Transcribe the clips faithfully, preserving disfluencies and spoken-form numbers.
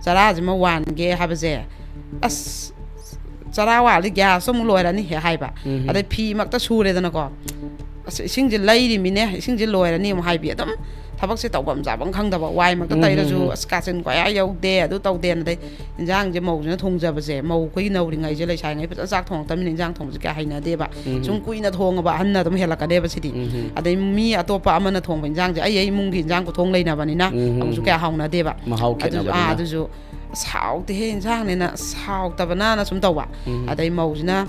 ꯆꯔꯥꯁꯤꯃ ꯋꯥꯟꯒꯦ ꯍꯥꯏꯕꯁꯦ, ꯑꯁ, ꯆꯔꯥ ꯋꯥꯜꯂꯗꯤ ꯒ꯭ꯌꯥꯁ ꯑꯃꯨꯛ ꯂꯣꯏꯔꯅꯤ ꯍꯦꯛ ꯍꯥꯏꯕ꯫ ꯎꯝ꯫ ꯑꯗꯩ ꯐꯤ ꯃꯛꯇ ꯁꯨꯔꯦꯗꯅꯀꯣ, ꯑꯁ, ꯏꯁꯤꯡꯁꯦ ꯂꯩꯔꯤꯃꯤꯅꯦ, ꯏꯁꯤꯡꯁꯦ ꯂꯣꯏꯔꯅꯤ ꯑꯃꯨꯛ ꯍꯥꯏꯕꯤ꯫ ꯑꯗꯨꯝ ꯊꯕꯛꯁꯦ ꯇꯧꯐꯝ ꯆꯥꯐꯝ ꯈꯪꯗꯕ, ꯋꯥꯏ ꯃꯛꯇ ꯎꯝ, ꯇꯩꯔꯁꯨ, ꯎꯝ, ꯎꯝ꯫ ꯑꯁ, ꯀꯥꯆꯤꯟ ꯀꯣꯌꯥ ꯌꯧꯗꯦ, ꯑꯗꯨ ꯇꯧꯗꯦꯅ꯫ ꯑꯗꯩ ꯏꯟꯖꯥꯡꯁꯦ ꯃꯧꯁꯤꯅ ꯊꯣꯡꯖꯕꯁꯦ, ꯃꯧ ꯑꯩꯈꯣꯏꯒꯤ ꯅꯧꯔꯤꯉꯩꯁꯦ, ꯂꯩꯁꯥꯔꯤꯉꯩ ꯐꯖꯅ ꯆꯥꯛ ꯊꯣꯡꯉꯛꯇꯕꯅꯤꯅ ꯏꯟꯖꯥꯡ ꯊꯣꯡꯕꯁꯦ ꯀꯌꯥ ꯍꯩꯅꯗꯦꯕ꯫ ꯎꯝ꯫ ꯁꯨꯝ ꯀꯨꯏꯅ ꯊꯣꯡꯉꯕ ꯑꯍꯟꯅ ꯑꯗꯨꯝ ꯍꯦꯜꯂꯛꯀꯅꯦꯕ ꯁꯤꯗꯤ꯫ ꯎꯝ꯫ ꯑꯗꯩ ꯃꯤ ꯑꯇꯣꯞꯄ ꯑꯃꯅ ꯊꯣꯡꯕ ꯏꯟꯖꯥꯡꯁꯦ ꯑꯩ, ꯑꯩ ꯏꯃꯨꯡꯒꯤ ꯏꯟꯖꯥꯡ ꯈꯨꯊꯣꯡ ꯂꯩꯅꯕꯅꯤꯅ ꯎꯝ꯫ ꯑꯃꯨꯛꯁꯨ ꯀꯌꯥ ꯍꯥꯎꯅꯗꯦꯕ꯫ ꯃꯍꯥꯎ ꯑꯗꯨꯁꯨ, ꯑꯥ, ꯈꯦꯠꯅꯕꯅꯤꯅ꯫ ꯑꯗꯨꯁꯨ, "ꯑꯁ, ꯍꯥꯎꯇꯦꯍꯦ ꯏꯟꯖꯥꯡꯅꯦꯅ, ꯑꯁ, ꯍꯥꯎꯇꯕꯅꯅ" ꯁꯨꯝ ꯇꯧꯕ꯫ ꯎꯝ꯫ ꯑꯗꯩ ꯃꯧꯁꯤꯅ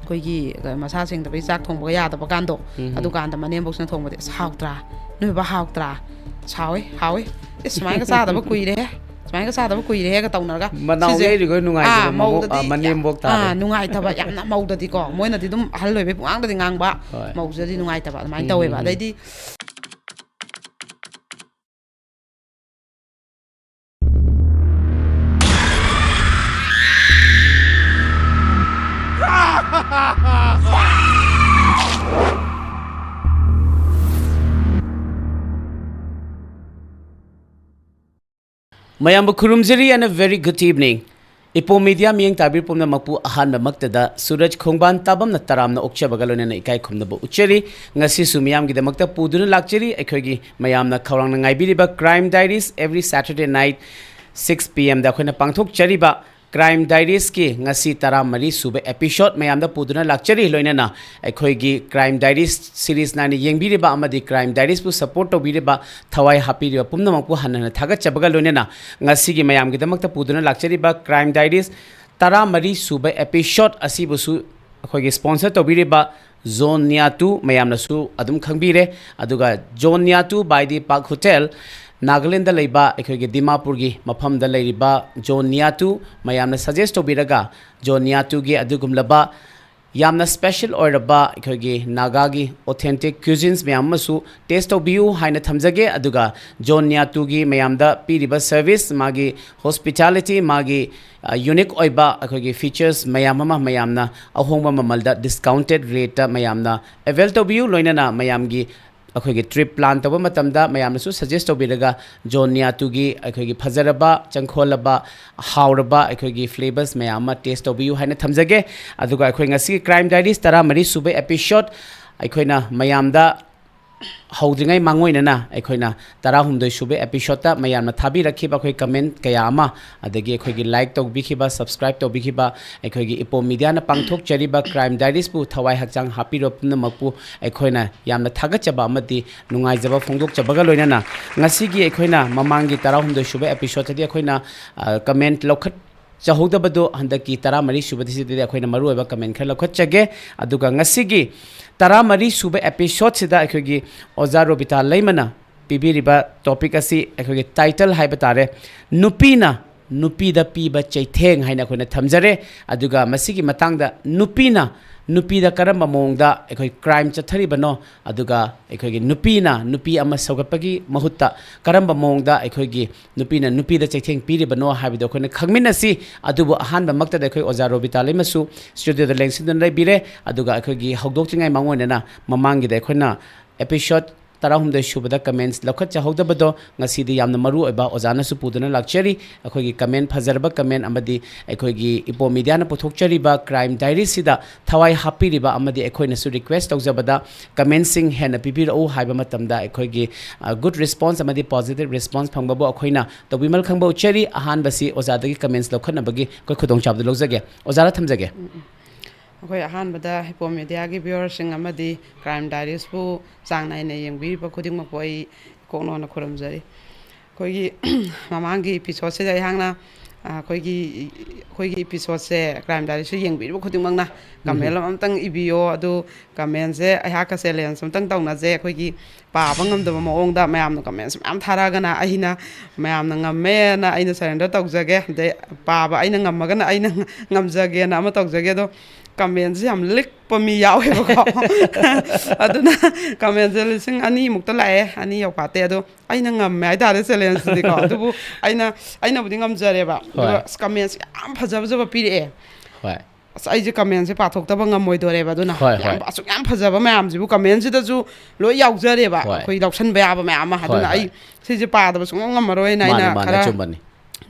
ꯑꯩꯈꯣꯏꯒꯤ ꯃꯁꯥ ꯁꯦꯡꯗꯕꯒꯤ ꯆꯥꯛ ꯊꯣꯡꯕꯒ ꯌꯥꯗꯕ ꯀꯥꯟꯗꯣ, ꯎꯝ꯫ ꯑꯗꯨꯀꯥꯟꯗ ꯃꯅꯦꯝꯕꯣꯛꯁꯤꯅ ꯊꯣꯡꯕꯗꯤ, "ꯑꯁ, ꯍꯥꯎꯇ꯭ꯔꯥ? ꯅꯣꯏ ꯕꯕꯥ ꯍꯥꯎꯇ꯭ꯔꯥ? ꯑꯁ, ꯍꯥꯎꯋꯦ, ꯍꯥꯎꯋꯦ꯫ ꯑꯦ, ꯁꯨꯃꯥꯏꯅ ꯆꯥꯗꯕ ꯀꯨꯏꯔꯦꯍꯦ, ꯁꯨꯃꯥꯏꯅ ꯆꯥꯗꯕ ꯀꯨꯏꯔꯦꯍꯦꯒ ꯇꯧꯅꯔꯒ ꯃꯅꯥꯎ ꯁꯤꯁꯦ, ꯌꯩꯔꯤꯈꯣꯏ ꯅꯨꯡꯉꯥꯏꯖꯕ ꯑꯥ, ꯃꯃꯧ-, ꯃꯧꯗꯗꯤ ꯑꯥ, ꯃꯅꯦꯝꯕꯣꯛ ꯇꯥꯔꯦ꯫ ꯑꯥ, ꯅꯨꯡꯉꯥꯏꯇꯕ, ꯌꯥꯝꯅ ꯃꯧꯗꯗꯤꯀꯣ, ꯃꯣꯏꯅꯗꯤ ꯑꯗꯨꯝ ꯑꯍꯜ ꯑꯣꯏꯕꯩ ꯄꯨꯡꯉꯥꯡꯗꯗꯤ ꯉꯥꯡꯕ, ꯍꯣꯏ꯫ ꯃꯧꯁꯤꯗꯗꯤ ꯅꯨꯡꯉꯥꯏꯇꯕ ꯑꯗꯨꯃꯥꯏꯅ ꯎꯝ, ꯇꯧꯋꯦꯕ꯫ ꯎꯝ, ꯎꯝ꯫ ꯑꯗꯩꯗꯤ ꯃꯌꯥꯝꯕꯨ ꯈꯨꯔꯨꯝꯖꯔꯤ and a very good evening. ꯏꯄꯣꯝ ꯃꯦꯗꯤꯌꯥ ꯃꯤꯠꯌꯦꯡ ꯇꯥꯕꯤꯔꯤꯕ ꯄꯨꯝꯅꯃꯛꯄꯨ ꯑꯍꯥꯟꯕꯃꯛꯇꯗ ꯁꯨꯔꯖ ꯈꯣꯡꯕꯥꯟ ꯇꯥꯕꯝꯅ ꯇꯔꯥꯝꯅ ꯑꯣꯛꯆꯕꯒ ꯂꯣꯏꯅꯅ ꯏꯀꯥꯏ ꯈꯨꯝꯅꯕ ꯎꯠꯆꯔꯤ꯫ ꯉꯁꯤꯁꯨ ꯃꯤꯌꯥꯝꯒꯤꯗꯃꯛꯇ ꯄꯨꯗꯨꯅ ꯂꯥꯛꯆꯔꯤ ꯑꯩꯈꯣꯏꯒꯤ ꯃꯌꯥꯝꯅ ꯈꯧꯔꯥꯡꯅ ꯉꯥꯏꯕꯤꯔꯤꯕ Crime Diaries, every Saturday night six P M ꯗ ꯑꯩꯈꯣꯏꯅ ꯄꯥꯡꯊꯣꯛꯆꯔꯤꯕ Crime Diaries ꯀꯤ ꯉꯁꯤ ꯇꯔꯥꯃꯔꯤ ꯁꯨꯕ episode ꯃꯌꯥꯝꯗ ꯄꯨꯗꯨꯅ ꯂꯥꯛꯆꯔꯤ꯫ ꯂꯣꯏꯅꯅ ꯑꯩꯈꯣꯏꯒꯤ Crime Diaries series ꯅꯥꯏꯅ ꯌꯦꯡꯕꯤꯔꯤꯕ ꯑꯃꯗꯤ Crime Diaries ꯄꯨ support ꯇꯧꯕꯤꯔꯤꯕ, ꯊꯋꯥꯏ ꯍꯥꯞꯄꯤꯔꯤꯕ ꯄꯨꯝꯅꯃꯛꯄꯨ ꯍꯟꯅ ꯍꯟꯅ ꯊꯥꯒꯠꯆꯕꯒ ꯂꯣꯏꯅꯅ, ꯉꯁꯤꯒꯤ ꯃꯌꯥꯝꯒꯤꯗꯃꯛꯇ ꯄꯨꯗꯨꯅ ꯂꯥꯛꯆꯔꯤꯕ Crime Diaries ꯇꯔꯥꯃꯔꯤ ꯁꯨꯕ episode ꯑꯁꯤꯕꯨꯁꯨ ꯑꯩꯈꯣꯏꯒꯤ sponsor ꯇꯧꯕꯤꯔꯤꯕ John Niatu ꯃꯌꯥꯝꯅꯁꯨ ꯑꯗꯨꯝ ꯈꯪꯕꯤꯔꯦ꯫ ꯑꯗꯨꯒ John Niatu by the Park Hotel, Nagaland ꯂꯩꯕ ꯑꯩꯈꯣꯏꯒꯤ ꯗꯤꯃꯥꯄꯨꯔꯒꯤ ꯃꯐꯝꯗ ꯂꯩꯔꯤꯕ John Niatu ꯃꯌꯥꯝꯅ suggest ꯇꯧꯕꯤꯔꯒ, John Niatu ꯒꯤ ꯑꯗꯨꯒꯨꯝꯂꯕ ꯌꯥꯝꯅ special ꯑꯣꯏꯔꯕ ꯑꯩꯈꯣꯏꯒꯤ ꯅꯥꯒꯥꯒꯤ authentic cuisines ꯃꯌꯥꯝ ꯑꯃꯁꯨ taste ꯇꯧꯕꯤꯌꯨ ꯍꯥꯏꯅ ꯊꯝꯖꯒꯦ꯫ ꯑꯗꯨꯒ John Niatu ꯒꯤ ꯃꯌꯥꯝꯗ ꯄꯤꯔꯤꯕ service, ꯃꯥꯒꯤ hospitality, ꯃꯥꯒꯤ, ꯑ, unique ꯑꯣꯏꯕ ꯑꯩꯈꯣꯏꯒꯤ features ꯃꯌꯥꯝ ꯑꯃ ꯃꯌꯥꯝꯅ ꯑꯍꯣꯡꯕ ꯃꯃꯜꯗ discounted rate ꯇ ꯃꯌꯥꯝꯅ avail ꯇꯧꯕꯤꯌꯨ꯫ ꯂꯣꯏꯅꯅ ꯃꯌꯥꯝꯒꯤ ꯑꯩꯈꯣꯏꯒꯤ ꯇ꯭ꯔꯤꯞ ꯄ꯭ꯂꯥꯟ ꯇꯧꯕ ꯃꯇꯝꯗ ꯃꯌꯥꯝꯅꯁꯨ ꯁꯖꯦꯁ ꯇꯧꯕꯤꯔꯒ ꯖꯣꯟ ꯅꯤꯌꯥꯇꯨꯒꯤ ꯑꯩꯈꯣꯏꯒꯤ ꯐꯖꯔꯕ, ꯆꯪꯈꯣꯜꯂꯕ, ꯍꯥꯎꯔꯕ ꯑꯩꯈꯣꯏꯒꯤ ꯐ꯭ꯂꯦꯕꯔꯁ ꯃꯌꯥꯝ ꯑꯃ ꯇꯦꯁ ꯇꯧꯕꯤꯌꯨ ꯍꯥꯏꯅ ꯊꯝꯖꯒꯦ꯫ ꯑꯗꯨꯒ ꯑꯩꯈꯣꯏ ꯉꯁꯤꯒꯤ ꯀ꯭ꯔꯥꯏꯝ ꯗꯥꯏꯔꯤꯁ ꯇꯔꯥꯃꯔꯤ ꯁꯨꯕ ꯑꯦꯄꯤꯁꯣꯗ ꯑꯩꯈꯣꯏꯅ ꯃꯌꯥꯝꯗ ꯍꯧꯗ꯭ꯔꯤꯉꯩ ꯃꯥꯡꯑꯣꯏꯅꯅ ꯑꯩꯈꯣꯏꯅ ꯇꯔꯥꯍꯨꯝꯗꯣꯏ ꯁꯨꯕ ꯑꯦꯄꯤꯁꯣꯗꯇ ꯃꯌꯥꯝꯅ ꯊꯥꯕꯤꯔꯛꯈꯤꯕ ꯑꯩꯈꯣꯏ ꯀꯃꯦꯟ ꯀꯌꯥ ꯑꯃ, ꯑꯗꯒꯤ ꯑꯩꯈꯣꯏꯒꯤ ꯂꯥꯏꯛ ꯇꯧꯕꯤꯈꯤꯕ, ꯁꯕꯁꯀ꯭ꯔꯥꯏꯕ ꯇꯧꯕꯤꯈꯤꯕ, ꯑꯩꯈꯣꯏꯒꯤ ꯏꯄꯣꯝ ꯃꯤꯗꯤꯌꯥꯅ ꯄꯥꯡꯊꯣꯛꯆꯔꯤꯕ ꯀ꯭ꯔꯥꯏꯝ ꯗꯥꯏꯔꯤꯁꯄꯨ ꯊꯋꯥꯏ ꯍꯛꯆꯥꯡ ꯍꯥꯞꯄꯤꯔꯕ ꯄꯨꯝꯅꯃꯛꯄꯨ ꯑꯩꯈꯣꯏꯅ ꯌꯥꯝꯅ ꯊꯥꯒꯠꯆꯕ ꯑꯃꯗꯤ ꯅꯨꯡꯉꯥꯏꯖꯕ ꯐꯣꯡꯗꯣꯛꯆꯕꯒ ꯂꯣꯏꯅꯅ, ꯉꯁꯤꯒꯤ ꯑꯩꯈꯣꯏꯅ ꯃꯃꯥꯡꯒꯤ ꯇꯔꯥꯍꯨꯝꯗꯣꯏ ꯁꯨꯕ ꯑꯦꯄꯤꯁꯣꯗꯇꯗꯤ ꯑꯩꯈꯣꯏꯅ, ꯑ, ꯀꯃꯦꯟ ꯂꯧꯈꯠꯆꯍꯧꯗꯕꯗꯣ ꯍꯟꯗꯛꯀꯤ ꯇꯔꯥꯃꯔꯤ ꯁꯨꯕꯗꯁꯤꯗꯗꯤ ꯑꯩꯈꯣꯏꯅ ꯃꯔꯨꯑꯣꯏꯕ ꯀꯃꯦꯟ ꯈꯔ ꯂꯧꯈꯠꯆꯒꯦ꯫ ꯑꯗꯨꯒ ꯉꯁꯤꯒꯤ ꯇꯔꯥꯃꯔꯤ ꯁꯨꯕ ꯑꯦꯄꯤꯁꯣꯗꯁꯤꯗ ꯑꯩꯈꯣꯏꯒꯤ ꯑꯣꯖꯥ ꯔꯣꯕꯤꯇꯥ ꯂꯩꯃꯅ ꯄꯤꯕꯤꯔꯤꯕ ꯇꯣꯄꯤꯛ ꯑꯁꯤ ꯑꯩꯈꯣꯏꯒꯤ ꯇꯥꯏꯇꯜ ꯍꯥꯏꯕ ꯇꯥꯔꯦ, ꯅꯨꯄꯤꯅ ꯅꯨꯄꯤꯗ ꯄꯤꯕ ꯆꯩꯊꯦꯡ ꯍꯥꯏꯅ ꯑꯩꯈꯣꯏꯅ ꯊꯝꯖꯔꯦ꯫ ꯑꯗꯨꯒ ꯃꯁꯤꯒꯤ ꯃꯇꯥꯡꯗ ꯅꯨꯄꯤꯅ ꯅꯨꯄꯤꯗ ꯀꯔꯝꯕ ꯃꯑꯣꯡꯗ ꯑꯩꯈꯣꯏ ꯀ꯭ꯔꯥꯏꯝ ꯆꯠꯊꯔꯤꯕꯅꯣ, ꯑꯗꯨꯒ ꯑꯩꯈꯣꯏꯒꯤ ꯅꯨꯄꯤꯅ ꯅꯨꯄꯤ ꯑꯃ ꯁꯧꯒꯠꯄꯒꯤ ꯃꯍꯨꯠꯇ ꯀꯔꯝꯕ ꯃꯑꯣꯡꯗ ꯑꯩꯈꯣꯏꯒꯤ ꯅꯨꯄꯤꯅ ꯅꯨꯄꯤꯗ ꯆꯩꯊꯦꯡ ꯄꯤꯔꯤꯕꯅꯣ ꯍꯥꯏꯕꯗꯨ ꯑꯩꯈꯣꯏꯅ ꯈꯪꯃꯤꯟꯅꯁꯤ꯫ ꯑꯗꯨꯕꯨ ꯑꯍꯥꯟꯕꯃꯛꯇꯗ ꯑꯩꯈꯣꯏ ꯑꯣꯖꯥ ꯔꯣꯕꯤꯇꯥ ꯂꯩꯃꯁꯨ ꯁ꯭ꯇꯨꯗꯤꯑꯣꯗ ꯂꯦꯡꯁꯤꯟꯗꯨꯅ ꯂꯩꯕꯤꯔꯦ꯫ ꯑꯗꯨꯒ ꯑꯩꯈꯣꯏꯒꯤ ꯍꯧꯗꯣꯛꯇ꯭ꯔꯤꯉꯩ ꯃꯥꯡꯑꯣꯏꯅꯅ ꯃꯃꯥꯡꯒꯤꯗ ꯑꯩꯈꯣꯏꯅ ꯑꯦꯄꯤꯁꯣꯗ ꯇꯔꯥꯍꯨꯝꯗꯣꯏ ꯁꯨꯕꯗ ꯀꯃꯦꯟꯠꯁ ꯂꯧꯈꯠꯆꯍꯧꯗꯕꯗꯣ ꯉꯁꯤꯗꯤ ꯌꯥꯝꯅ ꯃꯔꯨ ꯑꯣꯏꯕ ꯑꯣꯖꯥꯅꯁꯨ ꯄꯨꯗꯨꯅ ꯂꯥꯛꯆꯔꯤ꯫ ꯑꯩꯈꯣꯏꯒꯤ ꯀꯃꯦꯟꯠ, ꯐꯖꯔꯕ ꯀꯃꯦꯟꯠ ꯑꯃꯗꯤ ꯑꯩꯈꯣꯏꯒꯤ ꯏꯄꯣꯝ ꯃꯤꯗꯤꯌꯥꯅ ꯄꯨꯊꯣꯛꯆꯔꯤꯕ ꯀ꯭ꯔꯥꯏꯝ ꯗꯥꯏꯔꯤꯁꯤꯗ ꯊꯋꯥꯏ ꯍꯥꯞꯄꯤꯔꯤꯕ ꯑꯃꯗꯤ ꯑꯩꯈꯣꯏꯅꯁꯨ ꯔꯤꯀ꯭ꯋꯦꯁ ꯇꯧꯖꯕꯗ ꯀꯃꯦꯟꯠꯁꯤꯡ ꯍꯦꯟꯅ ꯄꯤꯕꯤꯔꯛꯎ ꯍꯥꯏꯕ ꯃꯇꯝꯗ ꯑꯩꯈꯣꯏꯒꯤ, ꯑ, ꯒꯨꯗ ꯔꯦꯁꯄꯣꯟꯁ ꯑꯃꯗꯤ ꯄꯣꯖꯤꯇꯤꯚ ꯔꯦꯁꯄꯣꯟꯁ ꯐꯪꯕꯕꯨ ꯑꯩꯈꯣꯏꯅ ꯇꯧꯕꯤꯃꯜ ꯈꯪꯕ ꯎꯠꯆꯔꯤ꯫ ꯑꯍꯥꯟꯕꯁꯤ ꯑꯣꯖꯥꯗꯒꯤ ꯀꯃꯦꯟꯠꯁ ꯂꯧꯈꯠꯅꯕꯒꯤ ꯑꯩꯈꯣꯏ ꯈꯨꯗꯣꯡꯆꯥꯕꯗꯨ ꯂꯧꯖꯒꯦ꯫ ꯑꯣꯖꯥꯗ ꯊꯝꯖꯒꯦ꯫ ꯑꯩꯈꯣꯏ ꯑꯍꯥꯟꯕꯗ ꯏꯄꯣꯝ ꯃꯤꯗꯤꯌꯥꯒꯤ ꯚ꯭ꯌꯨꯋꯔꯁꯤꯡ ꯑꯃꯗꯤ ꯀ꯭ꯔꯥꯏꯝ ꯗꯥꯏꯔꯤꯁꯄꯨ ꯆꯥꯡ ꯅꯥꯏꯅ ꯌꯦꯡꯕꯤꯔꯤꯕ ꯈꯨꯗꯤꯡꯃꯛꯄꯨ ꯑꯩ ꯏꯀꯣꯛ ꯅꯣꯟꯅ ꯈꯨꯔꯨꯝꯖꯔꯤ꯫ ꯑꯩꯈꯣꯏꯒꯤ ꯃꯃꯥꯡꯒꯤ ꯏꯄꯤꯁꯣꯠꯁꯤꯗ ꯑꯩꯍꯥꯛꯅ, ꯑ, ꯑꯩꯈꯣꯏꯒꯤ, ꯑꯩꯈꯣꯏꯒꯤ ꯏꯄꯤꯁꯣꯠꯁꯦ ꯀ꯭ꯔꯥꯏꯝ ꯗꯥꯏꯔꯤꯁꯨ ꯌꯦꯡꯕꯤꯔꯤꯕ ꯈꯨꯗꯤꯡꯃꯛꯅ ꯀꯃꯦꯟ ꯑꯃꯇꯪ ꯏꯕꯤꯌꯣ꯫ ꯑꯗꯨ ꯀꯃꯦꯟꯁꯦ ꯑꯩꯍꯥꯛꯀ ꯆꯦꯂꯦꯟꯖ ꯑꯃꯇꯪ ꯇꯧꯅꯖꯩ꯫ ꯑꯩꯈꯣꯏꯒꯤ ꯄꯥꯕ ꯉꯝꯗꯕ ꯃꯑꯣꯡꯗ ꯃꯌꯥꯝꯅ ꯀꯃꯦꯟꯁꯦ ꯃꯌꯥꯝ ꯊꯥꯔꯛꯑꯒꯅ ꯑꯩꯅ ꯃꯌꯥꯝꯅ ꯉꯝꯃꯦꯅ ꯑꯩꯅ ꯁꯔꯦꯟꯗꯔ ꯇꯧꯖꯒꯦ꯫ ꯑꯗꯩ ꯄꯥꯕ ꯑꯩꯅ ꯉꯝꯃꯒꯅ ꯑꯩꯅ ꯉꯝꯖꯒꯦꯅ ꯑꯃ ꯇꯧꯖꯒꯦ꯫ ꯑꯗꯣ ꯀꯃꯦꯟꯁꯦ ꯌꯥꯝ ꯂꯤꯛꯄ ꯃꯤ ꯌꯥꯎꯋꯦꯕꯀꯣ꯫ ꯑꯗꯨꯅ ꯀꯃꯦꯟꯁꯦ ꯂꯤꯁꯤꯡ ꯑꯅꯤꯃꯨꯛꯇ ꯂꯥꯛꯑꯦ, ꯑꯅꯤ ꯌꯧꯐꯥꯠꯇꯦ꯫ ꯑꯗꯣ ꯑꯩꯅ ꯉꯝꯃꯦ ꯍꯥꯏꯇꯥꯔꯦ ꯆꯦꯂꯦꯟꯖꯇꯨꯗꯤꯀꯣ꯫ ꯑꯗꯨꯕꯨ ꯑꯩꯅ, ꯑꯩꯅꯕꯨꯗꯤ ꯉꯝꯖꯔꯦꯕ꯫ ꯑꯗꯨꯒ ꯍꯣꯏ꯫ ꯑꯁ, ꯀꯃꯦꯟꯁꯦ ꯌꯥꯝ ꯐꯖ ꯐꯖꯕ ꯄꯤꯔꯛꯑꯦ꯫ ꯍꯣꯏ꯫ ꯑꯁ, ꯑꯩꯁꯦ comment ꯁꯦ ꯄꯥꯊꯣꯛꯇꯕ ꯉꯝꯃꯣꯏꯗꯣꯔꯦꯕ꯫ ꯑꯗꯨꯅ ꯍꯣꯏ, ꯌꯥꯝ ꯍꯣꯏ꯫ ꯑꯁꯨꯛ ꯌꯥꯝ ꯐꯖꯕ ꯃꯌꯥꯝꯁꯤꯕꯨ comment ꯁꯤꯗꯁꯨ ꯂꯣꯏ ꯌꯥꯎꯖꯔꯦꯕ꯫ ꯍꯣꯏ꯫ ꯑꯩꯈꯣꯏ ꯂꯧꯁꯟꯕ ꯌꯥꯕ ꯃꯌꯥꯝ ꯑꯃ꯫ ꯍꯣꯏ, ꯑꯗꯨꯅ ꯍꯣꯏ꯫ ꯑꯩ ꯁꯤꯁꯦ ꯄꯥꯗꯕ ꯁꯨꯡꯉꯝ ꯉꯝꯃꯔꯣꯏꯅ ꯃꯥꯅꯦ, ꯑꯩꯅ ꯃꯥꯅꯦ, ꯈꯔ ꯑꯆꯨꯝꯕꯅꯤ꯫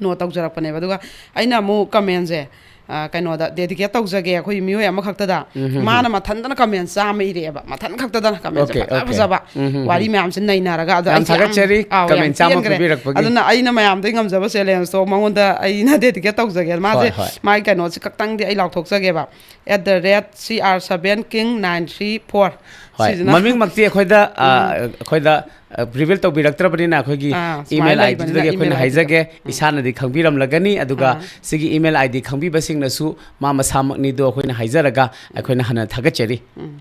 Note ꯇꯧꯖꯔꯛꯄꯅꯦꯕ꯫ ꯑꯗꯨꯒ ꯑꯩꯅ ꯑꯃꯨꯛ comment ꯁꯦ, ꯑ, ꯀꯩꯅꯣꯗ dedicate ꯇꯧꯖꯒꯦ ꯑꯩꯈꯣꯏ ꯃꯤꯑꯣꯏ ꯑꯃꯈꯛꯇꯗ꯫ ꯎꯝ, ꯍꯝ, ꯃꯥꯅ ꯃꯊꯟꯇꯅ comment ꯆꯥꯝꯃ ꯏꯔꯛꯑꯦꯕ꯫ ꯃꯊꯟ ꯈꯛꯇꯗꯅ comment ꯁꯦ Okay, ꯐꯖ okay. ꯐꯖꯕ ꯎꯝ, ꯍꯝ, ꯋꯥꯔꯤ ꯍꯝ꯫ ꯃꯌꯥꯝꯁꯦ ꯅꯩꯅꯔꯒ꯫ ꯑꯗꯣ ꯌꯥꯝ ꯑꯩꯁꯦ ꯌꯥꯝ, ꯊꯥꯒꯠꯆꯔꯤ, ꯑꯥꯎ, ꯌꯥꯝ comment ꯆꯥꯝꯃ ꯄꯦꯟꯈ꯭ꯔꯦ꯫ ꯄꯤꯕꯤꯔꯛꯄꯒꯤ꯫ ꯑꯗꯨꯅ ꯑꯩꯅ ꯃꯌꯥꯝꯗꯩ ꯉꯝꯖꯕ challenge ꯇꯣ ꯃꯉꯣꯟꯗ ꯑꯩꯅ dedicate ꯇꯧꯖꯒꯦ꯫ ꯃꯥꯁꯦ ꯍꯣꯏ, ꯍꯣꯏ꯫ ꯃꯥꯒꯤ ꯀꯩꯅꯣꯁꯦ ꯈꯛꯇꯪꯗꯤ ꯑꯩ ꯂꯥꯎꯊꯣꯛꯆꯒꯦꯕ꯫ At the rate C R seven king nine three four꯫ ꯍꯣꯏ, ꯁꯤꯁꯤꯅ ꯃꯃꯤꯡꯃꯛꯇꯤ ꯑꯩꯈꯣꯏꯗ, ꯑ, ꯑꯩꯈꯣꯏꯗ, ꯑ, reveal ꯇꯧꯕꯤꯔꯛꯇ꯭ꯔꯕꯅꯤꯅ ꯑꯩꯈꯣꯏꯒꯤ ꯑꯥ, ꯁꯨꯃꯥꯏꯅ email ꯂꯩꯕꯅꯤꯅ ID ꯗꯨꯗꯒꯤ ꯑꯩꯈꯣꯏꯅ email ID ꯗ꯫ ꯍꯥꯏꯖꯒꯦ꯫ ꯏꯁꯥꯅꯗꯤ ꯈꯪꯕꯤꯔꯝꯂꯒꯅꯤ, ꯑꯗꯨꯒ ꯑꯥ꯫ ꯁꯤꯒꯤ email ID ꯈꯪꯕꯤꯕꯁꯤꯡꯅꯁꯨ ꯃꯥ ꯃꯁꯥꯃꯛꯅꯤꯗꯣ ꯑꯩꯈꯣꯏꯅ ꯍꯥꯏꯖꯔꯒ ꯑꯩꯈꯣꯏꯅ ꯍꯟꯅ ꯊꯥꯒꯠꯆꯔꯤ꯫ ꯎꯝ꯫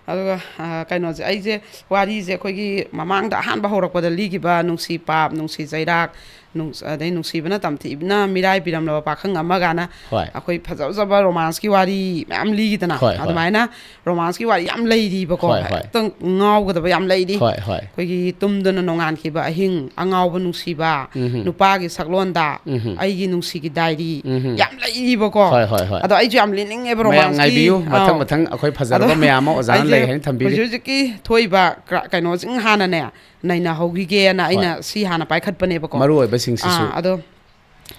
ꯑꯗꯨꯒ, ꯑ, ꯀꯩꯅꯣꯁꯦ, ꯑꯩꯁꯦ ꯋꯥꯔꯤꯁꯦ ꯑꯩꯈꯣꯏꯒꯤ ꯃꯃꯥꯡꯗ ꯑꯍꯥꯟꯕ ꯍꯧꯔꯛꯄꯗ ꯂꯤꯈꯤꯕ ꯅꯨꯡꯁꯤ ꯄꯥꯞ, ꯅꯨꯡꯁꯤ ꯆꯩꯔꯥꯛ, ꯅꯨꯡ-, ꯑꯗꯩ ꯅꯨꯡꯁꯤꯕꯅ ꯇꯝꯊꯤꯕꯅ ꯃꯤꯔꯥꯏꯕꯤꯔꯝꯂꯕ ꯄꯥꯈꯪ ꯑꯃ ꯀꯥꯏꯅ ꯍꯣꯏ꯫ ꯑꯩꯈꯣꯏ ꯐꯖ ꯐꯖꯕ romance ꯀꯤ ꯋꯥꯔꯤ ꯃꯌꯥꯝ ꯂꯤꯈꯤꯗꯅ꯫ ꯍꯣꯏ, ꯍꯣꯏ꯫ ꯑꯗꯨꯃꯥꯏꯅ romance ꯀꯤ ꯋꯥꯔꯤ ꯌꯥꯝ ꯂꯩꯔꯤꯕꯀꯣ꯫ ꯍꯣꯏ, ꯍꯣꯏ꯫ ꯍꯦꯛꯇ ꯉꯥꯎꯒꯗꯕ ꯌꯥꯝ ꯂꯩꯔꯤ꯫ ꯍꯣꯏ, ꯍꯣꯏ꯫ ꯑꯩꯈꯣꯏꯒꯤ ꯇꯨꯝꯗꯅ ꯅꯣꯡꯉꯥꯟꯈꯤꯕ ꯑꯍꯤꯡ, ꯑꯉꯥꯎꯕ ꯅꯨꯡꯁꯤꯕ, ꯎꯝ꯫ ꯅꯨꯄꯥꯒꯤ ꯁꯛꯂꯣꯟꯗ, ꯎꯝ꯫ ꯑꯩꯒꯤ ꯅꯨꯡꯁꯤꯒꯤ diary, ꯎꯝ꯫ ꯌꯥꯝ ꯂꯩꯔꯤꯕꯀꯣ꯫ ꯍꯣꯏ, ꯍꯣꯏ, ꯍꯣꯏ꯫ ꯑꯗꯣ ꯑꯩꯁꯨ ꯌꯥꯝ ꯂꯤꯅꯤꯡꯉꯦꯕ ꯃꯌꯥꯝ romance ꯀꯤ꯫ ꯉꯥꯏꯕꯤꯌꯨ, ꯃꯊꯪ ꯑꯥꯎ꯫ ꯃꯊꯪ ꯑꯩꯈꯣꯏ ꯐꯖꯔꯕ ꯑꯗꯣ ꯃꯌꯥꯝ ꯑꯃ ꯑꯣꯖꯥꯅ ꯑꯩꯁꯦ ꯂꯩ ꯍꯥꯏꯅ ꯊꯝꯕꯤꯔꯤ꯫ ꯍꯧꯖꯤꯛ ꯍꯧꯖꯤꯛꯀꯤ ꯊꯣꯛꯏꯕ ꯀ꯭ꯔ-, ꯀꯩꯅꯣꯁꯤꯡ ꯍꯥꯟꯅꯅꯦ ꯅꯩꯅꯍꯧꯈꯤꯒꯦꯅ ꯑꯩꯅ ꯍꯣꯏ꯫ ꯁꯤ ꯍꯥꯟꯅ ꯄꯥꯏꯈꯠꯄꯅꯦꯕꯀꯣ꯫ ꯃꯔꯨ ꯑꯣꯏꯕꯁꯤꯡꯁꯤꯁꯨ꯫ ꯑꯥ, ꯑꯗꯣ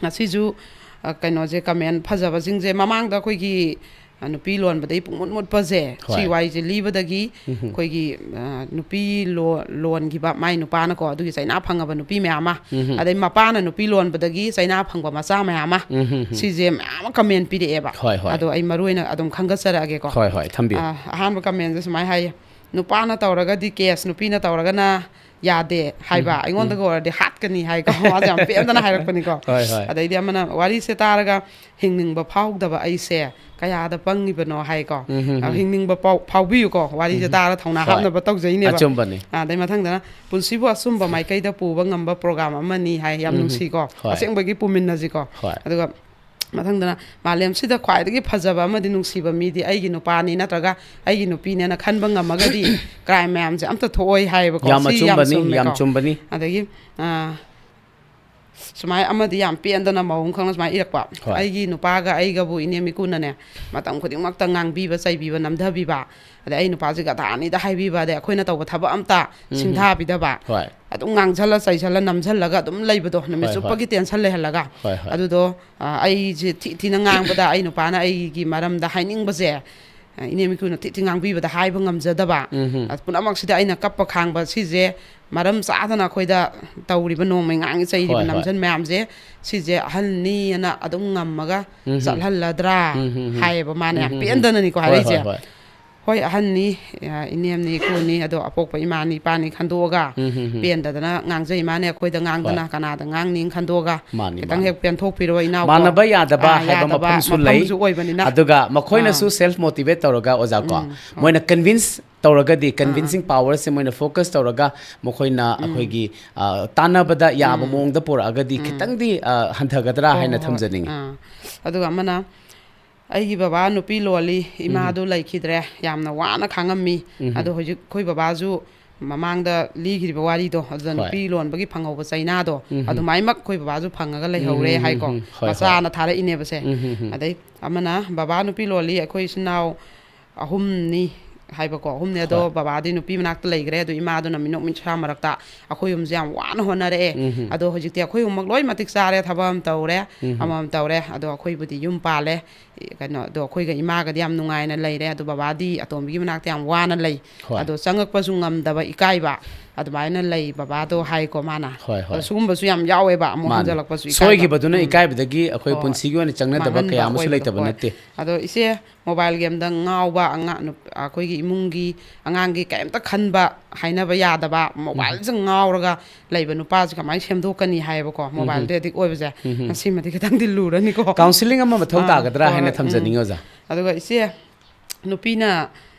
ꯉꯁꯤꯁꯨ, ꯑ, ꯀꯩꯅꯣꯁꯦ, comment ꯐꯖꯕꯁꯤꯡꯁꯦ ꯃꯃꯥꯡꯗ ꯑꯩꯈꯣꯏꯒꯤ, ꯑ, ꯅꯨꯄꯤ ꯂꯣꯟꯕꯗꯒꯤ ꯄꯨꯡꯃꯨꯠ ꯃꯨꯠꯄꯁꯦ, ꯁꯤ ꯍꯣꯏ꯫ ꯋꯥꯔꯤꯁꯦ ꯂꯤꯕꯗꯒꯤ ꯎꯝ꯫ ꯑꯩꯈꯣꯏꯒꯤ, ꯑ, ꯅꯨꯄꯤ ꯂꯣ-, ꯂꯣꯟꯈꯤꯕ ꯃꯥꯏ ꯅꯨꯄꯥꯅꯀꯣ, ꯑꯗꯨꯒꯤ ꯆꯩꯅꯥ ꯐꯪꯉꯕ ꯅꯨꯄꯤ ꯃꯌꯥꯝ ꯑꯃ, ꯎꯝ꯫ ꯑꯗꯩ ꯃꯄꯥꯅ ꯅꯨꯄꯤ ꯂꯣꯟꯕꯗꯒꯤ ꯆꯩꯅꯥ ꯐꯪꯕ ꯃꯆꯥ ꯃꯌꯥꯝ ꯑꯃ, ꯎꯝ꯫ ꯁꯤꯁꯦ ꯃꯌꯥꯝ ꯑꯃ comment ꯄꯤꯔꯛꯑꯦꯕ꯫ ꯍꯣꯏ, ꯍꯣꯏ꯫ ꯑꯗꯣ ꯑꯩ ꯃꯔꯨ ꯑꯣꯏꯅ ꯑꯗꯨꯝ ꯈꯪꯒꯠꯆꯔꯛꯑꯒꯦꯀꯣ꯫ ꯍꯣꯏ, ꯍꯣꯏ, ꯊꯝꯕꯤꯌꯨ꯫ ꯑ, ꯑꯍꯥꯟꯕ comment ꯁꯦ ꯁꯨꯃꯥꯏꯅ ꯍꯥꯏꯌꯦ: "ꯅꯨꯄꯥꯅ ꯇꯧꯔꯒꯗꯤ case, ꯅꯨꯄꯤꯅ ꯇꯧꯔꯒꯅ ꯌꯥꯗꯦ ꯍꯥꯏꯕ, ꯎꯝ, ꯑꯩꯉꯣꯟꯗꯒ ꯑꯣꯏꯔꯗꯤ ꯍꯥꯠꯀꯅꯤ" ꯍꯥꯏꯀꯣ꯫ ꯃꯥꯁꯦ ꯌꯥꯝ ꯄꯦꯟꯗꯅ ꯍꯥꯏꯔꯛꯄꯅꯤꯀꯣ꯫ ꯍꯣꯏ, ꯍꯣꯏ꯫ ꯑꯗꯩꯗꯤ ꯑꯃꯅ, "ꯋꯥꯔꯤꯁꯦ ꯇꯥꯔꯒ ꯍꯤꯡꯅꯤꯡꯕ ꯐꯥꯎꯗꯕ ꯑꯩꯁꯦ ꯀꯌꯥꯗ ꯄꯪꯉꯤꯕꯅꯣ" ꯍꯥꯏꯀꯣ꯫ ꯎꯝ, ꯎꯝ, ꯑ, ꯎꯝ꯫ ꯍꯤꯡꯅꯤꯡꯕ ꯄꯥꯎ-, ꯐꯥꯎꯕꯤꯌꯨꯀꯣ, ꯋꯥꯔꯤꯁꯦ ꯎꯝ꯫ ꯇꯥꯔ ꯊꯧꯅꯥ ꯍꯣꯏ꯫ ꯍꯥꯞꯅꯕ ꯇꯧꯖꯩꯅꯦꯕ꯫ ꯑꯆꯨꯝꯕꯅꯤ꯫ ꯑ, ꯑꯗꯩ ꯃꯊꯪꯗꯅ, "ꯄꯨꯟꯁꯤꯕꯨ ꯑꯆꯨꯝꯕ ꯃꯥꯏꯀꯩꯗ ꯄꯨꯕ ꯉꯝꯕ program ꯑꯃꯅꯤ" ꯍꯥꯏ꯫ ꯌꯥꯝ ꯎꯝ꯫ ꯅꯨꯡꯁꯤꯀꯣ꯫ ꯍꯣꯏ꯫ ꯑꯁꯦꯡꯕꯒꯤ ꯄꯨꯃꯤꯟꯅꯁꯤꯀꯣ꯫ ꯍꯣꯏ꯫ ꯑꯗꯨꯒ ꯃꯊꯪꯗꯅ, "ꯃꯥꯂꯦꯝꯁꯤꯗ ꯈ꯭ꯋꯥꯏꯗꯒꯤ ꯐꯖꯕ ꯑꯃꯗꯤ ꯅꯨꯡꯁꯤꯕ ꯃꯤꯗꯤ ꯑꯩꯒꯤ ꯅꯨꯄꯥꯅꯤ ꯅꯠꯇ꯭ꯔꯒ ꯑꯩꯒꯤ ꯅꯨꯄꯤꯅꯦꯅ ꯈꯟꯕ ꯉꯝꯃꯒꯗꯤ crime ꯃꯌꯥꯝꯁꯦ ꯑꯝꯇ ꯊꯣꯛꯑꯣꯏ" ꯍꯥꯏꯌꯦꯕꯀꯣ꯫ ꯌꯥꯝ ꯁꯤ ꯌꯥꯝ ꯑꯆꯨꯝꯕꯅꯤ, ꯆꯨꯝꯃꯦꯀꯣ꯫ ꯌꯥꯝ ꯆꯨꯝꯕꯅꯤ꯫ ꯑꯗꯒꯤ, ꯑ, ꯁꯨꯃꯥꯏꯅ ꯑꯃꯗꯤ ꯌꯥꯝ ꯄꯦꯟꯗꯅ ꯃꯑꯣꯡ ꯈꯪꯅ ꯁꯨꯃꯥꯏꯅ ꯏꯔꯛꯄ꯫ ꯍꯣꯏ꯫ ꯑꯩꯒꯤ ꯅꯨꯄꯥꯒ ꯑꯩꯒꯕꯨ ꯏꯅꯦꯝ ꯏꯀꯨꯅꯅꯦ, ꯃꯇꯝ ꯈꯨꯗꯤꯡꯃꯛꯇ ꯉꯥꯡꯕꯤꯕ, ꯆꯩꯕꯤꯕ, ꯅꯝꯊꯕꯤꯕ, ꯑꯗꯩ ꯑꯩ ꯅꯨꯄꯥꯁꯦ ꯒꯙꯥꯅꯤꯗ ꯍꯥꯏꯕꯤꯕ, ꯑꯗꯩ ꯑꯩꯈꯣꯏꯅ ꯇꯧꯕ ꯊꯕꯛ ꯑꯝꯇ ꯎꯝ꯫ ꯁꯤꯡꯊꯥꯕꯤꯗꯕ, ꯍꯣꯏ꯫ ꯑꯗꯨꯝ ꯉꯥꯡꯁꯜꯂ ꯆꯩꯁꯜꯂ ꯅꯝꯁꯜꯂꯒ ꯑꯗꯨꯝ ꯂꯩꯕꯗꯣ, ꯅꯨꯃꯤꯠ ꯍꯣꯏ, ꯍꯣꯏ꯫ ꯆꯨꯞꯄꯒꯤ ꯇꯦꯟꯁꯟ ꯂꯩꯍꯜꯂꯒ꯫ ꯍꯣꯏ, ꯍꯣꯏ꯫ ꯑꯗꯨꯗꯣ, ꯑ, ꯑꯩꯁꯦ ꯊꯤ ꯊꯤꯅ ꯉꯥꯡꯕꯗ ꯑꯩ ꯅꯨꯄꯥꯅ ꯑꯩꯒꯤ ꯃꯔꯝꯗ ꯍꯥꯏꯅꯤꯡꯕꯁꯦ, ꯑ, ꯏꯅꯦꯝ ꯏꯀꯨꯅ ꯊꯤ ꯊꯤ ꯉꯥꯡꯕꯤꯕꯗ ꯍꯥꯏꯕ ꯉꯝꯖꯗꯕ꯫ ꯎꯝ꯫ ꯑ, ꯄꯨꯝꯅꯃꯛꯁꯤꯗ ꯑꯩꯅ ꯀꯞꯄ ꯈꯥꯡꯕ ꯁꯤꯁꯦ ꯃꯔꯝ ꯆꯥꯗꯅ ꯑꯩꯈꯣꯏꯗ ꯇꯧꯔꯤꯕ, ꯅꯣꯡꯃꯩ ꯉꯥꯡꯉꯤ ꯆꯩꯔꯤꯕ, ꯍꯣꯏ, ꯍꯣꯏ꯫ ꯅꯝꯁꯤꯟ ꯃꯌꯥꯝꯁꯦ, ꯁꯤꯁꯦ ꯑꯍꯜꯅꯤꯅ ꯑꯗꯨꯝ ꯉꯝꯃꯒ ꯎꯝ꯫ ꯆꯠꯍꯜꯂꯗ꯭ꯔꯥ ꯎꯝ, ꯎꯝ, ꯎꯝ꯫ ꯍꯥꯏꯌꯦꯕ ꯃꯥꯅ ꯌꯥꯝ ꯎꯝ, ꯎꯝ, ꯎꯝ꯫ ꯄꯦꯟꯗꯅꯅꯤꯀꯣ ꯍꯣꯏ, ꯍꯥꯏꯔꯛꯏꯁꯦ꯫ ꯍꯣꯏ, ꯍꯣꯏ꯫ ꯍꯣꯏ, ꯑꯍꯟꯅꯤ, ꯑ, ꯏꯅꯦꯝꯅꯤ, ꯏꯀꯨꯅꯤ, ꯑꯗꯣ ꯑꯄꯣꯛꯄ ꯏꯃꯥꯅꯤ, ꯏꯄꯥꯅꯤ ꯈꯟꯗꯣꯛꯑꯒ ꯎꯝ, ꯎꯝ, ꯎꯝ꯫ ꯄꯦꯟꯗꯗꯅ ꯉꯥꯡꯖꯩ ꯃꯥꯅꯦ, ꯑꯩꯈꯣꯏꯗ ꯉꯥꯡꯗꯅ ꯍꯣꯏ꯫ ꯀꯅꯥꯗ ꯉꯥꯡꯅꯤ ꯈꯟꯗꯣꯛꯑꯒ ꯃꯥꯅꯤ, ꯈꯤꯇꯪ ꯃꯥꯅꯤ꯫ ꯍꯦꯛ ꯄꯦꯟꯊꯣꯛꯄꯤꯔꯣ ꯏꯅꯥꯎꯀꯣ꯫ ꯃꯥꯟꯅꯕ ꯌꯥꯗꯕ ꯑꯥ, ꯍꯥꯏꯕ ꯌꯥꯗꯕ ꯃꯐꯝꯁꯨ ꯂꯩ꯫ ꯃꯐꯝꯁꯨ ꯑꯣꯏꯕꯅꯤꯅ꯫ ꯑꯗꯨꯒ ꯃꯈꯣꯏꯅꯁꯨ ꯑꯥ꯫ Self motivate ꯇꯧꯔꯒ ꯑꯣꯖꯥꯀꯣ, ꯎꯝ, ꯍꯣꯏ꯫ ꯃꯣꯏꯅ convince ꯇꯧꯔꯒꯗꯤ, ꯑꯥ, ꯑꯥ꯫ Convincing power ꯁꯦ ꯃꯣꯏꯅ focus ꯇꯧꯔꯒ ꯃꯈꯣꯏꯅ ꯎꯝ꯫ ꯑꯩꯈꯣꯏꯒꯤ, ꯑ, ꯇꯥꯟꯅꯕꯗ ꯌꯥꯕ ꯎꯝ꯫ ꯃꯑꯣꯡꯗ ꯄꯨꯔꯛꯑꯒꯗꯤ ꯎꯝ꯫ ꯈꯤꯇꯪꯗꯤ, ꯑ, ꯍꯟꯊꯒꯗ꯭ꯔꯥ ꯍꯣꯏ, ꯍꯥꯏꯅ ꯍꯣꯏ, ꯍꯣꯏ꯫ ꯊꯝꯖꯅꯤꯡꯉꯤ꯫ ꯑꯥ꯫ ꯑꯗꯨꯒ ꯑꯃꯅ, ꯑꯩꯒꯤ ꯕꯕꯥ ꯅꯨꯄꯤ ꯂꯣꯜꯂꯤ, ꯎꯝ꯫ ꯏꯃꯥꯗꯨ ꯂꯩꯈꯤꯗ꯭ꯔꯦ, ꯌꯥꯝꯅ ꯋꯥꯅ ꯈꯥꯡꯉꯝꯃꯤ꯫ ꯎꯝ꯫ ꯑꯗꯣ ꯍꯧꯖꯤꯛ ꯑꯩꯈꯣꯏ ꯕꯕꯥꯁꯨ ꯃꯃꯥꯡꯗ ꯂꯤꯈ꯭ꯔꯤꯕ ꯋꯥꯔꯤꯗꯣ, ꯑꯗꯨꯗ ꯍꯣꯏ꯫ ꯅꯨꯄꯤ ꯂꯣꯟꯕꯒꯤ ꯐꯪꯍꯧꯕ ꯆꯩꯅꯥꯗꯣ, ꯎꯝ꯫ ꯑꯗꯨꯃꯥꯏꯃꯛ ꯑꯩꯈꯣꯏ ꯕꯕꯥꯁꯨ ꯐꯪꯉꯒ ꯂꯩꯍꯧꯔꯦ ꯎꯝ, ꯎꯝ, ꯍꯥꯏꯀꯣ꯫ ꯎꯝ, ꯍꯣꯏ, ꯍꯣꯏ꯫ ꯃꯆꯥꯅ ꯊꯥꯔꯛꯏꯅꯦꯕꯁꯦ꯫ ꯎꯝ, ꯎꯝ, ꯎꯝ꯫ ꯑꯗꯩ ꯑꯃꯅ, ꯕꯕꯥ ꯅꯨꯄꯤ ꯂꯣꯜꯂꯤ, ꯑꯩꯈꯣꯏ ꯏꯆꯤꯟ ꯏꯅꯥꯎ ꯑꯍꯨꯝꯅꯤ ꯍꯥꯏꯕꯀꯣ, ꯑꯍꯨꯝꯅꯤ꯫ ꯑꯗꯣ ꯍꯣꯏ꯫ ꯕꯕꯥꯗꯤ ꯅꯨꯄꯤ ꯃꯅꯥꯛꯇ ꯂꯩꯈ꯭ꯔꯦ, ꯑꯗꯨ ꯏꯃꯥꯗꯨꯅ ꯃꯤꯅꯣꯛ ꯃꯤꯁꯥ ꯃꯔꯛꯇ ꯑꯩꯈꯣꯏ ꯑꯍꯨꯝꯁꯦ ꯌꯥꯝ ꯋꯥꯅ ꯍꯣꯠꯅꯔꯛꯑꯦ꯫ ꯎꯝ, ꯎꯝ꯫ ꯑꯗꯣ ꯍꯧꯖꯤꯛꯇꯤ ꯑꯩꯈꯣꯏ ꯑꯍꯨꯝꯃꯛ ꯂꯣꯏ ꯃꯇꯤꯛ ꯆꯥꯔꯦ, ꯊꯕꯛ ꯑꯃ ꯇꯧꯔꯦ, ꯎꯝ, ꯎꯝ꯫ ꯑꯃꯃꯝ ꯇꯧꯔꯦ꯫ ꯑꯗꯣ ꯑꯩꯈꯣꯏꯕꯨꯗꯤ ꯌꯨꯝ ꯄꯥꯜꯂꯦ꯫ ꯀꯩꯅꯣ, ꯑꯗꯣ ꯑꯩꯈꯣꯏꯒ ꯏꯃꯥꯒꯗꯤ ꯌꯥꯝ ꯅꯨꯡꯉꯥꯏꯅ ꯂꯩꯔꯦ꯫ ꯑꯗꯣ ꯕꯕꯥꯗꯤ ꯑꯇꯣꯝꯕꯤꯒꯤ ꯃꯅꯥꯛꯇ ꯌꯥꯝ ꯋꯥꯅ ꯂꯩ꯫ ꯍꯣꯏ꯫ ꯑꯗꯣ ꯆꯪꯉꯛꯄꯁꯨ ꯉꯝꯗꯕ, ꯏꯀꯥꯏꯕ, ꯑꯗꯨꯃꯥꯏꯅ ꯂꯩ ꯕꯕꯥꯗꯣ ꯍꯥꯏꯀꯣ ꯃꯥꯅ꯫ ꯍꯣꯏ, ꯍꯣꯏ꯫ ꯑꯗꯣ ꯁꯤꯒꯨꯝꯕꯁꯨ ꯌꯥꯝ ꯌꯥꯎꯋꯦꯕ, ꯑꯃꯨꯛ ꯃꯥꯅꯦ꯫ ꯍꯟꯖꯜꯂꯛꯄꯁꯨ ꯏꯀꯥꯏꯕ꯫ ꯁꯣꯏꯈꯤꯕꯗꯨꯅ ꯎꯝ꯫ ꯏꯀꯥꯏꯕꯗꯒꯤ ꯑꯩꯈꯣꯏ ꯍꯣꯏ, ꯍꯣꯏ꯫ ꯄꯨꯟꯁꯤꯒꯤ ꯑꯣꯏꯅ ꯆꯪꯅꯗꯕ ꯃꯥꯡꯍꯟꯕ ꯀꯌꯥ ꯑꯃꯁꯨ ꯑꯣꯏꯕꯗꯣ꯫ ꯂꯩꯇꯕ ꯍꯣꯏ꯫ ꯅꯠꯇꯦ꯫ ꯑꯗꯣ ꯏꯆꯦ, mobile game ꯗ ꯉꯥꯎꯕ ꯑꯉꯥꯡ, ꯅꯨꯞ-, ꯑꯩꯈꯣꯏꯒꯤ ꯏꯃꯨꯡꯒꯤ ꯑꯉꯥꯡꯒꯤ ꯀꯔꯤꯝꯇ ꯈꯟꯕ, ꯍꯥꯏꯅꯕ ꯌꯥꯗꯕ, ꯎꯝ꯫ Mobile ꯁꯦ ꯉꯥꯎꯔꯒ ꯂꯩꯕ ꯅꯨꯄꯥꯁꯦ ꯀꯃꯥꯏꯅ ꯁꯦꯝꯗꯣꯛꯀꯅꯤ ꯍꯥꯏꯌꯦꯕꯀꯣ, ꯎꯝ꯫ Mobile ꯗ addict ꯑꯣꯏꯕꯁꯦ꯫ ꯎꯝ꯫ ꯃꯁꯤꯃꯗꯤ ꯈꯤꯇꯪꯗꯤ ꯂꯨꯔꯅꯤꯀꯣ꯫ Counselling ꯑꯃ ꯃꯊꯧ ꯑꯥ, ꯇꯥꯒꯗ꯭ꯔꯥ ꯍꯣꯏ, ꯍꯥꯏꯅ ꯍꯣꯏ, ꯎꯝ꯫ ꯊꯝꯖꯅꯤꯡꯉꯤ, ꯑꯣꯖꯥ꯫ ꯑꯗꯨꯒ ꯏꯆꯦ, ꯅꯨꯄꯤꯅ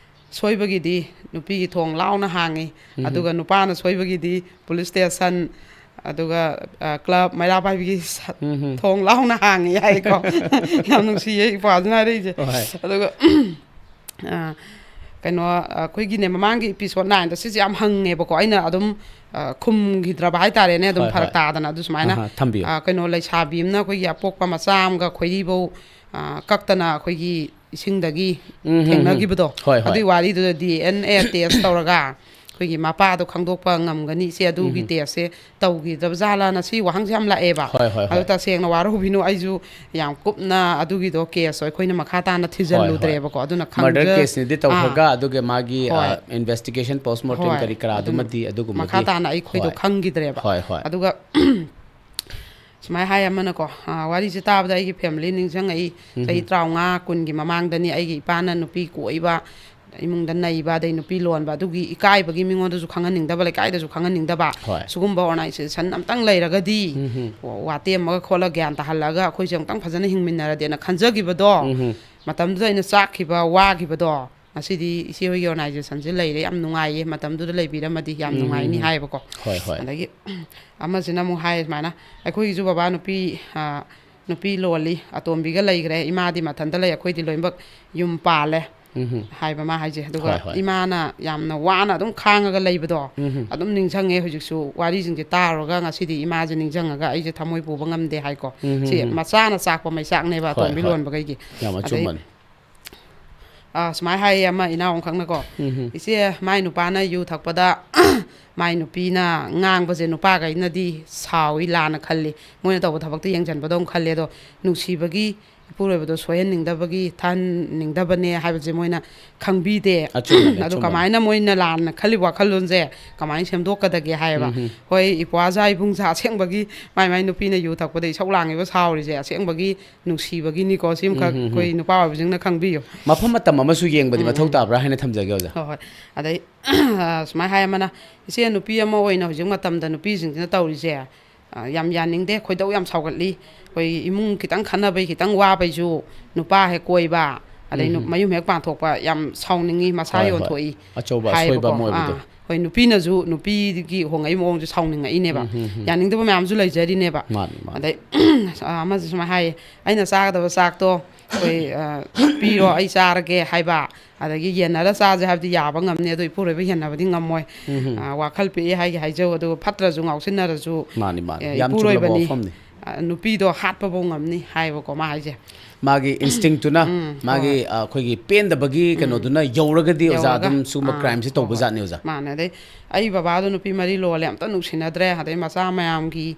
ꯁꯣꯏꯕꯒꯤꯗꯤ ꯅꯨꯄꯤꯒꯤ ꯊꯣꯡ ꯂꯥꯎꯅ ꯍꯥꯡꯉꯤ, ꯎꯝ꯫ ꯑꯗꯨꯒ ꯅꯨꯄꯥꯅ ꯁꯣꯏꯕꯒꯤꯗꯤ police station, ꯑꯗꯨꯒ, ꯑ, club, ꯃꯩꯔꯥ ꯄꯥꯏꯕꯤꯒꯤ ꯁ-, ꯎꯝ꯫ ꯊꯣꯡ ꯂꯥꯎꯅ ꯍꯥꯡꯉꯤ ꯍꯥꯏꯀꯣ꯫ ꯌꯥꯝ ꯅꯨꯡꯁꯤꯌꯦ ꯏꯄ꯭ꯋꯥꯁꯤꯅ ꯍꯥꯏꯔꯛꯏꯁꯦ꯫ ꯍꯣꯏ꯫ ꯑꯗꯨꯒ, ꯑ, ꯀꯩꯅꯣ, ꯑꯩꯈꯣꯏꯒꯤꯅꯦ, ꯃꯃꯥꯡꯒꯤ ꯏꯄꯤꯁꯣꯠ ꯅꯥꯏꯟꯗ ꯁꯤꯁꯦ ꯌꯥꯝ ꯍꯪꯉꯦꯕꯀꯣ, ꯑꯩꯅ ꯑꯗꯨꯝ ꯑ, ꯈꯨꯝꯈꯤꯗ꯭ꯔꯕ ꯍꯥꯏꯇꯥꯔꯦꯅꯦ, ꯑꯗꯨꯝ ꯍꯣꯏ, ꯐꯔꯛ ꯍꯣꯏ꯫ ꯇꯥꯗꯅ꯫ ꯑꯗꯨ ꯁꯨꯃꯥꯏꯅ ꯑꯍꯥ, ꯊꯝꯕꯤꯌꯨ꯫ ꯑ, ꯀꯩꯅꯣ, ꯂꯩꯁꯥꯕꯤ ꯑꯃꯅ ꯑꯩꯈꯣꯏꯒꯤ ꯑꯄꯣꯛꯄ ꯃꯆꯥ ꯑꯃꯒ ꯈꯣꯏꯔꯤꯕꯧ ꯑ, ꯀꯛꯇꯅ ꯑꯩꯈꯣꯏꯒꯤ ꯏꯁꯤꯡꯗꯒꯤ ꯎꯝ, ꯎꯝ, ꯎꯝ꯫ ꯊꯦꯡꯅꯈꯤꯕꯗꯣ, ꯍꯣꯏ, ꯍꯣꯏ꯫ ꯑꯗꯨꯒꯤ ꯋꯥꯔꯤꯗꯨꯗ ꯗꯤ ꯑꯦꯟ ꯑꯦ ꯇꯦꯁ ꯇꯧꯔꯒ ꯑꯩꯈꯣꯏꯒꯤ ꯃꯄꯥꯗꯣ ꯈꯪꯗꯣꯛꯄ ꯉꯝꯒꯅꯤ, ꯏꯆꯦ, ꯑꯗꯨꯒꯤ ꯎꯝ꯫ ꯇꯦꯁꯁꯦ ꯇꯧꯈꯤꯗ꯭ꯔꯕ ꯖꯥꯠꯂꯥꯅ ꯁꯤ ꯋꯥꯍꯪꯁꯦ ꯌꯥꯝ ꯂꯥꯛꯑꯦꯕ꯫ ꯍꯣꯏ, ꯍꯣꯏ, ꯑꯗꯨ ꯍꯣꯏ꯫ ꯇꯁꯦꯡꯅ ꯋꯥꯔꯧꯕꯤꯅꯨ, ꯑꯩꯁꯨ ꯌꯥꯝ ꯀꯨꯞꯅ ꯑꯗꯨꯒꯤꯗꯣ ꯀꯦꯁ ꯑꯩꯈꯣꯏꯅ ꯃꯈꯥ ꯇꯥꯅ ꯍꯣꯏ, ꯍꯣꯏ꯫ ꯊꯤꯖꯤꯜꯂꯨꯗ꯭ꯔꯦꯕꯀꯣ꯫ ꯑꯗꯨꯅ ꯃꯔꯗꯔ ꯈꯪꯖ- ꯀꯦꯁꯅꯤꯗꯤ ꯇꯧꯈ꯭ꯔꯒ, ꯑꯥ꯫ ꯑꯗꯨꯒ ꯃꯥꯒꯤ ꯍꯣꯏ꯫ ꯏꯟꯚꯦꯁꯇꯤꯒꯦꯁꯟ, ꯄꯣꯁꯃꯣꯔꯇꯦꯝ ꯍꯣꯏ꯫ ꯀꯔꯤ ꯀꯔꯥ ꯑꯗꯨꯝ ꯑꯗꯨꯃꯗꯤ, ꯑꯗꯨꯒꯨꯝꯕꯗꯤ ꯃꯈꯥ ꯇꯥꯅ ꯑꯩꯈꯣꯏꯗꯣ ꯍꯣꯏ꯫ ꯈꯪꯈꯤꯗ꯭ꯔꯦꯕ꯫ ꯍꯣꯏ, ꯍꯣꯏ꯫ ꯑꯗꯨꯒ ꯁꯨꯃꯥꯏꯅ ꯍꯥꯏ ꯑꯃꯅꯀꯣ, ꯑ, ꯋꯥꯔꯤꯁꯦ ꯇꯥꯕꯗ ꯑꯩꯒꯤ ꯐꯦꯃꯤꯂꯤ ꯅꯤꯡꯁꯤꯡꯉꯛꯏ꯫ ꯆꯍꯤ ꯎꯝ꯫ ꯇꯔꯥꯃꯉꯥ, ꯀꯨꯟꯒꯤ ꯃꯃꯥꯡꯗꯅꯤ ꯑꯩꯒꯤ ꯏꯄꯥꯅ ꯅꯨꯄꯤ ꯀꯣꯏꯕ, ꯏꯃꯨꯡꯗ ꯅꯩꯕ, ꯑꯗꯩ ꯅꯨꯄꯤ ꯂꯣꯟꯕ, ꯑꯗꯨꯒꯤ ꯏꯀꯥꯏꯕꯒꯤ ꯃꯤꯉꯣꯟꯗꯁꯨ ꯈꯪꯍꯟꯅꯤꯡꯗꯕ, ꯂꯩꯀꯥꯏꯗꯁꯨ ꯈꯪꯍꯟꯅꯤꯡꯗꯕ, ꯍꯣꯏ꯫ ꯁꯤꯒꯨꯝꯕ ꯑꯣꯔꯒꯅꯥꯏꯖꯦꯁꯟ ꯑꯝꯇꯪ ꯂꯩꯔꯒꯗꯤ ꯎꯝ꯫ ꯋꯥ ꯇꯦꯝꯃꯒ ꯈꯣꯠꯂꯒ ꯒ꯭ꯌꯥꯟ ꯇꯥꯍꯜꯂꯒ ꯑꯩꯈꯣꯏꯁꯦ ꯑꯝꯇꯪ ꯐꯖꯅ ꯍꯤꯡꯃꯤꯟꯅꯔꯗꯤꯅ ꯈꯟꯖꯈꯤꯕꯗꯣ, ꯎꯝ꯫ ꯃꯇꯝꯗꯨꯗ ꯑꯩꯅ ꯆꯥꯛꯈꯤꯕ, ꯋꯥꯈꯤꯕꯗꯣ, ꯉꯁꯤꯗꯤ ꯏꯆꯦ ꯍꯣꯏꯒꯤ ꯑꯣꯔꯒꯅꯥꯏꯖꯦꯁꯟꯁꯦ ꯂꯩꯔꯦ, ꯌꯥꯝ ꯅꯨꯡꯉꯥꯏꯌꯦ, ꯃꯇꯝꯗꯨꯗ ꯂꯩꯕꯤꯔꯝꯃꯗꯤ ꯌꯥꯝ ꯎꯝ, ꯅꯨꯡꯉꯥꯏꯅꯤ ꯎꯝ, ꯎꯝ꯫ ꯍꯥꯏꯌꯦꯕꯀꯣ꯫ ꯍꯣꯏ, ꯍꯣꯏ꯫ ꯑꯗꯒꯤ ꯑꯃꯁꯤꯅ ꯑꯃꯨꯛ ꯍꯥꯏ ꯁꯨꯃꯥꯏꯅ, ꯑꯩꯈꯣꯏꯒꯤꯁꯨ ꯕꯕꯥ ꯅꯨꯄꯤ, ꯑ, ꯅꯨꯄꯤ ꯂꯣꯜꯂꯤ, ꯑꯇꯣꯝꯕꯤꯒ ꯂꯩꯈ꯭ꯔꯦ, ꯏꯃꯥꯗꯤ ꯃꯊꯟꯇ ꯂꯩ, ꯑꯩꯈꯣꯏꯗꯤ ꯂꯣꯏꯅꯃꯛ ꯌꯨꯝ ꯄꯥꯜꯂꯦ ꯎꯝ꯫ ꯍꯥꯏꯕ ꯃꯥ ꯍꯥꯏꯁꯦ꯫ ꯑꯗꯨꯒ ꯍꯣꯏ, ꯍꯣꯏ꯫ ꯏꯃꯥꯅ ꯌꯥꯝꯅ ꯋꯥꯅ ꯑꯗꯨꯝ ꯈꯥꯡꯉꯒ ꯂꯩꯕꯗꯣ ꯎꯝ꯫ ꯑꯗꯨꯝ ꯅꯤꯡꯁꯤꯡꯉꯦ ꯍꯧꯖꯤꯛꯁꯨ, ꯋꯥꯔꯤꯁꯤꯡꯁꯦ ꯇꯥꯔꯨꯔꯒ ꯉꯁꯤꯗꯤ ꯏꯃꯥꯁꯦ ꯅꯤꯡꯁꯤꯡꯉꯒ ꯑꯩꯁꯦ ꯊꯃꯣꯏ ꯄꯨꯕ ꯉꯝꯗꯦ ꯍꯥꯏꯀꯣ꯫ ꯎꯝ, ꯁꯤ ꯎꯝ꯫ ꯃꯆꯥꯅ ꯆꯥꯛꯄ ꯃꯩꯆꯥꯛꯅꯦꯕ ꯍꯣꯏ, ꯑꯇꯣꯝꯕꯤ ꯍꯣꯏ꯫ ꯂꯣꯟꯕꯈꯩꯒꯤ꯫ ꯌꯥꯝ ꯑꯗꯩ ꯑꯆꯨꯝꯕꯅꯤ꯫ ꯑꯥ, ꯁꯨꯃꯥꯏꯅ ꯍꯥꯏꯌꯦ ꯑꯃ ꯏꯅꯥꯎ ꯑꯃꯈꯛꯅꯀꯣ, ꯎꯝ꯫ "ꯏꯆꯦ, ꯃꯥꯏ ꯅꯨꯄꯥꯅ ꯌꯨ ꯊꯛꯄꯗ ꯃꯥꯏ ꯅꯨꯄꯤꯅ ꯉꯥꯡꯕꯁꯦ ꯅꯨꯄꯥꯈꯩꯅꯗꯤ ꯁꯥꯎꯏ, ꯂꯥꯟꯅ ꯈꯜꯂꯤ, ꯃꯣꯏꯅ ꯇꯧꯕ ꯊꯕꯛꯇ ꯌꯦꯡꯁꯤꯟꯕꯗꯧꯅ ꯈꯜꯂꯦ, ꯑꯗꯣ ꯅꯨꯡꯁꯤꯕꯒꯤ ꯏꯄꯨꯔꯣꯏꯕꯗꯣ ꯁꯣꯏꯍꯟꯅꯤꯡꯗꯕꯒꯤ, ꯊꯥꯍꯟꯅꯤꯡꯗꯕꯅꯦ ꯍꯥꯏꯕꯁꯦ ꯃꯣꯏꯅ ꯈꯪꯕꯤꯗꯦ꯫ ꯑꯆꯨꯝꯕꯅꯦ, ꯑꯗꯣ ꯑꯆꯨꯝꯕꯅꯦ꯫ ꯀꯃꯥꯏꯅ ꯃꯣꯏꯅ ꯂꯥꯟꯅ ꯈꯜꯂꯤꯕ ꯋꯥꯈꯜꯂꯣꯟꯁꯦ ꯀꯃꯥꯏꯅ ꯁꯦꯝꯗꯣꯛꯀꯗꯒꯦ?" ꯍꯥꯏꯌꯦꯕ꯫ ꯎꯝ꯫ ꯍꯣꯏ, ꯏꯄ꯭ꯋꯥꯖꯥ ꯏꯕꯨꯡꯖꯥ ꯑꯁꯦꯡꯕꯒꯤ ꯃꯥꯏ ꯃꯥꯏ ꯅꯨꯄꯤꯅ ꯌꯨ ꯊꯛꯄꯗ ꯏꯁꯧ ꯂꯥꯡꯉꯤꯕ, ꯁꯥꯎꯔꯤꯁꯦ ꯑꯁꯦꯡꯕꯒꯤ ꯅꯨꯡꯁꯤꯕꯒꯤꯅꯤꯀꯣ꯫ ꯁꯤꯃꯈꯛ ꯎꯝ, ꯎꯝ, ꯎꯝ꯫ ꯑꯩꯈꯣꯏ ꯅꯨꯄꯥ ꯑꯣꯏꯕꯁꯤꯡꯅ ꯈꯪꯕꯤꯌꯨ꯫ ꯃꯐꯝ ꯃꯇꯝ ꯑꯃꯁꯨ ꯌꯦꯡꯕꯗꯤ ꯎꯝ, ꯃꯊꯧ ꯎꯝ꯫ ꯇꯥꯕ꯭ꯔꯥ ꯍꯥꯏꯅ ꯊꯝꯖꯒꯦ, ꯑꯣꯖꯥ꯫ ꯍꯣꯏ, ꯍꯣꯏ꯫ ꯑꯗꯩ ꯁꯨꯃꯥꯏꯅ ꯍꯥꯏ ꯑꯃꯅ, "ꯏꯆꯦ, ꯅꯨꯄꯤ ꯑꯃ ꯑꯣꯏꯅ ꯍꯧꯖꯤꯛ ꯃꯇꯝꯗ ꯅꯨꯄꯤꯁꯤꯡꯁꯤꯅ ꯇꯧꯔꯤꯁꯦ, ꯑ, ꯌꯥꯝ ꯌꯥꯅꯤꯡꯗꯦ, ꯈꯣꯏꯗꯧ ꯌꯥꯝ ꯁꯥꯎꯒꯠꯂꯤ꯫ ꯑꯩꯈꯣꯏ ꯏꯃꯨꯡ ꯈꯤꯇꯪ ꯈꯠꯅꯕꯩ, ꯈꯤꯇꯪ ꯋꯥꯕꯩꯁꯨ ꯅꯨꯄꯥ ꯍꯦꯛ ꯀꯣꯏꯕ, ꯑꯗꯩ ꯅꯨ-, ꯎꯝ꯫ ꯃꯌꯨꯝ ꯍꯦꯛ ꯄꯥꯟꯊꯣꯛꯄ, ꯌꯥꯝ ꯁꯥꯎꯅꯤꯡꯉꯤ, ꯃꯁꯥ ꯍꯣꯏ, ꯍꯣꯏ꯫ ꯌꯣꯟꯊꯣꯛꯏ" ꯑꯆꯧꯕ ꯑꯁꯣꯏꯕ ꯍꯥꯏꯌꯦꯕꯀꯣ꯫ ꯑꯃ ꯑꯣꯏꯕꯗꯣ꯫ ꯑꯥ, ꯍꯣꯏ, ꯅꯨꯄꯤꯅꯁꯨ ꯅꯨꯄꯤꯒꯤ ꯍꯣꯡꯉꯛꯏ ꯃꯑꯣꯡꯁꯦ ꯁꯥꯎꯅꯤꯡꯉꯛꯏꯅꯦꯕ꯫ ꯎꯝ, ꯎꯝ, ꯎꯝ꯫ ꯌꯥꯅꯤꯡꯗꯕ ꯃꯌꯥꯝꯁꯨ ꯂꯩꯖꯔꯤꯅꯦꯕ꯫ ꯃꯥꯅꯤ, ꯃꯥꯅꯤ꯫ ꯑꯗꯩ ꯑ, ꯑꯃꯁꯨ ꯁꯨꯃꯥꯏꯅ ꯍꯥꯏꯌꯦ, "ꯑꯩꯅ ꯆꯥꯒꯗꯕ ꯆꯥꯛꯇꯣ ꯑꯩꯈꯣꯏ, ꯑ, "ꯄꯤꯔꯣ, ꯑꯩ ꯆꯥꯔꯒꯦ" ꯍꯥꯏꯕ, ꯑꯗꯒꯤ "ꯌꯦꯟꯅꯔ ꯆꯥꯁꯦ" ꯍꯥꯏꯕꯗꯤ ꯌꯥꯕ ꯉꯝꯅꯤ, ꯑꯗꯣ ꯏꯄꯨꯔꯣꯏꯕ ꯌꯦꯟꯅꯕꯗꯤ ꯉꯝꯃꯣꯏ꯫ ꯎꯝ꯫ ꯑ, ꯋꯥꯈꯜ ꯄꯤꯛꯏ ꯍꯥꯏꯒꯦ ꯍꯥꯏꯖꯧ, ꯑꯗꯨꯒ ꯐꯠꯇ꯭ꯔꯁꯨ ꯉꯥꯎꯁꯤꯟꯅꯔꯁꯨ, ꯃꯥꯅꯤ, ꯃꯥꯅꯤ꯫ ꯑꯦ, ꯌꯥꯝ ꯆꯨꯝꯂꯕ ꯏꯄꯨꯔꯣꯏꯕꯅꯤ꯫ ꯋꯥꯐꯝꯅꯤ꯫ ꯑ, ꯅꯨꯄꯤꯗꯣ ꯍꯥꯠꯄꯐꯧ ꯉꯝꯅꯤ ꯍꯥꯏꯕꯀꯣ, ꯃꯥ ꯍꯥꯏꯁꯦ꯫ ꯃꯥꯒꯤ instinctꯇꯨꯅ, ꯎꯝ, ꯃꯥꯒꯤ, ꯍꯣꯏ꯫ ꯑ, ꯑꯩꯈꯣꯏꯒꯤ ꯄꯦꯟꯗꯕꯒꯤ ꯎꯝ꯫ ꯀꯩꯅꯣꯗꯨꯅ ꯌꯧꯔꯒꯗꯤ, ꯑꯣꯖꯥ, ꯌꯧꯔꯒ, ꯑꯗꯨꯝ ꯁꯤꯒꯨꯝꯕ ꯑꯥ, crimeꯁꯦ ꯍꯣꯏ, ꯇꯧꯕ ꯍꯣꯏ꯫ ꯖꯥꯠꯅꯦ, ꯑꯣꯖꯥ꯫ ꯃꯥꯅꯦ꯫ ꯑꯗꯩ ꯑꯩ ꯕꯕꯥꯗꯣ ꯅꯨꯄꯤ ꯃꯔꯤ ꯂꯣꯜꯂꯦ, ꯑꯝꯇ ꯅꯨꯡꯁꯤꯅꯗ꯭ꯔꯦ, ꯑꯗꯩ ꯃꯆꯥ ꯃꯌꯥꯝꯒꯤ,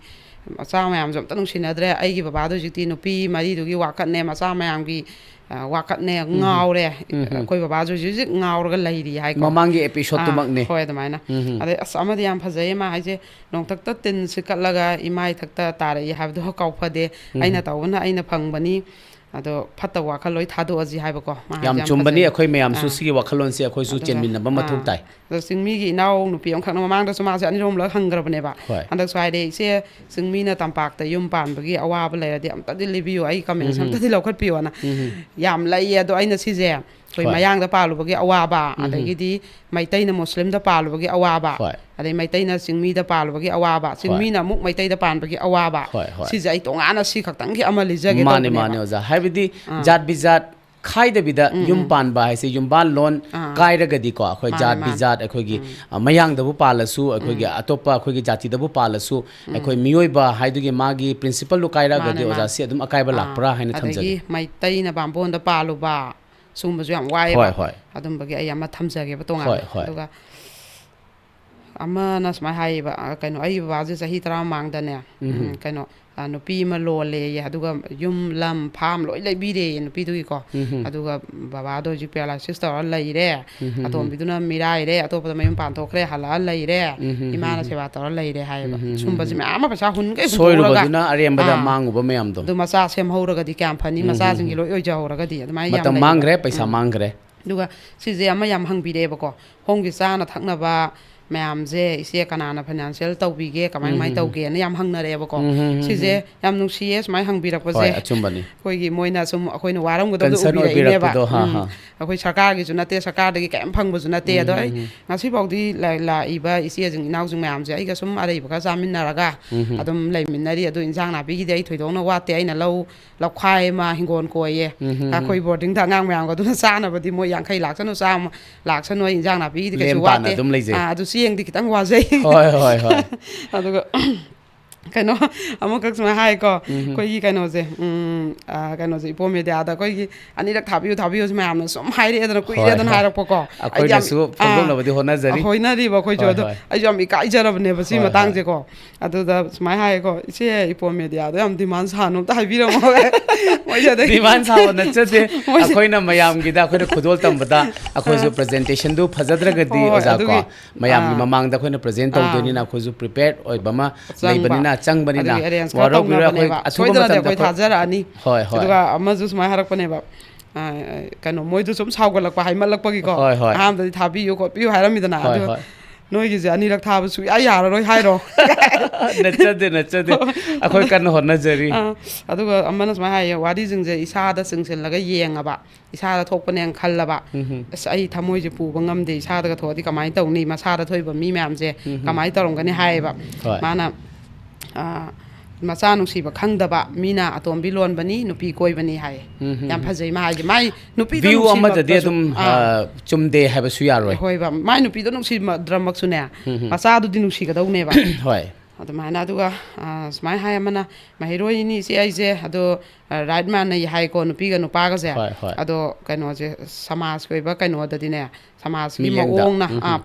ꯃꯆꯥ ꯃꯌꯥꯝꯁꯨ ꯑꯝꯇ ꯅꯨꯡꯁꯤꯅꯗ꯭ꯔꯦ꯫ ꯑꯩꯒꯤ ꯕꯕꯥꯗꯣ ꯍꯧꯖꯤꯛꯇꯤ ꯅꯨꯄꯤ ꯃꯔꯤꯗꯨꯒꯤ ꯋꯥꯀꯠꯅꯦ, ꯃꯆꯥ ꯃꯌꯥꯝꯒꯤ, ꯑ, ꯋꯥꯀꯠꯅꯦ, ꯎꯝ꯫ ꯉꯥꯎꯔꯦ꯫ ꯎꯝ꯫ ꯑꯩꯈꯣꯏ ꯕꯕꯥꯁꯨ ꯍꯧꯖꯤꯛ ꯍꯧꯖꯤꯛ ꯉꯥꯎꯔꯒ ꯂꯩꯔꯤ ꯍꯥꯏꯀꯣ꯫ ꯃꯃꯥꯡꯒꯤ episodeꯇꯨꯃꯛꯅꯦ꯫ ꯑꯥ, ꯍꯣꯏ, ꯑꯗꯨꯃꯥꯏꯅ꯫ ꯎꯝ꯫ ꯑꯗꯩ ꯑꯁ, ꯑꯃꯗꯤ ꯌꯥꯝ ꯐꯖꯩꯌꯦ ꯃꯥ ꯍꯥꯏꯁꯦ, "ꯅꯣꯡꯊꯛꯇ ꯇꯤꯟ ꯁꯤꯠꯀꯠꯂꯒ ꯏꯃꯥ ꯏꯊꯛꯇ ꯇꯥꯔꯛꯏ" ꯍꯥꯏꯕꯗꯣ ꯀꯥꯎꯐꯗꯦ꯫ ꯎꯝ꯫ "ꯑꯩꯅ ꯇꯧꯕꯅ ꯑꯩꯅ ꯐꯪꯕꯅꯤ, ꯑꯗꯣ ꯐꯠꯇꯕ ꯋꯥꯈꯜ ꯂꯣꯏ ꯊꯥꯗꯣꯛꯑꯁꯤ" ꯍꯥꯏꯕꯀꯣ꯫ ꯃꯥ ꯍꯥꯏꯁꯦ ꯌꯥꯝ ꯌꯥꯝ ꯆꯨꯝꯕꯅꯤ꯫ ꯐꯖꯩ꯫ ꯑꯩꯈꯣꯏ ꯃꯌꯥꯝꯁꯨ ꯑꯥ꯫ ꯁꯤꯒꯤ ꯋꯥꯈꯜꯂꯣꯟꯁꯦ ꯑꯩꯈꯣꯏꯁꯨ ꯑꯗꯨꯒ, ꯆꯦꯟꯃꯤꯟꯅꯕ ꯃꯊꯧ ꯑꯥ꯫ ꯇꯥꯏ꯫ ꯑꯗꯣ ꯆꯤꯡꯃꯤꯒꯤ ꯏꯅꯥꯎ ꯅꯨꯄꯤ ꯑꯃꯈꯛꯅ ꯃꯃꯥꯡꯗꯁꯨ ꯃꯥꯁꯦ ꯑꯅꯤꯔꯛ ꯑꯍꯨꯝꯂꯛ ꯍꯪꯈ꯭ꯔꯕꯅꯦꯕ꯫ ꯍꯣꯏ꯫ ꯍꯟꯗꯛꯁꯨ ꯍꯥꯏꯔꯦ, "ꯏꯆꯦ, ꯆꯤꯡꯃꯤꯅ ꯇꯝꯄꯥꯛꯇ ꯌꯨꯝ ꯄꯥꯟꯕꯒꯤ ꯑꯋꯥꯕ ꯂꯩꯔꯗꯤ ꯑꯝꯇꯗꯤ ꯂꯤꯕꯤꯌꯨ, ꯑꯩ comments ꯎꯝ꯫ ꯑꯝꯇꯗꯤ ꯂꯧꯈꯠꯄꯤꯌꯣꯅ"꯫ ꯎꯝ꯫ ꯌꯥꯝ ꯂꯩꯌꯦ, ꯑꯗꯣ ꯑꯩꯅ ꯁꯤꯁꯦ ꯑꯩꯈꯣꯏ ꯍꯣꯏ꯫ ꯃꯌꯥꯡꯗ ꯄꯥꯜꯂꯨꯕꯒꯤ ꯑꯋꯥꯕ, ꯎꯝ꯫ ꯑꯗꯒꯤꯗꯤ ꯃꯩꯇꯩꯅ ꯃꯨꯁꯂꯤꯝꯗ ꯄꯥꯜꯂꯨꯕꯒꯤ ꯑꯋꯥꯕ, ꯍꯣꯏ꯫ ꯑꯗꯩ ꯃꯩꯇꯩꯅ ꯆꯤꯡꯃꯤꯗ ꯄꯥꯜꯂꯨꯕꯒꯤ ꯑꯋꯥꯕ, ꯍꯣꯏ꯫ ꯆꯤꯡꯃꯤꯅ ꯑꯃꯨꯛ ꯃꯩꯇꯩꯗ ꯄꯥꯟꯕꯒꯤ ꯑꯋꯥꯕ, ꯍꯣꯏ, ꯍꯣꯏ꯫ ꯁꯤꯁꯦ ꯑꯩ ꯇꯣꯉꯥꯟꯅ ꯁꯤ ꯈꯛꯇꯪꯒꯤ ꯑꯃ ꯂꯤꯖꯒꯦ ꯃꯥꯅꯦ, ꯇꯧꯕꯅꯦꯕ꯫ ꯃꯥꯅꯦ, ꯑꯣꯖꯥ꯫ ꯍꯥꯏꯕꯗꯤ ꯑꯥ꯫ ꯖꯥꯠ ꯕꯤꯖꯥꯠ ꯈꯥꯏꯗꯕꯤꯗ ꯎꯝ, ꯌꯨꯝ ꯎꯝ꯫ ꯄꯥꯟꯕ ꯍꯥꯏꯁꯦ, ꯌꯨꯝꯕꯥꯜ ꯂꯣꯟ ꯃꯥꯅꯦ, ꯃꯥꯅꯦ꯫ ꯀꯥꯏꯔꯒꯗꯤꯀꯣ, ꯑꯩꯈꯣꯏ ꯃꯥꯅꯦ, ꯖꯥꯠ ꯃꯥꯅꯦ꯫ ꯕꯤꯖꯥꯠ, ꯑꯩꯈꯣꯏꯒꯤ, ꯎꯝ꯫ ꯑ, ꯃꯌꯥꯡꯗꯕꯨ ꯄꯥꯜꯂꯁꯨ, ꯑꯩꯈꯣꯏꯒꯤ ꯎꯝ꯫ ꯑꯇꯣꯞꯄ ꯑꯩꯈꯣꯏꯒꯤ ꯖꯥꯇꯤꯗꯕꯨ ꯄꯥꯜꯂꯁꯨ, ꯎꯝ꯫ ꯑꯩꯈꯣꯏ ꯃꯤꯑꯣꯏꯕ ꯍꯥꯏꯗꯨꯒꯤ ꯃꯥꯒꯤ principleꯗꯨ ꯀꯥꯏꯔꯛꯑꯒꯗꯤ, ꯃꯥꯅꯦ, ꯑꯣꯖꯥ, ꯃꯥꯅꯦ꯫ ꯁꯤ ꯑꯗꯨꯝ ꯑꯀꯥꯏꯕ ꯑꯥ, ꯂꯥꯛꯄ꯭ꯔꯥ ꯍꯥꯏꯅ ꯑꯗꯒꯤ ꯊꯝꯖꯒꯦ꯫ ꯃꯩꯇꯩꯅ ꯕꯥꯝꯕꯣꯟꯗ ꯄꯥꯜꯂꯨꯕ, ꯁꯤꯒꯨꯝꯕꯁꯨ ꯌꯥꯝ ꯋꯥꯏꯑꯦꯕ꯫ ꯍꯣꯏ, ꯍꯣꯏ꯫ ꯑꯗꯨꯝꯕꯒꯤ ꯑꯩ ꯑꯃ ꯊꯝꯖꯒꯦꯕ ꯇꯣꯉꯥꯟꯅ꯫ ꯍꯣꯏ, ꯍꯣꯏ꯫ ꯑꯗꯨꯒ ꯑꯃꯅ ꯁꯨꯃꯥꯏꯅ ꯍꯥꯏꯌꯦꯕ, ꯑ, ꯀꯩꯅꯣ, ꯑꯩꯒꯤ ꯕꯕꯥꯁꯦ ꯆꯍꯤ ꯇꯔꯥ ꯃꯃꯥꯡꯗꯅꯦ, ꯎꯝ꯫ ꯎꯝ, ꯀꯩꯅꯣ, ꯑ, ꯅꯨꯄꯤ ꯑꯃ ꯂꯣꯜꯂꯦꯌꯦ, ꯑꯗꯨꯒ ꯌꯨꯝ, ꯂꯝ, farm ꯂꯣꯏ ꯂꯩꯕꯤꯔꯦꯌꯦ ꯅꯨꯄꯤꯗꯨꯒꯤꯀꯣ꯫ ꯎꯝ꯫ ꯑꯗꯨꯒ ꯕꯕꯥꯗꯣ ꯍꯧꯖꯤꯛ paralysis ꯇꯧꯔ ꯂꯩꯔꯦ, ꯎꯝ꯫ ꯑꯇꯣꯝꯕꯤꯗꯨꯅ ꯃꯤꯔꯥꯏꯔꯦ, ꯑꯇꯣꯞꯄꯗ ꯃꯌꯨꯝ ꯄꯥꯟꯊꯣꯛꯈ꯭ꯔꯦ, ꯍꯜꯂꯛꯑ ꯂꯩꯔꯦ, ꯎꯝ꯫ ꯏꯃꯥꯅ ꯁꯦꯕꯥ ꯇꯧꯔ ꯂꯩꯔꯦ ꯍꯥꯏꯌꯦꯕ꯫ ꯎꯝ꯫ ꯁꯨꯝꯕꯁꯤ ꯃꯌꯥꯝ ꯑꯃ ꯄꯩꯁꯥ ꯍꯨꯟꯈꯩ ꯍꯨꯟꯗꯣꯛꯎꯔꯒ, ꯁꯣꯏꯔꯨꯕꯗꯨꯅ ꯑꯔꯦꯝꯕꯗ ꯑꯥ꯫ ꯃꯥꯡꯉꯨꯕ ꯃꯌꯥꯝꯗꯣ꯫ ꯑꯗꯨ ꯃꯆꯥ ꯁꯦꯝꯍꯧꯔꯒꯗꯤ ꯀꯌꯥꯝ ꯐꯅꯤ, ꯎꯝ꯫ ꯃꯆꯥꯁꯤꯡꯒꯤ ꯂꯣꯏ ꯑꯣꯏꯖꯍꯧꯔꯒꯗꯤ, ꯑꯗꯨꯃꯥꯏꯅ ꯌꯥꯝ ꯃꯇꯝ ꯂꯩꯌꯦꯕ꯫ ꯃꯥꯡꯈ꯭ꯔꯦ, ꯄꯩꯁꯥ ꯎꯝ꯫ ꯃꯥꯡꯈ꯭ꯔꯦ꯫ ꯑꯗꯨꯒ ꯁꯤꯁꯦ ꯑꯃ ꯌꯥꯝ ꯍꯪꯕꯤꯔꯛꯑꯦꯕꯀꯣ, ꯍꯣꯝꯒꯤ ꯆꯥꯅ ꯊꯛꯅꯕ, ꯃꯌꯥꯝꯁꯦ, "ꯏꯆꯦ, ꯀꯅꯥꯅ ꯐꯥꯏꯅꯥꯟꯁꯤꯌꯦꯜ ꯇꯧꯕꯤꯒꯦ, ꯀꯃꯥꯏ ꯀꯃꯥꯏꯅ ꯎꯝ, ꯎꯝ, ꯎꯝ꯫ ꯇꯧꯒꯦꯅ?" ꯌꯥꯝ ꯍꯪꯅꯔꯛꯑꯦꯕꯀꯣ꯫ ꯎꯝ, ꯎꯝ, ꯎꯝ, ꯁꯤꯁꯦ ꯎꯝ꯫ ꯌꯥꯝ ꯅꯨꯡꯁꯤꯌꯦ ꯁꯨꯃꯥꯏꯅ ꯍꯪꯕꯤꯔꯛꯄꯁꯦ꯫ ꯍꯣꯏ, ꯑꯆꯨꯝꯕꯅꯤ꯫ ꯑꯩꯈꯣꯏꯒꯤ ꯃꯣꯏꯅ ꯁꯨꯝ ꯑꯩꯈꯣꯏꯅ ꯋꯥꯔꯝꯒꯗꯕꯗꯣ concern ꯎꯕꯤꯔꯛꯑꯦꯕ꯫ ꯑꯣꯏꯕꯤꯔꯛꯄꯗꯣ, ꯍꯥ, ꯎꯝ꯫ ꯍꯥ꯫ ꯑꯩꯈꯣꯏ ꯁꯔꯀꯥꯔꯒꯤꯁꯨ ꯅꯠꯇꯦ, ꯁꯔꯀꯥꯔꯗꯒꯤ ꯀꯔꯤꯝ ꯐꯪꯕꯁꯨ ꯅꯠꯇꯦ꯫ ꯎꯝ, ꯑꯗꯣ ꯎꯝ, ꯑꯩ ꯎꯝ꯫ ꯉꯁꯤꯐꯥꯎꯗꯤ ꯂꯥ-, ꯂꯥꯛꯏꯕ ꯏꯆꯦꯁꯤꯡ ꯏꯅꯥꯎꯁꯤꯡ ꯃꯌꯥꯝꯁꯦ ꯑꯩꯒ ꯁꯨꯝ ꯑꯔꯩꯕ ꯈꯔ ꯆꯥꯃꯤꯟꯅꯔꯒ ꯎꯝ, ꯎꯝ꯫ ꯑꯗꯨꯝ ꯂꯩꯃꯤꯟꯅꯔꯤ꯫ ꯑꯗꯨ ꯏꯟꯖꯥꯡ ꯅꯥꯄꯤꯒꯤꯗꯤ ꯑꯩ ꯊꯣꯏꯗꯣꯛꯅ ꯋꯥꯠꯇꯦ꯫ ꯑꯩꯅ ꯂꯧ ꯂꯧꯈꯥꯏ ꯑꯃ ꯍꯤꯡꯒꯣꯜ ꯀꯣꯏꯌꯦ꯫ ꯎꯝ, ꯎꯝ, ꯎꯝ꯫ ꯑꯩꯈꯣꯏ ꯕꯣꯔꯗꯤꯡꯗ ꯑꯉꯥꯡ ꯃꯌꯥꯝꯒ ꯑꯗꯨꯅ ꯆꯥꯅꯕꯗꯤ ꯃꯣꯏ ꯌꯥꯡꯈꯩ ꯂꯥꯛꯁꯅꯨ, ꯆꯥꯝꯃ ꯂꯥꯛꯁꯅꯨ, ꯑꯩ ꯏꯟꯖꯥꯡ ꯅꯥꯄꯤꯒꯤꯗꯤ ꯀꯩꯁꯨ ꯂꯦꯝ ꯄꯥꯅ ꯋꯥꯠꯇꯦ꯫ ꯑꯗꯨꯝ ꯂꯩꯖꯩ꯫ ꯑꯥ, ꯑꯗꯨ ꯆꯦꯡꯗꯤ ꯈꯤꯇꯪ ꯋꯥꯖꯩ꯫ ꯍꯣꯏ, ꯍꯣꯏ, ꯍꯣꯏ꯫ ꯑꯗꯨꯒ ꯀꯩꯅꯣ ꯑꯃꯈꯛ ꯁꯨꯃꯥꯏꯅ ꯍꯥꯏꯀꯣ, ꯎꯝ, ꯎꯝ꯫ ꯑꯩꯈꯣꯏꯒꯤ ꯀꯩꯅꯣꯁꯦ, ꯎꯝ, ꯑꯥ, ꯀꯩꯅꯣꯁꯦ, ꯏꯄꯣꯝ ꯃꯦꯗꯤꯌꯥꯗ ꯑꯩꯈꯣꯏꯒꯤ "ꯑꯅꯤꯔꯛ ꯊꯥꯕꯤꯌꯨ, ꯊꯥꯕꯤꯌꯨꯁꯦ" ꯃꯌꯥꯝꯅ ꯁꯨꯝ ꯍꯥꯏꯔꯛꯑꯦꯗꯅ, ꯍꯣꯏ, ꯀꯨꯏꯔꯦꯗꯅ ꯍꯣꯏ꯫ ꯍꯥꯏꯔꯛꯄꯀꯣ꯫ ꯑꯩꯗꯤ ꯌꯥꯝ, ꯑꯩꯈꯣꯏꯅꯁꯨ ꯑꯥ, ꯐꯣꯡꯗꯣꯛꯅꯕꯗꯤ ꯍꯣꯠꯅꯖꯔꯤ꯫ ꯍꯣꯠꯅꯔꯤꯕ ꯑꯩꯈꯣꯏꯁꯨ꯫ ꯍꯣꯏ, ꯑꯗꯣ ꯍꯣꯏ꯫ ꯑꯩꯁꯨ ꯌꯥꯝ ꯏꯀꯥꯏꯖꯔꯕꯅꯦꯕ ꯁꯤ ꯍꯣꯏ, ꯍꯣꯏ꯫ ꯃꯇꯥꯡꯁꯦꯀꯣ꯫ ꯑꯗꯨꯗ ꯁꯨꯃꯥꯏꯅ ꯍꯥꯏꯌꯦꯀꯣ, "ꯏꯆꯦ, ꯏꯄꯣꯝ ꯃꯦꯗꯤꯌꯥꯗꯣ ꯌꯥꯝ ꯗꯤꯃꯥꯟ ꯁꯥꯅꯨ, ꯑꯝꯇ ꯍꯥꯏꯕꯤꯔꯝꯃꯣ꯫" ꯃꯣꯏꯁꯦ ꯑꯗꯩ ꯗꯤꯃꯥꯟ ꯁꯥꯕ ꯅꯠꯆꯗꯦ꯫ ꯃꯣꯏꯁꯦ ꯑꯩꯈꯣꯏꯅ ꯃꯌꯥꯝꯒꯤꯗ ꯑꯩꯈꯣꯏꯅ ꯈꯨꯗꯣꯜ ꯇꯝꯕꯗ ꯑꯩꯈꯣꯏꯁꯨ ꯑꯥ꯫ ꯄ꯭ꯔꯖꯦꯟꯇꯦꯁꯟꯗꯨ ꯐꯖꯗ꯭ꯔꯒꯗꯤ, ꯍꯣꯏ, ꯍꯣꯏ, ꯑꯣꯖꯥ ꯀꯣ, ꯑꯗꯨꯒꯤ, ꯃꯌꯥꯝꯒꯤ ꯑꯥ꯫ ꯃꯃꯥꯡꯗ ꯑꯩꯈꯣꯏꯅ ꯄ꯭ꯔꯖꯦꯟ ꯑꯥ꯫ ꯇꯧꯗꯣꯏꯅꯤꯅ ꯑꯩꯈꯣꯏꯁꯨ ꯄ꯭ꯔꯤꯄꯦꯌꯔ ꯑꯣꯏꯕ ꯑꯃ ꯆꯪꯕ꯫ ꯂꯩꯕꯅꯤꯅ, ꯆꯪꯕꯅꯤꯅ ꯑꯗꯨꯒꯤ ꯑꯦꯔꯦꯟꯖ ꯈꯔ ꯋꯥꯔꯧꯕꯤꯔꯣꯏ꯫ ꯑꯩꯈꯣꯏ ꯇꯧꯅꯕꯅꯦꯕ꯫ ꯑꯊꯨꯕ ꯁꯣꯏꯗꯅꯗꯤ ꯃꯇꯝꯗ ꯑꯩꯈꯣꯏ ꯑꯩꯈꯣꯏ ꯊꯥꯖꯔꯛꯑꯅꯤ꯫ ꯍꯣꯏ, ꯍꯣꯏ꯫ ꯑꯗꯨꯒ ꯑꯃꯁꯨ ꯁꯨꯃꯥꯏꯅ ꯍꯥꯏꯔꯛꯄꯅꯦꯕ, ꯑ, ꯀꯩꯅꯣ, ꯃꯣꯏꯗꯣ ꯁꯨꯝ ꯁꯥꯎꯒꯠꯂꯛꯄ, ꯍꯥꯏꯃꯠꯂꯛꯄꯒꯤꯀꯣ꯫ ꯍꯣꯏ, ꯍꯣꯏ꯫ ꯑꯍꯥꯟꯕꯗꯗꯤ ꯊꯥꯕꯤꯌꯨ ꯈꯣꯠꯄꯤꯌꯨ ꯍꯥꯏꯔꯝꯃꯤꯗꯅ꯫ ꯍꯣꯏ, ꯑꯗꯨꯒ ꯍꯣꯏ꯫ "ꯅꯣꯏꯒꯤꯁꯦ ꯑꯅꯤꯔꯛ ꯊꯥꯕ ꯁꯨꯡꯌꯥ ꯌꯥꯔꯔꯣꯏ ꯍꯥꯏꯔꯣ?" ꯅꯠꯆꯗꯦ, ꯅꯠꯆꯗꯦ꯫ ꯑꯩꯈꯣꯏ ꯀꯟꯅ ꯍꯣꯠꯅꯖꯔꯤ꯫ ꯑꯥ, ꯑꯗꯨꯒ ꯑꯃꯅ ꯁꯨꯃꯥꯏꯅ ꯍꯥꯏꯌꯦ, "ꯋꯥꯔꯤꯁꯤꯡꯁꯦ ꯏꯁꯥꯗ ꯆꯤꯡꯁꯤꯜꯂꯒ ꯌꯦꯡꯉꯕ, ꯏꯁꯥꯗ ꯊꯣꯛꯄꯅꯦꯅ ꯈꯜꯂꯕ, ꯎꯝ, ꯍꯝ꯫ ꯑꯁ, ꯑꯩ ꯊꯃꯣꯏꯁꯦ ꯄꯨꯕ ꯉꯝꯗꯦ, ꯏꯁꯥꯗꯒ ꯊꯣꯛꯑꯗꯤ ꯀꯃꯥꯏꯅ ꯇꯧꯅꯤ? ꯃꯁꯥꯗ ꯊꯣꯛꯏꯕ ꯃꯤ ꯃꯌꯥꯝꯁꯦ ꯎꯝ, ꯍꯝ꯫ ꯀꯃꯥꯏꯅ ꯇꯧꯔꯝꯒꯅꯤ?" ꯍꯥꯏꯌꯦꯕ꯫ ꯍꯣꯏ꯫ ꯃꯥꯅ, ꯑꯥ, "ꯃꯆꯥ ꯅꯨꯡꯁꯤꯕ ꯈꯪꯗꯕ ꯃꯤꯅ ꯑꯇꯣꯝꯕꯤ ꯂꯣꯟꯕꯅꯤ, ꯅꯨꯄꯤ ꯀꯣꯏꯕꯅꯤ" ꯍꯥꯏꯌꯦ꯫ ꯎꯝ, ꯍꯝ, ꯌꯥꯝ ꯍꯝ꯫ ꯐꯖꯩ ꯃꯥ ꯍꯥꯏꯁꯦ꯫ ꯃꯥꯏ ꯅꯨꯄꯤꯗꯣ ꯚ꯭ꯌꯨ ꯑꯃꯗꯗꯤ ꯅꯨꯡꯁꯤꯃꯛꯇꯁꯨ-, ꯑꯗꯨꯝ, ꯑꯥ꯫ ꯑ, ꯆꯨꯝꯗꯦ ꯍꯥꯏꯕꯁꯨ ꯌꯥꯔꯣꯏ꯫ ꯍꯣꯏꯕ, ꯃꯥꯏ ꯅꯨꯄꯤꯗꯣ ꯅꯨꯡꯁꯤꯃꯛꯇ꯭ꯔꯃꯛꯁꯨꯅꯦ, ꯎꯝ, ꯍꯝ꯫ ꯃꯆꯥꯗꯨꯗꯤ ꯅꯨꯡꯁꯤꯒꯗꯧꯅꯦꯕ꯫ ꯍꯣꯏ꯫ ꯑꯗꯨꯃꯥꯏꯅ꯫ ꯑꯗꯨꯒ, ꯑ, ꯁꯨꯃꯥꯏꯅ ꯍꯥꯏ ꯑꯃꯅ, "ꯃꯍꯩꯔꯣꯏꯅꯤ ꯏꯆꯦ ꯑꯩꯁꯦ, ꯑꯗꯣ, ꯑ, ꯔꯥꯏꯠ ꯃꯥꯟꯅꯩ" ꯍꯥꯏꯀꯣ, ꯅꯨꯄꯤꯒ ꯅꯨꯄꯥꯒꯁꯦ꯫ ꯍꯣꯏ, ꯍꯣꯏ꯫ ꯑꯗꯣ ꯀꯩꯅꯣꯁꯦ, ꯁꯃꯥꯖꯀꯤ ꯑꯣꯏꯕ ꯀꯩꯅꯣꯗꯗꯤꯅꯦ, ꯁꯃꯥꯖꯀꯤ ꯃꯤꯠꯌꯦꯡꯗ꯫ ꯃꯑꯣꯡꯅ, ꯎꯝ, ꯑ, ꯎꯝ꯫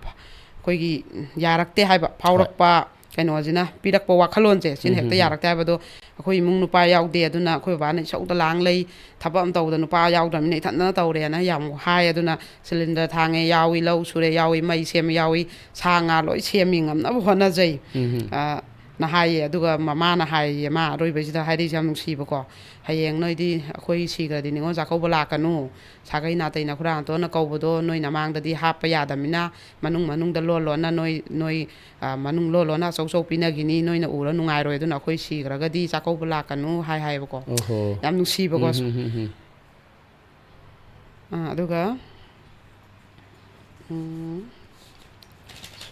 ꯑꯩꯈꯣꯏꯒꯤ ꯌꯥꯔꯛꯇꯦ ꯍꯥꯏꯕ ꯍꯣꯏ꯫ ꯐꯥꯎꯔꯛꯄ ꯀꯩꯅꯣꯁꯤꯅ ꯄꯤꯔꯛꯄ ꯋꯥꯈꯜꯂꯣꯟꯁꯦ, ꯁꯤꯅ ꯎꯝ, ꯍꯦꯛꯇ ꯎꯝ, ꯎꯝ꯫ ꯌꯥꯔꯛꯇꯦ ꯍꯥꯏꯕꯗꯣ꯫ ꯑꯩꯈꯣꯏ ꯏꯃꯨꯡ ꯅꯨꯄꯥ ꯌꯥꯎꯗꯦ, ꯑꯗꯨꯅ ꯑꯩꯈꯣꯏ ꯕꯕꯥꯅ ꯏꯁꯧꯗ ꯂꯥꯡ ꯂꯩ, ꯊꯕꯛ ꯑꯃ ꯇꯧꯕꯗ ꯅꯨꯄꯥ ꯌꯥꯎꯗ꯭ꯔꯕꯅꯤꯅ ꯏꯊꯟꯇꯅ ꯇꯧꯔꯦꯅ ꯌꯥꯝ ꯍꯥꯏ꯫ ꯑꯗꯨꯅ ꯁꯤꯂꯤꯟꯗꯔ ꯊꯥꯡꯉꯦ ꯌꯥꯎꯏ, ꯂꯧ ꯁꯨꯔꯦ ꯌꯥꯎꯏ, ꯃꯩ ꯁꯦꯝꯃꯦ ꯌꯥꯎꯏ, ꯁꯥ ꯉꯥ ꯂꯣꯏ ꯁꯦꯝꯃꯤ, ꯉꯝꯅꯕ ꯍꯣꯠꯅꯖꯩ꯫ ꯎꯝ, ꯎꯝ꯫ ꯑ, ꯅ ꯍꯥꯏꯌꯦ꯫ ꯑꯗꯨꯒ ꯃꯃꯥꯅ ꯍꯥꯏꯌꯦ, ꯃꯥ ꯑꯔꯣꯏꯕꯩꯁꯤꯗ ꯍꯥꯏꯔꯛꯏꯁꯦ ꯌꯥꯝ ꯅꯨꯡꯁꯤꯕꯀꯣ, "ꯍꯌꯦꯡ ꯅꯣꯏꯗꯤ ꯑꯩꯈꯣꯏ ꯁꯤꯈ꯭ꯔꯗꯤ ꯅꯤꯉꯣꯜ ꯆꯥꯛꯀꯧꯕ ꯂꯥꯛꯀꯅꯨ, ꯁꯥꯒꯩ ꯅꯥꯇꯩ ꯅꯈꯨꯔꯥ ꯅꯇꯣꯟꯅ ꯀꯧꯕꯗꯣ ꯅꯣꯏ ꯅꯃꯥꯡꯗꯗꯤ ꯍꯥꯞꯄ ꯌꯥꯗꯕꯅꯤꯅ, ꯃꯅꯨꯡ ꯃꯅꯨꯡꯗ ꯂꯣꯟ ꯂꯣꯟꯅ ꯅꯣꯏ, ꯅꯣꯏ, ꯑ, ꯃꯅꯨꯡ ꯂꯣꯟ ꯂꯣꯟꯅ ꯑꯆꯧ ꯑꯆꯧ ꯄꯤꯅꯈꯤꯅꯤ, ꯅꯣꯏꯅ ꯎꯔ ꯅꯨꯡꯉꯥꯏꯔꯣꯏ, ꯑꯗꯨꯅ ꯑꯩꯈꯣꯏ ꯁꯤꯈ꯭ꯔꯒꯗꯤ ꯆꯥꯛꯀꯧꯕ ꯂꯥꯛꯀꯅꯨ" ꯍꯥꯏ ꯍꯥꯏꯌꯦꯕꯀꯣ꯫ ꯑꯣꯍꯣ꯫ ꯌꯥꯝ ꯅꯨꯡꯁꯤꯕꯀꯣ꯫ ꯎꯝ, ꯎꯝ, ꯎꯝ, ꯎꯝ꯫ ꯑꯥ, ꯑꯗꯨꯒ, ꯎꯝ,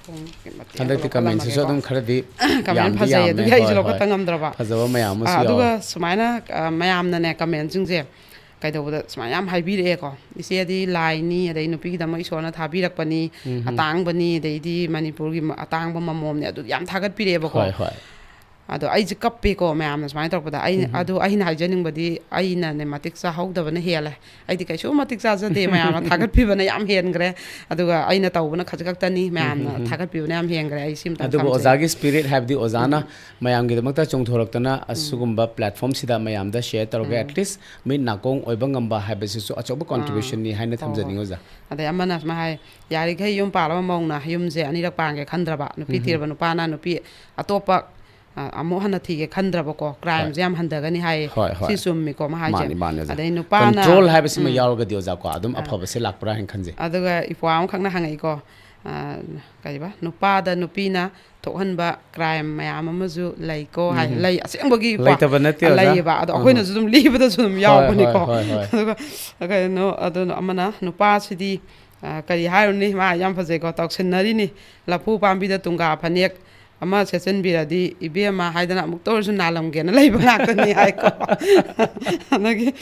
ꯁꯣꯝꯒꯤ ꯃꯇꯦꯛ ꯑꯃ ꯍꯟꯗꯛꯇꯤ ꯀꯃꯦꯟꯁꯤꯁꯨ ꯂꯧꯈꯠꯂꯝꯃꯒꯦꯀꯣ꯫ ꯑꯗꯨꯝ ꯈꯔꯗꯤ ꯀꯃꯦꯟ ꯌꯥꯝꯗꯤ ꯐꯖꯩ, ꯌꯥꯝꯃꯦ꯫ ꯑꯗꯨꯒꯤ ꯑꯩꯁꯨ ꯍꯣꯏ, ꯍꯣꯏ꯫ ꯂꯧꯈꯠꯇ ꯉꯝꯗ꯭ꯔꯕ꯫ ꯐꯖꯕ ꯃꯌꯥꯝ ꯑꯃꯁꯨ ꯑꯥ, ꯑꯗꯨꯒ ꯌꯥꯎꯋꯦ꯫ ꯁꯨꯃꯥꯏꯅ, ꯑ, ꯃꯌꯥꯝꯅꯅꯦ, ꯀꯃꯦꯟꯁꯤꯡꯁꯦ ꯀꯩꯗꯧꯕꯗ ꯁꯨꯃꯥꯏꯅ ꯌꯥꯝ ꯍꯥꯏꯕꯤꯔꯛꯑꯦꯀꯣ, "ꯏꯆꯦꯗꯤ ꯂꯥꯏꯅꯤ, ꯑꯗꯩ ꯅꯨꯄꯤꯒꯤꯗꯃꯛ ꯏꯁꯣꯔꯅ ꯊꯥꯕꯤꯔꯛꯄꯅꯤ, ꯎꯝ, ꯎꯝ꯫ ꯑꯇꯥꯡꯕꯅꯤ, ꯑꯗꯩꯗꯤ ꯃꯅꯤꯄꯨꯔꯒꯤ ꯃ-, ꯑꯇꯥꯡꯕ ꯃꯃꯣꯝꯅꯤ", ꯑꯗꯨ ꯌꯥꯝ ꯊꯥꯒꯠꯄꯤꯔꯛꯑꯦꯕꯀꯣ꯫ ꯍꯣꯏ, ꯍꯣꯏ꯫ ꯑꯗꯣ ꯑꯩꯁꯦ ꯀꯞꯄꯦꯀꯣ ꯃꯌꯥꯝꯅ ꯁꯨꯃꯥꯏꯅ ꯇꯧꯔꯛꯄꯗ꯫ ꯑꯩꯅ, ꯎꯝ꯫ ꯑꯗꯣ ꯑꯩꯅ ꯍꯥꯏꯖꯅꯤꯡꯕꯗꯤ, ꯑꯩꯅꯅꯦ ꯃꯇꯤꯛ ꯆꯥꯍꯧꯗꯕꯅ ꯍꯦꯜꯂꯦ꯫ ꯑꯩꯗꯤ ꯀꯩꯁꯨ ꯃꯇꯤꯛ ꯆꯥꯖꯗꯦ, ꯃꯌꯥꯝꯅ ꯊꯥꯒꯠꯄꯤꯕꯅ ꯌꯥꯝ ꯍꯦꯟꯈ꯭ꯔꯦ꯫ ꯑꯗꯨꯒ ꯑꯩꯅ ꯇꯧꯕꯅ ꯈꯖꯤꯛ ꯈꯛꯇꯅꯤ, ꯃꯌꯥꯝꯅ ꯎꯝ, ꯎꯝ, ꯎꯝ꯫ ꯊꯥꯒꯠꯄꯤꯕꯅ ꯌꯥꯝ ꯍꯦꯟꯈ꯭ꯔꯦ꯫ ꯑꯩ ꯁꯤꯝꯇꯪ ꯑꯗꯨꯕꯨ ꯊꯝꯖꯒꯦ꯫ ꯑꯣꯖꯥꯒꯤ spirit ꯍꯥꯏꯕꯗꯤ ꯑꯣꯖꯥꯅ ꯎꯝ꯫ ꯃꯌꯥꯝꯒꯤꯗꯃꯛꯇ ꯆꯣꯡꯊꯣꯔꯛꯇꯅ ꯎꯝ꯫ ꯑꯁꯤꯒꯨꯝꯕ platform ꯁꯤꯗ ꯃꯌꯥꯝꯗ share ꯇꯧꯔꯒ ꯎꯝ꯫ At least ꯃꯤꯠ ꯅꯥꯀꯣꯡ ꯑꯣꯏꯕ ꯉꯝꯕ ꯍꯥꯏꯕꯁꯤꯁꯨ ꯑꯆꯧꯕ ꯑꯥ꯫ contribution ꯅꯤ ꯍꯥꯏꯅ ꯍꯣꯏ, ꯍꯣꯏ꯫ ꯊꯝꯖꯅꯤꯡꯉꯤ, ꯑꯣꯖꯥ꯫ ꯑꯗꯩ ꯑꯃꯅ ꯁꯨꯃꯥꯏꯅ ꯍꯥꯏ, "ꯌꯥꯔꯤꯈꯩ ꯌꯨꯝ ꯄꯥꯜꯂꯕ ꯃꯧꯅ ꯌꯨꯝꯁꯦ ꯑꯅꯤꯔꯛ ꯄꯥꯟꯒꯦ ꯈꯟꯗ꯭ꯔꯕ, ꯅꯨꯄꯤ ꯎꯝ꯫ ꯊꯤꯔꯕ ꯅꯨꯄꯥꯅ ꯅꯨꯄꯤ ꯑꯇꯣꯞꯄ, ꯑ, ꯑꯃꯨꯛ ꯍꯟꯅ ꯊꯤꯒꯦ ꯈꯟꯗ꯭ꯔꯕꯀꯣ, ꯍꯣꯏ꯫ Crime ꯁꯦ ꯌꯥꯝ ꯍꯟꯊꯒꯅꯤ" ꯍꯥꯏꯌꯦ꯫ ꯍꯣꯏ, ꯍꯣꯏ꯫ ꯁꯤ ꯆꯨꯝꯃꯤꯀꯣ ꯃꯥ ꯍꯥꯏꯁꯦ? ꯃꯥꯅꯤ, ꯃꯥꯅꯤ, ꯑꯣꯖꯥ꯫ ꯑꯗꯩ ꯅꯨꯄꯥꯅ, Control ꯍꯥꯏꯕꯁꯤꯃ ꯎꯝ꯫ ꯌꯥꯎꯔꯒꯗꯤ, ꯑꯣꯖꯥꯀꯣ, ꯑꯗꯨꯝ ꯑꯥ꯫ ꯑꯐꯕꯁꯦ ꯂꯥꯛꯄ꯭ꯔꯥ ꯍꯥꯏꯅ ꯈꯟꯖꯩ꯫ ꯑꯗꯨꯒ ꯏꯄ꯭ꯋꯥ ꯑꯃꯈꯛꯅ ꯍꯪꯉꯛꯏꯀꯣ, ꯑ, ꯀꯔꯤꯕ? ꯅꯨꯄꯥꯗ ꯅꯨꯄꯤꯅ ꯊꯣꯛꯍꯟꯕ crime ꯃꯌꯥꯝ ꯑꯃꯁꯨ ꯂꯩꯀꯣ ꯍꯥꯏ꯫ ꯎꯝ꯫ ꯂꯩ, ꯑꯁꯦꯡꯕꯒꯤ ꯏꯄ꯭ꯋꯥ ꯂꯩꯇꯕ ꯅꯠꯇꯦ, ꯑꯣꯖꯥ꯫ ꯂꯩꯌꯦꯕ꯫ ꯑꯗꯣ ꯑꯍꯣꯏ, ꯑꯩꯈꯣꯏꯅꯁꯨ ꯑꯗꯨꯝ ꯂꯤꯕꯗꯁꯨ ꯑꯗꯨꯝ ꯍꯣꯏ, ꯌꯥꯎꯕꯅꯤꯀꯣ꯫ ꯍꯣꯏ, ꯍꯣꯏ, ꯍꯣꯏ꯫ ꯑꯗꯨꯒ ꯀꯩꯅꯣ, ꯑꯗꯨꯅ ꯑꯃꯅ ꯅꯨꯄꯥꯁꯤꯗꯤ, ꯑ, ꯀꯔꯤ ꯍꯥꯏꯔꯨꯅꯤ? ꯃꯥ ꯌꯥꯝ ꯐꯖꯩꯀꯣ, ꯇꯧꯁꯤꯟꯅꯔꯤꯅꯤ꯫ "ꯂꯐꯨ ꯄꯥꯝꯕꯤꯗ ꯇꯨꯡꯒꯥ ꯐꯅꯦꯛ ꯑꯃ ꯁꯦꯠꯆꯤꯟꯕꯤꯔꯗꯤ, ꯏꯕꯦꯝꯃ ꯍꯥꯏꯗꯅ ꯑꯃꯨꯛꯇ ꯑꯣꯏꯔꯁꯨ ꯅꯥꯜꯂꯝꯒꯦꯅ ꯂꯩꯕ ꯉꯥꯛꯇꯅꯤ" ꯍꯥꯏꯀꯣ꯫ ꯑꯗꯒꯤ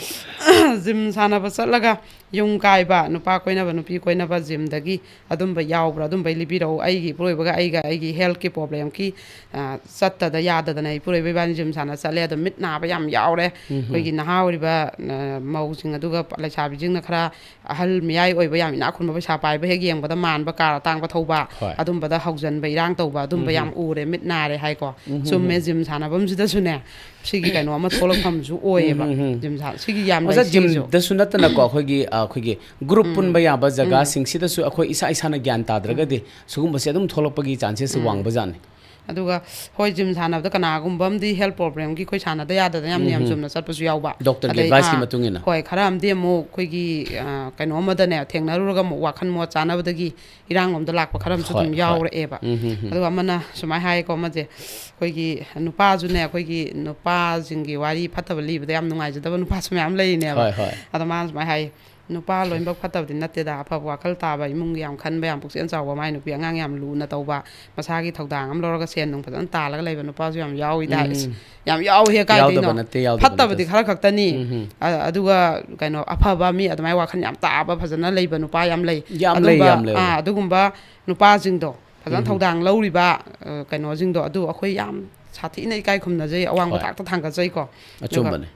gym ꯁꯥꯟꯅꯕ ꯆꯠꯂꯒ ꯌꯨꯝ ꯀꯥꯏꯕ, ꯅꯨꯄꯥ ꯀꯣꯏꯅꯕ, ꯅꯨꯄꯤ ꯀꯣꯏꯅꯕ gym ꯗꯒꯤ ꯑꯗꯨꯝꯕ ꯌꯥꯎꯕ꯭ꯔꯥ? ꯑꯗꯨꯝꯕꯩ ꯂꯤꯕꯤꯔꯛꯎ꯫ ꯑꯩꯒꯤ ꯏꯄꯨꯔꯣꯏꯕꯒ ꯑꯩꯒ ꯑꯩꯒꯤ health ꯀꯤ problem ꯀꯤ, ꯑ, ꯆꯠꯇꯗ ꯌꯥꯗꯗꯅ ꯏꯄꯨꯔꯣꯏꯕ ꯏꯕꯥꯅꯤ gym ꯁꯥꯟꯅ ꯆꯠꯂꯦ꯫ ꯑꯗꯣ ꯃꯤꯠ ꯅꯥꯕ ꯌꯥꯝ ꯌꯥꯎꯔꯦ꯫ ꯎꯝ ꯍꯝ꯫ ꯑꯩꯈꯣꯏꯒꯤ ꯅꯍꯥ ꯑꯣꯏꯔꯤꯕ, ꯑ, ꯃꯧꯁꯤꯡ, ꯑꯗꯨꯒ ꯂꯩꯁꯥꯕꯤꯁꯤꯡꯅ ꯈꯔ ꯑꯍꯜ ꯃꯌꯥꯏ ꯑꯣꯏꯕ, ꯌꯥꯝ ꯏꯅꯥꯛ ꯈꯨꯟꯕ, ꯄꯩꯁꯥ ꯄꯥꯏꯕ ꯍꯦꯛ ꯌꯦꯡꯕꯗ ꯃꯥꯟꯕ, car ꯑꯇꯥꯡꯕ ꯊꯧꯕ, ꯍꯣꯏ꯫ ꯑꯗꯨꯝꯕꯗ ꯍꯧꯖꯟꯕ, ꯏꯔꯥꯡ ꯇꯧꯕ, ꯑꯗꯨꯝꯕ ꯎꯝ ꯌꯥꯝ ꯍꯝ꯫ ꯎꯔꯦ, ꯃꯤꯠ ꯅꯥꯔꯦ ꯍꯥꯏꯀꯣ꯫ ꯎꯝ ꯍꯝ ꯆꯨꯝꯃꯦ, ꯍꯝ꯫ Gym ꯁꯥꯟꯅꯐꯝꯁꯤꯗꯁꯨꯅꯦ, ꯁꯤꯒꯤ ꯀꯩꯅꯣ ꯑꯃ ꯊꯣꯛꯂꯛꯐꯝꯁꯨ ꯑꯣꯏꯌꯦꯕ꯫ ꯎꯝ ꯍꯝ ꯍꯝ꯫ Gym ꯁꯥ-, ꯁꯤꯒꯤ ꯌꯥꯝ ꯂꯩ, ꯑꯣꯖꯥ, ꯁꯤꯒꯤꯁꯨ꯫ Gym ꯗꯁꯨ ꯅꯠꯇꯅꯀꯣ, ꯑꯩꯈꯣꯏꯒꯤ, ꯑ, ꯑꯩꯈꯣꯏꯒꯤ group ꯎꯝ꯫ ꯄꯨꯟꯕ ꯌꯥꯕ ꯎꯝ꯫ ꯖꯒꯥꯁꯤꯡꯁꯤꯗꯁꯨ ꯑꯩꯈꯣꯏ ꯏꯁꯥ ꯏꯁꯥꯅ ꯒ꯭ꯌꯥꯟ ꯇꯥꯗ꯭ꯔꯒꯗꯤ ꯎꯝ꯫ ꯁꯤꯒꯨꯝꯕꯁꯦ ꯑꯗꯨꯝ ꯊꯣꯛꯂꯛꯄꯒꯤ chances ꯁꯦ ꯎꯝ꯫ ꯋꯥꯡꯕꯖꯥꯠꯅꯤ꯫ ꯑꯗꯨꯒ ꯍꯣꯏ, ꯖꯤꯝ ꯁꯥꯟꯅꯕꯗ ꯀꯅꯥꯒꯨꯝꯕ ꯑꯃꯗꯤ ꯍꯦꯜꯊ ꯄ꯭ꯔꯣꯕ꯭ꯂꯦꯝꯒꯤ ꯑꯩꯈꯣꯏ ꯁꯥꯟꯅꯗ ꯌꯥꯗꯗꯅ ꯌꯥꯝ ꯅꯤꯌꯝ ꯎꯝ꯫ ꯆꯨꯝꯅ ꯆꯠꯄꯁꯨ ꯌꯥꯎꯕ꯫ ꯗꯣꯛꯇꯔꯒꯤ ꯑꯗꯩ, ꯑꯦꯗꯚꯥꯏꯁꯀꯤ ꯑꯥ, ꯃꯇꯨꯡ ꯏꯟꯅ꯫ ꯍꯣꯏ, ꯈꯔ ꯑꯃꯗꯤ ꯑꯃꯨꯛ ꯑꯩꯈꯣꯏꯒꯤ, ꯑ, ꯀꯩꯅꯣ ꯑꯃꯗꯅꯦ ꯊꯦꯡꯅꯔꯨꯔꯒ ꯑꯃꯨꯛ ꯋꯥꯈꯜ ꯃꯣꯠ ꯆꯥꯅꯕꯗꯒꯤ ꯏꯔꯥꯡ ꯂꯣꯝꯗ ꯂꯥꯛꯄ ꯈꯔ ꯑꯃꯁꯨ ꯍꯣꯏ, ꯑꯗꯨꯝ ꯍꯣꯏ꯫ ꯌꯥꯎꯔꯛꯑꯦꯕ꯫ ꯎꯝ, ꯎꯝ, ꯎꯝ꯫ ꯑꯗꯨꯒ ꯑꯃꯅ ꯁꯨꯃꯥꯏꯅ ꯍꯥꯏꯀꯣ, ꯑꯃꯁꯦ ꯑꯩꯈꯣꯏꯒꯤ ꯅꯨꯄꯥꯁꯨꯅꯦ, ꯑꯩꯈꯣꯏꯒꯤ ꯅꯨꯄꯥꯁꯤꯡꯒꯤ ꯋꯥꯔꯤ ꯐꯠꯇꯕ ꯂꯤꯕꯗ ꯌꯥꯝ ꯅꯨꯡꯉꯥꯏꯖꯗꯕ ꯅꯨꯄꯥꯁꯨ ꯃꯌꯥꯝ ꯂꯩꯔꯤꯅꯦꯕ꯫ ꯍꯣꯏ, ꯍꯣꯏ꯫ ꯑꯗꯣ ꯃꯥꯅ ꯁꯨꯃꯥꯏꯅ ꯍꯥꯏ, "ꯅꯨꯄꯥ ꯂꯣꯏꯅꯃꯛ ꯐꯠꯇꯕꯗꯤ ꯅꯠꯇꯦꯗ, ꯑꯐꯕ ꯋꯥꯈꯜ ꯇꯥꯕ, ꯏꯃꯨꯡꯒꯤ ꯌꯥꯝ ꯈꯟꯕ, ꯌꯥꯝ ꯄꯨꯛꯆꯦꯜ ꯆꯥꯎꯕ, ꯃꯥꯏ ꯅꯨꯄꯤ ꯑꯉꯥꯡ ꯌꯥꯝ ꯂꯨꯅ ꯇꯧꯕ, ꯃꯁꯥꯒꯤ ꯊꯧꯗꯥꯡ ꯑꯃ ꯂꯧꯔꯒ ꯁꯦꯟ ꯅꯨꯡ ꯐꯖꯅ ꯇꯥꯜꯂꯒ ꯂꯩꯕ ꯅꯨꯄꯥꯁꯨ ꯌꯥꯝ ꯌꯥꯎꯏꯗ", ꯎꯝ꯫ ꯏꯁ, ꯌꯥꯝ ꯌꯥꯎꯍꯦ, ꯀꯥꯏꯗꯩꯅꯣ? ꯌꯥꯎꯗꯕ ꯅꯠꯇꯦ, ꯌꯥꯎꯗꯕ ꯐꯠꯇꯕꯗꯤ ꯅꯠꯇꯦ꯫ ꯈꯔ ꯈꯛꯇꯅꯤ꯫ ꯎꯝ, ꯎꯝ꯫ ꯑ-, ꯑꯗꯨꯒ ꯀꯩꯅꯣ, ꯑꯐꯕ ꯃꯤ ꯑꯗꯨꯃꯥꯏꯅ ꯋꯥꯈꯜ ꯌꯥꯝ ꯇꯥꯕ, ꯐꯖꯅ ꯂꯩꯕ ꯅꯨꯄꯥ ꯌꯥꯝ ꯂꯩ꯫ ꯌꯥꯝ ꯂꯩ, ꯑꯗꯨꯝꯕ, ꯌꯥꯝ ꯂꯩ, ꯌꯥꯝ ꯑꯥ, ꯂꯩ꯫ ꯑꯗꯨꯒꯨꯝꯕ ꯅꯨꯄꯥꯁꯤꯡꯗꯣ, ꯐꯖꯅ ꯎꯝ꯫ ꯊꯧꯗꯥꯡ ꯂꯧꯔꯤꯕ, ꯑ, ꯀꯩꯅꯣꯁꯤꯡꯗꯣ, ꯑꯗꯨ ꯑꯩꯈꯣꯏ ꯌꯥꯝ ꯁꯥꯊꯤꯅ ꯏꯀꯥꯏ ꯈꯨꯝꯅꯖꯩ, ꯑꯋꯥꯡꯕ ꯍꯣꯏ꯫ ꯊꯥꯛꯇ ꯊꯥꯡꯒꯠꯆꯩꯀꯣ꯫ ꯑꯗꯨꯒ ꯑꯆꯨꯝꯕꯅꯦ꯫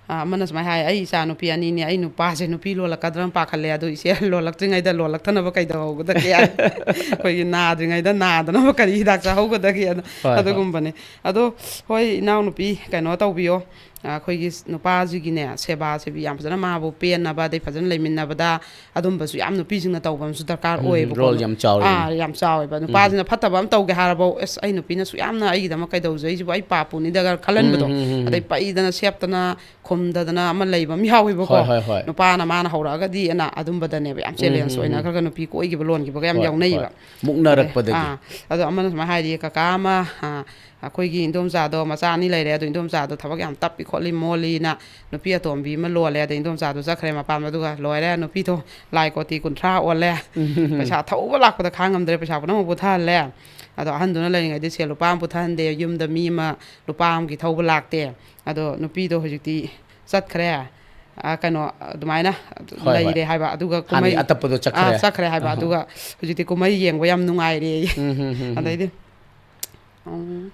ꯑ, ꯑꯃꯅ ꯁꯨꯃꯥꯏꯅ ꯍꯥꯏ, "ꯑꯩ ꯏꯆꯥ ꯅꯨꯄꯤ ꯑꯅꯤꯅꯦ, ꯑꯩ ꯅꯨꯄꯥꯁꯦ ꯅꯨꯄꯤ ꯂꯣꯜꯂꯛꯀꯗ꯭ꯔꯅ ꯄꯥꯈꯠꯂꯦ, ꯑꯗꯨ ꯏꯆꯦ, ꯂꯣꯜꯂꯛꯇ꯭ꯔꯤꯉꯩꯗ ꯂꯣꯜꯂꯛꯇꯅꯕ ꯀꯩꯗꯧꯍꯧꯒꯗꯒꯦ?" ꯑꯩꯈꯣꯏꯒꯤ ꯅꯥꯗ꯭ꯔꯤꯉꯩꯗ ꯅꯥꯗꯅꯕ ꯀꯔꯤ ꯍꯤꯗꯥꯛ ꯆꯥꯍꯧꯒꯗꯒꯦ? ꯑꯗꯣ, ꯍꯣꯏ, ꯍꯣꯏ꯫ ꯑꯗꯨꯒꯨꯝꯕꯅꯦ꯫ ꯑꯗꯣ, ꯍꯣꯏ, ꯏꯅꯥꯎꯅꯨꯄꯤ, ꯀꯩꯅꯣ ꯇꯧꯕꯤꯌꯣ, ꯑ, ꯑꯩꯈꯣꯏꯒꯤ ꯅꯨꯄꯥꯁꯤꯒꯤꯅꯦ, ꯁꯦꯕꯥ ꯁꯦꯕꯤ ꯌꯥꯝ ꯐꯖꯅ ꯃꯥꯕꯨ ꯄꯦꯟꯅꯕ, ꯑꯗꯩ ꯐꯖꯅ ꯂꯩꯃꯤꯟꯅꯕꯗ ꯑꯗꯨꯝꯕꯁꯨ ꯌꯥꯝ ꯅꯨꯄꯤꯁꯤꯡꯅ ꯇꯧꯕ ꯑꯃꯁꯨ ꯗꯔꯀꯥꯔ ꯎꯝ, ꯑꯣꯏꯌꯦꯕꯀꯣ꯫ ꯔꯣꯜ ꯌꯥꯝ ꯆꯥꯎꯔꯤꯅꯤ꯫ ꯑꯥ, ꯌꯥꯝ ꯆꯥꯎꯋꯦꯕ꯫ ꯅꯨꯄꯥꯁꯤꯅ ꯐꯠꯇꯕ ꯑꯃ ꯇꯧꯒꯦ ꯍꯥꯏꯔꯕꯧ, "ꯑꯁ, ꯑꯩ ꯅꯨꯄꯤꯅ ꯁꯨꯛ ꯌꯥꯝꯅ ꯑꯩꯒꯤꯗꯃꯛ ꯀꯩꯗꯧꯖꯩꯁꯤꯕꯨ, ꯑꯩ ꯄꯥꯞ ꯄꯨꯅꯤꯗꯒ" ꯈꯜꯍꯟꯕꯗꯣ꯫ ꯎꯝ, ꯎꯝ, ꯎꯝ, ꯎꯝ꯫ ꯑꯗꯩ ꯄꯩꯗꯅ ꯁꯦꯞꯇꯅ ꯈꯨꯝꯗꯗꯅ ꯑꯃ ꯂꯩꯕ ꯑꯃ ꯌꯥꯎꯋꯦꯕꯀꯣ꯫ ꯍꯣꯏ, ꯍꯣꯏ, ꯍꯣꯏ꯫ ꯅꯨꯄꯥꯅ ꯃꯥꯅ ꯍꯧꯔꯛꯑꯒꯗꯤ ꯑꯅ ꯑꯗꯨꯝꯕꯗꯅꯦꯕ ꯌꯥꯝ ꯎꯝ, ꯆꯦꯂꯦꯟꯖ ꯎꯝ, ꯎꯝ꯫ ꯑꯣꯏꯅꯈ꯭ꯔꯒ ꯅꯨꯄꯤ ꯀꯣꯏꯈꯤꯕ ꯂꯣꯟꯈꯤꯕꯒ ꯌꯥꯝ ꯍꯣꯏ, ꯌꯥꯎꯅꯩꯕ꯫ ꯍꯣꯏ꯫ ꯃꯨꯛꯅꯔꯛꯄꯗꯒꯤ꯫ ꯑꯗꯩ, ꯑꯥ, ꯑꯗꯣ ꯑꯃꯅ ꯁꯨꯃꯥꯏꯅ ꯍꯥꯏꯔꯤ, ꯀꯀꯥ ꯑꯃ, ꯑꯥ, ꯑꯩꯈꯣꯏꯒꯤ ꯏꯟꯗꯣꯝꯆꯥꯗꯣ ꯃꯆꯥ ꯑꯅꯤ ꯂꯩꯔꯦ, ꯑꯗꯣ ꯏꯟꯗꯣꯝꯆꯥꯗꯣ ꯊꯕꯛ ꯌꯥꯝ ꯇꯞꯄꯤ ꯈꯣꯠꯂꯤ ꯃꯣꯜꯂꯤꯅ ꯅꯨꯄꯤ ꯑꯇꯣꯝꯕꯤ ꯑꯃ ꯂꯣꯜꯂꯦ, ꯑꯗꯩ ꯏꯟꯗꯣꯝꯆꯥꯗꯣ ꯆꯠꯈ꯭ꯔꯦ ꯃꯄꯥꯝꯗ, ꯑꯗꯨꯒ ꯂꯣꯏꯔꯦ, ꯅꯨꯄꯤꯗꯣ ꯂꯥꯏ ꯀꯣꯇꯤ ꯀꯨꯟꯊ꯭ꯔꯥ ꯑꯣꯜꯂꯦ꯫ ꯄꯩꯁꯥ ꯊꯧꯕ ꯂꯥꯛꯄꯗ ꯈꯥꯡꯉꯝꯗ꯭ꯔꯦ, ꯄꯩꯁꯥ ꯄꯨꯝꯅꯃꯛ ꯄꯨꯊꯍꯜꯂꯦ꯫ ꯑꯗꯣ ꯑꯍꯟꯗꯨꯅ ꯂꯩꯔꯤꯉꯩꯗ ꯁꯦꯜ ꯂꯨꯄꯥ ꯑꯃ ꯄꯨꯊꯍꯟꯗꯦ, ꯌꯨꯝꯗ ꯃꯤ ꯑꯃ ꯂꯨꯄꯥ ꯑꯃꯒꯤ ꯊꯧꯕ ꯂꯥꯛꯇꯦ꯫ ꯑꯗꯣ ꯅꯨꯄꯤꯗꯣ ꯍꯧꯖꯤꯛꯇꯤ ꯆꯠꯈ꯭ꯔꯦ꯫ ꯑ, ꯀꯩꯅꯣ, ꯑꯗꯨꯃꯥꯏꯅ ꯍꯣꯏ, ꯍꯣꯏ꯫ ꯂꯩꯔꯦ ꯍꯥꯏꯕ꯫ ꯑꯗꯨꯒ ꯍꯥꯟꯅꯒꯤ ꯀꯨꯝꯍꯩ, ꯑꯇꯞꯄꯗꯣ ꯆꯠꯈ꯭ꯔꯦ꯫ ꯑꯥ, ꯆꯠꯈ꯭ꯔꯦ ꯍꯥꯏꯕ꯫ ꯑꯍꯥ꯫ ꯑꯗꯨꯒ ꯍꯧꯖꯤꯛꯇꯤ ꯀꯨꯝꯍꯩ ꯌꯦꯡꯕ ꯌꯥꯝ ꯅꯨꯡꯉꯥꯏꯔꯦ꯫ ꯎꯝ, ꯍꯝ, ꯍꯝ, ꯍꯝ꯫ ꯑꯗꯩꯗꯤ, ꯎꯝ,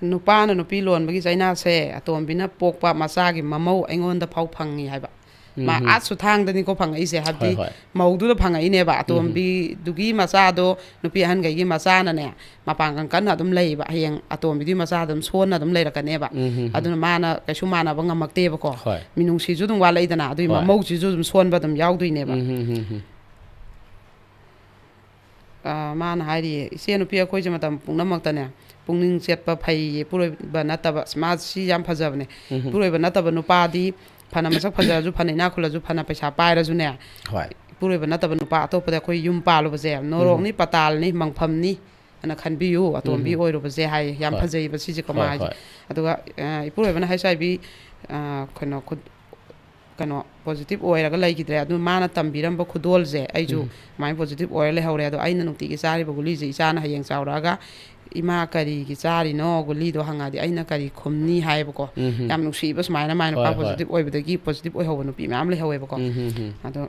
ꯅꯨꯄꯥꯅ ꯅꯨꯄꯤ ꯂꯣꯟꯕꯒꯤ ꯆꯩꯅꯥꯁꯦ ꯑꯇꯣꯝꯕꯤꯅ ꯄꯣꯛꯄ ꯃꯆꯥꯒꯤ ꯃꯃꯧ ꯑꯩꯉꯣꯟꯗ ꯐꯥꯎ ꯐꯪꯉꯤ ꯍꯥꯏꯕ꯫ ꯃꯥ ꯎꯝ, ꯎꯝ꯫ ꯑꯥ ꯁꯨꯊꯥꯡꯗꯅꯤꯀꯣ ꯐꯪꯉꯛꯏꯁꯦ, ꯍꯥꯏꯕꯗꯤ ꯍꯣꯏ, ꯍꯣꯏ꯫ ꯃꯧꯗꯨꯗ ꯐꯪꯉꯛꯏꯅꯦꯕ꯫ ꯎꯝ, ꯎꯝ꯫ ꯑꯇꯣꯝꯕꯤꯗꯨꯒꯤ ꯃꯆꯥꯗꯣ, ꯅꯨꯄꯤ ꯑꯍꯟꯈꯩꯒꯤ ꯃꯆꯥꯅꯅꯦ, ꯃꯄꯥꯡꯒꯜ ꯀꯟꯅ ꯑꯗꯨꯝ ꯂꯩꯌꯦꯕ꯫ ꯍꯌꯦꯡ ꯑꯇꯣꯝꯕꯤꯗꯨꯒꯤ ꯃꯆꯥꯗ ꯑꯗꯨꯝ ꯁꯣꯟꯅ ꯑꯗꯨꯝ ꯂꯩꯔꯛꯀꯅꯦꯕ꯫ ꯎꯝ, ꯎꯝ, ꯎꯝ꯫ ꯑꯗꯨꯅ ꯃꯥꯅ ꯀꯩꯁꯨ ꯃꯥꯟꯅꯕ ꯉꯝꯃꯛꯇꯦꯕꯀꯣ꯫ ꯍꯣꯏ꯫ ꯃꯤꯅꯨꯡꯁꯤꯁꯨ ꯑꯗꯨꯝ ꯋꯥꯠꯂꯛꯏꯗꯅ, ꯑꯗꯨꯒꯤ ꯍꯣꯏ꯫ ꯃꯃꯧꯁꯤꯁꯨ ꯑꯗꯨꯝ ꯁꯣꯟꯕ ꯑꯗꯨꯝ ꯌꯥꯎꯗꯣꯏꯅꯦꯕ꯫ ꯎꯝ, ꯎꯝ, ꯎꯝ, ꯎꯝ꯫ ꯑ, ꯃꯥꯅ ꯍꯥꯏꯔꯤꯌꯦ, "ꯏꯆꯦ ꯅꯨꯄꯤ ꯑꯩꯈꯣꯏꯁꯦ ꯃꯇꯝ ꯄꯨꯝꯅꯃꯛꯇꯅꯦ ꯄꯨꯛꯅꯤꯡ ꯆꯦꯠꯄ ꯐꯩꯌꯦ, ꯏꯄꯨꯔꯣꯏꯕ ꯅꯠꯇꯕ꯫ ꯑꯁ, ꯃꯥ ꯁꯤ ꯌꯥꯝ ꯐꯖꯕꯅꯦ꯫ ꯏꯄꯨꯔꯣꯏꯕ ꯅꯠꯇꯕ ꯅꯨꯄꯥꯗꯤ ꯐꯅ ꯃꯁꯛ ꯐꯖꯔꯁꯨ, ꯐꯅ ꯏꯅꯥꯛ ꯈꯨꯜꯂꯁꯨ, ꯐꯅ ꯄꯩꯁꯥ ꯄꯥꯏꯔꯁꯨꯅꯦ, ꯍꯣꯏ꯫ ꯏꯄꯨꯔꯣꯏꯕ ꯅꯠꯇꯕ ꯅꯨꯄꯥ ꯑꯇꯣꯞꯄꯗ ꯑꯩꯈꯣꯏ ꯌꯨꯝ ꯄꯥꯜꯂꯨꯕꯁꯦ ꯅꯣꯔꯣꯛꯅꯤ, ꯄꯇꯥꯜꯅꯤ, ꯃꯪꯐꯝꯅꯤ ꯑꯅ ꯈꯟꯕꯤꯌꯨ꯫ ꯑꯇꯣꯝꯕꯤ ꯎꯝ꯫ ꯑꯣꯏꯔꯨꯕꯁꯦ" ꯍꯥꯏꯌꯦ꯫ ꯌꯥꯝ ꯍꯣꯏ꯫ ꯐꯖꯩꯕ ꯁꯤꯁꯦꯀꯣ ꯍꯣꯏ, ꯃꯥ ꯍꯥꯏꯁꯦ꯫ ꯍꯣꯏ꯫ ꯑꯗꯨꯒ ꯑ, ꯏꯄꯨꯔꯣꯏꯕꯅ ꯍꯩꯁ ꯑꯥꯏ ꯚꯤ, ꯑ, ꯀꯩꯅꯣ, ꯈꯨ-, ꯀꯩꯅꯣ, ꯄꯣꯖꯤꯇꯤꯚ ꯑꯣꯏꯔꯒ ꯂꯩꯈꯤꯗ꯭ꯔꯦ꯫ ꯑꯗꯨ ꯃꯥꯅ ꯇꯝꯕꯤꯔꯝꯕ ꯈꯨꯗꯣꯜꯁꯦ ꯑꯩꯁꯨ ꯎꯝ꯫ ꯁꯨꯃꯥꯏꯅ ꯄꯣꯖꯤꯇꯤꯚ ꯑꯣꯏꯔ ꯂꯩꯍꯧꯔꯦ꯫ ꯑꯗꯣ ꯑꯩꯅ ꯅꯨꯡꯇꯤꯒꯤ ꯆꯥꯔꯤꯕ ꯒꯨꯂꯤꯁꯦ ꯏꯆꯥꯅ ꯍꯌꯦꯡ ꯆꯥꯎꯔꯛꯑꯒ, "ꯏꯃꯥ, ꯀꯔꯤꯒꯤ ꯆꯥꯔꯤꯅꯣ ꯒꯨꯂꯤꯗꯣ?" ꯍꯪꯉꯛꯑꯗꯤ ꯑꯩꯅ ꯀꯔꯤ ꯈꯨꯝꯅꯤ ꯍꯥꯏꯕꯀꯣ꯫ ꯎꯝ꯫ ꯌꯥꯝ ꯅꯨꯡꯁꯤꯕ ꯁꯨꯃꯥꯏꯅ ꯃꯥꯏ ꯅꯨꯄꯥ ꯍꯣꯏ, ꯍꯣꯏ꯫ ꯄꯣꯖꯤꯇꯤꯚ ꯑꯣꯏꯕꯗꯒꯤ ꯄꯣꯖꯤꯇꯤꯚ ꯑꯣꯏꯍꯧꯕ ꯅꯨꯄꯤ ꯃꯌꯥꯝ ꯂꯩꯍꯧꯋꯦꯕꯀꯣ꯫ ꯎꯝ, ꯎꯝ, ꯎꯝ꯫ ꯑꯗꯣ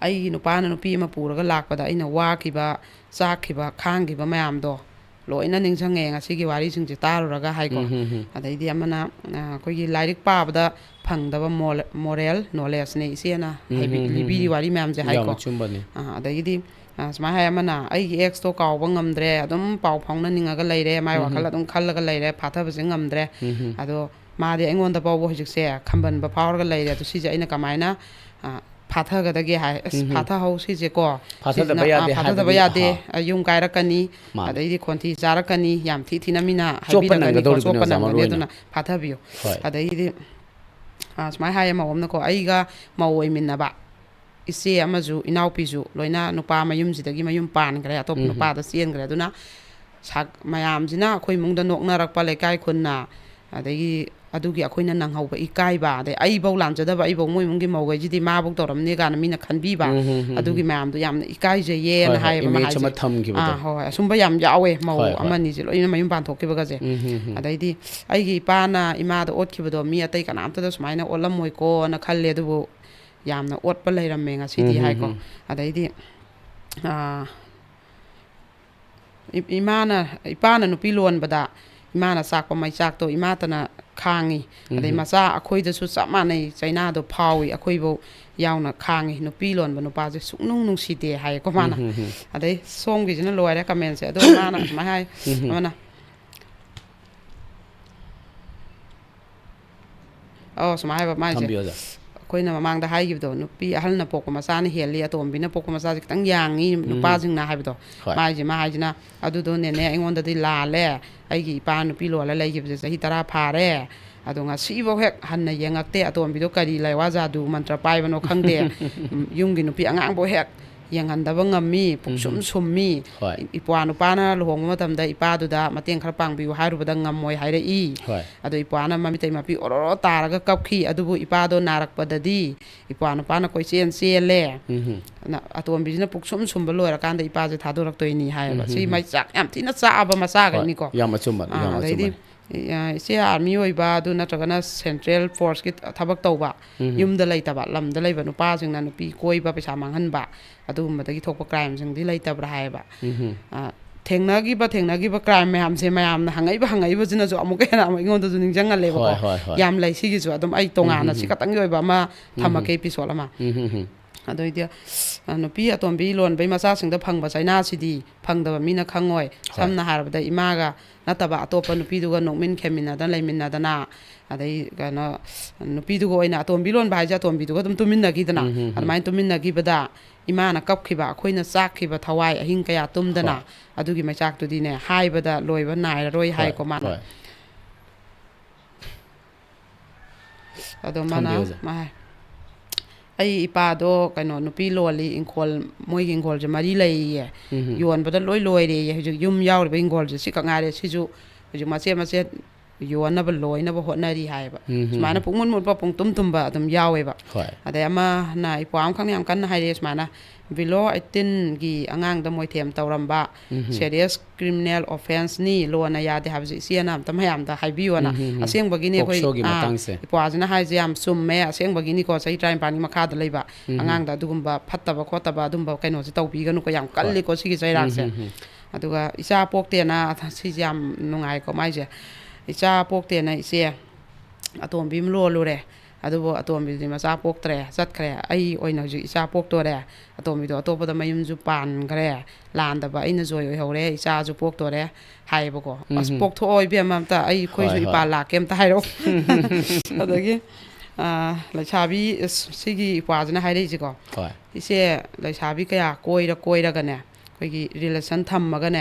ꯑꯩꯒꯤ ꯅꯨꯄꯥꯅ ꯅꯨꯄꯤ ꯑꯃ ꯄꯨꯔꯒ ꯂꯥꯛꯄꯗ ꯑꯩꯅ ꯋꯥꯈꯤꯕ, ꯆꯥꯛꯈꯤꯕ, ꯈꯥꯡꯈꯤꯕ ꯃꯌꯥꯝꯗꯣ ꯂꯣꯏꯅ ꯅꯤꯡꯁꯤꯡꯉꯛꯑꯦ ꯉꯁꯤꯒꯤ ꯋꯥꯔꯤꯁꯤꯡꯁꯦ ꯇꯥꯔꯨꯔꯒ ꯍꯥꯏꯀꯣ꯫ ꯎꯝ, ꯎꯝ, ꯎꯝ꯫ ꯑꯗꯩꯗꯤ ꯑꯃꯅ, ꯑ, ꯑꯩꯈꯣꯏꯒꯤ ꯂꯥꯏꯔꯤꯛ ꯄꯥꯕꯗ ꯐꯪꯗꯕ ꯃꯣꯔꯦꯜ ꯅꯣꯂꯦꯖꯅꯦ ꯏꯆꯦꯅ ꯎꯝ, ꯍꯥꯏꯕꯤ-, ꯎꯝ, ꯎꯝ, ꯂꯤꯕꯤꯔꯤ ꯎꯝ꯫ ꯋꯥꯔꯤ ꯃꯌꯥꯝꯁꯦ ꯍꯥꯏꯀꯣ꯫ ꯌꯥꯝꯅ ꯆꯨꯝꯕꯅꯤ꯫ ꯑ, ꯑꯗꯒꯤꯗꯤ, ꯑ, ꯁꯨꯃꯥꯏꯅ ꯍꯥꯏ ꯑꯃꯅ, "ꯑꯩꯒꯤ ꯑꯦꯛꯁꯇꯣ ꯀꯥꯎꯕ ꯉꯝꯗ꯭ꯔꯦ, ꯑꯗꯨꯝ ꯄꯥꯎ ꯐꯥꯎꯅꯅꯤꯡꯉꯒ ꯂꯩꯔꯦ, ꯃꯥꯏ ꯎꯝ, ꯋꯥꯈꯜ ꯎꯝ꯫ ꯑꯗꯨꯝ ꯈꯜꯂꯒ ꯂꯩꯔꯦ, ꯐꯥꯊꯕꯁꯦ ꯉꯝꯗ꯭ꯔꯦ꯫ ꯎꯝ, ꯎꯝ꯫ ꯑꯗꯣ ꯃꯥꯗꯤ ꯑꯩꯉꯣꯟꯗ ꯐꯥꯎꯕ ꯍꯧꯖꯤꯛꯁꯦ ꯈꯝꯕꯟꯕ ꯐꯥꯎꯔꯒ ꯂꯩꯔꯦ꯫ ꯑꯗꯣ ꯁꯤꯁꯦ ꯑꯩꯅ ꯀꯃꯥꯏꯅ, ꯑ, ꯐꯥꯊꯒꯗꯒꯦ?" ꯍꯥꯏ꯫ "ꯑꯁ, ꯎꯝ, ꯎꯝ꯫ ꯐꯥꯊꯍꯧ ꯁꯤꯁꯦꯀꯣ꯫ ꯐꯥꯊꯗꯕ ꯁꯤꯁꯤꯅ, ꯑ, ꯌꯥꯗꯦ ꯐꯥꯊꯗꯕ ꯍꯥꯏꯕꯒꯤ, ꯌꯥꯗꯦ꯫ ꯑꯍꯥ꯫ ꯑ, ꯌꯨꯝ ꯀꯥꯏꯔꯛꯀꯅꯤ, ꯃꯥꯅꯦ꯫ ꯑꯗꯩꯗꯤ ꯈꯣꯟꯊꯤ ꯆꯥꯔꯛꯀꯅꯤ, ꯌꯥꯝ ꯊꯤ ꯊꯤꯅ ꯃꯤꯅ ꯆꯣꯞꯄ ꯍꯥꯏꯕꯤꯔꯛꯀꯅꯤꯀꯣ, ꯅꯪꯒꯗꯧꯔꯤꯕꯅꯤ ꯆꯣꯞꯄ ꯑꯣꯖꯥ, ꯅꯪꯒꯅꯤ, ꯃꯔꯨ ꯑꯣꯏꯅ꯫ ꯑꯗꯨꯅ ꯐꯥꯊꯕꯤꯌꯨ꯫" ꯍꯣꯏ꯫ ꯑꯗꯩꯗꯤ, ꯑ, ꯁꯨꯃꯥꯏꯅ ꯍꯥꯏꯌꯦ ꯃꯧ ꯑꯃꯅꯀꯣ, "ꯑꯩꯒ ꯃꯧ ꯑꯣꯏꯃꯤꯟꯅꯕ ꯏꯆꯦ ꯑꯃꯁꯨ ꯏꯅꯥꯎꯄꯤꯁꯨ ꯂꯣꯏꯅ ꯅꯨꯄꯥ ꯃꯌꯨꯝꯁꯤꯗꯒꯤ ꯃꯌꯨꯝ ꯄꯥꯟꯈ꯭ꯔꯦ, ꯑꯇꯣꯞꯄ ꯎꯝ꯫ ꯅꯨꯄꯥꯗ ꯆꯦꯟꯈ꯭ꯔꯦ꯫ ꯑꯗꯨꯅ ꯁꯥꯛ-, ꯃꯌꯥꯝꯁꯤꯅ ꯑꯩꯈꯣꯏ ꯏꯃꯨꯡꯗ ꯅꯣꯛꯅꯔꯛꯄ, ꯂꯩꯀꯥꯏ ꯈꯨꯟꯅ, ꯑꯗꯒꯤ ꯑꯗꯨꯒꯤ ꯑꯩꯈꯣꯏꯅ ꯅꯪꯍꯧꯕ ꯏꯀꯥꯏꯕ, ꯑꯗꯩ ꯑꯩꯐꯧ ꯂꯥꯟꯖꯗꯕ, ꯑꯩꯐꯧ ꯃꯣꯏ ꯏꯃꯨꯡꯒꯤ ꯃꯧꯈꯩꯁꯤꯗꯤ ꯃꯥꯐꯧ ꯇꯧꯔꯝꯅꯤ ꯀꯥꯏꯅ ꯃꯤꯅ ꯈꯟꯕꯤꯕ, ꯎꯝ, ꯎꯝ, ꯎꯝ, ꯑꯗꯨꯒꯤ ꯎꯝ꯫ ꯃꯌꯥꯝꯗꯣ ꯌꯥꯝꯅ ꯏꯀꯥꯏꯖꯩꯌꯦꯅ ꯍꯣꯏ, ꯍꯣꯏ, ꯍꯥꯏꯌꯦꯕ ꯃꯥ image ꯍꯥꯏꯁꯦ꯫ ꯑꯃ ꯊꯝꯈꯤꯕꯗꯣ꯫ ꯑꯥ, ꯍꯣꯏ, ꯍꯣꯏ, ꯑꯁꯨꯝꯕ ꯌꯥꯝ ꯌꯥꯎꯋꯦ ꯃꯧ ꯍꯣꯏ, ꯍꯣꯏ꯫ ꯑꯃꯅꯤꯁꯦ ꯂꯣꯏꯅ ꯃꯌꯨꯝ ꯄꯥꯟꯊꯣꯛꯈꯤꯕꯒꯁꯦ꯫ ꯎꯝ, ꯎꯝ, ꯎꯝ꯫ ꯑꯗꯩꯗꯤ ꯑꯩꯒꯤ ꯏꯄꯥꯅ ꯏꯃꯥꯗ ꯑꯣꯠꯈꯤꯕꯗꯣ ꯃꯤ ꯑꯇꯩ ꯀꯅꯥꯝꯇꯗ ꯁꯨꯃꯥꯏꯅ ꯑꯣꯠꯂꯝꯃꯣꯏꯀꯣꯅ ꯈꯜꯂꯦ, ꯑꯗꯨꯕꯨ ꯌꯥꯝꯅ ꯑꯣꯠꯄ ꯂꯩꯔꯝꯃꯦ ꯉꯁꯤꯗꯤ ꯎꯝ, ꯎꯝ, ꯍꯥꯏꯀꯣ꯫ ꯎꯝ꯫ ꯑꯗꯩꯗꯤ, ꯑꯥ, ꯏ-, ꯏꯃꯥꯅ, ꯏꯄꯥꯅ ꯅꯨꯄꯤ ꯂꯣꯟꯕꯗ ꯏꯃꯥꯅ ꯆꯥꯛꯄ ꯃꯩꯆꯥꯛꯇꯣ ꯏꯃꯥꯇꯅ ꯈꯥꯡꯉꯤ꯫ ꯑꯗꯩ ꯎꯝ꯫ ꯃꯆꯥ ꯑꯩꯈꯣꯏꯗꯁꯨ ꯆꯞ ꯃꯥꯟꯅꯩ, ꯆꯩꯅꯥꯗꯣ ꯐꯥꯎꯏ, ꯑꯩꯈꯣꯏꯐꯧ ꯌꯥꯎꯅ ꯈꯥꯡꯉꯤ꯫ ꯅꯨꯄꯤ ꯂꯣꯟꯕ ꯅꯨꯄꯥꯁꯦ ꯁꯨꯡꯅꯨꯡ ꯅꯨꯡꯁꯤꯗꯦ ꯍꯥꯏꯌꯦꯀꯣ ꯃꯥꯅ꯫ ꯎꯝ, ꯎꯝ, ꯎꯝ꯫ ꯑꯗꯩ ꯁꯣꯝꯒꯤꯁꯤꯅ ꯂꯣꯏꯔꯦ ꯀꯃꯦꯟꯁꯦ꯫ ꯑꯗꯣ ꯃꯥꯅ ꯁꯨꯃꯥꯏꯅ ꯍꯥꯏ, ꯎꯝ, ꯎꯝ꯫ ꯑꯃꯅ, ꯑꯧ, ꯁꯨꯃꯥꯏꯅ ꯍꯥꯏꯕ ꯃꯥꯏꯁꯦ꯫ ꯊꯝꯕꯤꯌꯣ, ꯑꯣꯖꯥ꯫ ꯑꯩꯈꯣꯏꯅ ꯃꯃꯥꯡꯗ ꯍꯥꯏꯈꯤꯕꯗꯣ, ꯅꯨꯄꯤ ꯑꯍꯜꯅ ꯄꯣꯛꯄ ꯃꯆꯥꯅ ꯍꯦꯜꯂꯤ, ꯑꯇꯣꯝꯕꯤꯅ ꯄꯣꯛꯄ ꯃꯆꯥꯁꯦ ꯈꯤꯇꯪ ꯌꯥꯡꯉꯤ ꯅꯨꯄꯥꯁꯤꯡꯅ ꯍꯥꯏꯕꯗꯣ꯫ ꯍꯣꯏ꯫ ꯃꯥꯏꯁꯦ, ꯃꯥ ꯍꯥꯏꯁꯤꯅ, "ꯑꯗꯨꯗꯣ ꯅꯦꯅꯦ, ꯑꯩꯉꯣꯟꯗꯗꯤ ꯂꯥꯜꯂꯦ, ꯑꯩꯒꯤ ꯏꯄꯥ ꯅꯨꯄꯤ ꯂꯣꯜꯂ ꯂꯩꯈꯤꯕꯁꯦ ꯆꯍꯤ ꯇꯔꯥ ꯐꯥꯔꯦ, ꯑꯗꯣ ꯉꯁꯤꯐꯥꯎ ꯍꯦꯛ ꯍꯟꯅ ꯌꯦꯡꯉꯛꯇꯦ꯫ ꯑꯇꯣꯝꯕꯤꯗꯣ ꯀꯔꯤ ꯂꯥꯏꯋꯥ ꯖꯥꯗꯨ ꯃꯟꯇ꯭ꯔ ꯄꯥꯏꯕꯅꯣ ꯈꯪꯗꯦ꯫ ꯎꯝ, ꯌꯨꯝꯒꯤ ꯅꯨꯄꯤ ꯑꯉꯥꯡꯐꯧ ꯍꯦꯛ ꯌꯦꯡꯍꯟꯗꯕ ꯉꯝꯃꯤ, ꯄꯨꯛꯁꯨꯝ ꯎꯝ꯫ ꯁꯨꯝꯃꯤ꯫ ꯍꯣꯏ꯫ ꯏ-, ꯏꯄ꯭ꯋꯥ ꯅꯨꯄꯥꯅ ꯂꯨꯍꯣꯡꯕ ꯃꯇꯝꯗ ꯏꯄꯥꯗꯨꯗ ꯃꯇꯦꯡ ꯈꯔ ꯄꯥꯡꯕꯤꯌꯨ ꯍꯥꯏꯔꯨꯕꯗ ꯉꯝꯃꯣꯏ ꯍꯥꯏꯔꯛꯏ꯫ ꯍꯣꯏ꯫ ꯑꯗꯣ ꯏꯄ꯭ꯋꯥꯅ ꯃꯃꯤꯇꯩ ꯃꯄꯤ ꯑꯣꯔꯣꯔꯣ ꯇꯥꯔꯒ ꯀꯞꯈꯤ꯫ ꯑꯗꯨꯕꯨ ꯏꯄꯥꯗꯣ ꯅꯥꯔꯛꯄꯗꯗꯤ ꯏꯄ꯭ꯋꯥ ꯅꯨꯄꯥꯅ ꯀꯣꯏꯆꯦꯟ ꯆꯦꯜꯂꯦ꯫ ꯎꯝ꯫ ꯑꯗꯨꯅ ꯑꯇꯣꯝꯕꯤꯁꯤꯅ ꯄꯨꯛꯁꯨꯝ ꯁꯨꯝꯕ ꯂꯣꯏꯔꯀꯥꯟꯗ ꯏꯄꯥꯁꯦ ꯊꯥꯗꯣꯔꯛꯇꯣꯏꯅꯤ ꯍꯥꯏꯌꯦꯕ꯫ ꯎꯝ, ꯁꯤ ꯎꯝ, ꯃꯩ ꯆꯥꯛ ꯌꯥꯝ ꯊꯤꯅ ꯆꯥꯛꯑꯕ ꯃꯆꯥꯈꯩꯅꯤꯀꯣ꯫ ꯍꯣꯏ, ꯌꯥꯝ ꯑꯆꯨꯝꯕꯅꯤ, ꯑꯥ, ꯌꯥꯝ ꯑꯗꯩꯗꯤ, ꯑꯆꯨꯝꯕꯅꯤ꯫ ꯑ, ꯏꯆꯦ ꯑꯥꯔꯃꯤ ꯑꯣꯏꯕ ꯑꯗꯨ ꯅꯠꯇ꯭ꯔꯒꯅ ꯁꯦꯟꯇ꯭ꯔꯦꯜ ꯐꯣꯔꯁꯀꯤ ꯊꯕꯛ ꯇꯧꯕ, ꯎꯝ꯫ ꯌꯨꯝꯗ ꯂꯩꯇꯕ, ꯂꯝꯗ ꯂꯩꯕ ꯅꯨꯄꯥꯁꯤꯡꯅ ꯅꯨꯄꯤ ꯀꯣꯏꯕ, ꯄꯩꯁꯥ ꯃꯥꯡꯍꯟꯕ, ꯑꯗꯨꯒꯨꯝꯕꯗꯒꯤ ꯊꯣꯛꯄ ꯀ꯭ꯔꯥꯏꯝꯁꯤꯡꯗꯤ ꯂꯩꯇꯕ꯭ꯔꯥ ꯍꯥꯏꯌꯦꯕ꯫ ꯎꯝ꯫ ꯑ, ꯊꯦꯡꯅꯈꯤꯕ, ꯊꯦꯡꯅꯈꯤꯕ ꯀ꯭ꯔꯥꯏꯝ ꯃꯌꯥꯝꯁꯦ ꯃꯌꯥꯝꯅ ꯍꯪꯉꯛꯏꯕ, ꯍꯪꯉꯛꯏꯕꯁꯤꯅꯁꯨ ꯑꯃꯨꯛꯀ ꯍꯦꯟꯅ ꯑꯃꯨꯛ ꯑꯩꯉꯣꯟꯗꯁꯨ ꯅꯤꯡꯁꯤꯡꯍꯜꯂꯦꯕꯀꯣ꯫ ꯍꯣꯏ, ꯍꯣꯏ, ꯍꯣꯏ꯫ ꯌꯥꯝ ꯂꯩ ꯁꯤꯒꯤꯁꯨ꯫ ꯑꯗꯨꯝ ꯑꯩ ꯇꯣꯉꯥꯟꯅ ꯎꯝ, ꯁꯤ ꯎꯝ, ꯎꯝ꯫ ꯈꯛꯇꯪꯒꯤ ꯑꯣꯏꯕ ꯑꯃ ꯎꯝ, ꯎꯝ꯫ ꯊꯝꯃꯛꯀꯦ, ꯏꯄꯤꯁꯣꯠ ꯑꯃ꯫ ꯎꯝ, ꯎꯝ, ꯎꯝ꯫ ꯑꯗꯨꯏꯗꯤ, ꯑ, ꯅꯨꯄꯤ ꯑꯇꯣꯝꯕꯤ ꯂꯣꯟꯕꯩ ꯃꯆꯥꯁꯤꯡꯗ ꯐꯪꯕ ꯆꯩꯅꯥꯁꯤꯗꯤ ꯐꯪꯗꯕ ꯃꯤꯅ ꯈꯪꯉꯣꯏ꯫ ꯍꯣꯏ꯫ ꯁꯝꯅ ꯍꯥꯏꯔꯕꯗ, ꯏꯃꯥꯒ ꯅꯠꯇꯕ ꯑꯇꯣꯞꯄ ꯅꯨꯄꯤꯗꯨꯒ ꯅꯣꯛꯃꯤꯟ ꯈꯦꯃꯤꯟꯅꯗꯅ ꯂꯩꯃꯤꯟꯅꯗꯅ, ꯑꯗꯩ ꯀꯩꯅꯣ, ꯅꯨꯄꯤꯗꯨꯒ ꯑꯣꯏꯅ, ꯑꯇꯣꯝꯕꯤ ꯂꯣꯟꯕ ꯍꯥꯏꯁꯦ ꯑꯇꯣꯝꯕꯤꯗꯨꯒ ꯑꯗꯨꯝ ꯇꯨꯃꯤꯟꯅꯈꯤꯗꯅ, ꯎꯝ, ꯎꯝ, ꯎꯝ꯫ ꯑꯗꯨꯃꯥꯏꯅ ꯇꯨꯃꯤꯟꯅꯈꯤꯕꯗ ꯏꯃꯥꯅ ꯀꯞꯈꯤꯕ, ꯑꯩꯈꯣꯏꯅ ꯆꯥꯛꯈꯤꯕ ꯊꯋꯥꯏ ꯑꯍꯤꯡ ꯀꯌꯥ ꯇꯨꯝꯗꯅ, ꯍꯣꯏ꯫ ꯑꯗꯨꯒꯤ ꯃꯩꯆꯥꯛꯇꯨꯗꯤꯅꯦ, ꯍꯥꯏꯕꯗ ꯂꯣꯏꯕ ꯅꯥꯏꯔꯔꯣꯏ ꯍꯣꯏ, ꯍꯥꯏꯀꯣ ꯃꯥꯅ꯫ ꯍꯣꯏ꯫ ꯑꯗꯣ ꯃꯥꯅ, ꯊꯝꯕꯤꯌꯨ, ꯑꯣꯖꯥ꯫ ꯃꯥ ꯍꯥꯏ, "ꯑꯩ ꯏꯄꯥꯗꯣ ꯀꯩꯅꯣ, ꯅꯨꯄꯤ ꯂꯣꯜꯂꯤ, ꯏꯪꯈꯣꯜ, ꯃꯣꯏꯒꯤ ꯏꯪꯈꯣꯜꯁꯦ ꯃꯔꯤ ꯂꯩꯌꯦ, ꯎꯝ, ꯎꯝ꯫ ꯌꯣꯟꯕꯗ ꯂꯣꯏ ꯂꯣꯏꯔꯦꯌꯦ, ꯍꯧꯖꯤꯛ ꯌꯨꯝ ꯌꯥꯎꯔꯤꯕ ꯏꯪꯈꯣꯜꯁꯦ ꯁꯤꯈꯛ ꯉꯥꯏꯔꯦ, ꯁꯤꯁꯨ ꯍꯧꯖꯤꯛ ꯃꯆꯦꯠ ꯃꯆꯦꯠ ꯌꯣꯟꯅꯕ, ꯂꯣꯏꯅꯕ ꯍꯣꯠꯅꯔꯤ" ꯍꯥꯏꯌꯦꯕ꯫ ꯎꯝ, ꯎꯝ, ꯁꯨꯃꯥꯏꯅ ꯎꯝ꯫ ꯄꯨꯡꯃꯨꯠ ꯃꯨꯠꯄ, ꯄꯨꯡꯇꯨꯝ ꯇꯨꯝꯕ ꯑꯗꯨꯝ ꯌꯥꯎꯋꯦꯕ꯫ ꯍꯣꯏ꯫ ꯑꯗꯩ ꯑꯃꯅ, ꯏꯄ꯭ꯋꯥ ꯑꯃꯈꯛꯅ ꯌꯥꯝ ꯀꯟꯅ ꯍꯥꯏꯔꯛꯑꯦ ꯁꯨꯃꯥꯏꯅ, "Below eighteenꯒꯤ ꯑꯉꯥꯡꯗ ꯃꯣꯏꯊꯦꯝ ꯇꯧꯔꯝꯕ ꯎꯝ, ꯎꯝ꯫ serious criminal offenceꯅꯤ, ꯂꯣꯅ ꯌꯥꯗꯦ ꯍꯥꯏꯕꯁꯦ ꯏꯆꯦꯅ ꯑꯝꯇ ꯃꯌꯥꯝꯗ ꯍꯥꯏꯕꯤꯌꯣꯅ"꯫ ꯎꯝ, ꯎꯝ, ꯎꯝ꯫ ꯑꯁꯦꯡꯕꯒꯤꯅꯤ ꯑꯩꯈꯣꯏ, POCSOꯒꯤ ꯑꯥ, ꯃꯇꯥꯡꯁꯦ꯫ ꯏꯄ꯭ꯋꯥꯁꯤꯅ ꯍꯥꯏꯁꯦ ꯌꯥꯝ ꯆꯨꯝꯃꯦ, ꯑꯁꯦꯡꯕꯒꯤꯅꯤꯀꯣ, ꯆꯍꯤ ꯇꯔꯥꯅꯤꯄꯥꯟꯒꯤ ꯃꯈꯥꯗ ꯂꯩꯕ ꯎꯝ, ꯎꯝ꯫ ꯑꯉꯥꯡꯗ ꯑꯗꯨꯒꯨꯝꯕ ꯐꯠꯇꯕ ꯈꯣꯠꯇꯕ ꯑꯗꯨꯝꯕ ꯀꯩꯅꯣꯁꯦ ꯇꯧꯕꯤꯒꯅꯨꯀꯣ, ꯌꯥꯝ ꯍꯣꯏ꯫ ꯀꯜꯂꯤꯀꯣ ꯁꯤꯒꯤ ꯆꯩꯔꯥꯛꯁꯦ꯫ ꯎꯝ, ꯎꯝ, ꯎꯝ꯫ ꯑꯗꯨꯒ ꯏꯆꯥ ꯄꯣꯛꯇꯦꯅ, ꯁꯤꯁꯦ ꯌꯥꯝ ꯅꯨꯡꯉꯥꯏꯀꯣ ꯃꯥꯏꯁꯦ꯫ "ꯏꯆꯥ ꯄꯣꯛꯇꯦꯅ ꯏꯆꯦ ꯑꯇꯣꯝꯕꯤ ꯑꯃ ꯂꯣꯜꯂꯨꯔꯦ, ꯑꯗꯨꯕꯨ ꯑꯇꯣꯝꯕꯤꯗꯨꯗꯤ ꯃꯆꯥ ꯄꯣꯛꯇ꯭ꯔꯦ, ꯆꯠꯈ꯭ꯔꯦ꯫ ꯑꯩ ꯑꯣꯏꯅ ꯍꯧꯖꯤꯛ ꯏꯆꯥ ꯄꯣꯛꯇꯣꯔꯦ, ꯑꯇꯣꯝꯕꯤꯗꯣ ꯑꯇꯣꯞꯄꯗ ꯃꯌꯨꯝꯁꯨ ꯄꯥꯟꯈ꯭ꯔꯦ, ꯂꯥꯟꯗꯕ ꯑꯩꯅ ꯖꯣꯏ ꯑꯣꯏꯍꯧꯔꯦ, ꯏꯆꯥꯁꯨ ꯄꯣꯛꯇꯣꯔꯦ" ꯍꯥꯏꯌꯦꯕꯀꯣ꯫ "ꯑꯁ, ꯎꯝ꯫ ꯄꯣꯛꯊꯣꯛꯑꯣ ꯏꯕꯦꯝꯃ, ꯑꯝꯇ ꯑꯩ, ꯑꯩꯈꯣꯏꯁꯨ ꯍꯣꯏ, ꯍꯣꯏ꯫ ꯏꯄꯥ ꯂꯥꯛꯀꯦ, ꯑꯝꯇ ꯍꯥꯏꯔꯛꯑꯣ"꯫ ꯑꯗꯒꯤ ꯑꯥ, ꯂꯩꯁꯥꯕꯤ, ꯑꯁ, ꯁꯤꯒꯤ ꯏꯄ꯭ꯋꯥꯁꯤꯅ ꯍꯥꯏꯔꯛꯏꯁꯦꯀꯣ꯫ ꯍꯣꯏ꯫ ꯏꯆꯦ, ꯂꯩꯁꯥꯕꯤ ꯀꯌꯥ ꯀꯣꯏꯔ ꯀꯣꯏꯔꯒꯅꯦ, ꯑꯩꯈꯣꯏꯒꯤ relation ꯊꯝꯃꯒꯅꯦ,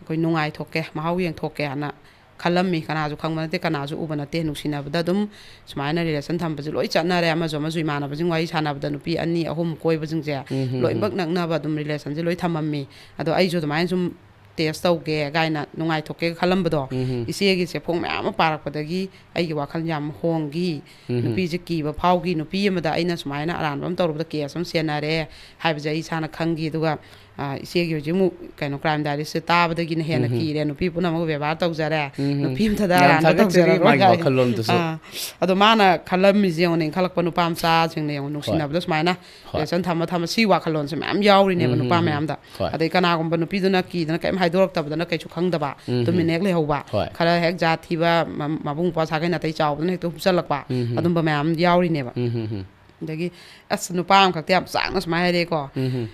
ꯑꯩꯈꯣꯏ ꯅꯨꯡꯉꯥꯏꯊꯣꯛꯀꯦ, ꯃꯍꯥꯎ ꯌꯦꯡꯊꯣꯛꯀꯦ ꯍꯥꯏꯅ ꯈꯜꯂꯝꯃꯤ꯫ ꯀꯅꯥꯁꯨ ꯈꯪꯕ ꯅꯠꯇꯦ, ꯀꯅꯥꯁꯨ ꯎꯕ ꯅꯠꯇꯦ꯫ ꯅꯨꯡꯁꯤꯅꯕꯗ ꯑꯗꯨꯝ ꯁꯨꯃꯥꯏꯅ relation ꯊꯝꯕꯁꯦ ꯂꯣꯏ ꯆꯠꯅꯔꯦ꯫ ꯑꯃꯁꯨ ꯑꯃꯁꯨ ꯏꯃꯥꯟꯅꯕꯁꯤꯡ ꯋꯥꯔꯤ ꯁꯥꯟꯅꯕꯗ ꯅꯨꯄꯤ ꯑꯅꯤ ꯑꯍꯨꯝ ꯀꯣꯏꯕꯁꯤꯡꯁꯦ ꯎꯝ, ꯎꯝ, ꯂꯣꯏꯅꯃꯛ ꯅꯛꯅꯕ ꯑꯗꯨꯝ relationꯁꯦ ꯂꯣꯏ ꯊꯝꯃꯝꯃꯤ꯫ ꯑꯗꯣ ꯑꯩꯁꯨ ꯑꯗꯨꯃꯥꯏꯅ ꯁꯨꯝ test ꯇꯧꯒꯦ ꯀꯥꯏꯅ ꯅꯨꯡꯉꯥꯏꯊꯣꯛꯀꯦ ꯈꯜꯂꯝꯕꯗꯣ, ꯎꯝ, ꯎꯝ꯫ ꯏꯆꯦꯒꯤ ꯆꯦꯐꯣꯡ ꯃꯌꯥꯝ ꯑꯃ ꯄꯥꯔꯛꯄꯗꯒꯤ ꯑꯩꯒꯤ ꯋꯥꯈꯜ ꯌꯥꯝ ꯍꯣꯡꯈꯤ꯫ ꯎꯝ, ꯎꯝ꯫ ꯅꯨꯄꯤꯁꯦ ꯀꯤꯕ ꯐꯥꯎꯈꯤ꯫ ꯅꯨꯄꯤ ꯑꯃꯗ ꯑꯩꯅ ꯁꯨꯃꯥꯏꯅ ꯑꯔꯥꯟꯕ ꯑꯃ ꯇꯧꯔꯨꯕꯗ case ꯑꯃ ꯆꯦꯟꯅꯔꯦ ꯍꯥꯏꯕꯁꯦ ꯑꯩ ꯏꯁꯥꯅ ꯈꯪꯈꯤ꯫ ꯑꯗꯨꯒ, ꯑ, ꯏꯆꯦꯒꯤ ꯍꯧꯖꯤꯛ ꯑꯃꯨꯛ ꯀꯩꯅꯣ crime diaryꯁꯦ ꯇꯥꯕꯗꯒꯤꯅ ꯍꯦꯟꯅ ꯎꯝ, ꯎꯝ꯫ ꯀꯤꯔꯦ꯫ ꯅꯨꯄꯤ ꯄꯨꯝꯅꯃꯛ ꯕꯦꯕꯥꯔ ꯇꯧꯖꯔꯦ꯫ ꯎꯝ, ꯎꯝ꯫ ꯅꯨꯄꯤ ꯑꯝꯇꯗ ꯌꯥꯝ ꯑꯔꯥꯟꯕ ꯊꯥꯒꯠꯆꯔꯤ ꯇꯧꯖꯔꯔꯣꯏ ꯃꯥꯒꯤ ꯀꯥꯏ꯫ ꯋꯥꯈꯜꯂꯣꯟꯗꯨꯁꯨ꯫ ꯑꯥ꯫ ꯑꯗꯣ ꯃꯥꯅ ꯈꯜꯂꯝꯃꯤꯁꯦ ꯌꯦꯡꯉꯨꯅꯦ, ꯏꯟꯈꯠꯂꯛꯄ ꯅꯨꯄꯥ ꯃꯆꯥꯁꯤꯡꯅ ꯌꯦꯡꯉꯨ, ꯍꯣꯏ꯫ ꯅꯨꯡꯁꯤꯅꯕꯗ ꯁꯨꯃꯥꯏꯅ ꯍꯣꯏ꯫ relation ꯊꯝꯕ ꯊꯝꯕ ꯁꯤ ꯋꯥꯈꯜꯂꯣꯟꯁꯦ ꯃꯌꯥꯝ ꯌꯥꯎꯔꯤꯅꯦꯕ ꯎꯝ, ꯅꯨꯄꯥ ꯎꯝ, ꯎꯝ꯫ ꯃꯌꯥꯝꯗ꯫ ꯍꯣꯏ꯫ ꯑꯗꯩ ꯀꯅꯥꯒꯨꯝꯕ ꯅꯨꯄꯤꯗꯨꯅ ꯀꯤꯗꯅ ꯀꯩꯝ ꯍꯥꯏꯗꯣꯔꯛꯇꯕꯗꯅ ꯀꯩꯁꯨ ꯈꯪꯗꯕ, ꯎꯝ, ꯎꯝ꯫ ꯇꯨꯃꯤꯟꯅ ꯍꯦꯛ ꯂꯩꯍꯧꯕ꯫ ꯍꯣꯏ꯫ ꯈꯔ ꯍꯦꯛ ꯖꯥꯠ ꯊꯤꯕ, ꯃ-, ꯃꯕꯨꯡ ꯃꯧꯄ꯭ꯋꯥ ꯁꯥꯒꯩ ꯅꯥꯇꯩ ꯆꯥꯎꯕꯗꯨꯅ ꯍꯦꯛꯇ ꯍꯨꯞꯆꯜꯂꯛꯄ, ꯎꯝ, ꯎꯝ꯫ ꯑꯗꯨꯝꯕ ꯃꯌꯥꯝ ꯌꯥꯎꯔꯤꯅꯦꯕ꯫ ꯎꯝ, ꯎꯝ, ꯎꯝ꯫ ꯑꯗꯒꯤ ꯑꯁ, ꯅꯨꯄꯥ ꯑꯃꯈꯛꯇꯤ ꯌꯥꯝ ꯆꯥꯛꯅ ꯁꯨꯃꯥꯏꯅ ꯍꯥꯏꯔꯛꯑꯦꯀꯣ꯫ ꯎꯝ, ꯎꯝ꯫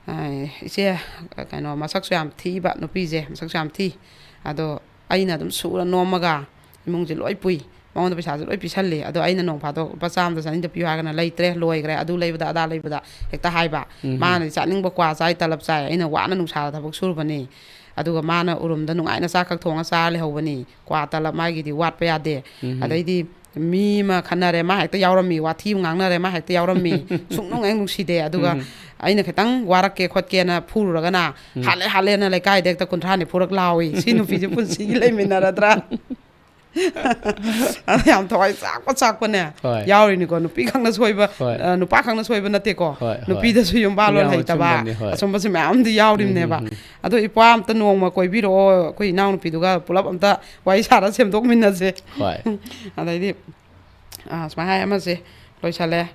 ꯑ, ꯏꯆꯦ, ꯀꯩꯅꯣ, ꯃꯁꯛꯁꯨ ꯌꯥꯝ ꯊꯤꯕ ꯅꯨꯄꯤꯁꯦ, ꯃꯁꯛꯁꯨ ꯌꯥꯝ ꯊꯤ꯫ ꯑꯗꯣ ꯑꯩꯅ ꯑꯗꯨꯝ ꯁꯨꯔ ꯅꯣꯝꯃꯒ ꯏꯃꯨꯡꯁꯦ ꯂꯣꯏ ꯄꯨꯏ꯫ ꯃꯉꯣꯟꯗ ꯄꯩꯁꯥꯁꯦ ꯂꯣꯏ ꯄꯤꯁꯜꯂꯤ꯫ ꯑꯗꯣ ꯑꯩꯅ ꯅꯣꯡ ꯐꯥꯗꯣꯛ ꯂꯨꯄꯥ ꯆꯥꯝꯃꯗ ꯆꯅꯤꯗ ꯄꯤꯌꯨ ꯍꯥꯏꯔꯒꯅ ꯂꯩꯇ꯭ꯔꯦ, ꯂꯣꯏꯈ꯭ꯔꯦ, ꯑꯗꯨ ꯂꯩꯕꯗ ꯑꯗꯥ ꯂꯩꯕꯗ ꯍꯦꯛꯇ ꯍꯥꯏꯕ꯫ ꯎꯝ꯫ ꯃꯥꯅꯗꯤ ꯆꯥꯅꯤꯡꯕ ꯀ꯭ꯋꯥ ꯆꯥꯏ, ꯇꯂꯞ ꯆꯥꯏ, ꯑꯩꯅ ꯋꯥꯅ ꯅꯨꯡꯁꯥꯗ ꯊꯕꯛ ꯁꯨꯔꯨꯕꯅꯤ꯫ ꯑꯗꯨꯒ ꯃꯥꯅ ꯎꯔꯨꯝꯗ ꯅꯨꯡꯉꯥꯏꯅ ꯆꯥꯛ ꯈꯛ ꯊꯣꯡꯉ ꯆꯥꯔ ꯂꯩꯍꯧꯕꯅꯤ꯫ ꯀ꯭ꯋꯥ ꯇꯂꯞ ꯃꯥꯒꯤꯗꯤ ꯋꯥꯠꯄ ꯌꯥꯗꯦ꯫ ꯎꯝ꯫ ꯑꯗꯩꯗꯤ ꯃꯤ ꯑꯃ ꯈꯠꯅꯔꯦ, ꯃꯥ ꯍꯦꯛꯇ ꯌꯥꯎꯔꯝꯃꯤ, ꯋꯥꯊꯤ ꯑꯃ ꯉꯥꯡꯅꯔꯦ, ꯃꯥ ꯍꯦꯛꯇ ꯌꯥꯎꯔꯝꯃꯤ꯫ ꯁꯨꯡꯅꯨꯡ ꯍꯦꯛ ꯅꯨꯡꯁꯤꯗꯦ꯫ ꯑꯗꯨꯒ ꯎꯝ꯫ ꯑꯩꯅ ꯈꯤꯇꯪ ꯋꯥꯔꯛꯀꯦ ꯈꯣꯠꯀꯦꯅ ꯐꯨꯔꯨꯔꯒꯅ, ꯎꯝ꯫ "ꯍꯥꯠꯂꯦ, ꯍꯥꯠꯂꯦꯅ ꯂꯩꯀꯥꯏꯗ ꯍꯦꯛꯇ ꯀꯨꯟꯊ꯭ꯔꯥ ꯅꯤꯐꯨꯔꯛ ꯂꯥꯎꯏ꯫ ꯁꯤ ꯅꯨꯄꯤꯁꯦ ꯄꯨꯟꯁꯤꯒꯤ ꯂꯩꯃꯤꯟꯅꯔꯗ꯭ꯔꯥ?" ꯑꯗ ꯌꯥꯝ ꯊꯋꯥꯏ ꯆꯥꯛꯄ ꯆꯥꯛꯄꯅꯦ꯫ ꯍꯣꯏ꯫ ꯌꯥꯎꯔꯤꯅꯤꯀꯣ, ꯅꯨꯄꯤ ꯈꯛꯅ ꯁꯣꯏꯕ, ꯍꯣꯏ꯫ ꯑ, ꯅꯨꯄꯥ ꯈꯛꯅ ꯁꯣꯏꯕ ꯅꯠꯇꯦꯀꯣ꯫ ꯍꯣꯏ, ꯍꯣꯏ꯫ ꯅꯨꯄꯤꯗꯁꯨ ꯌꯨꯝꯕꯥꯜꯂꯣꯟ ꯌꯥꯝ ꯍꯩꯇꯕ, ꯑꯆꯨꯝꯕꯅꯦ, ꯍꯣꯏ꯫ ꯑꯆꯨꯝꯕꯁꯨ ꯃꯌꯥꯝꯗꯤ ꯌꯥꯎꯔꯤꯕꯅꯦꯕ꯫ ꯎꯝ, ꯎꯝ, ꯎꯝ꯫ ꯑꯗꯣ ꯏꯄ꯭ꯋꯥ ꯑꯝꯇ ꯅꯣꯡꯃ ꯀꯣꯏꯕꯤꯔꯛꯑꯣ, ꯑꯩꯈꯣꯏ ꯏꯅꯥꯎꯅꯨꯄꯤꯗꯨꯒ ꯄꯨꯂꯞ ꯑꯝꯇ ꯋꯥꯔꯤ ꯁꯥꯔ ꯁꯦꯝꯗꯣꯛꯃꯤꯟꯅꯁꯦ꯫ ꯍꯣꯏ꯫ ꯑꯗꯩꯗꯤ, ꯑ, ꯁꯨꯃꯥꯏꯅ ꯍꯥꯏ ꯑꯃꯁꯦ, ꯂꯣꯏꯁꯜꯂꯦ꯫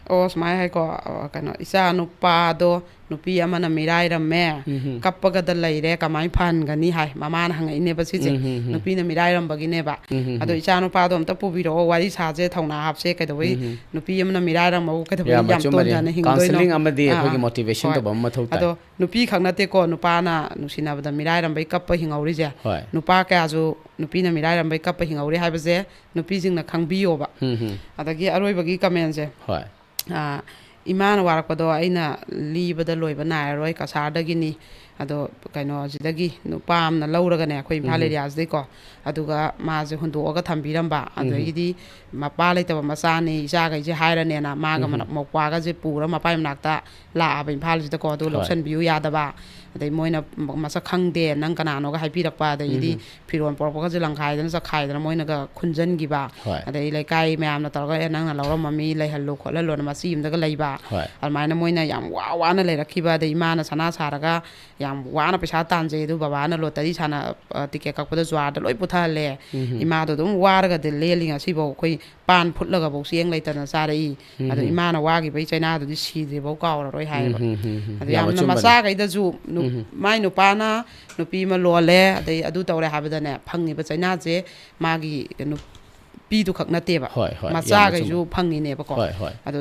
ꯑꯣ, ꯁꯨꯃꯥꯏꯅ ꯍꯥꯏꯀꯣ, ꯑ, ꯀꯩꯅꯣ, "ꯏꯆꯥ ꯅꯨꯄꯥꯗꯣ ꯅꯨꯄꯤ ꯑꯃꯅ ꯃꯤꯔꯥꯏꯔꯝꯃꯦ, ꯎꯝ, ꯎꯝ꯫ ꯀꯞꯄꯒꯗ ꯂꯩꯔꯦ, ꯀꯃꯥꯏꯅ ꯐꯍꯟꯒꯅꯤ?" ꯍꯥꯏ꯫ ꯃꯃꯥꯅ ꯍꯪꯉꯛꯏꯅꯦꯕ ꯁꯤꯁꯦ꯫ ꯎꯝ, ꯎꯝ, ꯎꯝ꯫ ꯅꯨꯄꯤꯅ ꯃꯤꯔꯥꯏꯔꯝꯕꯒꯤꯅꯦꯕ꯫ ꯎꯝ, ꯎꯝ, ꯑꯗꯣ, ꯎꯝ꯫ "ꯏꯆꯥ ꯅꯨꯄꯥꯗꯣ ꯑꯝꯇ ꯄꯨꯕꯤꯔꯛꯑꯣ, ꯋꯥꯔꯤ ꯁꯥꯁꯦ, ꯊꯧꯅꯥ ꯍꯥꯞꯁꯦ, ꯀꯩꯗꯧꯕꯩ ꯎꯝ, ꯎꯝ꯫ ꯅꯨꯄꯤ ꯑꯃꯅ ꯃꯤꯔꯥꯏꯔꯝꯕꯕꯨ ꯀꯩꯗꯧꯕꯩ ꯌꯥꯝ ꯌꯥꯝ ꯑꯆꯨꯝꯕꯅꯤ꯫ ꯇꯣꯟꯖꯅ ꯍꯤꯡꯗꯣꯏꯅꯣ?" Counselling ꯑꯃꯗꯤ ꯑꯥ, ꯑꯩꯈꯣꯏꯒꯤ ꯑꯥ꯫ motivation ꯍꯣꯏ꯫ ꯇꯧꯕ ꯑꯃ ꯃꯊꯧ ꯇꯥꯏ꯫ ꯑꯗꯣ ꯅꯨꯄꯤ ꯈꯛ ꯅꯠꯇꯦꯀꯣ, ꯅꯨꯄꯥꯅ ꯅꯨꯡꯁꯤꯅꯕꯗ ꯃꯤꯔꯥꯏꯔꯝꯕꯩ ꯀꯞꯄ ꯍꯤꯡꯍꯧꯔꯤꯁꯦ꯫ ꯍꯣꯏ꯫ ꯅꯨꯄꯥ ꯀꯌꯥꯁꯨ ꯅꯨꯄꯤꯅ ꯃꯤꯔꯥꯏꯔꯝꯕꯩ ꯀꯞꯄ ꯍꯤꯡꯍꯧꯔꯤ ꯍꯥꯏꯕꯁꯦ ꯅꯨꯄꯤꯁꯤꯡꯅ ꯈꯪꯕꯤꯌꯣꯕ꯫ ꯎꯝ, ꯎꯝ꯫ ꯑꯗꯒꯤ ꯑꯔꯣꯏꯕꯒꯤ commentꯁꯦ, ꯍꯣꯏ꯫ ꯑꯥ, "ꯏꯃꯥꯅ ꯋꯥꯔꯛꯄꯗꯣ ꯑꯩꯅ ꯂꯤꯕꯗ ꯂꯣꯏꯕ ꯅꯥꯏꯔꯔꯣꯏ, ꯀꯁꯥꯔꯗꯒꯤꯅꯤ꯫ ꯑꯗꯣ ꯀꯩꯅꯣꯁꯤꯗꯒꯤ ꯅꯨꯄꯥ ꯑꯃꯅ ꯂꯧꯔꯒꯅꯦ, ꯑꯩꯈꯣꯏ ꯏꯝꯐꯥꯜ ꯎꯝ꯫ areaꯁꯤꯗꯩꯀꯣ, ꯑꯗꯨꯒ ꯃꯥꯁꯦ ꯍꯨꯟꯗꯣꯛꯑꯒ ꯊꯝꯕꯤꯔꯝꯕ꯫ ꯎꯝ꯫ ꯑꯗꯒꯤꯗꯤ ꯃꯄꯥ ꯂꯩꯇꯕ ꯃꯆꯥꯅꯤ, ꯏꯆꯥꯈꯩꯁꯦ ꯍꯥꯏꯔꯅꯦꯅ ꯃꯥꯒ ꯎꯝ꯫ ꯃꯅ-, ꯃꯧꯄ꯭ꯋꯥꯒꯁꯦ ꯄꯨꯔ ꯃꯄꯥꯏ ꯃꯅꯥꯛꯇ ꯂꯥꯛꯑꯕ ꯏꯝꯐꯥꯜꯁꯤꯗꯀꯣ, ꯑꯗꯨꯒ ꯍꯣꯏ꯫ ꯂꯧꯁꯟꯕꯤꯌꯨ ꯌꯥꯗꯕ꯫ ꯑꯗꯩ ꯃꯣꯏꯅ ꯃ-, ꯃꯁꯛ ꯈꯪꯗꯦ, ꯅꯪ ꯀꯅꯥꯅꯣꯒ ꯍꯥꯏꯕꯤꯔꯛꯄ, ꯑꯗꯒꯤꯗꯤ ꯎꯝ꯫ ꯐꯤꯔꯣꯜ ꯄꯣꯔꯛꯄꯒꯁꯦ ꯂꯪꯈꯥꯏꯗꯅ ꯆꯈꯥꯏꯗꯅ ꯃꯣꯏꯅꯒ ꯈꯨꯟꯖꯟꯈꯤꯕ꯫ ꯍꯣꯏ꯫ ꯑꯗꯩ ꯂꯩꯀꯥꯏ ꯃꯌꯥꯝꯅ ꯇꯧꯔꯒ, "ꯑꯦ, ꯅꯪꯅ ꯂꯧꯔꯝꯃꯃꯤ, ꯂꯩꯍꯜꯂꯨ ꯈꯣꯠꯍꯜꯂꯨꯅ" ꯃꯆꯤ ꯑꯃꯗꯒ ꯂꯩꯕ꯫ ꯍꯣꯏ꯫ ꯑꯗꯨꯃꯥꯏꯅ ꯃꯣꯏꯅ ꯌꯥꯝ ꯋꯥ ꯋꯥꯅ ꯂꯩꯔꯛꯈꯤꯕ, ꯑꯗꯩ ꯏꯃꯥꯅ ꯁꯅꯥ ꯁꯥꯔꯒ ꯌꯥꯝ ꯋꯥꯅ ꯄꯩꯁꯥ ꯇꯥꯟꯖꯩ, ꯑꯗꯨ ꯕꯕꯥꯅ lottery ꯁꯥꯟꯅ, ꯑ, ticket ꯀꯛꯄꯗ ꯖꯨꯋꯥꯔꯗ ꯂꯣꯏ ꯄꯨꯊꯍꯜꯂꯦ꯫ ꯎꯝ꯫ ꯏꯃꯥꯗꯣ ꯑꯗꯨꯝ ꯋꯥꯔꯒꯗꯤ ꯂꯦꯜꯂꯤ, ꯉꯁꯤꯐꯥꯎ ꯑꯩꯈꯣꯏ ꯄꯥꯟ ꯐꯨꯠꯂꯒꯐꯧ ꯆꯦꯡ ꯂꯩꯇꯅ ꯆꯥꯔꯛꯏ꯫ ꯑꯗꯣ ꯎꯝ꯫ ꯏꯃꯥꯅ ꯋꯥꯈꯤꯕꯒꯤ ꯆꯩꯅꯥꯗꯨꯗꯤ ꯁꯤꯗ꯭ꯔꯤꯐꯥꯎ ꯀꯥꯎꯔꯔꯣꯏ ꯍꯥꯏꯌꯦꯕ꯫ ꯎꯝ, ꯎꯝ, ꯎꯝ, ꯎꯝ꯫ ꯑꯗꯣ ꯌꯥꯝ ꯌꯥꯝꯅ ꯑꯆꯨꯝꯕꯅꯦ꯫ ꯃꯆꯥꯈꯩꯗꯁꯨ ꯅꯨ-, ꯎꯝ꯫ ꯃꯥꯏ ꯅꯨꯄꯥꯅ ꯅꯨꯄꯤ ꯑꯃ ꯂꯣꯜꯂꯦ, ꯑꯗꯩ ꯑꯗꯨ ꯇꯧꯔꯦ ꯍꯥꯏꯕꯗꯅꯦ, ꯐꯪꯉꯤꯕ ꯆꯩꯅꯥꯁꯦ ꯃꯥꯒꯤ ꯅꯨꯄꯤꯗꯨ ꯈꯛ ꯅꯠꯇꯦꯕ, ꯍꯣꯏ, ꯍꯣꯏ, ꯌꯥꯝ ꯃꯆꯥꯈꯩꯁꯨ ꯑꯆꯨꯝꯕ꯫ ꯐꯪꯉꯤꯅꯦꯕꯀꯣ꯫ ꯍꯣꯏ, ꯍꯣꯏ꯫ ꯑꯗꯨ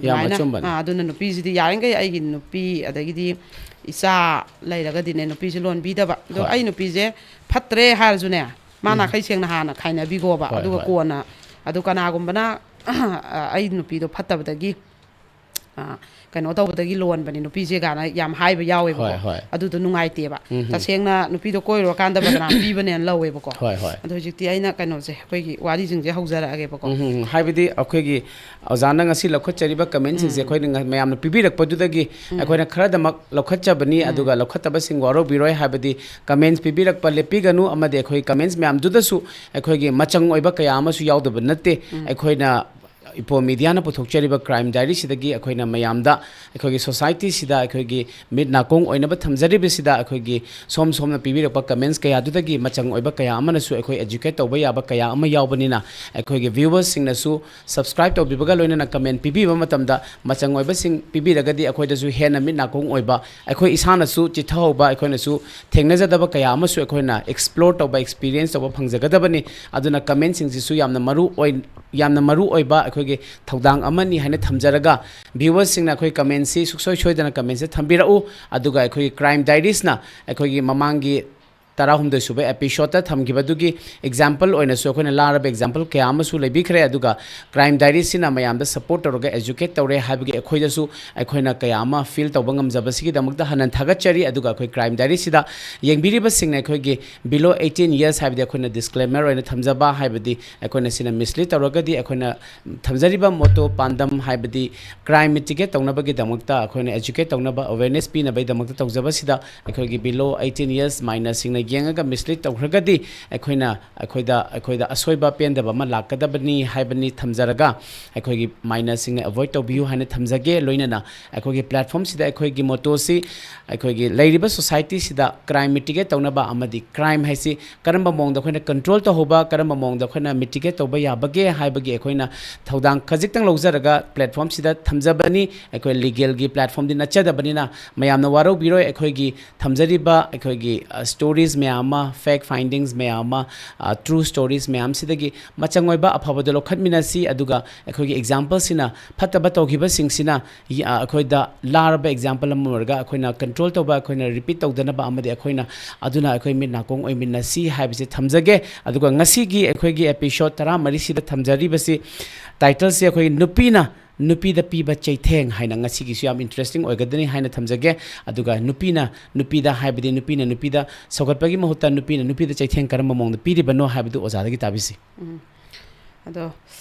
ꯌꯥꯝ ꯑꯗꯨꯃꯥꯏꯅ, ꯑꯆꯨꯝꯕꯅꯦ꯫ ꯑꯥ, ꯑꯗꯨꯅ ꯅꯨꯄꯤꯁꯤꯗꯤ ꯌꯥꯔꯤꯈꯩ ꯑꯩꯒꯤ ꯅꯨꯄꯤ, ꯑꯗꯒꯤꯗꯤ ꯏꯆꯥ ꯂꯩꯔꯒꯗꯤꯅꯦ, ꯅꯨꯄꯤꯁꯦ ꯂꯣꯟꯕꯤꯗꯕ꯫ ꯑꯗꯣ ꯍꯣꯏ꯫ ꯑꯩ ꯅꯨꯄꯤꯁꯦ ꯐꯠꯇ꯭ꯔꯦ ꯍꯥꯏꯔꯁꯨꯅꯦ, ꯃꯥ ꯎꯝ꯫ ꯅꯥꯈꯩ ꯁꯦꯡꯅ ꯍꯥꯟꯅ ꯈꯥꯏꯅꯕꯤꯈꯣꯕ꯫ ꯍꯣꯏ, ꯑꯗꯨꯒ ꯍꯣꯏ꯫ ꯀꯣꯟꯅ, ꯑꯗꯨ ꯀꯅꯥꯒꯨꯝꯕꯅ, "ꯑꯩ ꯅꯨꯄꯤꯗꯣ ꯐꯠꯇꯕꯗꯒꯤ, ꯑ, ꯀꯩꯅꯣ ꯇꯧꯕꯗꯒꯤ ꯂꯣꯟꯕꯅꯤ ꯅꯨꯄꯤꯁꯦ" ꯀꯥꯏꯅ ꯌꯥꯝ ꯍꯥꯏꯕ ꯌꯥꯎꯋꯦꯕꯀꯣ꯫ ꯍꯣꯏ, ꯍꯣꯏ꯫ ꯑꯗꯨꯗꯣ ꯅꯨꯡꯉꯥꯏꯇꯦꯕ꯫ ꯎꯝ꯫ ꯇꯁꯦꯡꯅ ꯅꯨꯄꯤꯗꯣ ꯀꯣꯏꯔꯨꯔꯀꯥꯟꯗ ꯕꯗꯅꯥꯝ ꯄꯤꯕꯅꯦꯅ ꯂꯧꯋꯦꯕꯀꯣ꯫ ꯍꯣꯏ, ꯍꯣꯏ꯫ ꯑꯗꯣ ꯍꯧꯖꯤꯛꯇꯤ ꯑꯩꯅ ꯀꯩꯅꯣꯁꯦ, ꯑꯩꯈꯣꯏꯒꯤ ꯋꯥꯔꯤꯁꯤꯡꯁꯦ ꯍꯧꯖꯔꯛꯑꯒꯦꯕꯀꯣ꯫ ꯎꯝ, ꯎꯝ, ꯎꯝ꯫ ꯍꯥꯏꯕꯗꯤ ꯑꯩꯈꯣꯏꯒꯤ ꯑꯣꯖꯥꯅ ꯉꯁꯤ ꯂꯧꯈꯠꯆꯔꯤꯕ commentꯁꯤꯡꯁꯦ ꯎꯝ꯫ ꯑꯩꯈꯣꯏꯅ ꯉ-, ꯃꯌꯥꯝꯅ ꯄꯤꯕꯤꯔꯛꯄꯗꯨꯗꯒꯤ ꯎꯝ꯫ ꯑꯩꯈꯣꯏꯅ ꯈꯔꯗꯃꯛ ꯂꯧꯈꯠꯆꯕꯅꯤ, ꯎꯝ꯫ ꯑꯗꯨꯒ ꯂꯧꯈꯠꯇꯕꯁꯤꯡ ꯋꯥꯔꯧꯕꯤꯔꯣꯏ, ꯍꯥꯏꯕꯗꯤ comments ꯄꯤꯕꯤꯔꯛꯄ ꯂꯦꯞꯄꯤꯒꯅꯨ, ꯑꯃꯗꯤ ꯑꯩꯈꯣꯏ comments ꯃꯌꯥꯝꯗꯨꯗꯁꯨ ꯑꯩꯈꯣꯏꯒꯤ ꯃꯆꯪ ꯑꯣꯏꯕ ꯀꯌꯥ ꯑꯃꯁꯨ ꯌꯥꯎꯗꯕ ꯅꯠꯇꯦ꯫ ꯎꯝ꯫ ꯑꯩꯈꯣꯏꯅ ꯏꯄꯣ ꯃꯤꯗꯤꯌꯥꯅ ꯄꯨꯊꯣꯛꯆꯔꯤꯕ ꯀ꯭ꯔꯥꯏꯝ ꯗꯥꯏꯔꯤꯁꯤꯗꯒꯤ ꯑꯩꯈꯣꯏꯅ ꯃꯌꯥꯝꯗ, ꯑꯩꯈꯣꯏꯒꯤ ꯁꯣꯁꯥꯏꯇꯤꯁꯤꯗ ꯑꯩꯈꯣꯏꯒꯤ ꯃꯤꯠ ꯅꯥꯀꯣꯡ ꯑꯣꯏꯅꯕ ꯊꯝꯖꯔꯤꯕꯁꯤꯗ, ꯑꯩꯈꯣꯏꯒꯤ ꯁꯣꯝ ꯁꯣꯝꯅ ꯄꯤꯕꯤꯔꯛꯄ ꯀꯃꯦꯟꯁ ꯀꯌꯥꯗꯨꯗꯒꯤ ꯃꯆꯪ ꯑꯣꯏꯕ ꯀꯌꯥ ꯑꯃꯅꯁꯨ ꯑꯩꯈꯣꯏ ꯑꯦꯖꯨꯀꯦꯠ ꯇꯧꯕ ꯌꯥꯕ ꯀꯌꯥ ꯑꯃ ꯌꯥꯎꯕꯅꯤꯅ, ꯑꯩꯈꯣꯏꯒꯤ ꯚ꯭ꯌꯨꯋꯔꯁꯤꯡꯅꯁꯨ ꯁꯕꯁꯀ꯭ꯔꯥꯏꯕ ꯇꯧꯕꯤꯕꯒ ꯂꯣꯏꯅꯅ ꯀꯃꯦꯟ ꯄꯤꯕꯤꯕ ꯃꯇꯝꯗ ꯃꯆꯪ ꯑꯣꯏꯕꯁꯤꯡ ꯄꯤꯕꯤꯔꯒꯗꯤ ꯑꯩꯈꯣꯏꯗꯁꯨ ꯍꯦꯟꯅ ꯃꯤꯠ ꯅꯥꯀꯣꯡ ꯑꯣꯏꯕ, ꯑꯩꯈꯣꯏ ꯏꯁꯥꯅꯁꯨ ꯆꯤꯊꯍꯧꯕ, ꯑꯩꯈꯣꯏꯅꯁꯨ ꯊꯦꯡꯅꯖꯗꯕ ꯀꯌꯥ ꯑꯃꯁꯨ ꯑꯩꯈꯣꯏꯅ ꯑꯦꯛꯁꯄ꯭ꯂꯣꯔ ꯇꯧꯕ, ꯑꯦꯛꯁꯄꯤꯔꯤꯌꯦꯟꯁ ꯇꯧꯕ ꯐꯪꯖꯒꯗꯕꯅꯤ꯫ ꯑꯗꯨꯅ ꯀꯃꯦꯟꯁꯤꯡꯁꯤꯁꯨ ꯌꯥꯝꯅ ꯃꯔꯨ ꯑꯣꯏ, ꯌꯥꯝꯅ ꯃꯔꯨ ꯑꯣꯏꯕ ꯑꯩꯈꯣꯏꯒꯤ ꯊꯧꯗꯥꯡ ꯑꯃꯅꯤ ꯍꯥꯏꯅ ꯊꯝꯖꯔꯒ, ꯚ꯭ꯌꯨꯋꯔꯁꯤꯡꯅ ꯑꯩꯈꯣꯏ ꯀꯃꯦꯟꯁꯤ ꯁꯨꯡꯁꯣꯏ ꯁꯣꯏꯗꯅ ꯀꯃꯦꯟꯁꯤ ꯊꯝꯕꯤꯔꯛꯎ꯫ ꯑꯗꯨꯒ ꯑꯩꯈꯣꯏꯒꯤ ꯀ꯭ꯔꯥꯏꯝ ꯗꯥꯏꯔꯤꯁꯅ ꯑꯩꯈꯣꯏꯒꯤ ꯃꯃꯥꯡꯒꯤ ꯇꯔꯥꯍꯨꯝꯗꯣꯏ ꯁꯨꯕ ꯑꯦꯄꯤꯁꯣꯗꯇ ꯊꯝꯈꯤꯕꯗꯨꯒꯤ ꯑꯦꯛꯖꯥꯝꯄꯜ ꯑꯣꯏꯅꯁꯨ ꯑꯩꯈꯣꯏꯅ ꯂꯥꯔꯕ ꯑꯦꯛꯖꯥꯝꯄꯜ ꯀꯌꯥ ꯑꯃꯁꯨ ꯂꯩꯕꯤꯈ꯭ꯔꯦ꯫ ꯑꯗꯨꯒ ꯀ꯭ꯔꯥꯏꯝ ꯗꯥꯏꯔꯤꯁꯤꯅ ꯃꯌꯥꯝꯗ ꯁꯄꯣꯔꯠ ꯇꯧꯔꯒ ꯑꯦꯖꯨꯀꯦꯠ ꯇꯧꯔꯦ ꯍꯥꯏꯕꯒꯤ ꯑꯩꯈꯣꯏꯗꯁꯨ ꯑꯩꯈꯣꯏꯅ ꯀꯌꯥ ꯑꯃ ꯐꯤꯜ ꯇꯧꯕ ꯉꯝꯖꯕꯁꯤꯒꯤꯗꯃꯛꯇ ꯍꯟꯅ ꯊꯥꯒꯠꯆꯔꯤ꯫ ꯑꯗꯨꯒ ꯑꯩꯈꯣꯏ ꯀ꯭ꯔꯥꯏꯝ ꯗꯥꯏꯔꯤꯁꯤꯗ ꯌꯦꯡꯕꯤꯔꯤꯕꯁꯤꯡꯅ ꯑꯩꯈꯣꯏꯒꯤ below eighteen years ꯍꯥꯏꯕꯗꯤ ꯑꯩꯈꯣꯏꯅ ꯗꯤꯁꯀ꯭ꯂꯦꯃꯔ ꯑꯣꯏꯅ ꯊꯝꯖꯕ, ꯍꯥꯏꯕꯗꯤ ꯑꯩꯈꯣꯏꯅ ꯁꯤꯅ ꯃꯤꯁꯂꯤꯗ ꯇꯧꯔꯒꯗꯤ ꯑꯩꯈꯣꯏꯅ ꯊꯝꯖꯔꯤꯕ ꯃꯣꯇꯣ ꯄꯥꯟꯗꯝ, ꯍꯥꯏꯕꯗꯤ ꯀ꯭ꯔꯥꯏꯝ ꯃꯤꯇꯤꯒꯦꯠ ꯇꯧꯅꯕꯒꯤꯗꯃꯛꯇ, ꯑꯩꯈꯣꯏꯅ ꯑꯦꯖꯨꯀꯦꯠ ꯇꯧꯅꯕ, ꯑꯋꯦꯔꯅꯦꯁ ꯄꯤꯅꯕꯒꯤꯗꯃꯛꯇ ꯇꯧꯖꯕꯁꯤꯗ ꯑꯩꯈꯣꯏꯒꯤ below eighteen years ꯃꯥꯏꯅꯔꯁꯤꯡꯅ ꯌꯦꯡꯉꯒ ꯃꯤꯁꯂꯤꯗ ꯇꯧꯈ꯭ꯔꯒꯗꯤ ꯑꯩꯈꯣꯏꯅ, ꯑꯩꯈꯣꯏꯗ, ꯑꯩꯈꯣꯏꯗ ꯑꯁꯣꯏꯕ ꯄꯦꯟꯗꯕ ꯑꯃ ꯂꯥꯛꯀꯗꯕꯅꯤ ꯍꯥꯏꯕꯅꯤ ꯊꯝꯖꯔꯒ, ꯑꯩꯈꯣꯏꯒꯤ ꯃꯥꯏꯅꯔꯁꯤꯡꯅ ꯑꯦꯚꯣꯏꯗ ꯇꯧꯕꯤꯌꯨ ꯍꯥꯏꯅ ꯊꯝꯖꯒꯦ꯫ ꯂꯣꯏꯅꯅ ꯑꯩꯈꯣꯏꯒꯤ ꯄ꯭ꯂꯦꯠꯐꯣꯝꯁꯤꯗ ꯑꯩꯈꯣꯏꯒꯤ ꯃꯣꯇꯣꯁꯤ ꯑꯩꯈꯣꯏꯒꯤ ꯂꯩꯔꯤꯕ ꯁꯣꯁꯥꯏꯇꯤꯁꯤꯗ ꯀ꯭ꯔꯥꯏꯝ ꯃꯤꯇꯤꯒꯦꯠ ꯇꯧꯅꯕ ꯑꯃꯗꯤ ꯀ꯭ꯔꯥꯏꯝ ꯍꯥꯏꯁꯤ ꯀꯔꯝꯕ ꯃꯑꯣꯡꯗ ꯑꯩꯈꯣꯏꯅ ꯀꯟꯇ꯭ꯔꯣꯜ ꯇꯧꯍꯧꯕ, ꯀꯔꯝꯕ ꯃꯑꯣꯡꯗ ꯑꯩꯈꯣꯏꯅ ꯃꯤꯇꯤꯒꯦꯠ ꯇꯧꯕ ꯌꯥꯕꯒꯦ ꯍꯥꯏꯕꯒꯤ ꯑꯩꯈꯣꯏꯅ ꯊꯧꯗꯥꯡ ꯈꯖꯤꯛꯇꯪ ꯂꯧꯖꯔꯒ ꯄ꯭ꯂꯦꯠꯐꯣꯝꯁꯤꯗ ꯊꯝꯖꯕꯅꯤ꯫ ꯑꯩꯈꯣꯏ ꯂꯤꯒꯦꯜꯒꯤ ꯄ꯭ꯂꯦꯠꯐꯣꯝꯗꯤ ꯅꯠꯆꯗꯕꯅꯤꯅ ꯃꯌꯥꯝꯅ ꯋꯥꯔꯧꯕꯤꯔꯣꯏ꯫ ꯑꯩꯈꯣꯏꯒꯤ ꯊꯝꯖꯔꯤꯕ ꯑꯩꯈꯣꯏꯒꯤ, ꯑ, ꯁ꯭ꯇꯣꯔꯤꯁ ꯃꯌꯥꯝ ꯑꯃ, ꯐꯦꯛ ꯐꯥꯏꯟꯗꯤꯡꯁ ꯃꯌꯥꯝ ꯑꯃ, ꯑ, ꯇ꯭ꯔꯨ ꯁ꯭ꯇꯣꯔꯤꯁ ꯃꯌꯥꯝꯁꯤꯗꯒꯤ ꯃꯆꯪ ꯑꯣꯏꯕ ꯑꯐꯕꯗꯣ ꯂꯧꯈꯠꯃꯤꯟꯅꯁꯤ꯫ ꯑꯗꯨꯒ ꯑꯩꯈꯣꯏꯒꯤ ꯑꯦꯛꯖꯥꯝꯄꯜꯁꯤꯅ ꯐꯠꯇꯕ ꯇꯧꯈꯤꯕꯁꯤꯡꯁꯤꯅ ꯌ-, ꯑ, ꯑꯩꯈꯣꯏꯗ ꯂꯥꯔꯕ ꯑꯦꯛꯖꯥꯝꯄꯜ ꯑꯃ ꯑꯣꯏꯔꯒ ꯑꯩꯈꯣꯏꯅ ꯀꯟꯇ꯭ꯔꯣꯜ ꯇꯧꯕ, ꯑꯩꯈꯣꯏꯅ ꯔꯤꯄꯤꯠ ꯇꯧꯗꯅꯕ ꯑꯃꯗꯤ ꯑꯩꯈꯣꯏꯅ ꯑꯗꯨꯅ ꯑꯩꯈꯣꯏ ꯃꯤꯠ ꯅꯥꯀꯣꯡ ꯑꯣꯏꯃꯤꯟꯅꯁꯤ ꯍꯥꯏꯕꯁꯤ ꯊꯝꯖꯒꯦ꯫ ꯑꯗꯨꯒ ꯉꯁꯤꯒꯤ ꯑꯩꯈꯣꯏꯒꯤ ꯑꯦꯄꯤꯁꯣꯗ ꯇꯔꯥꯃꯔꯤꯁꯤꯗ ꯊꯝꯖꯔꯤꯕꯁꯤ, ꯇꯥꯏꯇꯜꯁꯤ ꯑꯩꯈꯣꯏꯒꯤ ꯅꯨꯄꯤꯅ ꯅꯨꯄꯤꯗ ꯄꯤꯕ ꯆꯩꯊꯦꯡ ꯍꯥꯏꯅ ꯉꯁꯤꯒꯤꯁꯨ ꯌꯥꯝ ꯏꯟꯇꯔꯦꯁꯇꯤꯡ ꯑꯣꯏꯒꯗꯅꯤ ꯍꯥꯏꯅ ꯊꯝꯖꯒꯦ꯫ ꯑꯗꯨꯒ ꯅꯨꯄꯤꯅ ꯅꯨꯄꯤꯗ, ꯍꯥꯏꯕꯗꯤ ꯅꯨꯄꯤꯅ ꯅꯨꯄꯤꯗ ꯁꯧꯒꯠꯄꯒꯤ ꯃꯍꯨꯠꯇ ꯅꯨꯄꯤꯅ ꯅꯨꯄꯤꯗ ꯆꯩꯊꯦꯡ ꯀꯔꯝꯕ ꯃꯑꯣꯡꯗ ꯄꯤꯔꯤꯕꯅꯣ ꯍꯥꯏꯕꯗꯨ ꯑꯣꯖꯥꯗꯒꯤ ꯇꯥꯕꯤꯁꯤ꯫ ꯎꯝ꯫ ꯑꯗꯣ,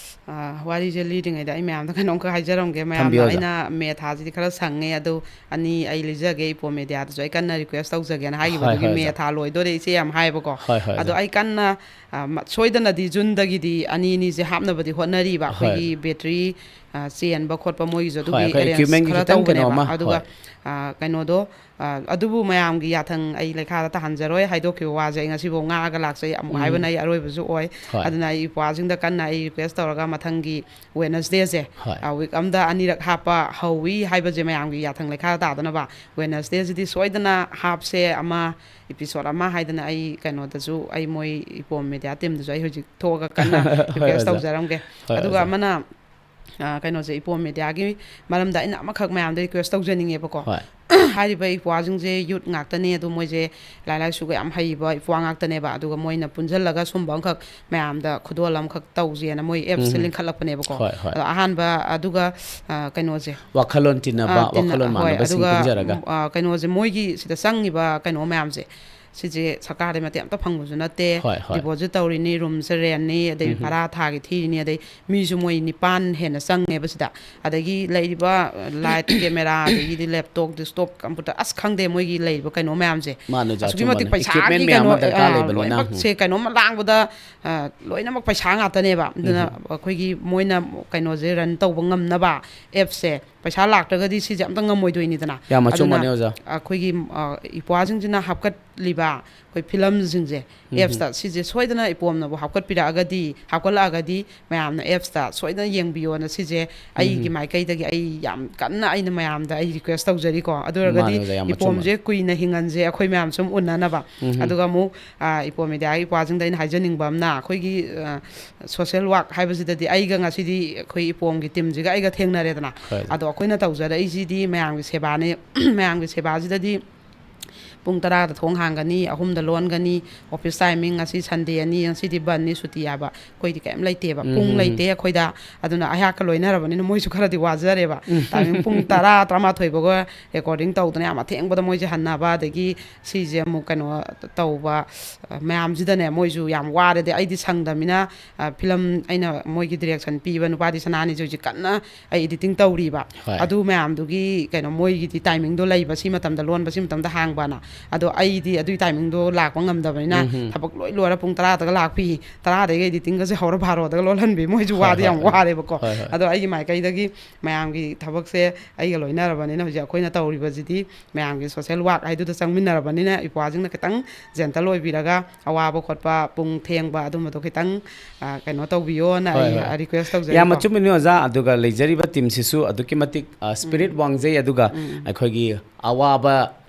ꯑ, ꯋꯥꯔꯤꯁꯦ ꯂꯤꯔꯤꯉꯩꯗ ꯑꯩ ꯃꯌꯥꯝꯗ ꯀꯩꯅꯣꯝꯈꯛ ꯍꯥꯏꯖꯔꯝꯒꯦ꯫ ꯃꯌꯥꯝꯅ ꯊꯝꯕꯤꯌꯨ, ꯑꯣꯖꯥ꯫ "ꯑꯩꯅ ꯃꯦ ꯊꯥꯁꯤꯗꯤ ꯈꯔ ꯁꯪꯉꯦ, ꯑꯗꯨ ꯑꯅꯤ ꯑꯩ ꯂꯤꯖꯒꯦ, ꯏꯄꯣꯝ ꯃꯦꯗꯤꯌꯥꯗꯁꯨ ꯑꯩ ꯀꯟꯅ ꯔꯤꯀ꯭ꯋꯦꯁ ꯇꯧꯖꯒꯦꯅ" ꯍꯣꯏ, ꯍꯥꯏꯈꯤꯕꯗꯨꯒꯤ ꯍꯣꯏ, "ꯃꯦ ꯑꯣꯖꯥ꯫ ꯊꯥ ꯂꯣꯏꯗꯣꯔꯦ, ꯏꯆꯦ" ꯌꯥꯝ ꯍꯥꯏꯌꯦꯕꯀꯣ꯫ ꯍꯣꯏ, ꯍꯣꯏ, ꯑꯗꯣ ꯑꯣꯖꯥ꯫ ꯑꯩ ꯀꯟꯅ, ꯑ, ꯃ-, ꯁꯣꯏꯗꯅꯗꯤ ꯖꯨꯟꯗꯒꯤꯗꯤ ꯑꯅꯤ ꯑꯅꯤꯁꯦ ꯍꯥꯞꯅꯕꯗꯤ ꯍꯣꯠꯅꯔꯤꯕ꯫ ꯍꯣꯏ, ꯑꯩꯈꯣꯏꯒꯤ ꯑꯣꯖꯥ꯫ ꯕꯦꯇ꯭ꯔꯤ, ꯑ, ꯆꯦꯟꯕ ꯈꯣꯠꯄ ꯃꯣꯏꯒꯤꯁꯨ ꯍꯣꯏ, ꯑꯗꯨꯒꯤ ꯑꯩꯈꯣꯏ ꯑꯦꯔꯦꯟꯖ equipmentꯒꯤ ꯈꯔ ꯈꯤꯇꯪ ꯀꯩꯅꯣ ꯇꯧꯅꯦꯕ꯫ ꯑꯃ, ꯑꯗꯨꯒ, ꯍꯣꯏ꯫ ꯑ, ꯀꯩꯅꯣꯗꯣ, ꯑ, ꯑꯗꯨꯕꯨ ꯃꯌꯥꯝꯒꯤ ꯌꯥꯊꯪ ꯑꯩ ꯂꯩꯈꯥꯗ ꯇꯥꯍꯟꯖꯔꯣꯏ꯫ ꯍꯥꯏꯗꯣꯛꯈꯤꯕ ꯋꯥꯁꯦ ꯑꯩ ꯉꯁꯤꯐꯥꯎ ꯉꯥꯛꯑꯒ ꯂꯥꯛꯆꯩ꯫ ꯑꯃꯨꯛ ꯎꯝ꯫ ꯍꯥꯏꯕꯅ ꯑꯩ ꯑꯔꯣꯏꯕꯁꯨ ꯑꯣꯏ꯫ ꯍꯣꯏ꯫ ꯑꯗꯨꯅ ꯑꯩ ꯏꯄ꯭ꯋꯥꯁꯤꯡꯗ ꯀꯟꯅ ꯑꯩ ꯔꯤꯀ꯭ꯋꯦꯁ ꯇꯧꯔꯒ ꯃꯊꯪꯒꯤ ꯋꯦꯅꯁꯗꯦꯁꯦ, ꯍꯣꯏ꯫ ꯑ, ꯋꯤꯛ ꯑꯝꯗ ꯑꯅꯤꯔꯛ ꯍꯥꯞꯄ ꯍꯧꯋꯤ ꯍꯥꯏꯕꯁꯦ ꯃꯌꯥꯝꯒꯤ ꯌꯥꯊꯪ ꯂꯩꯈꯥꯗ ꯇꯥꯗꯅꯕ꯫ ꯋꯦꯅꯁꯗꯦꯁꯤꯗꯤ ꯁꯣꯏꯗꯅ ꯍꯥꯞꯁꯦ, ꯑꯃ ꯏꯄꯤꯁꯣꯠ ꯑꯃ ꯍꯥꯏꯗꯅ ꯑꯩ ꯀꯩꯅꯣꯗꯁꯨ, ꯑꯩ ꯃꯣꯏ ꯏꯄꯣꯝ ꯃꯦꯗꯤꯌꯥ ꯇꯤꯝꯗꯁꯨ ꯑꯩ ꯍꯧꯖꯤꯛ ꯊꯣꯛꯑꯒ ꯀꯟꯅ ꯍꯣꯏ, ꯔꯤꯀ꯭ꯋꯦꯁ ꯑꯣꯖꯥ꯫ ꯇꯧꯖꯔꯝꯒꯦ꯫ ꯍꯣꯏ, ꯑꯗꯨꯒ ꯑꯣꯖꯥ꯫ ꯑꯃꯅ, ꯑ, ꯀꯩꯅꯣꯁꯦ, ꯏꯄꯣꯝ ꯃꯦꯗꯤꯌꯥꯒꯤ ꯃꯔꯝꯗ ꯑꯩꯅ ꯑꯃꯈꯛ ꯃꯌꯥꯝꯗ ꯔꯤꯀ꯭ꯋꯦꯁ ꯇꯧꯖꯅꯤꯡꯉꯦꯕꯀꯣ꯫ ꯍꯣꯏ꯫ ꯍꯥꯏꯔꯤꯕ ꯏꯄ꯭ꯋꯥꯁꯤꯡꯁꯦ ꯌꯨꯠ ꯉꯥꯛꯇꯅꯦ, ꯑꯗꯨ ꯃꯣꯏꯁꯦ ꯂꯥꯏꯔꯤꯛ ꯂꯥꯏꯁꯨꯒ ꯌꯥꯝ ꯍꯩꯕ ꯏꯄ꯭ꯋꯥ ꯉꯥꯛꯇꯅꯦꯕ꯫ ꯑꯗꯨꯒ ꯃꯣꯏꯅ ꯄꯨꯟꯁꯤꯜꯂꯒ ꯁꯨꯝꯕ ꯑꯃꯈꯛ ꯃꯌꯥꯝꯗ ꯈꯨꯗꯣꯜ ꯑꯃꯈꯛ ꯇꯧꯁꯦꯅ ꯃꯣꯏ ꯑꯦꯞꯁꯦ ꯎꯝ꯫ ꯂꯤꯡꯈꯠꯂꯛꯄꯅꯦꯕꯀꯣ꯫ ꯍꯣꯏ, ꯍꯣꯏ꯫ ꯑꯗꯣ ꯑꯍꯥꯟꯕ, ꯑꯗꯨꯒ, ꯑ, ꯀꯩꯅꯣꯁꯦ, ꯋꯥꯈꯜꯂꯣꯟ ꯇꯤꯟꯅꯕ, ꯑ, ꯇꯤꯟꯅ-, ꯋꯥꯈꯜꯂꯣꯟ ꯍꯣꯏ, ꯃꯥꯟꯅꯕꯁꯤꯡ ꯑꯗꯨꯒ, ꯄꯨꯟꯖꯔꯒ꯫ ꯎꯝ, ꯑ, ꯀꯩꯅꯣꯁꯦ, ꯃꯣꯏꯒꯤ ꯁꯤꯗ ꯆꯪꯉꯤꯕ ꯀꯩꯅꯣ ꯃꯌꯥꯝꯁꯦ, ꯁꯤꯁꯦ ꯁꯔꯀꯥꯔꯗꯩ ꯃꯇꯦꯡ ꯑꯝꯇ ꯐꯪꯕꯁꯨ ꯅꯠꯇꯦ꯫ ꯍꯣꯏ, ꯍꯣꯏ꯫ ꯗꯤꯄꯣꯖꯤꯠ ꯇꯧꯔꯤꯅꯤ, ꯔꯨꯝꯁꯦ ꯔꯦꯟꯅꯤ, ꯑꯗꯩ ꯎꯝ꯫ ꯚꯔꯥ ꯊꯥꯒꯤ ꯊꯤꯔꯤꯅꯤ, ꯑꯗꯩ ꯃꯤꯁꯨ ꯃꯣꯏ ꯅꯤꯄꯥꯟ ꯍꯦꯟꯅ ꯆꯪꯉꯦꯕ ꯁꯤꯗ꯫ ꯑꯗꯒꯤ ꯂꯩꯔꯤꯕ, ꯑ, ꯂꯥꯏꯠ, ꯀꯦꯃꯦꯔꯥ, ꯑꯗꯒꯤꯗꯤ ꯂꯦꯞꯇꯣꯞ, ꯗꯦꯁꯛꯇꯣꯞ, ꯀꯝꯄ꯭ꯌꯨꯇꯔ, ꯑꯁ, ꯈꯪꯗꯦ, ꯃꯣꯏꯒꯤ ꯂꯩꯔꯤꯕ ꯀꯩꯅꯣ ꯃꯌꯥꯝꯁꯦ꯫ ꯃꯥꯅꯦ, ꯑꯣꯖꯥ, ꯑꯁꯨꯛꯀꯤ ꯃꯇꯤꯛ ꯑꯆꯨꯝꯕꯅꯦ꯫ ꯄꯩꯁꯥꯒꯤ Equipment ꯃꯌꯥꯝ ꯀꯩꯅꯣ, ꯑꯃ ꯗꯔꯀꯥꯔ ꯑ, ꯂꯩꯕꯅꯤꯅ꯫ ꯂꯣꯏꯅꯃꯛꯁꯦ ꯀꯩꯅꯣꯝꯃ ꯂꯥꯡꯕꯗ, ꯑ, ꯂꯣꯏꯅꯃꯛ ꯄꯩꯁꯥ ꯉꯥꯛꯇꯅꯦꯕ꯫ ꯑꯗꯨꯅ ꯎꯝ꯫ ꯑꯩꯈꯣꯏꯒꯤ ꯃꯣꯏꯅ ꯀꯩꯅꯣꯁꯦ ꯔꯟ ꯇꯧꯕ ꯉꯝꯅꯕ ꯑꯦꯞꯁꯦ ꯄꯩꯁꯥ ꯂꯥꯛꯇ꯭ꯔꯒꯗꯤ ꯁꯤꯁꯦ ꯑꯝꯇ ꯉꯝꯃꯣꯏꯗꯣꯏꯅꯤꯗꯅ꯫ ꯌꯥꯝ ꯑꯗꯨꯅ ꯑꯆꯨꯝꯕꯅꯦ, ꯑꯣꯖꯥ꯫ ꯑꯩꯈꯣꯏꯒꯤ, ꯑ, ꯏꯄ꯭ꯋꯥꯁꯤꯡꯁꯤꯅ ꯍꯥꯞꯀꯠꯂꯤꯕ ꯑꯩꯈꯣꯏ ꯐꯤꯂꯝꯁꯤꯡꯁꯦ, ꯎꯝ꯫ ꯑꯦꯞꯁꯇ ꯁꯤꯁꯦ ꯁꯣꯏꯗꯅ ꯏꯄꯣꯝꯅꯕꯨ ꯍꯥꯞꯀꯠꯄꯤꯔꯛꯑꯒꯗꯤ, ꯍꯥꯞꯀꯠꯂꯛꯑꯒꯗꯤ ꯃꯌꯥꯝꯅ ꯑꯦꯞꯁꯇ ꯁꯣꯏꯗꯅ ꯌꯦꯡꯕꯤꯌꯣꯅ ꯁꯤꯁꯦ ꯑꯩꯒꯤ ꯎꯝ꯫ ꯃꯥꯏꯀꯩꯗꯒꯤ ꯑꯩ ꯌꯥꯝ ꯀꯟꯅ ꯑꯩꯅ ꯃꯌꯥꯝꯗ ꯑꯩ ꯔꯤꯀ꯭ꯋꯦꯁ ꯇꯧꯖꯔꯤꯀꯣ꯫ ꯑꯗꯨ ꯑꯣꯏꯔꯒꯗꯤ ꯃꯥꯅꯦ, ꯑꯣꯖꯥ, ꯌꯥꯝ ꯑꯆꯨꯝꯕ꯫ ꯏꯄꯣꯝꯁꯦ ꯀꯨꯏꯅ ꯍꯤꯡꯍꯟꯁꯦ, ꯑꯩꯈꯣꯏ ꯃꯌꯥꯝ ꯁꯨꯝ ꯎꯅꯅꯕ꯫ ꯎꯝ꯫ ꯑꯗꯨꯒ ꯑꯃꯨꯛ, ꯑ, ꯏꯄꯣꯝ ꯃꯦꯗꯤꯌꯥꯒꯤ ꯏꯄ꯭ꯋꯥꯁꯤꯡꯗ ꯑꯩꯅ ꯍꯥꯏꯖꯅꯤꯡꯕ ꯑꯃꯅ, ꯑꯩꯈꯣꯏꯒꯤ, ꯑ, ꯁꯣꯁꯦꯜ ꯋꯥꯔꯛ ꯍꯥꯏꯕꯁꯤꯗꯗꯤ ꯑꯩꯒ ꯉꯁꯤꯗꯤ ꯑꯩꯈꯣꯏ ꯏꯄꯣꯝꯒꯤ ꯇꯤꯝꯁꯤꯒ ꯑꯩꯒ ꯊꯦꯡꯅꯔꯦꯗꯅ꯫ ꯍꯣꯏ꯫ ꯑꯗꯣ ꯑꯩꯈꯣꯏꯅ ꯇꯧꯖꯔꯛꯏꯁꯤꯗꯤ ꯃꯌꯥꯝꯒꯤ ꯁꯦꯕꯥꯅꯦ꯫ ꯃꯌꯥꯝꯒꯤ ꯁꯦꯕꯥꯁꯤꯗꯗꯤ ꯄꯨꯡ ꯇꯔꯥꯗ ꯊꯣꯡ ꯍꯥꯡꯒꯅꯤ, ꯑꯍꯨꯝꯗ ꯂꯣꯟꯒꯅꯤ, ꯑꯣꯐꯤꯁ ꯇꯥꯏꯃꯤꯡ, ꯉꯁꯤ ꯁꯟꯗꯦꯅꯤ, ꯉꯁꯤꯗꯤ ꯕꯟꯅꯤ, ꯁꯨꯇꯤ ꯍꯥꯏꯕ ꯑꯩꯈꯣꯏꯗꯤ ꯀꯔꯤꯝ ꯂꯩꯇꯦꯕ꯫ ꯎꯝ, ꯄꯨꯡ ꯎꯝ, ꯎꯝ꯫ ꯂꯩꯇꯦ ꯑꯩꯈꯣꯏꯗ꯫ ꯑꯗꯨꯅ ꯑꯩꯍꯥꯛꯀ ꯂꯣꯏꯅꯔꯕꯅꯤꯅ ꯃꯣꯏꯁꯨ ꯈꯔꯗꯤ ꯋꯥꯖꯔꯦꯕ꯫ ꯎꯝ꯫ ꯇꯥꯏꯃꯤꯡ ꯄꯨꯡ ꯇꯔꯥ, ꯇꯔꯥꯃꯥꯊꯣꯏ ꯐꯥꯎꯕ ꯔꯦꯀꯣꯔꯗꯤꯡ ꯇꯧꯗꯅ ꯌꯥꯝ ꯑꯊꯦꯡꯕꯗ ꯃꯣꯏꯁꯦ ꯍꯟꯅꯕ, ꯑꯗꯒꯤ ꯁꯤꯁꯦ ꯑꯃꯨꯛ ꯀꯩꯅꯣ ꯇꯧꯕ, ꯑ, ꯃꯌꯥꯝꯁꯤꯗꯅꯦ ꯃꯣꯏꯁꯨ ꯌꯥꯝ ꯋꯥꯔꯦ꯫ ꯑꯗꯩ ꯑꯩꯗꯤ ꯁꯪꯗꯕꯅꯤꯅ, ꯑ, ꯐꯤꯂꯝ ꯑꯩꯅ ꯃꯣꯏꯒꯤ ꯗꯤꯔꯦꯛꯁꯟ ꯄꯤꯕ ꯅꯨꯄꯥꯗꯤ ꯁꯅꯥꯅꯤꯁꯦ ꯍꯧꯖꯤꯛ ꯀꯟꯅ ꯑꯩ ꯏꯗꯤꯇꯤꯡ ꯇꯧꯔꯤꯕ꯫ ꯍꯣꯏ꯫ ꯑꯗꯨ ꯃꯌꯥꯝꯗꯨꯒꯤ ꯀꯩꯅꯣ ꯃꯣꯏꯒꯤꯗꯤ ꯇꯥꯏꯃꯤꯡꯗꯣ ꯂꯩꯕ, ꯁꯤ ꯃꯇꯝꯗ ꯂꯣꯟꯕ, ꯁꯤ ꯃꯇꯝꯗ ꯍꯥꯡꯕꯅ꯫ ꯑꯗꯣ ꯑꯩꯗꯤ ꯑꯗꯨꯒꯤ ꯇꯥꯏꯃꯤꯡꯗꯣ ꯂꯥꯛꯄ ꯉꯝꯗꯕꯅꯤꯅ ꯎꯝ, ꯍꯝ꯫ ꯊꯕꯛ ꯂꯣꯏ ꯂꯣꯏꯔ ꯄꯨꯡ ꯇꯔꯥꯗꯒ ꯂꯥꯛꯄꯤ, ꯇꯔꯥꯗꯒꯤ ꯑꯦꯗꯤꯇꯤꯡꯒꯁꯦ ꯍꯧꯔ ꯕꯥꯔꯣꯗꯒ ꯂꯣꯜꯍꯟꯕꯤ, ꯃꯣꯏꯁꯨ ꯍꯣꯏ, ꯋꯥꯗꯤ ꯍꯣꯏ, ꯌꯥꯝ ꯍꯣꯏ꯫ ꯋꯥꯔꯦꯕꯀꯣ꯫ ꯍꯣꯏ, ꯍꯣꯏ꯫ ꯑꯗꯣ ꯑꯩꯒꯤ ꯃꯥꯏꯀꯩꯗꯒꯤ ꯃꯌꯥꯝꯒꯤ ꯊꯕꯛꯁꯦ ꯑꯩꯒ ꯂꯣꯏꯅꯔꯕꯅꯤꯅ ꯍꯧꯖꯤꯛ ꯑꯩꯈꯣꯏꯅ ꯇꯧꯔꯤꯕꯁꯤꯗꯤ ꯃꯌꯥꯝꯒꯤ ꯁꯣꯁꯦꯜ ꯋꯥꯔꯛ ꯍꯥꯏꯗꯨꯗ ꯆꯪꯃꯤꯟꯅꯔꯕꯅꯤꯅ ꯏꯄ꯭ꯋꯥꯁꯤꯡꯅ ꯈꯤꯇꯪ ꯖꯦꯟꯇꯜ ꯑꯣꯏꯕꯤꯔꯒ ꯑꯋꯥꯕ ꯈꯣꯠꯄ, ꯄꯨꯡ ꯊꯦꯡꯕ ꯑꯗꯨꯝꯕꯗꯣ ꯈꯤꯇꯪ, ꯑ, ꯀꯩꯅꯣ ꯇꯧꯕꯤꯌꯣꯅ ꯍꯣꯏ, ꯑꯩ ꯍꯣꯏ꯫ ꯔꯤꯀ꯭ꯋꯦꯁ ꯇꯧꯖꯔꯤꯀꯣ꯫ ꯌꯥꯝ ꯑꯆꯨꯝꯕꯅꯤ ꯑꯣꯖꯥ꯫ ꯑꯗꯨꯒ ꯂꯩꯖꯔꯤꯕ ꯇꯤꯝꯁꯤꯁꯨ ꯑꯗꯨꯛꯀꯤ ꯃꯇꯤꯛ, ꯑ, ꯁ꯭ꯄꯤꯔꯤꯠ ꯎꯝ꯫ ꯋꯥꯡꯖꯩ꯫ ꯑꯗꯨꯒ ꯎꯝ꯫ ꯑꯩꯈꯣꯏꯒꯤ ꯑꯋꯥꯕ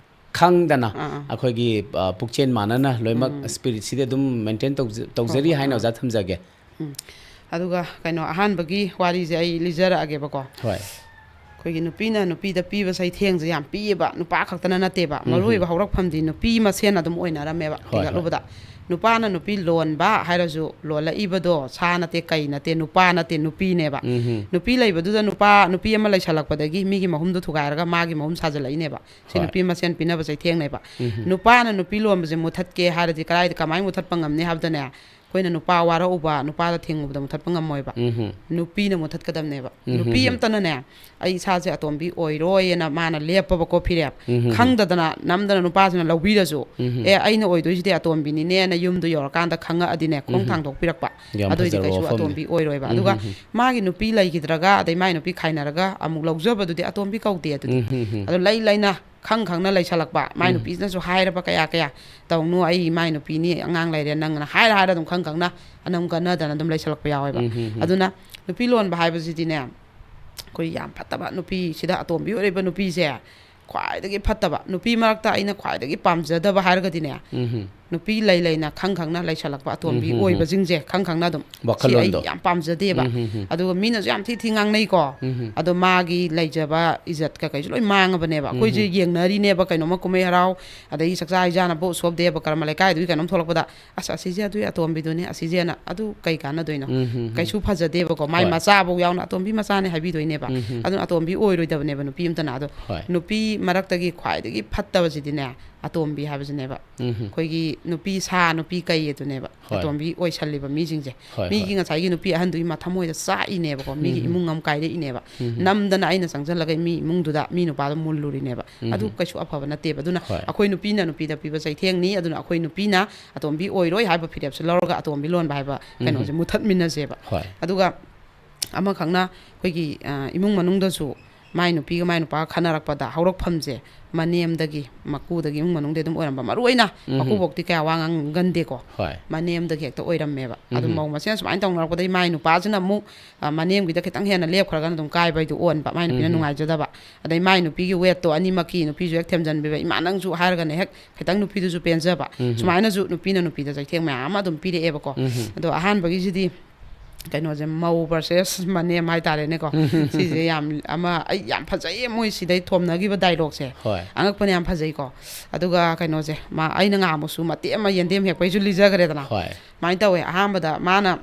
ꯈꯪꯗꯅ ꯑꯥ, ꯑꯥ꯫ ꯑꯩꯈꯣꯏꯒꯤ, ꯑ, ꯄꯨꯛꯆꯦꯜ ꯃꯥꯟꯅꯅ ꯂꯣꯏꯅꯃꯛ ꯎꯝ꯫ ꯁ꯭ꯄꯤꯔꯤꯠꯁꯤꯗꯤ ꯑꯗꯨꯝ ꯃꯦꯟꯇꯦꯟ ꯇꯧꯖ-, ꯍꯣꯏ, ꯇꯧꯖꯔꯤ ꯍꯣꯏ, ꯍꯥꯏꯅ ꯑꯥ꯫ ꯑꯣꯖꯥ ꯊꯝꯖꯒꯦ꯫ ꯎꯝ꯫ ꯑꯗꯨꯒ ꯀꯩꯅꯣ, ꯑꯍꯥꯟꯕꯒꯤ ꯋꯥꯔꯤꯁꯦ ꯑꯩ ꯂꯤꯖꯔꯛꯑꯒꯦꯕꯀꯣ꯫ ꯍꯣꯏ꯫ ꯑꯩꯈꯣꯏꯒꯤ ꯅꯨꯄꯤꯅ ꯅꯨꯄꯤꯗ ꯄꯤꯕ ꯆꯩꯊꯦꯡꯁꯦ ꯌꯥꯝ ꯄꯤꯌꯦꯕ, ꯅꯨꯄꯥ ꯈꯛꯇꯅ ꯅꯠꯇꯦꯕ꯫ ꯎꯝ, ꯃꯔꯨꯑꯣꯏꯕ ꯎꯝ꯫ ꯍꯧꯔꯛꯐꯝꯗꯤ ꯅꯨꯄꯤ ꯃꯁꯦꯟ ꯑꯗꯨꯝ ꯑꯣꯏꯅꯔꯝꯃꯦꯕ, ꯍꯣꯏ, ꯍꯣꯏ꯫ ꯍꯦꯟꯒꯠꯂꯨꯕꯗ꯫ ꯅꯨꯄꯥꯅ ꯅꯨꯄꯤ ꯂꯣꯟꯕ ꯍꯥꯏꯔꯁꯨ, ꯂꯣꯜꯂꯛꯏꯕꯗꯣ ꯁꯥ ꯅꯠꯇꯦ, ꯀꯩ ꯅꯠꯇꯦ, ꯅꯨꯄꯥ ꯅꯠꯇꯦ, ꯅꯨꯄꯤꯅꯦꯕ꯫ ꯎꯝ, ꯎꯝ꯫ ꯅꯨꯄꯤ ꯂꯩꯕꯗꯨꯗ ꯅꯨꯄꯥ, ꯅꯨꯄꯤ ꯑꯃ ꯂꯩꯁꯜꯂꯛꯄꯗꯒꯤ ꯃꯤꯒꯤ ꯃꯍꯨꯝꯗꯣ ꯊꯨꯒꯥꯏꯔꯒ ꯃꯥꯒꯤ ꯃꯍꯨꯝ ꯁꯥꯖꯜꯂꯛꯏꯅꯦꯕ꯫ ꯁꯤ ꯍꯣꯏ꯫ ꯅꯨꯄꯤ ꯃꯁꯦꯟ ꯄꯤꯅꯕ ꯆꯩꯊꯦꯡꯅꯦꯕ꯫ ꯎꯝ, ꯎꯝ꯫ ꯅꯨꯄꯥꯅ ꯅꯨꯄꯤ ꯂꯣꯟꯕꯁꯦ ꯃꯨꯊꯠꯀꯦ ꯍꯥꯏꯔꯗꯤ ꯀꯗꯥꯏꯗ, ꯀꯃꯥꯏꯅ ꯃꯨꯊꯠꯄ ꯉꯝꯅꯤ ꯍꯥꯏꯕꯗꯅꯦ, ꯑꯩꯈꯣꯏꯅ ꯅꯨꯄꯥ ꯋꯥꯔꯛꯎꯕ, ꯅꯨꯄꯥꯗ ꯊꯦꯡꯉꯨꯕꯗ ꯃꯨꯊꯠꯄ ꯉꯝꯃꯣꯏꯕ꯫ ꯎꯝ, ꯎꯝ꯫ ꯅꯨꯄꯤꯅ ꯃꯨꯊꯠꯀꯗꯕꯅꯦꯕ꯫ ꯎꯝ, ꯎꯝ, ꯅꯨꯄꯤ ꯎꯝ꯫ ꯑꯝꯇꯅꯅꯦ, "ꯑꯩ ꯏꯁꯥꯁꯦ ꯑꯇꯣꯝꯕꯤ ꯑꯣꯏꯔꯣꯏꯅ" ꯃꯥꯅ ꯂꯦꯞꯄꯕꯀꯣ ꯐꯤꯔꯦꯞ꯫ ꯎꯝ, ꯎꯝ, ꯎꯝ꯫ ꯈꯪꯗꯗꯅ ꯅꯝꯗꯅ ꯅꯨꯄꯥꯁꯤꯅ ꯂꯧꯕꯤꯔꯁꯨ, ꯎꯝ, ꯎꯝ꯫ "ꯑꯦ, ꯑꯩꯅ ꯑꯣꯏꯗꯣꯏꯁꯤꯗꯤ ꯑꯇꯣꯝꯕꯤꯅꯤꯅꯦꯅ" ꯌꯨꯝꯗꯣ ꯌꯧꯔꯀꯥꯟꯗ ꯈꯪꯉꯛꯑꯗꯤꯅꯦ, ꯈꯣꯡ ꯎꯝ, ꯎꯝ꯫ ꯊꯥꯡꯗꯣꯛꯄꯤꯔꯛꯄ꯫ ꯌꯥꯝ ꯑꯗꯨꯑꯣꯏꯗꯤ ꯐꯖꯔꯕ ꯀꯩꯁꯨ ꯋꯥꯐꯝꯅꯤ꯫ ꯑꯇꯣꯝꯕꯤ ꯑꯣꯏꯔꯣꯏꯕ꯫ ꯎꯝ, ꯑꯗꯨꯒ ꯎꯝ, ꯎꯝ꯫ ꯃꯥꯒꯤ ꯅꯨꯄꯤ ꯂꯩꯈꯤꯗ꯭ꯔꯒ, ꯑꯗꯩ ꯃꯥꯒꯤ ꯅꯨꯄꯤ ꯈꯥꯏꯅꯔꯒ ꯑꯃꯨꯛ ꯂꯧꯖꯕꯗꯨꯗꯤ ꯑꯇꯣꯝꯕꯤ ꯀꯧꯗꯦ ꯑꯗꯨꯗꯤ꯫ ꯎꯝ, ꯎꯝ, ꯎꯝ꯫ ꯑꯗꯣ ꯂꯩ ꯂꯩꯅ ꯈꯪ ꯈꯪꯅ ꯂꯩꯁꯜꯂꯛꯄ, ꯃꯥꯏ ꯎꯝ꯫ ꯅꯨꯄꯤꯁꯤꯅꯁꯨ ꯍꯥꯏꯔꯕ ꯀꯌꯥ ꯀꯌꯥ, "ꯇꯧꯅꯨ, ꯑꯩ ꯃꯥꯏ ꯅꯨꯄꯤꯅꯤ, ꯑꯉꯥꯡ ꯂꯩꯔꯦ ꯅꯪꯅ" ꯍꯥꯏꯔ ꯍꯥꯏꯔ ꯑꯗꯨꯝ ꯈꯪ ꯈꯪꯅ ꯑꯅꯝ ꯀꯟꯅꯗꯅ ꯑꯗꯨꯝ ꯂꯩꯁꯜꯂꯛꯄ ꯌꯥꯎꯋꯦꯕ꯫ ꯎꯝ, ꯎꯝ, ꯎꯝ꯫ ꯑꯗꯨꯅ ꯅꯨꯄꯤ ꯂꯣꯟꯕ ꯍꯥꯏꯕꯁꯤꯗꯤꯅꯦ, ꯑꯩꯈꯣꯏ ꯌꯥꯝ ꯐꯠꯇꯕ, ꯅꯨꯄꯤꯁꯤꯗ ꯑꯇꯣꯝꯕꯤ ꯑꯣꯏꯔꯤꯕ ꯅꯨꯄꯤꯁꯦ ꯈ꯭ꯋꯥꯏꯗꯒꯤ ꯐꯠꯇꯕ, ꯅꯨꯄꯤ ꯃꯔꯛꯇ ꯑꯩꯅ ꯈ꯭ꯋꯥꯏꯗꯒꯤ ꯄꯥꯝꯖꯗꯕ ꯍꯥꯏꯔꯒꯗꯤꯅꯦ, ꯎꯝ, ꯎꯝ꯫ ꯅꯨꯄꯤ ꯂꯩ ꯂꯩꯅ, ꯈꯪ ꯈꯪꯅ ꯂꯩꯁꯜꯂꯛꯄ ꯑꯇꯣꯝꯕꯤ ꯎꯝ, ꯎꯝ, ꯎꯝ꯫ ꯑꯣꯏꯕꯁꯤꯡꯁꯦ, ꯈꯪ ꯈꯪꯅ ꯑꯗꯨꯝ, ꯁꯤ ꯑꯩ ꯋꯥꯈꯜꯂꯣꯟꯗꯣ꯫ ꯌꯥꯝ ꯄꯥꯝꯖꯗꯦꯕ꯫ ꯎꯝ, ꯎꯝ, ꯎꯝ꯫ ꯑꯗꯨꯒ ꯃꯤꯅꯁꯨ ꯌꯥꯝ ꯊꯤ ꯊꯤ ꯉꯥꯡꯅꯩꯀꯣ꯫ ꯎꯝ, ꯎꯝ꯫ ꯑꯗꯣ ꯃꯥꯒꯤ ꯂꯩꯖꯕ ꯏꯖꯠ ꯀꯩꯀꯩꯁꯨ ꯂꯣꯏ ꯃꯥꯡꯉꯕꯅꯦꯕ꯫ ꯎꯝ, ꯑꯩꯈꯣꯏꯁꯦ ꯎꯝ꯫ ꯌꯦꯡꯅꯔꯤꯅꯦꯕ, ꯀꯩꯅꯣꯝꯃ ꯀꯨꯝꯍꯩ ꯍꯔꯥꯎ, ꯑꯗꯒꯤ ꯆꯥꯛꯆꯥ ꯍꯩꯖꯥꯟꯅꯕ ꯎꯁꯣꯞ ꯗꯦꯕ ꯀꯔꯃ ꯂꯩꯀꯥꯏꯗꯨꯒꯤ ꯀꯩꯅꯣꯝ ꯊꯣꯛꯂꯛꯄꯗ, "ꯑꯁ, ꯑꯁꯤꯁꯦ ꯑꯗꯨꯒꯤ ꯑꯇꯣꯝꯕꯤꯗꯨꯅꯦ, ꯑꯁꯤꯁꯦꯅ", ꯑꯗꯨ ꯀꯩ ꯀꯥꯟꯅꯗꯣꯏꯅꯣ? ꯎꯝ, ꯎꯝ, ꯎꯝ꯫ ꯀꯩꯁꯨ ꯐꯖꯗꯦꯕꯀꯣ꯫ ꯃꯥꯏ ꯍꯣꯏ꯫ ꯃꯆꯥꯐꯧ ꯌꯥꯎꯅ "ꯑꯇꯣꯝꯕꯤ ꯃꯆꯥꯅꯦ" ꯍꯥꯏꯕꯤꯗꯣꯏꯅꯦꯕ꯫ ꯎꯝ, ꯎꯝ꯫ ꯑꯗꯨꯅ ꯑꯇꯣꯝꯕꯤ ꯑꯣꯏꯔꯣꯏꯗꯕꯅꯦꯕ ꯅꯨꯄꯤ ꯑꯃꯇꯅ꯫ ꯑꯗꯣ ꯍꯣꯏ꯫ ꯅꯨꯄꯤ ꯃꯔꯛꯇꯒꯤ ꯈ꯭ꯋꯥꯏꯗꯒꯤ ꯐꯠꯇꯕꯁꯤꯗꯤꯅꯦ, ꯑꯇꯣꯝꯕꯤ ꯍꯥꯏꯕꯁꯤꯅꯦꯕ꯫ ꯎꯝ, ꯎꯝ꯫ ꯑꯩꯈꯣꯏꯒꯤ ꯅꯨꯄꯤ ꯁꯥ, ꯅꯨꯄꯤ ꯀꯩ ꯑꯗꯨꯅꯦꯕ꯫ ꯍꯣꯏ꯫ ꯑꯇꯣꯝꯕꯤ ꯑꯣꯏꯁꯜꯂꯤꯕ ꯃꯤꯁꯤꯡꯁꯦ꯫ ꯍꯣꯏ, ꯃꯤꯒꯤ ꯍꯣꯏ꯫ ꯉꯁꯥꯏꯒꯤ ꯅꯨꯄꯤ ꯑꯍꯟꯗꯨꯒꯤ ꯃꯊꯃꯣꯏꯗ ꯆꯥꯛꯏꯅꯦꯕꯀꯣ꯫ ꯃꯤꯒꯤ ꯎꯝ, ꯎꯝ꯫ ꯏꯃꯨꯡ ꯑꯃ ꯀꯥꯏꯔꯛꯏꯅꯦꯕ꯫ ꯎꯝ, ꯎꯝ꯫ ꯅꯝꯗꯅ ꯑꯩꯅ ꯆꯪꯁꯤꯜꯂꯒ ꯃꯤ ꯏꯃꯨꯡꯗꯨꯗ ꯃꯤ ꯅꯨꯄꯥꯗꯣ ꯃꯨꯜꯂꯨꯔꯤꯅꯦꯕ꯫ ꯎꯝ, ꯑꯗꯨ ꯎꯝ꯫ ꯀꯩꯁꯨ ꯑꯐꯕ ꯅꯠꯇꯦꯕ꯫ ꯑꯗꯨꯅ ꯍꯣꯏ꯫ ꯑꯩꯈꯣꯏ ꯅꯨꯄꯤꯅ ꯅꯨꯄꯤꯗ ꯄꯤꯕ ꯆꯩꯊꯦꯡꯅꯤ꯫ ꯑꯗꯨꯅ ꯑꯩꯈꯣꯏ ꯅꯨꯄꯤꯅ ꯑꯇꯣꯝꯕꯤ ꯑꯣꯏꯔꯣꯏ ꯍꯥꯏꯕ ꯐꯤꯔꯦꯞꯁꯦ ꯂꯧꯔꯒ ꯑꯇꯣꯝꯕꯤ ꯂꯣꯟꯕ ꯍꯥꯏꯕ ꯎꯝ, ꯀꯩꯅꯣꯁꯦ ꯎꯝ꯫ ꯃꯨꯊꯠꯃꯤꯟꯅꯁꯦꯕ꯫ ꯍꯣꯏ꯫ ꯑꯗꯨꯒ ꯑꯃꯈꯛꯅ ꯑꯩꯈꯣꯏꯒꯤ, ꯑ, ꯏꯃꯨꯡ ꯃꯅꯨꯡꯗꯁꯨ ꯃꯥꯏ ꯅꯨꯄꯤꯒ ꯃꯥꯏ ꯅꯨꯄꯥꯒ ꯈꯟꯅꯔꯛꯄꯗ ꯍꯧꯔꯛꯐꯝꯁꯦ ꯃꯅꯦꯝꯗꯒꯤ, ꯃꯀꯨꯗꯒꯤ, ꯏꯃꯨꯡ ꯃꯅꯨꯡꯗꯒꯤ ꯑꯗꯨꯝ ꯑꯣꯏꯔꯝꯕ꯫ ꯃꯔꯨ ꯑꯣꯏꯅ ꯎꯝ, ꯎꯝ꯫ ꯃꯀꯨꯕꯣꯛꯇꯤ ꯀꯌꯥ ꯋꯥ ꯉꯥꯡꯒꯟꯗꯦꯀꯣ꯫ ꯍꯣꯏ꯫ ꯃꯅꯦꯝꯗꯒꯤ ꯍꯦꯛꯇ ꯑꯣꯏꯔꯝꯃꯦꯕ꯫ ꯑꯗꯨ ꯎꯝ, ꯎꯝ꯫ ꯃꯧ ꯃꯁꯦꯟ ꯁꯨꯃꯥꯏꯅ ꯇꯧꯅꯔꯛꯄꯗꯒꯤ ꯃꯥꯏ ꯅꯨꯄꯥꯁꯤꯅ ꯑꯃꯨꯛ, ꯑ, ꯃꯅꯦꯝꯒꯤꯗ ꯈꯤꯇꯪ ꯍꯦꯟꯅ ꯂꯦꯞꯈ꯭ꯔꯒꯅ ꯑꯗꯨꯝ ꯀꯥꯏꯕ ꯍꯥꯏꯗꯨ ꯑꯣꯟꯕ, ꯃꯥꯏ ꯅꯨꯄꯤꯅ ꯎꯝ, ꯎꯝ꯫ ꯅꯨꯡꯉꯥꯏꯖꯗꯕ꯫ ꯑꯗꯩ ꯃꯥꯏ ꯅꯨꯄꯤꯒꯤ ꯋꯦꯠꯇꯣ ꯑꯅꯤꯃꯛꯀꯤ ꯅꯨꯄꯤꯁꯨ ꯍꯦꯛ ꯊꯦꯝꯖꯤꯟꯕꯤꯕ, "ꯏꯃꯥ, ꯅꯪꯁꯨ" ꯍꯥꯏꯔꯒꯅ ꯍꯦꯛ ꯈꯤꯇꯪ ꯅꯨꯄꯤꯗꯨꯁꯨ ꯄꯦꯟꯖꯕ꯫ ꯎꯝ, ꯎꯝ꯫ ꯁꯨꯃꯥꯏꯅꯁꯨ ꯅꯨꯄꯤꯅ ꯅꯨꯄꯤꯗ ꯆꯩꯊꯦꯡ ꯃꯌꯥꯝ ꯑꯃ ꯑꯗꯨꯝ ꯄꯤꯔꯛꯑꯦꯕꯀꯣ꯫ ꯎꯝ, ꯎꯝ꯫ ꯑꯗꯣ ꯑꯍꯥꯟꯕꯒꯤꯁꯤꯗꯤ ꯀꯩꯅꯣꯁꯦ, ꯃꯧ versus ꯃꯅꯦꯝ ꯍꯥꯏꯇꯥꯔꯦꯅꯦꯀꯣ꯫ ꯁꯤꯁꯦ ꯌꯥꯝ ꯑꯃ, ꯑꯩ ꯌꯥꯝ ꯐꯖꯩꯌꯦ ꯃꯣꯏ ꯁꯤꯗꯩ ꯊꯣꯝꯅꯈꯤꯕ dialogueꯁꯦ꯫ ꯍꯣꯏ꯫ ꯑꯉꯛꯄꯅꯦ, ꯌꯥꯝ ꯐꯖꯩꯀꯣ꯫ ꯑꯗꯨꯒ ꯀꯩꯅꯣꯁꯦ, ꯃꯥ, ꯑꯩꯅ ꯉꯥꯡꯕꯁꯨ ꯃꯇꯦꯛ ꯑꯃ ꯌꯦꯟꯗꯦꯝ ꯍꯦꯛꯄꯩꯁꯨ ꯂꯤꯖꯈ꯭ꯔꯦꯗꯅ꯫ ꯍꯣꯏ꯫ ꯁꯨꯃꯥꯏꯅ ꯇꯧꯋꯦ, ꯑꯍꯥꯟꯕꯗ ꯃꯥꯅ,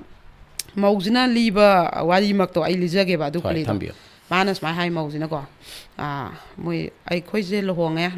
ꯃꯧꯁꯤꯅ ꯂꯤꯕ ꯋꯥꯔꯤꯃꯛꯇꯣ ꯑꯩ ꯂꯤꯖꯒꯦꯕ ꯑꯗꯨ ꯍꯣꯏ, ꯈꯨꯂꯤꯗꯣ꯫ ꯊꯝꯕꯤꯌꯨ꯫ ꯃꯥꯅ ꯁꯨꯃꯥꯏꯅ ꯍꯥꯏ, ꯃꯧꯁꯤꯅꯀꯣ, ꯑꯥ, ꯃꯣꯏ, "ꯑꯩꯈꯣꯏꯁꯦ ꯂꯨꯍꯣꯡꯉꯦ,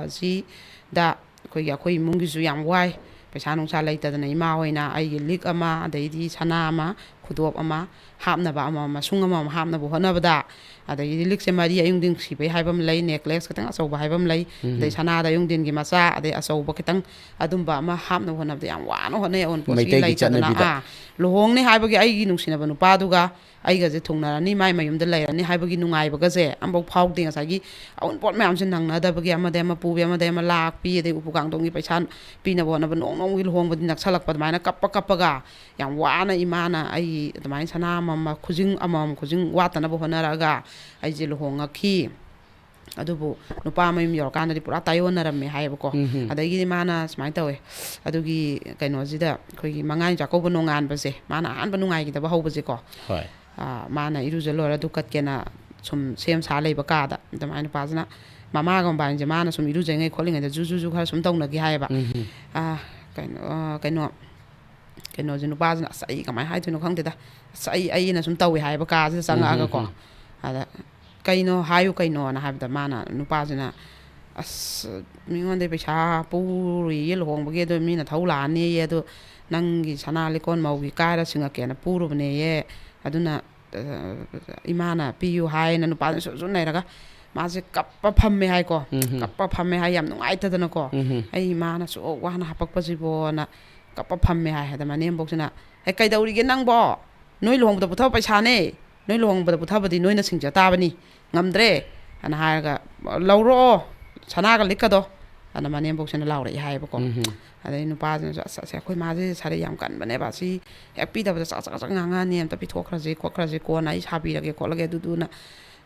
ꯂꯨꯍꯣꯡꯕꯁꯤꯗ ꯑꯩꯈꯣꯏꯒꯤ, ꯑꯩꯈꯣꯏ ꯏꯃꯨꯡꯒꯤꯁꯨ ꯌꯥꯝ ꯋꯥꯏ, ꯄꯩꯁꯥ ꯅꯨꯡꯁꯥ ꯂꯩꯇꯗꯅ ꯏꯃꯥ ꯍꯣꯏꯅ ꯑꯩꯒꯤ ꯂꯤꯛ ꯑꯃ, ꯑꯗꯩꯗꯤ ꯁꯅꯥ ꯑꯃ, ꯈꯨꯗꯣꯞ ꯑꯃ ꯍꯥꯞꯅꯕ, ꯑꯃꯃꯝ ꯑꯁꯨꯡ ꯑꯃꯃꯝ ꯍꯥꯞꯅꯕ ꯍꯣꯠꯅꯕꯗ, ꯑꯗꯒꯤꯗꯤ ꯂꯤꯛꯁꯦ ꯃꯔꯤ ꯑꯌꯨꯡꯗꯤꯟ ꯁꯤꯕꯩ ꯍꯥꯏꯕ ꯑꯃ ꯂꯩ, necklace ꯈꯤꯇꯪ ꯑꯆꯧꯕ ꯍꯥꯏꯕ ꯑꯃ ꯂꯩ, ꯎꯝ꯫ ꯑꯗꯩ ꯁꯅꯥꯗ ꯑꯌꯨꯡꯗꯤꯟꯒꯤ ꯃꯆꯥ, ꯑꯗꯩ ꯑꯆꯧꯕ ꯈꯤꯇꯪ ꯑꯗꯨꯝꯕ ꯑꯃ ꯍꯥꯞꯅꯕ ꯍꯣꯠꯅꯕꯗ ꯌꯥꯝ ꯋꯥꯅ ꯍꯣꯠꯅꯩ꯫ ꯑꯑꯣꯟꯄꯣꯠꯁꯤꯒꯤ ꯃꯩꯇꯩꯒꯤ ꯂꯩꯇꯗꯅ, ꯆꯠꯅꯕꯤꯗ꯫ ꯑꯥ, ꯂꯨꯍꯣꯡꯅꯤ ꯍꯥꯏꯕꯒꯤ ꯑꯩꯒꯤ ꯅꯨꯡꯁꯤꯅꯕ ꯅꯨꯄꯥꯗꯨꯒ ꯑꯩꯒꯁꯦ ꯊꯨꯡꯅꯔꯅꯤ, ꯃꯥꯏ ꯃꯌꯨꯝꯗ ꯂꯩꯔꯅꯤ ꯍꯥꯏꯕꯒꯤ ꯅꯨꯡꯉꯥꯏꯕꯒꯁꯦ ꯑꯝꯐꯥꯎ ꯐꯥꯎꯗꯦ꯫ ꯉꯁꯥꯏꯒꯤ ꯑꯎꯟꯄꯣꯠ ꯃꯌꯥꯝꯁꯦ ꯅꯪꯅꯗꯕꯒꯤ ꯑꯃꯗꯩ ꯑꯃ ꯄꯨꯕꯤ, ꯑꯃꯗꯩ ꯑꯃ ꯂꯥꯛꯄꯤ, ꯑꯗꯩ ꯎꯄꯨ ꯀꯥꯡꯊꯣꯟꯒꯤ ꯄꯩꯁꯥ ꯄꯤꯅꯕ ꯍꯣꯠꯅꯕ, ꯅꯣꯡ ꯅꯣꯡꯃꯒꯤ ꯂꯨꯍꯣꯡꯕꯗꯤ ꯅꯛꯁꯜꯂꯛꯄ, ꯑꯗꯨꯃꯥꯏꯅ ꯀꯞꯄ ꯀꯞꯄꯒ ꯌꯥꯝ ꯋꯥꯅ ꯏꯃꯥꯅ ꯑꯩ ꯑꯗꯨꯃꯥꯏꯅ ꯁꯅꯥ ꯑꯃꯃꯝ, ꯈꯨꯖꯤꯡ ꯑꯃꯃꯝ, ꯈꯨꯖꯤꯡ ꯋꯥꯠꯇꯅꯕ ꯍꯣꯠꯅꯔꯛꯑꯒ ꯑꯩꯁꯦ ꯂꯨꯍꯣꯡꯉꯛꯈꯤ꯫ ꯑꯗꯨꯕꯨ ꯅꯨꯄꯥ ꯃꯌꯨꯝ ꯌꯧꯔꯀꯥꯟꯗꯗꯤ ꯄꯨꯔꯥ ꯇꯥꯏꯑꯣꯟꯅꯔꯝꯃꯦ ꯍꯥꯏꯌꯦꯕꯀꯣ꯫ ꯎꯝ ꯍꯝ꯫ ꯑꯗꯒꯤꯗꯤ ꯃꯥꯅ ꯁꯨꯃꯥꯏꯅ ꯇꯧꯋꯦ, ꯑꯗꯨꯒꯤ ꯀꯩꯅꯣꯁꯤꯗ ꯑꯩꯈꯣꯏꯒꯤ ꯃꯉꯥꯅꯤ ꯆꯥꯛꯀꯧꯕ ꯅꯣꯡꯉꯥꯟꯕꯁꯦ, ꯃꯥꯅ ꯑꯍꯥꯟꯕ ꯅꯨꯡꯉꯥꯏꯈꯤꯗꯕ ꯍꯧꯕꯁꯦꯀꯣ꯫ ꯍꯣꯏ꯫ ꯑꯥ, ꯃꯥꯅ ꯏꯔꯨꯖ ꯂꯣꯏꯔ ꯙꯨꯞ ꯀꯠꯀꯦꯅ ꯁꯨꯝ ꯁꯦꯝ ꯁꯥ ꯂꯩꯕ ꯀꯥꯗ, ꯑꯗꯨꯃꯥꯏꯅ ꯅꯨꯄꯥꯁꯤꯅ ꯃꯃꯥꯒ ꯃꯕꯥꯅꯤꯁꯦ ꯃꯥꯅ ꯁꯨꯝ ꯏꯔꯨꯖꯉꯩ ꯈꯣꯠꯂꯤꯉꯩꯗ ꯖꯨ ꯖꯨ ꯖꯨ ꯈꯔ ꯁꯨꯝ ꯇꯧꯅꯈꯤ ꯍꯥꯏꯌꯦꯕ꯫ ꯎꯝ ꯍꯝ꯫ ꯑꯥ, ꯀꯩꯅꯣ ꯑꯥ, ꯀꯩꯅꯣ ꯀꯩꯅꯣꯁꯦ, ꯅꯨꯄꯥꯁꯤꯅ, "ꯑꯁ, ꯑꯩ ꯀꯃꯥꯏꯅ ꯍꯥꯏꯗꯣꯏꯅꯣ ꯈꯪꯗꯦꯗ, ꯑꯁ, ꯑꯩ ꯑꯩꯅ ꯁꯨꯝ ꯇꯧꯋꯦ" ꯍꯥꯏꯕ ꯀꯥꯁꯤꯗ ꯆꯪꯉꯛꯑꯒꯀꯣ꯫ ꯎꯝ, ꯎꯝ, ꯑꯗ, "ꯀꯩꯅꯣ? ꯍꯥꯏꯌꯨ ꯀꯩꯅꯣꯅ" ꯍꯥꯏꯕꯗ, ꯃꯥꯅ, ꯅꯨꯄꯥꯁꯤꯅ, "ꯑꯁ, ꯃꯤꯉꯣꯟꯗꯩ ꯄꯩꯁꯥ ꯄꯨꯔꯨꯏꯌꯦ ꯂꯨꯍꯣꯡꯕꯒꯤ, ꯑꯗꯣ ꯃꯤꯅ ꯊꯧ ꯂꯥꯛꯑꯅꯦꯌꯦ, ꯑꯗꯣ ꯅꯪꯒꯤ ꯁꯅꯥ ꯂꯤꯛꯀꯣꯟ ꯃꯧꯒꯤ ꯀꯥꯏꯔ ꯁꯤꯡꯉꯛꯀꯦꯅ ꯄꯨꯔꯨꯕꯅꯦꯌꯦ, ꯑꯗꯨꯅ ꯑ, ꯏꯃꯥꯅ ꯄꯤꯌꯨ" ꯍꯥꯏꯅ ꯅꯨꯄꯥꯁꯤꯅ ꯁꯨꯝ ꯁꯨꯝ ꯅꯩꯔꯒ ꯃꯥꯁꯦ ꯀꯞꯄ ꯐꯝꯃꯦ ꯍꯥꯏꯀꯣ꯫ ꯎꯝ ꯍꯝ꯫ ꯀꯞꯄ ꯐꯝꯃꯦ ꯍꯥꯏ, ꯌꯥꯝ ꯅꯨꯡꯉꯥꯏꯇꯗꯅꯀꯣ꯫ ꯎꯝ ꯍꯝ꯫ "ꯑꯩ ꯏꯃꯥꯅ ꯁꯨꯛ ꯋꯥꯅ ꯍꯥꯄꯛꯄꯁꯤꯕꯣꯅ" ꯀꯞꯄ ꯐꯝꯃꯦ ꯍꯥꯏ꯫ ꯑꯗ ꯃꯅꯦꯝꯕꯣꯛꯁꯤꯅ, "ꯑꯦ, ꯀꯩꯗꯧꯔꯤꯒꯦ ꯅꯪꯕꯣ? ꯅꯣꯏ ꯂꯨꯍꯣꯡꯕꯗ ꯄꯨꯊꯕ ꯄꯩꯁꯥꯅꯦ, ꯅꯣꯏ ꯂꯨꯍꯣꯡꯕꯗ ꯄꯨꯊꯕꯗꯤ ꯅꯣꯏꯅ ꯁꯤꯡꯖ ꯇꯥꯕꯅꯤ, ꯉꯝꯗ꯭ꯔꯦ" ꯑꯅ ꯍꯥꯏꯔꯒ, "ꯂꯧꯔꯛꯑꯣ ꯁꯅꯥꯒ ꯂꯤꯛꯀꯗꯣ" ꯑꯅ ꯃꯅꯦꯝꯕꯣꯛꯁꯤꯅ ꯂꯥꯎꯔꯛꯑꯦ ꯍꯥꯏꯌꯦꯕꯀꯣ꯫ ꯎꯝ ꯍꯝ꯫ ꯑꯗꯩ ꯅꯨꯄꯥꯁꯤꯅꯁꯨ, "ꯑꯁ, ꯑꯁ, ꯑꯩꯈꯣꯏ ꯃꯥꯁꯦ ꯁꯥꯔꯩ ꯌꯥꯝ ꯀꯟꯕꯅꯦꯕ, ꯁꯤ ꯍꯦꯛ ꯄꯤꯗꯕꯗ ꯆꯥꯛ ꯆꯥꯛ ꯆꯥꯛ ꯉꯥꯡꯉꯛꯑꯅꯤ, ꯑꯝꯇ ꯄꯤꯊꯣꯛꯈ꯭ꯔꯁꯤ ꯈꯣꯠꯈ꯭ꯔꯁꯤ, ꯀꯣꯟꯅ ꯑꯩ ꯁꯥꯕꯤꯔꯒꯦ ꯈꯣꯠꯂꯒꯦ" ꯑꯗꯨꯗꯨꯅ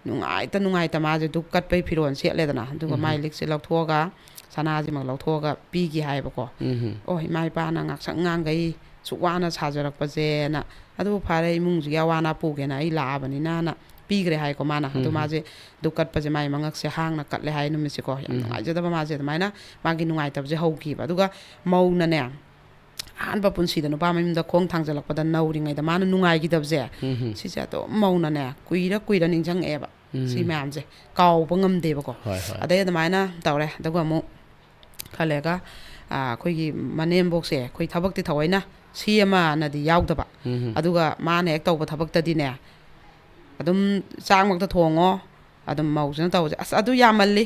ꯅꯨꯡꯉꯥꯏꯇ ꯅꯨꯡꯉꯥꯏꯇ ꯃꯥꯁꯦ ꯙꯨꯞ ꯀꯠꯄꯩ ꯐꯤꯔꯣꯜ ꯁꯦꯠꯂꯦꯗꯅ, ꯑꯗꯨꯒ ꯎꯝ꯫ ꯃꯥꯏ ꯂꯤꯛꯁꯦ ꯂꯧꯊꯣꯛꯑꯒ, ꯁꯅꯥꯁꯤꯃꯛ ꯂꯧꯊꯣꯛꯑꯒ ꯄꯤꯒꯤ ꯍꯥꯏꯌꯦꯕꯀꯣ꯫ ꯎꯝ ꯍꯝ꯫ "ꯑꯣ, ꯏꯃꯥ ꯏꯄꯥꯅ ꯉꯥꯛꯁꯪ ꯉꯥꯡꯈꯩ ꯁꯨꯛ ꯋꯥꯅ ꯁꯥꯖꯔꯛꯄꯁꯦꯅ, ꯑꯗꯨꯕꯨ ꯐꯔꯦ, ꯏꯃꯨꯡꯁꯤꯒꯤ ꯑꯋꯥ ꯑꯅꯥ ꯄꯨꯒꯦꯅ ꯑꯩ ꯂꯥꯛꯑꯕꯅꯤꯅꯅ" ꯄꯤꯈ꯭ꯔꯦ ꯍꯥꯏꯀꯣ ꯃꯥꯅ꯫ ꯑꯗꯨ ꯎꯝ꯫ ꯃꯥꯁꯦ ꯙꯨꯞ ꯀꯠꯄꯁꯦ ꯃꯥꯏ ꯃꯉꯛꯁꯦ ꯍꯥꯡꯅ ꯀꯠꯂꯦ ꯍꯥꯏ ꯅꯨꯃꯤꯠꯁꯦꯀꯣ꯫ ꯌꯥꯝ ꯎꯝ꯫ ꯅꯨꯡꯉꯥꯏꯖꯗꯕ ꯃꯥꯁꯦ ꯑꯗꯨꯃꯥꯏꯅ ꯃꯥꯒꯤ ꯅꯨꯡꯉꯥꯏꯇꯕꯁꯦ ꯍꯧꯈꯤꯕ꯫ ꯑꯗꯨꯒ ꯃꯧꯅꯅꯦ, ꯑꯍꯥꯟꯕ ꯄꯨꯟꯁꯤꯗ ꯅꯨꯄꯥ ꯃꯌꯨꯝꯗ ꯈꯣꯡ ꯊꯥꯡꯖꯜꯂꯛꯄꯗ ꯅꯧꯔꯤꯉꯩꯗ ꯃꯥꯅ ꯅꯨꯡꯉꯥꯏꯈꯤꯗꯕꯁꯦ, ꯎꯝ ꯍꯝ꯫ ꯁꯤꯁꯦ ꯑꯗꯨꯝ ꯃꯧꯅꯅꯦ, ꯀꯨꯏꯔ ꯀꯨꯏꯔ ꯅꯤꯡꯁꯤꯡꯉꯛꯑꯦꯕ꯫ ꯎꯝ꯫ ꯁꯤ ꯃꯌꯥꯝꯁꯦ ꯀꯥꯎꯕ ꯉꯝꯗꯦꯕꯀꯣ꯫ ꯍꯣꯏ, ꯍꯣꯏ꯫ ꯑꯗꯩ ꯑꯗꯨꯃꯥꯏꯅ ꯇꯧꯔꯦ꯫ ꯑꯗꯨꯒ ꯑꯃꯨꯛ ꯈꯜꯂꯦꯒ, ꯑꯥ, ꯑꯩꯈꯣꯏꯒꯤ ꯃꯅꯦꯝꯕꯣꯛꯁꯦ, ꯑꯩꯈꯣꯏ ꯊꯕꯛꯇꯤ ꯊꯑꯣꯏꯅ ꯁꯤ ꯑꯃꯅꯗꯤ ꯌꯥꯎꯗꯕ꯫ ꯎꯝ ꯍꯝ꯫ ꯑꯗꯨꯒ ꯃꯥꯅ ꯍꯦꯛ ꯇꯧꯕ ꯊꯕꯛꯇꯗꯤꯅꯦ, ꯑꯗꯨꯝ ꯆꯥꯛꯃꯛꯇ ꯊꯣꯡꯉꯣ, ꯑꯗꯨꯝ ꯃꯧꯁꯤꯅ ꯇꯧꯕꯁꯦ, "ꯑꯁ, ꯑꯗꯨ ꯌꯥꯝꯃꯜꯂꯤ,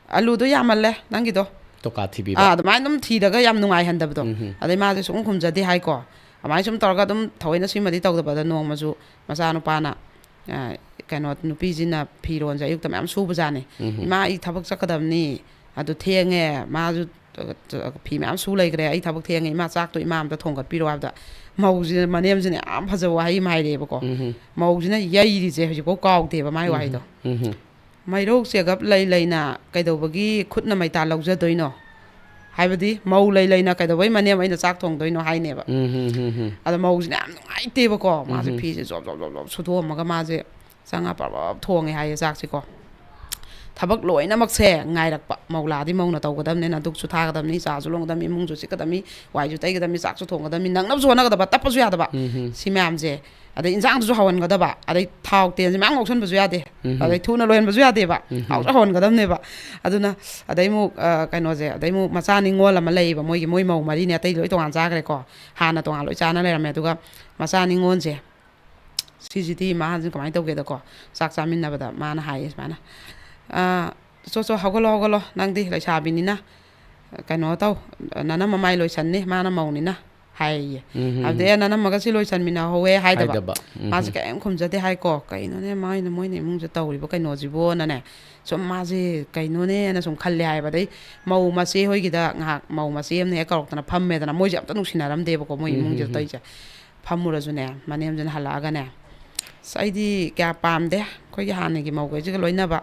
ꯑꯂꯨꯗꯣ ꯌꯥꯝꯃꯜꯂꯦ ꯅꯪꯒꯤꯗꯣ", ꯇꯣꯀꯥ ꯊꯤꯕꯤꯕ꯫ ꯑꯥ, ꯑꯗꯨꯃꯥꯏꯅ ꯑꯗꯨꯝ ꯊꯤꯔꯒ ꯌꯥꯝ ꯅꯨꯡꯉꯥꯏꯍꯟꯗꯕꯗꯣ꯫ ꯎꯝ ꯍꯝ꯫ ꯑꯗꯩ ꯃꯥꯁꯦ ꯁꯨꯝ ꯈꯨꯝꯖꯗꯦ ꯍꯥꯏꯀꯣ꯫ ꯑꯗꯨꯃꯥꯏꯅ ꯁꯨꯝ ꯇꯧꯔꯒ ꯑꯗꯨꯝ ꯊꯑꯣꯏꯅ ꯁꯤꯃꯗꯤ ꯇꯧꯗꯕꯗ ꯅꯣꯡꯃꯁꯨ ꯃꯆꯥꯅꯨꯄꯥꯅ, ꯑ, ꯀꯩꯅꯣ, ꯅꯨꯄꯤꯁꯤꯅ ꯐꯤꯔꯣꯟꯁꯦ ꯑꯌꯨꯛꯇ ꯃꯌꯥꯝ ꯁꯨꯕꯖꯥꯠꯅꯤ꯫ ꯎꯝ ꯍꯝ꯫ "ꯏꯃꯥ, ꯑꯩ ꯊꯕꯛ ꯆꯠꯀꯗꯕꯅꯤ, ꯑꯗꯨ ꯊꯦꯡꯉꯦ", ꯃꯥꯁꯨ, ꯑ, ꯐꯤ ꯃꯌꯥꯝ ꯁꯨ ꯂꯩꯈ꯭ꯔꯦ, "ꯑꯩ ꯊꯕꯛ ꯊꯦꯡꯉꯦ, ꯏꯃꯥ, ꯆꯥꯛꯇꯣ ꯏꯃꯥ ꯑꯝꯇ ꯊꯣꯡꯒꯠꯄꯤꯔꯣ" ꯍꯥꯏꯕꯗ, ꯃꯧꯁꯤꯅ, ꯃꯅꯦꯝꯁꯤꯅ ꯌꯥꯝ ꯐꯖꯕ ꯋꯥꯍꯩ ꯑꯃ ꯍꯥꯏꯔꯛꯑꯦꯕꯀꯣ꯫ ꯎꯝ ꯍꯝ꯫ ꯃꯧꯁꯤꯅ ꯌꯩꯔꯤꯁꯦ ꯍꯧꯖꯤꯛꯐꯥꯎ ꯀꯥꯎꯗꯦꯕ ꯃꯥꯏ ꯎꯝ ꯋꯥꯍꯩꯗꯣ꯫ ꯍꯝ꯫ ꯎꯝ ꯍꯝ꯫ "ꯃꯩꯔꯧ ꯆꯦꯒꯞ ꯂꯩ ꯂꯩꯅ ꯀꯩꯗꯧꯕꯒꯤ ꯈꯨꯠꯅ ꯃꯩꯇꯥ ꯂꯧꯖꯗꯣꯏꯅꯣ? ꯍꯥꯏꯕꯗꯤ ꯃꯧ ꯂꯩ ꯂꯩꯅ ꯀꯩꯗꯧꯕꯩ ꯃꯅꯦꯝ ꯑꯩꯅ ꯆꯥꯛ ꯊꯣꯡꯗꯣꯏꯅꯣ?" ꯍꯥꯏꯅꯦꯕ꯫ ꯎꯝ, ꯎꯝ, ꯎꯝ, ꯎꯝ. ꯑꯗ ꯃꯧꯁꯤꯅ ꯌꯥꯝ ꯅꯨꯡꯉꯥꯏꯇꯦꯕꯀꯣ꯫ ꯃꯥꯁꯦ ꯎꯝ. ꯐꯤꯁꯦ ꯖꯣꯞ ꯖꯣꯞ ꯖꯣꯞ ꯖꯣꯞ ꯁꯨꯗꯣꯛꯑꯝꯃꯒ ꯃꯥꯁꯦ ꯆꯪꯉ ꯄ꯭ꯔꯞ ꯄ꯭ꯔꯞ ꯊꯣꯡꯉꯦ ꯍꯥꯏꯌꯦ ꯆꯥꯛꯁꯤꯀꯣ꯫ ꯊꯕꯛ ꯂꯣꯏꯅꯃꯛꯁꯦ ꯉꯥꯏꯔꯛꯄ꯫ ꯃꯧ ꯂꯥꯛꯑꯗꯤ ꯃꯧꯅ ꯇꯧꯒꯗꯕꯅꯤꯅ ꯙꯨꯛꯁꯨ ꯊꯥꯒꯗꯕꯅꯤ, ꯆꯥꯁꯨ ꯂꯣꯟꯒꯗꯕꯅꯤ, ꯏꯃꯨꯡꯁꯨ ꯁꯤꯠꯀꯗꯕꯅꯤ, ꯋꯥꯏꯁꯨ ꯇꯩꯒꯗꯕꯅꯤ, ꯆꯥꯛꯁꯨ ꯊꯣꯡꯒꯗꯕꯅꯤ, ꯅꯪꯅꯕꯁꯨ ꯍꯣꯠꯅꯒꯗꯕ, ꯇꯞꯄꯁꯨ ꯌꯥꯗꯕ꯫ ꯎꯝ, ꯎꯝ. ꯁꯤ ꯃꯌꯥꯝꯁꯦ꯫ ꯑꯗꯩ ꯏꯟꯁꯥꯡꯗꯨꯁꯨ ꯍꯥꯎꯍꯟꯒꯗꯕ꯫ ꯑꯗꯩ ꯊꯥꯎ ꯇꯦꯟꯁꯦ ꯃꯌꯥꯝ ꯉꯧꯁꯟꯕꯁꯨ ꯌꯥꯗꯦ꯫ ꯎꯝ. ꯑꯗꯩ ꯊꯨꯅ ꯂꯣꯏꯍꯟꯕꯁꯨ ꯌꯥꯗꯦꯕ꯫ ꯎꯝ. ꯍꯥꯎꯁꯨ ꯍꯥꯎꯍꯟꯒꯗꯕꯅꯦꯕ꯫ ꯑꯗꯨꯅ ꯑꯗꯩ ꯑꯃꯨꯛ, ꯑ, ꯀꯩꯅꯣꯁꯦ, ꯑꯗꯩ ꯑꯃꯨꯛ ꯃꯆꯥ ꯅꯤꯉꯣꯜ ꯑꯃ ꯂꯩꯌꯦꯕ ꯃꯣꯏꯒꯤ, ꯃꯣꯏ ꯃꯧ ꯃꯔꯤꯅꯦ, ꯑꯇꯩ ꯂꯣꯏ ꯇꯣꯉꯥꯟ ꯆꯥꯈ꯭ꯔꯦꯀꯣ꯫ ꯍꯥꯟꯅ ꯇꯣꯉꯥꯟ ꯂꯣꯏ ꯆꯥꯅ ꯂꯩꯔꯝꯃꯦ꯫ ꯑꯗꯨꯒ ꯃꯆꯥ ꯅꯤꯉꯣꯜꯁꯦ, ꯁꯤꯁꯤꯗꯤ ꯃꯥꯁꯦ ꯀꯃꯥꯏꯅ ꯇꯧꯒꯦꯗꯀꯣ, ꯆꯥꯛ ꯆꯥꯃꯤꯟꯅꯕꯗ ꯃꯥꯅ ꯍꯥꯏꯌꯦ ꯁꯨꯃꯥꯏꯅ, "ꯑ, ꯆꯣ, ꯆꯣ, ꯍꯧꯒꯠꯂꯣ, ꯍꯧꯒꯠꯂꯣ, ꯅꯪꯗꯤ ꯂꯩꯁꯥꯕꯤꯅꯤꯅ ꯀꯩꯅꯣ ꯇꯧ, ꯅꯅꯝꯃ ꯃꯥꯏ ꯂꯣꯏꯁꯟꯅꯤ, ꯃꯥꯅ ꯃꯧꯅꯤꯅ", ꯍꯥꯏꯌꯦ꯫ ꯎꯝ, ꯎꯝ, ꯑꯗꯨꯗꯤ, ꯎꯝ. "ꯑꯦ, ꯅꯅꯝꯃꯒ ꯁꯤ ꯂꯣꯏꯁꯟꯃꯤꯟꯅꯍꯧꯋꯦ", ꯍꯥꯏꯗꯕ꯫ ꯍꯥꯏꯗꯕ. ꯎꯝ, ꯃꯥꯁꯦ ꯎꯝ. ꯀꯔꯤꯝ ꯈꯨꯝꯖꯗꯦ ꯍꯥꯏꯀꯣ꯫ "ꯀꯩꯅꯣꯅꯦ, ꯃꯥꯏꯅ, ꯃꯣꯏꯅ ꯏꯃꯨꯡꯁꯦ ꯇꯧꯔꯤꯕ ꯀꯩꯅꯣꯁꯤꯕꯣꯅꯅꯦ", ꯁꯨꯝ ꯃꯥꯁꯦ ꯀꯩꯅꯣꯅꯦꯅ ꯁꯨꯝ ꯈꯜꯂꯦ ꯍꯥꯏꯌꯦꯕ꯫ ꯑꯗꯩ ꯃꯧ ꯃꯆꯦ ꯍꯣꯏꯒꯤꯗ ꯉꯥꯏꯍꯥꯛ ꯃꯧ ꯃꯆꯦ ꯑꯃꯅ ꯍꯦꯛ ꯀꯧꯔꯛꯇꯅ ꯐꯝꯃꯦꯗꯅ, ꯃꯣꯏꯁꯦ ꯑꯝꯇ ꯅꯨꯡꯁꯤꯅꯔꯝꯗꯦꯕꯀꯣ, ꯃꯣꯏ ꯎꯝ, ꯏꯃꯨꯡꯁꯤꯗ ꯎꯝ, ꯎꯝ. ꯇꯧꯔꯤꯁꯦ꯫ ꯐꯝꯃꯨꯔꯁꯨꯅꯦ, ꯃꯅꯦꯝꯁꯤꯅ ꯍꯜꯂꯛꯑꯒꯅꯦ, "ꯑꯁ, ꯑꯩꯗꯤ ꯀꯌꯥ ꯄꯥꯝꯗꯦ ꯑꯩꯈꯣꯏꯒꯤ ꯍꯥꯟꯅꯒꯤ ꯃꯧꯈꯩꯁꯤꯒ ꯂꯣꯏꯅꯕ꯫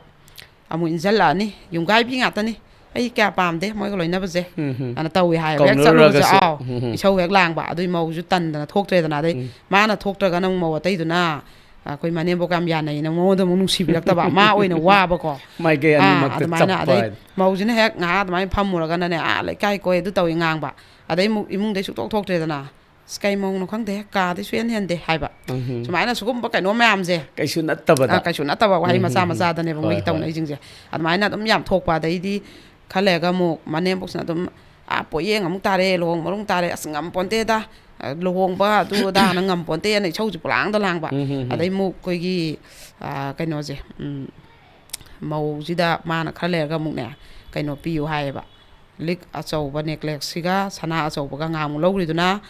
ꯑꯃꯨꯛ ꯏꯟꯁꯤꯜꯂꯛꯑꯅꯤ, ꯌꯨꯝꯈꯥꯏꯕꯤ ꯉꯥꯛꯇꯅꯤ, ꯑꯩ ꯀꯌꯥ ꯄꯥꯝꯗꯦ ꯃꯣꯏꯒ ꯂꯣꯏꯅꯕꯁꯦ", ꯎꯝ, ꯎꯝ. ꯑꯅ ꯇꯧꯏ ꯍꯥꯏꯌꯦꯕ꯫ ꯍꯦꯛ ꯆꯠꯂꯨꯕꯁꯦ, ꯀꯧꯅꯔꯨꯔꯒꯁꯨ. ꯑꯥꯎ, ꯎꯝ, ꯎꯝ. ꯏꯁꯧ ꯍꯦꯛ ꯂꯥꯡꯕ꯫ ꯑꯗꯨꯏ ꯃꯧꯁꯨ ꯇꯟꯗꯅ ꯊꯣꯛꯇ꯭ꯔꯦꯗꯅ꯫ ꯑꯗꯩ ꯎꯝ. ꯃꯥꯅ ꯊꯣꯛꯇ꯭ꯔꯒꯅ ꯑꯃꯨꯛ ꯃꯧ ꯑꯇꯩꯗꯨꯅ, "ꯑꯩꯈꯣꯏ ꯃꯅꯦꯝꯕꯣꯛ ꯌꯥꯝ ꯌꯥꯅꯩꯅ", ꯃꯉꯣꯟꯗ ꯑꯃꯨꯛ ꯅꯨꯡꯁꯤꯕꯤꯔꯛꯇꯕ, ꯃꯥ ꯑꯣꯏꯅ ꯋꯥꯕꯀꯣ꯫ ꯃꯥꯏꯀꯩ ꯑꯥ, ꯑꯅꯤꯃꯛꯇ ꯑꯗꯨꯃꯥꯏꯅ꯫ ꯆꯞꯄ ꯑꯗꯩ ꯍꯥꯏꯗꯣ. ꯃꯧꯁꯤꯅ ꯍꯦꯛ ꯉꯥꯏꯍꯥꯛ ꯑꯗꯨꯃꯥꯏꯅ ꯐꯝꯃꯨꯔꯒꯅꯅꯦ, ꯑꯥ, ꯂꯩꯀꯥꯏ ꯀꯣꯏ ꯑꯗꯨ ꯇꯧꯏ ꯉꯥꯡꯕ꯫ ꯑꯗꯩ ꯑꯃꯨꯛ ꯏꯃꯨꯡꯗꯩ ꯁꯨꯛꯊꯣꯛ ꯊꯣꯛꯇ꯭ꯔꯦꯗꯅ꯫ "ꯑꯁ, ꯀꯩ ꯃꯧꯅꯣ ꯈꯪꯗꯦ, ꯀꯥꯗꯤ ꯁꯨꯛꯍꯦꯟ ꯍꯦꯟꯗꯦ" ꯍꯥꯏꯕ꯫ ꯎꯝ. ꯁꯨꯃꯥꯏꯅ ꯁꯤꯒꯨꯝꯕ ꯀꯩꯅꯣ ꯃꯌꯥꯝꯁꯦ, ꯀꯩꯁꯨ ꯅꯠꯇꯕꯗ. ꯑ, ꯀꯩꯁꯨ ꯅꯠꯇꯕ ꯋꯥꯍꯩ ꯎꯝ, ꯃꯆꯥ ꯎꯝ, ꯎꯝ. ꯃꯆꯥꯗꯅꯦꯕ ꯍꯣꯏ, ꯃꯣꯏꯒꯤ ꯍꯣꯏ. ꯇꯧꯅꯩꯁꯤꯡꯁꯦ꯫ ꯑꯗꯨꯃꯥꯏꯅ ꯑꯗꯨꯝ ꯌꯥꯝ ꯊꯣꯛꯄ꯫ ꯑꯗꯩꯗꯤ ꯈꯔ ꯂꯩꯔꯒ ꯑꯃꯨꯛ ꯃꯅꯦꯝꯕꯣꯛꯁꯤꯅ ꯑꯗꯨꯝ, "ꯑꯥ, ꯄꯣꯠꯌꯦꯡ ꯑꯃꯨꯛ ꯇꯥꯔꯦ, ꯂꯨꯍꯣꯡ ꯃꯔꯨꯡ ꯇꯥꯔꯦ, ꯑꯁ, ꯉꯝꯄꯣꯟꯇꯦꯗ, ꯑ, ꯂꯨꯍꯣꯡꯕ ꯑꯗꯨ ꯑꯗꯥꯅ ꯉꯝꯄꯣꯟꯇꯦꯅ" ꯏꯁꯧꯁꯤ ꯄꯨꯂꯥꯡꯗ ꯂꯥꯡꯕ꯫ ꯎꯝ, ꯎꯝ, ꯎꯝ. ꯑꯗꯩ ꯑꯃꯨꯛ ꯑꯩꯈꯣꯏꯒꯤ, ꯑ, ꯀꯩꯅꯣꯁꯦ, ꯎꯝ, ꯃꯧꯁꯤꯗ ꯃꯥꯅ ꯈꯔ ꯂꯩꯔꯒ ꯑꯃꯨꯛꯅꯦ, ꯀꯩꯅꯣ ꯄꯤꯌꯨ ꯍꯥꯏꯌꯦꯕ꯫ ꯂꯤꯛ ꯑꯆꯧꯕ ꯅꯦꯀ꯭ꯂꯦꯁꯁꯤꯒ ꯁꯅꯥ ꯑꯆꯧꯕꯒ ꯉꯍꯥꯟꯃꯨꯛ ꯂꯧꯈ꯭ꯔꯤꯗꯨꯅ,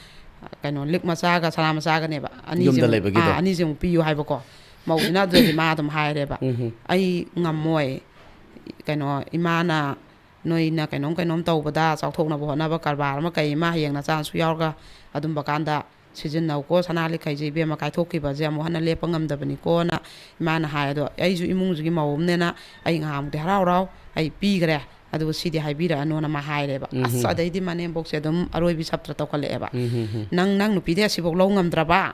ꯀꯩꯅꯣ, ꯂꯤꯛ ꯃꯆꯥꯒ ꯁꯅꯥ ꯃꯆꯥꯒꯅꯦꯕ꯫ ꯑꯅꯤꯁꯦ ꯌꯨꯝꯗ ꯑꯃꯨꯛ, ꯂꯩꯕꯒꯤꯗꯣ? ꯑꯥ, ꯑꯅꯤꯁꯦ ꯑꯃꯨꯛ ꯄꯤꯌꯨ ꯍꯥꯏꯕꯀꯣ꯫ ꯃꯧꯁꯤꯅ ꯑꯗꯨꯗꯗꯤ ꯃꯥ ꯑꯗꯨꯝ ꯍꯥꯏꯔꯦꯕ, ꯎꯝ, ꯎꯝ. "ꯑꯩ ꯉꯝꯃꯣꯏ, ꯀꯩꯅꯣ, ꯏꯃꯥꯅ ꯅꯣꯏꯅ ꯀꯩꯅꯣꯝ ꯀꯩꯅꯣꯝ ꯇꯧꯕꯗ, ꯆꯥꯎꯊꯣꯛꯅꯕ ꯍꯣꯠꯅꯕ, ꯀꯔꯕꯥꯔ ꯑꯃ ꯀꯩ ꯑꯃ, ꯍꯌꯦꯡ ꯅꯆꯥꯅꯁꯨ ꯌꯥꯎꯔꯒ ꯑꯗꯨꯝꯕ ꯀꯥꯟꯗ ꯁꯤꯖꯤꯟꯅꯧꯀꯣ, ꯁꯅꯥ ꯂꯤꯛꯈꯩꯁꯦ ꯏꯕꯦꯝꯃ, ꯀꯥꯏꯊꯣꯛꯈꯤꯕꯁꯦ ꯑꯃꯨꯛ ꯍꯟꯅ ꯂꯦꯞꯄ ꯉꯝꯗꯕꯅꯤꯀꯣꯅ ꯏꯃꯥꯅ ꯍꯥꯏ꯫ ꯑꯗꯣ ꯑꯩꯁꯨ ꯏꯃꯨꯡꯁꯤꯒꯤ ꯃꯧ ꯑꯃꯅꯦꯅ ꯑꯩ ꯉꯥꯏꯍꯥꯛꯃꯨꯛꯇꯤ ꯍꯔꯥꯎ ꯍꯔꯥꯎ ꯑꯩ ꯄꯤꯈ꯭ꯔꯦ, ꯑꯗꯨꯒ ꯁꯤꯗꯤ ꯍꯥꯏꯕꯤꯔꯛꯑꯅꯣꯅ ꯃꯥ ꯍꯥꯏꯔꯦꯕ꯫ ꯑꯁ, ꯎꯝꯍꯨꯝ꯫ ꯑꯗꯩꯗꯤ ꯃꯅꯦꯝꯕꯣꯛꯁꯦ ꯑꯗꯨꯝ ꯑꯔꯣꯏꯕꯤ ꯁꯞꯇ꯭ꯔ ꯇꯧꯈꯠꯂꯛꯑꯦꯕ꯫ ꯎꯝꯍꯨꯝꯍꯨꯝ꯫ "ꯅꯪ ꯅꯪ ꯅꯨꯄꯤꯗꯤ ꯑꯁꯤꯐꯥꯎ ꯂꯧ ꯉꯝꯗ꯭ꯔꯕ?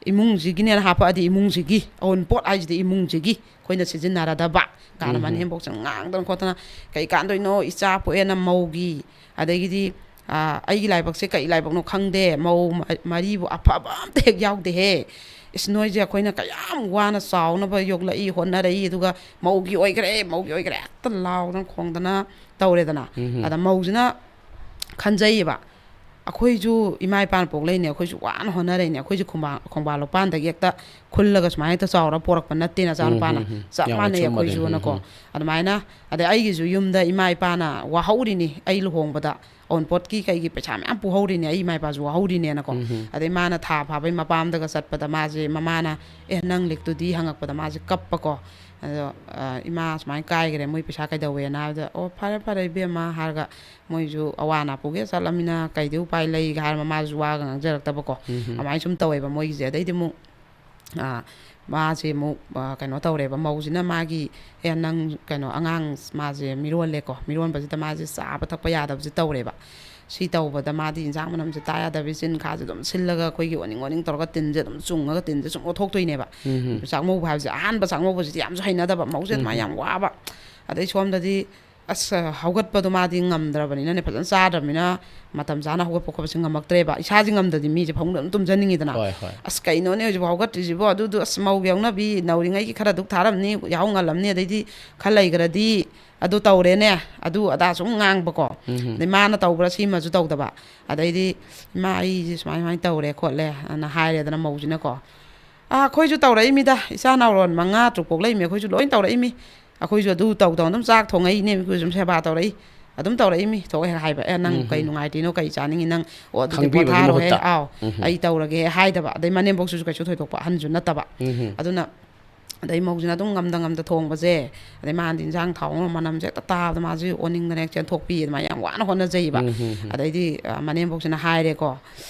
ꯏꯃꯨꯡꯁꯤꯒꯤꯅꯦꯅ ꯍꯥꯞꯄꯛꯑꯗꯤ ꯏꯃꯨꯡꯁꯤꯒꯤ, ꯑꯋꯨꯟꯄꯣꯠ ꯍꯥꯏꯁꯤꯗꯤ ꯏꯃꯨꯡꯁꯤꯒꯤ, ꯑꯩꯈꯣꯏꯅ ꯁꯤꯖꯤꯟꯅꯔꯗꯕ" ꯀꯥꯏꯅ ꯎꯝꯍꯨꯝ꯫ ꯃꯅꯦꯝꯕꯣꯛꯁꯦ ꯉꯥꯡꯗꯅ ꯈꯣꯠꯇꯅ, "ꯀꯩ ꯀꯥꯟꯗꯣꯏꯅꯣ, ꯏꯆꯥ ꯄꯣꯛꯑꯦꯅ ꯃꯧꯒꯤ, ꯑꯗꯒꯤꯗꯤ, ꯑ, ꯑꯩꯒꯤ ꯂꯥꯏꯕꯛꯁꯦ ꯀꯩ ꯂꯥꯏꯕꯛꯅꯣ ꯈꯪꯗꯦ, ꯃꯧ ꯃ-, ꯃꯔꯤꯕꯨ ꯑꯐꯕ ꯑꯝꯇ ꯍꯦꯛ ꯌꯥꯎꯗꯦꯍꯦ꯫ ꯏꯁ, ꯅꯣꯏꯁꯦ ꯑꯩꯈꯣꯏꯅ ꯀꯌꯥꯝ ꯋꯥꯅ ꯆꯥꯎꯅꯕ ꯌꯣꯛꯂꯛꯏ, ꯍꯣꯠꯅꯔꯛꯏ, ꯑꯗꯨꯒ ꯃꯧꯒꯤ ꯑꯣꯏꯈ꯭ꯔꯦ, ꯃꯧꯒꯤ ꯑꯣꯏꯈ꯭ꯔꯦ" ꯍꯦꯛꯇ ꯂꯥꯎꯗꯅ ꯈꯣꯡꯗꯅ ꯇꯧꯔꯦꯗꯅ꯫ ꯎꯝꯍꯨꯝ꯫ ꯑꯗ ꯃꯧꯁꯤꯅ ꯈꯟꯖꯩꯌꯦꯕ, "ꯑꯩꯈꯣꯏꯁꯨ ꯏꯃꯥ ꯏꯄꯥꯅ ꯄꯣꯛꯂꯛꯏꯅꯦ, ꯑꯩꯈꯣꯏꯁꯨ ꯋꯥꯅ ꯍꯣꯠꯅꯔꯛꯏꯅꯦ, ꯑꯩꯈꯣꯏꯁꯨ ꯈꯣꯡꯕꯥ-, ꯈꯣꯡꯕꯥꯟ ꯂꯨꯄꯥꯟꯗꯒꯤ ꯍꯦꯛꯇ ꯈꯨꯜꯂꯒ ꯁꯨꯃꯥꯏꯅ ꯍꯦꯛꯇ ꯆꯥꯎꯔ ꯄꯣꯔꯛꯄ ꯅꯠꯇꯦ ꯅꯆꯥꯅꯨꯄꯥꯅ, ꯎꯝ, ꯎꯝ, ꯎꯝ꯫ ꯆꯞ ꯌꯥꯝ ꯃꯥꯟꯅꯩ ꯑꯆꯨꯝꯕꯅꯦ꯫ ꯎꯝ, ꯑꯩꯈꯣꯏꯁꯨꯅꯀꯣ"꯫ ꯎꯝ꯫ ꯑꯗꯨꯃꯥꯏꯅ, ꯑꯗꯩ ꯑꯩꯒꯤꯁꯨ ꯌꯨꯝꯗ ꯏꯃꯥ ꯏꯄꯥꯅ ꯋꯥꯍꯧꯔꯤꯅꯤ, ꯑꯩ ꯂꯨꯍꯣꯡꯕꯗ ꯑꯋꯨꯟꯄꯣꯠꯀꯤ ꯀꯩꯒꯤ ꯄꯩꯁꯥ ꯃꯌꯥꯝ ꯄꯨꯍꯧꯔꯤꯅꯦ, ꯑꯩ ꯏꯃꯥ ꯏꯄꯥꯁꯨ ꯋꯥꯍꯧꯔꯤꯅꯦꯅꯀꯣ꯫ ꯎꯝ, ꯎꯝ꯫ ꯑꯗꯩ ꯃꯥꯅ ꯊꯥ ꯐꯥꯕꯩ ꯃꯄꯥꯝꯗꯒ ꯆꯠꯄꯗ ꯃꯥꯁꯦ, ꯃꯃꯥꯅ, "ꯑꯦ, ꯅꯪ ꯂꯤꯛꯇꯨꯗꯤ?" ꯍꯪꯉꯛꯄꯗ ꯃꯥꯁꯦ ꯀꯞꯄꯀꯣ꯫ ꯑꯗꯣ, ꯑ, "ꯏꯃꯥ ꯁꯨꯃꯥꯏꯅ ꯀꯥꯏꯈ꯭ꯔꯦ, ꯃꯣꯏ ꯄꯩꯁꯥ ꯀꯩꯗꯧꯋꯦꯅ?" ꯍꯥꯏꯕꯗ, "ꯑꯣ, ꯐꯔꯦ ꯐꯔꯦ ꯏꯕꯦꯝꯃ" ꯍꯥꯏꯔꯒ, ꯃꯣꯏꯁꯨ ꯑꯋꯥ ꯑꯅꯥ ꯄꯨꯒꯦ ꯆꯠꯂꯝꯅꯤꯅ ꯀꯩꯗꯤ ꯎꯄꯥꯏ ꯂꯩꯒ ꯍꯥꯏꯔ ꯃꯃꯥꯁꯨ ꯋꯥꯒ ꯉꯥꯡꯖꯔꯛꯇꯕꯀꯣ꯫ ꯎꯝ, ꯎꯝ꯫ ꯑꯗꯨꯃꯥꯏꯅ ꯁꯨꯝ ꯇꯧꯋꯦꯕ ꯃꯣꯏꯒꯤꯁꯦ꯫ ꯑꯗꯩꯗꯤ ꯑꯃꯨꯛ ꯑ, ꯃꯥꯁꯦ ꯑꯃꯨꯛ, ꯑ, ꯀꯩꯅꯣ ꯇꯧꯔꯦꯕ, ꯃꯧꯁꯤꯅ ꯃꯥꯒꯤ, "ꯑꯦ, ꯅꯪ ꯀꯩꯅꯣ, ꯑꯉꯥꯡ ꯃꯥꯁꯦ ꯃꯤꯔꯣꯜꯂꯦꯀꯣ", ꯃꯤꯔꯣꯟꯕꯁꯤꯗ ꯃꯥꯁꯦ ꯆꯥꯕ ꯊꯛꯄ ꯌꯥꯗꯕꯁꯦ ꯇꯧꯔꯦꯕ꯫ ꯁꯤ ꯇꯧꯕꯗ ꯃꯥꯗꯤ ꯏꯟꯁꯥꯡ ꯃꯅꯝꯁꯦ ꯇꯥ ꯌꯥꯗꯕꯤ, ꯆꯤꯟ ꯈꯥꯁꯦ ꯑꯗꯨꯝ ꯁꯤꯜꯂꯒ ꯑꯩꯈꯣꯏꯒꯤ ꯑꯣꯅꯤꯡ ꯑꯣꯅꯤꯡ ꯇꯧꯔꯒ ꯇꯤꯟꯁꯦ ꯑꯗꯨꯝ ꯆꯨꯡꯉꯒ ꯇꯤꯟꯁꯦ ꯁꯨꯝ ꯑꯣꯠꯊꯣꯛꯇꯣꯏꯅꯦꯕ꯫ ꯎꯝ, ꯎꯝ꯫ ꯆꯥꯛꯃꯧꯕ ꯍꯥꯏꯕꯁꯦ, ꯑꯍꯥꯟꯕ ꯆꯥꯛꯃꯧꯕꯁꯤꯗꯤ ꯌꯥꯝꯁꯨ ꯍꯩꯅꯗꯕ, ꯃꯧꯁꯦ ꯎꯝ, ꯑꯗꯨꯃꯥꯏꯅ ꯎꯝ꯫ ꯌꯥꯝ ꯋꯥꯕ꯫ ꯑꯗꯩ ꯁꯣꯝꯗꯗꯤ ꯑꯁ, ꯍꯧꯒꯠꯄꯗꯣ ꯃꯥꯗꯤ ꯉꯝꯗ꯭ꯔꯕꯅꯤꯅꯅꯦ, ꯐꯖꯅ ꯆꯥꯗ꯭ꯔꯕꯅꯤꯅ ꯃꯇꯝ ꯆꯥꯅ ꯍꯧꯒꯠꯄ ꯈꯣꯠꯄꯁꯦ ꯉꯝꯃꯛꯇ꯭ꯔꯦꯕ꯫ ꯏꯁꯥꯁꯦ ꯉꯝꯗꯗꯤ ꯃꯤꯁꯦ ꯐꯃꯨꯡꯗ ꯑꯗꯨꯝ ꯇꯨꯝꯖꯅꯤꯡꯉꯤꯗꯅ꯫ ꯍꯣꯏ, ꯍꯣꯏ꯫ "ꯑꯁ, ꯀꯩꯅꯣꯅꯦ ꯍꯧꯖꯤꯛꯐꯥꯎ ꯍꯧꯒꯠꯇ꯭ꯔꯤꯁꯤꯕꯣ? ꯑꯗꯨꯗꯨ, ꯑꯁ, ꯃꯧꯒꯤ ꯍꯧꯅꯕꯤ, ꯅꯧꯔꯤꯉꯩꯒꯤ ꯈꯔ ꯗꯨꯛ ꯊꯥꯔꯝꯅꯤ, ꯌꯥꯍꯧ ꯉꯜꯂꯝꯅꯤ, ꯑꯗꯩꯗꯤ ꯈꯔ ꯂꯩꯈ꯭ꯔꯗꯤ ꯑꯗꯨ ꯇꯧꯔꯦꯅꯦ", ꯑꯗꯨ ꯑꯗꯥ ꯁꯨꯝ ꯉꯥꯡꯕꯀꯣ꯫ ꯎꯝ, ꯎꯝ꯫ ꯑꯗꯩ ꯃꯥꯅ ꯇꯧꯕ꯭ꯔꯥ ꯁꯤꯃꯁꯨ ꯇꯧꯗꯕ꯫ ꯑꯗꯩꯗꯤ, "ꯏꯃꯥ, ꯑꯩꯁꯦ ꯁꯨꯃꯥꯏ ꯁꯨꯃꯥꯏꯅ ꯇꯧꯔꯦ ꯈꯣꯠꯂꯦ", ꯑꯅ ꯍꯥꯏꯔꯦꯗꯅ ꯃꯧꯁꯤꯅꯀꯣ꯫ "ꯑꯥ, ꯑꯩꯈꯣꯏꯁꯨ ꯇꯧꯔꯛꯏꯃꯤꯗ, ꯏꯆꯥ ꯅꯥꯎꯔꯣꯟ ꯃꯉꯥ ꯇꯔꯨꯛ ꯄꯣꯛꯂꯛꯏꯃꯤ, ꯑꯩꯈꯣꯏꯁꯨ ꯂꯣꯏ ꯇꯧꯔꯛꯏꯃꯤ꯫ ꯑꯩꯈꯣꯏꯁꯨ ꯑꯗꯨ ꯇꯧ ꯇꯧꯅ ꯑꯗꯨꯝ ꯆꯥꯛ ꯊꯣꯡꯉꯛꯏꯅꯦ, ꯑꯩꯈꯣꯏꯁꯨ ꯑꯗꯨꯝ ꯁꯦꯕꯥ ꯇꯧꯔꯛꯏ, ꯑꯗꯨꯝ ꯇꯧꯔꯛꯏꯃꯤ", ꯊꯣꯛ ꯍꯦꯛ ꯍꯥꯏꯕ꯫ "ꯑꯦ, ꯅꯪ ꯎꯝ, ꯀꯩ ꯎꯝ꯫ ꯅꯨꯡꯉꯥꯏꯇ꯭ꯔꯤꯅꯣ, ꯀꯩ ꯆꯥꯅꯤꯡꯉꯤ ꯅꯪ? ꯑꯣ, ꯑꯗꯨꯗꯤ ꯈꯪꯕꯤꯕꯒꯤ ꯄꯣꯊꯥꯔꯣꯍꯦ, ꯃꯍꯨꯠꯇ꯫ ꯑꯥꯎ, ꯎꯝ, ꯎꯝ꯫ ꯑꯩ ꯇꯧꯔꯒꯦ" ꯍꯥꯏꯗꯕ꯫ ꯑꯗꯩ ꯃꯅꯦꯝꯕꯣꯛꯁꯤꯁꯨ ꯀꯩꯁꯨ ꯊꯣꯏꯗꯣꯛꯄ ꯑꯍꯟꯁꯨ ꯅꯠꯇꯕ꯫ ꯎꯝ, ꯎꯝ꯫ ꯑꯗꯨꯅ ꯑꯗꯩ ꯃꯧꯁꯤꯅ ꯑꯗꯨꯝ ꯉꯝꯗ ꯉꯝꯗ ꯊꯣꯡꯕꯁꯦ, ꯑꯗꯩ ꯃꯥꯅꯗꯤ ꯏꯟꯁꯥꯡ ꯊꯥꯎ ꯉꯧꯔ ꯃꯅꯝꯁꯦ ꯍꯦꯛꯇ ꯇꯥꯕꯗ ꯃꯥꯁꯦ ꯑꯣꯟꯅꯤꯡꯗꯅ ꯍꯦꯛ ꯆꯦꯟꯊꯣꯛꯄꯤ, ꯑꯗꯨꯃꯥꯏꯅ ꯌꯥꯝ ꯋꯥꯅ ꯍꯣꯠꯅꯖꯩꯕ꯫ ꯎꯝ, ꯎꯝ, ꯎꯝ꯫ ꯑꯗꯩꯗꯤ, ꯑ, ꯃꯅꯦꯝꯕꯣꯛꯁꯤꯅ ꯍꯥꯏꯔꯦꯀꯣ,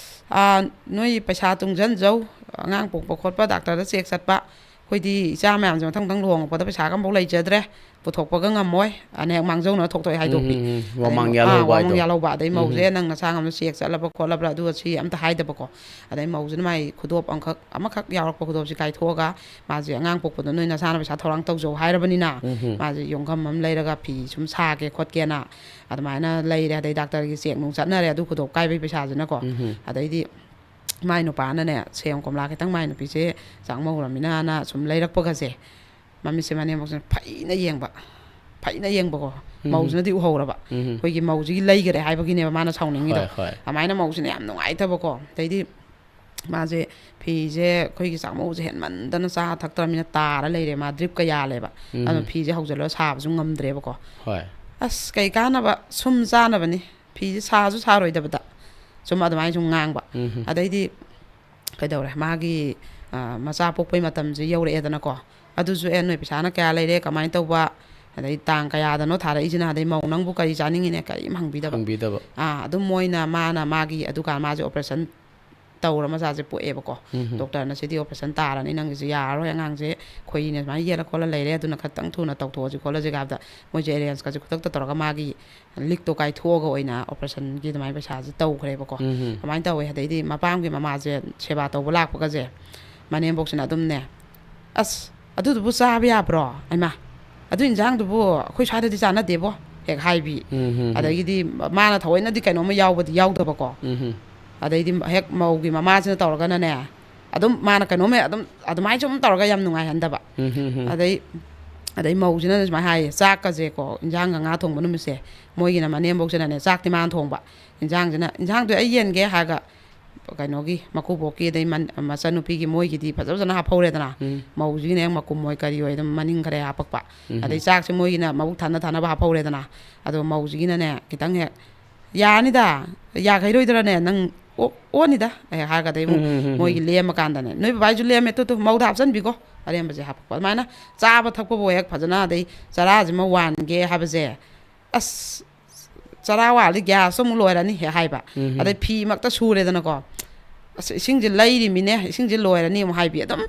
"ꯑꯥ, ꯅꯣꯏ ꯄꯩꯁꯥ ꯇꯨꯡꯁꯤꯟꯖꯧ, ꯑꯉꯥꯡ ꯄꯣꯛꯄ ꯈꯣꯠꯄ, ꯗꯥꯛꯇꯔꯗ ꯆꯦꯛ ꯆꯠꯄ, ꯑꯩꯈꯣꯏꯗꯤ ꯏꯆꯥ ꯃꯌꯥꯝꯁꯦ ꯃꯊꯪ ꯃꯊꯪ ꯂꯨꯍꯣꯡꯉꯛꯄꯗ ꯄꯩꯁꯥꯒ ꯑꯃꯐꯥꯎ ꯂꯩꯖꯗ꯭ꯔꯦ, ꯄꯨꯊꯣꯛꯄꯒ ꯉꯝꯃꯣꯏ, ꯑꯅ ꯍꯦꯛ ꯃꯥꯡꯖꯧꯅꯅ ꯊꯣꯛꯇꯣꯛꯑꯦ ꯍꯥꯏꯗꯣꯛꯄꯤ"꯫ ꯎꯝ, ꯎꯝ, ꯎꯝ꯫ ꯑꯗꯩ ꯋꯥꯃꯥꯡ ꯃꯧ-, ꯑꯥ, ꯌꯥꯜꯍꯧꯕ ꯋꯥꯃꯥꯡ ꯍꯥꯏꯗꯣ꯫ ꯌꯥꯜꯍꯧꯕ꯫ ꯑꯗꯩ ꯎꯝ, ꯃꯧꯁꯦ ꯎꯝ꯫ "ꯅꯪ ꯅꯁꯥ ꯉꯝꯅ ꯆꯦꯛ ꯆꯠꯂꯕ ꯈꯣꯠꯂꯕ꯭ꯔꯥ?" ꯑꯗꯨ ꯁꯤ ꯑꯝꯇ ꯍꯥꯏꯗꯕꯀꯣ꯫ ꯑꯗꯩ ꯃꯧꯁꯤꯅ ꯃꯥꯏ ꯈꯨꯗꯣꯞ ꯑꯃꯈꯛ, ꯑꯃꯈꯛ ꯌꯥꯎꯔꯛꯄ ꯈꯨꯗꯣꯞꯁꯤ ꯀꯥꯏꯊꯣꯛꯑꯒ ꯃꯥꯁꯦ ꯑꯉꯥꯡ ꯄꯣꯛꯄꯗꯣ ꯅꯣꯏ ꯅꯁꯥꯅ ꯄꯩꯁꯥ ꯊꯧꯔꯥꯡ ꯇꯧꯖꯧ ꯍꯥꯏꯔꯕꯅꯤꯅ, ꯎꯝ, ꯎꯝ꯫ ꯃꯥꯁꯦ ꯌꯣꯡꯈꯝ ꯑꯃ ꯂꯩꯔꯒ ꯐꯤ ꯁꯨꯝ ꯁꯥꯒꯦ ꯈꯣꯠꯀꯦꯅ ꯑꯗꯨꯃꯥꯏꯅ ꯂꯩꯔꯦ꯫ ꯑꯗꯩ ꯗꯥꯛꯇꯔꯒꯤ ꯆꯦꯛ ꯅꯨꯡ ꯆꯠꯅꯔꯦ ꯑꯗꯨ ꯈꯨꯗꯣꯞ ꯀꯥꯏꯕꯒꯤ ꯄꯩꯁꯥꯁꯤꯅꯀꯣ꯫ ꯎꯝ, ꯎꯝ꯫ ꯑꯗꯩꯗꯤ ꯃꯥꯏ ꯅꯨꯄꯥꯅꯅꯦ, ꯁꯦꯝ ꯀꯣꯝꯂꯥ ꯈꯤꯇꯪ ꯃꯥꯏ ꯅꯨꯄꯤꯁꯦ ꯆꯥꯛꯃꯧꯔꯃꯤꯅꯅ ꯁꯨꯝ ꯂꯩꯔꯛꯄꯒꯁꯦ, ꯃꯃꯤꯠꯁꯦ ꯃꯅꯦꯝꯕꯣꯛꯁꯤꯅ ꯐꯩꯅ ꯌꯦꯡꯕ, ꯐꯩꯅ ꯌꯦꯡꯕꯀꯣ꯫ ꯎꯝ꯫ ꯃꯧꯁꯤꯅꯗꯤ ꯎꯍꯧꯔꯕ꯫ ꯎꯝ꯫ ꯑꯩꯈꯣꯏꯒꯤ ꯃꯧꯁꯤꯒꯤ ꯂꯩꯈꯔꯦ ꯍꯥꯏꯕꯒꯤꯅꯦꯕ ꯃꯥꯅ ꯁꯥꯎꯅꯤꯡꯉꯤꯗꯣ꯫ ꯍꯣꯏ, ꯍꯣꯏ꯫ ꯑꯗꯨꯃꯥꯏꯅ ꯃꯧꯁꯤꯅ ꯌꯥꯝ ꯅꯨꯡꯉꯥꯏꯇꯕꯀꯣ꯫ ꯑꯗꯩꯗꯤ ꯃꯥꯁꯦ ꯐꯤꯁꯦ ꯑꯩꯈꯣꯏꯒꯤ ꯆꯥꯛꯃꯧꯁꯦ ꯍꯦꯟꯃꯟꯗꯅ ꯆꯥ ꯊꯛꯇ꯭ꯔꯃꯤꯅ ꯇꯥꯔ ꯂꯩꯔꯦ, ꯃꯥ ꯗ꯭ꯔꯤꯞꯀ ꯌꯥꯜꯂꯦꯕ꯫ ꯎꯝ꯫ ꯑꯗꯨꯅ ꯐꯤꯁꯦ ꯍꯧꯖꯤꯜꯂꯒ ꯁꯥꯕꯁꯨ ꯉꯝꯗ꯭ꯔꯦꯕꯀꯣ꯫ ꯍꯣꯏ꯫ "ꯑꯁ, ꯀꯩ ꯀꯥꯟꯅꯕ, ꯁꯨꯝ ꯆꯥꯅꯕꯅꯤ, ꯐꯤꯁꯦ ꯁꯥꯁꯨ ꯁꯥꯔꯣꯏꯗꯕꯗ", ꯁꯨꯝ ꯑꯗꯨꯃꯥꯏꯅ ꯁꯨꯝ ꯉꯥꯡꯕ꯫ ꯎꯝ꯫ ꯑꯗꯩꯗꯤ ꯀꯩꯗꯧꯔꯦ, ꯃꯥꯒꯤ, ꯑ, ꯃꯆꯥ ꯄꯣꯛꯄꯩ ꯃꯇꯝꯁꯦ ꯌꯧꯔꯛꯑꯦꯗꯅꯀꯣ꯫ ꯑꯗꯨꯁꯨ, "ꯑꯦ, ꯅꯣꯏ ꯄꯩꯁꯥꯅ ꯀꯌꯥ ꯂꯩꯔꯦ, ꯀꯃꯥꯏꯅ ꯇꯧꯕ, ꯑꯗꯩ ꯇꯥꯡ ꯀꯌꯥꯗꯅꯣ ꯊꯥꯔꯛꯏꯁꯤꯅ?" ꯑꯗꯩ, "ꯃꯧ, ꯅꯪꯕꯨ ꯀꯔꯤ ꯆꯥꯅꯤꯡꯉꯤꯅꯦ?" ꯀꯔꯤꯝ ꯍꯪꯕꯤꯗꯕ꯫ ꯍꯪꯕꯤꯗꯕ꯫ ꯑꯥ, ꯑꯗꯨꯝ ꯃꯣꯏꯅ, ꯃꯥꯅ ꯃꯥꯒꯤ, ꯑꯗꯨꯀꯥꯟ ꯃꯥꯁꯦ operation ꯇꯧꯔ ꯃꯆꯥꯁꯦ ꯄꯣꯛꯑꯦꯕꯀꯣ꯫ ꯎꯝ꯫ ꯗꯣꯛꯇꯔꯅ, "ꯁꯤꯗꯤ operation ꯇꯥꯔꯅꯤ, ꯅꯪꯒꯤꯁꯦ ꯌꯥꯔꯔꯣꯏ, ꯑꯉꯥꯡꯁꯦ ꯈꯣꯏꯔꯤꯅ ꯁꯨꯃꯥꯏꯅ ꯌꯦꯠꯂ ꯈꯣꯠꯂ ꯂꯩꯔꯦ, ꯑꯗꯨꯅ ꯈꯤꯇꯪ ꯊꯨꯅ ꯇꯧꯊꯣꯛꯑꯁꯤ ꯈꯣꯠꯂꯁꯤ" ꯍꯥꯏꯕꯗ, ꯃꯣꯏꯁꯦ arrange ꯀꯁꯦ ꯈꯨꯗꯛꯇ ꯇꯧꯔꯒ ꯃꯥꯒꯤ ꯂꯤꯛꯇꯣ ꯀꯥꯏꯊꯣꯛꯑꯒ ꯑꯣꯏꯅ operation ꯒꯤ ꯑꯗꯨꯃꯥꯏꯅ ꯄꯩꯁꯥꯁꯦ ꯇꯧꯈ꯭ꯔꯦꯕꯀꯣ꯫ ꯎꯝ꯫ ꯑꯗꯨꯃꯥꯏꯅ ꯇꯧꯋꯦ꯫ ꯑꯗꯩꯗꯤ ꯃꯄꯥꯝꯒꯤ ꯃꯃꯥꯁꯦ ꯁꯦꯕꯥ ꯇꯧꯕ ꯂꯥꯛꯄꯒꯁꯦ, ꯃꯅꯦꯝꯕꯣꯛꯁꯤꯅ ꯑꯗꯨꯝꯅꯦ, "ꯑꯁ, ꯑꯗꯨꯗꯨꯕꯨ ꯆꯥꯕ ꯌꯥꯕ꯭ꯔꯣ? ꯑꯩꯃꯥ, ꯑꯗꯨ ꯏꯟꯖꯥꯡꯗꯨꯕꯨ ꯑꯩꯈꯣꯏ ꯁ꯭ꯋꯥꯏꯗꯗꯤ ꯆꯥꯟꯅꯗꯦꯕꯣ", ꯍꯦꯛ ꯍꯥꯏꯕꯤ꯫ ꯎꯝ, ꯎꯝ, ꯎꯝ꯫ ꯑꯗꯒꯤꯗꯤ ꯃꯥꯅ ꯊꯑꯣꯏꯅꯗꯤ ꯀꯩꯅꯣꯝꯃ ꯌꯥꯎꯕꯗꯤ ꯌꯥꯎꯗꯕꯀꯣ꯫ ꯎꯝ, ꯎꯝ꯫ ꯑꯗꯩꯗꯤ ꯍꯦꯛ ꯃꯧꯒꯤ ꯃꯃꯥꯁꯤꯅ ꯇꯧꯔꯒꯅꯅꯦ, ꯑꯗꯨꯝ ꯃꯥꯅ ꯀꯩꯅꯣꯝꯃ ꯑꯗꯨꯝ ꯑꯗꯨꯃꯥꯏꯅ ꯁꯨꯝ ꯇꯧꯔꯒ ꯌꯥꯝ ꯅꯨꯡꯉꯥꯏꯍꯟꯗꯕ꯫ ꯎꯝ, ꯎꯝ, ꯎꯝ꯫ ꯑꯗꯩ, ꯑꯗꯩ ꯃꯧꯁꯤꯅ ꯁꯨꯃꯥꯏꯅ ꯍꯥꯏꯌꯦ, ꯆꯥꯛꯀꯁꯦꯀꯣ, ꯏꯟꯖꯥꯡꯒ ꯉꯥ ꯊꯣꯡꯕ ꯅꯨꯃꯤꯠꯁꯦ, ꯃꯣꯏꯒꯤꯅ ꯃꯅꯦꯝꯕꯣꯛꯁꯤꯅꯅꯦ, ꯆꯥꯛꯇꯤ ꯃꯥꯅ ꯊꯣꯡꯕ, ꯏꯟꯖꯥꯡꯁꯤꯅ, "ꯏꯟꯖꯥꯡꯗꯣ ꯑꯩ ꯌꯦꯟꯒꯦ" ꯍꯥꯏꯔꯒ, ꯀꯩꯅꯣꯒꯤ ꯃꯀꯨꯕꯣꯛꯀꯤ, ꯑꯗꯩ ꯃꯟ-, ꯃꯆꯟꯅꯨꯄꯤꯒꯤ, ꯃꯣꯏꯒꯤꯗꯤ ꯐꯖ ꯐꯖꯅ ꯍꯥꯞꯍꯧꯔꯦꯗꯅ꯫ ꯎꯝ꯫ ꯃꯧꯁꯤꯒꯤꯅ ꯍꯦꯛ ꯃꯀꯨꯝ ꯑꯣꯏ ꯀꯔꯤ ꯑꯣꯏ ꯑꯗꯨꯝ ꯃꯅꯤꯡ ꯈꯔ ꯍꯦꯛ ꯍꯥꯞꯄꯛꯄ꯫ ꯎꯝ꯫ ꯑꯗꯩ ꯆꯥꯛꯁꯦ ꯃꯣꯏꯒꯤꯅ ꯃꯕꯨꯛ ꯊꯟꯅ ꯊꯟꯅꯕ ꯍꯥꯞꯍꯧꯔꯦꯗꯅ꯫ ꯑꯗꯣ ꯃꯧꯁꯤꯒꯤꯅꯅꯦ, ꯈꯤꯇꯪ ꯍꯦꯛ, "ꯌꯥꯅꯤꯗ, ꯌꯥꯈꯩꯔꯣꯏꯗ꯭ꯔꯅꯦ, ꯅꯪ ꯑꯣ-, ꯑꯣꯅꯤꯗ" ꯍꯦꯛ ꯍꯥꯏꯔꯒ, ꯑꯗꯩ ꯑꯃꯨꯛ ꯎꯝ, ꯎꯝ, ꯎꯝ, ꯎꯝ꯫ ꯃꯣꯏꯒꯤ ꯂꯦꯝꯃꯀꯥꯟꯗꯅꯦ, "ꯅꯣꯏ ꯕꯕꯥꯁꯨ ꯂꯦꯝꯃꯦ, ꯇꯨ, ꯇꯨ, ꯃꯧꯗ ꯍꯥꯞꯆꯟꯕꯤꯈꯣ", ꯑꯔꯦꯝꯕꯁꯦ ꯍꯥꯞꯄꯛꯄ꯫ ꯑꯗꯨꯃꯥꯏꯅ ꯆꯥꯕ ꯊꯛꯄꯕꯨ ꯍꯦꯛ ꯐꯖꯅ, ꯑꯗꯩ ꯆꯔꯥꯁꯤꯃ ꯋꯥꯟꯒꯦ ꯍꯥꯏꯕꯁꯦ, ꯑꯁ, ꯆꯔꯥ ꯋꯥꯠꯂꯗꯤ ꯒ꯭ꯌꯥꯁꯇꯣ ꯑꯃꯨꯛ ꯂꯣꯏꯔꯅꯤ ꯍꯦꯛ ꯍꯥꯏꯕ꯫ ꯑꯗꯩ ꯐꯤꯃꯛꯇ ꯁꯨꯔꯦꯗꯅꯀꯣ, "ꯑꯁ, ꯏꯁꯤꯡꯁꯦ ꯂꯩꯔꯤꯃꯤꯅꯦ, ꯏꯁꯤꯡꯁꯦ ꯂꯣꯏꯔꯅꯤ" ꯑꯃꯨꯛ ꯍꯥꯏꯕꯤ꯫ ꯑꯗꯨꯝ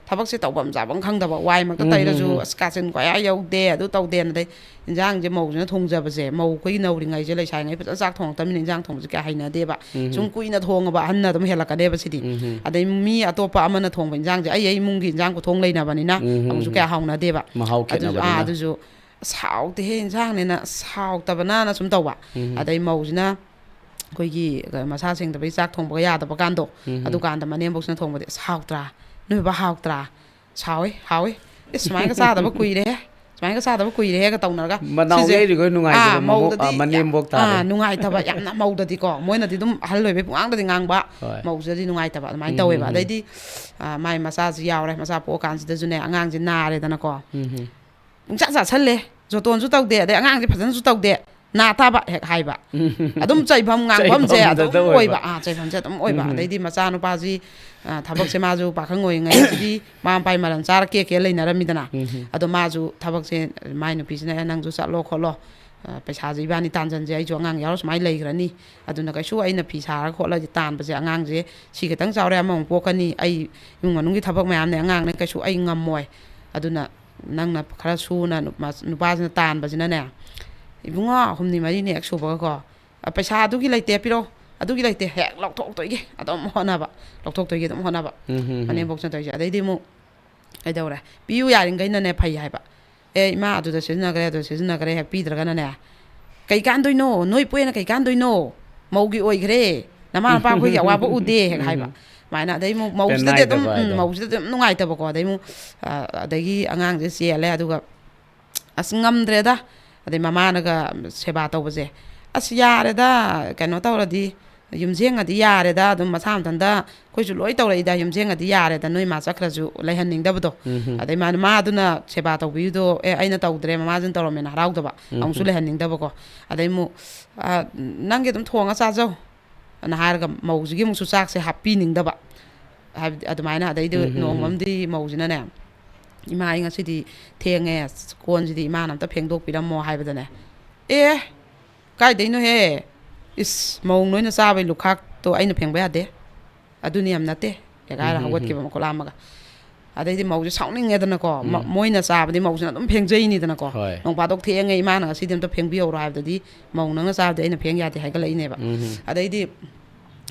ꯊꯕꯛꯁꯦ ꯇꯧꯐꯝ ꯆꯥꯐꯝ ꯈꯪꯗꯕ, ꯋꯥꯏꯃꯛꯇ ꯇꯩꯔꯁꯨ, "ꯑꯁ, ꯀꯥꯆꯤꯟ ꯀꯣꯌꯥ ꯌꯧꯗꯦ, ꯑꯗꯨ ꯇꯧꯗꯦꯅ", ꯑꯗꯩ ꯏꯟꯖꯥꯡꯁꯦ ꯃꯧꯁꯤꯅ ꯊꯣꯡꯖꯕꯁꯦ, ꯃꯧ ꯑꯩꯈꯣꯏꯒꯤ ꯅꯧꯔꯤꯉꯩꯁꯦ, ꯂꯩꯁꯥꯔꯤꯉꯩ ꯐꯖꯅ ꯆꯥꯛ ꯊꯣꯡꯉꯛꯇꯕꯅꯤꯅ ꯏꯟꯖꯥꯡ ꯊꯣꯡꯕꯁꯦ ꯀꯌꯥ ꯍꯩꯅꯗꯦꯕ꯫ ꯁꯨꯝ ꯀꯨꯏꯅ ꯊꯣꯡꯉꯕ ꯑꯍꯟꯅ ꯑꯗꯨꯝ ꯍꯦꯜꯂꯛꯀꯅꯦꯕ ꯁꯤꯗꯤ꯫ ꯑꯗꯩ ꯃꯤ ꯑꯇꯣꯞꯄ ꯑꯃꯅ ꯊꯣꯡꯕ ꯏꯟꯖꯥꯡꯁꯦ, ꯑꯩ ꯑꯩ ꯏꯃꯨꯡꯒꯤ ꯏꯟꯖꯥꯡ ꯈꯨꯊꯣꯡ ꯂꯩꯅꯕꯅꯤꯅ, ꯑꯃꯨꯛꯁꯨ ꯀꯌꯥ ꯍꯥꯎꯅꯗꯦꯕ꯫ ꯃꯍꯥꯎ ꯑꯗꯨꯁꯨ, ꯑꯥ, ꯈꯦꯠꯅꯕꯅꯤꯅ꯫ ꯑꯗꯨꯁꯨ "ꯑꯁ, ꯍꯥꯎꯇꯦꯍꯦ ꯏꯟꯖꯥꯡꯅꯦꯅ, ꯑꯁ, ꯍꯥꯎꯇꯕꯅꯅ" ꯁꯨꯝ ꯇꯧꯕ꯫ ꯑꯗꯩ ꯃꯧꯁꯤꯅ ꯑꯩꯈꯣꯏꯒꯤ ꯃꯁꯥ ꯁꯦꯡꯗꯕꯒꯤ ꯆꯥꯛ ꯊꯣꯡꯕꯒ ꯌꯥꯗꯕ ꯀꯥꯟꯗꯣ, ꯑꯗꯨꯀꯥꯟꯗ ꯃꯅꯦꯝꯕꯣꯛꯁꯤꯅ ꯊꯣꯡꯕꯗꯤ, "ꯑꯁ, ꯍꯥꯎꯇ꯭ꯔꯥ? ꯅꯣꯏ ꯕꯕꯥ ꯍꯥꯎꯇ꯭ꯔꯥ? ꯑꯁ, ꯍꯥꯎꯋꯦ, ꯍꯥꯎꯋꯦ꯫ ꯏꯁ, ꯁꯨꯃꯥꯏꯅꯒ ꯆꯥꯗꯕ ꯀꯨꯏꯔꯦꯍꯦ, ꯁꯨꯃꯥꯏꯅꯒ ꯆꯥꯗꯕ ꯀꯨꯏꯔꯦꯍꯦꯒ ꯇꯧꯅꯔꯒ", ꯃꯅꯥꯎ ꯁꯤꯁꯦ, ꯌꯩꯔꯤꯈꯣꯏ ꯅꯨꯡꯉꯥꯏꯖꯕ ꯑꯥ, ꯃꯃꯧ-, ꯃꯧꯗꯗꯤ ꯑꯥ, ꯃꯅꯦꯝꯕꯣꯛ ꯇꯥꯔꯦ꯫ ꯑꯥ, ꯅꯨꯡꯉꯥꯏꯇꯕ, ꯌꯥꯝꯅ ꯃꯧꯗꯗꯤꯀꯣ, ꯃꯣꯏꯅꯗꯤ ꯑꯗꯨꯝ ꯑꯍꯜ ꯑꯣꯏꯕꯩ ꯄꯨꯡꯉꯥꯡꯗꯗꯤ ꯉꯥꯡꯕ, ꯍꯣꯏ꯫ ꯃꯧꯁꯤꯗꯗꯤ ꯅꯨꯡꯉꯥꯏꯇꯕ ꯑꯗꯨꯃꯥꯏꯅ ꯇꯧꯋꯦꯕ꯫ ꯑꯗꯩꯗꯤ, ꯑꯥ, ꯃꯥꯏ ꯃꯆꯥꯁꯤ ꯌꯥꯎꯔꯦ, ꯃꯆꯥ ꯄꯣꯛꯑꯀꯥꯟꯁꯤꯗꯁꯨꯅꯦ, ꯑꯉꯥꯡꯁꯤ ꯅꯥꯔꯦꯗꯅꯀꯣ꯫ ꯄꯨꯡꯆꯥ ꯆꯥꯁꯜꯂꯦ, ꯖꯣꯇꯣꯟꯁꯨ ꯇꯧꯗꯦ, ꯑꯗꯩ ꯑꯉꯥꯡꯁꯦ ꯐꯖꯅꯁꯨ ꯇꯧꯗꯦ, ꯅꯥ ꯇꯥꯕ ꯍꯦꯛ ꯍꯥꯏꯕ꯫ ꯑꯗꯨꯝ ꯆꯩꯐꯝ ꯉꯥꯡꯐꯝꯁꯦ ꯑꯗꯨꯝ ꯆꯩꯐꯝꯗꯇ ꯑꯣꯏꯕ꯫ ꯑꯣꯏꯕ꯫ ꯑꯥ, ꯆꯩꯐꯝꯁꯦ ꯑꯗꯨꯝ ꯑꯣꯏꯕ꯫ ꯑꯗꯩꯗꯤ ꯃꯆꯥꯅꯨꯄꯥꯁꯤ, ꯑꯥ, ꯊꯕꯛꯁꯦ ꯃꯥꯁꯨ ꯄꯥꯈꯪ ꯑꯣꯏꯔꯤꯉꯩꯁꯤꯗꯤ ꯃꯃꯥ ꯃꯄꯥꯒꯤ ꯃꯔꯟ ꯆꯥꯔ ꯀꯦꯛ ꯀꯦꯛ ꯂꯩꯅꯔꯝꯃꯤꯗꯅ꯫ ꯑꯗꯣ ꯃꯥꯁꯨ ꯊꯕꯛꯁꯦ, ꯃꯥꯏ ꯅꯨꯄꯤꯁꯤꯅ, "ꯑꯦ, ꯅꯪꯁꯨ ꯆꯠꯂꯣ ꯈꯣꯠꯂꯣ, ꯑꯥ, ꯄꯩꯁꯥꯁꯦ ꯏꯕꯥꯅꯤ ꯇꯥꯟꯖꯟꯁꯦ, ꯑꯩꯁꯨ ꯑꯉꯥꯡ ꯌꯥꯎꯔ ꯁꯨꯃꯥꯏꯅ ꯂꯩꯈ꯭ꯔꯅꯤ꯫ ꯑꯗꯨꯅ ꯀꯩꯁꯨ ꯑꯩꯅ ꯐꯤ ꯁꯥꯔ ꯈꯣꯠꯂꯗꯤ ꯇꯥꯟꯕꯁꯦ, ꯑꯉꯥꯡꯁꯦ ꯁꯤ ꯈꯤꯇꯪ ꯆꯥꯎꯔꯦ ꯑꯃꯃꯨꯛ ꯄꯣꯛꯀꯅꯤ, ꯑꯩ ꯏꯃꯨꯡ ꯃꯅꯨꯡꯒꯤ ꯊꯕꯛ ꯃꯌꯥꯝꯅꯦ, ꯑꯉꯥꯡꯅꯦ, ꯀꯩꯁꯨ ꯑꯩ ꯉꯝꯃꯣꯏ꯫ ꯑꯗꯨꯅ ꯅꯪꯅ ꯈꯔ ꯁꯨꯅ ꯅꯨꯄꯥ-, ꯅꯨꯄꯥꯁꯤꯅ ꯇꯥꯟꯕꯁꯤꯅꯅꯦ, ꯏꯕꯨꯡꯉꯣ, ꯍꯨꯝꯅꯤ ꯃꯔꯤꯅꯤ ꯍꯦꯛ ꯁꯨꯕꯒꯀꯣ, "ꯑ, ꯄꯩꯁꯥ ꯑꯗꯨꯒꯤ ꯂꯩꯇꯦ, ꯄꯤꯔꯛꯑꯣ, ꯑꯗꯨꯒꯤ ꯂꯩꯇꯦ", ꯍꯦꯛ ꯂꯧꯊꯣꯛꯇꯣꯏꯒꯤ ꯑꯗꯨꯝ ꯍꯣꯠꯅꯕ, ꯂꯧꯊꯣꯛꯇꯣꯏꯒꯤ ꯑꯗꯨꯝ ꯍꯣꯠꯅꯕ꯫ ꯃꯅꯦꯝꯕꯣꯛꯁꯤꯅ ꯇꯧꯔꯤꯁꯦ꯫ ꯑꯗꯩꯗꯤ ꯑꯃꯨꯛ ꯀꯩꯗꯧꯔꯦ? ꯄꯤꯌꯨ ꯌꯥꯔꯤꯈꯩꯅꯅꯦ ꯐꯩ ꯍꯥꯏꯕ꯫ "ꯑꯦ, ꯏꯃꯥ, ꯑꯗꯨꯗ ꯁꯤꯖꯤꯟꯅꯈ꯭ꯔꯦ, ꯑꯗꯨꯗ ꯁꯤꯖꯤꯟꯅꯈ꯭ꯔꯦ", ꯍꯦꯛ ꯄꯤꯗ꯭ꯔꯒꯅꯅꯦ, "ꯀꯩ ꯀꯥꯟꯗꯣꯏꯅꯣ? ꯅꯣꯏ ꯄꯣꯛꯑꯦꯅ ꯀꯩ ꯀꯥꯟꯗꯣꯏꯅꯣ? ꯃꯧꯒꯤ ꯑꯣꯏꯈ꯭ꯔꯦ, ꯅꯃꯥ ꯅꯄꯥ ꯑꯩꯈꯣꯏꯒꯤ ꯑꯋꯥꯕ ꯎꯗꯦ", ꯍꯦꯛ ꯍꯥꯏꯕ꯫ ꯑꯗꯨꯃꯥꯏꯅ, ꯑꯗꯩ ꯑꯃꯨꯛ ꯃꯧꯁꯤꯗꯗꯤ ꯑꯗꯨꯝ, ꯄꯦꯟꯅꯥꯏꯗꯕ ꯎꯝ, ꯍꯥꯏꯗꯣ꯫ ꯃꯧꯁꯤꯗꯗꯤ ꯑꯗꯨꯝ ꯅꯨꯡꯉꯥꯏꯇꯕꯀꯣ꯫ ꯑꯗꯩ ꯑꯃꯨꯛ, ꯑ, ꯑꯗꯒꯤ ꯑꯉꯥꯡꯁꯦ ꯆꯦꯜꯂꯦ, ꯑꯗꯨꯒ ꯑꯁ, ꯉꯝꯗ꯭ꯔꯦꯗ꯫ ꯑꯗꯩ ꯃꯃꯥꯅꯒ ꯁꯦꯕꯥ ꯇꯧꯕꯁꯦ, "ꯑꯁ, ꯌꯥꯔꯦꯗ, ꯀꯩꯅꯣ ꯇꯧꯔꯗꯤ, ꯌꯨꯝꯖꯦꯡꯉꯗꯤ ꯌꯥꯔꯦꯗ, ꯑꯗꯨꯝ ꯃꯁꯥ ꯃꯊꯟꯇ, ꯑꯩꯈꯣꯏꯁꯨ ꯂꯣꯏ ꯇꯧꯔꯛꯏꯗ, ꯌꯨꯝꯖꯦꯡꯉꯗꯤ ꯌꯥꯔꯦꯗ, ꯅꯣꯏ ꯃꯥ ꯆꯠꯈ꯭ꯔꯁꯨ", ꯂꯩꯍꯟꯅꯤꯡꯗꯕꯗꯣ꯫ ꯑꯗꯩ ꯃꯥꯅ, ꯃꯥꯗꯨꯅ ꯁꯦꯕꯥ ꯇꯧꯕꯤꯔꯤꯗꯣ, "ꯑꯦ, ꯑꯩꯅ ꯇꯧꯗ꯭ꯔꯦ, ꯃꯃꯥꯁꯤꯅ ꯇꯧꯔꯝꯃꯦꯅ" ꯍꯔꯥꯎꯗꯕ, ꯑꯃꯨꯛꯁꯨ ꯂꯩꯍꯟꯅꯤꯡꯗꯕꯀꯣ꯫ ꯑꯗꯩ ꯑꯃꯨꯛ, "ꯑ, ꯅꯪꯒꯤ ꯑꯗꯨꯝ ꯊꯣꯡꯉ ꯆꯥꯖꯧ" ꯑꯅ ꯍꯥꯏꯔꯒ ꯃꯧꯁꯤꯒꯤ ꯑꯃꯨꯛꯁꯨ ꯆꯥꯛꯁꯦ ꯍꯥꯞꯄꯤꯅꯤꯡꯗꯕ꯫ ꯍꯥꯏꯕꯗꯤ ꯑꯗꯨꯃꯥꯏꯅ꯫ ꯑꯗꯩꯗꯤ ꯅꯣꯡꯃ ꯑꯃꯗꯤ ꯃꯧꯁꯤꯅꯅꯦ, "ꯏꯃꯥ, ꯑꯩ ꯉꯁꯤꯗꯤ ꯊꯦꯡꯉꯦ, ꯀꯣꯟꯁꯤꯗꯤ ꯏꯃꯥꯅ ꯑꯝꯇ ꯐꯦꯡꯗꯣꯛꯄꯤꯔꯝꯃꯣ" ꯍꯥꯏꯕꯗꯅꯦ, "ꯑꯦ, "ꯀꯥꯏꯗꯩꯅꯣꯍꯦ? ꯏꯁ, ꯃꯧ ꯅꯣꯏꯅ ꯆꯥꯕꯩ ꯂꯨꯈꯥꯛꯇꯣ ꯑꯩꯅ ꯐꯦꯡꯕ ꯌꯥꯗꯦ꯫ ꯑꯗꯨꯅꯤ ꯌꯥꯝ ꯅꯠꯇꯦ," ꯀꯥꯏꯔ ꯎꯝ, ꯎꯝ, ꯍꯧꯒꯠꯈꯤꯕ ꯎꯝ꯫ ꯃꯈꯨꯠ ꯍꯥꯝꯃꯒ꯫ ꯑꯗꯩꯗꯤ ꯃꯧꯁꯦ ꯁꯥꯎꯅꯤꯡꯉꯦꯗꯅꯀꯣ꯫ ꯃ-, ꯎꯝ꯫ ꯃꯣꯏꯅ ꯆꯥꯕꯗꯤ ꯃꯧꯁꯤꯅ ꯑꯗꯨꯝ ꯐꯦꯡꯖꯩꯅꯤꯗꯅꯀꯣ꯫ ꯍꯣꯏ꯫ ꯅꯣꯡ ꯐꯥꯗꯣꯛ ꯊꯦꯡꯉꯦ, "ꯏꯃꯥꯅ ꯉꯁꯤꯗꯤ ꯑꯝꯇ ꯐꯦꯡꯕꯤꯍꯧꯔꯣ" ꯍꯥꯏꯕꯗꯗꯤ, "ꯃꯧ ꯅꯪꯅ ꯆꯥꯕꯗꯤ ꯑꯩꯅ ꯐꯦꯡ ꯌꯥꯗꯦ" ꯍꯥꯏꯒꯠꯂꯛꯏꯅꯦꯕ꯫ ꯎꯝ꯫ ꯑꯗꯩꯗꯤ,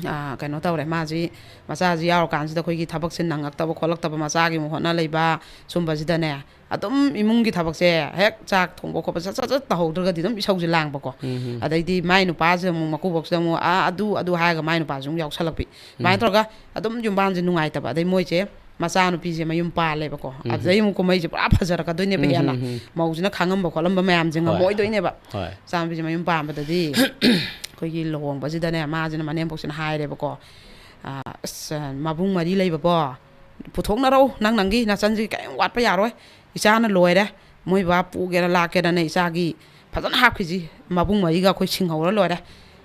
ꯑꯥ, ꯀꯩꯅꯣ ꯇꯧꯔꯦ, ꯃꯥꯁꯤ, ꯃꯆꯥꯁꯤ ꯌꯥꯎꯔꯀꯥꯟꯁꯤꯗ ꯑꯩꯈꯣꯏꯒꯤ ꯊꯕꯛꯁꯦ ꯅꯪꯉꯛꯇꯕ ꯈꯣꯠꯂꯛꯇꯕ, ꯃꯆꯥꯒꯤ ꯑꯃꯨꯛ ꯍꯣꯠꯅ ꯂꯩꯕ, ꯁꯨꯝꯕꯁꯤꯗꯅꯦ, ꯑꯗꯨꯝ ꯏꯃꯨꯡꯒꯤ ꯊꯕꯛꯁꯦ ꯍꯦꯛ ꯆꯥꯛ ꯊꯣꯡꯕ ꯈꯣꯠꯄ ꯁꯠ ꯁꯠ ꯁꯠ ꯇꯧꯍꯧꯗ꯭ꯔꯒꯗꯤ ꯑꯗꯨꯝ ꯏꯁꯧꯁꯦ ꯂꯥꯡꯕꯀꯣ꯫ ꯎꯝ꯫ ꯑꯗꯩꯗꯤ ꯃꯥꯏ ꯅꯨꯄꯥꯁꯦ ꯑꯃꯨꯛ ꯃꯀꯨꯕꯣꯛꯁꯤꯗ ꯑꯃꯨꯛ, "ꯑꯥ, ꯑꯗꯨ, ꯑꯗꯨ" ꯍꯥꯏꯔꯒ ꯃꯥꯏ ꯅꯨꯄꯥꯁꯦ ꯑꯃꯨꯛ ꯌꯥꯎꯁꯜꯂꯛꯄꯤ꯫ ꯑꯗꯨꯃꯥꯏꯅ ꯎꯝ꯫ ꯇꯧꯔꯒ ꯑꯗꯨꯝ ꯌꯨꯝꯕꯥꯟꯁꯦ ꯅꯨꯡꯉꯥꯏꯇꯕ꯫ ꯑꯗꯩ ꯃꯣꯏꯁꯦ ꯃꯆꯥꯅꯨꯄꯤꯁꯦ ꯃꯌꯨꯝ ꯄꯥꯜꯂꯦꯕꯀꯣ꯫ ꯎꯝ꯫ ꯑꯗꯨꯗꯩ ꯑꯃꯨꯛ ꯀꯨꯝꯍꯩꯁꯦ ꯄꯨꯔꯥ ꯐꯖꯔꯛꯀꯗꯣꯏꯅꯦꯕ ꯎꯝ, ꯍꯦꯟꯅ꯫ ꯎꯝ, ꯎꯝ꯫ ꯃꯧꯁꯤꯅ ꯈꯥꯡꯉꯝꯕ ꯈꯣꯠꯂꯝꯕ ꯃꯌꯥꯝꯁꯦ ꯍꯣꯏ꯫ ꯉꯝꯃꯛꯑꯣꯏꯗꯣꯏꯅꯦꯕ꯫ ꯍꯣꯏ꯫ ꯃꯆꯥꯅꯨꯄꯤꯁꯦ ꯃꯌꯨꯝ ꯄꯥꯟꯕꯗꯗꯤ ꯑꯩꯈꯣꯏꯒꯤ ꯂꯨꯍꯣꯡꯕꯁꯤꯗꯅꯦ, ꯃꯥꯁꯤꯅ ꯃꯅꯦꯝꯄꯣꯛꯁꯤꯅ ꯍꯥꯏꯔꯦꯕꯀꯣ, "ꯑꯥ, ꯑꯁ, ꯃꯕꯨꯡ ꯃꯔꯤ ꯂꯩꯕꯕꯣ, ꯄꯨꯊꯣꯛꯅꯔꯧ, ꯅꯪ ꯅꯪꯒꯤ ꯅꯆꯟꯁꯤ ꯀꯔꯤꯝ ꯋꯥꯠꯄ ꯌꯥꯔꯣꯏ, ꯏꯆꯥꯅ ꯂꯣꯏꯔꯦ, ꯃꯣꯏ ꯕꯕꯥ ꯄꯨꯒꯦꯔꯥ ꯂꯥꯛꯀꯦꯔꯥꯅꯦ ꯏꯆꯥꯒꯤ ꯐꯖꯅ ꯍꯥꯞꯈꯤꯁꯤ, ꯃꯕꯨꯡ ꯃꯔꯤꯒ ꯑꯩꯈꯣꯏ ꯁꯤꯡꯍꯧꯔ ꯂꯣꯏꯔꯦ,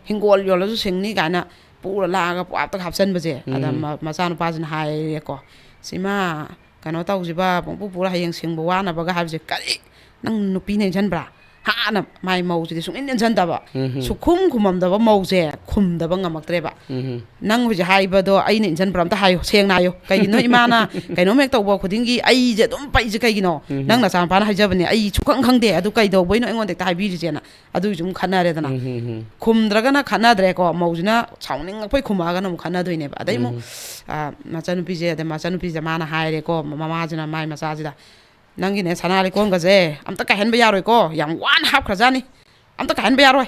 ꯍꯤꯡꯒꯣꯜ ꯌꯣꯜꯂꯁꯨ ꯁꯤꯡꯅꯤ" ꯀꯥꯏꯅ ꯄꯨꯔ ꯂꯥꯛꯑꯒ ꯄꯨꯍꯥꯞꯇ ꯍꯥꯞꯆꯟꯕꯁꯦ꯫ ꯑꯗ ꯎꯝ꯫ ꯃ-, ꯃꯆꯥꯅꯨꯄꯥꯁꯤꯅ ꯍꯥꯏꯔꯦꯀꯣ, "ꯁꯤꯃ ꯀꯩꯅꯣ ꯇꯧꯁꯤꯕ, ꯄꯨꯡꯄꯨ ꯄꯨꯔ ꯍꯌꯦꯡ ꯁꯤꯡꯕ ꯋꯥꯅꯕꯒ" ꯍꯥꯏꯕꯁꯦ, "ꯀꯔꯤ? ꯅꯪ ꯅꯨꯄꯤꯅ ꯏꯟꯁꯤꯟꯕ꯭ꯔꯥ?" ꯍꯥꯟꯅ ꯃꯥꯏ ꯃꯧꯁꯤꯗꯤ ꯁꯨꯡꯏꯟ ꯏꯟꯁꯤꯟꯗꯕ꯫ ꯎꯝ꯫ ꯁꯨꯈꯨꯝ ꯈꯨꯝꯃꯝꯗꯕ ꯃꯧꯁꯦ ꯈꯨꯝꯗꯕ ꯉꯝꯃꯛꯇ꯭ꯔꯦꯕ꯫ ꯎꯝ꯫ "ꯅꯪ ꯍꯧꯖꯤꯛ ꯍꯥꯏꯕꯗꯣ ꯑꯩꯅ ꯏꯟꯁꯤꯟꯕ꯭ꯔꯥ? ꯑꯝꯇ ꯍꯥꯏꯌꯨ, ꯁꯦꯡꯅ ꯍꯥꯏꯌꯨ꯫ ꯀꯩꯒꯤꯅꯣ ꯏꯃꯥꯅ ꯀꯩꯅꯣꯝ ꯍꯦꯛ ꯇꯧꯕ ꯈꯨꯗꯤꯡꯒꯤ ꯑꯩꯁꯦ ꯑꯗꯨꯝ ꯄꯛꯏꯁꯦ ꯀꯩꯒꯤꯅꯣ? ꯎꯝ꯫ ꯅꯪ ꯅꯆꯥꯅꯨꯄꯥꯅ ꯍꯥꯏꯖꯕꯅꯦ, ꯑꯩ ꯁꯨꯈꯪ ꯈꯪꯗꯦ, ꯑꯗꯨ ꯀꯩꯗꯧꯕꯩꯅꯣ ꯑꯩꯉꯣꯟꯗ ꯍꯦꯛꯇ ꯍꯥꯏꯕꯤꯔꯤꯁꯦꯅ?" ꯑꯗꯨꯒꯤꯁꯨ ꯑꯃꯨꯛ ꯈꯠꯅꯔꯦꯗꯅ꯫ ꯎꯝ, ꯎꯝ, ꯎꯝ꯫ ꯈꯨꯝꯗ꯭ꯔꯒꯅ ꯈꯠꯅꯗ꯭ꯔꯦꯀꯣ, ꯃꯧꯁꯤꯅ ꯁꯥꯎꯅꯤꯡꯉꯛꯄꯩ ꯈꯨꯝꯃꯛꯑꯒꯅ ꯑꯃꯨꯛ ꯈꯠꯅꯗꯣꯏꯅꯦꯕ꯫ ꯑꯗꯩ ꯑꯃꯨꯛ, ꯎꯝ꯫ ꯑ, ꯃꯆꯟꯅꯨꯄꯤꯁꯦ, ꯑꯗꯩ ꯃꯆꯟꯅꯨꯄꯤꯁꯦ ꯃꯥꯅ ꯍꯥꯏꯔꯦꯀꯣ, ꯃ-, ꯃꯃꯥꯁꯤꯅ ꯃꯥꯏ ꯃꯆꯥꯁꯤꯗ, "ꯅꯪꯒꯤꯅꯦ ꯁꯅꯥ ꯂꯤꯛꯀꯣꯟꯒꯁꯦ ꯑꯝꯇ ꯀꯥꯏꯍꯟꯕ ꯌꯥꯔꯣꯏꯀꯣ, ꯌꯥꯝ ꯋꯥꯅ ꯍꯥꯞꯈ꯭ꯔꯖꯥꯠꯅꯤ, ꯑꯝꯇ ꯀꯥꯏꯍꯟꯕ ꯌꯥꯔꯣꯏ,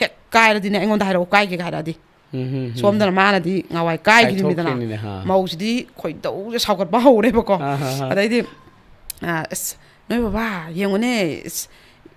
ꯍꯦꯛ ꯀꯥꯏꯔꯗꯤꯅꯦ ꯑꯩꯉꯣꯟꯗ ꯍꯥꯏꯔꯛꯑꯣ, ꯀꯥꯏꯒꯦꯒ ꯍꯥꯏꯔꯛꯑꯗꯤ"꯫ ꯎꯝ, ꯎꯝ, ꯎꯝ꯫ ꯁꯣꯝꯗꯅ ꯃꯥꯅꯗꯤ ꯉꯍꯥꯟꯋꯥꯏ ꯀꯥꯏꯈꯤꯕꯅꯤꯗꯅ꯫ ꯀꯥꯏꯊꯣꯛꯈ꯭ꯔꯤꯅꯤꯅꯦ, ꯍꯥ꯫ ꯃꯧꯁꯤꯗꯤ ꯈꯣꯏꯗꯧꯁꯦ ꯁꯥꯎꯒꯠꯄ ꯍꯧꯔꯦꯕꯀꯣ꯫ ꯑꯥ, ꯍꯥ, ꯍꯥ꯫ ꯑꯗꯩꯗꯤ, ꯑ, "ꯑꯁ, ꯅꯣꯏ ꯕꯕꯥ, ꯌꯦꯡꯉꯨꯅꯦ, ꯑꯁ,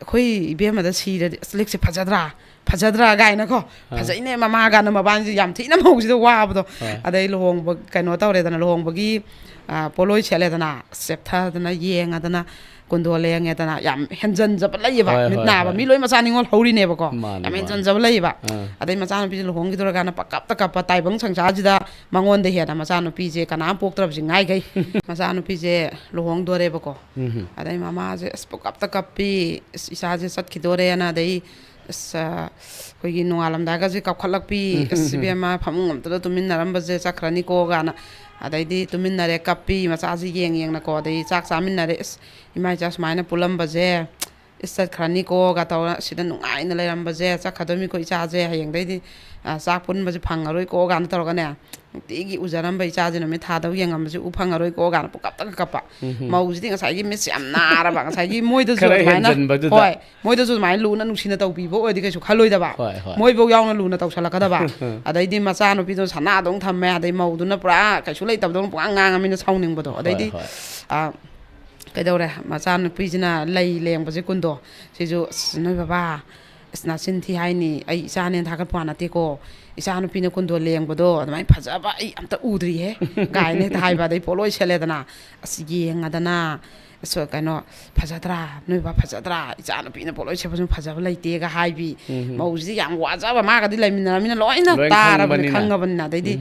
ꯑꯩꯈꯣꯏ ꯏꯕꯦꯝꯃꯗ ꯁꯤꯔꯗꯤ, ꯑꯁ, ꯂꯤꯛꯁꯦ ꯐꯖꯗ꯭ꯔꯥ? ꯐꯖꯗ꯭ꯔꯥ?" ꯀꯥꯏꯅꯀꯣ꯫ ꯑꯥ꯫ "ꯐꯖꯩꯅꯦ ꯃꯃꯥꯒꯅ", ꯃꯕꯥꯅꯤꯁꯦ ꯌꯥꯝ ꯊꯤꯅ ꯃꯧꯁꯤꯗ ꯋꯥꯕꯗꯣ꯫ ꯍꯣꯏ꯫ ꯑꯗꯩ ꯂꯨꯍꯣꯡꯕ, ꯀꯩꯅꯣ ꯇꯧꯔꯦꯗꯅ, ꯂꯨꯍꯣꯡꯕꯒꯤ, ꯑ, ꯄꯣꯠꯂꯣꯏ ꯁꯦꯠꯂꯦꯗꯅ, ꯆꯦꯞꯊꯗꯅ, ꯌꯦꯡꯉꯗꯅ, ꯀꯨꯟꯗꯣ ꯂꯦꯡꯉꯦꯗꯅ, ꯌꯥꯝ ꯍꯦꯟꯖꯟꯖꯕ ꯂꯩꯌꯦꯕ꯫ ꯍꯣꯏ, ꯃꯤꯠ ꯍꯣꯏ, ꯅꯥꯕ ꯍꯣꯏ꯫ ꯃꯤ ꯂꯣꯏ ꯃꯆꯥ ꯅꯤꯉꯣꯜ ꯍꯧꯔꯤꯅꯦꯕꯀꯣ꯫ ꯃꯥꯅꯦ, ꯌꯥꯝ ꯃꯥꯅꯦ꯫ ꯍꯦꯟꯖꯟꯖꯕ ꯂꯩꯌꯦꯕ꯫ ꯑꯥ꯫ ꯑꯗꯩ ꯃꯆꯥꯅꯨꯄꯤꯁꯦ ꯂꯨꯍꯣꯡꯈꯤꯗꯣꯔꯀꯥꯟꯗ ꯄꯪꯀꯞꯇ ꯀꯞꯄ, ꯇꯥꯏꯕꯪ ꯁꯪꯁꯥꯔꯁꯤꯗ ꯃꯉꯣꯟꯗ ꯍꯦꯟꯅ ꯃꯆꯥꯅꯨꯄꯤꯁꯦ ꯀꯅꯥꯝ ꯄꯣꯛꯇ꯭ꯔꯕꯁꯤ ꯉꯥꯏꯈꯩ꯫ ꯃꯆꯥꯅꯨꯄꯤꯁꯦ ꯂꯨꯍꯣꯡꯗꯣꯔꯦꯕꯀꯣ꯫ ꯎꯝ꯫ ꯑꯗꯩ ꯃꯃꯥꯁꯦ ꯑꯁ ꯄꯪꯀꯞꯇ ꯀꯞꯄꯤ, "ꯑꯁ, ꯏꯆꯥꯁꯦ ꯆꯠꯈꯤꯗꯣꯔꯦꯅ", ꯑꯗꯩ ꯑꯁ, ꯑꯩꯈꯣꯏꯒꯤ ꯅꯣꯡꯉꯥꯜꯂꯝꯗꯥꯏꯒꯁꯦ ꯀꯞꯈꯠꯂꯛꯄꯤ, "ꯑꯁ, ꯏꯕꯦꯝꯃ, ꯐꯃꯨꯡ ꯑꯝꯇꯗ ꯇꯨꯃꯤꯟꯅꯔꯝꯕꯁꯦ ꯆꯠꯈ꯭ꯔꯅꯤꯀꯣ" ꯀꯥꯏꯅ꯫ ꯑꯗꯩꯗꯤ ꯇꯨꯃꯤꯟꯅꯔꯦ, ꯀꯞꯄꯤ, ꯃꯆꯥꯁꯤ ꯌꯦꯡ ꯌꯦꯡꯅꯀꯣ꯫ ꯑꯗꯩ ꯆꯥꯛ ꯆꯥꯃꯤꯟꯅꯔꯦ, "ꯑꯁ, ꯏꯃꯥ ꯏꯆꯥ ꯁꯨꯃꯥꯏꯅ ꯄꯨꯜꯂꯝꯕꯁꯦ, ꯏꯁ, ꯆꯠꯈ꯭ꯔꯅꯤꯀꯣ" ꯒ ꯇꯧꯔ, "ꯁꯤꯗ ꯅꯨꯡꯉꯥꯏꯅ ꯂꯩꯔꯝꯕꯁꯦ ꯆꯠꯈ꯭ꯔꯗꯣꯏꯃꯤꯀꯣ ꯏꯆꯥꯁꯦ, ꯍꯌꯦꯡꯗꯩꯗꯤ, ꯑ, ꯆꯥꯛ ꯄꯨꯟꯕꯁꯦ ꯐꯪꯉꯔꯣꯏꯀꯣ" ꯀꯥꯏꯅ ꯇꯧꯔꯒꯅꯦ, ꯅꯨꯡꯇꯤꯒꯤ ꯎꯖꯔꯝꯕ ꯏꯆꯥꯁꯦ ꯅꯨꯃꯤꯠ ꯊꯥꯗꯧ ꯌꯦꯡꯉꯝꯕꯁꯦ ꯎ ꯐꯪꯉꯔꯣꯏꯀꯣ ꯀꯥꯏꯅ ꯄꯨꯀꯞꯇꯒ ꯀꯞꯄ꯫ ꯃꯧꯁꯤꯗꯤ ꯉꯁꯥꯏꯒꯤ ꯃꯤꯠꯁꯦ ꯌꯥꯝ ꯅꯥꯔꯕ, ꯉꯁꯥꯏꯒꯤ ꯃꯣꯏꯗꯁꯨ ꯈꯔ ꯑꯗꯨꯃꯥꯏꯅ, ꯍꯦꯟꯖꯟꯕꯗꯨꯗ꯫ ꯍꯣꯏ, ꯃꯣꯏꯗꯁꯨ ꯑꯗꯨꯃꯥꯏꯅ ꯂꯨꯅ ꯅꯨꯡꯁꯤꯅ ꯇꯧꯕꯤꯕ ꯑꯣꯏꯔꯗꯤ ꯀꯩꯁꯨ ꯈꯜꯂꯣꯏꯗꯕ꯫ ꯍꯣꯏ, ꯍꯣꯏ꯫ ꯃꯣꯏꯐꯧ ꯌꯥꯎꯅ ꯂꯨꯅ ꯇꯧꯁꯜꯂꯛꯀꯗꯕ꯫ ꯑꯗꯩꯗꯤ ꯃꯆꯥꯅꯨꯄꯤꯗꯣ ꯁꯅꯥꯗꯧ ꯊꯝꯃꯦ, ꯑꯗꯩ ꯃꯧꯗꯨꯅ ꯄꯨꯔꯥ ꯀꯩꯁꯨ ꯂꯩꯇꯕꯗꯧꯅ ꯄꯨꯡꯉꯥꯡ ꯉꯥꯡꯉꯃꯤꯅ ꯁꯥꯎꯅꯤꯡꯕꯗꯣ꯫ ꯑꯗꯩꯗꯤ, ꯍꯣꯏ, ꯍꯣꯏ꯫ ꯑ, ꯀꯩꯗꯧꯔꯦ, ꯃꯆꯥꯅꯨꯄꯤꯁꯤꯅ ꯂꯩ ꯂꯦꯡꯕꯁꯦ ꯀꯨꯟꯗꯣ, ꯁꯤꯁꯨ, "ꯑꯁ, ꯅꯣꯏ ꯕꯕꯥ, ꯑꯁ, ꯅꯆꯤꯟ ꯊꯤ ꯍꯥꯏꯅꯤ, ꯑꯩ ꯏꯆꯥꯅꯦꯅ ꯊꯥꯒꯠꯄ ꯋꯥ ꯅꯠꯇꯦꯀꯣ, ꯏꯆꯥꯅꯨꯄꯤꯅ ꯀꯨꯟꯗꯣ ꯂꯦꯡꯕꯗꯣ ꯑꯗꯨꯃꯥꯏꯅ ꯐꯖꯕ ꯑꯩ ꯑꯝꯇ ꯎꯗ꯭ꯔꯤꯍꯦ" ꯀꯥꯏꯅ ꯍꯦꯛꯇ ꯍꯥꯏꯕ꯫ ꯑꯗꯩ ꯄꯣꯠꯂꯣꯏ ꯁꯦꯠꯂꯦꯗꯅ, "ꯑꯁ, ꯌꯦꯡꯉꯗꯅ, ꯑꯁ, ꯀꯩꯅꯣ, ꯐꯖꯗ꯭ꯔꯥ? ꯅꯣꯏ ꯕꯕꯥ ꯐꯖꯗ꯭ꯔꯥ? ꯏꯆꯥꯅꯨꯄꯤꯅ ꯄꯣꯠꯂꯣꯏ ꯁꯦꯠꯄꯁꯨ ꯐꯖꯕ ꯂꯩꯇꯦꯒ" ꯍꯥꯏꯕꯤ꯫ ꯃꯧꯁꯤꯗꯤ ꯌꯥꯝ ꯋꯥꯖꯕ, ꯃꯥꯒꯗꯤ ꯂꯩꯃꯤꯟꯅꯔꯃꯤꯅ ꯂꯣꯏꯅ ꯂꯣꯏ ꯇꯥꯔꯕꯅꯤ, ꯈꯪꯉꯕꯅꯤꯅ꯫ ꯈꯪꯉꯕꯅꯤꯅ꯫ ꯑꯗꯩꯗꯤ,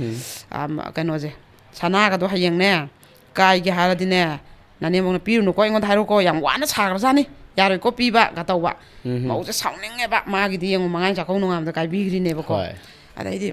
ꯑꯝ, ꯀꯩꯅꯣꯁꯦ, ꯁꯅꯥꯒꯗꯣ ꯍꯌꯦꯡꯅꯦ, ꯀꯥꯏꯒꯦ ꯍꯥꯏꯔꯗꯤꯅꯦ, ꯅꯅꯦꯝꯕꯣꯛꯅ "ꯄꯤꯔꯨꯅꯨꯀꯣ, ꯑꯩꯉꯣꯟꯗ ꯍꯥꯏꯔꯣꯀꯣ, ꯌꯥꯝ ꯋꯥꯅ ꯁꯥꯈ꯭ꯔꯖꯥꯠꯅꯤ, ꯌꯥꯔꯣꯏꯀꯣ ꯄꯤꯕ" ꯒ ꯇꯧꯕ꯫ ꯃꯧꯁꯦ ꯁꯥꯎꯅꯤꯡꯉꯦꯕ, ꯃꯥꯒꯤꯗꯤ ꯌꯦꯡꯉꯨ, ꯃꯉꯥꯅꯤ ꯆꯥꯛꯀꯧ ꯅꯣꯡꯉꯥꯟꯕꯗ ꯀꯥꯏꯕꯤꯈ꯭ꯔꯤꯅꯦꯕꯀꯣ꯫ ꯍꯣꯏ꯫ ꯑꯗꯩꯗꯤ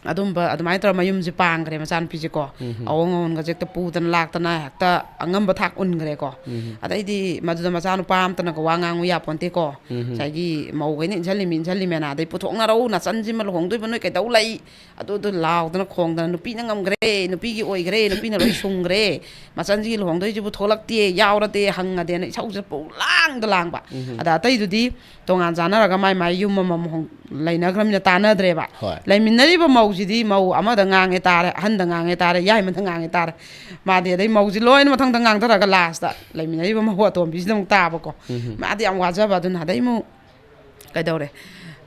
ꯑꯗꯨꯝꯕ ꯑꯗꯨꯃꯥꯏꯅ ꯇꯧꯔ ꯃꯌꯨꯝꯁꯦ ꯄꯥꯟꯈ꯭ꯔꯦ ꯃꯆꯥꯅꯨꯄꯤꯁꯦꯀꯣ꯫ ꯑꯋꯣꯡ ꯑꯋꯣꯟꯒꯁꯦ ꯍꯦꯛꯇ ꯄꯨꯗꯅ ꯂꯥꯛꯇꯅ ꯍꯦꯛꯇ ꯑꯉꯝꯕ ꯊꯥꯛ ꯎꯟꯈ꯭ꯔꯦꯀꯣ꯫ ꯑꯗꯩꯗꯤ ꯃꯗꯨꯗ ꯃꯆꯥꯅꯨꯄꯥ ꯑꯝꯇꯅꯒ ꯋꯥ ꯉꯥꯡꯉꯨ ꯌꯥꯄꯣꯟꯇꯦꯀꯣ꯫ ꯉꯁꯥꯏꯒꯤ ꯃꯧꯈꯩꯅ "ꯏꯟꯁꯤꯜꯂꯤꯃꯤ, ꯏꯟꯁꯤꯜꯂꯤꯃꯦꯅ", ꯑꯗꯩ "ꯄꯨꯊꯣꯛꯅꯔꯧ, ꯅꯆꯟꯁꯤꯃ ꯂꯨꯍꯣꯡꯗꯣꯏꯕ ꯅꯣꯏ ꯀꯩꯗꯧ ꯂꯩ?" ꯑꯗꯨꯗꯣ ꯂꯥꯎꯗꯅ ꯈꯣꯡꯗꯅ, "ꯅꯨꯄꯤꯅ ꯉꯝꯈ꯭ꯔꯦ, ꯅꯨꯄꯤꯒꯤ ꯑꯣꯏꯈ꯭ꯔꯦ, ꯅꯨꯄꯤꯅ ꯂꯣꯏ ꯁꯨꯡꯈ꯭ꯔꯦ, ꯃꯆꯟꯁꯤꯒꯤ ꯂꯨꯍꯣꯡꯗꯣꯏꯁꯤꯕꯨ ꯊꯣꯛꯂꯛꯇꯦ, ꯌꯥꯎꯔꯗꯦ, ꯍꯪꯉꯗꯦꯅ" ꯏꯁꯧꯁꯦ ꯄꯨꯡꯂꯥꯡꯗ ꯂꯥꯡꯕ꯫ ꯑꯗ ꯑꯇꯩꯗꯨꯗꯤ ꯇꯣꯉꯥꯟ ꯆꯥꯟꯅꯔꯒ ꯃꯥꯏ ꯃꯥꯏ ꯌꯨꯝ ꯑꯃꯃꯝ ꯍꯣꯡ-, ꯂꯩꯅꯈ꯭ꯔꯃꯤꯅ ꯇꯥꯟꯅꯗ꯭ꯔꯦꯕ꯫ ꯍꯣꯏ꯫ ꯂꯩꯃꯤꯟꯅꯔꯤꯕ ꯃꯧꯁꯤꯗꯤ ꯃꯧ ꯑꯃꯗ ꯉꯥꯡꯉꯦ ꯇꯥꯔꯦ, ꯑꯍꯟꯗ ꯉꯥꯡꯉꯦ ꯇꯥꯔꯦ, ꯌꯥꯏꯃꯗ ꯉꯥꯡꯉꯦ ꯇꯥꯔꯦ꯫ ꯃꯥꯗꯤ ꯑꯗꯩ ꯃꯧꯁꯤ ꯂꯣꯏꯅ ꯃꯊꯪꯗ ꯉꯥꯡꯊꯔꯒ ꯂꯥꯁꯇ ꯂꯩꯃꯤꯟꯅꯔꯤꯕ ꯃꯧ ꯑꯇꯣꯝꯕꯤꯁꯤꯗ ꯑꯃꯨꯛ ꯇꯥꯕꯀꯣ꯫ ꯃꯥꯗꯤ ꯌꯥꯝ ꯋꯥꯖꯕ꯫ ꯑꯗꯨꯅ ꯑꯗꯩ ꯑꯃꯨꯛ ꯀꯩꯗꯧꯔꯦ?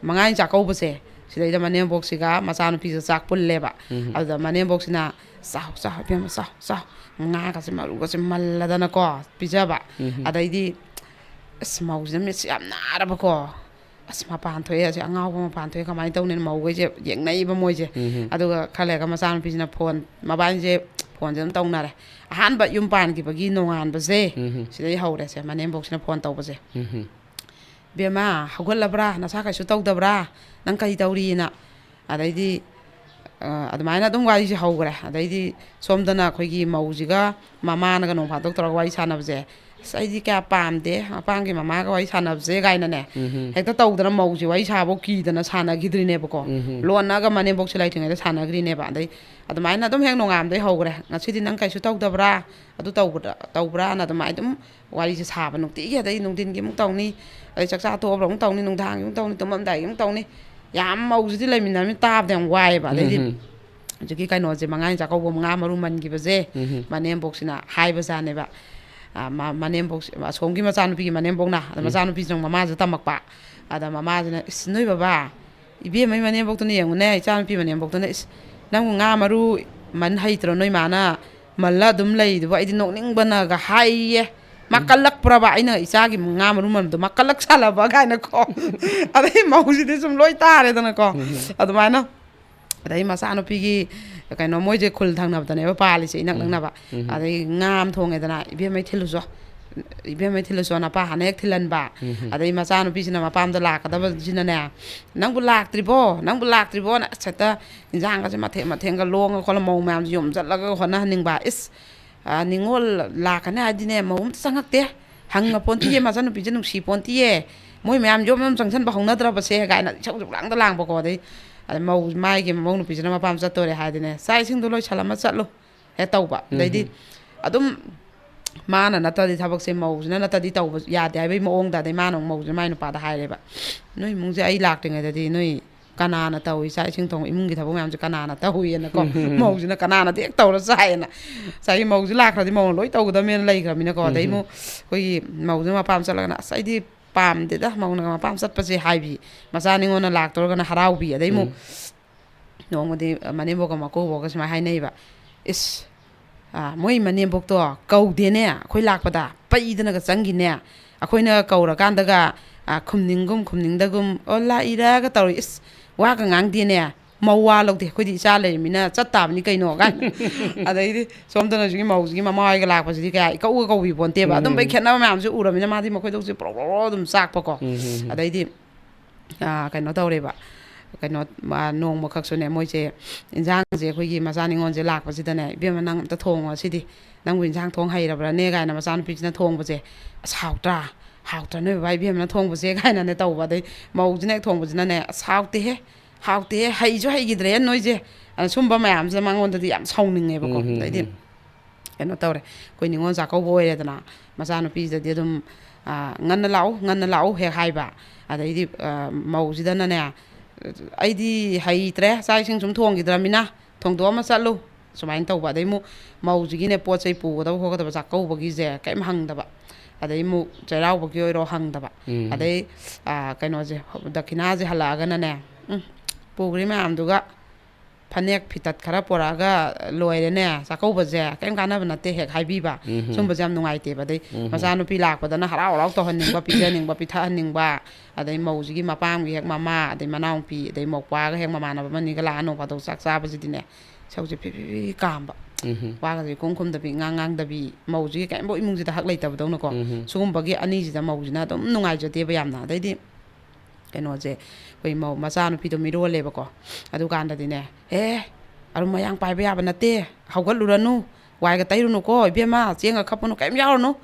ꯃꯉꯥꯅꯤ ꯆꯥꯛꯀꯧꯕꯁꯦ, ꯁꯤꯗꯩꯗ ꯃꯅꯦꯝꯕꯣꯛꯁꯤꯒ ꯃꯆꯥꯅꯨꯄꯤꯁꯤꯒ ꯆꯥꯛ ꯄꯨꯜꯂꯦꯕ꯫ ꯑꯗꯨꯗ ꯃꯅꯦꯝꯕꯣꯛꯁꯤꯅ, "ꯆꯥꯎ, ꯆꯥꯎ, ꯏꯕꯦꯝꯃ, ꯆꯥꯎ, ꯆꯥꯎ, ꯉꯥꯒꯁꯦ ꯃꯔꯨꯒꯁꯦ ꯃꯜꯂꯗꯅꯀꯣ" ꯄꯤꯖꯕ꯫ ꯑꯗꯩꯗꯤ, ꯑꯁ, ꯃꯧꯁꯤꯅ ꯃꯤꯠꯁꯦ ꯌꯥꯝ ꯅꯥꯔꯕꯀꯣ, "ꯑꯁ, ꯃꯄꯥꯟ ꯊꯣꯛꯑꯦ, ꯑꯁꯤ ꯑꯉꯥꯎꯕ ꯃꯄꯥꯟ ꯊꯣꯛꯑꯦ, ꯀꯃꯥꯏꯅ ꯇꯧꯅꯤ?" ꯃꯧꯈꯩꯁꯦ ꯌꯦꯡꯅꯩꯕ ꯃꯣꯏꯁꯦ꯫ ꯑꯗꯨꯒ ꯈꯔ ꯂꯩꯔꯒ ꯃꯆꯥꯅꯨꯄꯤꯁꯤꯅ ꯐꯣꯟ, ꯃꯕꯥꯅꯤꯁꯦ ꯐꯣꯟꯁꯦ ꯑꯗꯨꯝ ꯇꯧꯅꯔꯦ꯫ ꯑꯍꯥꯟꯕ ꯌꯨꯝ ꯄꯥꯟꯈꯤꯕꯒꯤ ꯅꯣꯡꯉꯥꯟꯕꯁꯦ, ꯁꯤꯗꯩ ꯍꯧꯔꯦꯁꯦ, ꯃꯅꯦꯝꯕꯣꯛꯁꯤꯅ ꯐꯣꯟ ꯇꯧꯕꯁꯦ꯫ "ꯕꯦꯝꯃ, ꯍꯧꯒꯠꯂꯕ꯭ꯔꯥ? ꯅꯁꯥ ꯀꯩꯁꯨ ꯇꯧꯗꯕ꯭ꯔꯥ? ꯅꯪ ꯀꯔꯤ ꯇꯧꯔꯤꯅ?" ꯑꯗꯩꯗꯤ ꯑ, ꯑꯗꯨꯃꯥꯏꯅ ꯑꯗꯨꯝ ꯋꯥꯔꯤꯁꯦ ꯍꯧꯈ꯭ꯔꯦ꯫ ꯑꯗꯩꯗꯤ ꯁꯣꯝꯗꯅ ꯑꯩꯈꯣꯏꯒꯤ ꯃꯧꯁꯤꯒ ꯃꯃꯥꯅꯒ ꯅꯣꯡ ꯐꯥꯗꯣꯛ ꯇꯧꯔꯒ ꯋꯥꯔꯤ ꯁꯥꯟꯅꯕꯁꯦ, "ꯑꯁ, ꯑꯩꯗꯤ ꯀꯌꯥ ꯄꯥꯝꯗꯦ ꯃꯄꯥꯝꯒꯤ ꯃꯃꯥꯒ ꯋꯥꯔꯤ ꯁꯥꯟꯅꯕꯁꯦ" ꯀꯥꯏꯅꯅꯦ, ꯎꯝ꯫ ꯍꯦꯛꯇ ꯇꯧꯗꯅ ꯃꯧꯁꯦ ꯋꯥꯔꯤ ꯁꯥꯕꯧ ꯀꯤꯗꯅ ꯁꯥꯟꯅꯈꯤꯗ꯭ꯔꯤꯅꯦꯕꯀꯣ꯫ ꯎꯝ꯫ ꯂꯣꯟꯅꯒ ꯃꯅꯦꯝꯕꯣꯛꯁꯦ ꯂꯩꯇ꯭ꯔꯤꯉꯩꯗ ꯁꯥꯟꯅꯈ꯭ꯔꯤꯅꯦꯕ꯫ ꯑꯗꯩ ꯑꯗꯨꯃꯥꯏꯅ ꯑꯗꯨꯝ ꯍꯦꯛ ꯅꯣꯡꯉꯥꯝꯗꯩ ꯍꯧꯈ꯭ꯔꯦ, "ꯉꯁꯤꯗꯤ ꯅꯪ ꯀꯩꯁꯨ ꯇꯧꯗꯕ꯭ꯔꯥ? ꯑꯗꯨ ꯇꯧꯕ꯭ꯔꯥ, ꯇꯧꯕ꯭ꯔꯥꯅ?" ꯑꯗꯨꯃꯥꯏꯅ ꯑꯗꯨꯝ ꯋꯥꯔꯤꯁꯦ ꯁꯥꯕ ꯅꯨꯡꯇꯤꯒꯤ꯫ ꯑꯗꯩ ꯅꯨꯡꯊꯤꯟꯒꯤ ꯑꯃꯨꯛ ꯇꯧꯅꯤ, ꯑꯗꯩ ꯆꯥꯛꯆꯥ ꯇꯣꯛꯑꯕ꯭ꯔꯥ ꯑꯃꯨꯛ ꯇꯧꯅꯤ, ꯅꯨꯡꯗꯥꯡꯒꯤ ꯑꯃꯨꯛ ꯇꯧꯅꯤ, ꯇꯨꯝꯃꯝꯗꯥꯏꯒꯤ ꯑꯃꯨꯛ ꯇꯧꯅꯤ꯫ ꯌꯥꯝ ꯃꯧꯁꯤꯗꯤ ꯂꯩꯃꯤꯟꯅꯔꯃꯤ ꯇꯥꯕꯗ ꯌꯥꯝ ꯋꯥꯏꯑꯦꯕ꯫ ꯑꯗꯩꯗꯤ ꯎꯝ꯫ ꯍꯧꯖꯤꯛꯀꯤ ꯀꯩꯅꯣꯁꯦ, ꯃꯉꯥꯅꯤ ꯆꯥꯛꯀꯧꯕ ꯃꯉꯥ ꯃꯔꯨ ꯃꯟꯈꯤꯕꯁꯦ, ꯎꯝ꯫ ꯃꯅꯦꯝꯕꯣꯛꯁꯤꯅ ꯍꯥꯏꯕꯖꯥꯠꯅꯦꯕ꯫ ꯑ, ꯃ-, ꯃꯅꯦꯝꯕꯣꯛ, ꯑꯁꯣꯝꯒꯤ ꯃꯆꯥꯅꯨꯄꯤꯒꯤ ꯃꯅꯦꯝꯕꯣꯛꯅ, ꯑꯗ ꯎꯝ꯫ ꯃꯆꯥꯅꯨꯄꯤꯁꯤꯅ ꯃꯃꯥꯁꯦ ꯇꯝꯃꯛꯄ꯫ ꯑꯗ ꯃꯃꯥꯁꯤꯅ, "ꯏꯁ, ꯅꯣꯏ ꯕꯕꯥ, ꯏꯕꯦꯝꯃꯩ ꯃꯅꯦꯝꯕꯣꯛꯇꯨꯅ ꯌꯦꯡꯉꯨꯅꯦ, ꯏꯆꯥꯅꯨꯄꯤ ꯃꯅꯦꯝꯕꯣꯛꯇꯨꯅ, ꯏꯁ, ꯅꯪꯕꯨ ꯉꯥ ꯃꯔꯨ ꯃꯟ ꯍꯩꯇ꯭ꯔꯣ? ꯅꯣꯏ ꯃꯥꯅ ꯃꯜꯂ ꯑꯗꯨꯝ ꯂꯩꯗꯨꯕꯨ?" ꯑꯩꯗꯤ ꯅꯣꯛꯅꯤꯡꯕꯅꯒ ꯍꯥꯏꯌꯦ꯫ ꯃꯥ ꯎꯝ꯫ ꯀꯜꯂꯛꯄ꯭ꯔꯕ? ꯑꯩꯅ ꯏꯆꯥꯒꯤ ꯉꯥ ꯃꯔꯨ ꯃꯟꯕꯗꯣ ꯃꯥ ꯀꯜꯂꯛ ꯁꯥꯜꯂꯕ ꯀꯥꯏꯅꯀꯣ꯫ ꯑꯗꯩ ꯃꯧꯁꯤꯗꯤ ꯁꯨꯝ ꯂꯣꯏ ꯇꯥꯔꯦꯗꯅꯀꯣ꯫ ꯎꯝ꯫ ꯑꯗꯨꯃꯥꯏꯅ꯫ ꯑꯗꯩ ꯃꯆꯥꯅꯨꯄꯤꯒꯤ ꯀꯩꯅꯣ, ꯃꯣꯏꯁꯦ ꯈꯨꯜ ꯊꯪꯅꯕꯗꯅꯦꯕ ꯄꯥꯜꯂꯤꯁꯦ, ꯏꯅꯛ ꯎꯝ꯫ ꯅꯛꯅꯕ꯫ ꯎꯝ꯫ ꯑꯗꯩ ꯉꯥ ꯑꯃ ꯊꯣꯡꯉꯦꯗꯅ, "ꯏꯕꯦꯝꯃꯩ ꯊꯤꯜꯂꯨꯆꯣ, ꯏꯕꯦꯝꯃꯩ ꯊꯤꯜꯂꯨꯆꯣ" ꯅꯄꯥ ꯍꯥꯟꯅ ꯍꯦꯛ ꯊꯤꯜꯍꯟꯕ꯫ ꯎꯝ꯫ ꯑꯗꯩ ꯃꯆꯥꯅꯨꯄꯤꯁꯤꯅ ꯃꯄꯥꯝꯗ ꯂꯥꯛꯀꯗꯕꯁꯤꯅꯅꯦ, "ꯅꯪꯕꯨ ꯂꯥꯛꯇ꯭ꯔꯤꯕꯣ? ꯅꯪꯕꯨ ꯂꯥꯛꯇ꯭ꯔꯤꯕꯣꯅ?" ꯑꯁ, ꯍꯦꯛꯇ ꯏꯟꯖꯥꯡꯒꯁꯦ ꯃꯊꯦꯜ ꯃꯊꯦꯜꯒ ꯂꯣꯡꯉ ꯈꯣꯠꯂ ꯃꯧ ꯃꯌꯥꯝꯁꯦ ꯌꯣꯝꯁꯤꯜꯂꯒ ꯍꯣꯠꯅꯍꯟꯅꯤꯡꯕ꯫ "ꯏꯁ, ꯑ, ꯅꯤꯉꯣꯜ ꯂꯥꯛꯀꯅꯤ ꯍꯥꯏꯗꯤꯅꯦ, ꯃꯧ ꯑꯝꯇ ꯆꯪꯉꯛꯇꯦ, ꯍꯪꯉ ꯄꯣꯟꯇꯤꯌꯦ, ꯃꯆꯥꯅꯨꯄꯤꯁꯦ ꯅꯨꯡꯁꯤ ꯄꯣꯟꯇꯤꯌꯦ, ꯃꯣꯏ ꯃꯌꯥꯝ ꯌꯣꯝ ꯌꯣꯝ ꯆꯪꯁꯟꯕ ꯍꯧꯅꯗ꯭ꯔꯕꯁꯦ" ꯀꯥꯏꯅ ꯏꯁꯧꯁꯦ ꯄꯪꯂꯥꯡꯗ ꯂꯥꯡꯕꯀꯣ꯫ ꯑꯗꯩ, ꯑꯗꯩ ꯃꯧ, ꯃꯥꯒꯤ ꯃꯃꯧ ꯅꯨꯄꯤꯁꯤꯅ ꯃꯄꯥꯝ ꯆꯠꯇꯣꯔꯦ ꯍꯥꯏꯗꯤꯅꯦ, "ꯆꯥꯛ ꯏꯁꯤꯡꯗꯣ ꯂꯣꯏꯁꯜꯂꯝꯃ ꯆꯠꯂꯨ, ꯍꯦꯛ ꯇꯧꯕ"꯫ ꯑꯗꯩꯗꯤ ꯎꯝ꯫ ꯑꯗꯨꯝ ꯃꯥꯅ ꯅꯠꯇ꯭ꯔꯗꯤ, ꯊꯕꯛꯁꯦ ꯃꯧꯁꯤꯅ ꯅꯠꯇ꯭ꯔꯗꯤ ꯇꯧꯕ ꯌꯥꯗꯦ ꯍꯥꯏꯕꯒꯤ ꯃꯑꯣꯡꯗ, ꯑꯗꯩ ꯃꯥꯅ ꯑꯃꯨꯛ ꯃꯧꯁꯤꯅ ꯃꯥꯏ ꯅꯨꯄꯥꯗ ꯍꯥꯏꯔꯦꯕ, "ꯅꯣꯏ ꯏꯃꯨꯡꯁꯦ ꯑꯩ ꯂꯥꯛꯇ꯭ꯔꯤꯉꯩꯗꯗꯤ ꯅꯣꯏ ꯀꯅꯥꯅ ꯇꯧꯏ? ꯆꯥꯛ ꯏꯁꯤꯡ ꯊꯣꯡ, ꯏꯃꯨꯡꯒꯤ ꯊꯕꯛ ꯃꯌꯥꯝꯁꯦ ꯀꯅꯥꯅ ꯇꯧꯏꯅꯀꯣ?" ꯃꯧꯁꯤꯅ ꯀꯅꯥꯅꯗꯤ ꯍꯦꯛ ꯇꯧꯔ ꯆꯥꯏꯌꯦꯅ꯫ ꯉꯁꯥꯏꯒꯤ ꯃꯧꯁꯤ ꯂꯥꯛꯈ꯭ꯔꯗꯤ ꯃꯧꯅ ꯂꯣꯏ ꯇꯧꯒꯗꯕꯅꯦꯅ ꯂꯩꯈ꯭ꯔꯃꯤꯅꯀꯣ꯫ ꯑꯗꯩ ꯎꯝ꯫ ꯑꯃꯨꯛ ꯑꯩꯈꯣꯏꯒꯤ ꯃꯧꯁꯤꯅ ꯃꯄꯥꯝ ꯆꯠꯂꯒꯅ, "ꯑꯁ, ꯑꯩꯗꯤ ꯄꯥꯝꯗꯦꯗ ꯃꯧꯅꯒ ꯃꯄꯥꯝ ꯆꯠꯄꯁꯦ" ꯍꯥꯏꯕꯤ꯫ ꯃꯆꯥ ꯅꯤꯉꯣꯜꯅ ꯂꯥꯛꯇꯧꯔꯒꯅ ꯍꯔꯥꯎꯕꯤ꯫ ꯑꯗꯩ ꯑꯃꯨꯛ ꯎꯝ꯫ ꯅꯣꯡꯃꯗꯤ ꯃꯅꯦꯝꯕꯣꯛꯀ ꯃꯀꯨꯕꯣꯛꯀ ꯁꯨꯃꯥꯏꯅ ꯍꯥꯏꯅꯩꯕ, "ꯏꯁ, ꯑꯥ, ꯃꯣꯏ ꯃꯅꯦꯝꯕꯣꯛꯇꯣ ꯀꯧꯗꯦꯅꯦ, ꯑꯩꯈꯣꯏ ꯂꯥꯛꯄꯗ ꯄꯩꯗꯅꯒ ꯆꯪꯈꯤꯅꯦ, ꯑꯩꯈꯣꯏꯅ ꯀꯧꯔꯀꯥꯟꯗꯒ, ꯑꯥ, ꯈꯨꯝꯅꯤꯡꯒꯨꯝ ꯈꯨꯝꯅꯤꯡꯗꯒꯨꯝ, ꯑꯣ, ꯂꯥꯛꯏꯔꯒ ꯇꯧꯔꯤ, ꯏꯁ, ꯋꯥꯒ ꯉꯥꯡꯗꯦꯅꯦ, ꯃꯧ ꯋꯥ ꯂꯧꯗꯦ, ꯑꯩꯈꯣꯏꯗꯤ ꯏꯆꯥ ꯂꯩꯔꯃꯤꯅ ꯆꯠ ꯇꯥꯕꯅꯤ ꯀꯩꯅꯣ ꯀꯥꯏꯅ꯫ ꯑꯗꯩꯗꯤ ꯁꯣꯝꯗꯅ ꯍꯧꯖꯤꯛꯀꯤ ꯃꯧꯁꯤꯒꯤ ꯃꯃꯥ ꯍꯣꯏꯒ ꯂꯥꯛꯄꯁꯤꯗꯤ ꯀꯌꯥ ꯏꯀꯧꯒ ꯀꯧꯕꯤ ꯄꯣꯟꯇꯦꯕ꯫ ꯑꯗꯨꯝꯕꯩ ꯈꯦꯠꯅꯕ ꯃꯌꯥꯝꯁꯦ ꯎꯔꯃꯤꯅ ꯃꯥꯗꯤ ꯃꯈꯣꯏꯗꯧꯁꯦ ꯄ꯭ꯔꯣꯛ ꯄ꯭ꯔꯣꯛ ꯄ꯭ꯔꯣꯛ ꯑꯗꯨꯝ ꯆꯥꯛꯄꯀꯣ꯫ ꯑꯗꯩꯗꯤ ꯑꯥ, ꯀꯩꯅꯣ ꯇꯧꯔꯦꯕ꯫ ꯀꯩꯅꯣ, ꯃꯥ, ꯅꯣꯡꯃꯈꯛꯁꯨꯅꯦ, ꯃꯣꯏꯁꯦ ꯏꯟꯖꯥꯡꯁꯦ, ꯑꯩꯈꯣꯏꯒꯤ ꯃꯆꯥ ꯅꯤꯉꯣꯜꯁꯦ ꯂꯥꯛꯄꯁꯤꯗꯅꯦ, "ꯏꯕꯦꯝꯃ, ꯅꯪ ꯑꯝꯇ ꯊꯣꯡꯉꯣ ꯉꯁꯤꯗꯤ, ꯅꯪꯕꯨ ꯏꯟꯖꯥꯡ ꯊꯣꯡ ꯍꯩꯔꯕ꯭ꯔꯥꯅꯦ?" ꯀꯥꯏꯅ ꯃꯆꯥꯅꯨꯄꯤꯁꯤꯅ ꯊꯣꯡꯕꯁꯦ, "ꯑꯁ, ꯍꯥꯎꯇ꯭ꯔꯥ? ꯍꯥꯎꯇ꯭ꯔꯥ ꯅꯣꯏ ꯕꯕꯥ ꯏꯕꯦꯝꯃꯅ ꯊꯣꯡꯕꯁꯦ?" ꯀꯥꯏꯅꯅꯦ ꯇꯧꯕ꯫ ꯑꯗꯩ ꯃꯧꯁꯤꯅ ꯍꯦꯛ ꯊꯣꯡꯕꯁꯤꯅꯅꯦ, "ꯑꯁ, ꯍꯥꯎꯇꯦꯍꯦ, ꯍꯥꯎꯇꯦꯍꯦ, ꯍꯩꯁꯨ ꯍꯩꯈꯤꯗ꯭ꯔꯦ ꯅꯣꯏꯁꯦ"꯫ ꯑꯗ ꯁꯨꯝꯕ ꯃꯌꯥꯝꯁꯤꯅ ꯃꯉꯣꯟꯗꯗꯤ ꯌꯥꯝ ꯁꯥꯎꯅꯤꯡꯉꯦꯕꯀꯣ꯫ ꯑꯗꯩꯗꯤ ꯀꯩꯅꯣ ꯇꯧꯔꯦ, ꯑꯩꯈꯣꯏ ꯅꯤꯉꯣꯜ ꯆꯥꯛꯀꯧꯕ ꯑꯣꯏꯔꯦꯗꯅ, ꯃꯆꯥꯅꯨꯄꯤꯁꯤꯗꯗꯤ ꯑꯗꯨꯝ, ꯑꯥ, "ꯉꯟꯅ ꯂꯥꯛꯎ, ꯉꯟꯅ ꯂꯥꯛꯎ" ꯍꯦꯛ ꯍꯥꯏꯕ꯫ ꯑꯗꯩꯗꯤ, ꯑꯥ, ꯃꯧꯁꯤꯗꯅꯅꯦ, "ꯑꯩꯗꯤ ꯍꯩꯇ꯭ꯔꯦ, ꯆꯥꯛ ꯏꯁꯤꯡ ꯁꯨꯝ ꯊꯣꯡꯈꯤꯗ꯭ꯔꯃꯤꯅ, ꯊꯣꯡꯗꯣꯛꯑꯝꯃ ꯆꯠꯂꯨ", ꯁꯨꯃꯥꯏꯅ ꯇꯧꯕ꯫ ꯑꯗꯩ ꯑꯃꯨꯛ ꯃꯧꯁꯤꯒꯤꯅꯦ, ꯄꯣꯠ ꯆꯩ ꯄꯨꯒꯗꯕ ꯈꯣꯠꯀꯗꯕ ꯆꯥꯛꯀꯧꯕꯒꯤꯁꯦ ꯀꯔꯤꯝ ꯍꯪꯗꯕ꯫ ꯑꯗꯩ ꯑꯃꯨꯛ ꯆꯩꯔꯥꯎꯕꯒꯤ ꯑꯣꯏꯔꯣ ꯍꯪꯗꯕ꯫ ꯑꯗꯩ, ꯑꯥ, ꯀꯩꯅꯣꯁꯦ, ꯗꯈꯤꯅꯥꯁꯦ ꯍꯜꯂꯛꯑꯒꯅꯅꯦ, ꯎꯝ, ꯄꯨꯈ꯭ꯔꯤ ꯃꯌꯥꯝꯗꯨꯒ ꯐꯅꯦꯛ ꯐꯤꯇꯠ ꯈꯔ ꯄꯣꯔꯛꯑꯒ ꯂꯣꯏꯔꯦꯅꯦ, ꯆꯥꯛꯀꯧꯕꯁꯦ ꯀꯔꯤꯝ ꯀꯥꯟꯅꯕ ꯅꯠꯇꯦ ꯍꯦꯛ ꯍꯥꯏꯕꯤꯕ꯫ ꯁꯨꯝꯕꯁꯦ ꯌꯥꯝ ꯅꯨꯡꯉꯥꯏꯇꯦꯕ꯫ ꯑꯗꯩ ꯃꯆꯥꯅꯨꯄꯤ ꯂꯥꯛꯄꯗꯅ ꯍꯔꯥꯎ ꯍꯔꯥꯎ ꯇꯧꯍꯟꯅꯤꯡꯕ, ꯄꯤꯖꯅꯤꯡꯕ, ꯄꯤꯊꯛꯍꯟꯅꯤꯡꯕ, ꯑꯗꯩ ꯃꯧꯁꯤꯒꯤ ꯃꯄꯥꯝꯒꯤ ꯍꯦꯛ ꯃꯃꯥ, ꯑꯗꯩ ꯃꯅꯥꯎꯄꯤ, ꯑꯗꯩ ꯃꯧꯄ꯭ꯋꯥꯒ ꯍꯦꯛ ꯃꯃꯥꯟꯅꯕ ꯑꯃꯅꯤꯒ ꯂꯥꯛꯑ ꯅꯣꯡ ꯐꯥꯗꯣꯛ ꯆꯥꯛ ꯆꯥꯕꯁꯤꯗꯤꯅꯦ, ꯏꯁꯧꯁꯦ ꯐꯤ ꯐꯤ ꯐꯤ ꯀꯥꯝꯕ꯫ ꯋꯥꯒꯁꯦ ꯏꯈꯨꯝ ꯈꯨꯝꯗꯕꯤ, ꯏꯉꯥꯡ ꯉꯥꯡꯗꯕꯤ, ꯃꯧꯁꯤꯒꯤ ꯀꯔꯤꯝꯐꯥꯎ ꯏꯃꯨꯡꯁꯤꯗ ꯍꯛ ꯂꯩꯇꯕꯗꯧꯅꯀꯣ꯫ ꯁꯤꯒꯨꯝꯕꯒꯤ ꯑꯅꯤꯁꯤꯗ ꯃꯧꯁꯤꯅ ꯑꯗꯨꯝ ꯅꯨꯡꯉꯥꯏꯖꯗꯦꯕ ꯌꯥꯝꯅ꯫ ꯑꯗꯩꯗꯤ ꯀꯩꯅꯣꯁꯦ, ꯑꯩꯈꯣꯏ ꯃꯧ ꯃꯆꯥꯅꯨꯄꯤꯗꯣ ꯃꯤꯔꯣꯜꯂꯦꯕꯀꯣ꯫ ꯑꯗꯨꯀꯥꯟꯗꯗꯤꯅꯦ, "ꯑꯦ, ꯑꯔꯨꯝ ꯑꯌꯥꯡ ꯄꯥꯏꯕ ꯌꯥꯕ ꯅꯠꯇꯦ, ꯍꯧꯒꯠꯂꯨꯔꯅꯨ, ꯋꯥꯏꯒ ꯇꯩꯔꯨꯅꯨꯀꯣ ꯏꯕꯦꯝꯃ, ꯆꯦꯡꯒ ꯈꯞꯄꯨꯅꯨ, ꯀꯔꯤꯝ ꯌꯥꯎꯔꯨꯅꯨ",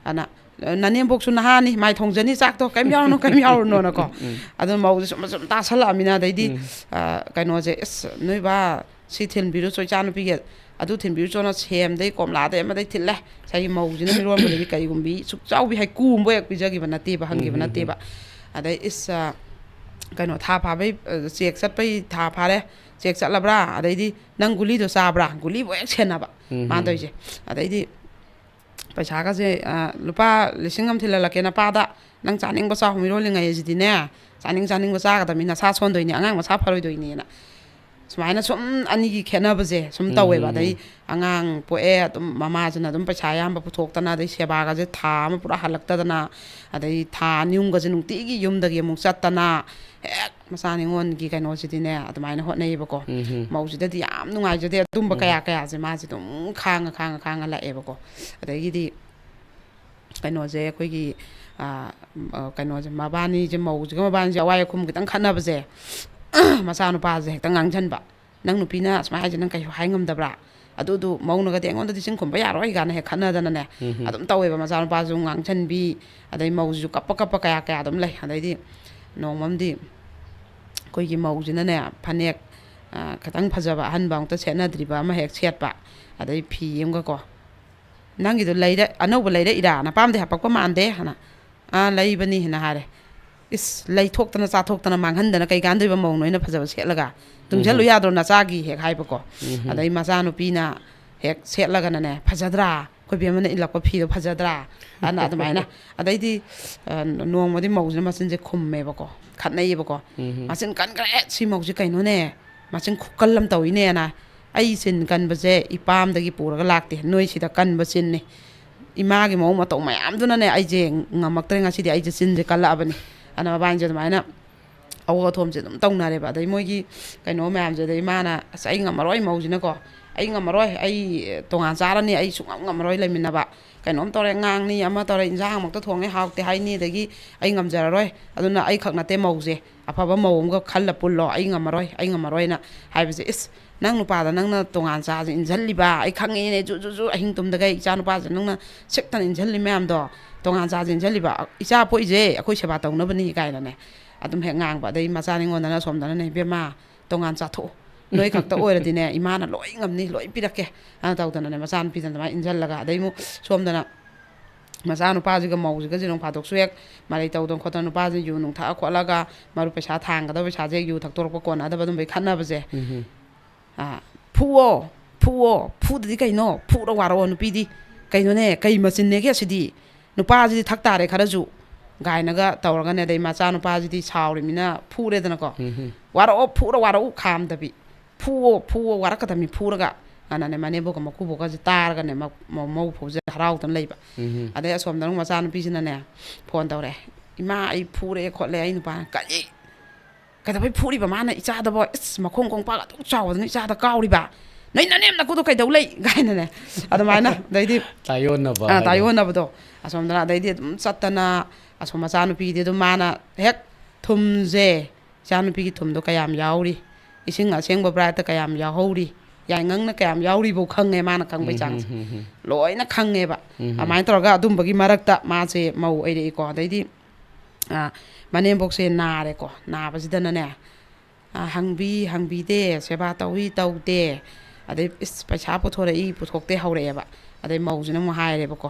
ꯑꯅ, "ꯅꯅꯦꯝꯕꯣꯛꯁꯨ ꯅꯍꯥꯅꯤ, ꯃꯥꯏ ꯊꯣꯡꯖꯅꯤ ꯆꯥꯛꯇꯣ, ꯀꯔꯤꯝ ꯌꯥꯎꯔꯨꯅꯨ, ꯀꯔꯤꯝ ꯌꯥꯎꯔꯨꯅꯨꯅꯀꯣ꯫ ꯑꯗꯨ ꯃꯧꯁꯦ ꯁꯨꯝ ꯁꯨꯝ ꯇꯥꯁꯜꯂꯛꯑꯃꯤꯅ, ꯑꯗꯩꯗꯤ, ꯑ, ꯀꯩꯅꯣꯁꯦ, "ꯑꯁ, ꯅꯣꯏ ꯕꯥ ꯁꯤ ꯊꯤꯟꯕꯤꯔꯨꯆꯣ ꯏꯆꯥꯅꯨꯄꯤꯒꯤ, ꯑꯗꯨ ꯊꯤꯟꯕꯤꯔꯨꯆꯣꯅ ꯁꯦꯝꯗꯩ ꯀꯣꯝꯂꯥꯗꯩ ꯑꯃꯗꯩ ꯊꯤꯜꯂꯦ", ꯉꯁꯥꯏꯒꯤ ꯃꯧꯁꯤꯅ ꯃꯤꯔꯣꯟꯕꯗꯗꯤ ꯀꯔꯤꯒꯨꯝꯕꯤ ꯁꯨꯛꯆꯥꯎꯕꯤ ꯍꯩꯀꯨ ꯑꯃꯕꯨ ꯍꯦꯛ ꯄꯤꯖꯈꯤꯕ ꯅꯠꯇꯦꯕ, ꯍꯪꯈꯤꯕ ꯅꯠꯇꯦꯕ꯫ ꯑꯗꯩ, "ꯏꯁ, ꯑ, ꯀꯩꯅꯣ, ꯊꯥ ꯐꯥꯕꯩ, ꯑ, ꯆꯦꯛ ꯆꯠꯄꯩ ꯊꯥ ꯐꯥꯔꯦ, ꯆꯦꯛ ꯆꯠꯂꯕ꯭ꯔꯥ? ꯑꯗꯩꯗꯤ ꯅꯪ ꯒꯨꯂꯤꯗꯣ ꯆꯥꯕ꯭ꯔꯥ?" ꯒꯨꯂꯤꯕꯨ ꯍꯦꯛ ꯁꯦꯟꯅꯕ ꯃꯥꯅ ꯇꯧꯔꯤꯁꯦ꯫ ꯑꯗꯩꯗꯤ ꯄꯩꯁꯥꯒꯁꯦ, ꯑ, "ꯂꯨꯄꯥ ꯂꯤꯁꯤꯡ ꯑꯃ ꯊꯤꯜꯍꯜꯂꯛꯀꯦ ꯅꯄꯥꯗ, ꯅꯪ ꯆꯥꯅꯤꯡꯕ ꯆꯥꯎ, ꯃꯤꯔꯣꯜꯂꯤꯉꯩ ꯑꯁꯤꯗꯤꯅꯦ, ꯆꯥꯅꯤꯡ ꯆꯥꯅꯤꯡꯕ ꯆꯥꯒꯗꯕꯅꯤ, ꯅꯁꯥ ꯁꯣꯟꯗꯣꯏꯅꯤ, ꯑꯉꯥꯡ ꯃꯁꯥ ꯐꯔꯣꯏꯗꯣꯏꯅꯦꯅ" ꯁꯨꯃꯥꯏꯅ ꯁꯨꯝ ꯑꯅꯤꯒꯤ ꯈꯦꯠꯅꯕꯁꯦ ꯁꯨꯝ ꯇꯧꯋꯦꯕ꯫ ꯑꯗꯩ ꯑꯉꯥꯡ ꯄꯣꯛꯑꯦ, ꯑꯗꯨꯝ ꯃꯃꯥꯁꯤꯅ ꯑꯗꯨꯝ ꯄꯩꯁꯥ ꯑꯌꯥꯝꯕ ꯄꯨꯊꯣꯛꯇꯅ, ꯑꯗꯩ ꯁꯦꯕꯥꯒꯁꯦ ꯊꯥ ꯑꯃ ꯄꯨꯔꯥ ꯍꯜꯂꯛꯇꯗꯅ, ꯑꯗꯩ ꯊꯥ ꯑꯅꯤ ꯑꯍꯨꯝꯒꯁꯦ ꯅꯨꯡꯇꯤꯒꯤ ꯌꯨꯝꯗꯒꯤ ꯑꯃꯨꯛ ꯆꯠꯇꯅ, ꯍꯦꯛ ꯃꯆꯥ ꯅꯤꯉꯣꯜꯒꯤ ꯀꯩꯅꯣꯁꯤꯗꯤꯅꯦ ꯑꯗꯨꯃꯥꯏꯅ ꯍꯣꯠꯅꯩꯌꯦꯕꯀꯣ꯫ ꯃꯧꯁꯤꯗꯗꯤ ꯌꯥꯝ ꯅꯨꯡꯉꯥꯏꯖꯗꯦ ꯑꯗꯨꯝꯕ ꯀꯌꯥ ꯀꯌꯥꯁꯦ ꯃꯥꯁꯦ ꯑꯗꯨꯝ ꯈꯥꯡꯉ ꯈꯥꯡꯉ ꯈꯥꯡꯉ ꯂꯥꯛꯑꯦꯕꯀꯣ꯫ ꯑꯗꯒꯤꯗꯤ ꯀꯩꯅꯣꯁꯦ ꯑꯩꯈꯣꯏꯒꯤ, ꯑ, ꯑ, ꯀꯩꯅꯣꯁꯦ, ꯃꯕꯥꯅꯤꯁꯦ, ꯃꯧꯁꯤꯒ ꯃꯕꯥꯅꯤꯁꯦ ꯑꯋꯥꯏ ꯑꯈꯨꯝ ꯈꯤꯇꯪ ꯈꯠꯅꯕꯁꯦ, ꯃꯆꯥꯅꯨꯄꯥꯁꯦ ꯍꯦꯛꯇ ꯉꯥꯡꯁꯟꯕ꯫ "ꯅꯪ ꯅꯨꯄꯤꯅ ꯁꯨꯃꯥꯏꯅ ꯍꯥꯏꯁꯦ ꯅꯪ ꯀꯩꯁꯨ ꯍꯥꯏ ꯉꯝꯗꯕ꯭ꯔꯥ? ꯑꯗꯨꯗꯨ ꯃꯧꯅꯒꯗꯤ ꯑꯩꯉꯣꯟꯗꯗꯤ ꯆꯤꯟ ꯈꯨꯝꯕ ꯌꯥꯔꯣꯏ" ꯀꯥꯏꯅ ꯍꯦꯛ ꯈꯠꯅꯗꯅꯅꯦ꯫ ꯑꯗꯨꯝ ꯇꯧꯋꯦꯕ꯫ ꯃꯆꯥꯅꯨꯄꯥꯁꯨ ꯉꯥꯡꯁꯟꯕꯤ, ꯑꯗꯩ ꯃꯧꯁꯤꯁꯨ ꯀꯞꯄ ꯀꯞꯄ ꯀꯌꯥ ꯀꯌꯥ ꯑꯗꯨꯝ ꯂꯩ꯫ ꯑꯗꯩꯗꯤ ꯅꯣꯡꯃꯝꯗꯤ ꯑꯩꯈꯣꯏꯒꯤ ꯃꯧꯁꯤꯅꯅꯦ, ꯐꯅꯦꯛ, ꯑ, ꯈꯤꯇꯪ ꯐꯖꯕ, ꯑꯍꯟꯕ ꯑꯃꯨꯛꯇ ꯁꯦꯠꯅꯗ꯭ꯔꯤꯕ ꯑꯃ ꯍꯦꯛ ꯁꯦꯠꯄ, ꯑꯗꯩ ꯐꯤ ꯑꯃꯒꯀꯣ, "ꯅꯪꯒꯤꯗꯣ ꯂꯩꯔ-, ꯑꯅꯧꯕ ꯂꯩꯔꯛꯏꯔꯥ? ꯅꯄꯥꯝꯗꯤ ꯍꯥꯄꯛꯄ ꯃꯥꯟꯗꯦ" ꯍꯥꯏꯅ꯫ "ꯑꯥ, ꯂꯩꯕꯅꯤ" ꯍꯥꯏꯅ ꯍꯥꯏꯔꯦ꯫ "ꯏꯁ, ꯂꯩꯊꯣꯛꯇꯅ ꯆꯥꯊꯣꯛꯇꯅ ꯃꯥꯡꯍꯟꯗꯅ ꯀꯩ ꯀꯥꯟꯗꯣꯏꯕ, ꯃꯧ ꯅꯣꯏꯅ ꯐꯖꯕ ꯁꯦꯠꯂꯒ? ꯇꯨꯡꯁꯤꯜꯂꯨ ꯌꯥꯗ꯭ꯔꯣ ꯅꯆꯥꯒꯤ?" ꯍꯦꯛ ꯍꯥꯏꯕꯀꯣ꯫ ꯑꯗꯩ ꯃꯆꯥꯅꯨꯄꯤꯅ ꯍꯦꯛ ꯁꯦꯠꯂꯒꯅꯅꯦ, "ꯐꯖꯗ꯭ꯔꯥ? ꯑꯩꯈꯣꯏ ꯕꯦꯝꯃꯅ ꯏꯜꯂꯛꯄ ꯐꯤꯗꯣ ꯐꯖꯗ꯭ꯔꯥ?" ꯑꯅ ꯑꯗꯨꯃꯥꯏꯅ꯫ ꯑꯗꯩꯗꯤ, ꯑ, ꯅꯣꯡꯃꯗꯤ ꯃꯧꯁꯤꯅ ꯃꯆꯤꯟꯁꯦ ꯈꯨꯝꯃꯦꯕꯀꯣ, ꯈꯠꯅꯩꯌꯦꯕꯀꯣ꯫ "ꯃꯆꯤꯟ ꯀꯟꯈ꯭ꯔꯦ ꯁꯤ ꯃꯧꯁꯤ, ꯀꯩꯅꯣꯅꯦ, ꯃꯆꯤꯟ ꯈꯨꯀꯜ ꯑꯃ ꯇꯧꯏꯅꯦꯅ꯫ ꯑꯩ ꯆꯤꯟ ꯀꯟꯕꯁꯦ ꯏꯄꯥꯝꯗꯒꯤ ꯄꯨꯔꯒ ꯂꯥꯛꯇꯦ, ꯅꯣꯏ ꯁꯤꯗ ꯀꯟꯕ ꯆꯤꯟꯅꯤ꯫ ꯏꯃꯥꯒꯤ ꯃꯑꯣꯡ ꯃꯇꯧ ꯃꯌꯥꯝꯗꯨꯅꯅꯦ ꯑꯩꯁꯦ ꯉꯝꯃꯛꯇ꯭ꯔꯦ, ꯉꯁꯤꯗꯤ ꯑꯩꯁꯦ ꯆꯤꯟꯁꯦ ꯀꯜꯂꯛꯑꯕꯅꯤ" ꯑꯅ ꯃꯕꯥꯅꯤꯁꯦ ꯑꯗꯨꯃꯥꯏꯅ ꯑꯋꯣ ꯑꯊꯣꯝꯁꯦ ꯑꯗꯨꯝ ꯇꯧꯅꯔꯦꯕ꯫ ꯑꯗꯩ ꯃꯣꯏꯒꯤ ꯀꯩꯅꯣ ꯃꯌꯥꯝꯁꯦ, ꯑꯗꯩ ꯃꯥꯅ, "ꯑꯁ, ꯑꯩ ꯉꯝꯃꯔꯣꯏ ꯃꯧꯁꯤꯅꯀꯣ, ꯑꯩ ꯉꯝꯃꯔꯣꯏ, ꯑꯩ ꯇꯣꯉꯥꯟ ꯆꯥꯔꯅꯤ, ꯑꯩ ꯁꯨꯡꯉꯝ ꯉꯝꯃꯔꯣꯏ ꯂꯩꯃꯤꯟꯅꯕ꯫ ꯀꯩꯅꯣꯝ ꯇꯧꯔꯦ, ꯉꯥꯡꯅꯤ, ꯑꯃ ꯇꯧꯔꯦ, ꯏꯟꯖꯥꯡ ꯑꯃꯨꯛꯇ ꯊꯣꯡꯉꯦ ꯍꯥꯎꯇꯦ ꯍꯥꯏꯅꯤ, ꯑꯗꯒꯤ ꯑꯩ ꯉꯝꯖꯔꯔꯣꯏ, ꯑꯗꯨꯅ ꯑꯩꯈꯛ ꯅꯠꯇꯦ ꯃꯧꯁꯦ, ꯑꯐꯕ ꯃꯧ ꯑꯃꯒ ꯈꯜꯂ ꯄꯨꯜꯂꯣ, ꯑꯩ ꯉꯝꯃꯔꯣꯏ, ꯑꯩ ꯉꯝꯃꯔꯣꯏꯅ" ꯍꯥꯏꯕꯁꯦ꯫ "ꯏꯁ, ꯅꯪ ꯅꯨꯄꯥꯗ ꯅꯪꯅ ꯇꯣꯉꯥꯟ ꯆꯥꯁꯦ ꯏꯟꯁꯤꯜꯂꯤꯕ ꯑꯩ ꯈꯪꯉꯦꯅꯦ, ꯖꯨ ꯖꯨ ꯖꯨ ꯑꯍꯤꯡ ꯇꯨꯝꯗꯒꯩ ꯏꯆꯥ ꯅꯨꯄꯥꯁꯦ ꯅꯪꯅ ꯁꯤꯛꯇꯅ ꯏꯟꯁꯤꯜꯂꯤ ꯃꯌꯥꯝꯗꯣ, ꯇꯣꯉꯥꯟ ꯆꯥꯁꯦ ꯏꯟꯁꯤꯜꯂꯤꯕ, ꯏꯆꯥ ꯄꯣꯛꯏꯁꯦ ꯑꯩꯈꯣꯏ ꯁꯦꯕꯥ ꯇꯧꯅꯕꯅꯤ" ꯀꯥꯏꯅꯅꯦ ꯑꯗꯨꯝ ꯍꯦꯛ ꯉꯥꯡꯕ꯫ ꯑꯗꯩ ꯃꯆꯥ ꯅꯤꯉꯣꯟꯗꯅ ꯁꯣꯝꯗꯅꯅꯦ, "ꯏꯕꯦꯝꯃ, ꯇꯣꯉꯥꯟ ꯆꯥꯊꯣꯛꯎ, ꯅꯣꯏ ꯈꯛꯇ ꯑꯣꯏꯔꯗꯤꯅꯦ ꯏꯃꯥꯅ ꯂꯣꯏ ꯉꯝꯅꯤ, ꯂꯣꯏ ꯄꯤꯔꯛꯀꯦ" ꯑꯅ ꯇꯧꯗꯅꯅꯦ, ꯃꯆꯥꯅꯨꯄꯤꯗꯅ ꯑꯗꯨꯃꯥꯏꯅ ꯏꯟꯁꯤꯜꯂꯒ, ꯑꯗꯩ ꯑꯃꯨꯛ ꯁꯣꯝꯗꯅ ꯃꯆꯥꯅꯨꯄꯥꯁꯤꯒ ꯃꯧꯁꯤꯒꯁꯦ ꯅꯣꯡ ꯐꯥꯗꯣꯛꯁꯨ ꯍꯦꯛ ꯃꯔꯩ ꯇꯧꯗꯅ ꯈꯣꯠꯇꯅ, ꯅꯨꯄꯥꯁꯤꯅ ꯌꯨ ꯅꯨꯡ ꯊꯛꯑ ꯈꯣꯠꯂꯒ ꯃꯔꯨꯞ ꯄꯩꯁꯥ ꯊꯥꯡꯒꯗꯕ ꯄꯩꯁꯥꯁꯦ ꯌꯨ ꯊꯛꯇꯣꯔꯛꯄ ꯀꯣꯟꯅꯗꯕ, ꯑꯗꯨꯝꯕꯩ ꯈꯠꯅꯕꯁꯦ꯫ ꯑ, "ꯐꯨꯑꯣ, ꯐꯨꯑꯣ, ꯐꯨꯗꯗꯤ ꯀꯩꯅꯣ? ꯐꯨꯔ ꯋꯥꯔꯛꯑꯣ ꯅꯨꯄꯤꯗꯤ꯫ ꯀꯩꯅꯣꯅꯦ, ꯀꯩ ꯃꯆꯤꯟꯅꯦꯒꯦ ꯑꯁꯤꯗꯤ? ꯅꯨꯄꯥꯁꯤꯗꯤ ꯊꯛ ꯇꯥꯔꯦ ꯈꯔꯁꯨ" ꯀꯥꯏꯅꯒ ꯇꯧꯔꯒꯅꯦ, ꯑꯗꯩ ꯃꯆꯥꯅꯨꯄꯥꯁꯤꯗꯤ ꯁꯥꯎꯔꯤꯃꯤꯅ ꯐꯨꯔꯦꯗꯅꯀꯣ꯫ "ꯋꯥꯔꯛꯑꯣ, ꯐꯨꯔ ꯋꯥꯔꯛꯎ" ꯈꯥꯝꯗꯕꯤ꯫ "ꯐꯨꯋꯣ, ꯐꯨꯋꯣ, ꯋꯥꯔꯛꯀꯗꯕꯅꯤ ꯐꯨꯔꯒ"꯫ ꯑꯅꯅꯦ ꯃꯅꯦꯝꯕꯣꯛꯀ ꯃꯀꯨꯕꯣꯛꯀꯁꯦ ꯇꯥꯔꯒꯅꯦ ꯃ-, ꯃ-, ꯃꯧ ꯐꯧꯁꯦ ꯍꯔꯥꯎꯗꯅ ꯂꯩꯕ꯫ ꯎꯝ꯫ ꯑꯗꯩ ꯑꯁꯣꯝꯗꯅ ꯃꯆꯥꯅꯨꯄꯤꯁꯤꯅꯅꯦ ꯐꯣꯟ ꯇꯧꯔꯦ, "ꯏꯃꯥ, ꯑꯩ ꯐꯨꯔꯦ ꯈꯣꯠꯂꯦ ꯑꯩ ꯅꯨꯄꯥꯅ"꯫ "ꯀꯔꯤ? ꯀꯩꯗꯧꯕꯩ ꯐꯨꯔꯤꯕ ꯃꯥꯅ ꯏꯆꯥꯗꯕꯣ? ꯏꯁ, ꯃꯈꯣꯡ ꯀꯣꯡꯄꯥꯛ ꯑꯗꯨꯛ ꯆꯥꯎꯕꯗꯨꯅ ꯏꯆꯥꯗ ꯀꯥꯎꯔꯤꯕ? ꯅꯣꯏ ꯅꯅꯦꯝ ꯅꯀꯨꯗꯣ ꯀꯩꯗꯧ ꯂꯩ?" ꯀꯥꯏꯅꯅꯦ꯫ ꯑꯗꯨꯃꯥꯏꯅ ꯑꯗꯩꯗꯤ ꯇꯥꯏꯌꯣꯟꯅꯕ ꯑꯥ, ꯍꯥꯏꯗꯣ꯫ ꯇꯥꯏꯌꯣꯟꯅꯕꯗꯣ꯫ ꯑꯁꯣꯝꯗꯅ ꯑꯗꯩꯗꯤ ꯑꯗꯨꯝ ꯆꯠꯇꯅ ꯑꯁꯣꯝ ꯃꯆꯥꯅꯨꯄꯤꯗꯤ ꯑꯗꯨꯝ ꯃꯥꯅ ꯍꯦꯛ ꯊꯨꯝꯁꯦ, "ꯏꯆꯥꯅꯨꯄꯤꯒꯤ ꯊꯨꯝꯗꯣ ꯀꯌꯥꯝ ꯌꯥꯎꯔꯤ? ꯏꯁꯤꯡ ꯑꯁꯦꯡꯕ ꯕ꯭ꯔꯥꯏꯠꯇ ꯀꯌꯥꯝ ꯌꯥꯎꯍꯧꯔꯤ? ꯌꯥꯏꯉꯪꯅ ꯀꯌꯥꯝ ꯌꯥꯎꯔꯤꯕꯧ ꯈꯪꯉꯦ ꯃꯥꯅ ꯈꯪꯕꯩ ꯎꯝ, ꯆꯥꯡꯁꯦ꯫ ꯎꯝ, ꯎꯝ, ꯎꯝ꯫ ꯂꯣꯏꯅ ꯈꯪꯉꯦꯕ꯫ ꯎꯝ꯫ ꯑꯗꯨꯃꯥꯏꯅ ꯇꯧꯔꯒ ꯑꯗꯨꯝꯕꯒꯤ ꯃꯔꯛꯇ ꯃꯥꯁꯦ ꯃꯧ ꯑꯣꯏꯔꯛꯏꯀꯣ꯫ ꯑꯗꯩꯗꯤ ꯑꯥ, ꯃꯅꯦꯝꯕꯣꯛꯁꯦ ꯅꯥꯔꯦꯀꯣ꯫ ꯅꯥꯕꯁꯤꯗꯅꯅꯦ, ꯑꯥ, ꯍꯪꯕꯤ ꯍꯪꯕꯤꯗꯦ, ꯁꯦꯕꯥ ꯇꯧꯏ ꯇꯧꯗꯦ, ꯑꯗꯩ ꯏꯁ, ꯄꯩꯁꯥ ꯄꯨꯊꯣꯔꯛꯏ ꯄꯨꯊꯣꯛꯇꯦ ꯍꯧꯔꯛꯑꯦꯕ꯫ ꯑꯗꯩ ꯃꯧꯁꯤꯅ ꯑꯃꯨꯛ ꯍꯥꯏꯔꯦꯕꯀꯣ,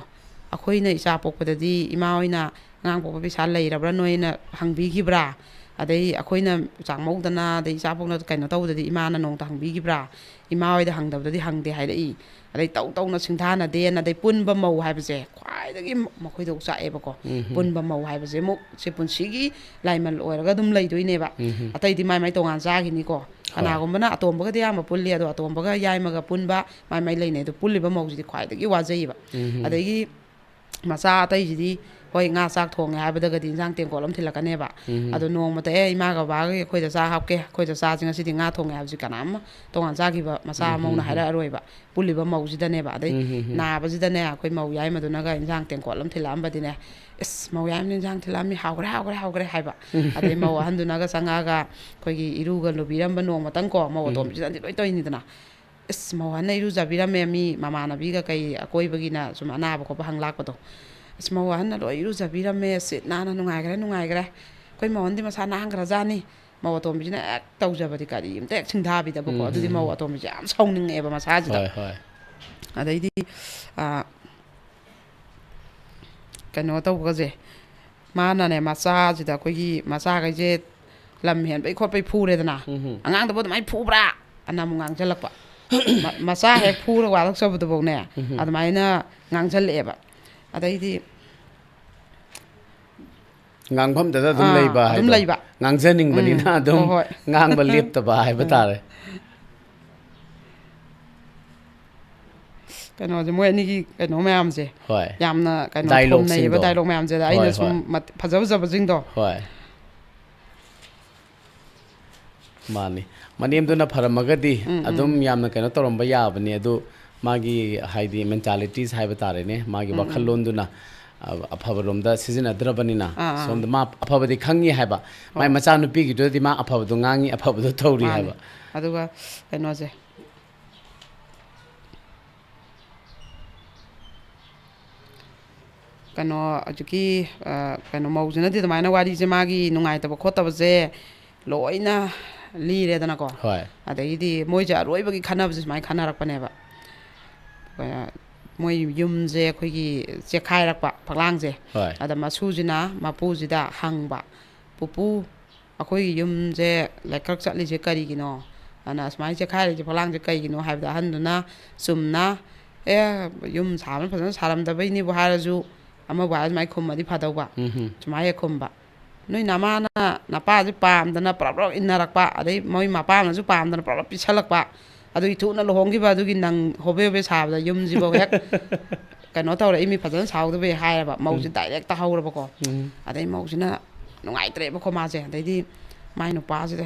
"ꯑꯩꯈꯣꯏꯅ ꯏꯆꯥ ꯄꯣꯛꯄꯗꯗꯤ ꯏꯃꯥ ꯍꯣꯏꯅ ꯑꯉꯥꯡ ꯄꯣꯛꯄ ꯄꯩꯁꯥ ꯂꯩꯔꯕ꯭ꯔꯥ ꯅꯣꯏꯅ ꯍꯪꯕꯤꯈꯤꯕ꯭ꯔꯥ? ꯑꯗꯩ ꯑꯩꯈꯣꯏꯅ ꯆꯥꯛꯃꯧꯗꯅ ꯑꯗꯩ ꯏꯆꯥ ꯄꯣꯛꯅ ꯀꯩꯅꯣ ꯇꯧꯕꯗꯗꯤ ꯏꯃꯥꯅ ꯅꯣꯡꯇ ꯍꯪꯕꯤꯈꯤꯕ꯭ꯔꯥ? ꯏꯃꯥ ꯍꯣꯏꯗ ꯍꯪꯗꯕꯗꯗꯤ ꯍꯪꯗꯦ" ꯍꯥꯏꯔꯛꯏ꯫ ꯑꯗꯩ ꯇꯧ ꯇꯧꯅ ꯁꯤꯡꯊꯥꯅꯗꯦꯅ, ꯑꯗꯩ ꯄꯨꯟꯕ ꯃꯧ ꯍꯥꯏꯕꯁꯦ ꯈ꯭ꯋꯥꯏꯗꯒꯤ ꯃꯈꯣꯏꯗ ꯆꯥꯛꯑꯦꯕꯀꯣ꯫ ꯎꯝ꯫ ꯄꯨꯟꯕ ꯃꯧ ꯍꯥꯏꯕꯁꯦ ꯑꯃꯨꯛ ꯁꯤ ꯄꯨꯟꯁꯤꯒꯤ ꯂꯥꯏꯃꯜ ꯑꯣꯏꯔꯒ ꯑꯗꯨꯝ ꯂꯩꯗꯣꯏꯅꯦꯕ꯫ ꯎꯝ꯫ ꯑꯇꯩꯗꯤ ꯃꯥꯏ ꯃꯥꯏ ꯇꯣꯉꯥꯟ ꯆꯥꯈꯤꯅꯤꯀꯣ꯫ ꯀꯅꯥꯒꯨꯝꯕꯅ ꯑꯇꯣꯝꯕꯒꯗꯤ ꯑꯌꯥꯝꯕ ꯄꯨꯜꯂꯤ, ꯑꯗꯣ ꯑꯇꯣꯝꯕꯒ ꯌꯥꯏꯃꯒ ꯄꯨꯟꯕ ꯃꯥꯏ ꯃꯥꯏ ꯂꯩꯅꯩ꯫ ꯑꯗꯣ ꯄꯨꯜꯂꯤꯕ ꯃꯧꯁꯤꯗꯤ ꯈ꯭ꯋꯥꯏꯗꯒꯤ ꯋꯥꯖꯩꯌꯦꯕ꯫ ꯎꯝ꯫ ꯑꯗꯒꯤ ꯃꯆꯥ ꯑꯇꯩꯁꯤꯗꯤ, ꯍꯣꯏ, ꯉꯥ ꯆꯥꯛ ꯊꯣꯡꯉꯦ ꯍꯥꯏꯕꯗꯒꯗꯤ ꯏꯟꯁꯥꯡ ꯇꯦꯡꯀꯣꯠ ꯑꯃ ꯊꯤꯜꯂꯛꯀꯅꯦꯕ꯫ ꯎꯝ꯫ ꯑꯗꯣ ꯅꯣꯡꯃꯇ, "ꯑꯦ, ꯏꯃꯥꯒ ꯕꯕꯥꯒꯤ ꯑꯩꯈꯣꯏꯗ ꯆꯥ ꯍꯥꯞꯀꯦ, ꯑꯩꯈꯣꯏꯗ ꯆꯥꯁꯤ ꯉꯁꯤꯗꯤ ꯉꯥ ꯊꯣꯡꯉꯦ" ꯍꯥꯏꯕꯁꯤ ꯀꯅꯥꯝ ꯇꯣꯉꯥꯟ ꯆꯥꯈꯤꯕ ꯃꯆꯥ ꯎꯝ, ꯃꯧꯅ ꯎꯝ, ꯎꯝ꯫ ꯍꯥꯏꯔꯛꯑꯔꯣꯏꯕ꯫ ꯄꯨꯜꯂꯤꯕ ꯃꯧꯁꯤꯗꯅꯦꯕ꯫ ꯑꯗꯩ ꯎꯝ, ꯎꯝ, ꯎꯝ꯫ ꯅꯥꯕꯁꯤꯗꯅꯦ ꯑꯩꯈꯣꯏ ꯃꯧ ꯌꯥꯏꯃꯗꯨꯅꯒ ꯏꯟꯁꯥꯡ ꯇꯦꯡꯀꯣꯠ ꯑꯃ ꯊꯤꯜꯂꯛꯑꯝꯕꯗꯤꯅꯦ, "ꯏꯁ, ꯃꯧ ꯌꯥꯏꯃꯅ ꯏꯟꯁꯥꯡ ꯊꯤꯜꯂꯛꯑꯝꯃꯤ, ꯍꯥꯎꯈ꯭ꯔꯦ, ꯍꯥꯎꯈ꯭ꯔꯦ, ꯍꯥꯎꯈ꯭ꯔꯦ" ꯍꯥꯏꯕ꯫ ꯑꯗꯩ ꯃꯧ ꯑꯍꯟꯗꯨꯅꯒ ꯆꯪꯉꯛꯑꯒ ꯑꯩꯈꯣꯏꯒꯤ ꯏꯔꯨꯒ ꯂꯨꯕꯤꯔꯝꯕ ꯅꯣꯡꯃꯇꯪ ꯀꯣ, ꯃꯧ ꯎꯝ꯫ ꯑꯇꯣꯝꯕꯤꯁꯤꯅꯗꯤ ꯂꯣꯏ ꯇꯧꯔꯤꯅꯤꯗꯅ꯫ "ꯏꯁ, ꯃꯧ ꯑꯍꯟꯅ ꯏꯔꯨꯖꯕꯤꯔꯝꯃꯦ, ꯃꯤ ꯃꯃꯥꯟꯅꯕꯤꯒ ꯀꯩ ꯑꯀꯣꯏꯕꯒꯤꯅ ꯁꯨꯝ ꯑꯅꯥꯕ ꯈꯣꯠꯄ ꯍꯪ ꯂꯥꯛꯄꯗꯣ꯫ "ꯏꯁ, ꯃꯧ ꯑꯍꯟꯅ ꯂꯣꯏ ꯏꯔꯨꯖꯕꯤꯔꯝꯃꯦ, ꯁꯤꯠ ꯅꯥꯟꯅ ꯅꯨꯡꯉꯥꯏꯈ꯭ꯔꯦ, ꯅꯨꯡꯉꯥꯏꯈ꯭ꯔꯦ꯫ ꯑꯩꯈꯣꯏ ꯃꯧ ꯑꯍꯟꯗꯤ ꯃꯁꯥ ꯅꯥꯟꯈ꯭ꯔꯖꯥꯠꯅꯤ"꯫ ꯃꯧ ꯑꯇꯣꯝꯕꯤꯁꯤꯅ ꯍꯦꯛ ꯇꯧꯖꯕꯗꯤ ꯀꯔꯤꯝꯇ ꯍꯦꯛ ꯁꯤꯡꯊꯥꯕꯤꯗꯕꯀꯣ꯫ ꯎꯝ, ꯑꯗꯨꯗꯤ ꯎꯝ, ꯃꯧ ꯎꯝ꯫ ꯑꯇꯣꯝꯕꯤꯁꯦ ꯌꯥꯝ ꯁꯥꯎꯅꯤꯡꯉꯛꯑꯦꯕ ꯃꯁꯥꯁꯤꯗ꯫ ꯍꯣꯏ, ꯍꯣꯏ꯫ ꯑꯗꯩꯗꯤ, ꯑꯥ, ꯀꯩꯅꯣ ꯇꯧꯕꯒꯁꯦ, ꯃꯥꯅꯅꯦ ꯃꯆꯥꯁꯤꯗ, ꯑꯩꯈꯣꯏꯒꯤ ꯃꯆꯥꯈꯩꯁꯦ ꯂꯝ ꯍꯦꯟꯕꯩ ꯈꯣꯠꯄꯩ ꯐꯨꯔꯦꯗꯅ, ꯎꯝ꯫ "ꯑꯉꯥꯡꯗꯕꯨ ꯑꯗꯨꯃꯥꯏꯅ ꯐꯨꯕ꯭ꯔꯥ?" ꯑꯅ ꯑꯃꯨꯛ ꯉꯥꯡꯁꯤꯜꯂꯛꯄ꯫ ꯃ-, ꯃꯆꯥ ꯍꯦꯛ ꯐꯨꯔ ꯋꯥꯔꯛꯆꯕꯗꯨꯐꯥꯎꯅꯦ, ꯎꯝ꯫ ꯑꯗꯨꯃꯥꯏꯅ ꯉꯥꯡꯁꯤꯜꯂꯛꯑꯦꯕ꯫ ꯑꯗꯩꯗꯤ ꯉꯥꯡꯐꯝꯗꯗ ꯑꯗꯨꯝ ꯑꯥ, ꯂꯩꯕ ꯑꯗꯨꯝ ꯍꯥꯏꯗꯣ꯫ ꯂꯩꯕ꯫ ꯉꯥꯡꯖꯅꯤꯡꯕꯅꯤꯅ ꯎꯝ, ꯑꯗꯨꯝ ꯍꯣꯏ, ꯍꯣꯏ꯫ ꯉꯥꯡꯕ ꯂꯦꯞꯇꯕ ꯍꯥꯏꯕ ꯎꯝ꯫ ꯇꯥꯔꯦ꯫ ꯀꯩꯅꯣꯁꯦ, ꯃꯣꯏ ꯑꯅꯤꯒꯤ ꯀꯩꯅꯣ ꯃꯌꯥꯝꯁꯦ ꯍꯣꯏ ꯌꯥꯝꯅ ꯀꯩꯅꯣ Dialogueꯁꯤꯡꯗꯣ. ꯊꯣꯝꯅꯩꯌꯦꯕ, ꯗꯥꯏꯂꯣꯛ ꯃꯌꯥꯝꯁꯦ꯫ ꯑꯗ ꯑꯩꯅ ꯍꯣꯏ, ꯁꯨꯝ ꯍꯣꯏ. ꯃꯠ- ꯐꯖ ꯐꯖꯕꯁꯤꯡꯗꯣ. ꯍꯣꯏ. ꯃꯥꯅꯤ. ꯃꯅꯦꯝꯗꯨꯅ ꯐꯔꯝꯃꯒꯗꯤ ꯎꯝ, ꯎꯝ. ꯑꯗꯨꯝ ꯌꯥꯝꯅ ꯀꯩꯅꯣ ꯇꯧꯔꯝꯕ ꯌꯥꯕꯅꯤ꯫ ꯑꯗꯨ ꯃꯥꯒꯤ ꯍꯥꯏꯗꯤ mentalities ꯍꯥꯏꯕ ꯇꯥꯔꯦꯅꯦ, ꯃꯥꯒꯤ ꯎꯝ, ꯎꯝ. ꯋꯥꯈꯜꯂꯣꯟꯗꯨꯅ ꯑ-, ꯑꯐꯕꯔꯣꯝꯗ ꯁꯤꯖꯤꯟꯅꯗ꯭ꯔꯕꯅꯤꯅ, ꯑꯥ, ꯑꯥ. ꯁꯣꯝꯗ ꯃꯥ ꯑꯐꯕꯗꯤ ꯈꯪꯉꯤ ꯍꯥꯏꯕ, ꯃꯥꯏ ꯍꯣꯏ. ꯃꯆꯥꯅꯨꯄꯤꯒꯤꯗꯨꯗꯗꯤ ꯃꯥ ꯑꯐꯕꯗꯣ ꯉꯥꯡꯉꯤ, ꯑꯐꯕꯗꯣ ꯇꯧꯔꯤ ꯃꯥꯅꯦ. ꯍꯥꯏꯕ. ꯑꯗꯨꯒ ꯀꯩꯅꯣꯁꯦ, ꯀꯩꯅꯣ ꯍꯧꯖꯤꯛꯀꯤ ꯑ, ꯀꯩꯅꯣ ꯃꯧꯁꯤꯅꯗꯤ ꯑꯗꯨꯃꯥꯏꯅ ꯋꯥꯔꯤꯁꯦ, ꯃꯥꯒꯤ ꯅꯨꯡꯉꯥꯏꯇꯕ ꯈꯣꯠꯇꯕꯁꯦ ꯂꯣꯏꯅ ꯂꯤꯔꯦꯗꯅꯀꯣ. ꯍꯣꯏ. ꯑꯗꯒꯤꯗꯤ ꯃꯣꯏꯁꯦ ꯑꯔꯣꯏꯕꯒꯤ ꯈꯟꯅꯕꯁꯦ ꯁꯨꯃꯥꯏꯅ ꯈꯟꯅꯔꯛꯄꯅꯦꯕ. ꯑ, ꯃꯣꯏ ꯌꯨꯝꯁꯦ ꯑꯩꯈꯣꯏꯒꯤ ꯆꯦꯛꯈꯥꯏꯔꯛꯄ ꯐꯛꯂꯥꯡꯁꯦ. ꯍꯣꯏ. ꯑꯗ ꯃꯁꯨꯁꯤꯅ ꯃꯄꯨꯁꯤꯗ ꯍꯪꯕ, "ꯄꯨꯄꯨ, ꯑꯩꯈꯣꯏꯒꯤ ꯌꯨꯝꯁꯦ ꯂꯩꯀ꯭ꯔꯛ ꯆꯠꯂꯤꯁꯦ ꯀꯔꯤꯒꯤꯅꯣ? ꯑꯗꯨꯅ ꯑꯁꯨꯃꯥꯏꯅ ꯆꯦꯛꯈꯥꯏꯔꯤꯁꯦ ꯐꯛꯂꯥꯡꯁꯦ ꯀꯩꯒꯤꯅꯣ?" ꯍꯥꯏꯕꯗ ꯑꯍꯟꯗꯨꯅ ꯆꯨꯝꯅ, "ꯑꯦ, ꯌꯨꯝ ꯁꯥꯕꯅ ꯐꯖꯅ ꯁꯥꯔꯝꯗꯕꯩꯅꯦꯕꯨ ꯍꯥꯏꯔꯁꯨ, ꯑꯃꯕꯨ ꯍꯥꯏꯔꯁꯨ ꯑꯗꯨꯃꯥꯏꯅ ꯈꯨꯝꯃꯗꯤ ꯐꯗꯧꯕ꯫ ꯎꯝ. ꯁꯨꯃꯥꯏꯅ ꯍꯦꯛ ꯈꯨꯝꯕ, "ꯅꯣꯏ ꯅꯃꯥꯅ ꯅꯄꯥꯁꯦ ꯄꯥꯝꯗꯅ ꯄ꯭ꯔꯞ ꯄ꯭ꯔꯞ ꯏꯟꯅꯔꯛꯄ, ꯑꯗꯩ ꯃꯣꯏ ꯃꯄꯥꯅꯁꯨ ꯄꯥꯝꯗꯅ ꯄ꯭ꯔꯞ ꯄ꯭ꯔꯞ ꯄꯤꯁꯜꯂꯛꯄ, ꯑꯗꯨꯒꯤ ꯊꯨꯅ ꯂꯨꯍꯣꯡꯈꯤꯕ, ꯑꯗꯨꯒꯤ ꯅꯪ ꯍꯣꯕꯦ ꯍꯣꯕꯦ ꯁꯥꯕꯗ ꯌꯨꯝꯁꯤꯐꯥꯎ ꯍꯦꯛ ꯀꯩꯅꯣ ꯇꯧꯔꯛꯏ, ꯃꯤ ꯐꯖꯅ ꯁꯥꯍꯧꯗꯕꯩ" ꯍꯥꯏꯔꯕ꯫ ꯃꯧꯁꯦ ꯎꯝ. ꯗꯥꯏꯔꯦꯛ ꯇꯥꯍꯧꯔꯕꯀꯣ꯫ ꯎꯝ. ꯑꯗꯩ ꯃꯧꯁꯤꯅ ꯅꯨꯡꯉꯥꯏꯇ꯭ꯔꯦꯕꯀꯣ ꯃꯥꯁꯦ꯫ ꯑꯗꯩꯗꯤ ꯃꯥꯏ ꯅꯨꯄꯥꯁꯤꯗ,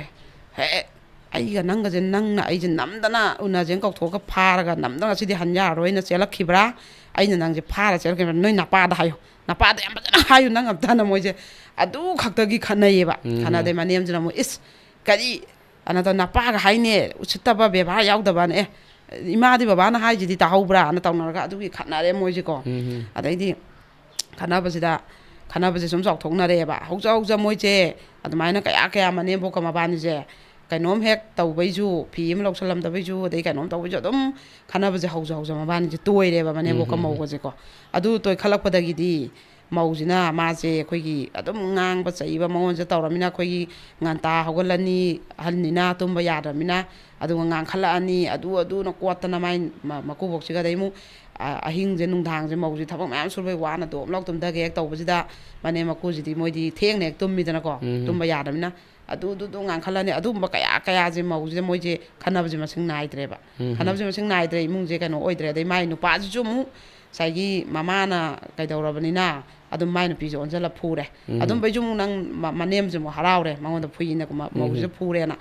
"ꯍꯦ, ꯑꯩꯒ ꯅꯪꯒꯁꯦ, ꯅꯪꯅ ꯑꯩꯁꯦ ꯅꯝꯗꯅ ꯎꯅꯁꯦꯅ ꯀꯧꯊꯣꯛꯑꯒ ꯐꯥꯔꯒ ꯅꯝꯗꯅ ꯉꯁꯤꯗꯤ ꯍꯟ ꯌꯥꯔꯔꯣꯏꯅ ꯆꯦꯜꯂꯛꯈꯤꯕ꯭ꯔꯥ? ꯑꯩꯅ ꯅꯪꯁꯦ ꯐꯥꯔ ꯆꯦꯜꯂꯛꯈꯤꯕ꯭ꯔꯥ? ꯅꯣꯏ ꯅꯄꯥꯗ ꯍꯥꯏꯌꯨ, ꯅꯄꯥꯗ ꯌꯥꯝ ꯐꯖꯅ ꯍꯥꯏꯌꯨ ꯅꯪ ꯑꯝꯇꯅ", ꯃꯣꯏꯁꯦ ꯑꯗꯨ ꯈꯛꯇꯒꯤ ꯈꯠꯅꯩꯌꯦꯕ꯫ ꯎꯝ. ꯈꯠꯅꯗꯩ ꯃꯅꯦꯝꯁꯤꯅ ꯑꯃꯨꯛ, "ꯏꯁ, ꯀꯔꯤ?" ꯑꯅ ꯇꯧ, "ꯅꯄꯥꯒ ꯍꯥꯏꯅꯦ, ꯎꯁꯤꯠꯇꯕ ꯕꯦꯕꯥꯔ ꯌꯥꯎꯗꯕꯅ, ꯑꯦ, ꯏꯃꯥꯗꯤ ꯕꯕꯥꯅ ꯍꯥꯏꯁꯤꯗꯤ ꯇꯥꯍꯧꯕ꯭ꯔꯥꯅ?" ꯇꯧꯅꯔꯒ ꯑꯗꯨꯒꯤ ꯈꯠꯅꯔꯦ ꯃꯣꯏꯁꯦꯀꯣ꯫ ꯎꯝ. ꯑꯗꯩꯗꯤ ꯈꯠꯅꯕꯁꯤꯗ, ꯈꯠꯅꯕꯁꯦ ꯁꯨꯝ ꯆꯥꯎꯊꯣꯛꯅꯔꯦꯕ꯫ ꯍꯧꯖ ꯍꯧꯖ ꯃꯣꯏꯁꯦ ꯑꯗꯨꯃꯥꯏꯅ ꯀꯌꯥ ꯀꯌꯥ ꯃꯅꯦꯝꯕꯣꯛꯀ ꯃꯕꯥꯅꯤꯁꯦ ꯀꯩꯅꯣꯝ ꯍꯦꯛ ꯇꯧꯕꯩꯁꯨ, ꯐꯤ ꯑꯃ ꯂꯧꯁꯜꯂꯝꯗꯕꯩꯁꯨ, ꯑꯗꯩ ꯀꯩꯅꯣꯝ ꯇꯧꯕꯩꯁꯨ ꯑꯗꯨꯝ ꯈꯠꯅꯕꯁꯦ ꯍꯧꯖ ꯍꯧꯖ ꯃꯕꯥꯅꯤꯁꯦ ꯇꯣꯏꯔꯦꯕ, ꯃꯅꯦꯝꯕꯣꯛꯀ ꯎꯝ, ꯎꯝ, ꯎꯝ. ꯃꯧꯒꯁꯦꯀꯣ꯫ ꯑꯗꯨ ꯇꯣꯏꯈꯠꯂꯛꯄꯗꯒꯤꯗꯤ ꯃꯧꯁꯤꯅ ꯃꯥꯁꯦ ꯑꯩꯈꯣꯏꯒꯤ ꯑꯗꯨꯝ ꯉꯥꯡꯕ ꯆꯩꯕ ꯃꯉꯣꯟꯁꯦ ꯇꯧꯔꯃꯤꯅ, ꯑꯩꯈꯣꯏꯒꯤ ꯉꯟꯇꯥ ꯍꯧꯒꯠꯂꯅꯤ, ꯑꯍꯟꯅꯤꯅ ꯇꯨꯝꯕ ꯌꯥꯗ꯭ꯔꯃꯤꯅ, ꯑꯗꯨꯒ ꯉꯥꯡꯈꯠꯂꯛꯑꯅꯤ, ꯑꯗꯨ ꯑꯗꯨꯅ ꯀꯣꯠꯇꯅ ꯃꯥꯏ ꯃ-, ꯃꯀꯨꯕꯣꯛꯁꯤꯒ꯫ ꯑꯗꯩ ꯑꯃꯨꯛ, ꯑ, ꯑꯍꯤꯡꯁꯦ, ꯅꯨꯡꯗꯥꯡꯁꯦ ꯃꯧꯁꯦ ꯊꯕꯛ ꯃꯌꯥꯝ ꯁꯨꯔꯨꯕꯩ ꯋꯥꯅ ꯗꯣꯝ ꯂꯥꯎ ꯇꯨꯝꯊꯒꯦ ꯍꯦꯛ ꯇꯧꯕꯁꯤꯗ, ꯃꯅꯦꯝ ꯃꯀꯨꯁꯤꯗꯤ ꯃꯣꯏꯗꯤ ꯊꯦꯡꯅ ꯍꯦꯛ ꯇꯨꯝꯃꯤꯗꯅꯀꯣ, ꯎꯝ. ꯇꯨꯝꯕ ꯌꯥꯗ꯭ꯔꯃꯤꯅ, ꯑꯗꯨꯗꯨꯗꯨ ꯉꯥꯡꯈꯠꯂꯅꯤ꯫ ꯑꯗꯨꯒꯨꯝꯕ ꯀꯌꯥ ꯀꯌꯥꯁꯦ ꯃꯧꯁꯤꯗ ꯃꯣꯏꯁꯦ ꯈꯟꯅꯕꯁꯦ ꯃꯁꯤꯡ ꯅꯥꯏꯗ꯭ꯔꯦꯕ꯫ ꯎꯝ꯫ ꯈꯟꯅꯕꯁꯦ ꯃꯁꯤꯡ ꯅꯥꯏꯗ꯭ꯔꯦ, ꯏꯃꯨꯡꯁꯦ ꯀꯩꯅꯣ ꯑꯣꯏꯗ꯭ꯔꯦ꯫ ꯑꯗꯩ ꯃꯥꯏ ꯅꯨꯄꯥꯁꯤꯁꯨ ꯑꯃꯨꯛ ꯉꯁꯥꯏꯒꯤ ꯃꯃꯥꯅ ꯀꯩꯗꯧꯔꯕꯅꯤꯅ ꯑꯗꯨꯝ ꯃꯥꯏ ꯅꯨꯄꯤꯁꯦ ꯑꯣꯟꯁꯤꯜꯂ ꯐꯨꯔꯦ꯫ ꯎꯝ꯫ ꯑꯗꯨꯝꯕꯩꯁꯨ ꯑꯃꯨꯛ ꯅꯪ ꯃ-, ꯃꯅꯦꯝꯁꯦ ꯑꯃꯨꯛ ꯍꯔꯥꯎꯔꯦ, ꯃꯉꯣꯟꯗ ꯐꯨꯏꯅ ꯀꯨꯝꯕ ꯎꯝ꯫ ꯃꯧꯁꯤꯗ ꯐꯨꯔꯦꯅ꯫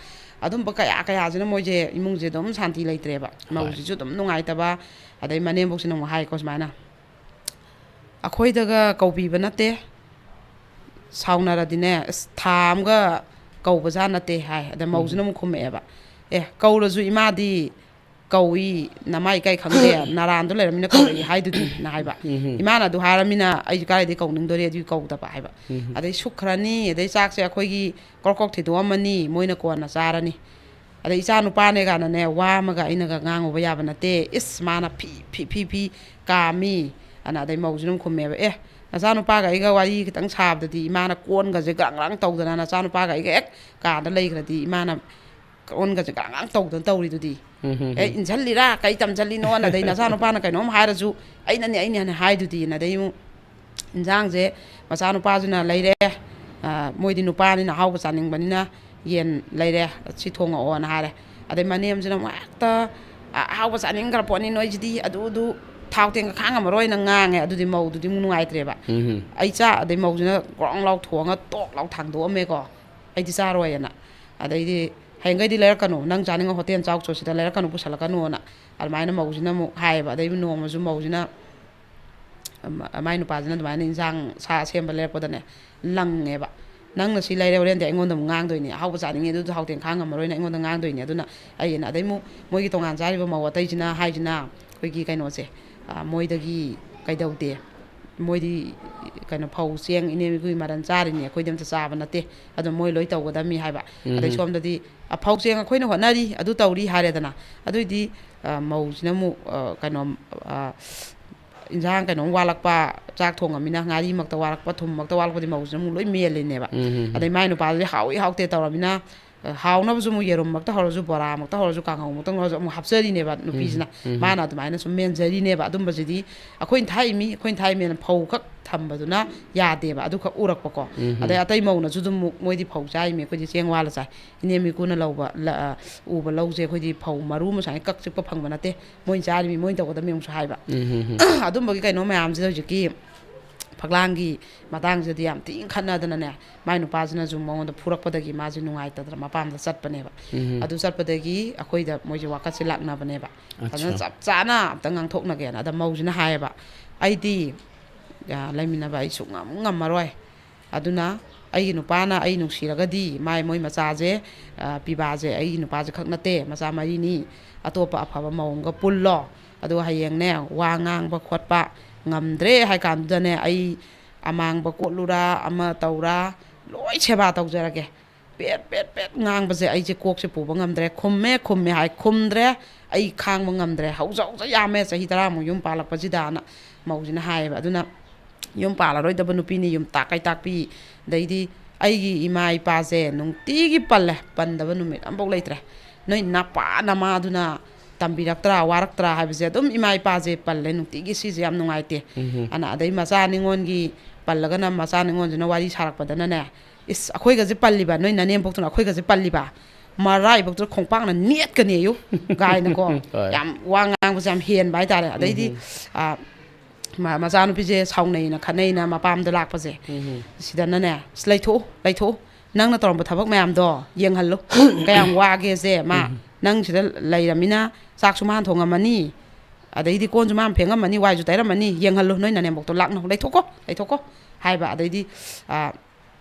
ꯑꯗꯨꯝꯕ ꯀꯌꯥ ꯀꯌꯥꯁꯤꯅ ꯃꯣꯏꯁꯦ ꯏꯃꯨꯡꯁꯦ ꯑꯗꯨꯝ ꯁꯥꯟꯇꯤ ꯂꯩꯇ꯭ꯔꯦꯕ꯫ ꯍꯣꯏ꯫ ꯃꯧꯁꯤꯁꯨ ꯑꯗꯨꯝ ꯅꯨꯡꯉꯥꯏꯇꯕ꯫ ꯑꯗꯩ ꯃꯅꯦꯝꯕꯣꯛꯁꯤꯅ ꯑꯃꯨꯛ ꯍꯥꯏꯀꯣ ꯁꯨꯃꯥꯏꯅ, "ꯑꯩꯈꯣꯏꯗꯒ ꯀꯧꯕꯤꯕ ꯅꯠꯇꯦ, ꯁꯥꯎꯅꯔꯗꯤꯅꯦ, ꯑꯁ, ꯊꯥ ꯑꯃꯒ ꯀꯧꯕꯖꯥꯠ ꯅꯠꯇꯦ" ꯍꯥꯏ꯫ ꯑꯗ ꯃꯧꯁꯤꯅ ꯎꯝ꯫ ꯑꯃꯨꯛ ꯈꯨꯝꯃꯛꯑꯦꯕ, "ꯑꯦ, ꯀꯧꯔꯁꯨ ꯏꯃꯥꯗꯤ ꯀꯧꯏ, ꯅꯃꯥ ꯏꯀꯥꯏ ꯈꯪꯗꯦ, ꯅꯔꯥꯟꯗꯣ ꯂꯩꯔꯝꯃꯤꯅ ꯀꯧꯔꯛꯏ ꯍꯥꯏꯗꯨꯗꯤ" ꯅ ꯍꯥꯏꯕ꯫ ꯎꯝ꯫ "ꯏꯃꯥꯅ ꯑꯗꯨ ꯍꯥꯏꯔꯃꯤꯅ ꯑꯩꯁꯨ ꯀꯥꯏꯗꯩ ꯀꯧꯅꯤꯡꯗꯣꯔꯤ, ꯑꯗꯨꯒꯤ ꯀꯧꯗꯕ" ꯍꯥꯏꯕ꯫ ꯎꯝ꯫ ꯑꯗꯩ ꯁꯨꯛꯈ꯭ꯔꯅꯤ, ꯑꯗꯩ ꯆꯥꯛꯁꯦ ꯑꯩꯈꯣꯏꯒꯤ ꯀ꯭ꯔꯣꯛ ꯀ꯭ꯔꯣꯛ ꯊꯤꯗꯣꯛꯑꯝꯃꯅꯤ, ꯃꯣꯏꯅ ꯀꯣꯟꯅ ꯆꯥꯔꯅꯤ꯫ ꯑꯗꯩ ꯏꯆꯥ ꯅꯨꯄꯥꯅꯦ ꯀꯥꯏꯅꯅꯦ, ꯋꯥ ꯑꯃꯒ ꯑꯩꯅꯒ ꯉꯥꯡꯉꯨꯕ ꯌꯥꯕ ꯅꯠꯇꯦ꯫ ꯏꯁ, ꯃꯥꯅ ꯐꯤ, ꯐꯤ, ꯐꯤ, ꯐꯤ ꯀꯥꯝꯃꯤ꯫ ꯑꯅ ꯑꯗꯩ ꯃꯧꯁꯤꯅ ꯑꯃꯨꯛ ꯈꯨꯝꯃꯦꯕ, "ꯑꯦ, ꯅꯆꯥꯅꯨꯄꯥꯒ ꯑꯩꯒ ꯋꯥꯔꯤ ꯈꯤꯇꯪ ꯁꯥꯕꯗꯗꯤ ꯏꯃꯥꯅ ꯀꯣꯟꯒꯁꯦ ꯒ꯭ꯔꯥꯡ ꯒ꯭ꯔꯥꯡ ꯇꯧꯗꯅ ꯅꯆꯥꯅꯨꯄꯥꯒ ꯑꯩꯒ ꯍꯦꯛ ꯀꯥꯗ ꯂꯩꯈ꯭ꯔꯗꯤ ꯏꯃꯥꯅ ꯀꯣꯟꯒꯁꯦ ꯒ꯭ꯔꯥꯡ ꯒ꯭ꯔꯥꯡ ꯇꯧꯗꯅ ꯇꯧꯔꯤꯗꯨꯗꯤ꯫ ꯎꯝ, ꯍꯝ, ꯑꯦ, ꯍꯝ꯫ ꯏꯟꯁꯤꯜꯂꯤꯔꯥ? ꯀꯩ ꯇꯝꯁꯤꯜꯂꯤꯅꯣꯅ?" ꯑꯗꯩ ꯅꯆꯥꯅꯨꯄꯥꯅ ꯀꯩꯅꯣꯝ ꯍꯥꯏꯔꯁꯨ ꯑꯩꯅꯅꯦ, ꯑꯩꯅꯦ ꯍꯥꯏꯅ ꯍꯥꯏꯗꯨꯗꯤꯅ꯫ ꯑꯗꯩ ꯑꯃꯨꯛ ꯏꯟꯖꯥꯡꯁꯦ ꯃꯆꯥꯅꯨꯄꯥꯁꯤꯅ ꯂꯩꯔꯦ꯫ ꯑ, ꯃꯣꯏꯗꯤ ꯅꯨꯄꯥꯅꯤꯅ ꯑꯍꯥꯎꯕ ꯆꯥꯅꯤꯡꯕꯅꯤꯅ ꯌꯦꯟ ꯂꯩꯔꯦ, ꯁꯤ ꯊꯣꯡꯉꯛꯑꯣꯅ ꯍꯥꯏꯔꯦ꯫ ꯑꯗꯩ ꯃꯅꯦꯝꯁꯤꯅ ꯑꯃꯨꯛ ꯍꯦꯛꯇ, "ꯑ-, ꯑꯍꯥꯎꯕ ꯆꯥꯅꯤꯡꯈ꯭ꯔ ꯄꯣꯠꯅꯤ ꯅꯣꯏꯁꯤꯗꯤ, ꯑꯗꯨ, ꯑꯗꯨ ꯊꯥꯎ ꯇꯦꯡꯒ ꯈꯥꯡꯉꯝꯃꯔꯣꯏꯅ" ꯉꯥꯡꯉꯦ꯫ ꯑꯗꯨꯗꯤ ꯃꯧꯗꯨꯗꯤ ꯑꯃꯨꯛ ꯅꯨꯡꯉꯥꯏꯇ꯭ꯔꯦꯕ꯫ ꯎꯝ꯫ ꯑꯩ ꯆꯥ-, ꯑꯗꯩ ꯃꯧꯁꯤꯅ ꯒ꯭ꯔꯣꯡ ꯂꯥꯎ ꯊꯣꯡꯉ ꯇꯣꯛ ꯂꯥꯎ ꯊꯥꯡꯗꯣꯛꯑꯝꯃꯦꯀꯣ꯫ "ꯑꯩꯗꯤ ꯆꯥꯔꯣꯏꯅ"꯫ ꯑꯗꯩꯗꯤ, "ꯍꯌꯦꯡꯈꯩꯗꯤ ꯂꯩꯔꯛꯀꯅꯨ, ꯅꯪ ꯆꯥꯅꯤꯡꯉ ꯍꯣꯇꯦꯜ ꯆꯥꯎ ꯆꯣ, ꯁꯤꯗ ꯂꯩꯔꯛꯀꯅꯨ, ꯄꯨꯁꯜꯂꯛꯀꯅꯨꯅ" ꯑꯗꯨꯃꯥꯏꯅ ꯃꯧꯁꯤꯅ ꯑꯃꯨꯛ ꯍꯥꯏꯌꯦꯕ꯫ ꯑꯗꯩ ꯅꯣꯡꯃꯁꯨ ꯃꯧꯁꯤꯅ, ꯑꯃ-, ꯃꯥꯏ ꯅꯨꯄꯥꯁꯤꯅ ꯑꯗꯨꯃꯥꯏꯅ ꯏꯟꯁꯥꯡ ꯁꯥ ꯁꯦꯝꯕ ꯂꯩꯔꯛꯄꯗꯅꯦ, ꯂꯪꯉꯦꯕ꯫ "ꯅꯪꯅ ꯁꯤ ꯂꯩꯔꯦ, ꯍꯣꯔꯦꯟꯗꯤ ꯑꯩꯉꯣꯟꯗ ꯑꯃꯨꯛ ꯉꯥꯡꯗꯣꯏꯅꯤ, ꯑꯍꯥꯎꯕ ꯆꯥꯅꯤꯡꯉꯦ, ꯑꯗꯨꯗꯣ ꯍꯥꯎꯇꯦꯡ ꯈꯥꯡ ꯉꯝꯃꯔꯣꯏꯅ ꯑꯩꯉꯣꯟꯗ ꯉꯥꯡꯗꯣꯏꯅꯤ꯫ ꯑꯗꯨꯅ ꯑꯩꯅ"꯫ ꯑꯗꯩ ꯑꯃꯨꯛ ꯃꯣꯏꯒꯤ ꯇꯣꯉꯥꯟ ꯆꯥꯔꯤꯕ ꯃꯧ ꯑꯇꯩꯁꯤꯅ ꯍꯥꯏꯁꯤꯅ, ꯑꯩꯈꯣꯏꯒꯤ ꯀꯩꯅꯣꯁꯦ, ꯑ, ꯃꯣꯏꯗꯒꯤ ꯀꯩꯗꯧꯗꯦ, ꯃꯣꯏꯗꯤ ꯀꯩꯅꯣ ꯐꯧ ꯆꯦꯡ ꯏꯅꯦ ꯃꯤꯒꯤ ꯃꯔꯟ ꯆꯥꯔꯤꯅꯤ, ꯑꯩꯈꯣꯏꯗꯤ ꯑꯝꯇ ꯆꯥꯕ ꯅꯠꯇꯦ, ꯑꯗꯣ ꯃꯣꯏ ꯂꯣꯏ ꯇꯧꯒꯗꯕꯅꯤ ꯍꯥꯏꯕ꯫ ꯑꯗꯩ ꯎꯝ꯫ ꯁꯣꯝꯗꯗꯤ, "ꯑ, ꯐꯧ ꯆꯦꯡ ꯑꯩꯈꯣꯏꯅ ꯍꯣꯠꯅꯔꯤ, ꯑꯗꯨ ꯇꯧꯔꯤ" ꯍꯥꯏꯔꯦꯗꯅ꯫ ꯑꯗꯨꯏꯗꯤ, ꯑ, ꯃꯧꯁꯤꯅ ꯑꯃꯨꯛ, ꯑ, ꯀꯩꯅꯣ, ꯑ, ꯏꯟꯁꯥꯡ ꯀꯩꯅꯣꯝ ꯋꯥꯠꯂꯛꯄ, ꯆꯥꯛ ꯊꯣꯡꯉꯃꯤꯅ ꯉꯥꯔꯤꯃꯛꯇ ꯋꯥꯠꯂꯛꯄ, ꯊꯨꯝꯃꯛꯇ ꯋꯥꯠꯂꯛꯄꯗꯤ ꯃꯧꯁꯤꯅ ꯑꯃꯨꯛ ꯂꯣꯏ ꯃꯦꯜꯂꯤꯅꯦꯕ꯫ ꯎꯝ, ꯎꯝ, ꯎꯝ꯫ ꯑꯗꯩ ꯃꯥꯏ ꯅꯨꯄꯥꯗꯨꯗꯤ ꯍꯥꯎꯏ ꯍꯥꯎꯇꯦ ꯇꯧꯔꯃꯤꯅ, ꯍꯥꯎꯅꯕꯁꯨ ꯑꯃꯨꯛ ꯌꯦꯔꯨꯝꯃꯛꯇ ꯍꯧꯔꯁꯨ, ꯕꯣꯔꯥꯃꯛꯇ ꯍꯧꯔꯁꯨ, ꯀꯥꯡꯍꯧꯃꯛꯇ ꯍꯧꯔꯁꯨ ꯑꯃꯨꯛ ꯍꯥꯞꯆꯔꯤꯅꯦꯕ ꯅꯨꯄꯤꯁꯤꯅ꯫ ꯎꯝ, ꯎꯝ꯫ ꯃꯥꯅ ꯑꯗꯨꯃꯥꯏꯅ ꯁꯨꯝ ꯃꯦꯟꯖꯔꯤꯅꯦꯕ꯫ ꯑꯗꯨꯝꯕꯁꯤꯗꯤ ꯑꯩꯈꯣꯏꯅ ꯊꯥꯛꯏꯃꯤ, ꯑꯩꯈꯣꯏꯅ ꯊꯥꯛꯏꯃꯦꯅ ꯐꯧ ꯈꯛ ꯊꯝꯕꯗꯨꯅ ꯌꯥꯗꯦꯕ꯫ ꯑꯗꯨꯈꯛ ꯎꯔꯛꯄꯀꯣ꯫ ꯎꯝ, ꯎꯝ꯫ ꯑꯗꯩ ꯑꯇꯩ ꯃꯧꯅꯁꯨ ꯑꯗꯨꯝ ꯑꯃꯨꯛ, ꯃꯣꯏꯗꯤ ꯐꯧ ꯆꯥꯏꯃꯤ, ꯑꯩꯈꯣꯏꯗꯤ ꯆꯦꯡ ꯋꯥꯜꯂ ꯆꯥꯏ꯫ ꯏꯅꯦꯝ ꯏꯀꯨꯅ ꯂꯧꯕ, ꯂ-, ꯑ, ꯎꯕ ꯂꯧꯁꯦ ꯑꯩꯈꯣꯏꯗꯤ ꯐꯧ ꯃꯔꯨ ꯑꯃ ꯁꯨꯃꯥꯏꯅ ꯀꯛ ꯆꯤꯛꯄ ꯐꯪꯕ ꯅꯠꯇꯦ꯫ ꯃꯣꯏꯅ ꯆꯥꯔꯤꯃꯤ, ꯃꯣꯏꯅ ꯇꯧꯒꯗꯕꯅꯤ ꯑꯃꯨꯛꯁꯨ ꯍꯥꯏꯕ꯫ ꯎꯝ, ꯎꯝ, ꯎꯝ꯫ ꯑꯗꯨꯝꯕꯒꯤ ꯀꯩꯅꯣ ꯃꯌꯥꯝꯁꯤꯗ ꯍꯧꯖꯤꯛꯀꯤ ꯐꯛꯂꯥꯡꯒꯤ ꯃꯇꯥꯡꯁꯤꯗꯤ ꯌꯥꯝ ꯊꯤꯅ ꯈꯠꯅꯗꯅꯅꯦ, ꯃꯥꯏ ꯅꯨꯄꯥꯁꯤꯅꯁꯨ ꯃꯉꯣꯟꯗ ꯐꯨꯔꯛꯄꯗꯒꯤ ꯃꯥꯁꯦ ꯅꯨꯡꯉꯥꯏꯇꯗꯅ ꯃꯄꯥꯝꯗ ꯆꯠꯄꯅꯦꯕ꯫ ꯎꯝ꯫ ꯑꯗꯨ ꯆꯠꯄꯗꯒꯤ ꯑꯩꯈꯣꯏꯗ ꯃꯣꯏꯁꯦ ꯋꯥꯀꯠꯁꯦ ꯂꯥꯛꯅꯕꯅꯦꯕ꯫ ꯑꯠꯆꯥ꯫ ꯐꯖꯅ ꯆꯞ ꯆꯥꯅ ꯑꯝꯇ ꯉꯥꯡꯊꯣꯛꯅꯒꯦꯅ꯫ ꯑꯗ ꯃꯧꯁꯤꯅ ꯍꯥꯏꯌꯦꯕ, "ꯑꯩꯗꯤ, ꯑ, ꯂꯩꯃꯤꯟꯅꯕ ꯑꯩ ꯁꯨꯡꯉꯝ ꯉꯝꯃꯔꯣꯏ꯫ ꯑꯗꯨꯅ ꯑꯩꯒꯤ ꯅꯨꯄꯥꯅ ꯑꯩ ꯅꯨꯡꯁꯤꯔꯒꯗꯤ ꯃꯥꯏ, ꯃꯣꯏ ꯃꯆꯥꯁꯦ, ꯑ, ꯄꯤꯕꯥꯁꯦ ꯑꯩꯒꯤ ꯅꯨꯄꯥꯁꯦ ꯈꯛ ꯅꯠꯇꯦ, ꯃꯆꯥ ꯃꯔꯤꯅꯤ, ꯑꯇꯣꯞꯄ ꯑꯐꯕ ꯃꯧ ꯑꯃꯒ ꯄꯨꯜꯂꯣ꯫ ꯑꯗꯨꯒ ꯍꯌꯦꯡꯅꯦ, ꯋꯥ ꯉꯥꯡꯕ ꯈꯣꯠꯄ ꯉꯝꯗ꯭ꯔꯦ ꯍꯥꯏ ꯀꯥꯟꯗꯨꯗꯅꯦ, ꯑꯩ ꯑꯃꯥꯡꯕ ꯀꯣꯠꯂꯨꯔꯥ, ꯑꯃ ꯇꯧꯔꯥ, ꯂꯣꯏ ꯁꯦꯕꯥ ꯇꯧꯖꯔꯒꯦ꯫ ꯄꯦꯠ, ꯄꯦꯠ, ꯄꯦꯠ ꯉꯥꯡꯕꯁꯦ ꯑꯩꯁꯦ ꯀꯣꯛꯁꯦ ꯄꯨꯕ ꯉꯝꯗ꯭ꯔꯦ꯫ ꯈꯨꯝꯃꯦ, ꯈꯨꯝꯃꯦ ꯍꯥꯏ, ꯈꯨꯝꯗ꯭ꯔꯦ꯫ ꯑꯩ ꯈꯥꯡꯕ ꯉꯝꯗ꯭ꯔꯦ꯫ ꯍꯧꯖ ꯍꯧꯖ ꯌꯥꯝꯃꯦ, ꯆꯍꯤ ꯇꯔꯥꯃꯨꯛ ꯌꯨꯝ ꯄꯥꯜꯂꯛꯄꯁꯤꯗꯅ", ꯃꯧꯁꯤꯅ ꯍꯥꯏꯌꯦꯕ꯫ ꯑꯗꯨꯅ ꯌꯨꯝ ꯄꯥꯜꯂꯔꯣꯏꯗꯕ ꯅꯨꯄꯤꯅꯤ, ꯌꯨꯝ ꯇꯥꯛꯀꯩ ꯇꯥꯛꯄꯤ꯫ ꯑꯗꯩꯗꯤ ꯑꯩꯒꯤ ꯏꯃꯥ ꯏꯄꯥꯁꯦ ꯅꯨꯡꯇꯤꯒꯤ ꯄꯜꯂꯦ, ꯄꯟꯗꯕ ꯅꯨꯃꯤꯠ ꯑꯝꯐꯥꯎ ꯂꯩꯇ꯭ꯔꯦ꯫ "ꯅꯣꯏ ꯅꯄꯥ ꯅꯃꯥꯗꯨꯅ ꯇꯝꯕꯤꯔꯛꯇ꯭ꯔꯥ, ꯋꯥꯔꯛꯇ꯭ꯔꯥ?" ꯍꯥꯏꯕꯁꯦ ꯑꯗꯨꯝ ꯏꯃꯥ ꯏꯄꯥꯁꯦ ꯄꯜꯂꯦ ꯅꯨꯡꯇꯤꯒꯤ꯫ ꯁꯤꯁꯦ ꯌꯥꯝ ꯅꯨꯡꯉꯥꯏꯇꯦ꯫ ꯎꯝ꯫ ꯑꯅ ꯑꯗꯩ ꯃꯆꯥ ꯅꯤꯉꯣꯟꯒꯤ ꯄꯜꯂꯒꯅ ꯃꯆꯥ ꯅꯤꯉꯣꯟꯁꯤꯅ ꯋꯥꯔꯤ ꯁꯥꯔꯛꯄꯗꯅꯅꯦ, "ꯏꯁ, ꯑꯩꯈꯣꯏꯒꯁꯦ ꯄꯜꯂꯤꯕ, ꯅꯣꯏ ꯅꯅꯦꯝꯕꯣꯛꯇꯨꯅ ꯑꯩꯈꯣꯏꯒꯁꯦ ꯄꯜꯂꯤꯕ, ꯃꯔꯥꯏꯕꯛꯇꯨꯗ ꯈꯣꯡꯄꯥꯛꯅ ꯅꯦꯠꯀꯅꯦꯌꯨ" ꯀꯥꯏꯅꯀꯣ꯫ ꯍꯣꯏ꯫ ꯌꯥꯝ ꯋꯥ ꯉꯥꯡꯕꯁꯦ ꯌꯥꯝ ꯍꯦꯟꯕ ꯍꯥꯏꯇꯥꯔꯦ꯫ ꯑꯗꯩꯗꯤ, ꯎꯝ꯫ ꯑ, ꯃ-, ꯃꯆꯥꯅꯨꯄꯤꯁꯦ ꯁꯥꯎꯅꯩꯅ ꯈꯠꯅꯩꯅ ꯃꯄꯥꯝꯗ ꯂꯥꯛꯄꯁꯦ꯫ ꯎꯝ꯫ ꯁꯤꯗꯅꯅꯦ, "ꯑꯁ, ꯂꯩꯊꯣꯛꯎ, ꯂꯩꯊꯣꯛꯎ, ꯅꯪꯅ ꯇꯧꯔꯝꯕ ꯊꯕꯛ ꯃꯌꯥꯝꯗꯣ ꯌꯦꯡꯍꯜꯂꯨ, ꯀꯌꯥꯝ ꯋꯥꯒꯦꯁꯦ ꯃꯥ꯫ ꯎꯝ꯫ ꯅꯪ ꯁꯤꯗ ꯂꯩꯔꯃꯤꯅ ꯆꯥꯛꯁꯨ ꯃꯥꯅ ꯊꯣꯡꯉꯝꯃꯅꯤ, ꯑꯗꯩꯗꯤ ꯀꯣꯟꯁꯨ ꯃꯥꯅ ꯐꯦꯡꯉꯝꯃꯅꯤ, ꯋꯥꯏꯁꯨ ꯇꯩꯔꯝꯃꯅꯤ, ꯌꯦꯡꯍꯜꯂꯨ, ꯅꯣꯏ ꯅꯅꯦꯝꯕꯣꯛꯇꯣ ꯂꯥꯛꯅꯧ, ꯂꯩꯊꯣꯛꯀꯣ, ꯂꯩꯊꯣꯛꯀꯣ" ꯍꯥꯏꯕ꯫ ꯑꯗꯩꯗꯤ, ꯑ,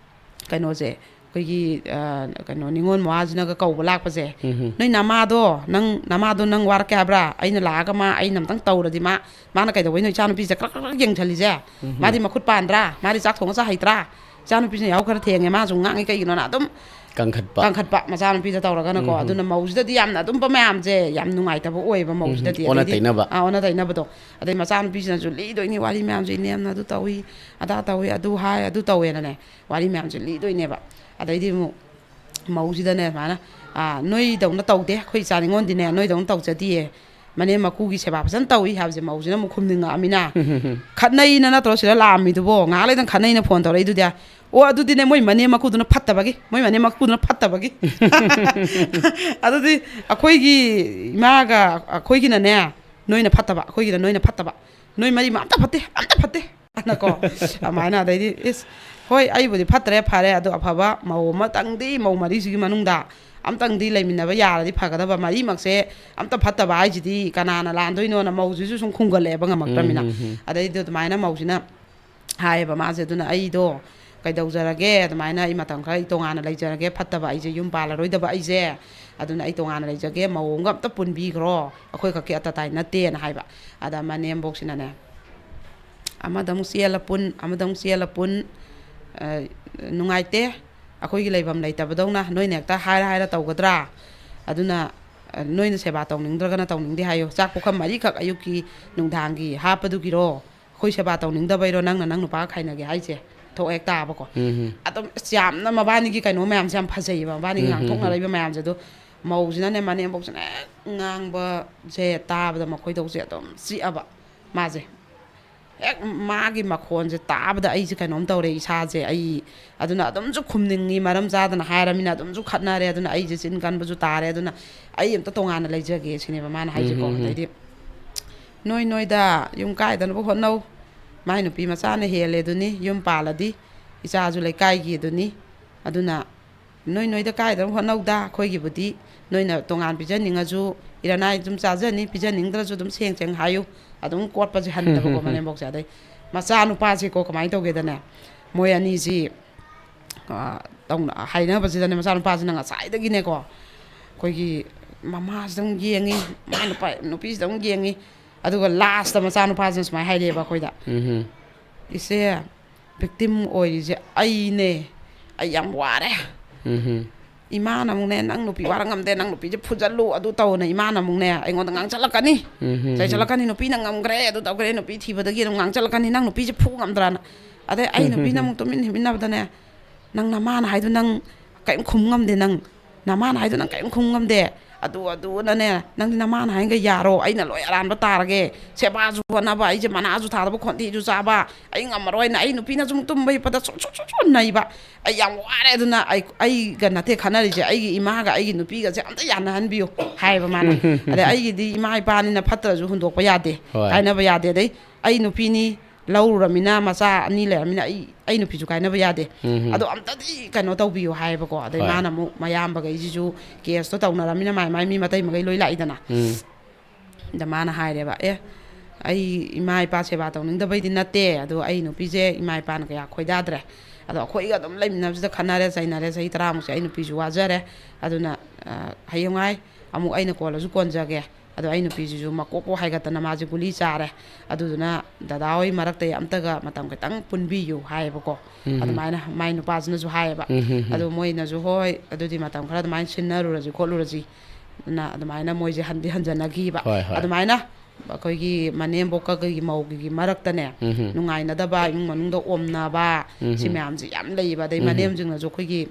ꯀꯩꯅꯣꯁꯦ, ꯑꯩꯈꯣꯏꯒꯤ, ꯑ, ꯀꯩꯅꯣ, ꯅꯤꯉꯣꯜ ꯃꯋꯥꯁꯤꯅꯒ ꯀꯧꯕ ꯂꯥꯛꯄꯁꯦ, ꯎꯝ꯫ "ꯅꯣꯏ ꯅꯃꯥꯗꯣ, ꯅꯪ ꯅꯃꯥꯗꯣ ꯅꯪ ꯋꯥꯔꯛꯀꯦ ꯍꯥꯏꯕ꯭ꯔꯥ? ꯑꯩꯅ ꯂꯥꯛꯑꯒ ꯃꯥ, ꯑꯩꯅ ꯑꯝꯇꯪ ꯇꯧꯔꯗꯤ ꯃꯥ, ꯃꯥꯅ ꯀꯩꯗꯧꯕꯩꯅꯣ ꯏꯆꯥꯅꯨꯄꯤꯁꯦ ꯀ꯭ꯔꯛ ꯀ꯭ꯔꯛ ꯀ꯭ꯔꯛ ꯌꯦꯡꯁꯜꯂꯤꯁꯦ? ꯎꯝ꯫ ꯃꯥꯗꯤ ꯃꯈꯨꯠ ꯄꯥꯟꯗ꯭ꯔꯥ? ꯃꯥꯗꯤ ꯆꯥꯛ ꯊꯣꯡꯉ ꯆꯥ ꯍꯩꯇ꯭ꯔꯥ? ꯏꯆꯥꯅꯨꯄꯤꯁꯤꯅ ꯌꯥꯍꯧ ꯈꯔ ꯊꯦꯡꯉꯦ, ꯃꯥꯁꯨ ꯉꯥꯡꯉꯤ ꯀꯩꯒꯤꯅꯣꯅ?" ꯑꯗꯨꯝ ꯀꯟꯈꯠꯄ꯫ ꯀꯟꯈꯠꯄ ꯃꯆꯥꯅꯨꯄꯤꯗ ꯇꯧꯔꯒꯅꯀꯣ꯫ ꯎꯝ꯫ ꯑꯗꯨꯅ ꯃꯧꯁꯤꯗꯗꯤ ꯌꯥꯝꯅ ꯑꯗꯨꯝꯕ ꯃꯌꯥꯝꯁꯦ ꯌꯥꯝ ꯅꯨꯡꯉꯥꯏꯇꯕ ꯑꯣꯏꯌꯦꯕ ꯎꯝ꯫ ꯃꯧꯁꯤꯗꯗꯤ꯫ ꯑꯣꯟꯅ ꯑꯗꯩꯗꯤ, ꯇꯩꯅꯕ꯫ ꯑꯥ, ꯑꯣꯟꯅ ꯇꯩꯅꯕꯗꯣ꯫ ꯑꯗꯩ ꯃꯆꯥꯅꯨꯄꯤꯁꯤꯅꯁꯨ ꯂꯤꯗꯣꯏꯅꯤ ꯋꯥꯔꯤ ꯃꯌꯥꯝꯁꯦ, "ꯏꯅꯦꯝꯅ ꯑꯗꯨ ꯇꯧꯏ, ꯑꯗꯥ ꯇꯧꯏ, ꯑꯗꯨ ꯍꯥꯏ, ꯑꯗꯨ ꯇꯧꯋꯦꯅꯅꯦ", ꯋꯥꯔꯤ ꯃꯌꯥꯝꯁꯦ ꯂꯤꯗꯣꯏꯅꯦꯕ꯫ ꯑꯗꯩꯗꯤ ꯑꯃꯨꯛ ꯃꯧꯁꯤꯗꯅꯦ ꯁꯨꯃꯥꯏꯅ, "ꯑꯥ, ꯅꯣꯏꯗꯧꯅ ꯇꯧꯗꯦ, ꯑꯩꯈꯣꯏ ꯏꯆꯥ ꯅꯤꯉꯣꯜꯗꯤꯅꯦ ꯅꯣꯏꯗꯧꯅ ꯇꯧꯖꯗꯤꯌꯦ, ꯃꯅꯦꯝ ꯃꯀꯨꯒꯤ ꯁꯦꯕꯥ ꯐꯖꯅ ꯇꯧꯏ" ꯍꯥꯏꯕꯁꯦ ꯃꯧꯁꯤꯅ ꯑꯃꯨꯛ ꯈꯨꯝꯅꯤꯡꯉꯛꯑꯃꯤꯅ꯫ ꯈꯠꯅꯩꯅ ꯅꯠꯇ꯭ꯔꯣ ꯁꯤꯗ ꯂꯥꯛꯑꯝꯃꯤꯗꯨꯕꯣ? ꯉꯥꯏꯍꯥꯛ ꯂꯩꯇꯪ ꯈꯠꯅꯩꯅ ꯐꯣꯟ ꯇꯧꯔꯛꯏꯗꯨꯗꯤ꯫ "ꯑꯣ, ꯑꯗꯨꯗꯤꯅꯦ ꯃꯣꯏ ꯃꯅꯦꯝ ꯃꯀꯨꯗꯨꯅ ꯐꯠꯇꯕꯒꯤ, ꯃꯣꯏ ꯃꯅꯦꯝ ꯃꯀꯨꯗꯨꯅ ꯐꯠꯇꯕꯒꯤ"꯫ ꯑꯗꯨꯗꯤ ꯑꯩꯈꯣꯏꯒꯤ ꯏꯃꯥꯒ ꯑꯩꯈꯣꯏꯒꯤꯅꯅꯦ ꯅꯣꯏꯅ ꯐꯠꯇꯕ, ꯑꯩꯈꯣꯏꯒꯤꯅ ꯅꯣꯏꯅ ꯐꯠꯇꯕ, ꯅꯣꯏ ꯃꯔꯤ ꯑꯝꯇ ꯐꯠꯇꯦ, ꯑꯝꯇ ꯐꯠꯇꯦ꯫ ꯑꯅꯀꯣ꯫ ꯑꯗꯨꯃꯥꯏꯅ ꯑꯗꯩꯗꯤ, "ꯏꯁ, ꯍꯣꯏ, ꯑꯩꯕꯨꯗꯤ ꯐꯠꯇ꯭ꯔꯦ, ꯐꯔꯦ, ꯑꯗꯣ ꯑꯐꯕ ꯃꯧ ꯑꯃꯇꯪꯗꯤ ꯃꯧ ꯃꯔꯤꯁꯤꯒꯤ ꯃꯅꯨꯡꯗ ꯑꯝꯇꯪꯗꯤ ꯂꯩꯃꯤꯟꯅꯕ ꯌꯥꯔꯗꯤ ꯐꯒꯗꯕ, ꯃꯔꯤꯃꯛꯁꯦ ꯑꯝꯇ ꯐꯠꯇꯕ ꯍꯥꯏꯁꯤꯗꯤ ꯀꯅꯥꯅ ꯂꯥꯟꯗꯣꯏꯅꯣꯅ" ꯃꯧꯁꯤꯁꯨ ꯁꯨꯝ ꯈꯨꯝꯒꯠꯂꯛꯑꯦꯕ ꯉꯝꯃꯛꯇ꯭ꯔꯃꯤꯅ꯫ ꯎꯝ, ꯎꯝ, ꯎꯝ꯫ ꯑꯗꯩꯗꯤ ꯑꯗꯨꯃꯥꯏꯅ ꯃꯧꯁꯤꯅ ꯍꯥꯏꯌꯦꯕ ꯃꯥꯁꯦ꯫ ꯑꯗꯨꯅ ꯑꯩꯗꯣ ꯀꯩꯗꯧꯖꯔꯒꯦ, ꯑꯗꯨꯃꯥꯏꯅ ꯑꯩ ꯃꯇꯝ ꯈꯔ ꯑꯩ ꯇꯣꯉꯥꯟꯅ ꯂꯩꯖꯔꯒꯦ, ꯐꯠꯇꯕ ꯑꯩꯁꯦ, ꯌꯨꯝ ꯄꯥꯜꯂꯔꯣꯏꯗꯕ ꯑꯩꯁꯦ, ꯑꯗꯨꯅ ꯑꯩ ꯇꯣꯉꯥꯟꯅ ꯂꯩꯖꯒꯦ, ꯃꯧ ꯑꯃꯒ ꯑꯝꯇ ꯄꯨꯟꯕꯤꯈ꯭ꯔꯣ, ꯑꯩꯈꯣꯏ ꯈꯛꯀꯤ ꯑꯇꯇꯥꯏ ꯅꯠꯇꯦꯅ ꯍꯥꯏꯕ꯫ ꯑꯗ ꯃꯅꯦꯝꯕꯣꯛꯁꯤꯅꯅꯦ, "ꯑꯃꯗ ꯑꯃꯨꯛ ꯆꯦꯜꯂ ꯄꯨꯟ, ꯑꯃꯗ ꯑꯃꯨꯛ ꯆꯦꯜꯂ ꯄꯨꯟ, ꯑ, ꯅꯨꯡꯉꯥꯏꯇꯦ, ꯑꯩꯈꯣꯏꯒꯤ ꯂꯩꯐꯝ ꯂꯩꯇꯕꯗꯧꯅ ꯅꯣꯏꯅ ꯍꯦꯛꯇ ꯍꯥꯏꯔ ꯍꯥꯏꯔ ꯇꯧꯒꯗ꯭ꯔꯥ? ꯑꯗꯨꯅ, ꯑ, ꯅꯣꯏꯅ ꯁꯦꯕꯥ ꯇꯧꯅꯤꯡꯗ꯭ꯔꯒꯅ ꯇꯧꯅꯤꯡꯗꯦ ꯍꯥꯏꯌꯨ꯫ ꯆꯥꯛ ꯄꯨꯈꯝ ꯃꯔꯤꯈꯛ ꯑꯌꯨꯛꯀꯤ ꯅꯨꯡꯗꯥꯡꯒꯤ ꯍꯥꯞꯄꯗꯨꯒꯤꯔꯣ? ꯑꯩꯈꯣꯏ ꯁꯦꯕꯥ ꯇꯧꯅꯤꯡꯗꯕꯩꯔꯣ ꯅꯪꯅ ꯅꯪ ꯅꯨꯄꯥꯒ ꯈꯥꯏꯅꯒꯦ ꯍꯥꯏꯁꯦ?" ꯊꯣꯛ ꯍꯦꯛ ꯇꯥꯕꯀꯣ꯫ ꯎꯝ, ꯎꯝ꯫ ꯑꯗꯨꯝ ꯑꯁ ꯌꯥꯝꯅ ꯃꯕꯥꯅꯤꯒꯤ ꯀꯩꯅꯣ ꯃꯌꯥꯝꯁꯦ ꯌꯥꯝ ꯐꯖꯩꯌꯦꯕ, ꯃꯕꯥꯅꯤꯒꯤ ꯎꯝ, ꯎꯝ, ꯎꯝ꯫ ꯉꯥꯡꯊꯣꯛꯅꯔꯛꯏꯕ ꯃꯌꯥꯝꯁꯦ꯫ ꯑꯗꯣ ꯃꯧꯁꯤꯅꯅꯦ ꯃꯅꯦꯝꯕꯣꯛꯁꯤꯅ ꯍꯦꯛ ꯉꯥꯡꯕꯁꯦ ꯇꯥꯕꯗ ꯃꯈꯣꯏꯗꯧꯁꯦ ꯑꯗꯨꯝ ꯆꯤꯛꯑꯕ ꯃꯥꯁꯦ꯫ ꯍꯦꯛ ꯃꯥꯒꯤ ꯃꯈꯣꯟꯁꯦ ꯇꯥꯕꯗ ꯑꯩꯁꯦ ꯀꯩꯅꯣꯝ ꯇꯧꯔꯦ ꯏꯁꯥꯁꯦ꯫ ꯑꯩ ꯑꯗꯨꯅ ꯑꯗꯨꯝꯁꯨ ꯈꯨꯝꯅꯤꯡꯉꯤ, ꯃꯔꯝ ꯆꯥꯗꯅ ꯍꯥꯏꯔꯃꯤꯅ ꯑꯗꯨꯝꯁꯨ ꯈꯠꯅꯔꯦ꯫ ꯑꯗꯨꯅ ꯑꯩꯁꯦ ꯆꯤꯟ ꯀꯟꯕꯁꯨ ꯇꯥꯔꯦ꯫ ꯑꯗꯨꯅ ꯑꯩ ꯑꯝꯇ ꯇꯣꯉꯥꯟꯅ ꯂꯩꯖꯒꯦ ꯁꯤꯅꯦꯕ ꯃꯥꯅ ꯍꯥꯏꯁꯦꯀꯣ꯫ ꯎꯝ, ꯎꯝ, ꯎꯝ꯫ ꯑꯗꯩꯗꯤ, "ꯅꯣꯏ ꯅꯣꯏꯗ ꯌꯨꯝ ꯀꯥꯏꯗꯅꯕ ꯍꯣꯠꯅꯧ, ꯃꯥꯏ ꯅꯨꯄꯤ ꯃꯆꯥꯅ ꯍꯦꯜꯂꯦ ꯑꯗꯨꯅꯤ, ꯌꯨꯝ ꯄꯥꯜꯂꯗꯤ ꯏꯆꯥꯁꯨ ꯂꯩꯀꯥꯏꯒꯤ ꯑꯗꯨꯅꯤ, ꯑꯗꯨꯅ ꯅꯣꯏ ꯅꯣꯏꯗ ꯀꯥꯏꯗꯅꯕ ꯍꯣꯠꯅꯧꯗ, ꯑꯩꯈꯣꯏꯒꯤꯕꯨꯗꯤ ꯅꯣꯏꯅ ꯇꯣꯉꯥꯟ ꯄꯤꯖꯅꯤꯡꯉꯁꯨ ꯏꯔꯅꯥꯏ ꯑꯗꯨꯝ ꯆꯥꯖꯅꯤ, ꯄꯤꯖꯅꯤꯡꯗ꯭ꯔꯁꯨ ꯑꯗꯨꯝ ꯁꯦꯡ ꯁꯦꯡ ꯍꯥꯏꯌꯨ", ꯑꯗꯨꯝ ꯀꯣꯠꯄꯁꯦ ꯍꯟꯗꯕꯀꯣ ꯃꯅꯦꯝꯕꯣꯛꯁꯦ꯫ ꯑꯗꯩ ꯃꯆꯥꯅꯨꯄꯥꯁꯦꯀꯣ ꯀꯃꯥꯏꯅ ꯇꯧꯒꯦꯗꯅꯦ, ꯃꯣꯏ ꯑꯅꯤꯁꯤ ꯑ, ꯇꯧꯅ-, ꯍꯥꯏꯅꯕꯁꯤꯗꯅꯦ ꯃꯆꯥꯅꯨꯄꯥꯁꯤꯅ ꯉꯁꯥꯏꯗꯒꯤꯅꯦꯀꯣ, ꯑꯩꯈꯣꯏꯒꯤ ꯃꯃꯥꯁꯤꯗ ꯑꯃꯨꯛ ꯌꯦꯡꯉꯤ, ꯃꯥꯏ ꯅꯨꯄꯥ, ꯅꯨꯄꯤꯁꯤꯗ ꯑꯃꯨꯛ ꯌꯦꯡꯉꯤ, ꯑꯗꯨꯒ ꯂꯥꯁꯇ ꯃꯆꯥꯅꯨꯄꯥꯁꯤꯅ ꯁꯨꯃꯥꯏꯅ ꯍꯥꯏꯔꯛꯑꯦꯕ ꯑꯩꯈꯣꯏꯗ, ꯎꯝ꯫ "ꯏꯆꯦ, ꯚꯤꯛꯇꯤꯝ ꯑꯣꯏꯔꯤꯁꯦ ꯑꯩꯅꯦ, ꯑꯩ ꯌꯥꯝ ꯋꯥꯔꯦ꯫ ꯎꯝ꯫ ꯏꯃꯥꯅ ꯑꯃꯨꯛꯅꯦ, 'ꯅꯪ ꯅꯨꯄꯤ ꯋꯥꯔ ꯉꯝꯗꯦ, ꯅꯪ ꯅꯨꯄꯤꯁꯦ ꯐꯨꯖꯜꯂꯨ, ꯑꯗꯨ ꯇꯧꯅ' ꯏꯃꯥꯅ ꯑꯃꯨꯛꯅꯦ ꯑꯩꯉꯣꯟꯗ ꯉꯥꯡꯁꯜꯂꯛꯀꯅꯤ, ꯎꯝ꯫ ꯆꯩꯁꯜꯂꯛꯀꯅꯤ, 'ꯅꯨꯄꯤꯅ ꯉꯝꯈ꯭ꯔꯦ, ꯑꯗꯨ ꯇꯧꯈ꯭ꯔꯦ, ꯅꯨꯄꯤ ꯊꯤꯕꯗꯒꯤ ꯑꯗꯨꯝ ꯉꯥꯡꯁꯜꯂꯛꯀꯅꯤ, ꯅꯪ ꯅꯨꯄꯤꯁꯦ ꯐꯨ ꯉꯝꯗ꯭ꯔꯥꯅ.' ꯑꯗꯩ ꯑꯩ ꯅꯨꯄꯤꯅ ꯑꯃꯨꯛ ꯇꯨꯃꯤꯟ ꯍꯤꯞꯃꯤꯟꯅꯕꯗꯅꯦ, 'ꯅꯪ ꯅꯃꯥꯅ ꯍꯥꯏꯗꯣ ꯅꯪ ꯀꯔꯤꯝ ꯈꯨꯝ ꯉꯝꯗꯦ ꯅꯪ꯫ ꯅꯃꯥꯅ ꯍꯥꯏꯗꯣ ꯅꯪ ꯀꯔꯤꯝ ꯈꯨꯝ ꯉꯝꯗꯦ꯫ ꯑꯗꯨ ꯑꯗꯨꯅꯅꯦ, ꯅꯪꯗꯤ ꯅꯃꯥꯅ ꯍꯥꯏꯅꯒ ꯌꯥꯔꯣ, ꯑꯩꯅ ꯂꯣꯏ ꯑꯔꯥꯟꯕ ꯇꯥꯔꯒꯦ꯫ ꯁꯦꯕꯥꯁꯨ ꯍꯣꯠꯅꯕ, ꯑꯩꯁꯦ ꯃꯅꯥꯁꯨ ꯊꯥꯗꯕ, ꯈꯣꯟꯊꯤꯁꯨ ꯆꯥꯕ, ꯑꯩ ꯉꯝꯃꯔꯣꯏꯅ ꯑꯩ ꯅꯨꯄꯤꯅ ꯁꯨꯝ ꯇꯨꯝꯕ ꯍꯤꯞꯄꯗ ꯁꯨꯝ ꯁꯨꯝ ꯁꯨꯝ ꯁꯨꯝ ꯅꯩꯕ꯫ ꯑꯩ ꯌꯥꯝ ꯋꯥꯔꯦ, ꯑꯗꯨꯅ ꯑꯩ ꯑꯩꯒ ꯅꯠꯇꯦ ꯈꯠꯅꯔꯤꯁꯦ, ꯑꯩꯒꯤ ꯏꯃꯥꯒ ꯑꯩꯒꯤ ꯅꯨꯄꯤꯒꯁꯦ ꯑꯝꯇ ꯌꯥꯅꯍꯟꯕꯤꯌꯨ ꯍꯥꯏꯌꯦꯕ ꯃꯥꯅ꯫ ꯑꯗꯩ ꯑꯩꯒꯤꯗꯤ ꯏꯃꯥ ꯏꯄꯥꯅꯤꯅ ꯐꯠꯇ꯭ꯔꯁꯨ ꯍꯨꯟꯗꯣꯛꯄ ꯌꯥꯗꯦ, ꯍꯣꯏ꯫ ꯀꯥꯏꯅꯕ ꯌꯥꯗꯦ꯫ ꯑꯗꯩ ꯑꯩ ꯅꯨꯄꯤꯅꯤ, ꯂꯧꯔꯨꯔꯃꯤꯅ ꯃꯆꯥ ꯑꯅꯤ ꯂꯩꯔꯃꯤꯅ ꯑꯩ ꯑꯩ ꯅꯨꯄꯤꯁꯨ ꯀꯥꯏꯅꯕ ꯌꯥꯗꯦ꯫ ꯎꯝ꯫ ꯑꯗꯣ ꯑꯝꯇꯗꯤ ꯀꯩꯅꯣ ꯇꯧꯕꯤꯌꯨ ꯍꯥꯏꯌꯦꯕꯀꯣ꯫ ꯑꯗꯩ ꯍꯣꯏ꯫ ꯃꯥꯅ ꯑꯃꯨꯛ ꯃꯌꯥꯝꯕꯈꯩꯁꯤꯁꯨ ꯀꯦꯁꯇꯣ ꯇꯧꯅꯔꯃꯤꯅ ꯃꯥꯏ ꯃꯥꯏ ꯃꯤ ꯃꯇꯩ ꯃꯈꯩ ꯂꯣꯏ ꯂꯥꯛꯏꯗꯅ꯫ ꯎꯝ꯫ ꯑꯗ ꯃꯥꯅ ꯍꯥꯏꯔꯦꯕ, "ꯑꯦ, ꯑꯩ ꯏꯃꯥ ꯏꯄꯥ ꯁꯦꯕꯥ ꯇꯧꯅꯤꯡꯗꯕꯩꯗꯤ ꯅꯠꯇꯦ, ꯑꯗꯣ ꯑꯩ ꯅꯨꯄꯤꯁꯦ ꯏꯃꯥ ꯏꯄꯥꯅ ꯀꯌꯥ ꯈꯣꯏꯗꯥꯗ꯭ꯔꯦ꯫ ꯑꯗꯣ ꯑꯩꯈꯣꯏꯒ ꯑꯗꯨꯝ ꯂꯩꯃꯤꯟꯅꯕꯁꯤꯗ ꯈꯠꯅꯔꯦ ꯆꯩꯅꯔꯦ ꯆꯍꯤ ꯇꯔꯥꯃꯨꯛꯁꯦ꯫ ꯑꯩ ꯅꯨꯄꯤꯁꯨ ꯋꯥꯖꯔꯦ꯫ ꯑꯗꯨꯅ, ꯑ, ꯍꯌꯦꯡꯋꯥꯏ ꯑꯃꯨꯛ ꯑꯩꯅ ꯀꯣꯜꯂꯁꯨ ꯀꯣꯟꯖꯒꯦ꯫ ꯑꯗꯣ ꯑꯩ ꯅꯨꯄꯤꯁꯤꯁꯨ ꯃꯀꯣꯛꯄꯨ ꯍꯥꯏꯒꯠꯇꯅ ꯃꯥꯁꯦ ꯒꯨꯂꯤ ꯆꯥꯔꯦ꯫ ꯑꯗꯨꯗꯨꯅ ꯗꯗꯥ ꯍꯣꯏ ꯃꯔꯛꯇ ꯑꯝꯇꯒ ꯃꯇꯝ ꯈꯤꯇꯪ ꯄꯨꯟꯕꯤꯌꯨ" ꯍꯥꯏꯌꯦꯕꯀꯣ꯫ ꯎꯝ꯫ ꯑꯗꯨꯃꯥꯏꯅ ꯃꯥꯏ ꯅꯨꯄꯥꯁꯤꯅꯁꯨ ꯍꯥꯏꯌꯦꯕ꯫ ꯎꯝ, ꯎꯝ, ꯎꯝ꯫ ꯑꯗꯣ ꯃꯣꯏꯅꯁꯨ, "ꯍꯣꯏ, ꯑꯗꯨꯗꯤ ꯃꯇꯝ ꯈꯔ ꯑꯗꯨꯃꯥꯏꯅ ꯁꯤꯟꯅꯔꯨꯔꯁꯤ ꯈꯣꯠꯂꯨꯔꯁꯤ"꯫ ꯑꯗꯨꯅ ꯑꯗꯨꯃꯥꯏꯅ ꯃꯣꯏꯁꯦ ꯍꯟꯗꯤ ꯍꯟꯖꯅꯈꯤꯕ꯫ ꯍꯣꯏ, ꯍꯣꯏ꯫ ꯑꯗꯨꯃꯥꯏꯅ ꯑꯩꯈꯣꯏꯒꯤ ꯃꯅꯦꯝꯕꯣꯛꯀ ꯑꯩꯈꯣꯏꯒꯤ ꯃꯧꯒꯤ ꯃꯔꯛꯇꯅꯦ, ꯎꯝ, ꯎꯝ꯫ ꯅꯨꯡꯉꯥꯏꯅꯗꯕ, ꯏꯃꯨꯡ ꯃꯅꯨꯡꯗ ꯑꯣꯝꯅꯕ, ꯎꯝ, ꯁꯤ ꯎꯝ꯫ ꯃꯌꯥꯝꯁꯦ ꯌꯥꯝ ꯂꯩꯌꯦꯕ꯫ ꯑꯗꯩ ꯎꯝ, ꯎꯝ꯫ ꯃꯅꯦꯝꯁꯤꯡꯅꯁꯨ ꯑꯩꯈꯣꯏꯒꯤ,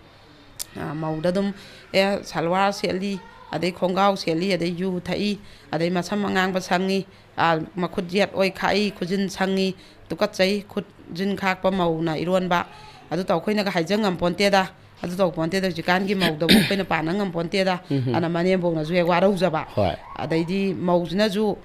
ꯑ, ꯃꯧꯗ ꯑꯗꯨꯝ, "ꯑꯦ, ꯁꯜꯋꯥꯔ ꯁꯦꯠꯂꯤ, ꯑꯗꯩ ꯈꯣꯡꯒ꯭ꯔꯥꯎ ꯁꯦꯠꯂꯤ, ꯑꯗꯩ ꯌꯨ ꯊꯛꯏ, ꯑꯗꯩ ꯃꯁꯝ ꯑꯉꯥꯡꯕ ꯁꯪꯉꯤ, ꯑ, ꯃꯈꯨꯠ ꯌꯦꯠ ꯑꯣꯏ ꯈꯥꯛꯏ, ꯈꯨꯖꯤꯟ ꯁꯪꯉꯤ, ꯇꯨꯀꯠꯆꯩ, ꯈꯨꯠꯖꯤꯟ ꯈꯥꯛꯄ ꯃꯧꯅ ꯏꯔꯣꯟꯕ, ꯑꯗꯨ ꯇꯧ ꯑꯩꯈꯣꯏꯅꯒ ꯍꯥꯏꯖ ꯉꯝꯄꯣꯟꯇꯦꯗ, ꯑꯗꯨ ꯇꯧ ꯄꯣꯟꯇꯦꯗ, ꯍꯧꯖꯤꯛꯀꯥꯟꯒꯤ ꯃꯧꯗꯕꯨ ꯑꯩꯈꯣꯏꯅ ꯄꯥꯟꯅ ꯉꯝꯄꯣꯟꯇꯦꯗ", ꯎꯝ, ꯎꯝ꯫ ꯑꯅ ꯃꯅꯦꯝꯕꯣꯛꯅꯁꯨ ꯍꯦꯛ ꯋꯥꯔꯧꯖꯕ꯫ ꯍꯣꯏ꯫ ꯑꯗꯩꯗꯤ ꯃꯧꯁꯤꯅꯁꯨ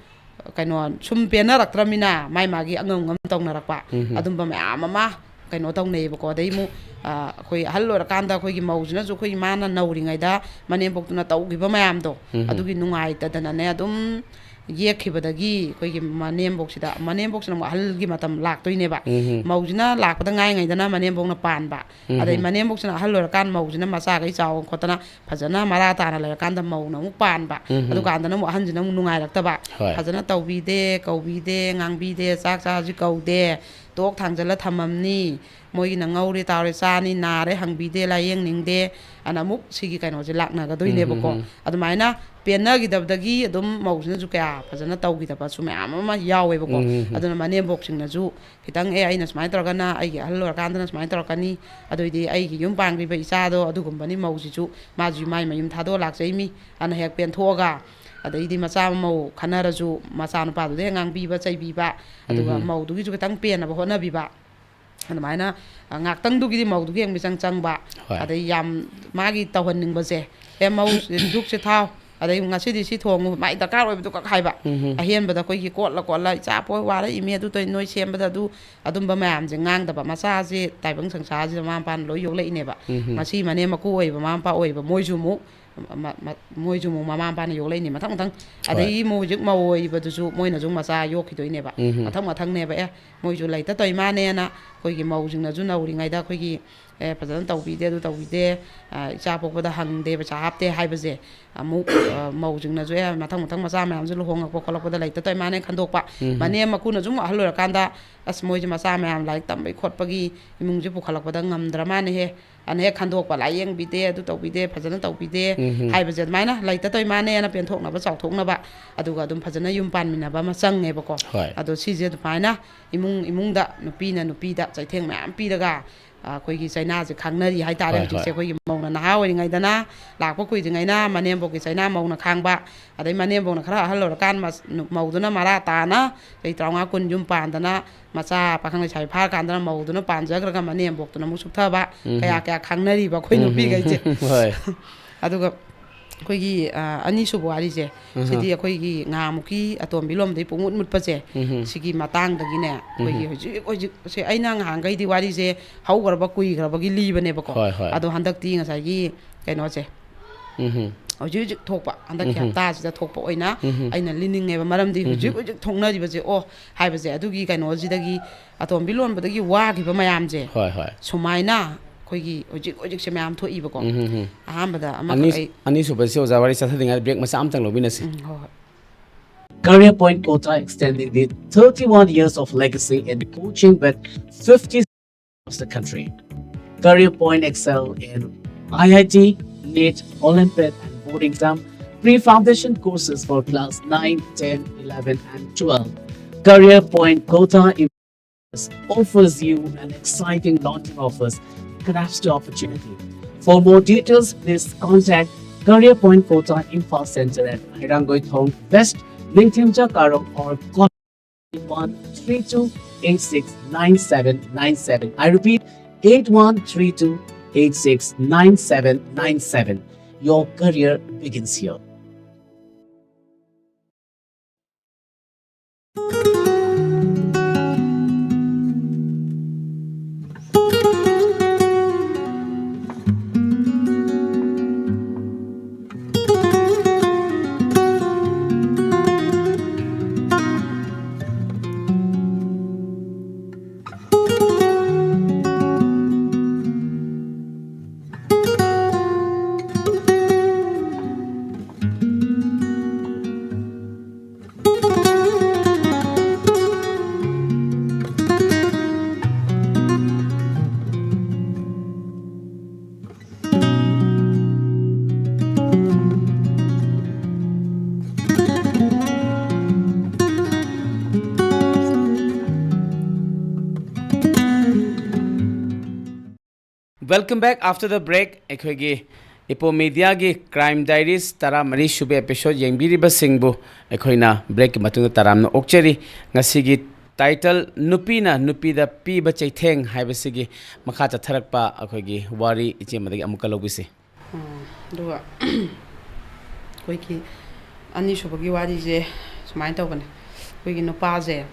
ꯀꯩꯅꯣ ꯁꯨꯝ ꯄꯦꯟꯅꯔꯛꯇ꯭ꯔꯃꯤꯅ ꯃꯥꯏ ꯃꯥꯒꯤ ꯑꯉꯝ ꯑꯉꯝ ꯇꯧꯅꯔꯛꯄ, ꯎꯝ꯫ ꯑꯗꯨꯝꯕ ꯃꯌꯥꯝ ꯑꯃ ꯀꯩꯅꯣ ꯇꯧꯅꯩꯌꯦꯕꯀꯣ꯫ ꯑꯗꯩ ꯑꯃꯨꯛ, ꯑ, ꯑꯩꯈꯣꯏ ꯑꯍꯜ ꯑꯣꯏꯔꯀꯥꯟꯗ ꯑꯩꯈꯣꯏꯒꯤ ꯃꯧꯁꯤꯅꯁꯨ ꯑꯩꯈꯣꯏ ꯏꯃꯥꯅ ꯅꯧꯔꯤꯉꯩꯗ ꯃꯅꯦꯝꯕꯣꯛꯇꯨꯅ ꯇꯧꯈꯤꯕ ꯃꯌꯥꯝꯗꯣ, ꯎꯝ꯫ ꯑꯗꯨꯒꯤ ꯅꯨꯡꯉꯥꯏꯇꯗꯅꯅꯦ ꯑꯗꯨꯝ ꯌꯦꯛꯈꯤꯕꯗꯒꯤ ꯑꯩꯈꯣꯏꯒꯤ ꯃꯅꯦꯝꯕꯣꯛꯁꯤꯗ, ꯃꯅꯦꯝꯕꯣꯛꯁꯤꯅ ꯑꯃꯨꯛ ꯑꯍꯜꯒꯤ ꯃꯇꯝ ꯂꯥꯛꯇꯣꯏꯅꯦꯕ꯫ ꯎꯝ꯫ ꯃꯧꯁꯤꯅ ꯂꯥꯛꯄꯗ ꯉꯥꯏꯉꯩꯗꯅ ꯃꯅꯦꯝꯕꯣꯛꯅ ꯄꯥꯟꯕ꯫ ꯎꯝ꯫ ꯑꯗꯩ ꯃꯅꯦꯝꯕꯣꯛꯁꯤꯅ ꯑꯍꯜ ꯑꯣꯏꯔꯀꯥꯟ ꯃꯧꯁꯤꯅ ꯃꯆꯥꯈꯩ ꯆꯥꯎ ꯈꯣꯠꯇꯅ ꯐꯖꯅ ꯃꯔꯥ ꯇꯥꯅ ꯂꯩꯔꯀꯥꯟꯗ ꯃꯧꯅ ꯑꯃꯨꯛ ꯄꯥꯟꯕ꯫ ꯎꯝ꯫ ꯑꯗꯨꯀꯥꯟꯗꯅ ꯑꯃꯨꯛ ꯑꯍꯟꯁꯤꯅ ꯑꯃꯨꯛ ꯅꯨꯡꯉꯥꯏꯔꯛꯇꯕ꯫ ꯍꯣꯏ꯫ ꯐꯖꯅ ꯇꯧꯕꯤꯗꯦ, ꯀꯧꯕꯤꯗꯦ, ꯉꯥꯡꯕꯤꯗꯦ, ꯆꯥꯛ ꯆꯥꯁꯤ ꯀꯧꯗꯦ, ꯇꯣꯛ ꯊꯥꯡꯖꯜꯂ ꯊꯝꯃꯝꯅꯤ, ꯃꯣꯏꯒꯤꯅ ꯉꯧꯔꯦ ꯇꯥꯎꯔꯦ ꯆꯥꯅꯤ, ꯅꯥꯔꯦ ꯍꯪꯕꯤꯗꯦ, ꯂꯥꯏꯌꯦꯡꯅꯤꯡꯗꯦ, ꯑꯅ ꯑꯃꯨꯛ ꯁꯤꯒꯤ ꯀꯩꯅꯣꯁꯦ ꯂꯥꯛꯅꯒꯗꯣꯏꯅꯦꯕꯀꯣ꯫ ꯎꯝ, ꯎꯝ, ꯎꯝ꯫ ꯑꯗꯨꯃꯥꯏꯅ ꯄꯦꯟꯅꯈꯤꯗꯕꯗꯒꯤ ꯑꯗꯨꯝ ꯃꯧꯁꯤꯅꯁꯨ ꯀꯌꯥ ꯐꯖꯅ ꯇꯧꯈꯤꯗꯕꯁꯨ ꯃꯌꯥꯝ ꯑꯃ ꯌꯥꯎꯋꯦꯕꯀꯣ꯫ ꯎꯝ, ꯎꯝ, ꯎꯝ꯫ ꯑꯗꯨꯅ ꯃꯅꯦꯝꯕꯣꯛꯁꯤꯡꯅꯁꯨ ꯈꯤꯇꯪ, "ꯑꯦ, ꯑꯩꯅ ꯁꯨꯃꯥꯏꯅ ꯇꯧꯔꯒꯅ ꯑꯩꯒꯤ ꯑꯍꯜ ꯑꯣꯏꯔꯀꯥꯟꯗꯅ ꯁꯨꯃꯥꯏꯅ ꯇꯧꯔꯛꯀꯅꯤ, ꯑꯗꯨꯏꯗꯤ ꯑꯩꯒꯤ ꯌꯨꯝ ꯄꯥꯟꯈ꯭ꯔꯤꯕ ꯏꯆꯥꯗꯣ ꯑꯗꯨꯒꯨꯝꯕꯅꯤ, ꯃꯧꯁꯤꯁꯨ ꯃꯥꯁꯨ ꯃꯥꯏ ꯃꯌꯨꯝ ꯊꯥꯗꯣꯛꯑ ꯂꯥꯛꯆꯩꯃꯤ", ꯑꯅ ꯍꯦꯛ ꯄꯦꯟꯊꯣꯛꯑꯒ, ꯑꯗꯩꯗꯤ ꯃꯆꯥ ꯃꯧ ꯈꯟꯅꯔꯁꯨ ꯃꯆꯥꯅꯨꯄꯥꯗꯨꯗ ꯍꯦꯛ ꯉꯥꯡꯕꯤꯕ ꯆꯩꯕꯤꯕ, ꯑꯗꯨꯒ ꯎꯝ, ꯎꯝ꯫ ꯃꯧꯗꯨꯒꯤꯁꯨ ꯈꯤꯇꯪ ꯄꯦꯟꯅꯕ ꯍꯣꯠꯅꯕꯤꯕ꯫ ꯑꯗꯨꯃꯥꯏꯅ, ꯑ, ꯉꯥꯛꯇꯪꯗꯨꯒꯤꯗꯤ ꯃꯧꯗꯨꯒꯤ ꯍꯦꯛ ꯃꯤꯆꯪ ꯆꯪꯕ, ꯍꯣꯏ꯫ ꯑꯗꯩ ꯌꯥꯝ ꯃꯥꯒꯤ ꯇꯧꯍꯟꯅꯤꯡꯕꯁꯦ, "ꯑꯦ, ꯃꯧ, ꯙꯨꯛꯁꯦ ꯊꯥꯎ, ꯑꯗꯩ ꯉꯁꯤꯗꯤ ꯁꯤ ꯊꯣꯡꯉꯨ", ꯃꯥꯏ ꯗꯔꯀꯥꯔ ꯑꯣꯏꯕꯗꯨ ꯈꯛ ꯍꯥꯏꯕ꯫ ꯎꯝ, ꯎꯝ꯫ ꯑꯍꯦꯟꯕꯗ ꯑꯩꯈꯣꯏꯒꯤ ꯀꯣꯠꯂ ꯈꯣꯠꯂ, "ꯏꯆꯥ ꯄꯣꯛ ꯋꯥꯔꯛꯏꯃꯤ, ꯑꯗꯨ ꯇꯧꯔꯤ, ꯅꯣꯏ ꯁꯦꯝꯕꯗ ꯑꯗꯨ", ꯑꯗꯨꯝꯕ ꯃꯌꯥꯝꯁꯦ ꯉꯥꯡꯗꯕ꯫ ꯃꯆꯥꯁꯦ ꯇꯥꯏꯕꯪ ꯁꯪꯁꯥꯔꯁꯤꯗ ꯃꯃꯥ ꯃꯄꯥꯅ ꯂꯣꯏ ꯌꯣꯛꯂꯛꯏꯅꯦꯕ꯫ ꯎꯝ, ꯎꯝ꯫ ꯃꯁꯤ ꯃꯅꯦꯝ ꯃꯀꯨ ꯑꯣꯏꯕ, ꯃꯃꯥ ꯃꯄꯥ ꯑꯣꯏꯕ, ꯃꯣꯏꯁꯨ ꯑꯃꯨꯛ ꯃ-, ꯃ-, ꯃꯣꯏꯁꯨ ꯑꯃꯨꯛ ꯃꯃꯥ ꯃꯄꯥꯅ ꯌꯣꯛꯂꯛꯏꯅꯤ ꯃꯊꯪ ꯃꯊꯪ꯫ ꯍꯣꯏ꯫ ꯑꯗꯒꯤ ꯃꯣꯏ ꯍꯧꯖꯤꯛ ꯃꯧ ꯑꯣꯏꯔꯤꯕꯗꯨꯁꯨ ꯃꯣꯏꯅꯁꯨ ꯃꯆꯥ ꯌꯣꯛꯈꯤꯗꯣꯏꯅꯦꯕ꯫ ꯎꯝ, ꯎꯝ꯫ ꯃꯊꯪ ꯃꯊꯪꯅꯦꯕ꯫ "ꯑꯦ, ꯃꯣꯏꯁꯨ ꯂꯩꯇ ꯇꯧꯏ ꯃꯥꯅꯦꯅ", ꯑꯩꯈꯣꯏꯒꯤ ꯃꯧꯁꯤꯡꯅꯁꯨ ꯅꯧꯔꯤꯉꯩꯗ ꯑꯩꯈꯣꯏꯒꯤ, "ꯑꯦ, ꯐꯖꯅ ꯇꯧꯕꯤꯗꯦ, ꯑꯗꯨ ꯇꯧꯕꯤꯗꯦ, ꯑ, ꯏꯆꯥ ꯄꯣꯛꯄꯗ ꯍꯪꯗꯦ, ꯄꯩꯁꯥ ꯍꯥꯞꯇꯦ" ꯍꯥꯏꯕꯁꯦ ꯑꯃꯨꯛ, ꯑ, ꯃꯧꯁꯤꯡꯅꯁꯨ, "ꯑꯦ, ꯃꯊꯪ ꯃꯊꯪ ꯃꯆꯥ ꯃꯌꯥꯝꯁꯨ ꯂꯨꯍꯣꯡꯉꯛꯄ ꯈꯣꯠꯂꯛꯄꯗ ꯂꯩꯇ ꯇꯧꯏ ꯃꯥꯅꯦ" ꯈꯟꯗꯣꯛꯄ꯫ ꯎꯝ, ꯎꯝ꯫ ꯃꯅꯦꯝ ꯃꯀꯨꯅꯁꯨ ꯑꯃꯨꯛ ꯑꯍꯜ ꯑꯣꯏꯔꯀꯥꯟꯗ, "ꯑꯁ, ꯃꯣꯏꯁꯦ ꯃꯆꯥ ꯃꯌꯥꯝ ꯂꯥꯏꯔꯤꯛ ꯇꯝꯕꯒꯤ ꯈꯣꯠꯄꯒꯤ ꯏꯃꯨꯡꯁꯦ ꯄꯨꯈꯠꯂꯛꯄꯗ ꯉꯝꯗ꯭ꯔ ꯃꯥꯅꯦꯍꯦ", ꯑꯅ ꯍꯦꯛ ꯈꯟꯗꯣꯛꯄ, ꯂꯥꯏꯌꯦꯡꯕꯤꯗꯦ, ꯑꯗꯨ ꯇꯧꯕꯤꯗꯦ, ꯐꯖꯅ ꯇꯧꯕꯤꯗꯦ ꯎꯝ, ꯎꯝ꯫ ꯍꯥꯏꯕꯁꯦ, ꯑꯗꯨꯃꯥꯏꯅ ꯂꯩꯇ ꯇꯧꯏ ꯃꯥꯅꯦꯅ ꯄꯦꯟꯊꯣꯛꯅꯕ, ꯆꯥꯎꯊꯣꯛꯅꯕ, ꯑꯗꯨꯒ ꯑꯗꯨꯝ ꯐꯖꯅ ꯌꯨꯝ ꯄꯥꯟꯃꯤꯟꯅꯕ ꯑꯃ ꯆꯪꯉꯦꯕꯀꯣ꯫ ꯍꯣꯏ꯫ ꯑꯗꯣ ꯁꯤꯁꯦ ꯑꯗꯨꯃꯥꯏꯅ ꯏꯃꯨꯡ ꯏꯃꯨꯡꯗ ꯅꯨꯄꯤꯅ ꯅꯨꯄꯤꯗ ꯆꯩꯊꯦꯡ ꯃꯌꯥꯝ ꯄꯤꯔꯒ, ꯑ, ꯑꯩꯈꯣꯏꯒꯤ ꯆꯩꯅꯥꯁꯦ ꯈꯥꯡꯅꯔꯤ ꯍꯥꯏꯇꯥꯔꯦ꯫ ꯍꯣꯏ, ꯍꯧꯖꯤꯛꯁꯦ ꯍꯣꯏ꯫ ꯑꯩꯈꯣꯏꯒꯤ ꯃꯧꯅ ꯅꯍꯥ ꯑꯣꯏꯔꯤꯉꯩꯗꯅ, ꯂꯥꯛꯄ ꯀꯨꯏꯗ꯭ꯔꯤꯉꯩꯅ ꯃꯅꯦꯝꯕꯣꯛꯀꯤ ꯆꯩꯅꯥ ꯃꯧꯅ ꯈꯥꯡꯕ, ꯑꯗꯩ ꯃꯅꯦꯝꯕꯣꯛꯅ ꯈꯔ ꯑꯍꯜ ꯑꯣꯏꯔꯀꯥꯟ ꯃꯁ-, ꯅꯨ-, ꯃꯧꯗꯨꯅ ꯃꯔꯥ ꯇꯥꯅ ꯆꯍꯤ ꯇꯔꯥꯃꯉꯥ ꯀꯨꯟ ꯌꯨꯝ ꯄꯥꯟꯗꯅ, ꯃꯆꯥ ꯄꯥꯈꯪ ꯂꯩꯁꯥꯕꯤ ꯐꯥꯔꯀꯥꯟꯗꯅ ꯃꯧꯗꯨꯅ ꯄꯥꯟꯖꯈ꯭ꯔꯒ ꯃꯅꯦꯝꯕꯣꯛꯇꯨꯅ ꯑꯃꯨꯛ ꯁꯨꯞꯊꯕ, ꯎꯝ꯫ ꯀꯌꯥ ꯀꯌꯥ ꯈꯪꯅꯔꯤꯕ ꯑꯩꯈꯣꯏ ꯎꯝ, ꯅꯨꯄꯤꯈꯩꯁꯦ꯫ ꯎꯝ, ꯍꯣꯏ꯫ ꯑꯗꯨꯒ ꯑꯩꯈꯣꯏꯒꯤ, ꯑ, ꯑꯅꯤꯁꯨꯕ ꯋꯥꯔꯤꯁꯦ, ꯎꯝ꯫ ꯁꯤꯗꯤ ꯑꯩꯈꯣꯏꯒꯤ ꯉꯍꯥꯃꯨꯛꯀꯤ ꯑꯇꯣꯝꯕꯤ ꯂꯣꯝꯗꯒꯤ ꯄꯨꯡꯃꯨꯠ ꯃꯨꯠꯄꯁꯦ, ꯎꯝ꯫ ꯁꯤꯒꯤ ꯃꯇꯥꯡꯗꯒꯤꯅꯦ, ꯑꯩꯈꯣꯏꯒꯤ ꯎꯝ꯫ ꯍꯧꯖꯤꯛ ꯍꯧꯖꯤꯛꯁꯦ, ꯑꯩꯅ ꯉꯍꯥꯟꯈꯩꯗꯤ ꯋꯥꯔꯤꯁꯦ ꯍꯧꯈ꯭ꯔꯕ ꯀꯨꯏꯈ꯭ꯔꯕꯒꯤ ꯂꯤꯕꯅꯦꯕꯀꯣ꯫ ꯍꯣꯏ, ꯍꯣꯏ꯫ ꯑꯗꯣ ꯍꯟꯗꯛꯇꯤ ꯉꯁꯥꯏꯒꯤ ꯀꯩꯅꯣꯁꯦ, ꯎꯝ꯫ ꯍꯧꯖꯤꯛ ꯍꯧꯖꯤꯛ ꯊꯣꯛꯄ, ꯍꯟꯗꯛꯀꯤ ꯎꯝ꯫ ꯍꯞꯇꯥꯁꯤꯗ ꯊꯣꯛꯄ ꯑꯣꯏꯅ ꯎꯝ꯫ ꯑꯩꯅ ꯂꯤꯅꯤꯡꯉꯦꯕ꯫ ꯃꯔꯝꯗꯤ ꯎꯝ꯫ ꯍꯧꯖꯤꯛ ꯍꯧꯖꯤꯛ ꯊꯣꯛꯅꯔꯤꯕꯁꯦ, ꯑꯣ, ꯍꯥꯏꯕꯁꯦ, ꯑꯗꯨꯒꯤ ꯀꯩꯅꯣꯁꯤꯗꯒꯤ, ꯑꯇꯣꯝꯕꯤ ꯂꯣꯟꯕꯗꯒꯤ ꯋꯥꯈꯤꯕ ꯃꯌꯥꯝꯁꯦ, ꯍꯣꯏ, ꯍꯣꯏ꯫ ꯁꯨꯃꯥꯏꯅ ꯑꯩꯈꯣꯏꯒꯤ ꯍꯧꯖꯤꯛ ꯍꯧꯖꯤꯛꯁꯦ ꯃꯌꯥꯝ ꯊꯣꯛꯏꯕꯀꯣ꯫ ꯎꯝ, ꯎꯝ, ꯎꯝ꯫ ꯑꯍꯥꯟꯕꯗ ꯑꯃꯈꯛ ꯑꯅꯤ-, ꯑꯩ ꯑꯅꯤꯁꯨꯕꯁꯦ, ꯑꯣꯖꯥ, ꯋꯥꯔꯤ ꯆꯠꯊꯗ꯭ꯔꯤꯉꯩꯗ break ꯃꯆꯥ ꯑꯃꯇꯪ ꯂꯧꯃꯤꯟꯅꯁꯤ꯫ ꯎꯝ, ꯍꯣꯏ, ꯍꯣꯏ꯫ Career Point Kota, extending the thirty-one years of legacy in coaching with fifty across the country. Career Point excel in I I T, NEET, Olympiad, and board exam, free foundation courses for class nine, ten, eleven, and twelve. Career Point Kota offers you an exciting launching offers. Grasp the opportunity. For more details, please contact Career Point Kota Imphal Center at Hairangoi Thong West, Ningthemja Karong, or call one three two eight six nine seven nine seven. I repeat, eight one three two eight six nine seven nine seven. Your career begins here. Welcome back after the break. ꯑꯩꯈꯣꯏꯒꯤ ꯏꯄꯣ ꯃꯦꯗꯤꯌꯥꯒꯤ Crime Diaries ꯇꯔꯥꯃꯔꯤ ꯁꯨꯕ episode ꯌꯦꯡꯕꯤꯔꯤꯕꯁꯤꯡꯕꯨ ꯑꯩꯈꯣꯏꯅ breakꯀꯤ ꯃꯇꯨꯡꯗ ꯇꯔꯥꯝꯅ ꯑꯣꯛꯆꯔꯤ꯫ ꯉꯁꯤꯒꯤ title ꯅꯨꯄꯤꯅ ꯅꯨꯄꯤꯗ ꯄꯤꯕ ꯆꯩꯊꯦꯡ ꯍꯥꯏꯕꯁꯤꯒꯤ ꯃꯈꯥ ꯆꯠꯊꯔꯛꯄ ꯑꯩꯈꯣꯏꯒꯤ ꯋꯥꯔꯤ ꯏꯆꯦ ꯑꯃꯗꯒꯤ ꯑꯃꯨꯛꯀ ꯂꯧꯕꯤꯁꯤ꯫ ꯎꯝ, ꯑꯗꯨꯒ ꯑꯩꯈꯣꯏꯒꯤ ꯑꯅꯤꯁꯨꯕꯒꯤ ꯋꯥꯔꯤꯁꯦ ꯁꯨꯃꯥꯏꯅ ꯇꯧꯕꯅꯦ꯫ ꯑꯩꯈꯣꯏꯒꯤ ꯅꯨꯄꯥꯁꯦ,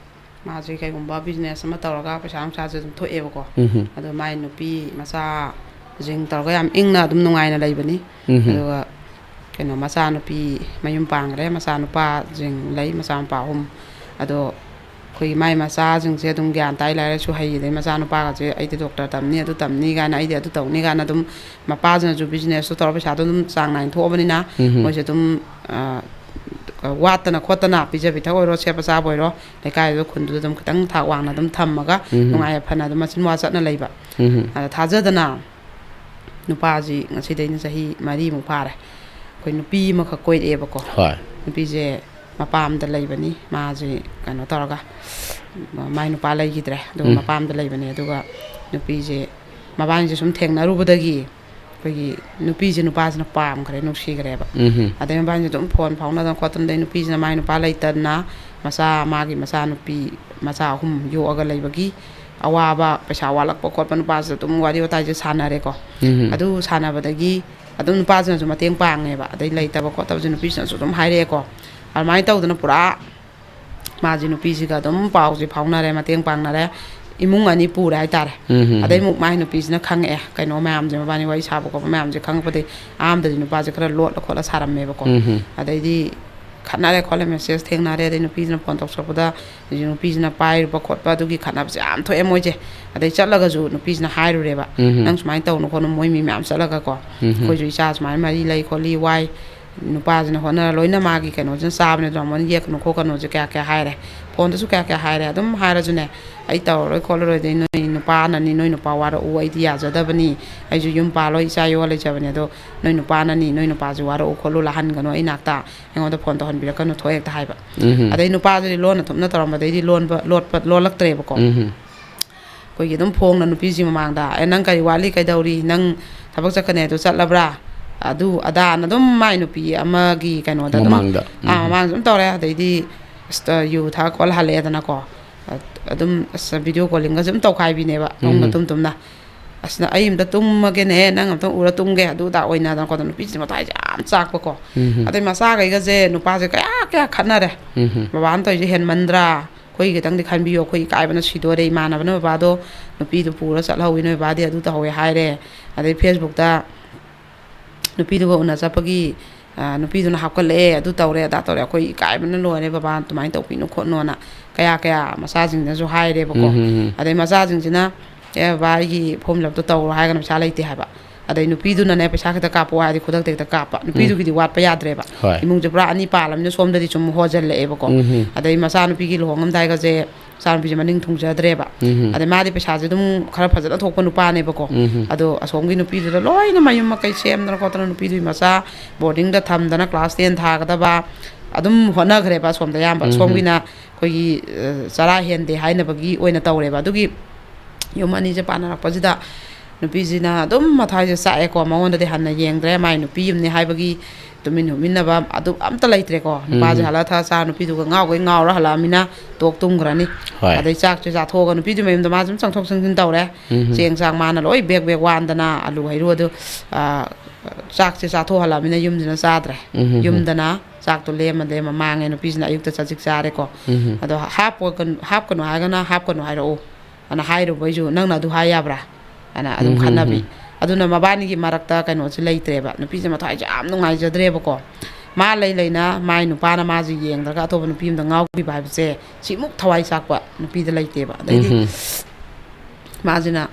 ꯃꯥꯁꯦ ꯀꯩꯒꯨꯝꯕ business ꯑꯃ ꯇꯧꯔꯒ ꯄꯩꯁꯥ ꯅꯨꯡꯁꯥꯁꯦ ꯑꯗꯨꯝ ꯊꯣꯛꯑꯦꯕꯀꯣ꯫ ꯎꯝꯍꯨꯝ꯫ ꯑꯗꯣ ꯃꯥꯏ ꯅꯨꯄꯤ ꯃꯆꯥꯁꯤꯡ ꯇꯧꯔꯒ ꯌꯥꯝ ꯏꯪꯅ ꯑꯗꯨꯝ ꯅꯨꯡꯉꯥꯏꯅ ꯂꯩꯕꯅꯤ꯫ ꯎꯝꯍꯨꯝ꯫ ꯑꯗꯨꯒ ꯀꯩꯅꯣ, ꯃꯆꯥꯅꯨꯄꯤ ꯃꯌꯨꯝ ꯄꯥꯟꯈ꯭ꯔꯦ, ꯃꯆꯥꯅꯨꯄꯥꯁꯤꯡ ꯂꯩ, ꯃꯆꯥꯅꯨꯄꯥ ꯑꯍꯨꯝ꯫ ꯑꯗꯣ ꯑꯩꯈꯣꯏꯒꯤ ꯃꯥꯏ ꯃꯆꯥꯁꯤꯡꯁꯦ ꯑꯗꯨꯝ ꯒ꯭ꯌꯥꯟ ꯇꯥꯏ, ꯂꯥꯏꯔꯤꯛ ꯂꯥꯏꯁꯨ ꯍꯩ, ꯑꯗꯩ ꯃꯆꯥꯅꯨꯄꯥꯒꯁꯦ "ꯑꯩꯗꯤ doctor ꯇꯝꯅꯤ, ꯑꯗꯨ ꯇꯝꯅꯤ" ꯀꯥꯏꯅ, "ꯑꯩꯗꯤ ꯑꯗꯨ ꯇꯧꯅꯤ" ꯀꯥꯏꯅ ꯑꯗꯨꯝ ꯃꯄꯥꯁꯤꯅꯁꯨ businessꯇꯣ ꯇꯧꯔ ꯄꯩꯁꯥꯗꯣ ꯑꯗꯨꯝ ꯆꯥꯡ ꯅꯥꯏꯅ ꯊꯣꯛꯑꯕꯅꯤꯅ ꯎꯝꯍꯨꯝ꯫ ꯃꯣꯏꯁꯦ ꯑꯗꯨꯝ, ꯑ, ꯋꯥꯠꯇꯅ ꯈꯣꯠꯇꯅ ꯄꯤꯖ ꯄꯤꯊꯛ ꯑꯣꯏꯔꯣ, ꯁꯦꯠꯄ ꯆꯥꯕ ꯑꯣꯏꯔꯣ, ꯂꯩꯀꯥꯏꯗꯨꯗ, ꯈꯨꯟꯗꯨꯗ ꯑꯗꯨꯝ ꯈꯤꯇꯪ ꯊꯥꯛ ꯋꯥꯡꯅ ꯑꯗꯨꯝ ꯊꯝꯃꯒ, ꯎꯝ꯫ ꯅꯨꯡꯉꯥꯏ ꯌꯥꯏꯐꯅ ꯑꯗꯨꯝ ꯃꯆꯤꯟ ꯃꯋꯥ ꯆꯠꯅ ꯂꯩꯕ꯫ ꯎꯝ꯫ ꯑꯗ ꯊꯥꯖꯗꯅ ꯅꯨꯄꯥꯁꯤ ꯉꯁꯤꯗꯩꯅ ꯆꯍꯤ ꯃꯔꯤꯃꯨꯛ ꯐꯥꯔꯦ, ꯑꯩꯈꯣꯏ ꯅꯨꯄꯤ ꯑꯃꯈꯛ ꯀꯣꯏꯔꯛꯑꯦꯕꯀꯣ꯫ ꯍꯣꯏ꯫ ꯅꯨꯄꯤꯁꯦ ꯃꯄꯥꯝꯗ ꯂꯩꯕꯅꯤ, ꯃꯥꯁꯦ ꯀꯩꯅꯣ ꯇꯧꯔꯒ, ꯃꯥꯏ ꯅꯨꯄꯥ ꯂꯩꯈꯤꯗ꯭ꯔꯦ, ꯑꯗꯨꯒ ꯎꯝ꯫ ꯃꯄꯥꯝꯗ ꯂꯩꯕꯅꯦ꯫ ꯑꯗꯨꯒ ꯅꯨꯄꯤꯁꯦ, ꯃꯕꯥꯅꯤꯁꯦ ꯁꯨꯝ ꯊꯦꯡꯅꯔꯨꯕꯗꯒꯤ ꯑꯩꯈꯣꯏꯒꯤ ꯅꯨꯄꯤꯁꯦ ꯅꯨꯄꯥꯁꯤꯅ ꯄꯥꯝꯈ꯭ꯔꯦ, ꯅꯨꯡꯁꯤꯈ꯭ꯔꯦꯕ꯫ ꯎꯝ꯫ ꯑꯗꯩ ꯃꯕꯥꯅꯤꯁꯦ ꯑꯗꯨꯝ ꯐꯣꯟ ꯐꯥꯎꯅꯗꯅ ꯈꯣꯠꯇꯅ, ꯑꯗꯩ ꯅꯨꯄꯤꯁꯤꯅ ꯃꯥꯏ ꯅꯨꯄꯥ ꯂꯩꯇꯗꯅ ꯃꯆꯥ, ꯃꯥꯒꯤ ꯃꯆꯥꯅꯨꯄꯤ, ꯃꯆꯥ ꯑꯍꯨꯝ ꯌꯣꯛꯑꯒ ꯂꯩꯕꯒꯤ ꯑꯋꯥꯕ, ꯄꯩꯁꯥ ꯋꯥꯠꯂꯛꯄ ꯈꯣꯠꯄ, ꯅꯨꯄꯥꯁꯤꯗ ꯑꯗꯨꯝ ꯋꯥꯔꯤ ꯋꯥꯇꯥꯏꯁꯦ ꯁꯥꯟꯅꯔꯦꯀꯣ꯫ ꯎꯝ꯫ ꯑꯗꯨ ꯁꯥꯟꯅꯕꯗꯒꯤ ꯑꯗꯨꯝ ꯅꯨꯄꯥꯁꯤꯅꯁꯨ ꯃꯇꯦꯡ ꯄꯥꯡꯉꯦꯕ, ꯑꯗꯩ ꯂꯩꯇꯕ ꯈꯣꯠꯇꯕꯁꯦ ꯅꯨꯄꯤꯁꯤꯅꯁꯨ ꯑꯗꯨꯝ ꯍꯥꯏꯔꯛꯑꯦꯀꯣ꯫ ꯑꯗꯨꯃꯥꯏꯅ ꯇꯧꯗꯅ ꯄꯨꯔꯥ ꯃꯥꯁꯦ ꯅꯨꯄꯤꯁꯤꯒ ꯑꯗꯨꯝ ꯄꯥꯎꯁꯦ ꯐꯥꯎꯅꯔꯦ, ꯃꯇꯦꯡ ꯄꯥꯡꯅꯔꯦ, ꯏꯃꯨꯡ ꯑꯅꯤ ꯄꯨꯔꯦ ꯍꯥꯏꯇꯥꯔꯦ꯫ ꯎꯝ, ꯎꯝ, ꯎꯝ꯫ ꯑꯗꯩ ꯑꯃꯨꯛ ꯃꯥꯏ ꯅꯨꯄꯤꯁꯤꯅ ꯈꯪꯉꯛꯑꯦ, ꯀꯩꯅꯣ ꯃꯌꯥꯝꯁꯦ, ꯃꯕꯥꯅꯤ ꯋꯥꯔꯤ ꯁꯥꯕ ꯈꯣꯠꯄ ꯃꯌꯥꯝꯁꯦ ꯈꯪꯉꯛꯄꯗꯒꯤ ꯑꯍꯥꯟꯕꯗꯗꯤ ꯅꯨꯄꯥꯁꯦ ꯈꯔ ꯂꯣꯠꯂ ꯈꯣꯠꯂ ꯁꯥꯔꯝꯃꯦꯕꯀꯣ꯫ ꯎꯝ, ꯎꯝ꯫ ꯑꯗꯩꯗꯤ ꯈꯠꯅꯔꯦ ꯈꯣꯠꯂꯦ, ꯃꯦꯁꯦꯖ ꯊꯦꯡꯅꯔꯦ, ꯑꯗꯩ ꯅꯨꯄꯤꯁꯤꯅ ꯐꯣꯟ ꯇꯧꯁꯜꯂꯛꯄꯗ ꯍꯧꯖꯤꯛ ꯅꯨꯄꯤꯁꯤꯅ ꯄꯥꯏꯔꯨꯕ ꯈꯣꯠꯄ ꯑꯗꯨꯒꯤ ꯈꯠꯅꯕꯁꯦ ꯌꯥꯝ ꯊꯣꯛꯑꯦ ꯃꯣꯏꯁꯦ꯫ ꯑꯗꯩ ꯆꯠꯂꯒꯁꯨ ꯅꯨꯄꯤꯁꯤꯅ ꯍꯥꯏꯔꯨꯔꯦꯕ, ꯎꯝ꯫ "ꯅꯪ ꯁꯨꯃꯥꯏꯅ ꯇꯧꯅꯨ ꯈꯣꯠꯅꯨ, ꯃꯣꯏ ꯃꯤ ꯃꯌꯥꯝ ꯆꯠꯂꯒꯀꯣ, ꯎꯝ꯫ ꯑꯩꯈꯣꯏꯁꯨ ꯏꯆꯥ ꯁꯨꯃꯥꯏꯅ ꯃꯔꯤ ꯂꯩ ꯈꯣꯠꯂꯤ, ꯋꯥꯏ, ꯅꯨꯄꯥꯁꯤꯅ ꯍꯣꯠꯅꯔ ꯂꯣꯏꯅ ꯃꯥꯒꯤ ꯀꯩꯅꯣꯁꯤꯅ ꯆꯥꯕꯅꯦ, ꯑꯗꯨꯅ ꯃꯣꯏꯅ ꯌꯦꯛꯀꯅꯨ ꯈꯣꯠꯀꯅꯨꯁꯦ ꯀꯌꯥ ꯀꯌꯥ ꯍꯥꯏꯔꯦ, ꯐꯣꯟꯗꯁꯨ ꯀꯌꯥ ꯀꯌꯥ ꯍꯥꯏꯔꯦ꯫ ꯑꯗꯨꯝ ꯍꯥꯏꯔꯁꯨꯅꯦ, ꯑꯩ ꯇꯧꯔꯔꯣꯏ ꯈꯣꯠꯂꯔꯣꯏ, ꯑꯗꯩ ꯅꯣꯏ ꯅꯨꯄꯥꯅꯅꯤ, ꯅꯣꯏ ꯅꯨꯄꯥ ꯋꯥꯔꯛꯎ, ꯑꯩꯗꯤ ꯌꯥꯖꯗꯕꯅꯤ, ꯑꯩꯁꯨ ꯌꯨꯝ ꯄꯥꯜꯂꯣꯏ, ꯏꯆꯥ ꯌꯣꯛꯑ ꯂꯩꯖꯕꯅꯦ, ꯑꯗꯣ ꯅꯣꯏ ꯅꯨꯄꯥꯅꯅꯤ, ꯅꯣꯏ ꯅꯨꯄꯥꯁꯨ ꯋꯥꯔꯛꯎ ꯈꯣꯠꯂꯨ, ꯂꯥꯛꯍꯟꯒꯅꯨ ꯑꯩ ꯅꯥꯛꯇ, ꯑꯩꯉꯣꯟꯗ ꯐꯣꯟ ꯇꯧꯍꯟꯕꯤꯔꯛꯀꯅꯨ", ꯊꯣꯛ ꯍꯦꯛꯇ ꯍꯥꯏꯕ꯫ ꯎꯝ꯫ ꯑꯗꯩ ꯅꯨꯄꯥꯁꯤꯗꯤ ꯂꯣꯟꯅ ꯊꯨꯞꯅ ꯇꯧꯔꯝꯕꯗꯩꯗꯤ ꯂꯣꯟꯕ, ꯂꯣꯠꯄ, ꯂꯣꯜꯂꯛꯇ꯭ꯔꯦꯕꯀꯣ꯫ ꯎꯝ꯫ ꯑꯩꯈꯣꯏꯒꯤ ꯑꯗꯨꯝ ꯐꯣꯡꯅ ꯅꯨꯄꯤꯁꯤ ꯃꯃꯥꯡꯗ, "ꯑꯦ, ꯅꯪ ꯀꯔꯤ ꯋꯥꯠꯂꯤ, ꯀꯩꯗꯧꯔꯤ, ꯅꯪ ꯊꯕꯛ ꯆꯠꯀꯅꯤ ꯑꯗꯨ ꯆꯠꯂꯕ꯭ꯔꯥ?" ꯑꯗꯨ ꯑꯗꯥꯅ ꯑꯗꯨꯝ ꯃꯥꯏ ꯅꯨꯄꯤ ꯑꯃꯒꯤ ꯀꯩꯅꯣꯗ ꯑꯗꯨꯝ, ꯃꯃꯥꯡꯗ꯫ ꯑꯥ, ꯎꯝ꯫ ꯃꯃꯥꯡꯗ ꯑꯗꯨꯝ ꯇꯧꯔꯦ꯫ ꯑꯗꯩꯗꯤ ꯑꯁ, ꯌꯨ ꯊꯛꯑ ꯈꯣꯠꯂ ꯍꯜꯂꯛꯑꯦꯗꯅꯀꯣ꯫ ꯑꯗꯨꯝ ꯑꯁ, ꯚꯤꯗꯤꯑꯣ ꯀꯣꯂꯤꯡꯒꯁꯦ ꯑꯗꯨꯝ ꯇꯧꯈꯥꯏꯕꯤꯅꯦꯕ, ꯐꯃꯨꯡꯗ ꯎꯝ꯫ ꯇꯨꯝ ꯇꯨꯝꯅ꯫ "ꯑꯁ, ꯅ-, ꯑꯩ ꯑꯝꯇ ꯇꯨꯝꯃꯒꯦꯅꯦ, ꯅꯪ ꯑꯝꯇ ꯎꯔ ꯇꯨꯝꯒꯦ", ꯑꯗꯨ ꯑꯗꯥ ꯑꯣꯏꯅꯗꯅꯀꯣ, ꯑꯗꯣ ꯅꯨꯄꯤꯁꯦ ꯃꯊꯥꯏꯁꯦ ꯌꯥꯝ ꯆꯥꯛꯄꯀꯣ꯫ ꯎꯝ꯫ ꯑꯗꯩ ꯃꯆꯥꯈꯩꯒꯁꯦ ꯅꯨꯄꯥꯁꯦ ꯀꯌꯥ ꯀꯌꯥ ꯈꯠꯅꯔꯦ꯫ ꯎꯝ꯫ "ꯕꯕꯥꯅ ꯇꯧꯔꯤꯁꯦ ꯍꯦꯟꯃꯟꯗ꯭ꯔꯥ? ꯑꯩꯈꯣꯏ ꯈꯤꯇꯪꯗꯤ ꯈꯟꯕꯤꯌꯣ, ꯑꯩꯈꯣꯏ ꯏꯀꯥꯏꯕꯅ ꯁꯤꯗꯣꯔꯦ, ꯏꯃꯥꯟꯅꯕꯅ ꯕꯕꯥꯗꯣ ꯅꯨꯄꯤꯗꯣ ꯄꯨꯔ ꯆꯠꯍꯧꯋꯤ, ꯅꯣꯏ ꯕꯕꯥꯗꯤ ꯑꯗꯨ ꯇꯧꯍꯧꯋꯦ" ꯍꯥꯏꯔꯦ꯫ ꯑꯗꯩ ꯐꯦꯁꯕꯨꯛꯇ ꯅꯨꯄꯤꯗꯨꯒ ꯎꯅ ꯆꯠꯄꯒꯤ, ꯑ, ꯅꯨꯄꯤꯗꯨꯅ ꯍꯥꯞꯀꯠꯂꯛꯑꯦ, ꯑꯗꯨ ꯇꯧꯔꯦ, ꯑꯗꯥ ꯇꯧꯔꯦ, "ꯑꯩꯈꯣꯏ ꯏꯀꯥꯏꯕꯅ ꯂꯣꯏꯔꯦ, ꯕꯕꯥ ꯑꯗꯨꯃꯥꯏꯅ ꯇꯧꯕꯤꯅꯨ ꯈꯣꯠꯅꯣꯅ" ꯀꯌꯥ ꯀꯌꯥ ꯃꯆꯥꯁꯤꯡꯗꯁꯨ ꯍꯥꯏꯔꯦꯕꯀꯣ꯫ ꯎꯝ, ꯎꯝ, ꯎꯝ꯫ ꯑꯗꯩ ꯃꯆꯥꯁꯤꯡꯁꯤꯅ, "ꯑꯦ ꯕꯕꯥ, ꯑꯩꯒꯤ ꯐꯣꯝ ꯐꯤꯜ ꯑꯞꯇꯣ ꯇꯧꯔꯣ" ꯍꯥꯏꯔꯒꯅ ꯄꯩꯁꯥ ꯂꯩꯇꯦ ꯍꯥꯏꯕ꯫ ꯑꯗꯩ ꯅꯨꯄꯤꯗꯨꯅꯅꯦ ꯄꯩꯁꯥ ꯈꯤꯇ ꯀꯥꯞꯄꯛꯑꯣ ꯍꯥꯏꯔꯗꯤ ꯈꯨꯗꯛꯇ ꯍꯦꯛꯇ ꯀꯥꯞꯄ꯫ ꯎꯝ꯫ ꯅꯨꯄꯤꯗꯨꯒꯤꯗꯤ ꯋꯥꯠꯄ ꯌꯥꯗ꯭ꯔꯦꯕ꯫ ꯍꯣꯏ꯫ ꯏꯃꯨꯡꯁꯦ ꯄꯨꯔꯥ ꯑꯅꯤ ꯄꯥꯜꯂꯕꯅꯤꯅ ꯁꯣꯝꯗꯗꯤ ꯁꯨꯝ ꯍꯣꯖꯜꯂꯛꯑꯦꯕꯀꯣ꯫ ꯎꯝ꯫ ꯑꯗꯩ ꯃꯆꯥꯅꯨꯄꯤꯒꯤ ꯂꯨꯍꯣꯡꯉꯝꯗꯥꯏꯒꯁꯦ ꯃꯆꯥꯅꯨꯄꯤꯁꯦ ꯃꯅꯤꯡ ꯊꯨꯡꯖꯗ꯭ꯔꯦꯕ꯫ ꯎꯝ꯫ ꯑꯗꯩ ꯃꯥꯗꯤ ꯄꯩꯁꯥꯁꯦ ꯑꯗꯨꯝ ꯈꯔ ꯐꯖꯅ ꯊꯣꯛꯄ ꯅꯨꯄꯥꯅꯦꯕꯀꯣ꯫ ꯎꯝ꯫ ꯑꯗꯣ ꯑꯁꯣꯝꯒꯤ ꯅꯨꯄꯤꯗꯨꯗ ꯂꯣꯏꯅ ꯃꯌꯨꯝ ꯃꯀꯩ ꯁꯦꯝꯗꯅ ꯈꯣꯠꯇꯅ ꯅꯨꯄꯤꯗꯨꯒꯤ ꯃꯆꯥ ꯕꯣꯔꯗꯤꯡꯗ ꯊꯝꯗꯅ ꯀ꯭ꯂꯥꯁ ꯇꯦꯟ ꯊꯥꯒꯗꯕ ꯑꯗꯨꯝ ꯍꯣꯠꯅꯈ꯭ꯔꯦꯕ ꯑꯁꯣꯝꯗ ꯑꯌꯥꯝꯕ꯫ ꯎꯝ꯫ ꯑꯁꯣꯝꯒꯤꯅ ꯑꯩꯈꯣꯏꯒꯤ, ꯑ, ꯆꯔꯥ ꯍꯦꯟꯗꯦ ꯍꯥꯏꯅꯕꯒꯤ ꯑꯣꯏꯅ ꯇꯧꯔꯦꯕ꯫ ꯑꯗꯨꯒꯤ ꯌꯨꯝ ꯑꯅꯤꯁꯦ ꯄꯥꯟꯅꯔꯛꯄꯁꯤꯗ ꯅꯨꯄꯤꯁꯤꯅ ꯑꯗꯨꯝ ꯃꯊ꯭ꯋꯥꯏꯁꯦ ꯆꯥꯛꯑꯦꯀꯣ꯫ ꯃꯉꯣꯟꯗꯗꯤ ꯍꯟꯅ ꯌꯦꯡꯗ꯭ꯔꯦ꯫ ꯃꯥꯏ ꯅꯨꯄꯤ ꯑꯃꯅꯤ ꯍꯥꯏꯕꯒꯤ ꯇꯨꯃꯤꯟ ꯍꯨꯃꯤꯟꯅꯕ ꯑꯗꯨ ꯑꯝꯇ ꯂꯩꯇ꯭ꯔꯦꯀꯣ꯫ ꯅꯨꯄꯥꯁꯦ ꯎꯝ꯫ ꯍꯜꯂꯛꯑ ꯊꯛꯑ ꯆꯥ ꯅꯨꯄꯤꯗꯨꯒ ꯉꯥꯎꯈꯩ ꯉꯥꯎꯔ ꯍꯜꯂꯛꯑꯃꯤꯅ ꯇꯣꯛ ꯇꯨꯝꯈ꯭ꯔꯅꯤ꯫ ꯍꯣꯏ꯫ ꯑꯗꯩ ꯆꯥꯛꯁꯦ ꯆꯥꯊꯣꯛꯑꯒ ꯅꯨꯄꯤꯗꯨ ꯃꯌꯨꯝꯗ ꯃꯥꯁꯨ ꯑꯗꯨꯝ ꯆꯪꯊꯣꯛ ꯆꯪꯁꯤꯟ ꯇꯧꯔꯦ꯫ ꯎꯝ꯫ ꯆꯦꯡ ꯆꯥꯛ ꯃꯥꯅ ꯂꯣꯏ ꯕꯦꯛ ꯕꯦꯛ ꯋꯥꯟꯗꯅ ꯑꯂꯨ ꯍꯩꯔꯨ ꯑꯗꯨ, ꯑ, ꯆꯥꯛꯁꯦ ꯆꯥꯊꯣꯛꯍꯜꯂꯃꯤꯅ ꯌꯨꯝꯁꯤꯅ ꯆꯥꯗ꯭ꯔꯦ꯫ ꯎꯝ꯫ ꯌꯨꯝꯗꯅ ꯆꯥꯛꯇꯣ ꯂꯦꯝꯃ ꯂꯦꯝꯃ ꯃꯥꯡꯉꯦ꯫ ꯅꯨꯄꯤꯁꯤꯅ ꯑꯌꯨꯛꯇ ꯆꯖꯤꯛ ꯆꯥꯔꯦꯀꯣ꯫ ꯎꯝ꯫ ꯑꯗꯣ ꯍꯥꯞꯄꯒ-, ꯍꯥꯞꯀꯅꯨ ꯍꯥꯏꯔꯒꯅ ꯍꯥꯞꯀꯅꯨ ꯍꯥꯏꯔꯛꯎ꯫ ꯑꯅ ꯍꯥꯏꯔꯨꯕꯩꯁꯨ ꯅꯪꯅ ꯑꯗꯨ ꯍꯥꯏ ꯌꯥꯕ꯭ꯔꯥ? ꯑꯅ ꯑꯗꯨꯝ ꯎꯝ, ꯈꯠꯅꯕꯤ꯫ ꯎꯝ꯫ ꯑꯗꯨꯅ ꯃꯕꯥꯅꯤꯒꯤ ꯃꯔꯛꯇ ꯀꯩꯅꯣꯁꯦ ꯂꯩꯇ꯭ꯔꯦꯕ꯫ ꯅꯨꯄꯤꯁꯦ ꯃꯊ꯭ꯋꯥꯏꯁꯦ ꯌꯥꯝ ꯅꯨꯡꯉꯥꯏꯖꯗ꯭ꯔꯦꯕꯀꯣ꯫ ꯃꯥ ꯂꯩ ꯂꯩꯅ ꯃꯥꯏ ꯅꯨꯄꯥꯅ ꯃꯥꯁꯦ ꯌꯦꯡꯗ꯭ꯔꯒ ꯑꯇꯣꯞꯄ ꯅꯨꯄꯤ ꯑꯃꯗ ꯉꯥꯎꯈꯤꯕ ꯍꯥꯏꯕꯁꯦ ꯁꯤꯃꯨꯛ ꯊꯋꯥꯏ ꯆꯥꯛꯄ ꯅꯨꯄꯤꯗ ꯂꯩꯇꯦꯕ꯫ ꯑꯗꯩꯗꯤ ꯎꯝ꯫ ꯃꯥꯁꯤꯅ,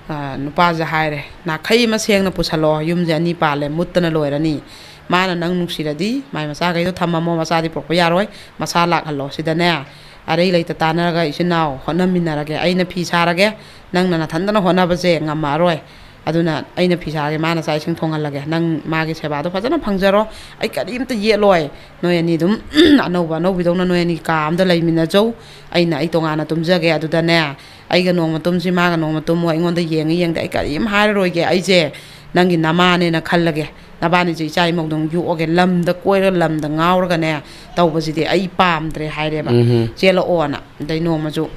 ꯑ, ꯅꯨꯄꯥꯁꯦ ꯍꯥꯏꯔꯦ, "ꯅꯥꯈꯩ ꯑꯃ ꯁꯦꯡꯅ ꯄꯨꯁꯜꯂꯣ, ꯌꯨꯝꯁꯦ ꯑꯅꯤ ꯄꯥꯜꯂꯦ, ꯃꯨꯠꯇꯅ ꯂꯣꯏꯔꯅꯤ꯫ ꯃꯥꯅ ꯅꯪ ꯅꯨꯡꯁꯤꯔꯗꯤ ꯃꯥꯏ ꯃꯆꯥꯈꯩꯗꯣ ꯊꯝꯃꯝꯃꯣ, ꯃꯆꯥꯗꯤ ꯄꯨꯔꯛꯄ ꯌꯥꯔꯣꯏ, ꯃꯁꯥ ꯂꯥꯛꯍꯜꯂꯣ꯫ ꯁꯤꯗꯅꯦ ꯑꯔꯩ ꯂꯩꯇ ꯇꯥꯟꯅꯔꯒ ꯏꯆꯤꯟ ꯏꯅꯥꯎ ꯍꯣꯠꯅꯃꯤꯟꯅꯔꯒꯦ꯫ ꯑꯩꯅ ꯐꯤ ꯁꯥꯔꯒꯦ, ꯅꯪꯅ ꯅꯊꯟꯗꯅ ꯍꯣꯠꯅꯕꯁꯦ ꯉꯝꯃꯛꯑꯔꯣꯏ꯫ ꯑꯗꯨꯅ ꯑꯩꯅ ꯐꯤ ꯁꯥꯔꯒꯦ, ꯃꯥꯅ ꯆꯥꯛ ꯏꯁꯤꯡ ꯊꯣꯡꯍꯜꯂꯒꯦ꯫ ꯅꯪ ꯃꯥꯒꯤ ꯁꯦꯕꯥꯗꯣ ꯐꯖꯅ ꯐꯪꯖꯔꯣ꯫ ꯑꯩ ꯀꯔꯤꯝꯇ ꯌꯦꯠꯂꯣꯏ꯫ ꯅꯣꯏ ꯑꯅꯤ ꯑꯗꯨꯝ ꯑꯅꯧꯕ ꯑꯅꯧꯕꯤꯗꯧꯅ ꯅꯣꯏ ꯑꯅꯤ ꯀꯥ ꯑꯝꯗ ꯂꯩꯃꯤꯟꯅꯖꯧ꯫ ꯑꯩꯅ ꯑꯩ ꯇꯣꯉꯥꯟꯅ ꯇꯨꯝꯖꯒꯦ꯫ ꯑꯗꯨꯗꯅꯦ ꯑꯩꯒ ꯅꯣꯡꯃ ꯇꯨꯝꯁꯤ, ꯃꯥꯒ ꯅꯣꯡꯃ ꯇꯨꯝꯃꯣ꯫ ꯑꯩꯉꯣꯟꯗ ꯌꯦꯡꯉꯤ ꯌꯦꯡꯗꯦ ꯑꯩ ꯀꯔꯤꯝ ꯍꯥꯏꯔꯔꯣꯏꯒꯦ꯫ ꯑꯩꯁꯦ ꯅꯪꯒꯤ ꯅꯃꯥꯅꯦꯅ ꯈꯜꯂꯒꯦ꯫ ꯅꯕꯥꯅꯤꯁꯦ ꯏꯆꯥ ꯏꯃꯧꯗꯧꯅ ꯌꯣꯛꯑꯒꯦ꯫ ꯂꯝꯗ ꯀꯣꯏꯔꯒ ꯂꯝꯗ ꯉꯥꯎꯔꯒꯅꯦ ꯇꯧꯕꯁꯤꯗꯤ ꯑꯩ ꯄꯥꯝꯗ꯭ꯔꯦ" ꯍꯥꯏꯔꯦꯕ꯫ ꯎꯝ꯫ "ꯆꯦꯜꯂꯛꯑꯣꯅ"꯫ ꯑꯗꯩ ꯅꯣꯡꯃꯁꯨ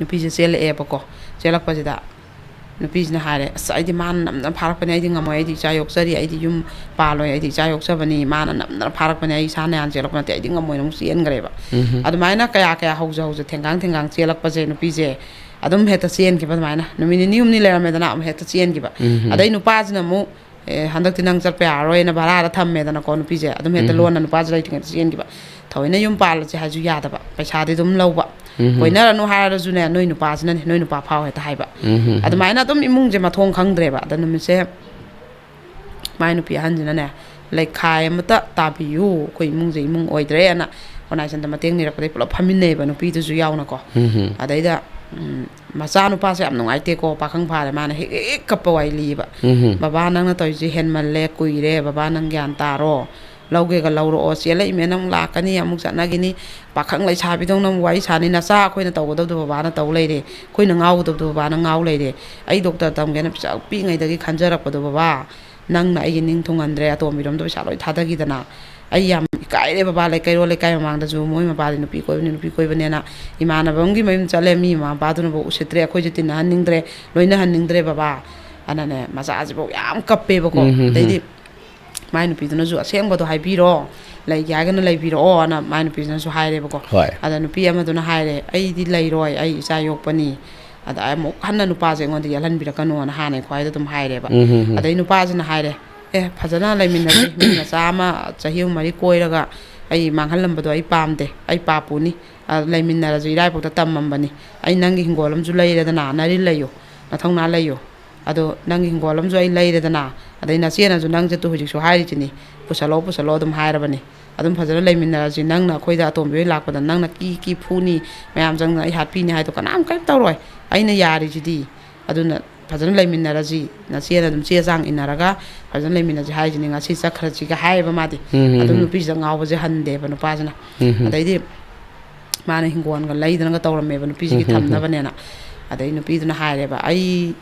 ꯅꯨꯄꯤꯁꯦ ꯆꯦꯜꯂꯛꯑꯦꯕꯀꯣ꯫ ꯆꯦꯜꯂꯛꯄꯁꯤꯗ ꯅꯨꯄꯤꯁꯤꯅ ꯍꯥꯏꯔꯦ, "ꯑꯁ, ꯑꯩꯗꯤ ꯃꯥꯅ ꯅꯝꯗꯅ ꯐꯥꯔꯛꯄꯅꯦ, ꯑꯩꯗꯤ ꯉꯝꯃꯣꯏ, ꯑꯩꯗꯤ ꯏꯆꯥ ꯌꯣꯛꯆꯔꯤ, ꯑꯩꯗꯤ ꯌꯨꯝ ꯄꯥꯜꯂꯣꯏ, ꯑꯩꯗꯤ ꯏꯆꯥ ꯌꯣꯛꯆꯕꯅꯤ, ꯃꯥꯅ ꯅꯝꯗꯅ ꯐꯥꯔꯛꯄꯅꯦ, ꯑꯩ ꯏꯁꯥꯅ ꯌꯥꯝ ꯆꯦꯜꯂꯛꯄ ꯅꯠꯇꯦ, ꯑꯩꯗꯤ ꯉꯝꯃꯣꯏꯅ" ꯑꯃꯨꯛ ꯆꯦꯟꯈ꯭ꯔꯦꯕ꯫ ꯎꯝ꯫ ꯑꯗꯨꯃꯥꯏꯅ ꯀꯌꯥ ꯀꯌꯥ ꯍꯧꯖ ꯍꯧꯖ ꯊꯦꯡꯒꯥꯡ ꯊꯦꯡꯒꯥꯡ ꯆꯦꯜꯂꯛꯄꯁꯦ ꯅꯨꯄꯤꯁꯦ ꯑꯗꯨꯝ ꯍꯦꯛꯇ ꯆꯦꯟꯈꯤꯕ꯫ ꯑꯗꯨꯃꯥꯏꯅ ꯅꯨꯃꯤꯠ ꯅꯤꯅꯤ ꯍꯨꯝꯅꯤ ꯂꯩꯔꯝꯃꯦꯗꯅ ꯑꯃꯨꯛ ꯍꯦꯛꯇ ꯆꯦꯟꯈꯤꯕ꯫ ꯎꯝ꯫ ꯑꯗꯩ ꯅꯨꯄꯥꯁꯤꯅ ꯑꯃꯨꯛ, "ꯑꯦ, ꯍꯟꯗꯛꯇꯤ ꯅꯪ ꯆꯠꯄ ꯌꯥꯔꯔꯣꯏꯅ" ꯚꯔꯥꯗ ꯊꯝꯃꯦꯗꯅꯀꯣ ꯅꯨꯄꯤꯁꯦ꯫ ꯑꯗꯨꯝ ꯍꯦꯛꯇ ꯎꯝ꯫ ꯂꯣꯟꯅ ꯅꯨꯄꯥꯁꯦ ꯂꯩꯇ꯭ꯔꯤꯉꯩꯗ ꯆꯦꯟꯈꯤꯕ꯫ ꯊꯑꯣꯏꯅ ꯌꯨꯝ ꯄꯥꯜꯂꯁꯦ ꯍꯥꯏꯁꯨ ꯌꯥꯗꯕ, ꯄꯩꯁꯥꯗꯤ ꯑꯗꯨꯝ ꯂꯧꯕ꯫ ꯎꯝ꯫ ꯀꯣꯏꯅꯔꯅꯨ ꯍꯥꯏꯔꯁꯨꯅꯦ, "ꯅꯣꯏ ꯅꯨꯄꯥꯁꯤꯅꯅꯦ, ꯅꯣꯏ ꯅꯨꯄꯥ ꯐꯥꯎ" ꯍꯦꯛꯇ ꯍꯥꯏꯕ꯫ ꯎꯝ꯫ ꯑꯗꯨꯃꯥꯏꯅ ꯑꯗꯨꯝ ꯏꯃꯨꯡꯁꯦ ꯃꯊꯣꯡ ꯈꯪꯗ꯭ꯔꯦꯕ꯫ ꯑꯗ ꯅꯨꯃꯤꯠꯁꯦ ꯃꯥꯏ ꯅꯨꯄꯤ ꯑꯍꯟꯁꯤꯅꯅꯦ, "ꯂꯩꯈꯥꯏ ꯑꯃꯇ ꯇꯥꯕꯤꯌꯨ, ꯑꯩꯈꯣꯏ ꯏꯃꯨꯡꯁꯦ ꯏꯃꯨꯡ ꯑꯣꯏꯗ꯭ꯔꯦꯅ" ꯑꯣꯔꯒꯅꯥꯏꯖꯦꯁꯟꯗ ꯃꯇꯦꯡ ꯅꯤꯔꯛꯄꯗꯒꯤ ꯄꯨꯂꯞ ꯐꯝꯃꯤꯟꯅꯩꯌꯦꯕ, ꯅꯨꯄꯤꯗꯨꯁꯨ ꯌꯥꯎꯅꯀꯣ꯫ ꯎꯝ꯫ ꯑꯗꯩꯗ, ꯎꯝ, ꯃꯆꯥꯅꯨꯄꯥꯁꯦ ꯌꯥꯝ ꯅꯨꯡꯉꯥꯏꯇꯦꯀꯣ, ꯄꯥꯈꯪ ꯐꯥꯔꯦ, ꯃꯥꯅ ꯍꯦꯛ ꯍꯦꯛ ꯀꯞꯄ ꯋꯥꯔꯤ ꯂꯤꯌꯦꯕ꯫ ꯎꯝ꯫ "ꯕꯕꯥ, ꯅꯪꯅ ꯇꯧꯔꯤꯁꯦ ꯍꯦꯟꯃꯜꯂꯦ, ꯀꯨꯏꯔꯦ, ꯕꯕꯥ, ꯅꯪ ꯒ꯭ꯌꯥꯟ ꯇꯥꯔꯣ, ꯂꯧꯒꯦꯒ ꯂꯧꯔꯛꯑꯣ, ꯆꯦꯜꯂꯛꯏꯃꯦꯅ ꯑꯃꯨꯛ ꯂꯥꯛꯀꯅꯤ, ꯑꯃꯨꯛ ꯆꯠꯅꯈꯤꯅꯤ, ꯄꯥꯈꯪ ꯂꯩꯁꯥꯕꯤꯗꯧꯅ ꯑꯃꯨꯛ ꯋꯥꯔꯤ ꯁꯥꯅꯤ, ꯅꯆꯥ ꯑꯩꯈꯣꯏꯅ ꯇꯧꯒꯗꯕꯗꯣ ꯕꯕꯥꯅ ꯇꯧ ꯂꯩꯔꯦ, ꯑꯩꯈꯣꯏꯅ ꯉꯥꯎꯒꯗꯕꯗꯣ ꯕꯕꯥꯅ ꯉꯥꯎ ꯂꯩꯔꯦ, ꯑꯩ ꯗꯣꯛꯇꯔ ꯇꯝꯒꯦꯅ ꯄꯤꯁꯛ ꯄꯤꯛꯏꯉꯩꯗꯒꯤ ꯈꯟꯖꯔꯛꯄꯗꯣ ꯕꯕꯥ, ꯅꯪꯅ ꯑꯩꯒꯤ ꯅꯤꯡ ꯊꯨꯡꯍꯟꯗ꯭ꯔꯦ, ꯑꯇꯣꯝꯕꯤꯔꯣꯝꯗ ꯄꯩꯁꯥ ꯂꯣꯏ ꯊꯥꯗꯈꯤꯗꯅ꯫ ꯑꯩ ꯌꯥꯝ ꯏꯀꯥꯏꯔꯦ ꯕꯕꯥ, ꯂꯩꯀꯩꯔꯣꯜ ꯂꯩꯀꯥꯏ ꯃꯃꯥꯡꯗꯁꯨ ꯃꯣꯏ ꯃꯄꯥꯗꯤ ꯅꯨꯄꯤ ꯀꯣꯏꯕꯅꯤ, ꯅꯨꯄꯤ ꯀꯣꯏꯕꯅꯦꯅ ꯏꯃꯥꯟꯅꯕ ꯑꯃꯒꯤ ꯃꯌꯨꯝ ꯆꯠꯂꯦ, ꯃꯤ ꯃꯃꯥ ꯃꯄꯥꯗꯨꯅꯐꯥꯎ ꯎꯁꯤꯠꯇ꯭ꯔꯦ, ꯑꯩꯈꯣꯏꯁꯨ ꯇꯤꯟꯅꯍꯟꯅꯤꯡꯗ꯭ꯔꯦ, ꯂꯣꯏꯅꯍꯟꯅꯤꯡꯗ꯭ꯔꯦ ꯕꯕꯥ"꯫ ꯑꯅꯅꯦ, ꯃꯆꯥꯁꯤꯐꯥꯎ ꯌꯥꯝ ꯀꯞꯄꯦꯕꯀꯣ꯫ ꯎꯝ, ꯎꯝ, ꯎꯝ꯫ ꯑꯗꯩꯗꯤ ꯃꯥꯏ ꯅꯨꯄꯤꯗꯨꯅꯁꯨ "ꯑꯁꯦꯡꯕꯗꯣ ꯍꯥꯏꯕꯤꯔꯣ, ꯂꯩꯒꯦ ꯍꯥꯏꯔꯒꯅ ꯂꯩꯕꯤꯔꯛꯑꯣ" ꯑꯅ ꯃꯥꯏ ꯅꯨꯄꯤꯗꯨꯅꯁꯨ ꯍꯥꯏꯔꯦꯕꯀꯣ꯫ ꯍꯣꯏ꯫ ꯑꯗ ꯅꯨꯄꯤ ꯑꯃꯗꯨꯅ ꯍꯥꯏꯔꯦ, "ꯑꯩꯗꯤ ꯂꯩꯔꯣꯏ, ꯑꯩ ꯏꯆꯥ ꯌꯣꯛꯄꯅꯤ, ꯑꯗ ꯑꯃꯨꯛ ꯍꯟꯅ ꯅꯨꯄꯥꯁꯦ ꯑꯩꯉꯣꯟꯗ ꯌꯦꯜꯍꯟꯕꯤꯔꯛꯀꯅꯣꯅ" ꯍꯥꯟꯅꯩ ꯈ꯭ꯋꯥꯏꯗ ꯑꯗꯨꯝ ꯍꯥꯏꯔꯦꯕ꯫ ꯎꯝ, ꯎꯝ, ꯎꯝ꯫ ꯑꯗꯩ ꯅꯨꯄꯥꯁꯤꯅ ꯍꯥꯏꯔꯦ, "ꯑꯦ, ꯐꯖꯅ ꯂꯩꯃꯤꯟꯅꯁꯤ, ꯃꯤ ꯃꯆꯥ ꯑꯃ ꯆꯍꯤ ꯑꯍꯨꯝ ꯃꯔꯤ ꯀꯣꯏꯔꯒ ꯑꯩ ꯃꯥꯡꯍꯜꯂꯝꯕꯗꯣ ꯑꯩ ꯄꯥꯝꯗꯦ, ꯑꯩ ꯄꯥꯞꯄꯨꯅꯤ, ꯑ, ꯂꯩꯃꯤꯟꯅꯔꯁꯨ ꯏꯔꯥꯏꯕꯧꯇ ꯇꯝꯃꯝꯕꯅꯤ, ꯑꯩ ꯅꯪꯒꯤ ꯍꯤꯡꯒꯣꯜ ꯑꯃꯁꯨ ꯂꯩꯔꯦꯗꯅ, ꯅꯔꯤꯜ ꯂꯩꯌꯨ, ꯅꯊꯧꯅꯥ ꯂꯩꯌꯨ, ꯑꯗꯣ ꯅꯪꯒꯤ ꯍꯤꯡꯒꯣꯜ ꯑꯃꯁꯨ ꯑꯩ ꯂꯩꯔꯦꯗꯅ, ꯑꯗꯩ ꯅꯆꯦꯅꯁꯨ ꯅꯪꯁꯦ ꯇꯨ ꯍꯧꯖꯤꯛꯁꯨ ꯍꯥꯏꯔꯤꯁꯤꯅꯤ, ꯄꯨꯁꯜꯂꯣ, ꯄꯨꯁꯜꯂꯣ ꯑꯗꯨꯝ ꯍꯥꯏꯔꯕꯅꯤ, ꯑꯗꯨꯝ ꯐꯖꯅ ꯂꯩꯃꯤꯟꯅꯔꯁꯤ, ꯅꯪꯅ ꯑꯩꯈꯣꯏꯗ ꯑꯇꯣꯝꯕꯤ ꯍꯣꯏ ꯂꯥꯛꯄꯗ ꯅꯪꯅ ꯀꯤ ꯀꯤ ꯐꯨꯅꯤ, ꯃꯌꯥꯝ ꯆꯪꯗꯅ ꯑꯩ ꯍꯥꯠꯄꯤꯅꯤ ꯍꯥꯏꯗꯣ ꯀꯅꯥꯝ ꯀꯔꯤꯝ ꯇꯧꯔꯣꯏ, ꯑꯩꯅ ꯌꯥꯔꯤꯁꯤꯗꯤ, ꯑꯗꯨꯅ ꯐꯖꯅ ꯂꯩꯃꯤꯟꯅꯔꯁꯤ, ꯅꯆꯦꯅ ꯑꯗꯨꯝ ꯆꯦ ꯆꯥꯡ ꯏꯟꯅꯔꯒ ꯐꯖꯅ ꯂꯩꯃꯤꯟꯅꯁꯤ ꯍꯥꯏꯁꯤꯅꯤ, ꯉꯁꯤ ꯆꯠꯈ꯭ꯔꯁꯤꯒ ꯍꯥꯏꯌꯦꯕ ꯃꯥꯗꯤ꯫ ꯎꯝ, ꯎꯝ, ꯑꯗꯨꯝ ꯎꯝ꯫ ꯅꯨꯄꯤꯁꯤꯗ ꯉꯥꯎꯕꯁꯦ ꯍꯟꯗꯦꯕ ꯅꯨꯄꯥꯁꯤꯅ꯫ ꯎꯝ, ꯎꯝ꯫ ꯑꯗꯩꯗꯤ ꯃꯥꯅ ꯍꯤꯡꯒꯣꯜꯒ ꯂꯩꯗꯅꯒ ꯇꯧꯔꯝꯃꯦꯕ ꯅꯨꯄꯤꯁꯤꯒꯤ ꯎꯝ, ꯎꯝ, ꯎꯝ꯫ ꯊꯝꯅꯕꯅꯦꯅ꯫ ꯑꯗꯩ ꯅꯨꯄꯤꯗꯨꯅ ꯍꯥꯏꯔꯦꯕ, "ꯑꯩ,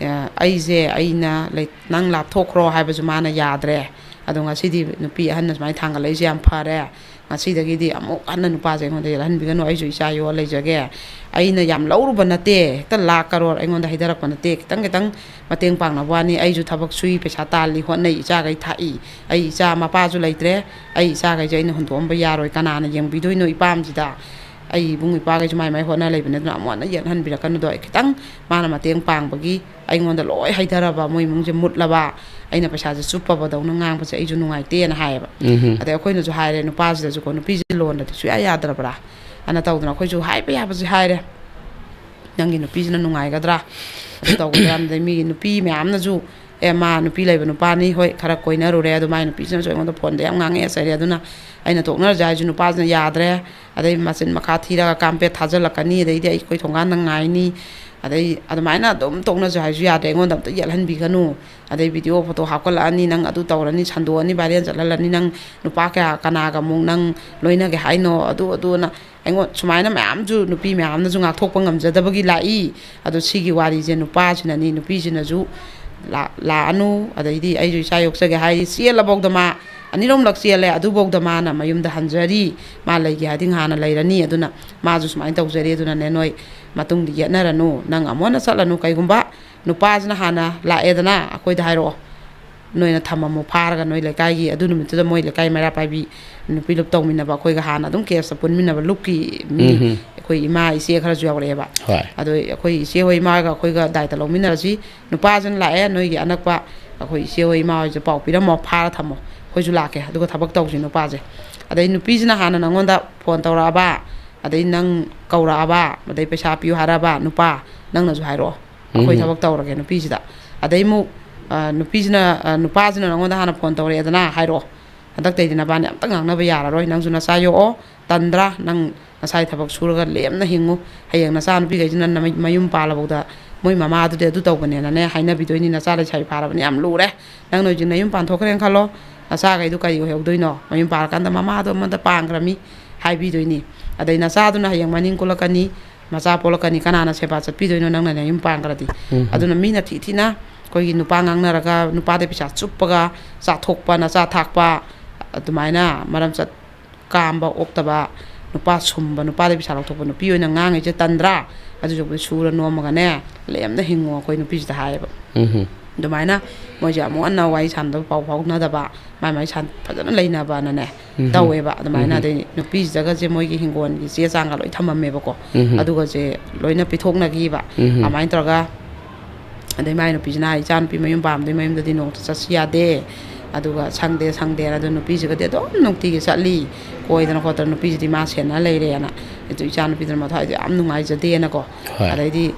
ꯑ, ꯑꯩꯁꯦ ꯑꯩꯅ ꯂꯩ-, ꯅꯪ ꯂꯥꯞꯊꯣꯛꯈ꯭ꯔꯣ ꯍꯥꯏꯕꯁꯨ ꯃꯥꯅ ꯌꯥꯗ꯭ꯔꯦ꯫ ꯑꯗꯣ ꯉꯁꯤꯗꯤ ꯅꯨꯄꯤ ꯑꯍꯟꯅ ꯁꯨꯃꯥꯏꯅ ꯊꯥꯡꯒꯠꯂꯛꯏꯁꯦ ꯌꯥꯝ ꯐꯔꯦ꯫ ꯉꯁꯤꯗꯒꯤꯗꯤ ꯑꯃꯨꯛ ꯍꯟꯅ ꯅꯨꯄꯥꯁꯦ ꯑꯩꯉꯣꯟꯗ ꯌꯦꯜꯍꯟꯕꯤꯒꯅꯨ, ꯑꯩꯁꯨ ꯏꯆꯥ ꯌꯣꯛꯑ ꯂꯩꯖꯒꯦ꯫ ꯑꯩꯅ ꯌꯥꯝ ꯂꯧꯔꯨꯕ ꯅꯠꯇꯦ, ꯍꯦꯛꯇ ꯂꯥꯛ ꯀꯔꯣꯔ ꯑꯩꯉꯣꯟꯗ ꯍꯩꯊꯔꯛꯄ ꯅꯠꯇꯦ, ꯈꯤꯇꯪ ꯈꯤꯇꯪ ꯃꯇꯦꯡ ꯄꯥꯡꯅꯕ ꯋꯥꯅꯤ꯫ ꯑꯩꯁꯨ ꯊꯕꯛ ꯁꯨꯏ, ꯄꯩꯁꯥ ꯇꯥꯜꯂꯤ, ꯍꯣꯠꯅꯩ, ꯏꯆꯥꯈꯩ ꯊꯥꯛꯏ꯫ ꯑꯩ ꯏꯆꯥ ꯃꯄꯥꯁꯨ ꯂꯩꯇ꯭ꯔꯦ, ꯑꯩ ꯏꯆꯥꯈꯩꯁꯦ ꯑꯩꯅ ꯍꯨꯟꯗꯣꯛꯑꯝꯕ ꯌꯥꯔꯣꯏ, ꯀꯅꯥꯅ ꯌꯦꯡꯕꯤꯗꯣꯏꯅꯣ ꯏꯄꯥꯝꯁꯤꯗ?" ꯑꯩ ꯏꯕꯨꯡ ꯏꯄꯥꯈꯩꯁꯨ ꯃꯥꯏ ꯃꯥꯏ ꯍꯣꯠꯅ ꯂꯩꯕꯅꯤ, ꯑꯗꯨꯅ ꯑꯃꯨꯛ ꯍꯟꯅ ꯌꯦꯠꯍꯟꯕꯤꯔꯛꯀꯅꯨꯗꯣ꯫ ꯑꯩ ꯈꯤꯇꯪ ꯃꯥꯅ ꯃꯇꯦꯡ ꯄꯥꯡꯕꯒꯤ ꯑꯩꯉꯣꯟꯗ ꯂꯣꯏ ꯍꯩꯊꯔꯕ, ꯃꯣꯏ ꯏꯃꯨꯡꯁꯦ ꯃꯨꯠꯂꯕ, ꯑꯩꯅ ꯄꯩꯁꯥꯁꯦ ꯆꯨꯞꯄꯕꯗꯧꯅ ꯉꯥꯡꯕꯁꯦ ꯑꯩꯁꯨ ꯅꯨꯡꯉꯥꯏꯇꯦꯅ ꯍꯥꯏꯌꯦꯕ꯫ ꯎꯝ꯫ ꯑꯗꯩ ꯑꯩꯈꯣꯏꯅꯁꯨ ꯍꯥꯏꯔꯦ, ꯅꯨꯄꯥꯁꯤꯗꯁꯨꯀꯣ, "ꯅꯨꯄꯤꯁꯦ ꯂꯣꯟꯗꯗꯤ ꯁꯨꯡꯌꯥ ꯌꯥꯗ꯭ꯔꯕ꯭ꯔꯥ?" ꯑꯅ ꯇꯧꯗꯅ ꯑꯩꯈꯣꯏꯁꯨ ꯍꯥꯏꯕ ꯌꯥꯕꯁꯦ ꯍꯥꯏꯔꯦ꯫ "ꯅꯪꯒꯤ ꯅꯨꯄꯤꯁꯤꯅ ꯅꯨꯡꯉꯥꯏꯒꯗ꯭ꯔꯥ, ꯑꯗꯨ ꯇꯧꯒꯗ꯭ꯔꯥ?" ꯑꯗꯩ ꯃꯤꯒꯤ ꯅꯨꯄꯤ ꯃꯌꯥꯝꯅꯁꯨ, "ꯑꯦ, ꯃꯥ ꯅꯨꯄꯤ ꯂꯩꯕ ꯅꯨꯄꯥꯅꯤ, ꯍꯣꯏ, ꯈꯔ ꯀꯣꯏꯅꯔꯨꯔꯦ, ꯑꯗꯨ ꯃꯥꯏ ꯅꯨꯄꯤꯁꯤꯅꯁꯨ ꯑꯩꯉꯣꯟꯗ ꯐꯣꯟꯗ ꯌꯥꯝ ꯉꯥꯡꯉꯛꯑꯦ ꯆꯩꯔꯦ, ꯑꯗꯨꯅ ꯑꯩꯅ ꯇꯣꯛꯅꯔꯁꯦ ꯍꯥꯏꯁꯨ ꯅꯨꯄꯥꯁꯤꯅ ꯌꯥꯗ꯭ꯔꯦ, ꯑꯗꯩ ꯃꯆꯤꯟ ꯃꯈꯥ ꯊꯤꯔꯒ ꯀꯥꯝꯄꯦꯠ ꯊꯥꯖꯤꯜꯂꯛꯀꯅꯤ, ꯑꯗꯩꯗꯤ ꯑꯩꯈꯣꯏ ꯊꯣꯡꯒꯥꯟꯗ ꯉꯥꯏꯅꯤ, ꯑꯗꯩ ꯑꯗꯨꯃꯥꯏꯅ ꯑꯗꯨꯝ ꯇꯣꯛꯅꯁꯦ ꯍꯥꯏꯁꯨ ꯌꯥꯗ꯭ꯔꯦ, ꯑꯩꯉꯣꯟꯗ ꯑꯝꯇ ꯌꯦꯠꯍꯟꯕꯤꯒꯅꯨ, ꯑꯗꯩ ꯚꯤꯗꯤꯑꯣ ꯐꯣꯇꯣ ꯍꯥꯞꯀꯠꯂꯛꯑꯅꯤ, ꯅꯪ ꯑꯗꯨ ꯇꯧꯔꯅꯤ, ꯁꯟꯗꯣꯛꯑꯅꯤ, ꯚꯥꯏꯔꯦꯜ ꯆꯠꯍꯜꯂꯅꯤ, ꯅꯪ ꯅꯨꯄꯥ ꯀꯌꯥ, ꯀꯅꯥꯒ ꯑꯃꯨꯛ ꯅꯪ ꯂꯣꯏꯅꯒꯦ ꯍꯥꯏꯅꯣ?" ꯑꯗꯨ ꯑꯗꯨꯅ ꯑꯩꯉꯣꯟ ꯁꯨꯃꯥꯏꯅ ꯃꯌꯥꯝꯁꯨ ꯅꯨꯄꯤ ꯃꯌꯥꯝꯅꯁꯨ ꯉꯥꯛꯊꯣꯛꯄ ꯉꯝꯖꯗꯕꯒꯤ ꯂꯥꯛꯏ꯫ ꯑꯗꯣ ꯁꯤꯒꯤ ꯋꯥꯔꯤꯁꯦ ꯅꯨꯄꯥꯁꯤꯅꯅꯤ, ꯅꯨꯄꯤꯁꯤꯅꯁꯨ ꯂꯥ-, ꯂꯥꯛꯑꯅꯨ, ꯑꯗꯩꯗꯤ ꯑꯩꯁꯨ ꯏꯆꯥ ꯌꯣꯛꯆꯒꯦ ꯍꯥꯏꯔꯤ, ꯆꯦꯜꯂꯐꯥꯎꯗ ꯃꯥ ꯑꯅꯤꯔꯣꯝꯂꯛ ꯆꯦꯜꯂꯦ, ꯑꯗꯨꯐꯥꯎꯗ ꯃꯥꯅ ꯃꯌꯨꯝꯗ ꯍꯟꯖꯔꯤ꯫ ꯃꯥ ꯂꯩꯒꯦ ꯍꯥꯏꯗꯤ ꯉꯍꯥꯟꯅ ꯂꯩꯔꯅꯤ꯫ ꯑꯗꯨꯅ ꯃꯥꯁꯨ ꯁꯨꯃꯥꯏꯅ ꯇꯧꯖꯔꯤ꯫ ꯑꯗꯨꯅꯅꯦ, ꯅꯣꯏ ꯃꯇꯨꯡꯗ ꯌꯦꯠꯅꯔꯅꯨ꯫ ꯅꯪ ꯑꯃꯨꯛ ꯍꯟꯅ ꯆꯠꯂꯅꯨ꯫ ꯀꯩꯒꯨꯝꯕ ꯅꯨꯄꯥꯁꯤꯅ ꯍꯥꯟꯅ ꯂꯥꯛꯑꯦꯗꯅ ꯑꯩꯈꯣꯏꯗ ꯍꯥꯏꯔꯛꯑꯣ, ꯅꯣꯏꯅ ꯊꯝꯃꯝꯃꯨ ꯐꯥꯔꯒ ꯅꯣꯏ ꯂꯩꯀꯥꯏꯒꯤ꯫ ꯑꯗꯨ ꯅꯨꯃꯤꯠꯇꯨꯗ ꯃꯣꯏ ꯂꯩꯀꯥꯏ ꯃꯩꯔꯥ ꯄꯥꯏꯕꯤ ꯅꯨꯄꯤ ꯂꯨꯞ ꯇꯧꯃꯤꯟꯅꯕ, ꯑꯩꯈꯣꯏꯒ ꯍꯥꯟꯅ ꯑꯗꯨꯝ ꯀꯦꯁꯇ ꯄꯨꯟꯃꯤꯟꯅꯕ ꯂꯨꯞꯀꯤ ꯃꯤ, ꯎꯝ꯫ ꯑꯩꯈꯣꯏ ꯏꯃꯥ ꯏꯆꯦ ꯈꯔꯁꯨ ꯌꯥꯎꯔꯛꯑꯦꯕ꯫ ꯍꯣꯏ꯫ ꯑꯗꯣ ꯑꯩꯈꯣꯏ ꯏꯆꯦ ꯍꯣꯏ, ꯏꯃꯥꯒ ꯑꯩꯈꯣꯏꯒ ꯗꯥꯏꯇ ꯂꯧꯃꯤꯟꯅꯔꯁꯤ꯫ ꯅꯨꯄꯥꯁꯤꯅ ꯂꯥꯛꯑꯦ, ꯅꯣꯏꯒꯤ ꯑꯅꯛꯄ ꯑꯩꯈꯣꯏ ꯏꯆꯦ ꯍꯣꯏ, ꯏꯃꯥ ꯍꯣꯏꯁꯦ ꯄꯥꯎ ꯄꯤꯔꯝꯃꯣ, ꯐꯥꯔ ꯊꯝꯃꯣ, ꯑꯩꯈꯣꯏꯁꯨ ꯂꯥꯛꯀꯦ, ꯑꯗꯨꯒ ꯊꯕꯛ ꯇꯧꯁꯤ ꯅꯨꯄꯥꯁꯦ꯫ ꯑꯗꯩ ꯅꯨꯄꯤꯁꯤꯅ ꯍꯥꯟꯅ ꯅꯪꯉꯣꯟꯗ ꯐꯣꯟ ꯇꯧꯔꯛꯑꯕ, ꯑꯗꯩ ꯅꯪ ꯀꯧꯔꯛꯑꯕ, ꯑꯗꯩ ꯄꯩꯁꯥ ꯄꯤꯌꯨ ꯍꯥꯏꯔꯛꯑꯕ ꯅꯨꯄꯥ, ꯅꯪꯅꯁꯨ ꯍꯥꯏꯔꯛꯑꯣ, "ꯑꯩꯈꯣꯏ ꯎꯝ꯫ ꯊꯕꯛ ꯇꯧꯔꯒꯦ ꯅꯨꯄꯤꯁꯤꯗ"꯫ ꯑꯗꯩ ꯑꯃꯨꯛ, ꯑ, ꯅꯨꯄꯤꯁꯤꯅ, ꯑ, ꯅꯨꯄꯥꯁꯤꯅ ꯅꯪꯉꯣꯟꯗ ꯍꯥꯟꯅ ꯐꯣꯟ ꯇꯧꯔꯛꯑꯦꯗꯅ, ꯍꯥꯏꯔꯛꯑꯣ, "ꯍꯟꯗꯛꯇꯩꯗꯤ ꯅꯕꯥꯅꯤ ꯑꯝꯇ ꯉꯥꯡꯅꯕ ꯌꯥꯔꯔꯣꯏ, ꯅꯪꯁꯨ ꯅꯆꯥ ꯌꯣꯛꯑꯣ, ꯇꯟꯗ꯭ꯔꯥ? ꯅꯪ ꯅꯁꯥꯒꯤ ꯊꯕꯛ ꯁꯨꯔꯒ ꯂꯦꯝꯅ ꯍꯤꯡꯉꯨ, ꯍꯌꯦꯡ ꯅꯆꯥ ꯅꯨꯄꯤꯈꯩꯁꯤꯅ ꯅꯃ-, ꯃꯌꯨꯝ ꯄꯥꯜꯂꯐꯥꯎꯗ ꯃꯣꯏ ꯃꯃꯥꯗꯨꯗꯤ ꯑꯗꯨ ꯇꯧꯕꯅꯦꯅꯅꯦ ꯍꯥꯏꯅꯕꯤꯗꯣꯏꯅꯤ, ꯅꯆꯥ ꯂꯩꯁꯥꯕꯤ ꯐꯥꯔꯕꯅꯤ, ꯌꯥꯝ ꯂꯨꯔꯦ꯫ ꯅꯪꯅ ꯍꯧꯖꯤꯛ ꯅꯌꯨꯝ ꯄꯥꯟꯊꯣꯛꯈ꯭ꯔꯦꯅ ꯈꯜꯂꯣ, ꯅꯆꯥꯈꯩꯗꯨ ꯀꯔꯤ ꯑꯣꯏꯍꯧꯗꯣꯏꯅꯣ? ꯃꯌꯨꯝ ꯄꯥꯜꯂꯀꯥꯟꯗ ꯃꯃꯥꯗꯣ ꯑꯃꯗ ꯄꯥꯟꯈ꯭ꯔꯃꯤ ꯍꯥꯏꯕꯤꯗꯣꯏꯅꯤ꯫ ꯑꯗꯩ ꯅꯆꯥꯗꯨꯅ ꯍꯌꯦꯡ ꯃꯅꯤꯡ ꯀꯨꯜꯂꯛꯀꯅꯤ, ꯃꯆꯥ ꯄꯣꯛꯂꯛꯀꯅꯤ, ꯀꯅꯥꯅ ꯁꯦꯕꯥ ꯆꯠꯄꯤꯗꯣꯏꯅꯣ ꯅꯪꯅ ꯅꯌꯨꯝ ꯄꯥꯟꯈ꯭ꯔꯗꯤ?" ꯎꯝ꯫ ꯑꯗꯨꯅ ꯃꯤꯅ ꯊꯤ ꯊꯤꯅ ꯑꯩꯈꯣꯏꯒꯤ ꯅꯨꯄꯥ ꯉꯥꯡꯅꯔꯒ ꯅꯨꯄꯥꯗ ꯄꯩꯁꯥ ꯆꯨꯞꯄꯒ ꯆꯥꯊꯣꯛꯄ, ꯅꯆꯥ ꯊꯥꯛꯄ, ꯑꯗꯨꯃꯥꯏꯅ ꯃꯔꯝ ꯆꯠ ꯀꯥꯝꯕ ꯑꯣꯛꯇꯕ, ꯅꯨꯄꯥ ꯁꯨꯝꯕ, ꯅꯨꯄꯥꯗ ꯄꯩꯁꯥ ꯂꯧꯊꯣꯛꯄ ꯅꯨꯄꯤ ꯑꯣꯏꯅ ꯉꯥꯡꯉꯤꯁꯦ ꯇꯟꯗ꯭ꯔꯥ? ꯑꯗꯨꯁꯨ ꯁꯨꯔ ꯅꯣꯝꯃꯒꯅꯦ, ꯂꯦꯝꯅ ꯍꯤꯡꯉꯣ ꯑꯩꯈꯣꯏ ꯅꯨꯄꯤꯁꯤꯗ ꯍꯥꯏꯌꯦꯕ꯫ ꯎꯝ꯫ ꯑꯗꯨꯃꯥꯏꯅ ꯃꯣꯏꯁꯦ ꯑꯃꯨꯛ ꯍꯟꯅ ꯋꯥꯔꯤ ꯁꯥꯟꯅꯗꯕ, ꯄꯥꯎ ꯐꯥꯎꯅꯗꯕ, ꯃꯥꯏ ꯃꯥꯏ ꯁꯥꯟ-, ꯐꯖꯅ ꯂꯩꯅꯕꯅꯅꯦ ꯎꯝ꯫ ꯇꯧꯋꯦꯕ꯫ ꯑꯗꯨꯃꯥꯏꯅ ꯎꯝ꯫ ꯑꯗꯩ ꯅꯨꯄꯤꯁꯤꯗꯒꯁꯦ ꯃꯣꯏꯒꯤ ꯍꯤꯡꯒꯣꯜꯒꯤ ꯆꯦ ꯆꯥꯡꯒ ꯂꯣꯏ ꯊꯝꯃꯝꯃꯦꯕꯀꯣ꯫ ꯎꯝ꯫ ꯑꯗꯨꯒꯁꯦ ꯂꯣꯏꯅ ꯄꯤꯊꯣꯛꯅꯈꯤꯕ꯫ ꯎꯝ꯫ ꯑꯗꯨꯃꯥꯏꯅ ꯇꯧꯔꯒ ꯑꯗꯩ ꯃꯥꯏ ꯅꯨꯄꯤꯁꯤꯅ ꯍꯥꯏ, "ꯏꯆꯥ ꯅꯨꯄꯤ ꯃꯌꯨꯝ ꯄꯥꯝꯗꯣꯏ ꯃꯌꯨꯝꯗꯗꯤ ꯅꯣꯡꯇ ꯆꯠꯁꯤ ꯌꯥꯗꯦ, ꯑꯗꯨꯒ ꯁꯪꯗꯦ, ꯁꯪꯗꯦꯅ ꯑꯗꯨ ꯅꯨꯄꯤꯁꯤꯒꯗꯤ ꯑꯗꯨꯝ ꯅꯨꯡꯇꯤꯒꯤ ꯆꯠꯂꯤ, ꯀꯣꯏꯗꯅ ꯈꯣꯠꯇꯅ ꯅꯨꯄꯤꯁꯤꯗꯤ ꯃꯥ ꯁꯦꯟꯅ ꯂꯩꯔꯦꯅ꯫ ꯑꯗꯨ ꯏꯆꯥ ꯅꯨꯄꯤꯗꯨꯅ ꯃꯊ꯭ꯋꯥꯏꯗꯤ ꯌꯥꯝ ꯅꯨꯡꯉꯥꯏꯖꯗꯦꯅꯀꯣ"꯫ ꯍꯣꯏ꯫ ꯑꯗꯩꯗꯤ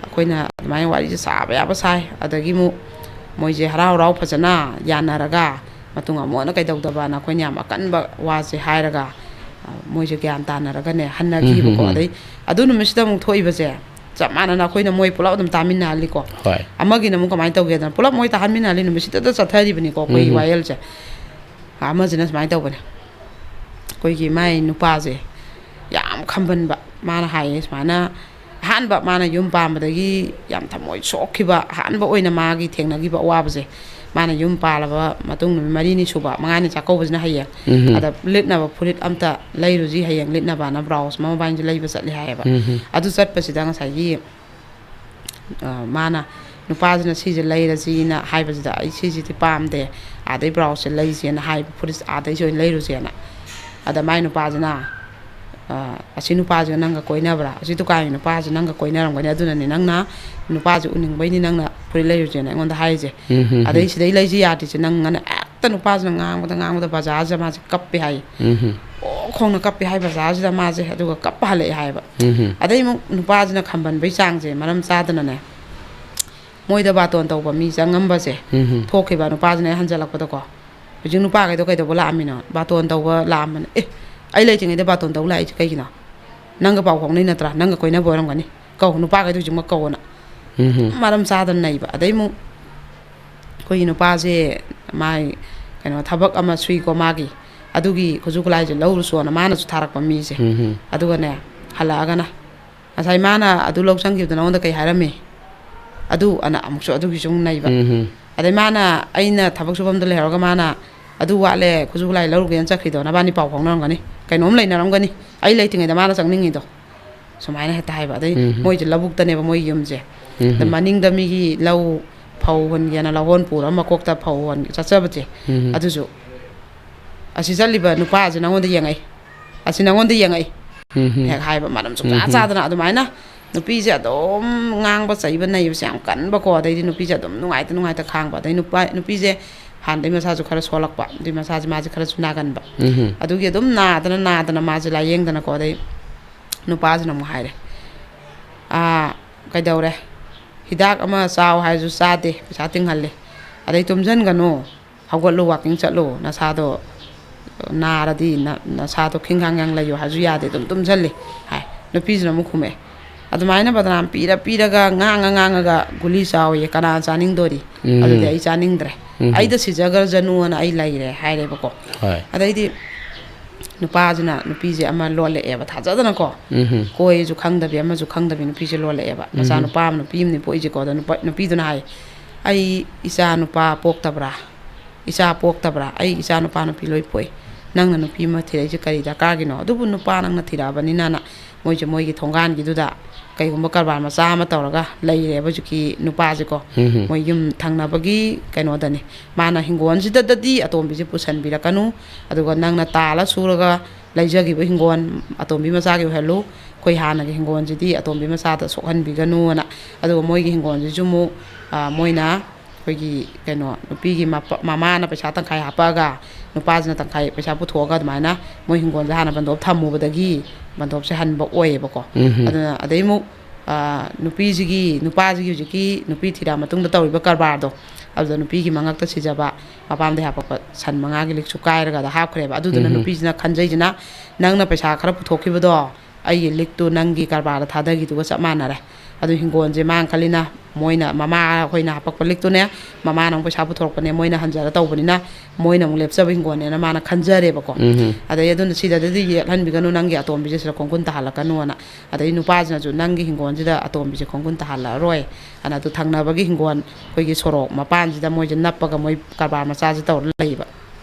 ꯑꯩꯈꯣꯏꯅ ꯑꯗꯨꯃꯥꯏꯅ ꯋꯥꯔꯤꯁꯦ ꯁꯥꯕ ꯌꯥꯕ ꯁꯥꯏ꯫ ꯑꯗꯒꯤ ꯑꯃꯨꯛ ꯃꯣꯏꯁꯦ ꯍꯔꯥꯎ ꯍꯔꯥꯎ ꯐꯖꯅ ꯌꯥꯅꯔꯒ ꯃꯇꯨꯡ ꯑꯃꯨꯛ ꯍꯟꯅ ꯀꯩꯗꯧꯗꯕꯅ ꯑꯩꯈꯣꯏꯅ ꯌꯥꯝ ꯑꯀꯟꯕ ꯋꯥꯁꯦ ꯍꯥꯏꯔꯒ, ꯑ, ꯃꯣꯏꯁꯦ ꯒ꯭ꯌꯥꯟ ꯇꯥꯅꯔꯒꯅꯦ ꯍꯟꯅꯈꯤꯕꯀꯣ꯫ ꯎꯝ, ꯎꯝ, ꯎꯝ꯫ ꯑꯗꯩ ꯑꯗꯨ ꯅꯨꯃꯤꯠꯁꯤꯗ ꯑꯃꯨꯛ ꯊꯣꯛꯏꯕꯁꯦ ꯆꯞ ꯃꯥꯟꯅꯅ ꯑꯩꯈꯣꯏꯅ ꯃꯣꯏ ꯄꯨꯂꯞ ꯑꯗꯨꯝ ꯇꯥꯃꯤꯟꯅꯍꯜꯂꯤꯀꯣ꯫ ꯍꯣꯏ꯫ ꯑꯃꯒꯤꯅ ꯑꯃꯨꯛ ꯀꯃꯥꯏꯅ ꯇꯧꯒꯦꯗꯅ, ꯄꯨꯂꯞ ꯃꯣꯏ ꯇꯥꯍꯟꯃꯤꯟꯅꯍꯜꯂꯤ ꯅꯨꯃꯤꯠꯁꯤꯗ ꯆꯠꯊꯔꯤꯕꯅꯤꯀꯣ ꯑꯩꯈꯣꯏꯒꯤ ꯎꯝ, ꯎꯝ꯫ ꯋꯥꯌꯦꯜꯁꯦ꯫ ꯑꯃꯁꯤꯅ ꯁꯨꯃꯥꯏꯅ ꯇꯧꯕꯅꯦ, ꯑꯩꯈꯣꯏꯒꯤ ꯃꯥꯏ ꯅꯨꯄꯥꯁꯦ ꯌꯥꯝ ꯈꯝꯕꯟꯕ꯫ ꯃꯥꯅ ꯍꯥꯏꯌꯦ ꯁꯨꯃꯥꯏꯅ, ꯑꯍꯥꯟꯕ ꯃꯥꯅ ꯌꯨꯝ ꯄꯥꯟꯕꯗꯒꯤ ꯌꯥꯝ ꯊꯃꯣꯏ ꯁꯣꯛꯈꯤꯕ, ꯑꯍꯥꯟꯕ ꯑꯣꯏꯅ ꯃꯥꯒꯤ ꯊꯦꯡꯅꯈꯤꯕ ꯑꯋꯥꯕꯁꯦ, ꯃꯥꯅ ꯌꯨꯝ ꯄꯥꯜꯂꯕ ꯃꯇꯨꯡ ꯅꯨꯃꯤꯠ ꯃꯔꯤꯅꯤ ꯁꯨꯕ, ꯃꯉꯥꯅꯤ ꯆꯥꯛꯀꯧꯕꯁꯤꯅ ꯍꯌꯦꯡ, ꯎꯝ꯫ ꯑꯗ ꯂꯤꯠꯅꯕ ꯐꯨꯔꯤꯠ ꯑꯝꯇ ꯂꯩꯔꯨꯁꯤ ꯍꯌꯦꯡ ꯂꯤꯠꯅꯕꯅ ꯕ꯭ꯂꯥꯎꯁ ꯑꯃ ꯃꯕꯥꯏꯅꯤꯁꯦ ꯂꯩꯕ ꯆꯠꯂꯦ ꯍꯥꯏꯌꯦꯕ꯫ ꯎꯝ꯫ ꯑꯗꯨ ꯆꯠꯄꯁꯤꯗ ꯉꯁꯥꯏꯒꯤ ꯑ, ꯃꯥꯅ, ꯅꯨꯄꯥꯁꯤꯅ ꯁꯤꯁꯦ ꯂꯩꯔꯁꯤꯅ ꯍꯥꯏꯕꯁꯤꯗ, "ꯑꯩ ꯁꯤꯁꯤꯗꯤ ꯄꯥꯝꯗꯦ, ꯑꯥꯗꯩ ꯕ꯭ꯂꯥꯎꯁꯁꯦ ꯂꯩꯁꯦꯅ ꯍꯥꯏꯕ, ꯐꯨꯔꯤꯠ ꯑꯥꯗꯩꯁꯦ ꯑꯣꯏꯅ ꯂꯩꯔꯨꯁꯦꯅ"꯫ ꯑꯗ ꯃꯥꯏ ꯅꯨꯄꯥꯁꯤꯅ, ꯑ, "ꯑꯁꯤ ꯅꯨꯄꯥꯁꯤꯒ ꯅꯪꯒ ꯀꯣꯏꯅꯕ꯭ꯔꯥ? ꯑꯁꯤ ꯗꯨꯀꯥꯟꯒꯤ ꯅꯨꯄꯥꯁꯤ ꯅꯪꯒ ꯀꯣꯏꯅꯔꯝꯒꯅꯤ, ꯑꯗꯨꯅꯅꯤ ꯅꯪꯅ ꯅꯨꯄꯥꯁꯤ ꯎꯅꯤꯡꯕꯩꯅꯤ ꯅꯪꯅ ꯐꯨꯔꯤꯠ ꯂꯩꯔꯨꯁꯦꯅ ꯑꯩꯉꯣꯟꯗ ꯍꯥꯏꯔꯤꯁꯦ꯫ ꯎꯝ, ꯍꯝ, ꯍꯝ꯫ ꯑꯗꯩ ꯁꯤꯗꯩ ꯂꯩꯁꯤ ꯌꯥꯗ꯭ꯔꯤꯁꯦ ꯅꯪ", ꯑꯅ ꯍꯦꯛꯇ ꯅꯨꯄꯥꯁꯤꯅ ꯉꯥꯡꯕꯗ ꯉꯥꯡꯕꯗ ꯕꯖꯥꯔꯁꯤꯗ ꯃꯥꯁꯦ ꯀꯞꯄꯦ ꯍꯥꯏꯌꯦ꯫ ꯎꯝ, ꯍꯝ꯫ ꯑꯣ ꯈꯣꯡꯅ ꯀꯞꯄꯦ ꯍꯥꯏ ꯕꯖꯥꯔꯁꯤꯗ ꯃꯥꯁꯦ, ꯑꯗꯨꯒ ꯀꯞꯄ ꯍꯜꯂꯛꯑꯦ ꯍꯥꯏꯌꯦꯕ꯫ ꯎꯝ, ꯍꯝ꯫ ꯑꯗꯩ ꯑꯃꯨꯛ ꯅꯨꯄꯥꯁꯤꯅ ꯈꯝꯕꯟꯕꯩ ꯆꯥꯡꯁꯦ ꯃꯔꯝ ꯆꯥꯗꯅꯅꯦ, ꯃꯣꯏꯗ ꯕꯥꯇꯣꯟ ꯇꯧꯕ ꯃꯤ ꯆꯪꯉꯝꯕꯁꯦ ꯎꯝ, ꯍꯝ꯫ ꯊꯣꯛꯈꯤꯕ ꯅꯨꯄꯥꯁꯤꯅ ꯍꯦꯛ ꯍꯟꯖꯜꯂꯛꯄꯗꯀꯣ, "ꯍꯧꯖꯤꯛ ꯅꯨꯄꯥꯈꯩꯗꯣ ꯀꯩꯗꯧꯕ ꯂꯥꯛꯑꯝꯃꯤꯅꯣ? ꯕꯥꯇꯣꯟ ꯇꯧꯕ ꯂꯥꯛꯑꯝꯕꯅꯦ"꯫ "ꯑꯦ, ꯑꯩ ꯂꯩꯇ꯭ꯔꯤꯉꯩꯗ ꯕꯥꯇꯣꯟ ꯇꯧ ꯂꯥꯛꯏꯁꯦ ꯀꯩꯒꯤꯅꯣ? ꯅꯪꯒ ꯄꯥꯎ ꯐꯥꯎꯅꯩ ꯅꯠꯇ꯭ꯔꯥ? ꯅꯪꯒ ꯀꯣꯏꯅꯕ ꯑꯣꯏꯔꯝꯒꯅꯤ꯫ ꯀꯧ, ꯅꯨꯄꯥꯈꯩꯗꯣ ꯍꯧꯖꯤꯛꯃꯛ ꯀꯧꯑꯣꯅ"꯫ ꯎꯝ, ꯍꯝ꯫ ꯃꯔꯝ ꯆꯥꯗꯅ ꯅꯩꯕ꯫ ꯑꯗꯩ ꯑꯃꯨꯛ ꯑꯩꯈꯣꯏꯒꯤ ꯅꯨꯄꯥꯁꯦ ꯃꯥꯏ ꯀꯩꯅꯣ ꯊꯕꯛ ꯑꯃ ꯁꯨꯏꯀꯣ ꯃꯥꯒꯤ, ꯑꯗꯨꯒꯤ ꯈꯨꯠꯁꯨ ꯈꯨꯠꯂꯥꯏꯁꯦ ꯂꯧꯔꯨꯆꯣꯅ ꯃꯥꯅꯁꯨ ꯊꯥꯔꯛꯄ ꯃꯤꯁꯦ꯫ ꯎꯝ, ꯍꯝ꯫ ꯑꯗꯨꯒꯅꯦ, ꯍꯜꯂꯛꯑꯒꯅ, "ꯉꯁꯥꯏ ꯃꯥꯅ ꯑꯗꯨ ꯂꯧ ꯆꯪꯈꯤꯕꯗꯣ ꯅꯉꯣꯟꯗ ꯀꯩ ꯍꯥꯏꯔꯝꯃꯤ?" ꯑꯗꯨ ꯑꯅ ꯑꯃꯨꯛꯁꯨ ꯑꯗꯨꯒꯤꯁꯨ ꯑꯃꯨꯛ ꯅꯩꯕ꯫ ꯎꯝ, ꯍꯝ꯫ ꯑꯗꯩ ꯃꯥꯅ, ꯑꯩꯅ ꯊꯕꯛ ꯁꯨꯐꯝꯗ ꯂꯩꯍꯧꯔꯒ ꯃꯥꯅ, "ꯑꯗꯨ ꯋꯥꯠꯂꯦ, ꯈꯨꯠꯁꯨ ꯈꯨꯠꯂꯥꯏ ꯂꯧꯔꯨꯒꯦꯅ ꯆꯠꯈ꯭ꯔꯤꯗꯣ ꯅꯕꯥꯅꯤ ꯄꯥꯎ ꯐꯥꯎꯅꯔꯝꯒꯅꯤ, ꯀꯩꯅꯣꯝ ꯂꯩꯅꯔꯝꯒꯅꯤ, ꯑꯩ ꯂꯩꯇ꯭ꯔꯤꯉꯩꯗ ꯃꯥꯅ ꯆꯪꯅꯤꯡꯉꯤꯗꯣ"꯫ ꯁꯨꯃꯥꯏꯅ ꯍꯦꯛꯇ ꯍꯥꯏꯕ꯫ ꯑꯗꯩ ꯎꯝ꯫ ꯃꯣꯏꯁꯦ ꯂꯧꯕꯨꯛꯇꯅꯦꯕ ꯃꯣꯏꯒꯤ ꯌꯨꯝꯁꯦ꯫ ꯎꯝ꯫ ꯑꯗ ꯃꯅꯤꯡꯗ ꯃꯤꯒꯤ ꯂꯧ ꯐꯧ ꯍꯨꯟꯒꯦꯅ ꯂꯧꯍꯣꯟ ꯄꯨꯔ ꯃꯀꯣꯛꯇ ꯐꯧ ꯍꯣꯟ ꯆꯠꯆꯕꯁꯦ, ꯎꯝ꯫ ꯑꯗꯨꯁꯨ, "ꯑꯁꯤ ꯆꯠꯂꯤꯕ ꯅꯨꯄꯥꯁꯤ ꯅꯪꯉꯣꯟꯗ ꯌꯦꯡꯉꯛꯏ, ꯑꯁꯤ ꯅꯪꯉꯣꯟꯗ ꯌꯦꯡꯉꯛꯏ", ꯎꯝ꯫ ꯍꯦꯛ ꯍꯥꯏꯕ, ꯃꯔꯝ ꯁꯨꯛꯆꯥ ꯎꯝ꯫ ꯆꯥꯗꯅ ꯑꯗꯨꯃꯥꯏꯅ ꯅꯨꯄꯤꯁꯦ ꯑꯗꯨꯝ ꯉꯥꯡꯕ, ꯆꯩꯕ, ꯅꯩꯕꯁꯦ ꯌꯥꯝ ꯀꯟꯕꯀꯣ꯫ ꯑꯗꯩꯗꯤ ꯅꯨꯄꯤꯁꯦ ꯑꯗꯨꯝ ꯅꯨꯡꯉꯥꯏꯇ ꯅꯨꯡꯉꯥꯏꯇ ꯈꯥꯡꯕ꯫ ꯑꯗꯩ ꯅꯨꯄꯥ, ꯅꯨꯄꯤꯁꯦ ꯍꯥꯟꯅꯗꯩ ꯃꯁꯥꯁꯨ ꯈꯔ ꯁꯣꯜꯂꯛꯄ, ꯑꯗꯨꯏ ꯃꯁꯥꯁꯦ, ꯃꯥꯁꯦ ꯈꯔꯁꯨ ꯅꯥꯒꯟꯕ꯫ ꯎꯝ꯫ ꯑꯗꯨꯒꯤ ꯑꯗꯨꯝ ꯅꯥꯗꯅ ꯅꯥꯗꯅ ꯃꯥꯁꯦ ꯂꯥꯏꯌꯦꯡꯗꯅꯀꯣ꯫ ꯑꯗꯩ ꯅꯨꯄꯥꯁꯤꯅ ꯑꯃꯨꯛ ꯍꯥꯏꯔꯦ, "ꯑꯥ, ꯀꯩꯗꯧꯔꯦ? ꯍꯤꯗꯥꯛ ꯑꯃ ꯆꯥꯎ ꯍꯥꯏꯔꯁꯨ ꯆꯥꯗꯦ, ꯄꯩꯁꯥ ꯇꯤꯡꯍꯜꯂꯦ꯫ ꯑꯗꯩ ꯇꯨꯝꯁꯤꯟꯒꯅꯨ, ꯍꯧꯒꯠꯂꯨ, ꯋꯥꯀꯤꯡ ꯆꯠꯂꯨ, ꯅꯁꯥꯗꯣ ꯅꯥꯔꯗꯤ ꯅ-, ꯅꯁꯥꯗꯣ ꯈꯤꯡꯈꯥꯡ ꯌꯥꯡ ꯂꯩꯌꯨ ꯍꯥꯏꯔꯁꯨ ꯌꯥꯗꯦ, ꯑꯗꯨꯝ ꯇꯨꯝꯁꯤꯜꯂꯤ" ꯍꯥꯏ꯫ ꯅꯨꯄꯤꯁꯤꯅ ꯑꯃꯨꯛ ꯈꯨꯝꯃꯛꯑꯦ, "ꯑꯗꯨꯃꯥꯏꯅ ꯕꯗꯅꯥꯝ ꯄꯤꯔ ꯄꯤꯔꯒ, ꯉꯥꯡꯉ ꯉꯥꯡꯉꯒ ꯒꯨꯂꯤ ꯆꯥꯎꯌꯦ, ꯀꯅꯥ ꯆꯥꯅꯤꯡꯗꯣꯔꯤ? ꯎꯝ꯫ ꯑꯗꯨꯗꯤ ꯑꯩ ꯆꯥꯅꯤꯡꯗ꯭ꯔꯦ꯫ ꯎꯝ꯫ ꯑꯩꯗ ꯁꯤꯖꯈ꯭ꯔꯖꯅꯨꯅ ꯑꯩ ꯂꯩꯔꯦ" ꯍꯥꯏꯔꯦꯕꯀꯣ꯫ ꯍꯣꯏ꯫ ꯑꯗꯩꯗꯤ ꯅꯨꯄꯥꯁꯤꯅ ꯅꯨꯄꯤꯁꯦ ꯑꯃ ꯂꯣꯜꯂꯛꯑꯦꯕ, ꯊꯥꯖꯗꯅꯀꯣ꯫ ꯎꯝ꯫ ꯀꯣꯏꯁꯨ ꯈꯪꯗꯕꯤ, ꯑꯃꯁꯨ ꯈꯪꯗꯕꯤ ꯅꯨꯄꯤꯁꯦ ꯂꯣꯜꯂꯛꯑꯦꯕ꯫ ꯎꯝ꯫ ꯃꯆꯥꯅꯨꯄꯥ ꯑꯃ, ꯅꯨꯄꯤ ꯑꯃꯅꯤ ꯄꯣꯛꯏꯁꯦꯀꯣ꯫ ꯑꯗꯣ ꯅꯨꯄꯥ, ꯅꯨꯄꯤꯗꯨꯅ ꯍꯥꯏ, "ꯑꯩ ꯏꯆꯥ ꯅꯨꯄꯥ ꯄꯣꯛꯇꯕ꯭ꯔꯥ? ꯏꯆꯥ ꯄꯣꯛꯇꯕ꯭ꯔꯥ? ꯑꯩ ꯏꯆꯥ ꯅꯨꯄꯥ ꯅꯨꯄꯤ ꯂꯣꯏ ꯄꯣꯛꯏ꯫ ꯅꯪꯅ ꯅꯨꯄꯤ ꯑꯃ ꯊꯤꯔꯛꯏꯁꯦ ꯀꯔꯤ ꯗꯔꯀꯥꯔꯒꯤꯅꯣ?" ꯑꯗꯨꯕꯨ ꯅꯨꯄꯥ ꯅꯪꯅ ꯊꯤꯔꯛꯑꯕꯅꯤꯅꯅ ꯃꯣꯏꯁꯦ ꯃꯣꯏꯒꯤ ꯊꯣꯡꯒꯥꯟꯒꯤꯗꯨꯗ ꯀꯩꯒꯨꯝꯕ ꯀꯔꯕꯥꯔ ꯃꯆꯥ ꯑꯃ ꯇꯧꯔꯒ ꯂꯩꯔꯦꯕ ꯍꯧꯖꯤꯛꯀꯤ ꯅꯨꯄꯥꯁꯦꯀꯣ꯫ ꯎꯝ꯫ ꯃꯣꯏ ꯌꯨꯝ ꯊꯪꯅꯕꯒꯤ ꯀꯩꯅꯣꯗꯅꯤ꯫ ꯃꯥꯅ ꯍꯤꯡꯒꯣꯜꯁꯤꯗꯗꯤ ꯑꯇꯣꯝꯕꯤꯁꯦ ꯄꯨꯁꯟꯕꯤꯔꯛꯀꯅꯨ, ꯑꯗꯨꯒ ꯅꯪꯅ ꯇꯥꯜꯂ ꯁꯨꯔꯒ ꯂꯩꯖꯈꯤꯕ ꯍꯤꯡꯒꯣꯜ ꯑꯇꯣꯝꯕꯤ ꯃꯆꯥꯒꯤ ꯑꯣꯏꯍꯜꯂꯨ꯫ ꯑꯩꯈꯣꯏ ꯍꯥꯟꯅꯒꯤ ꯍꯤꯡꯒꯣꯜꯁꯤꯗꯤ ꯑꯇꯣꯝꯕꯤ ꯃꯆꯥꯗ ꯁꯣꯛꯍꯟꯕꯤꯒꯅꯨꯅ꯫ ꯑꯗꯨꯒ ꯃꯣꯏꯒꯤ ꯍꯤꯡꯒꯣꯜꯁꯤꯁꯨ ꯑꯃꯨꯛ, ꯑ, ꯃꯣꯏꯅ ꯑꯩꯈꯣꯏꯒꯤ ꯀꯩꯅꯣ, ꯅꯨꯄꯤꯒꯤ ꯃꯄ-, ꯃꯃꯥꯅ ꯄꯩꯁꯥ ꯇꯪꯈꯥꯏ ꯍꯥꯞꯄꯛꯑꯒ ꯅꯨꯄꯥꯁꯤꯅ ꯇꯪꯈꯥꯏ ꯄꯩꯁꯥ ꯄꯨꯊꯣꯛꯑꯒ ꯑꯗꯨꯃꯥꯏꯅ ꯃꯣꯏ ꯍꯤꯡꯒꯣꯜꯁꯦ ꯍꯥꯟꯅ ꯕꯟꯗꯣꯞ ꯊꯝꯃꯨꯕꯗꯒꯤ ꯕꯟꯗꯣꯞꯁꯦ ꯍꯟꯕ ꯑꯣꯏꯌꯦꯕꯀꯣ꯫ ꯎꯝ꯫ ꯑꯗꯨꯅ ꯑꯗꯩ ꯑꯃꯨꯛ, ꯑ, ꯅꯨꯄꯤꯁꯤꯒꯤ, ꯅꯨꯄꯥꯁꯤꯒꯤ ꯍꯧꯖꯤꯛꯀꯤ ꯅꯨꯄꯤ ꯊꯤꯔꯛꯑ ꯃꯇꯨꯡꯗ ꯇꯧꯔꯤꯕ ꯀꯔꯕꯥꯔꯗꯣ, ꯑꯗꯨꯗ ꯅꯨꯄꯤꯒꯤ ꯃꯉꯛꯇ ꯁꯤꯖꯕ, ꯃꯄꯥꯝꯗꯒꯤ ꯍꯥꯄꯛꯄ ꯁꯟ ꯃꯉꯥꯒꯤ ꯂꯤꯛꯁꯨ ꯀꯥꯏꯔꯒ ꯑꯗ ꯍꯥꯞꯈ꯭ꯔꯦꯕ꯫ ꯑꯗꯨꯗꯨꯅ ꯎꯝ꯫ ꯅꯨꯄꯤꯁꯤꯅ ꯈꯟꯖꯩꯁꯤꯅ, "ꯅꯪꯅ ꯄꯩꯁꯥ ꯈꯔ ꯄꯨꯊꯣꯛꯈꯤꯕꯗꯣ ꯑꯩꯒꯤ ꯂꯤꯛꯇꯨ ꯅꯪꯒꯤ ꯀꯔꯕꯥꯔꯗ ꯊꯥꯗꯈꯤꯗꯨꯒ ꯆꯞ ꯃꯥꯟꯅꯔꯦ"꯫ ꯑꯗꯨ ꯍꯤꯡꯒꯣꯜꯁꯦ ꯃꯥꯅ ꯈꯜꯂꯤꯅ, ꯃꯣꯏꯅ, ꯃꯃꯥ ꯍꯣꯏꯅ ꯍꯥꯄꯛꯄ ꯂꯤꯛꯇꯨꯅꯦ, ꯃꯃꯥꯅ ꯑꯃꯨꯛ ꯄꯩꯁꯥ ꯄꯨꯊꯣꯔꯛꯄꯅꯦ, ꯃꯣꯏꯅ ꯍꯟꯖꯔ ꯇꯧꯕꯅꯤꯅ ꯃꯣꯏꯅ ꯑꯃꯨꯛ ꯂꯦꯞꯆꯕ ꯍꯤꯡꯒꯣꯜꯅꯦꯅ ꯃꯥꯅ ꯈꯟꯖꯔꯦꯕꯀꯣ꯫ ꯎꯝ꯫ ꯑꯗꯩ ꯑꯗꯨꯅ ꯁꯤꯗꯗꯤ ꯌꯦꯠꯍꯟꯕꯤꯒꯅꯨ, ꯅꯪꯒꯤ ꯑꯇꯣꯝꯕꯤꯁꯦ ꯁꯤꯗ ꯈꯣꯡꯒꯨꯟ ꯇꯥꯍꯜꯂꯛꯀꯅꯨꯅ꯫ ꯑꯗꯩ ꯅꯨꯄꯥꯁꯤꯅꯁꯨ, "ꯅꯪꯒꯤ ꯍꯤꯡꯒꯣꯜꯁꯤꯗ ꯑꯇꯣꯝꯕꯤꯁꯦ ꯈꯣꯡꯒꯨꯟ ꯇꯥꯍꯜꯂꯛꯑꯔꯣꯏ" ꯑꯅ꯫ ꯑꯗꯨ ꯊꯪꯅꯕꯒꯤ ꯍꯤꯡꯒꯣꯜ, ꯑꯩꯈꯣꯏꯒꯤ ꯁꯣꯔꯣꯛ ꯃꯄꯥꯟꯁꯤꯗ ꯃꯣꯏꯁꯦ ꯅꯞꯄꯒ ꯃꯣꯏ ꯀꯔꯕꯥꯔ ꯃꯆꯥꯁꯦ ꯇꯧꯔ ꯂꯩꯕ꯫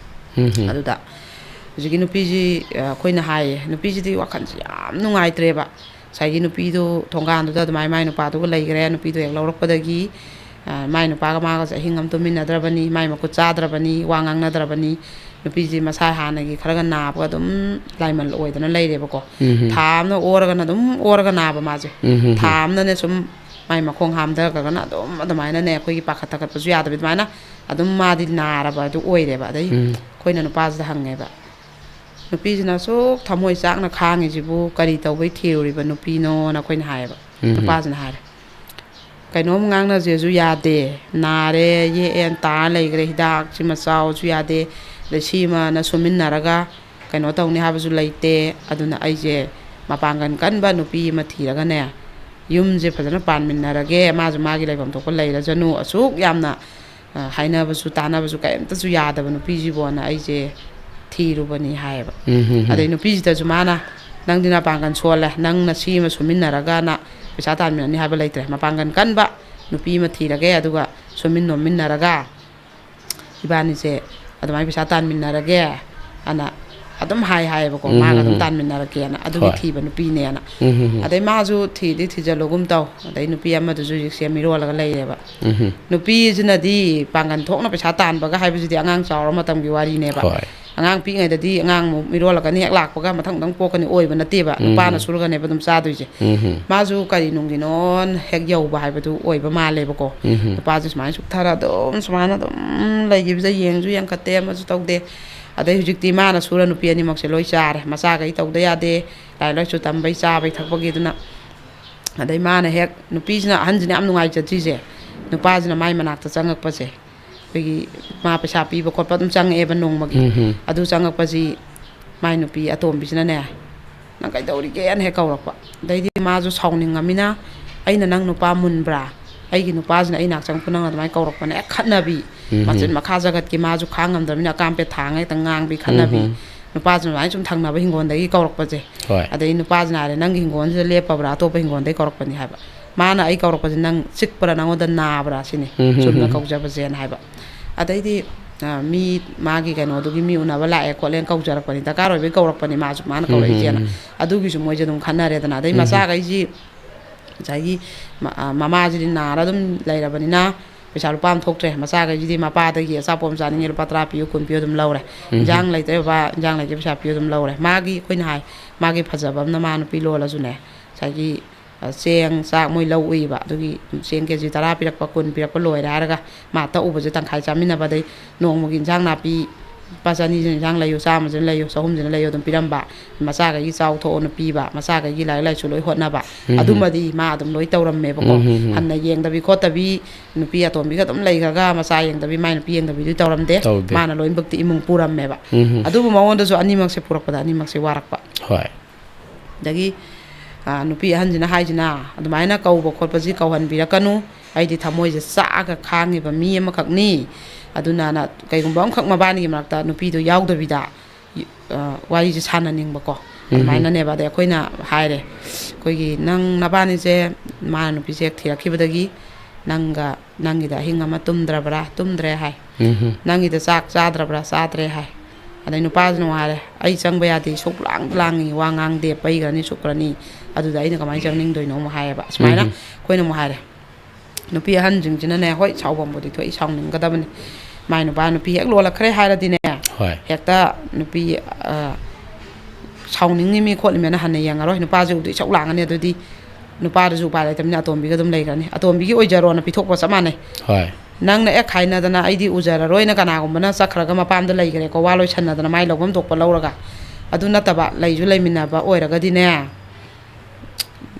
ꯎꯝ꯫ ꯑꯗꯨꯗ ꯍꯧꯖꯤꯛꯀꯤ ꯅꯨꯄꯤꯁꯤ, ꯑ, ꯑꯩꯈꯣꯏꯅ ꯍꯥꯏꯌꯦ, ꯅꯨꯄꯤꯁꯤꯗꯤ ꯋꯥꯈꯜꯁꯤ ꯌꯥꯝ ꯅꯨꯡꯉꯥꯏꯇ꯭ꯔꯦꯕ꯫ ꯉꯁꯥꯏꯒꯤ ꯅꯨꯄꯤꯗꯨ ꯊꯣꯡꯒꯥꯟꯗꯨꯗ ꯑꯗꯨꯃꯥꯏꯅ ꯃꯥꯏ ꯅꯨꯄꯥꯗꯨꯒ ꯂꯩꯈ꯭ꯔꯦ꯫ ꯅꯨꯄꯤꯗꯨ ꯍꯦꯛ ꯂꯧꯔꯛꯄꯗꯒꯤ ꯃꯥꯏ ꯅꯨꯄꯥꯒ ꯃꯥꯒꯁꯦ ꯑꯍꯤꯡ ꯑꯃ ꯇꯨꯝꯃꯤꯟꯅꯗ꯭ꯔꯕꯅꯤ, ꯃꯥꯏ ꯃꯈꯨꯠ ꯆꯥꯗ꯭ꯔꯕꯅꯤ, ꯋꯥ ꯉꯥꯡꯅꯗ꯭ꯔꯕꯅꯤ꯫ ꯅꯨꯄꯤꯁꯤ ꯃꯁꯥ ꯍꯥꯟꯅꯒꯤ ꯈꯔꯒ ꯅꯥꯕꯒ ꯑꯗꯨꯝ ꯂꯥꯏꯃꯜ ꯑꯣꯏꯗꯅ ꯂꯩꯔꯦꯕꯀꯣ꯫ ꯎꯝ꯫ ꯊꯥ ꯑꯃꯅ ꯑꯣꯔꯒꯅ ꯑꯗꯨꯝ ꯑꯣꯔꯒ ꯅꯥꯕ ꯃꯥꯁꯦ꯫ ꯎꯝ꯫ ꯊꯥ ꯑꯃꯅꯅꯦ ꯁꯨꯝ ꯃꯥꯏ ꯃꯈꯣꯡ ꯍꯥꯝꯊꯈ꯭ꯔꯒꯅ ꯑꯗꯨꯝ ꯑꯗꯨꯃꯥꯏꯅꯅꯦ ꯑꯩꯈꯣꯏꯒꯤ ꯄꯥꯈꯠ ꯊꯀꯠꯄꯁꯨ ꯌꯥꯗꯕꯤ ꯑꯗꯨꯃꯥꯏꯅ ꯑꯗꯨꯝ ꯃꯥꯗꯤ ꯅꯥꯔꯕ ꯑꯗꯨ ꯑꯣꯏꯔꯦꯕ꯫ ꯑꯗꯩ ꯎꯝ꯫ ꯑꯩꯈꯣꯏꯅ ꯅꯨꯄꯥꯁꯤꯗ ꯍꯪꯉꯦꯕ, "ꯅꯨꯄꯤꯁꯤꯅ ꯑꯁꯨꯛ ꯊꯃꯣꯏ ꯆꯥꯛꯅ ꯈꯥꯡꯉꯤꯁꯤꯕꯨ ꯀꯔꯤ ꯇꯧꯕꯩ ꯊꯤꯔꯨꯔꯤꯕ ꯅꯨꯄꯤꯅꯣꯅ?" ꯑꯩꯈꯣꯏꯅ ꯍꯥꯏꯌꯦꯕ꯫ ꯎꯝ꯫ ꯅꯨꯄꯥꯁꯤꯅ ꯍꯥꯏꯔꯦ, "ꯀꯩꯅꯣꯝ ꯉꯥꯡꯅꯁꯦꯁꯨ ꯌꯥꯗꯦ, ꯅꯥꯔꯦ, ꯌꯦꯛꯑꯦ, ꯇꯥꯔ ꯂꯩꯈ꯭ꯔꯦ, ꯍꯤꯗꯥꯛꯁꯤꯃ ꯆꯥꯎꯁꯨ ꯌꯥꯗꯦ, ꯑꯗꯩ ꯁꯤꯃꯅ ꯁꯨꯃꯤꯟꯅꯔꯒ ꯀꯩꯅꯣ ꯇꯧꯅꯤ ꯍꯥꯏꯕꯁꯨ ꯂꯩꯇꯦ꯫ ꯑꯗꯨꯅ ꯑꯩꯁꯦ ꯃꯄꯥꯡꯒꯜ ꯀꯟꯕ ꯅꯨꯄꯤ ꯑꯃ ꯊꯤꯔꯒꯅꯦ, ꯌꯨꯝꯁꯦ ꯐꯖꯅ ꯄꯥꯟꯃꯤꯟꯅꯔꯒꯦ, ꯃꯥꯁꯨ ꯃꯥꯒꯤ ꯂꯩꯐꯝ ꯊꯣꯛꯄ ꯂꯩꯔꯖꯅꯨ, ꯑꯁꯨꯛ ꯌꯥꯝꯅ ꯍꯥꯏꯅꯕꯁꯨ ꯇꯥꯅꯕꯁꯨ ꯀꯔꯤꯝꯇꯁꯨ ꯌꯥꯗꯕ ꯅꯨꯄꯤꯁꯤꯕꯨꯅ ꯑꯩꯁꯦ ꯊꯤꯔꯨꯕꯅꯤ" ꯍꯥꯏꯌꯦꯕ꯫ ꯎꯝ, ꯎꯝ, ꯎꯝ꯫ ꯑꯗꯩ ꯅꯨꯄꯤꯁꯤꯗꯁꯨ ꯃꯥꯅ, "ꯅꯪꯗꯤ ꯅꯄꯥꯡꯒꯜ ꯁꯣꯜꯂꯦ, ꯅꯪꯅ ꯁꯤ ꯑꯃ ꯁꯨꯃꯤꯟꯅꯔꯒꯅ ꯄꯩꯁꯥ ꯇꯥꯟꯃꯤꯟꯅꯅꯤ ꯍꯥꯏꯕ ꯂꯩꯇ꯭ꯔꯦ, ꯃꯄꯥꯡꯒꯜ ꯀꯟꯕ ꯅꯨꯄꯤ ꯑꯃ ꯊꯤꯔꯒꯦ, ꯑꯗꯨꯒ ꯁꯨꯃꯤꯟ ꯅꯣꯝꯃꯤꯟꯅꯔꯒ ꯏꯕꯥꯅꯤꯁꯦ ꯑꯗꯨꯃꯥꯏꯅ ꯄꯩꯁꯥ ꯇꯥꯟꯃꯤꯟꯅꯔꯒꯦ" ꯑꯅ ꯑꯗꯨꯝ ꯍꯥꯏ ꯍꯥꯏꯌꯦꯕꯀꯣ꯫ ꯎꯝ, ꯃꯥꯒ ꯎꯝ, ꯑꯗꯨꯝ ꯎꯝ꯫ ꯇꯥꯟꯃꯤꯟꯅꯔꯒꯦꯅ, ꯑꯗꯨꯒꯤ ꯍꯣꯏ꯫ ꯊꯤꯕ ꯅꯨꯄꯤꯅꯦꯅ꯫ ꯎꯝ, ꯎꯝ, ꯎꯝ꯫ ꯑꯗꯩ ꯃꯥꯁꯨ ꯊꯤꯗꯤ ꯊꯤꯖꯜꯂꯨꯒꯨꯝ ꯇꯧ, ꯑꯗꯩ ꯅꯨꯄꯤ ꯑꯃꯗꯨꯁꯨ ꯍꯧꯖꯤꯛꯁꯦ ꯃꯤꯔꯣꯜꯂꯒ ꯂꯩꯔꯦꯕ꯫ ꯎꯝ, ꯎꯝ꯫ ꯅꯨꯄꯤꯁꯤꯅꯗꯤ ꯄꯥꯡꯒꯜ ꯊꯣꯛꯅ ꯄꯩꯁꯥ ꯇꯥꯟꯕꯒ ꯍꯥꯏꯕꯁꯤꯗꯤ ꯑꯉꯥꯡ ꯆꯥꯎꯔ ꯃꯇꯝꯒꯤ ꯋꯥꯔꯤꯅꯦꯕ꯫ ꯍꯣꯏ꯫ ꯑꯉꯥꯡ ꯄꯤꯛꯏꯉꯩꯗꯗꯤ ꯑꯉꯥꯡ ꯑꯃꯨꯛ ꯃꯤꯔꯣꯜꯂꯛꯀꯅꯤ, ꯍꯦꯛ ꯂꯥꯛꯄꯒ ꯃꯊꯪ ꯃꯊꯪ ꯄꯣꯛꯀꯅꯤ ꯑꯣꯏꯕ ꯅꯠꯇꯦꯕ꯫ ꯎꯝ, ꯅꯨꯄꯥꯅ ꯎꯝ꯫ ꯁꯨꯔꯒꯅꯦꯕ ꯑꯗꯨꯝ ꯆꯥꯗꯣꯏꯁꯦ꯫ ꯎꯝ, ꯎꯝ꯫ ꯃꯥꯁꯨ ꯀꯔꯤ ꯅꯨꯡꯒꯤꯅꯣ ꯍꯦꯛ ꯌꯧꯕ ꯍꯥꯏꯕꯗꯨ ꯑꯣꯏꯕ ꯃꯥꯜꯂꯦꯕꯀꯣ꯫ ꯎꯝ, ꯎꯝ꯫ ꯅꯨꯄꯥꯁꯦ ꯁꯨꯃꯥꯏꯅ ꯁꯨꯛꯊꯔ ꯑꯗꯨꯝ ꯁꯨꯃꯥꯏꯅ ꯑꯗꯨꯝ ꯂꯩꯈꯤꯕꯁꯦ ꯌꯦꯡꯁꯨ ꯌꯦꯡꯈꯠꯇꯦ, ꯑꯃꯁꯨ ꯇꯧꯗꯦ꯫ ꯑꯗꯩ ꯍꯧꯖꯤꯛꯇꯤ ꯃꯥꯅ ꯁꯨꯔ ꯅꯨꯄꯤ ꯑꯅꯤꯃꯛꯁꯦ ꯂꯣꯏ ꯆꯥꯔꯦ꯫ ꯃꯆꯥꯈꯩ ꯇꯧꯗ ꯌꯥꯗꯦ, ꯂꯥꯏꯔꯤꯛ ꯂꯥꯏꯁꯨ ꯇꯝꯕꯩ ꯆꯥꯕꯩ ꯊꯛꯄꯒꯤ꯫ ꯑꯗꯨꯅ ꯑꯗꯩ ꯃꯥꯅ ꯍꯦꯛ, ꯅꯨꯄꯤꯁꯤꯅ, ꯑꯍꯟꯁꯤꯅ ꯌꯥꯝ ꯅꯨꯡꯉꯥꯏꯖꯗ꯭ꯔꯤꯁꯦ, ꯅꯨꯄꯥꯁꯤꯅ ꯃꯥꯏ ꯃꯅꯥꯛꯇ ꯆꯪꯉꯛꯄꯁꯦ꯫ ꯑꯩꯈꯣꯏꯒꯤ ꯃꯥ ꯄꯩꯁꯥ ꯄꯤꯕ ꯈꯣꯠꯄ ꯑꯗꯨꯝ ꯆꯪꯉꯛꯑꯦꯕ ꯅꯣꯡꯃꯒꯤ꯫ ꯎꯝ, ꯎꯝ꯫ ꯑꯗꯨ ꯆꯪꯉꯛꯄꯁꯤ ꯃꯥꯏ ꯅꯨꯄꯤ ꯑꯇꯣꯝꯕꯤꯁꯤꯅꯅꯦ, "ꯅꯪ ꯀꯩꯗꯧꯔꯤꯒꯦꯅ?" ꯍꯦꯛ ꯀꯧꯔꯛꯄ꯫ ꯑꯗꯩꯗꯤ ꯃꯥꯁꯨ ꯁꯥꯎꯅꯤꯡꯉꯃꯤꯅ, "ꯑꯩꯅ ꯅꯪ ꯅꯨꯄꯥ ꯃꯨꯟꯕ꯭ꯔꯥ? ꯑꯩꯒꯤ ꯅꯨꯄꯥꯁꯤꯅ ꯑꯩ ꯅꯥꯛ ꯆꯪꯉꯛꯄ ꯅꯪ ꯑꯗꯨꯃꯥꯏꯅ ꯀꯧꯔꯛꯄꯅꯦ?" ꯍꯦꯛ ꯈꯠꯅꯕꯤ꯫ ꯎꯝ, ꯎꯝ꯫ ꯃꯆꯤꯟ ꯃꯈꯥ ꯖꯒꯠꯀꯤ ꯃꯥꯁꯨ ꯈꯥꯡ ꯉꯝꯗ꯭ꯔꯕꯅꯤꯅ ꯑꯀꯥꯝ ꯄꯦꯠ ꯊꯥꯡꯉ ꯍꯦꯛꯇ ꯉꯥꯡꯕꯤ ꯈꯠꯅꯕꯤ꯫ ꯎꯝ, ꯎꯝ꯫ ꯅꯨꯄꯥꯁꯤꯅ ꯑꯗꯨꯃꯥꯏꯅ ꯁꯨꯝ ꯊꯪꯅꯕ ꯍꯤꯡꯒꯣꯜꯗꯒꯤ ꯀꯧꯔꯛꯄꯁꯦ꯫ ꯍꯣꯏ꯫ ꯑꯗꯩ ꯅꯨꯄꯥꯁꯤꯅ ꯍꯥꯏꯔꯦ, "ꯅꯪꯒꯤ ꯍꯤꯡꯒꯣꯜꯁꯤꯗ ꯂꯦꯞꯄꯕ꯭ꯔꯥ? ꯑꯇꯣꯞꯄ ꯍꯤꯡꯒꯣꯜꯗꯒꯤ ꯀꯧꯔꯛꯄꯅꯤ" ꯍꯥꯏꯕ꯫ ꯃꯥꯅ ꯑꯩ ꯀꯧꯔꯛꯄꯁꯦ ꯅꯪ ꯆꯤꯛꯄ꯭ꯔꯥ, ꯅꯪꯉꯣꯟꯗ ꯅꯥꯕ꯭ꯔꯥ ꯁꯤꯅꯤ, ꯎꯝ, ꯍꯝ, ꯆꯨꯝꯅ ꯍꯝ꯫ ꯀꯧꯖꯕꯁꯦꯅ ꯍꯥꯏꯕ꯫ ꯑꯗꯩꯗꯤ, ꯑ, ꯃꯤ ꯃꯥꯒꯤ ꯀꯩꯅꯣꯗꯨꯒꯤ ꯃꯤ ꯎꯅꯕ ꯂꯥꯛꯑꯦ ꯈꯣꯠꯂꯦꯅ ꯀꯧꯖꯔꯛꯄꯅꯤ, ꯗꯔꯀꯥꯔ ꯑꯣꯏꯕꯒꯤ ꯀꯧꯔꯛꯄꯅꯤ ꯃꯥꯁꯨ, ꯃꯥꯅ ꯎꯝ, ꯀꯧꯔꯛꯏꯁꯦꯅ꯫ ꯍꯝ, ꯍꯝ꯫ ꯑꯗꯨꯒꯤꯁꯨ ꯃꯣꯏꯁꯦ ꯑꯗꯨꯝ ꯈꯟꯅꯔꯦꯗꯅ꯫ ꯑꯗꯩ ꯎꯝ, ꯍꯝ꯫ ꯃꯆꯥꯈꯩꯁꯤ ꯉꯁꯥꯏꯒꯤ ꯃ-, ꯑ, ꯃꯃꯥꯁꯤꯗꯤ ꯅꯥꯔ ꯑꯗꯨꯝ ꯂꯩꯔꯕꯅꯤꯅ ꯄꯩꯁꯥ ꯂꯨꯄꯥ ꯑꯃ ꯊꯣꯛꯇ꯭ꯔꯦ꯫ ꯃꯆꯥꯈꯩꯁꯤꯗꯤ ꯃꯄꯥꯗꯒꯤ ꯑꯆꯥꯄꯣꯠ ꯑꯃ ꯆꯥꯅꯤꯡꯉꯦ, ꯂꯨꯄꯥ ꯇꯔꯥ ꯄꯤꯌꯨ, ꯀꯨꯟ ꯄꯤꯌꯨ ꯑꯗꯨꯝ ꯂꯧꯔꯦ꯫ ꯎꯝ꯫ ꯏꯟꯖꯥꯡ ꯂꯩꯇ꯭ꯔꯦ ꯕꯕꯥ, ꯏꯟꯖꯥꯡ ꯂꯩꯇ꯭ꯔꯦ, ꯄꯩꯁꯥ ꯄꯤꯌꯨ ꯑꯗꯨꯝ ꯂꯧꯔꯦ꯫ ꯃꯥꯒꯤ, ꯑꯩꯈꯣꯏꯅ ꯍꯥꯏ, ꯃꯥꯒꯤ ꯐꯖꯕ ꯑꯃꯅ ꯃꯥ ꯅꯨꯄꯤ ꯂꯣꯜꯂꯁꯨꯅꯦ, ꯉꯁꯥꯏꯒꯤ, ꯑ, ꯆꯦꯡ ꯆꯥꯛ ꯃꯣꯏ ꯂꯧ ꯎꯏꯕ, ꯑꯗꯨꯒꯤ ꯆꯦꯡ ꯀꯦ ꯖꯤ ꯇꯔꯥ ꯄꯤꯔꯛꯄ, ꯀꯨꯟ ꯄꯤꯔꯛꯄ ꯂꯣꯏꯔꯦ ꯍꯥꯏꯔꯒ ꯃꯥ ꯇꯛꯎꯕꯁꯦ ꯇꯪꯈꯥꯏ ꯆꯥꯃꯤꯟꯅꯕ, ꯑꯗꯩ ꯅꯣꯡꯃꯒꯤ ꯏꯟꯖꯥꯡ ꯅꯥꯄꯤ ꯂꯨꯄꯥ ꯆꯅꯤꯁꯤꯅ ꯏꯟꯖꯥꯡ ꯂꯩꯌꯨ, ꯆꯥꯝꯃꯁꯤꯅ ꯂꯩꯌꯨ, ꯆꯍꯨꯝꯁꯤꯅ ꯂꯩꯌꯨ ꯑꯗꯨꯝ ꯄꯤꯔꯝꯕ, ꯃꯆꯥꯈꯩꯒꯤ ꯆꯥꯎ ꯊꯛꯑꯣꯅ ꯄꯤꯕ, ꯃꯆꯥꯈꯩꯒꯤ ꯂꯥꯏꯔꯤꯛ ꯂꯥꯏꯁꯨ ꯂꯣꯏ ꯍꯣꯠꯅꯕ, ꯎꯝ꯫ ꯑꯗꯨꯃꯗꯤ ꯃꯥ ꯑꯗꯨꯝ ꯂꯣꯏ ꯇꯧꯔꯝꯃꯦꯕꯀꯣ꯫ ꯎꯝ, ꯎꯝ, ꯎꯝ꯫ ꯍꯟꯅ ꯌꯦꯡꯗꯕꯤ ꯈꯣꯠꯇꯕꯤ, ꯅꯨꯄꯤ ꯑꯇꯣꯝꯕꯤꯒ ꯑꯗꯨꯝ ꯂꯩꯈ꯭ꯔꯒ ꯃꯆꯥ ꯌꯦꯡꯗꯕꯤ, ꯃꯥꯏ ꯅꯨꯄꯤ ꯌꯦꯡꯗꯕꯤꯗꯨꯗꯤ ꯇꯧꯔꯝꯗꯦ꯫ ꯇꯧꯗꯦ꯫ ꯃꯥꯅ ꯂꯣꯏꯅꯃꯛꯇꯤ ꯏꯃꯨꯡ ꯄꯨꯔꯝꯃꯦꯕ꯫ ꯎꯝ, ꯎꯝ꯫ ꯑꯗꯨꯕꯨ ꯃꯉꯣꯟꯗꯁꯨ ꯑꯅꯤꯃꯛꯁꯦ ꯄꯨꯔꯛꯄꯗ ꯑꯅꯤꯃꯛꯁꯦ ꯋꯥꯔꯛꯄ꯫ ꯍꯣꯏ꯫ ꯑꯗꯒꯤ, ꯑ, ꯅꯨꯄꯤ ꯑꯍꯟꯁꯤꯅ ꯍꯥꯏꯁꯤꯅ, "ꯑꯗꯨꯃꯥꯏꯅ ꯀꯧꯕ ꯈꯣꯠꯄꯁꯤ ꯀꯧꯍꯟꯕꯤꯔꯛꯀꯅꯨ, ꯑꯩꯗꯤ ꯊꯃꯣꯏꯁꯦ ꯆꯥꯛꯑꯒ ꯈꯥꯡꯉꯤꯕ ꯃꯤ ꯑꯃꯈꯛꯅꯤ꯫ ꯑꯗꯨꯅ ꯅ-, ꯀꯩꯒꯨꯝꯕ ꯑꯃꯈꯛ ꯃꯕꯥꯅꯤꯒꯤ ꯃꯔꯛꯇ ꯅꯨꯄꯤꯗꯣ ꯌꯥꯎꯗꯕꯤꯗ, ꯑ, ꯋꯥꯔꯤꯁꯦ ꯁꯥꯟꯅꯅꯤꯡꯕꯀꯣ", ꯎꯝ꯫ ꯑꯗꯨꯃꯥꯏꯅꯅꯦꯕ꯫ ꯑꯗꯩ ꯑꯩꯈꯣꯏꯅ ꯍꯥꯏꯔꯦ, ꯑꯩꯈꯣꯏꯒꯤ, "ꯅꯪ ꯅꯕꯥꯅꯤꯁꯦ ꯃꯥꯅ ꯅꯨꯄꯤꯁꯦ ꯍꯦꯛ ꯊꯤꯔꯛꯈꯤꯕꯗꯒꯤ ꯅꯪꯒ ꯅꯪꯒꯤꯗ ꯑꯍꯤꯡ ꯑꯃ ꯇꯨꯝꯗ꯭ꯔꯕ꯭ꯔꯥ?" "ꯇꯨꯝꯗ꯭ꯔꯦ" ꯍꯥꯏ꯫ ꯎꯝ꯫ "ꯅꯪꯒꯤꯗ ꯆꯥꯛ ꯆꯥꯗ꯭ꯔꯕ꯭ꯔꯥ?" "ꯆꯥꯗ꯭ꯔꯦ" ꯍꯥꯏ꯫ ꯑꯗꯩ ꯅꯨꯄꯥꯁꯤꯅ ꯑꯃꯨꯛ ꯍꯥꯏꯔꯦ, "ꯑꯩ ꯆꯪꯕ ꯌꯥꯗꯦ, ꯁꯨꯛ ꯂꯥꯡ ꯂꯥꯡꯉꯤ, ꯋꯥ ꯉꯥꯡꯗꯦ, ꯄꯩꯈ꯭ꯔꯅꯤ, ꯁꯨꯛꯈ꯭ꯔꯅꯤ, ꯑꯗꯨꯗ ꯑꯩꯅ ꯀꯃꯥꯏꯅ ꯆꯪꯅꯤꯡꯗꯣꯏꯅꯣ?" ꯑꯃꯨꯛ ꯍꯥꯏꯌꯦꯕ꯫ ꯁꯨꯃꯥꯏꯅ ꯎꯝ꯫ ꯑꯩꯈꯣꯏꯅ ꯑꯃꯨꯛ ꯍꯥꯏꯔꯦ, ꯅꯨꯄꯤ ꯑꯍꯟꯁꯤꯡꯁꯤꯅꯅꯦ, ꯍꯣꯏ, ꯁꯥꯎꯐꯝꯕꯨꯗꯤ ꯊꯣꯛꯏ, ꯁꯥꯎꯅꯤꯡꯒꯗꯕꯅꯤ꯫ ꯃꯥꯏ ꯅꯨꯄꯥ ꯅꯨꯄꯤ ꯍꯦꯛ ꯂꯣꯜꯂꯛꯈ꯭ꯔꯦ ꯍꯥꯏꯔꯗꯤꯅꯦ, ꯍꯣꯏ꯫ ꯍꯦꯛꯇ ꯅꯨꯄꯤ, ꯑ, ꯁꯥꯎꯅꯤꯡꯉꯤꯃꯤ ꯈꯣꯠꯂꯤꯃꯦꯅ ꯍꯟꯅ ꯌꯦꯡꯉꯔꯣꯏ꯫ ꯅꯨꯄꯥꯁꯦ ꯎꯗꯨ ꯏꯁꯧ ꯂꯥꯡꯉꯅꯤ꯫ ꯑꯗꯨꯗꯤ ꯅꯨꯄꯥꯗꯨꯁꯨ ꯎꯄꯥꯏ ꯂꯩꯇꯕꯅꯤꯅ ꯑꯇꯣꯝꯕꯤꯒ ꯑꯗꯨꯝ ꯂꯩꯈ꯭ꯔꯅꯤ꯫ ꯑꯇꯣꯝꯕꯤꯒꯤ ꯑꯣꯏꯖꯔꯣꯅ ꯄꯤꯊꯣꯛꯄ ꯆꯞ ꯃꯥꯟꯅꯩ꯫ ꯍꯣꯏ꯫ ꯅꯪꯅ ꯑꯦ ꯈꯥꯏꯅꯗꯅ ꯑꯩꯗꯤ ꯎꯖꯔꯔꯣꯏꯅ ꯀꯅꯥꯒꯨꯝꯕꯅ ꯆꯠꯈ꯭ꯔꯒ ꯃꯄꯥꯝꯗ ꯂꯩꯈ꯭ꯔꯦꯀꯣ, ꯋꯥ ꯂꯣꯏꯁꯟꯅꯗꯅ ꯃꯥꯏ ꯂꯧꯐꯝ ꯊꯣꯛꯄ ꯂꯧꯔꯒ, ꯑꯗꯨ ꯅꯠꯇꯕ ꯂꯩꯁꯨ ꯂꯩꯃꯤꯟꯅꯕ ꯑꯣꯏꯔꯒꯗꯤꯅꯦ,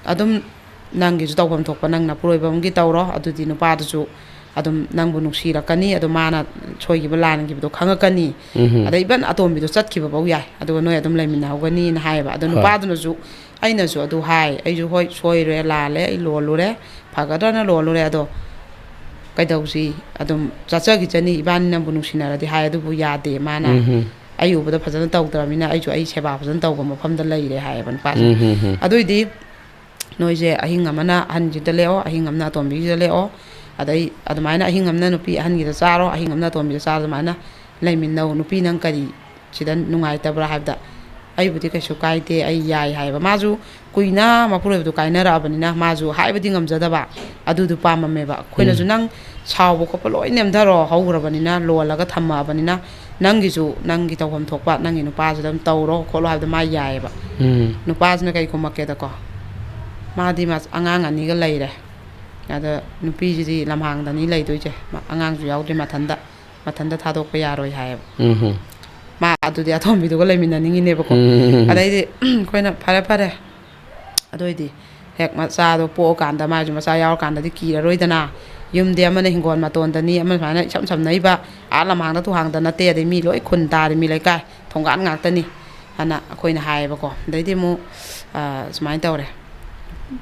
ꯑꯗꯨꯝ ꯅꯪꯒꯤꯁꯨ ꯇꯧꯐꯝ ꯊꯣꯛꯄ ꯅꯪ ꯅꯄꯨꯔꯣꯏꯕ ꯑꯃꯒꯤ ꯇꯧꯔꯣ꯫ ꯑꯗꯨꯗꯤ ꯅꯨꯄꯥꯗꯨꯁꯨ ꯑꯗꯨꯝ ꯅꯪꯕꯨ ꯅꯨꯡꯁꯤꯔꯛꯀꯅꯤ, ꯑꯗꯣ ꯃꯥꯅ ꯁꯣꯏꯈꯤꯕ ꯂꯥꯟꯈꯤꯕꯗꯣ ꯈꯪꯉꯛꯀꯅꯤ꯫ ꯎꯝ꯫ ꯑꯗꯩ even ꯑꯇꯣꯝꯕꯤꯗꯣ ꯆꯠꯈꯤꯕꯐꯧ ꯌꯥꯏ, ꯑꯗꯨꯒ ꯅꯣꯏ ꯑꯗꯨꯝ ꯂꯩꯃꯤꯟꯅꯍꯧꯒꯅꯤꯅ ꯍꯥꯏꯌꯦꯕ꯫ ꯑꯗꯣ ꯍꯣꯏ꯫ ꯅꯨꯄꯥꯗꯨꯅꯁꯨ, ꯑꯩꯅꯁꯨ ꯑꯗꯨ ꯍꯥꯏ, ꯑꯩꯁꯨ, "ꯍꯣꯏ, ꯁꯣꯏꯔꯦ, ꯂꯥꯜꯂꯦ, ꯑꯩ ꯂꯣꯜꯂꯨꯔꯦ, ꯐꯒꯗ꯭ꯔꯅ ꯂꯣꯜꯂꯨꯔꯦ, ꯑꯗꯣ ꯀꯩꯗꯧꯁꯤ, ꯑꯗꯨꯝ ꯆꯠꯆꯈꯤꯖꯅꯤ, ꯏꯕꯥꯅꯤ ꯅꯪꯕꯨ ꯅꯨꯡꯁꯤꯅꯔꯗꯤ" ꯍꯥꯏ꯫ ꯑꯗꯨꯕꯨ ꯌꯥꯗꯦ ꯃꯥꯅ꯫ ꯎꯝ꯫ "ꯑꯩ ꯎꯕꯗ ꯐꯖꯅ ꯇꯧꯗ꯭ꯔꯕꯅꯤꯅ ꯑꯩꯁꯨ ꯑꯩ ꯁꯦꯕꯥ ꯐꯖꯅ ꯇꯧꯕ ꯃꯐꯝꯗ ꯂꯩꯔꯦ" ꯍꯥꯏꯌꯦꯕ ꯅꯨꯄꯥꯁꯤꯅ꯫ ꯎꯝ, ꯎꯝ, ꯎꯝ꯫ ꯑꯗꯨꯏꯗꯤ ꯅꯣꯏꯁꯦ ꯑꯍꯤꯡ ꯑꯃꯅ ꯑꯍꯟꯒꯤꯗ ꯂꯦꯛꯑꯣ, ꯑꯍꯤꯡ ꯑꯃꯅ ꯑꯇꯣꯝꯕꯤꯒꯤꯗ ꯂꯦꯛꯑꯣ, ꯑꯗꯩ ꯑꯗꯨꯃꯥꯏꯅ ꯑꯍꯤꯡ ꯑꯃꯅ ꯅꯨꯄꯤ ꯑꯍꯟꯒꯤꯗ ꯆꯥꯔꯣ, ꯑꯍꯤꯡ ꯑꯃꯅ ꯑꯇꯣꯝꯕꯤꯗ ꯆꯥꯔꯣ, ꯑꯗꯨꯃꯥꯏꯅ ꯂꯩꯃꯤꯟꯅꯧ꯫ ꯅꯨꯄꯤ ꯅꯪ ꯀꯔꯤ ꯁꯤꯗ ꯅꯨꯡꯉꯥꯏꯇꯕ꯭ꯔꯥ ꯍꯥꯏꯕꯗ, ꯑꯩꯕꯨꯗꯤ ꯀꯩꯁꯨ ꯀꯥꯏꯗꯦ, ꯑꯩ ꯌꯥꯏ ꯍꯥꯏꯌꯦꯕ꯫ ꯃꯥꯁꯨ ꯀꯨꯏꯅ ꯃꯄꯨꯔꯣꯏꯕꯗꯨ ꯀꯥꯏꯅꯔꯛꯑꯕꯅꯤꯅ ꯃꯥꯁꯨ ꯍꯥꯏꯕꯗꯤ ꯉꯝꯖꯗꯕ, ꯑꯗꯨꯗꯣ ꯄꯥꯝꯃꯝꯃꯦꯕ꯫ ꯑꯩꯈꯣꯏꯅꯁꯨ ꯎꯝ꯫ "ꯅꯪ ꯁꯥꯎꯕ ꯈꯣꯠꯄ ꯂꯣꯏ ꯅꯦꯝꯊꯔꯣ, ꯍꯧꯈ꯭ꯔꯕꯅꯤꯅ, ꯂꯣꯜꯂꯒ ꯊꯝꯃꯛꯑꯕꯅꯤꯅ, ꯅꯪꯒꯤꯁꯨ ꯅꯪꯒꯤ ꯇꯧꯐꯝ ꯊꯣꯛꯄ ꯅꯪꯒꯤ ꯅꯨꯄꯥꯁꯤꯗ ꯑꯗꯨꯝ ꯇꯧꯔꯣ ꯈꯣꯠꯂꯣ" ꯍꯥꯏꯕꯗ ꯃꯥ ꯌꯥꯏꯌꯦꯕ꯫ ꯎꯝ꯫ ꯅꯨꯄꯥꯁꯤꯅ ꯀꯩ ꯈꯨꯝꯃꯛꯀꯦꯗꯀꯣ, ꯃꯥꯗꯤ ꯃꯥ ꯑꯉꯥꯡ ꯑꯅꯤꯒ ꯂꯩꯔꯦ꯫ ꯑꯗ ꯅꯨꯄꯤꯁꯤꯗꯤ ꯂꯝꯍꯥꯡꯗꯅꯤ ꯂꯩꯗꯣꯏꯁꯦ, ꯃꯥ ꯑꯉꯥꯡꯁꯨ ꯌꯥꯎꯗ꯭ꯔꯤ, ꯃꯊꯟꯗ, ꯃꯊꯟꯗ ꯊꯥꯗꯣꯛꯄ ꯌꯥꯔꯣꯏ ꯍꯥꯏꯌꯦꯕ꯫ ꯎꯝ꯫ ꯃꯥ ꯑꯗꯨꯗꯤ ꯑꯇꯣꯝꯕꯤꯗꯨꯒ ꯂꯩꯃꯤꯟꯅꯅꯤꯡꯉꯤꯅꯦꯕꯀꯣ꯫ ꯎꯝ꯫ ꯑꯗꯩꯗꯤ ꯑꯩꯈꯣꯏꯅ "ꯐꯔꯦ, ꯐꯔꯦ, ꯑꯗꯨ ꯑꯣꯏꯗꯤ ꯍꯦꯛ ꯃꯆꯥꯗꯣ ꯄꯣꯛꯑꯀꯥꯟꯗ, ꯃꯥꯁꯨ ꯃꯆꯥ ꯌꯥꯎꯔꯀꯥꯟꯗꯗꯤ ꯀꯤꯔꯔꯣꯏꯗꯅ, ꯌꯨꯝꯗꯤ ꯑꯃꯅ ꯍꯤꯡꯒꯣꯜ ꯃꯇꯣꯟꯗꯅꯤ, ꯑꯃ ꯁꯨꯃꯥꯏꯅ ꯏꯁꯝ ꯁꯝꯅ ꯏꯕ, ꯑꯥ ꯂꯝꯍꯥꯡꯗ ꯇꯨꯍꯥꯡꯗ ꯅꯠꯇꯦ, ꯑꯗꯩ ꯃꯤ ꯂꯣꯏ ꯈꯨꯟ ꯇꯥꯔꯤ, ꯃꯤ ꯂꯩꯀꯥꯏ ꯊꯣꯡꯒꯥꯟ ꯉꯥꯛꯇꯅꯤ" ꯍꯥꯏꯅ ꯑꯩꯈꯣꯏꯅ ꯍꯥꯏꯌꯦꯕꯀꯣ꯫ ꯑꯗꯩꯗꯤ ꯑꯃꯨꯛ, ꯑ, ꯁꯨꯃꯥꯏꯅ ꯇꯧꯔꯦ,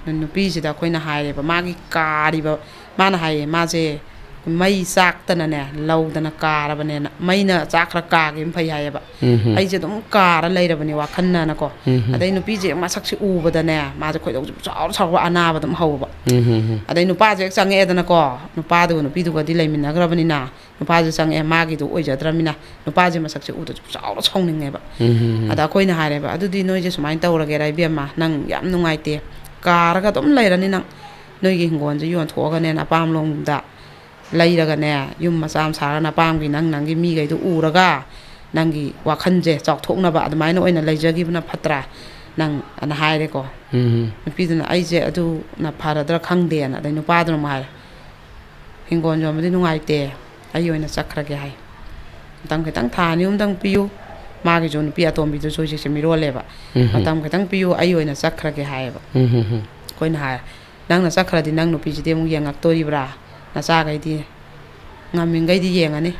ꯅꯨꯄꯤꯁꯤꯗ ꯑꯩꯈꯣꯏꯅ ꯍꯥꯏꯔꯦꯕ, ꯃꯥꯒꯤ ꯀꯥꯔꯤꯕ, ꯃꯥꯅ ꯍꯥꯏꯌꯦ, ꯃꯥꯁꯦ ꯃꯩ ꯆꯥꯛꯇꯅꯅꯦ, ꯂꯧꯗꯅ ꯀꯥꯔꯕꯅꯦꯅ, ꯃꯩꯅ ꯆꯥꯛ ꯈꯔ ꯀꯥꯒꯦꯅ ꯐꯩ ꯍꯥꯏꯌꯦꯕ꯫ ꯎꯝ꯫ "ꯑꯩꯁꯦ ꯑꯗꯨꯝ ꯀꯥꯔ ꯂꯩꯔꯕꯅꯦ ꯋꯥꯈꯜꯅꯅꯀꯣ"꯫ ꯎꯝ꯫ ꯑꯗꯩ ꯅꯨꯄꯤꯁꯦ ꯃꯁꯛꯁꯦ ꯎꯕꯗꯅꯦ, ꯃꯥꯁꯦ ꯈꯣꯏꯗꯧꯁꯦ ꯆꯥꯎꯔ ꯁꯥꯎꯔꯒ ꯑꯅꯥꯕ ꯑꯗꯨꯝ ꯍꯧꯕ꯫ ꯎꯝ꯫ ꯑꯗꯩ ꯅꯨꯄꯥꯁꯦ ꯍꯦꯛ ꯆꯪꯉꯛꯑꯦꯗꯅꯀꯣ, ꯅꯨꯄꯥꯗꯨꯒ ꯅꯨꯄꯤꯗꯨꯒꯗꯤ ꯂꯩꯃꯤꯟꯅꯈ꯭ꯔꯕꯅꯤꯅ, ꯅꯨꯄꯥꯁꯦ ꯆꯪꯉꯛꯑꯦ, ꯃꯥꯒꯤꯗꯨ ꯑꯣꯏꯖꯗ꯭ꯔꯕꯅꯤꯅ ꯅꯨꯄꯥꯁꯦ ꯃꯁꯛꯁꯦ ꯎꯗꯁꯨ ꯆꯥꯎꯔ ꯁꯥꯎꯅꯤꯡꯉꯦꯕ꯫ ꯎꯝ꯫ ꯑꯗ ꯑꯩꯈꯣꯏꯅ ꯍꯥꯏꯔꯦꯕ, "ꯑꯗꯨꯗꯤ ꯅꯣꯏꯁꯦ ꯁꯨꯃꯥꯏꯅ ꯇꯧꯔꯒꯦꯔꯥ ꯏꯕꯦꯝꯃ, ꯅꯪ ꯌꯥꯝ ꯅꯨꯡꯉꯥꯏꯇꯦ, ꯀꯥꯔꯒ ꯑꯗꯨꯝ ꯂꯩꯔꯅꯤ ꯅꯪ, ꯅꯣꯏꯒꯤ ꯍꯤꯡꯒꯣꯜꯁꯦ ꯌꯣꯟꯊꯣꯛꯑꯒꯅꯦ, ꯅꯄꯥꯝꯂꯣꯝꯗ ꯂꯩꯔꯒꯅꯦ, ꯌꯨꯝ ꯃꯆꯥ ꯑꯃ ꯁꯥꯔꯒ ꯅꯄꯥꯝꯒꯤ ꯅꯪ, ꯅꯪꯒꯤ ꯃꯤꯈꯩꯗꯣ ꯎꯔꯒ ꯅꯪꯒꯤ ꯋꯥꯈꯜꯁꯦ ꯆꯥꯎꯊꯣꯛꯅꯕ ꯑꯗꯨꯃꯥꯏꯅ ꯑꯣꯏꯅ ꯂꯩꯖꯈꯤꯕꯅ ꯐꯠꯇ꯭ꯔꯥ ꯅꯪ?" ꯑꯅ ꯍꯥꯏꯔꯦꯀꯣ꯫ ꯎꯝ꯫ ꯅꯨꯄꯤꯗꯨꯅ, "ꯑꯩꯁꯦ ꯑꯗꯨꯅ ꯐꯔꯗ꯭ꯔꯥ ꯈꯪꯗꯦꯅ", ꯑꯗꯩ ꯅꯨꯄꯥꯗꯨꯅ ꯑꯃꯨꯛ ꯍꯥꯏꯔꯦ, "ꯍꯤꯡꯒꯣꯜ ꯌꯣꯟꯕꯗꯤ ꯅꯨꯡꯉꯥꯏꯇꯦ, ꯑꯩ ꯑꯣꯏꯅ ꯆꯠꯈ꯭ꯔꯒꯦ" ꯍꯥꯏ꯫ "ꯃꯇꯝ ꯈꯤꯇꯪ, ꯊꯥ ꯑꯅꯤ ꯑꯍꯨꯝꯗꯪ ꯄꯤꯌꯨ"꯫ ꯃꯥꯒꯤꯁꯨ ꯅꯨꯄꯤ ꯑꯇꯣꯝꯕꯤꯗꯨꯁꯨ ꯍꯧꯖꯤꯛꯁꯦ ꯃꯤꯔꯣꯜꯂꯦꯕ꯫ ꯎꯝ꯫ "ꯃꯇꯝ ꯈꯤꯇꯪ ꯄꯤꯌꯨ, ꯑꯩ ꯑꯣꯏꯅ ꯆꯠꯈ꯭ꯔꯒꯦ" ꯍꯥꯏꯌꯦꯕ꯫ ꯎꯝ꯫ ꯑꯩꯈꯣꯏꯅ ꯍꯥꯏꯔꯦ, "ꯅꯪꯅ ꯆꯠꯈ꯭ꯔꯗꯤ ꯅꯪ ꯅꯨꯄꯤꯁꯤꯗꯤ ꯑꯃꯨꯛ ꯌꯦꯡꯉꯛꯇꯣꯔꯤꯕ꯭ꯔꯥ? ꯅꯆꯥꯈꯩꯗꯤ?" "ꯉꯝꯃꯤꯈꯩꯗꯤ ꯌꯦꯡꯉꯅꯤ"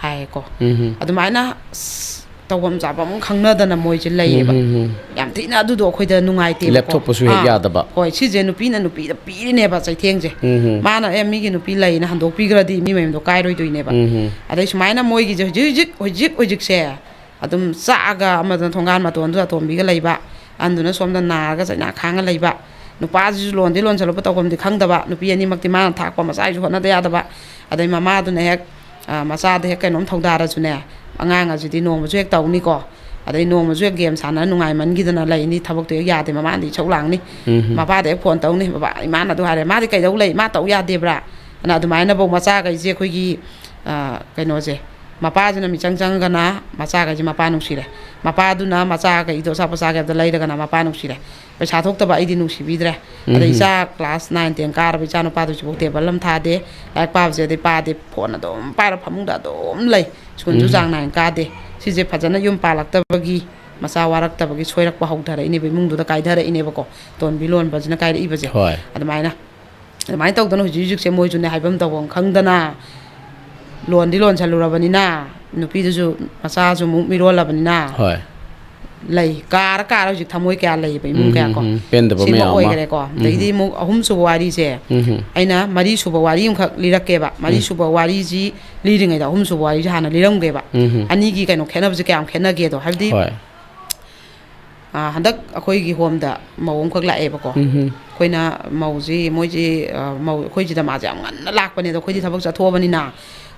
ꯍꯥꯏꯌꯦꯀꯣ꯫ ꯎꯝ꯫ ꯑꯗꯨꯃꯥꯏꯅ ꯑꯁ, ꯇꯧꯐꯝ ꯆꯥꯐꯝ ꯈꯪꯅꯗꯅ ꯃꯣꯏꯁꯦ ꯂꯩꯌꯦꯕ꯫ ꯎꯝ꯫ ꯌꯥꯝ ꯊꯤꯅ ꯑꯗꯨꯗꯣ ꯑꯩꯈꯣꯏꯗ ꯅꯨꯡꯉꯥꯏꯇꯦꯕꯀꯣ꯫ ꯂꯦꯞꯊꯣꯛꯄꯁꯨ ꯍꯦꯛ ꯑꯥ, ꯌꯥꯗꯕ꯫ ꯍꯣꯏ, ꯁꯤꯁꯦ ꯅꯨꯄꯤꯅ ꯅꯨꯄꯤꯗ ꯄꯤꯔꯤꯅꯦꯕ ꯆꯩꯊꯦꯡꯁꯦ꯫ ꯎꯝ꯫ ꯃꯥꯅ "ꯑꯦ, ꯃꯤꯒꯤ ꯅꯨꯄꯤ ꯂꯩꯅ" ꯍꯟꯗꯣꯛꯄꯤꯈ꯭ꯔꯗꯤ ꯃꯤ ꯃꯌꯨꯝꯗꯣ ꯀꯥꯏꯔꯣꯏꯗꯣꯏꯅꯦꯕ꯫ ꯎꯝ꯫ ꯑꯗꯩ ꯁꯨꯃꯥꯏꯅ ꯃꯣꯏꯒꯤꯁꯦ ꯍꯧꯖꯤꯛ ꯍꯧꯖꯤꯛ, ꯍꯧꯖꯤꯛ ꯍꯧꯖꯤꯛꯁꯦ ꯑꯗꯨꯝ ꯆꯥꯛꯑꯒ ꯑꯃꯗꯨꯅ ꯊꯣꯡꯒꯥꯟ ꯃꯇꯣꯟꯗꯨꯗ ꯑꯇꯣꯝꯕꯤꯒ ꯂꯩꯕ, ꯑꯍꯟꯗꯨꯅ ꯁꯣꯝꯗ ꯅꯥꯔꯒ ꯆꯩꯅꯥ ꯈꯥꯡꯉ ꯂꯩꯕ, ꯅꯨꯄꯥꯁꯤꯁꯨ ꯂꯣꯟꯗꯤ ꯂꯣꯟꯁꯤꯜꯂꯨꯕ ꯇꯧꯐꯝꯗꯤ ꯈꯪꯗꯕ, ꯅꯨꯄꯤ ꯑꯅꯤꯃꯛꯇꯤ ꯃꯥꯅ ꯊꯥꯛꯄ ꯃꯆꯥꯒꯤꯁꯨ ꯍꯣꯠꯅꯗ ꯌꯥꯗꯕ, ꯑꯗꯩ ꯃꯃꯥꯗꯨꯅ ꯍꯦꯛ, ꯑ, ꯃꯆꯥꯗ ꯍꯦꯛ ꯀꯩꯅꯣꯝ ꯊꯧꯗꯥꯔꯁꯨꯅꯦ, ꯑꯉꯥꯡ ꯑꯁꯤꯗꯤ ꯅꯣꯡꯃꯁꯨ ꯍꯦꯛ ꯇꯧꯅꯤꯀꯣ, ꯑꯗꯩ ꯅꯣꯡꯃꯁꯨ ꯍꯦꯛ ꯒꯦꯝ ꯁꯥꯟꯅ ꯅꯨꯡꯉꯥꯏꯃꯟꯈꯤꯗꯅ ꯂꯩꯅꯤ, ꯊꯕꯛꯇꯣ ꯍꯦꯛ ꯌꯥꯗꯦ, ꯃꯃꯥꯅꯗꯤ ꯏꯁꯧ ꯂꯥꯡꯅꯤ꯫ ꯎꯝ꯫ ꯃꯄꯥꯗ ꯍꯦꯛ ꯐꯣꯟ ꯇꯧꯅꯤ, "ꯕꯕꯥ, ꯏꯃꯥꯅ ꯑꯗꯨ ꯍꯥꯏꯔꯦ, ꯃꯥꯗꯤ ꯀꯩꯗꯧ ꯂꯩ, ꯃꯥ ꯇꯧ ꯌꯥꯗꯦꯕ꯭ꯔꯥ?" ꯑꯅ ꯑꯗꯨꯃꯥꯏꯅꯐꯧ ꯃꯆꯥꯈꯩꯁꯦ ꯑꯩꯈꯣꯏꯒꯤ, ꯑ, ꯀꯩꯅꯣꯁꯦ, ꯃꯄꯥꯁꯤꯅ ꯃꯤꯆꯪ ꯆꯪꯉꯒꯅ ꯃꯆꯥꯈꯩꯁꯦ ꯃꯄꯥ ꯅꯨꯡꯁꯤꯔꯦ, ꯃꯄꯥꯗꯨꯅ ꯃꯆꯥꯈꯩꯗꯣ ꯑꯆꯥꯄꯣꯠ ꯆꯥꯒꯦ ꯍꯥꯏꯕꯗ ꯂꯩꯔꯒꯅ ꯃꯄꯥ ꯅꯨꯡꯁꯤꯔꯦ, ꯄꯩꯁꯥ ꯊꯣꯛꯇꯕ ꯑꯩꯗꯤ ꯅꯨꯡꯁꯤꯕꯤꯗ꯭ꯔꯦ꯫ ꯑꯗꯩ ꯎꯝ꯫ ꯏꯆꯥ ꯀ꯭ꯂꯥꯁ ꯅꯥꯏꯟ ꯇꯦꯟ ꯀꯥꯔꯕ ꯏꯆꯥ ꯅꯨꯄꯥꯗꯨꯁꯨ ꯇꯦꯕꯜ ꯑꯃ ꯊꯥꯗꯦ, ꯂꯥꯏꯔꯤꯛ ꯄꯥꯕꯁꯦ ꯑꯗꯩ ꯄꯥꯗꯦ, ꯐꯣꯟ ꯑꯗꯨꯝ ꯄꯥꯏꯔ ꯐꯃꯨꯡꯗ ꯑꯗꯨꯝ ꯂꯩ, ꯁ꯭ꯀꯨꯜꯁꯨ ꯎꯝ꯫ ꯆꯥꯡ ꯅꯥꯏꯅ ꯀꯥꯗꯦ꯫ ꯁꯤꯁꯦ ꯐꯖꯅ ꯌꯨꯝ ꯄꯥꯜꯂꯛꯇꯕꯒꯤ, ꯃꯆꯥ ꯋꯥꯔꯛꯇꯕꯒꯤ ꯁꯣꯏꯔꯛꯄ ꯍꯧꯊꯔꯛꯏꯅꯦꯕ, ꯏꯃꯨꯡꯗꯨꯗ ꯀꯥꯏꯊꯔꯛꯏꯅꯦꯕꯀꯣ, ꯇꯣꯟꯕꯤ ꯂꯣꯟꯕꯁꯤꯅ ꯀꯥꯏꯔꯛꯏꯕꯁꯦ꯫ ꯍꯣꯏ꯫ ꯑꯗꯨꯃꯥꯏꯅ, ꯑꯗꯨꯃꯥꯏꯅ ꯇꯧꯗꯅ ꯍꯧꯖꯤꯛ ꯍꯧꯖꯤꯛꯁꯦ ꯃꯣꯏꯁꯨꯅꯦ ꯍꯥꯏꯐꯝ ꯇꯧꯐꯝ ꯈꯪꯗꯅ ꯂꯣꯟꯗꯤ ꯂꯣꯟꯁꯜꯂꯨꯔꯕꯅꯤꯅ, ꯅꯨꯄꯤꯗꯨꯁꯨ ꯃꯆꯥꯁꯨ ꯑꯃꯨꯛ ꯃꯤꯔꯣꯜꯂꯕꯅꯤꯅ ꯍꯣꯏ꯫ ꯂꯩ꯫ ꯀꯥꯔ ꯀꯥꯔ ꯍꯧꯖꯤꯛ ꯊꯃꯣꯏ ꯀꯌꯥ ꯂꯩꯌꯦꯕ ꯏꯃꯨꯡ ꯎꯝ, ꯀꯌꯥ ꯎꯝ, ꯀꯣ꯫ ꯎꯝ꯫ ꯄꯦꯟꯗꯕ ꯁꯤꯃ ꯃꯌꯥꯝ ꯑꯃ꯫ ꯑꯣꯏꯈꯔꯦꯀꯣ꯫ ꯑꯗꯩꯗꯤ ꯑꯃꯨꯛ ꯑꯍꯨꯝꯁꯨꯕ ꯋꯥꯔꯤꯁꯦ, ꯎꯝ꯫ ꯑꯩꯅ ꯃꯔꯤꯁꯨꯕ ꯋꯥꯔꯤ ꯑꯃꯈꯛ ꯂꯤꯔꯛꯀꯦꯕ꯫ ꯃꯔꯤꯁꯨꯕ ꯋꯥꯔꯤꯁꯤ ꯂꯤꯔꯤꯉꯩꯗ ꯑꯍꯨꯝꯁꯨꯕ ꯋꯥꯔꯤꯁꯦ ꯍꯥꯟꯅ ꯂꯤꯔꯝꯒꯦꯕ꯫ ꯎꯝ꯫ ꯑꯅꯤꯒꯤ ꯀꯩꯅꯣ ꯈꯦꯠꯅꯕꯁꯦ ꯀꯌꯥꯝ ꯈꯦꯠꯅꯒꯦꯗꯣ, ꯍꯥꯏꯕꯗꯤ ꯍꯣꯏ꯫ ꯑꯥ, ꯍꯟꯗꯛ ꯑꯩꯈꯣꯏꯒꯤ ꯍꯣꯝꯗ ꯃꯧ ꯑꯃꯈꯛ ꯂꯥꯛꯑꯦꯕꯀꯣ꯫ ꯎꯝ꯫ ꯑꯩꯈꯣꯏꯅ ꯃꯧꯁꯤ, ꯃꯣꯏꯁꯤ, ꯑ, ꯃꯧ ꯑꯩꯈꯣꯏꯁꯤꯗ ꯃꯥꯁꯦ ꯌꯥꯝ ꯉꯟꯅ ꯂꯥꯛꯄꯅꯦ꯫ ꯑꯗꯣ ꯑꯩꯈꯣꯏꯗꯤ ꯊꯕꯛ ꯆꯠꯊꯣꯛꯑꯕꯅꯤꯅ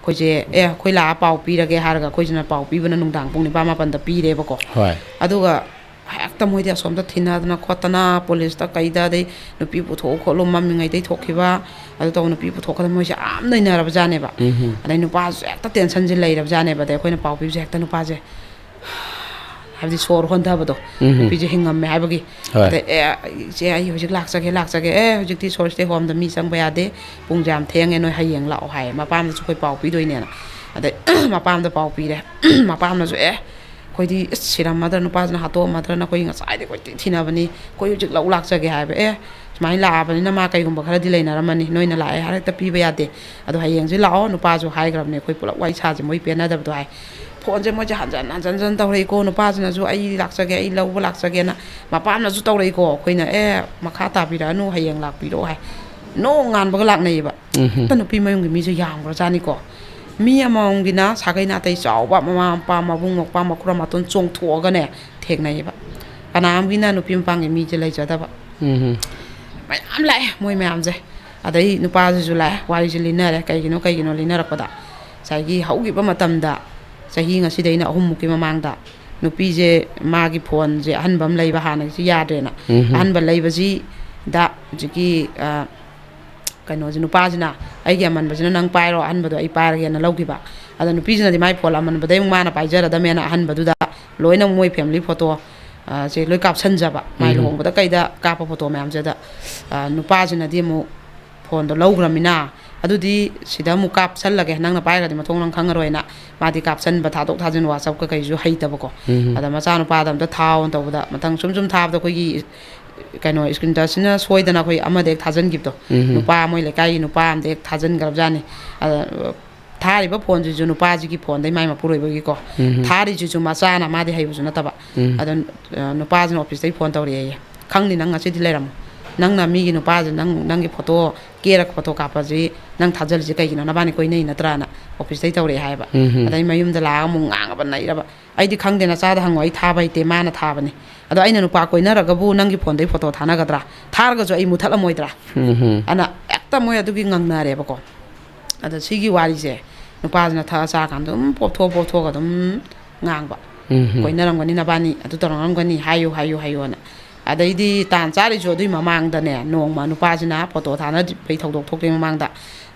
ꯑꯩꯈꯣꯏꯁꯦ, "ꯑꯦ, ꯑꯩꯈꯣꯏ ꯂꯥꯛꯑ ꯄꯥꯎ ꯄꯤꯔꯒꯦ" ꯍꯥꯏꯔꯒ ꯑꯩꯈꯣꯏꯁꯤꯅ ꯄꯥꯎ ꯄꯤꯕꯅ ꯅꯨꯡꯗꯥꯡ ꯄꯨꯡ ꯅꯤꯄꯥꯟ ꯃꯥꯄꯟꯗ ꯄꯤꯔꯦꯕꯀꯣ꯫ ꯍꯣꯏ꯫ ꯑꯗꯨꯒ ꯍꯦꯛꯇ ꯃꯣꯏꯗꯤ ꯑꯁꯣꯝꯗ ꯊꯤꯅꯗꯅ ꯈꯣꯠꯇꯅ ꯄꯨꯂꯤꯁꯇ ꯀꯩꯗ, ꯑꯗꯩ ꯅꯨꯄꯤ ꯄꯨꯊꯣꯛꯎ ꯈꯣꯠꯂꯨ, ꯃꯝꯃꯤꯉꯩꯗꯩ ꯊꯣꯛꯈꯤꯕ, ꯑꯗꯨ ꯇꯧ, ꯅꯨꯄꯤ ꯄꯨꯊꯣꯛꯀꯗꯕ, ꯃꯣꯏꯁꯦ ꯌꯥꯝ ꯅꯩꯅꯔꯕꯖꯥꯠꯅꯦꯕ꯫ ꯎꯝ꯫ ꯑꯗꯩ ꯅꯨꯄꯥꯁꯨ ꯍꯦꯛꯇ ꯇꯦꯟꯁꯟꯁꯦ ꯂꯩꯔꯕꯖꯥꯠꯅꯦꯕ꯫ ꯑꯗꯩ ꯑꯩꯈꯣꯏꯅ ꯄꯥꯎ ꯄꯤꯕꯁꯦ ꯍꯦꯛꯇ ꯅꯨꯄꯥꯁꯦ ꯍꯥꯏꯕꯗꯤ ꯁꯣꯔ ꯍꯣꯟꯊꯕꯗꯣ, ꯎꯝ꯫ ꯅꯨꯄꯤꯁꯦ ꯍꯤꯡꯉꯝꯃꯦ ꯍꯥꯏꯕꯒꯤ꯫ ꯍꯣꯏ꯫ ꯑꯗꯩ, "ꯑꯦ, ꯏꯆꯦ, ꯑꯩ ꯍꯧꯖꯤꯛ ꯂꯥꯛꯆꯒꯦ, ꯂꯥꯛꯆꯒꯦ꯫ ꯑꯦ, ꯍꯧꯖꯤꯛꯇꯤ ꯁꯣꯔ ꯁꯤꯗꯩ ꯍꯣꯝꯗ ꯃꯤ ꯆꯪꯕ ꯌꯥꯗꯦ, ꯄꯨꯡꯁꯦ ꯌꯥꯝ ꯊꯦꯡꯉꯦ, ꯅꯣꯏ ꯍꯌꯦꯡ ꯂꯥꯛꯑꯣ" ꯍꯥꯏꯌꯦ꯫ ꯃꯄꯥꯝꯗꯁꯨ ꯑꯩꯈꯣꯏ ꯄꯥꯎ ꯄꯤꯗꯣꯏꯅꯦꯅ꯫ ꯑꯗꯩ ꯃꯄꯥꯝꯗ ꯄꯥꯎ ꯄꯤꯔꯦ꯫ ꯃꯄꯥꯝꯅꯁꯨ, "ꯑꯦ, ꯑꯩꯈꯣꯏꯗꯤ ꯏꯁ, ꯁꯤꯔꯝꯃꯗ꯭ꯔꯥ, ꯅꯨꯄꯥꯁꯤꯅ ꯍꯥꯠꯇꯣꯛꯑꯝꯃꯗ꯭ꯔꯅ ꯑꯩꯈꯣꯏ ꯉꯁꯥꯏꯗꯤ ꯀꯣꯏꯊꯤ ꯊꯤꯅꯕꯅꯤ, ꯑꯩꯈꯣꯏ ꯍꯧꯖꯤꯛ ꯂꯧ ꯂꯥꯛꯆꯒꯦ" ꯍꯥꯏꯕ꯫ "ꯑꯦ, ꯁꯨꯃꯥꯏꯅ ꯂꯥꯛꯑꯕꯅꯤꯅ ꯃꯥ ꯀꯩꯒꯨꯝꯕ ꯈꯔꯗꯤ ꯂꯩꯅꯔꯝꯃꯅꯤ, ꯅꯣꯏꯅ ꯂꯥꯛꯑꯦ ꯍꯥꯏꯔ ꯍꯦꯛꯇ ꯄꯤꯕ ꯌꯥꯗꯦ꯫ ꯑꯗꯣ ꯍꯌꯦꯡꯁꯦ ꯂꯥꯛꯑꯣ, ꯅꯨꯄꯥꯁꯨ ꯍꯥꯏꯈ꯭ꯔꯕꯅꯦ, ꯑꯩꯈꯣꯏ ꯄꯨꯂꯞ ꯋꯥꯔꯤ ꯁꯥꯁꯦ, ꯃꯣꯏ ꯄꯦꯟꯅꯗꯕꯗꯣ" ꯍꯥꯏ꯫ ꯐꯣꯟꯁꯦ ꯃꯣꯏꯁꯦ ꯍꯟꯖꯟ ꯍꯟꯖꯟ ꯍꯟꯖꯟ ꯇꯧꯔꯛꯏꯀꯣ꯫ ꯅꯨꯄꯥꯁꯤꯅꯁꯨ "ꯑꯩ ꯂꯥꯛꯆꯒꯦ, ꯑꯩ ꯂꯧꯕ ꯂꯥꯛꯆꯒꯦꯅ", ꯃꯄꯥꯝꯅꯁꯨ ꯇꯧꯔꯛꯏꯀꯣ꯫ ꯑꯩꯈꯣꯏꯅ "ꯑꯦ, ꯃꯈꯥ ꯇꯥꯕꯤꯔꯛꯑꯅꯨ, ꯍꯌꯦꯡ ꯂꯥꯛꯄꯤꯔꯣ" ꯍꯥꯏ꯫ ꯅꯣꯡ ꯉꯥꯟꯕꯒ ꯂꯥꯛꯅꯩꯌꯦꯕ꯫ ꯎꯝ꯫ ꯍꯦꯛꯇ ꯅꯨꯄꯤ ꯃꯌꯨꯝꯒꯤ ꯃꯤꯁꯦ ꯌꯥꯝꯈ꯭ꯔꯖꯥꯠꯅꯤꯀꯣ꯫ ꯃꯤ ꯑꯃꯃꯝꯒꯤꯅ ꯁꯥꯒꯩ ꯅꯥꯇꯩ ꯆꯥꯎꯕ, ꯃꯃꯥ ꯃꯄꯥ, ꯃꯕꯨꯡ ꯃꯧꯄ꯭ꯋꯥ, ꯃꯈꯨꯔꯥ ꯃꯇꯣꯟ ꯆꯣꯡꯊꯣꯛꯑꯒꯅꯦ ꯊꯦꯡꯅꯩꯌꯦꯕ꯫ ꯀꯅꯥ ꯑꯃꯒꯤꯅ ꯅꯨꯄꯤ ꯃꯄꯥꯝꯒꯤ ꯃꯤꯁꯦ ꯂꯩꯖꯗꯕ꯫ ꯎꯝ꯫ ꯃꯌꯥꯝ ꯂꯥꯛꯑꯦ ꯃꯣꯏ ꯃꯌꯥꯝꯁꯦ꯫ ꯑꯗꯩ ꯅꯨꯄꯥꯁꯤꯁꯨ ꯂꯥꯛꯑꯦ, ꯋꯥꯔꯤꯁꯦ ꯂꯤꯅꯔꯦ꯫ ꯀꯩꯒꯤꯅꯣ, ꯀꯩꯒꯤꯅꯣ ꯂꯤꯅꯔꯛꯄꯗ, ꯉꯁꯥꯏꯒꯤ ꯍꯧꯈꯤꯕ ꯃꯇꯝꯗ, ꯆꯍꯤ ꯉꯁꯤꯗꯩꯅ ꯑꯍꯨꯝꯃꯨꯛꯀꯤ ꯃꯃꯥꯡꯗ ꯅꯨꯄꯤꯁꯦ ꯃꯥꯒꯤ ꯐꯣꯟꯁꯦ ꯑꯍꯟꯕ ꯑꯃ ꯂꯩꯕ, ꯍꯥꯟꯅꯒꯤꯁꯤ ꯌꯥꯗ꯭ꯔꯦꯅ꯫ ꯎꯝ꯫ ꯑꯍꯟꯕ ꯂꯩꯕꯁꯤꯗ ꯍꯧꯖꯤꯛꯀꯤ, ꯑ, ꯀꯩꯅꯣꯁꯦ, ꯅꯨꯄꯥꯁꯤꯅ, "ꯑꯩꯒꯤ ꯑꯃꯟꯕꯁꯤꯅ ꯅꯪ ꯄꯥꯏꯔꯣ, ꯑꯍꯟꯕꯗꯣ ꯑꯩ ꯄꯥꯏꯔꯒꯦꯅ" ꯂꯧꯈꯤꯕ꯫ ꯑꯗ ꯅꯨꯄꯤꯁꯤꯅꯗꯤ ꯃꯥꯏ ꯐꯣꯟ ꯑꯃꯟꯕꯗꯩ ꯑꯃꯨꯛ ꯃꯥꯅ ꯄꯥꯏꯖꯔꯗꯃꯦꯅ ꯑꯍꯟꯕꯗꯨꯗ ꯂꯣꯏꯅ ꯃꯣꯏ ꯐꯦꯃꯤꯂꯤ ꯐꯣꯇꯣ, ꯑ, ꯁꯦ ꯂꯣꯏ ꯀꯥꯞꯁꯟꯖꯕ, ꯃꯥꯏ ꯎꯝ꯫ ꯂꯨꯍꯣꯡꯕꯗ ꯀꯩꯗ ꯀꯥꯞꯄ ꯐꯣꯇꯣ ꯃꯌꯥꯝꯁꯦ꯫ ꯑꯗ, ꯑ, ꯅꯨꯄꯥꯁꯤꯅꯗꯤ ꯑꯃꯨꯛ ꯐꯣꯟꯗꯣ ꯂꯧꯈ꯭ꯔꯃꯤꯅ, "ꯑꯗꯨꯗꯤ ꯁꯤꯗ ꯑꯃꯨꯛ ꯀꯥꯞꯁꯜꯂꯒꯦ, ꯅꯪꯅ ꯄꯥꯏꯈ꯭ꯔꯗꯤ ꯃꯊꯣꯡ ꯅꯪ ꯈꯪꯉꯔꯣꯏꯅ", ꯃꯥꯗꯤ ꯀꯥꯞꯁꯟꯕ, ꯊꯥꯗꯣꯛ ꯊꯥꯖꯤꯟ, WhatsApp ꯀꯩꯀꯩꯁꯨ ꯍꯩꯇꯕꯀꯣ꯫ ꯎꯝ꯫ ꯑꯗ ꯃꯆꯥꯅꯨꯄꯥꯗ ꯑꯝꯇ ꯊꯥꯎꯅ ꯇꯧꯕꯗ, ꯃꯊꯪ ꯁꯨꯝ ꯁꯨꯝ ꯊꯥꯕꯗ ꯑꯩꯈꯣꯏꯒꯤ ꯀꯩꯅꯣ, screen touchꯁꯤꯅ ꯁꯣꯏꯗꯅ ꯑꯩꯈꯣꯏ ꯑꯃꯗ ꯍꯦꯛ ꯊꯥꯖꯤꯟꯈꯤꯕꯗꯣ, ꯎꯝ꯫ ꯅꯨꯄꯥ ꯃꯣꯏ ꯂꯩꯀꯥꯏꯒꯤ ꯅꯨꯄꯥ ꯑꯃꯗ ꯍꯦꯛ ꯊꯥꯖꯤꯟꯈ꯭ꯔꯕꯖꯥꯠꯅꯤ꯫ ꯑꯗ ꯊꯥꯔꯤꯕ ꯐꯣꯟꯁꯤꯁꯨ ꯅꯨꯄꯥꯁꯤꯒꯤ ꯐꯣꯟꯗꯩ, ꯃꯥꯏ ꯃꯄꯨꯔꯣꯏꯕꯒꯤꯀꯣ꯫ ꯎꯝ꯫ ꯊꯥꯔꯤꯁꯤꯁꯨ ꯃꯆꯥꯅ, ꯃꯥꯗꯤ ꯍꯩꯕꯁꯨ ꯅꯠꯇꯕ꯫ ꯎꯝ꯫ ꯑꯗꯣ, ꯑ, ꯅꯨꯄꯥꯁꯤꯅ ꯑꯣꯐꯤꯁꯇꯩ ꯐꯣꯟ ꯇꯧꯔꯛꯑꯦꯌꯦ, "ꯈꯪꯅꯤ ꯅꯪ ꯉꯁꯤꯗꯤ ꯂꯩꯔꯝꯃꯣ, ꯅꯪꯅ ꯃꯤꯒꯤ ꯅꯨꯄꯥꯁꯦ, ꯅꯪ, ꯅꯪꯒꯤ ꯐꯣꯇꯣ, ꯀꯦꯔꯒ ꯐꯣꯇꯣ ꯀꯥꯞꯄꯁꯤ ꯅꯪ ꯊꯥꯖꯤꯜꯂꯤꯁꯦ ꯀꯩꯒꯤꯅꯣ? ꯅꯕꯥꯅꯤ ꯀꯣꯏꯅꯩ ꯅꯠꯇ꯭ꯔꯥꯅ?" ꯑꯣꯐꯤꯁꯇꯩ ꯇꯧꯔꯛꯑꯦ ꯍꯥꯏꯕ꯫ ꯎꯝ꯫ ꯑꯗꯩ ꯃꯌꯨꯝꯗ ꯂꯥꯛꯑꯒ ꯑꯃꯨꯛ ꯉꯥꯡꯉꯕ, ꯅꯩꯔꯕ, "ꯑꯩꯗꯤ ꯈꯪꯗꯦ, ꯅꯆꯥꯗ ꯍꯪꯉꯣ, ꯑꯩ ꯊꯥꯕ ꯍꯩꯇꯦ, ꯃꯥꯅ ꯊꯥꯕꯅꯤ꯫ ꯑꯗꯣ ꯑꯩꯅ ꯅꯨꯄꯥ ꯀꯣꯏꯅꯔꯒꯕꯨ ꯅꯪꯒꯤ ꯐꯣꯟꯗꯩ ꯐꯣꯇꯣ ꯊꯥꯅꯒꯗ꯭ꯔꯥ? ꯊꯥꯔꯒꯁꯨ ꯑꯩ ꯃꯨꯊꯠꯂꯝꯃꯣꯏꯗ꯭ꯔꯥ?" ꯎꯝ꯫ ꯑꯅ ꯍꯦꯛꯇ ꯃꯣꯏ ꯑꯗꯨꯒꯤ ꯉꯪꯅꯔꯦꯕꯀꯣ꯫ ꯑꯗ ꯁꯤꯒꯤ ꯋꯥꯔꯤꯁꯦ ꯅꯨꯄꯥꯁꯤꯅ ꯊꯛꯑ ꯆꯥꯀꯥꯟꯗ ꯑꯗꯨꯝ ꯄꯣꯞꯊꯣꯛ ꯄꯣꯞꯊꯣꯛꯑꯒ ꯑꯗꯨꯝ ꯉꯥꯡꯕ꯫ ꯎꯝ꯫ "ꯀꯣꯏꯅꯔꯝꯒꯅꯤ ꯅꯕꯥꯅꯤ, ꯑꯗꯨ ꯇꯧꯔꯝꯒꯅꯤ, ꯍꯥꯏꯌꯨ, ꯍꯥꯏꯌꯨ, ꯍꯥꯏꯌꯨꯅ"꯫ ꯑꯗꯩꯗꯤ ꯇꯥꯟ ꯆꯥꯔꯤꯁꯨ ꯑꯗꯨꯏ ꯃꯃꯥꯡꯗꯅꯦ, ꯅꯣꯡꯃ ꯅꯨꯄꯥꯁꯤꯅ ꯐꯣꯇꯣ ꯊꯥꯅꯕꯩ ꯊꯧꯗꯣꯛ ꯊꯣꯛꯇ꯭ꯔꯤꯉꯩ ꯃꯃꯥꯡꯗ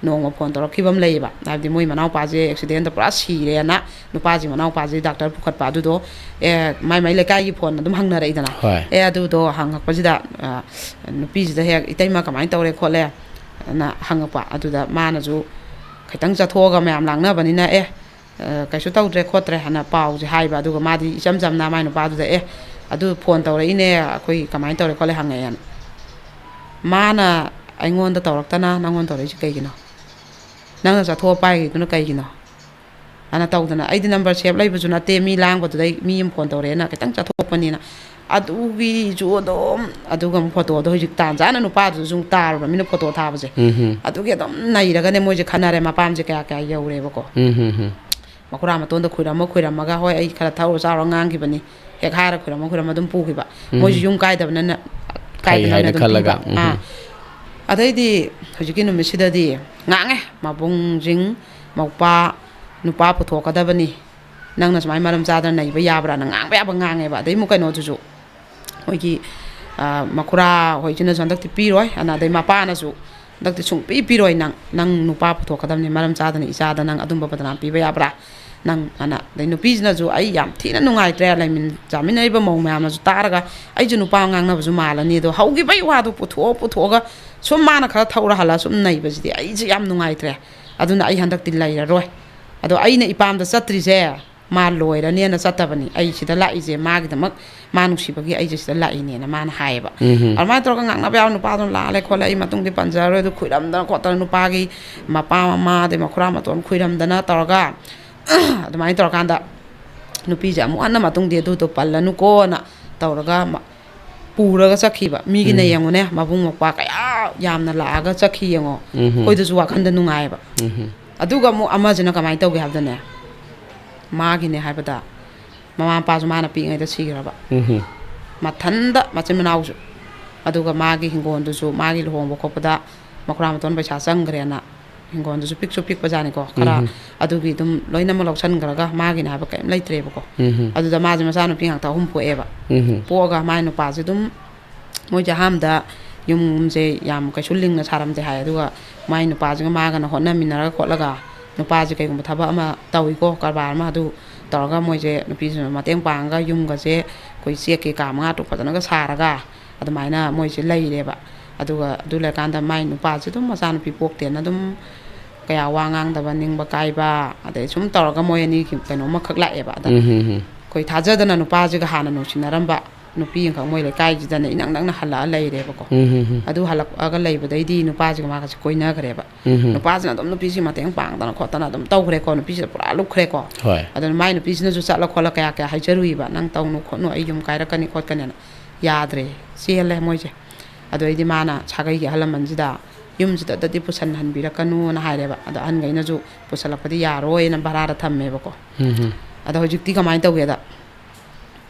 ꯅꯣꯡꯃ ꯐꯣꯟ ꯇꯧꯔꯛꯈꯤꯕ ꯑꯃ ꯂꯩꯌꯦꯕ꯫ ꯍꯥꯏꯕꯗꯤ ꯃꯣꯏ ꯃꯅꯥꯎꯄꯥꯁꯦ ꯑꯦꯛꯁꯤꯗꯦꯟꯗ ꯄꯨꯔꯥ ꯁꯤꯔꯦꯅ ꯅꯨꯄꯥꯁꯤ ꯃꯅꯥꯎꯄꯥꯁꯤ ꯗꯥꯛꯇꯔ ꯄꯨꯈꯠꯄ꯫ ꯑꯗꯨꯗꯣ, ꯑꯦ, ꯃꯥꯏ ꯃꯥꯏ ꯂꯩꯀꯥꯏꯒꯤ ꯐꯣꯟ ꯑꯗꯨꯝ ꯍꯪꯅꯔꯛꯏꯗꯅ꯫ ꯍꯣꯏ꯫ ꯑꯦ, ꯑꯗꯨꯗꯣ ꯍꯪꯉꯛꯄꯁꯤꯗ, ꯑ, ꯅꯨꯄꯤꯁꯤꯗ ꯍꯦꯛ, "ꯏꯇꯩꯃ ꯀꯃꯥꯏꯅ ꯇꯧꯔꯦ ꯈꯣꯠꯂꯦ?" ꯅ ꯍꯪꯉꯛꯄ꯫ ꯑꯗꯨꯗ ꯃꯥꯅꯁꯨ ꯈꯤꯇꯪ ꯆꯠꯊꯣꯛꯑꯒ ꯃꯌꯥꯝ ꯂꯥꯡꯅꯕꯅꯤꯅ, "ꯑꯦ, ꯑ, ꯀꯩꯁꯨ ꯇꯧꯗ꯭ꯔꯦ ꯈꯣꯠꯇ꯭ꯔꯦ" ꯍꯥꯏꯅ ꯄꯥꯎꯁꯦ ꯍꯥꯏꯕ꯫ ꯑꯗꯨꯒ ꯃꯥꯗꯤ ꯏꯆꯝ ꯆꯝꯅ ꯃꯥꯏ ꯅꯨꯄꯥꯗꯨꯗ, "ꯑꯦ, ꯑꯗꯨ ꯐꯣꯟ ꯇꯧꯔꯛꯏꯅꯦ, ꯑꯩꯈꯣꯏ ꯀꯃꯥꯏꯅ ꯇꯧꯔꯦ ꯈꯣꯠꯂꯦ" ꯍꯪꯉꯛꯑꯦꯅ꯫ ꯃꯥꯅ ꯑꯩꯉꯣꯟꯗ ꯇꯧꯔꯛꯇꯅ ꯅꯪꯉꯣꯟꯗ ꯇꯧꯔꯛꯏꯁꯦ ꯀꯩꯒꯤꯅꯣ? ꯅꯪꯅ ꯆꯠꯊꯣꯛꯑ ꯄꯥꯏꯈ꯭ꯔꯤꯗꯨꯅ ꯀꯩꯒꯤꯅꯣ? ꯑꯅ ꯇꯧꯗꯅ, ꯑꯩꯗꯤ ꯅꯝꯕꯔ ꯁꯦꯞ ꯂꯩꯕꯁꯨ ꯅꯠꯇꯦ, ꯃꯤ ꯂꯥꯡꯕꯗꯨꯗꯩ ꯃꯤ ꯑꯃ ꯐꯣꯟ ꯇꯧꯔꯛꯑꯦꯅ ꯈꯤꯇꯪ ꯆꯠꯊꯣꯛꯄꯅꯤꯅ꯫ ꯑꯗꯨꯒꯤꯁꯨ ꯑꯗꯨꯝ, ꯑꯗꯨꯒ ꯑꯃꯨꯛ ꯐꯣꯇꯣꯗꯣ ꯍꯧꯖꯤꯛ ꯇꯥꯟ ꯆꯥꯅ ꯅꯨꯄꯥꯗꯨꯁꯨ ꯑꯃꯨꯛ ꯇꯥꯔꯨꯔꯃꯤꯅ ꯐꯣꯇꯣ ꯊꯥꯕꯁꯦ꯫ ꯎꯝ꯫ ꯑꯗꯨꯒꯤ ꯑꯗꯨꯝ ꯅꯩꯔꯒꯅꯦ ꯃꯣꯏꯁꯦ ꯈꯟꯅꯔꯦ, ꯃꯄꯥꯝꯁꯦ ꯀꯌꯥ ꯀꯌꯥ ꯌꯧꯔꯦꯕꯀꯣ꯫ ꯎꯝ꯫ ꯃꯈꯨꯔꯥ ꯃꯇꯣꯟꯗ ꯈꯨꯔꯝꯃ ꯈꯨꯔꯝꯃꯒ, "ꯍꯣꯏ, ꯑꯩ ꯈꯔ ꯊꯛꯎꯔ ꯆꯥꯎꯔ ꯉꯥꯡꯈꯤꯕꯅꯤ", ꯍꯦꯛ ꯍꯥꯏꯔ ꯈꯨꯔꯝꯃ ꯈꯨꯔꯝꯃ ꯑꯗꯨꯝ ꯄꯨꯈꯤꯕ꯫ ꯎꯝ꯫ ꯃꯣꯏꯁꯨ ꯌꯨꯝ ꯀꯥꯏꯗꯕꯅꯤꯅ, ꯐꯩ ꯀꯥꯏꯗꯅꯕꯅꯦ ꯍꯥꯏꯅ ꯑꯗꯨꯝ ꯈꯜꯂꯒ꯫ ꯄꯤꯕ꯫ ꯎꯝ꯫ ꯑꯥ꯫ ꯑꯗꯩꯗꯤ ꯍꯧꯖꯤꯛꯀꯤ ꯅꯨꯃꯤꯠꯁꯤꯗꯗꯤ ꯉꯥꯡꯉꯦ, ꯃꯕꯨꯡꯁꯤꯡ, ꯃꯧꯄꯥ, ꯅꯨꯄꯥ ꯄꯨꯊꯣꯛꯀꯗꯕꯅꯤ, ꯅꯪꯅ ꯁꯨꯃꯥꯏꯅ ꯃꯔꯝ ꯆꯥꯗꯅ ꯅꯩꯕ ꯌꯥꯕ꯭ꯔꯥ? ꯅꯪ ꯉꯥꯡꯕ ꯌꯥꯕ ꯉꯥꯡꯉꯦꯕ꯫ ꯑꯗꯩ ꯑꯃꯨꯛ ꯀꯩꯅꯣꯗꯨꯁꯨ, ꯃꯣꯏꯒꯤ, ꯑ, ꯃꯈꯨꯔꯥ ꯍꯣꯏꯁꯤꯅꯁꯨ ꯍꯟꯗꯛꯇꯤ ꯄꯤꯔꯣꯏ ꯑꯅ, ꯑꯗꯩ ꯃꯄꯥꯅꯁꯨ ꯍꯟꯗꯛꯇꯤ ꯁꯨꯡꯄꯤ ꯄꯤꯔꯣꯏ, ꯅꯪ, ꯅꯪ ꯅꯨꯄꯥ ꯄꯨꯊꯣꯛꯀꯗꯕꯅꯤ, ꯃꯔꯝ ꯆꯥꯗꯅ ꯏꯆꯥꯗ ꯅꯪ ꯑꯗꯨꯝꯕ ꯕꯗꯅꯥꯝ ꯄꯤꯕ ꯌꯥꯕ꯭ꯔꯥ ꯅꯪ ꯑꯅ꯫ ꯑꯗꯩ ꯅꯨꯄꯤꯁꯤꯅꯁꯨ ꯑꯩ ꯌꯥꯝ ꯊꯤꯅ ꯅꯨꯡꯉꯥꯏꯇ꯭ꯔꯦ, ꯂꯩꯃꯤꯟ ꯆꯥꯃꯤꯟꯅꯔꯤꯕ ꯃꯧ ꯃꯌꯥꯝꯅꯁꯨ ꯇꯥꯔꯒ ꯑꯩꯁꯨ ꯅꯨꯄꯥ ꯉꯥꯡꯅꯕꯁꯨ ꯃꯥꯜꯂꯅꯤ, ꯑꯗꯣ ꯍꯧꯈꯤꯕꯩ ꯋꯥꯗꯣ ꯄꯨꯊꯣꯛꯑ ꯄꯨꯊꯣꯛꯑꯒ ꯁꯨꯝ ꯃꯥꯅ ꯈꯔ ꯊꯧꯔ ꯍꯜꯂ ꯁꯨꯝ ꯅꯩꯕꯁꯤꯗꯤ ꯑꯩꯁꯦ ꯌꯥꯝ ꯅꯨꯡꯉꯥꯏꯇ꯭ꯔꯦ꯫ ꯑꯗꯨꯅ ꯑꯩ ꯍꯟꯗꯛꯇꯤ ꯂꯩꯔꯔꯣꯏ꯫ ꯑꯗꯣ ꯑꯩꯅ ꯏꯄꯥꯝꯗ ꯆꯠꯇ꯭ꯔꯤꯁꯦ ꯃꯥ ꯂꯣꯏꯔꯅꯦꯅ ꯆꯠꯇꯕꯅꯤ, ꯑꯩ ꯁꯤꯗ ꯂꯥꯛꯏꯁꯦ ꯃꯥꯒꯤꯗꯃꯛ, ꯃꯥ ꯅꯨꯡꯁꯤꯕꯒꯤ ꯑꯩꯁꯦ ꯁꯤꯗ ꯂꯥꯛꯏꯅꯦꯅ ꯃꯥꯅ ꯍꯥꯏꯌꯦꯕ꯫ ꯎꯝ꯫ ꯑꯗꯨꯃꯥꯏꯅ ꯇꯧꯔꯒ ꯉꯥꯡꯅꯕ ꯌꯥꯎ, ꯅꯨꯄꯥꯗꯣ ꯂꯥꯜꯂꯦ ꯈꯣꯠꯂꯦ, ꯑꯩ ꯃꯇꯨꯡꯗꯤ ꯄꯟꯖꯔꯔꯣꯏ, ꯑꯗꯨ ꯈꯣꯏꯔꯝꯗꯅ ꯈꯣꯠꯇꯅ ꯅꯨꯄꯥꯒꯤ ꯃꯄꯥ ꯃꯃꯥ ꯑꯗꯩ ꯃꯈꯨꯔꯥ ꯃꯇꯣꯟ ꯈꯨꯏꯔꯝꯗꯅ ꯇꯧꯔꯒ ꯑꯗꯨꯃꯥꯏꯅ ꯇꯧꯔꯀꯥꯟꯗ ꯅꯨꯄꯤꯁꯦ ꯑꯃꯨꯛ ꯍꯟꯅ ꯃꯇꯨꯡꯗꯤ ꯑꯗꯨꯗꯣ ꯄꯜꯂꯅꯨꯀꯣꯅ ꯇꯧꯔꯒ ꯃ-, ꯄꯨꯔꯒ ꯆꯠꯈꯤꯕ ꯃꯤꯒꯤꯅ꯫ ꯎꯝ꯫ ꯌꯦꯡꯉꯨꯅꯦ, ꯃꯕꯨꯡ ꯃꯧꯄ꯭ꯋꯥ ꯀꯌꯥ ꯌꯥꯝꯅ ꯂꯥꯛꯑꯒ ꯆꯠꯈꯤ ꯌꯦꯡꯉꯣ꯫ ꯎꯝ꯫ ꯑꯩꯈꯣꯏꯗꯁꯨ ꯋꯥꯈꯟꯗ ꯅꯨꯡꯉꯥꯏꯌꯦꯕ꯫ ꯎꯝ꯫ ꯑꯗꯨꯒ ꯑꯃꯨꯛ ꯑꯃꯁꯤꯅ ꯀꯃꯥꯏꯅ ꯇꯧꯒꯦ ꯍꯥꯏꯕꯗꯅꯦ, ꯃꯥꯒꯤꯅꯦ ꯍꯥꯏꯕꯗ ꯃꯃꯥ ꯃꯄꯥꯁꯨ ꯃꯥꯅ ꯄꯤꯛꯏꯉꯩꯗ ꯁꯤꯈ꯭ꯔꯕ꯫ ꯎꯝ꯫ ꯃꯊꯟꯗ ꯃꯆꯤꯟ ꯃꯅꯥꯎꯁꯨ꯫ ꯑꯗꯨꯒ ꯃꯥꯒꯤ ꯍꯤꯡꯒꯣꯜꯗꯨꯁꯨ ꯃꯥꯒꯤ ꯂꯨꯍꯣꯡꯕ ꯈꯣꯠꯄꯗ ꯃꯈꯨꯔꯥ ꯃꯇꯣꯟ ꯄꯩꯁꯥ ꯆꯪꯈ꯭ꯔꯦꯅ ꯍꯤꯡꯒꯣꯜꯗꯨꯁꯨ ꯄꯤꯛꯁꯨ ꯄꯤꯛꯄꯖꯥꯠꯅꯤꯀꯣ꯫ ꯈꯔ ꯎꯝ꯫ ꯑꯗꯨꯒꯤ ꯑꯗꯨꯝ ꯂꯣꯏꯅꯃꯛ ꯂꯧꯁꯟꯈ꯭ꯔꯒ ꯃꯥꯒꯤꯅꯦ ꯍꯥꯏꯕ ꯀꯔꯤꯝ ꯂꯩꯇ꯭ꯔꯦꯕꯀꯣ꯫ ꯎꯝ꯫ ꯑꯗꯨꯗ ꯃꯥꯁꯦ ꯃꯆꯥꯅꯨꯄꯤ ꯉꯥꯛꯇ ꯑꯍꯨꯝ ꯄꯣꯛꯑꯦꯕ꯫ ꯎꯝ꯫ ꯄꯣꯛꯑꯒ ꯃꯥꯏ ꯅꯨꯄꯥꯁꯦ ꯑꯗꯨꯝ, ꯃꯣꯏꯁꯦ ꯑꯍꯥꯟꯕꯗ ꯌꯨꯝꯁꯦ ꯌꯥꯝ ꯀꯩꯁꯨ ꯂꯤꯡꯅ ꯁꯥꯔꯝꯗꯦ ꯍꯥꯏ꯫ ꯑꯗꯨꯒ ꯃꯥꯏ ꯅꯨꯄꯥꯁꯤꯒ ꯃꯥꯒꯅ ꯍꯣꯠꯅꯃꯤꯟꯅꯔꯒ ꯈꯣꯠꯂꯒ ꯅꯨꯄꯥꯁꯦ ꯀꯩꯒꯨꯝꯕ ꯊꯕꯛ ꯑꯃ ꯇꯧꯏꯀꯣ, ꯀꯔꯕꯥꯔ ꯑꯃ, ꯑꯗꯨ ꯇꯧꯔꯒ ꯃꯣꯏꯁꯦ ꯅꯨꯄꯤꯁꯤꯅ ꯃꯇꯦꯡ ꯄꯥꯡꯉꯒ ꯌꯨꯝꯒꯁꯦ ꯑꯩꯈꯣꯏ ꯆꯦꯛ ꯀꯩꯀꯥ ꯃꯉꯥ ꯇꯔꯨꯛ ꯐꯖꯅꯒ ꯁꯥꯔꯒ ꯑꯗꯨꯃꯥꯏꯅ ꯃꯣꯏꯁꯦ ꯂꯩꯔꯦꯕ꯫ ꯑꯗꯨꯒ ꯑꯗꯨ ꯂꯩꯔꯀꯥꯟꯗ ꯃꯥꯏ ꯅꯨꯄꯥꯁꯦ ꯑꯗꯨꯝ ꯃꯆꯥꯅꯨꯄꯤ ꯄꯣꯛꯇꯦꯅ ꯑꯗꯨꯝ ꯀꯌꯥ ꯋꯥ ꯉꯥꯡꯗꯕ, ꯅꯤꯡꯕ ꯀꯥꯏꯕ, ꯑꯗꯩ ꯁꯨꯝ ꯇꯧꯔꯒ ꯃꯣꯏ ꯑꯅꯤꯒꯤ ꯀꯩꯅꯣꯝꯃꯈꯛ ꯂꯥꯛꯑꯦꯕ꯫ ꯑꯗ ꯎꯝ, ꯎꯝ, ꯎꯝ꯫ ꯑꯩꯈꯣꯏ ꯊꯥꯖꯗꯅ ꯅꯨꯄꯥꯁꯤꯒ ꯍꯥꯟꯅ ꯅꯨꯡꯁꯤꯅꯔꯝꯕ ꯅꯨꯄꯤ ꯑꯃꯈꯛ ꯃꯣꯏ ꯂꯩꯀꯥꯏꯁꯤꯗꯅ ꯏꯅꯛ ꯅꯛꯅ ꯍꯜꯂꯛꯑ ꯂꯩꯔꯦꯕꯀꯣ꯫ ꯎꯝ, ꯎꯝ, ꯎꯝ꯫ ꯑꯗꯨ ꯍꯜꯂꯛꯑꯒ ꯂꯩꯕꯗꯩꯗꯤ ꯅꯨꯄꯥꯁꯤꯒ ꯃꯥꯒꯁꯦ ꯀꯣꯏꯅꯈ꯭ꯔꯦꯕ꯫ ꯎꯝ, ꯎꯝ꯫ ꯅꯨꯄꯥꯁꯤꯅ ꯑꯗꯨꯝ ꯅꯨꯄꯤꯁꯤ ꯃꯇꯦꯡ ꯄꯥꯡꯗꯅ ꯈꯣꯠꯇꯅ ꯑꯗꯨꯝ ꯇꯧꯈ꯭ꯔꯦꯀꯣ, ꯅꯨꯄꯤꯁꯤꯗ ꯄꯨꯔꯥ ꯂꯨꯞꯈ꯭ꯔꯦꯀꯣ꯫ ꯍꯣꯏ꯫ ꯑꯗꯨꯅ ꯃꯥꯏ ꯅꯨꯄꯤꯁꯤꯅꯁꯨ ꯆꯠꯂ ꯈꯣꯠꯂ ꯀꯌꯥ ꯀꯌꯥ ꯍꯥꯏꯖꯔꯨꯏꯕ, "ꯅꯪ ꯇꯧꯅꯨ ꯈꯣꯠꯅꯨ, ꯑꯩ ꯌꯨꯝ ꯀꯥꯏꯔꯛꯀꯅꯤ ꯈꯣꯠꯀꯅꯤꯅ"꯫ ꯌꯥꯗ꯭ꯔꯦ, ꯆꯦꯜꯂꯦ ꯃꯣꯏꯁꯦ꯫ ꯑꯗꯨꯗꯩꯗꯤ ꯃꯥꯅ ꯁꯥꯒꯩꯒꯤ ꯑꯍꯜ ꯂꯃꯟꯁꯤꯗ ꯌꯨꯝꯁꯤꯗ ꯑꯗꯨꯗꯤ ꯄꯨꯁꯟꯍꯟꯕꯤꯔꯛꯀꯅꯨꯅ ꯍꯥꯏꯔꯦꯕ꯫ ꯑꯗꯣ ꯑꯍꯟꯈꯩꯅꯁꯨ ꯄꯨꯁꯜꯂꯛꯄꯗꯤ ꯌꯥꯔꯣꯏꯅ ꯚꯔꯥꯗ ꯊꯝꯃꯦꯕꯀꯣ꯫ ꯎꯝ, ꯎꯝ꯫ ꯑꯗꯣ ꯍꯧꯖꯤꯛꯇꯤ ꯀꯃꯥꯏꯅ ꯇꯧꯒꯦꯗ,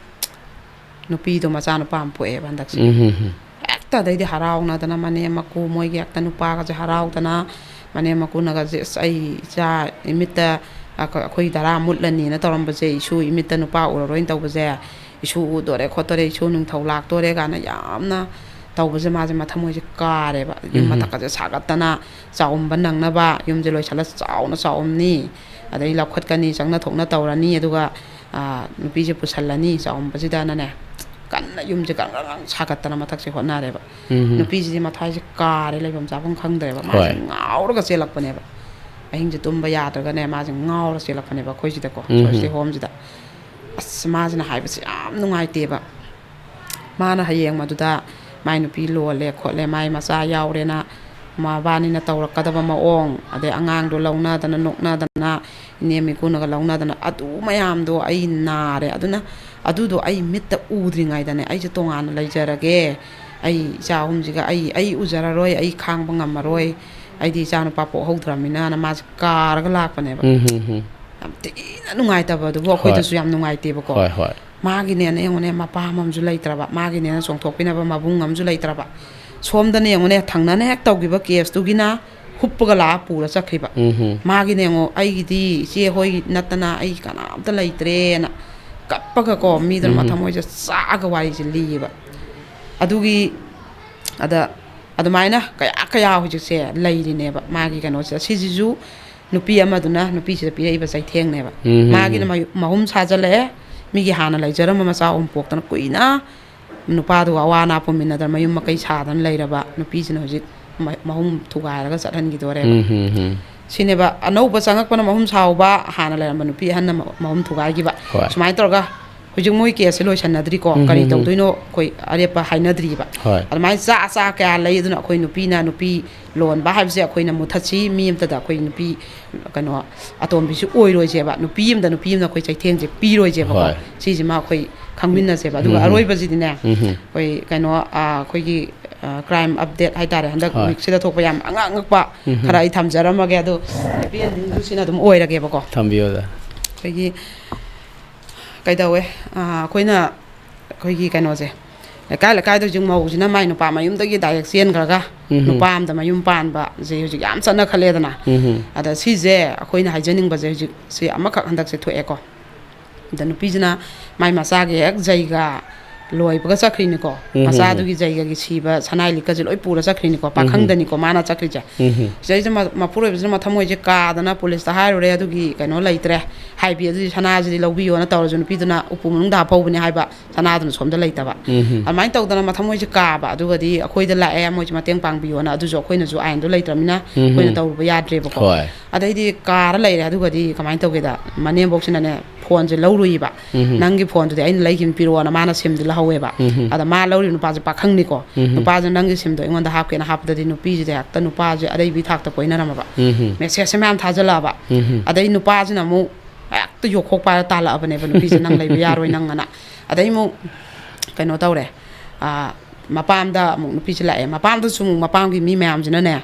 ꯅꯨꯄꯤꯗꯣ ꯃꯆꯥꯅꯨꯄꯥ ꯑꯃ ꯄꯣꯛꯑꯦꯕ ꯍꯟꯗꯛꯁꯦ꯫ ꯎꯝ, ꯎꯝ, ꯎꯝ꯫ ꯍꯦꯛꯇ ꯑꯗꯩꯗꯤ ꯍꯔꯥꯎꯅꯗꯅ ꯃꯅꯦꯝ ꯃꯀꯨ ꯃꯣꯏꯒꯤ ꯍꯦꯛꯇ ꯅꯨꯄꯥꯒꯁꯦ ꯍꯔꯥꯎꯗꯅ, ꯃꯅꯦꯝ ꯃꯀꯨꯅꯒꯁꯦ, "ꯑꯁ, ꯑꯩ ꯏꯆꯥ ꯏꯃꯤꯠꯇ ꯑꯩꯈꯣꯏ ꯑꯩꯈꯣꯏ ꯙꯔꯥ ꯃꯨꯠꯂꯅꯤꯅ ꯇꯧꯔꯝꯕꯁꯦ, ꯏꯁꯨ ꯏꯃꯤꯠꯇ ꯅꯨꯄꯥ ꯎꯔꯔꯣꯏꯅ ꯇꯧꯕꯁꯦ, ꯏꯁꯨ ꯎꯗꯣꯔꯦ ꯈꯣꯠꯇꯣꯔꯦ, ꯏꯁꯨ ꯅꯤꯡꯊꯧ ꯂꯥꯛꯇꯣꯔꯦ ꯀꯥꯏꯅ ꯌꯥꯝꯅ ꯇꯧꯕꯁꯦ, ꯃꯥꯁꯦ ꯃꯊꯃꯣꯏꯁꯦ ꯀꯥꯔꯦꯕ꯫ ꯌꯨꯝ ꯎꯝ꯫ ꯃꯊꯛꯀꯁꯦ ꯁꯥꯒꯠꯇꯅ, ꯆꯥꯎꯝꯕ ꯅꯪꯅꯕ ꯌꯨꯝꯁꯦ ꯂꯣꯏꯁꯤꯜꯂ ꯆꯥꯎꯅ ꯆꯥꯎꯝꯅꯤ, ꯑꯗꯩ ꯂꯧꯈꯠꯀꯅꯤ, ꯆꯪꯅ ꯊꯣꯛꯅ ꯇꯧꯔꯅꯤ, ꯑꯗꯨꯒ, ꯑꯥ, ꯅꯨꯄꯤꯁꯦ ꯄꯨꯁꯜꯂꯅꯤ꯫ ꯆꯥꯎꯝꯕꯁꯤꯗꯅꯅꯦ, ꯀꯟꯅ ꯌꯨꯝꯁꯦ ꯒ꯭ꯔꯪ ꯒ꯭ꯔꯪ ꯒ꯭ꯔꯪ ꯁꯥꯒꯠꯇꯅ ꯃꯊꯛꯁꯦ ꯍꯣꯠꯅꯔꯦꯕ꯫ ꯎꯝ꯫ ꯅꯨꯄꯤꯁꯤꯗꯤ ꯃꯊ꯭ꯋꯥꯏꯁꯦ ꯀꯥꯔꯦ, ꯂꯩꯐꯝ ꯆꯥꯐꯝ ꯈꯪꯗ꯭ꯔꯦꯕ꯫ ꯃꯥꯁꯦ ꯍꯣꯏ꯫ ꯉꯥꯎꯔꯒ ꯆꯦꯜꯂꯛꯄꯅꯦꯕ꯫ ꯑꯍꯤꯡꯁꯦ ꯇꯨꯝꯕ ꯌꯥꯗ꯭ꯔꯒꯅꯦ, ꯃꯥꯁꯦ ꯉꯥꯎꯔ ꯆꯦꯜꯂꯛꯄꯅꯦꯕ ꯑꯩꯈꯣꯏꯁꯤꯗꯀꯣ, ꯎꯝ꯫ ꯁꯣꯁꯇꯤ ꯍꯣꯝꯁꯤꯗ꯫ ꯑꯁ, ꯃꯥꯁꯤꯅ ꯍꯥꯏꯕꯁꯦ ꯌꯥꯝ ꯅꯨꯡꯉꯥꯏꯇꯦꯕ꯫ ꯃꯥꯅ ꯍꯌꯦꯡ ꯃꯗꯨꯗ ꯃꯥꯏ ꯅꯨꯄꯤ ꯂꯣꯜꯂꯦ ꯈꯣꯠꯂꯦ, ꯃꯥꯏ ꯃꯆꯥ ꯌꯥꯎꯔꯦꯅ ꯃꯕꯥꯅꯤꯅ ꯇꯧꯔꯛꯀꯗꯕ ꯃꯑꯣꯡ, ꯑꯗꯩ ꯑꯉꯥꯡꯗꯣ ꯂꯧꯅꯗꯅ ꯅꯣꯛꯅꯗꯅ, ꯏꯅꯦꯝ ꯏꯀꯨꯅꯒ ꯂꯧꯅꯗꯅ, ꯑꯗꯨ ꯃꯌꯥꯝꯗꯣ ꯑꯩ ꯅꯥꯔꯦ꯫ ꯑꯗꯨꯅ ꯑꯗꯨꯗꯣ ꯑꯩ ꯃꯤꯠꯇ ꯎꯗ꯭ꯔꯤꯉꯩꯗꯅꯦ, ꯑꯩꯁꯦ ꯇꯣꯉꯥꯟꯅ ꯂꯩꯖꯔꯒꯦ, ꯑꯩ ꯏꯆꯥ ꯑꯍꯨꯝꯁꯤꯒ ꯑꯩ, ꯑꯩ ꯎꯖꯔꯔꯣꯏ, ꯑꯩ ꯈꯥꯡꯕ ꯉꯝꯃꯔꯣꯏ, ꯑꯩꯗꯤ ꯏꯆꯥ ꯅꯨꯄꯥ ꯄꯣꯛꯍꯧꯗ꯭ꯔꯃꯤꯅꯅ ꯃꯥꯁꯦ ꯀꯥꯔꯒ ꯂꯥꯛꯄꯅꯦꯕ꯫ ꯎꯝ, ꯍꯝ, ꯍꯝ꯫ ꯌꯥꯝ ꯊꯤꯅ ꯅꯨꯡꯉꯥꯏꯇꯕ ꯑꯗꯨꯕꯨ ꯍꯣꯏ꯫ ꯑꯩꯈꯣꯏꯗꯁꯨ ꯌꯥꯝ ꯅꯨꯡꯉꯥꯏꯇꯦꯕꯀꯣ꯫ ꯍꯣꯏ, ꯍꯣꯏ꯫ ꯃꯥꯒꯤꯅꯦꯅ ꯌꯦꯡꯉꯨꯅꯦ, ꯃꯄꯥ ꯑꯃꯁꯨ ꯂꯩꯇ꯭ꯔꯕ, ꯃꯥꯒꯤꯅꯦꯅ ꯆꯣꯡꯊꯣꯛꯄꯤꯅꯕ ꯃꯕꯨꯡ ꯑꯃꯁꯨ ꯂꯩꯇ꯭ꯔꯕ꯫ ꯁꯣꯝꯗꯅ ꯌꯦꯡꯉꯨꯅꯦ, ꯊꯪꯅꯅ ꯍꯦꯛ ꯇꯧꯈꯤꯕ ꯀꯦꯁꯇꯨꯒꯤꯅ ꯍꯨꯞꯄꯒ ꯂꯥꯛꯑ ꯄꯨꯔ ꯆꯠꯈꯤꯕ꯫ ꯎꯝ, ꯍꯝ꯫ ꯃꯥꯒꯤꯅꯦ ꯌꯦꯡꯉꯣ, "ꯑꯩꯒꯤꯗꯤ ꯏꯆꯦ ꯍꯣꯏ ꯅꯠꯇꯅ ꯑꯩ ꯀꯅꯥꯝꯇ ꯂꯩꯇ꯭ꯔꯦꯅ" ꯀꯞꯄꯒꯀꯣ, ꯃꯤꯗꯨꯅ ꯎꯝ꯫ ꯃꯊꯃꯣꯏꯁꯦ ꯆꯥꯛꯑꯒ ꯋꯥꯔꯤꯁꯦ ꯂꯤꯌꯦꯕ꯫ ꯑꯗꯨꯒꯤ, ꯑꯗ ꯑꯗꯨꯃꯥꯏꯅ ꯀꯌꯥ ꯀꯌꯥ ꯍꯧꯖꯤꯛꯁꯦ ꯂꯩꯔꯤꯅꯦꯕ ꯃꯥꯒꯤ ꯀꯩꯅꯣꯁꯦ꯫ ꯁꯤꯁꯤꯁꯨ ꯅꯨꯄꯤ ꯑꯃꯗꯨꯅ ꯅꯨꯄꯤꯁꯤꯗ ꯄꯤꯔꯛꯏꯕ ꯆꯩꯊꯦꯡꯅꯦꯕ꯫ ꯎꯝ꯫ ꯃꯥꯒꯤꯅ ꯃꯌꯨ-, ꯃꯍꯨꯝ ꯁꯥꯖꯜꯂꯛꯑꯦ, ꯃꯤꯒꯤ ꯍꯥꯟꯅ ꯂꯩꯖꯔꯝꯕ ꯃꯆꯥ ꯑꯍꯨꯝ ꯄꯣꯛꯇꯅ ꯀꯨꯏꯅ ꯅꯨꯄꯥꯗꯨꯒ ꯑꯋꯥ ꯑꯅꯥ ꯄꯨꯃꯤꯟꯅꯗꯅ ꯃꯌꯨꯝ ꯃꯀꯩ ꯁꯥꯗꯅ ꯂꯩꯔꯕ ꯅꯨꯄꯤꯁꯤꯅ ꯍꯧꯖꯤꯛ ꯃ-, ꯃꯍꯨꯝ ꯊꯨꯒꯥꯏꯔꯒ ꯆꯠꯍꯟꯈꯤꯗꯣꯔꯦꯕ꯫ ꯎꯝ, ꯎꯝ, ꯎꯝ꯫ ꯁꯤꯅꯦꯕ ꯑꯅꯧꯕ ꯆꯪꯉꯛꯄꯅ ꯃꯍꯨꯝ ꯁꯥꯍꯧꯕ, ꯍꯥꯟꯅ ꯂꯩꯔꯝꯕ ꯅꯨꯄꯤ ꯑꯍꯟꯅ ꯃ-, ꯃꯍꯨꯝ ꯊꯨꯒꯥꯏꯈꯤꯕ꯫ ꯍꯣꯏ꯫ ꯁꯨꯃꯥꯏꯅ ꯇꯧꯔꯒ ꯍꯧꯖꯤꯛ ꯃꯣꯏ ꯀꯦꯁꯁꯦ ꯂꯣꯏꯁꯟꯅꯗ꯭ꯔꯤꯀꯣ, ꯎꯝ, ꯀꯔꯤ ꯎꯝ, ꯎꯝ꯫ ꯇꯧꯗꯣꯏꯅꯣ ꯑꯩꯈꯣꯏ ꯑꯔꯦꯞꯄ ꯍꯥꯏꯅꯗ꯭ꯔꯤꯕ꯫ ꯍꯣꯏ꯫ ꯑꯗꯨꯃꯥꯏꯅ ꯆꯥ ꯆꯥ ꯀꯌꯥ ꯂꯩ꯫ ꯑꯗꯨꯅ ꯑꯩꯈꯣꯏ ꯅꯨꯄꯤꯅ ꯅꯨꯄꯤ ꯂꯣꯟꯕ ꯍꯥꯏꯕꯁꯦ ꯑꯩꯈꯣꯏꯅ ꯃꯨꯊꯠꯁꯤ, ꯃꯤ ꯑꯃꯇꯗ ꯑꯩꯈꯣꯏ ꯅꯨꯄꯤ ꯀꯩꯅꯣ ꯑꯇꯣꯝꯕꯤꯁꯨ ꯑꯣꯏꯔꯣꯏꯁꯦꯕ, ꯅꯨꯄꯤ ꯑꯃꯗ ꯅꯨꯄꯤ ꯑꯃꯅ ꯑꯩꯈꯣꯏ ꯆꯩꯊꯦꯡꯁꯦ ꯄꯤꯔꯣꯏꯁꯦꯕꯀꯣ꯫ ꯍꯣꯏ꯫ ꯁꯤꯁꯤꯃ ꯑꯩꯈꯣꯏ ꯈꯪꯃꯤꯟꯅꯁꯦꯕ꯫ ꯑꯗꯨꯒ ꯎꯝ, ꯎꯝ꯫ ꯑꯔꯣꯏꯕꯁꯤꯗꯤꯅꯦ, ꯎꯝ, ꯎꯝ꯫ ꯑꯩꯈꯣꯏ ꯀꯩꯅꯣ, ꯑꯥ, ꯑꯩꯈꯣꯏꯒꯤ, ꯑꯥ, ꯀ꯭ꯔꯥꯏꯝ ꯑꯞꯗꯦꯠ ꯍꯥꯏꯇꯥꯔꯦ, ꯍꯟꯗꯛ ꯍꯣꯏ꯫ ꯋꯤꯛꯁꯤꯗ ꯊꯣꯛꯄ ꯌꯥꯝ ꯑꯉꯛ ꯑꯉꯛꯄ ꯎꯝ, ꯎꯝ꯫ ꯈꯔ ꯑꯩ ꯊꯝꯖꯔꯝꯃꯒꯦ꯫ ꯑꯗꯣ ꯍꯦꯄꯤ ꯑꯦꯟꯗꯤꯡꯁꯨ ꯁꯤꯅ ꯑꯗꯨꯝ ꯑꯣꯏꯔꯒꯦꯕꯀꯣ꯫ ꯊꯝꯕꯤꯌꯨ, ꯑꯣꯖꯥ꯫ ꯑꯩꯈꯣꯏꯒꯤ ꯀꯩꯗꯧꯋꯦ? ꯑꯥ, ꯑꯩꯈꯣꯏꯅ, ꯑꯩꯈꯣꯏꯒꯤ ꯀꯩꯅꯣꯁꯦ, ꯂꯩꯀꯥꯏ ꯂꯩꯀꯥꯏꯗ ꯍꯧꯖꯤꯛ ꯃꯧꯁꯤꯅ ꯃꯥꯏ ꯅꯨꯄꯥ ꯃꯌꯨꯝꯗꯒꯤ ꯗꯥꯏꯔꯦꯛ ꯆꯦꯟꯈ꯭ꯔꯒ ꯎꯝ꯫ ꯅꯨꯄꯥ ꯑꯝꯗ ꯃꯌꯨꯝ ꯄꯥꯟꯕꯁꯦ ꯍꯧꯖꯤꯛ ꯌꯥꯝ ꯆꯠꯅ ꯈꯜꯂꯦꯗꯅ꯫ ꯎꯝ꯫ ꯑꯗ ꯁꯤꯁꯦ ꯑꯩꯈꯣꯏꯅ ꯍꯥꯏꯖꯅꯤꯡꯕꯁꯦ ꯍꯧꯖꯤꯛ ꯁꯤ ꯑꯃꯈꯛ ꯍꯟꯗꯛꯁꯦ ꯊꯣꯛꯑꯦꯀꯣ꯫ ꯑꯗ ꯅꯨꯄꯤꯁꯤꯅ ꯃꯥꯏ ꯃꯆꯥꯒꯤ ꯍꯦꯛ ꯖꯩꯒ ꯂꯣꯏꯕꯒ ꯆꯠꯈ꯭ꯔꯤꯅꯤꯀꯣ꯫ ꯎꯝ꯫ ꯃꯆꯥꯗꯨꯒꯤ ꯖꯩꯒꯒꯤ ꯁꯤꯕ ꯁꯅꯥꯏ ꯂꯤꯛꯀꯁꯦ ꯂꯣꯏ ꯄꯨꯔ ꯆꯠꯈ꯭ꯔꯤꯅꯤꯀꯣ꯫ ꯎꯝ꯫ ꯄꯥꯈꯪꯗꯅꯤꯀꯣ ꯃꯥꯅ ꯆꯠꯈ꯭ꯔꯤꯁꯦ꯫ ꯎꯝ꯫ ꯁꯤꯗꯩꯁꯤꯗ ꯃ-, ꯃꯄꯨꯔꯣꯏꯕꯁꯤꯅ ꯃꯊꯃꯣꯏꯁꯦ ꯀꯥꯗꯅ ꯄꯨꯂꯤꯁꯇ ꯍꯥꯏꯔꯨꯔꯦ, ꯑꯗꯨꯒꯤ ꯀꯩꯅꯣ ꯂꯩꯇ꯭ꯔꯦ, ꯍꯥꯏꯕꯤ, ꯑꯗꯨꯗꯤ ꯁꯅꯥꯁꯤꯗꯤ ꯂꯧꯕꯤꯌꯣꯅ ꯇꯧꯔꯁꯨ ꯅꯨꯄꯤꯗꯨꯅ ꯎꯄꯨ ꯃꯅꯨꯡꯗ ꯍꯥꯞꯐꯧꯕꯅꯦ ꯍꯥꯏꯕ, ꯁꯅꯥꯗꯨꯅ ꯁꯣꯝꯗ ꯂꯩꯇꯕ꯫ ꯎꯝ꯫ ꯑꯗꯨꯃꯥꯏꯅ ꯇꯧꯗꯅ ꯃꯊꯃꯣꯏꯁꯦ ꯀꯥꯕ, ꯑꯗꯨꯒꯗꯤ ꯑꯩꯈꯣꯏꯗ ꯂꯥꯛꯑꯦ, ꯃꯣꯏꯁꯦ ꯃꯇꯦꯡ ꯄꯥꯡꯕꯤꯌꯣꯅ, ꯑꯗꯨꯁꯨ ꯑꯩꯈꯣꯏꯅꯁꯨ ꯑꯥꯏꯟꯗꯣ ꯂꯩꯇ꯭ꯔꯕꯅꯤꯅ ꯎꯝ꯫ ꯑꯩꯈꯣꯏꯅ ꯇꯧꯔꯨꯕ ꯌꯥꯗ꯭ꯔꯦꯕꯀꯣ꯫ ꯍꯣꯏ꯫ ꯑꯗꯩꯗꯤ ꯀꯥꯔ ꯂꯩꯔꯦ꯫ ꯑꯗꯨꯒꯗꯤ ꯀꯃꯥꯏꯅ ꯇꯧꯒꯦꯗ, ꯃꯅꯦꯝꯕꯣꯛꯁꯤꯅꯅꯦ ꯐꯣꯟꯁꯦ ꯂꯧꯔꯨꯏꯕ꯫ ꯎꯝ꯫ "ꯅꯪꯒꯤ ꯐꯣꯟꯗꯨꯗꯤ ꯑꯩꯅ ꯂꯩꯈꯤꯕꯅꯤ, ꯄꯤꯔꯛꯑꯣꯅ" ꯃꯥꯅ ꯁꯤꯝꯗꯤ ꯂꯧꯍꯧꯋꯦꯕ꯫ ꯎꯝ꯫ ꯑꯗ ꯃꯥ ꯂꯧꯔꯤꯕ ꯅꯨꯄꯥꯁꯦ ꯄꯥꯈꯪꯅꯤꯀꯣ꯫ ꯎꯝ꯫ "ꯅꯨꯄꯥꯁꯦ ꯅꯪꯒꯤ ꯁꯤꯝꯗꯣ ꯑꯩꯉꯣꯟꯗ ꯍꯥꯞꯀꯦꯅ" ꯍꯥꯞꯄꯗꯗꯤ ꯅꯨꯄꯤꯁꯤꯗꯤ ꯍꯦꯛꯇ ꯅꯨꯄꯥꯁꯦ ꯑꯔꯩꯕꯤ ꯊꯥꯛꯇ ꯀꯣꯏꯅꯔꯝꯃꯕ꯫ ꯎꯝ꯫ ꯃꯦꯁꯦꯖꯁꯦ ꯃꯌꯥꯝ ꯊꯥꯖꯜꯂꯛꯑꯕ꯫ ꯎꯝ꯫ ꯑꯗꯩ ꯅꯨꯄꯥꯁꯤꯅ ꯑꯃꯨꯛ ꯍꯦꯛꯇ ꯌꯣꯛꯈꯣꯛ ꯄꯥꯏꯔ ꯇꯥꯜꯂꯛꯑꯕꯅꯦꯕ, "ꯅꯨꯄꯤꯁꯦ ꯅꯪ ꯂꯩꯕ ꯌꯥꯔꯣꯏ ꯅꯪ" ꯑꯅ꯫ ꯑꯗꯩ ꯑꯃꯨꯛ ꯀꯩꯅꯣ ꯇꯧꯔꯦ꯫ ꯑꯥ, ꯃꯄꯥꯝꯗ ꯑꯃꯨꯛ ꯅꯨꯄꯤꯁꯦ ꯂꯥꯛꯑꯦ꯫ ꯃꯄꯥꯝꯗꯁꯨ ꯑꯃꯨꯛ ꯃꯄꯥꯝꯒꯤ ꯃꯤ ꯃꯌꯥꯝꯁꯤꯅꯅꯦ,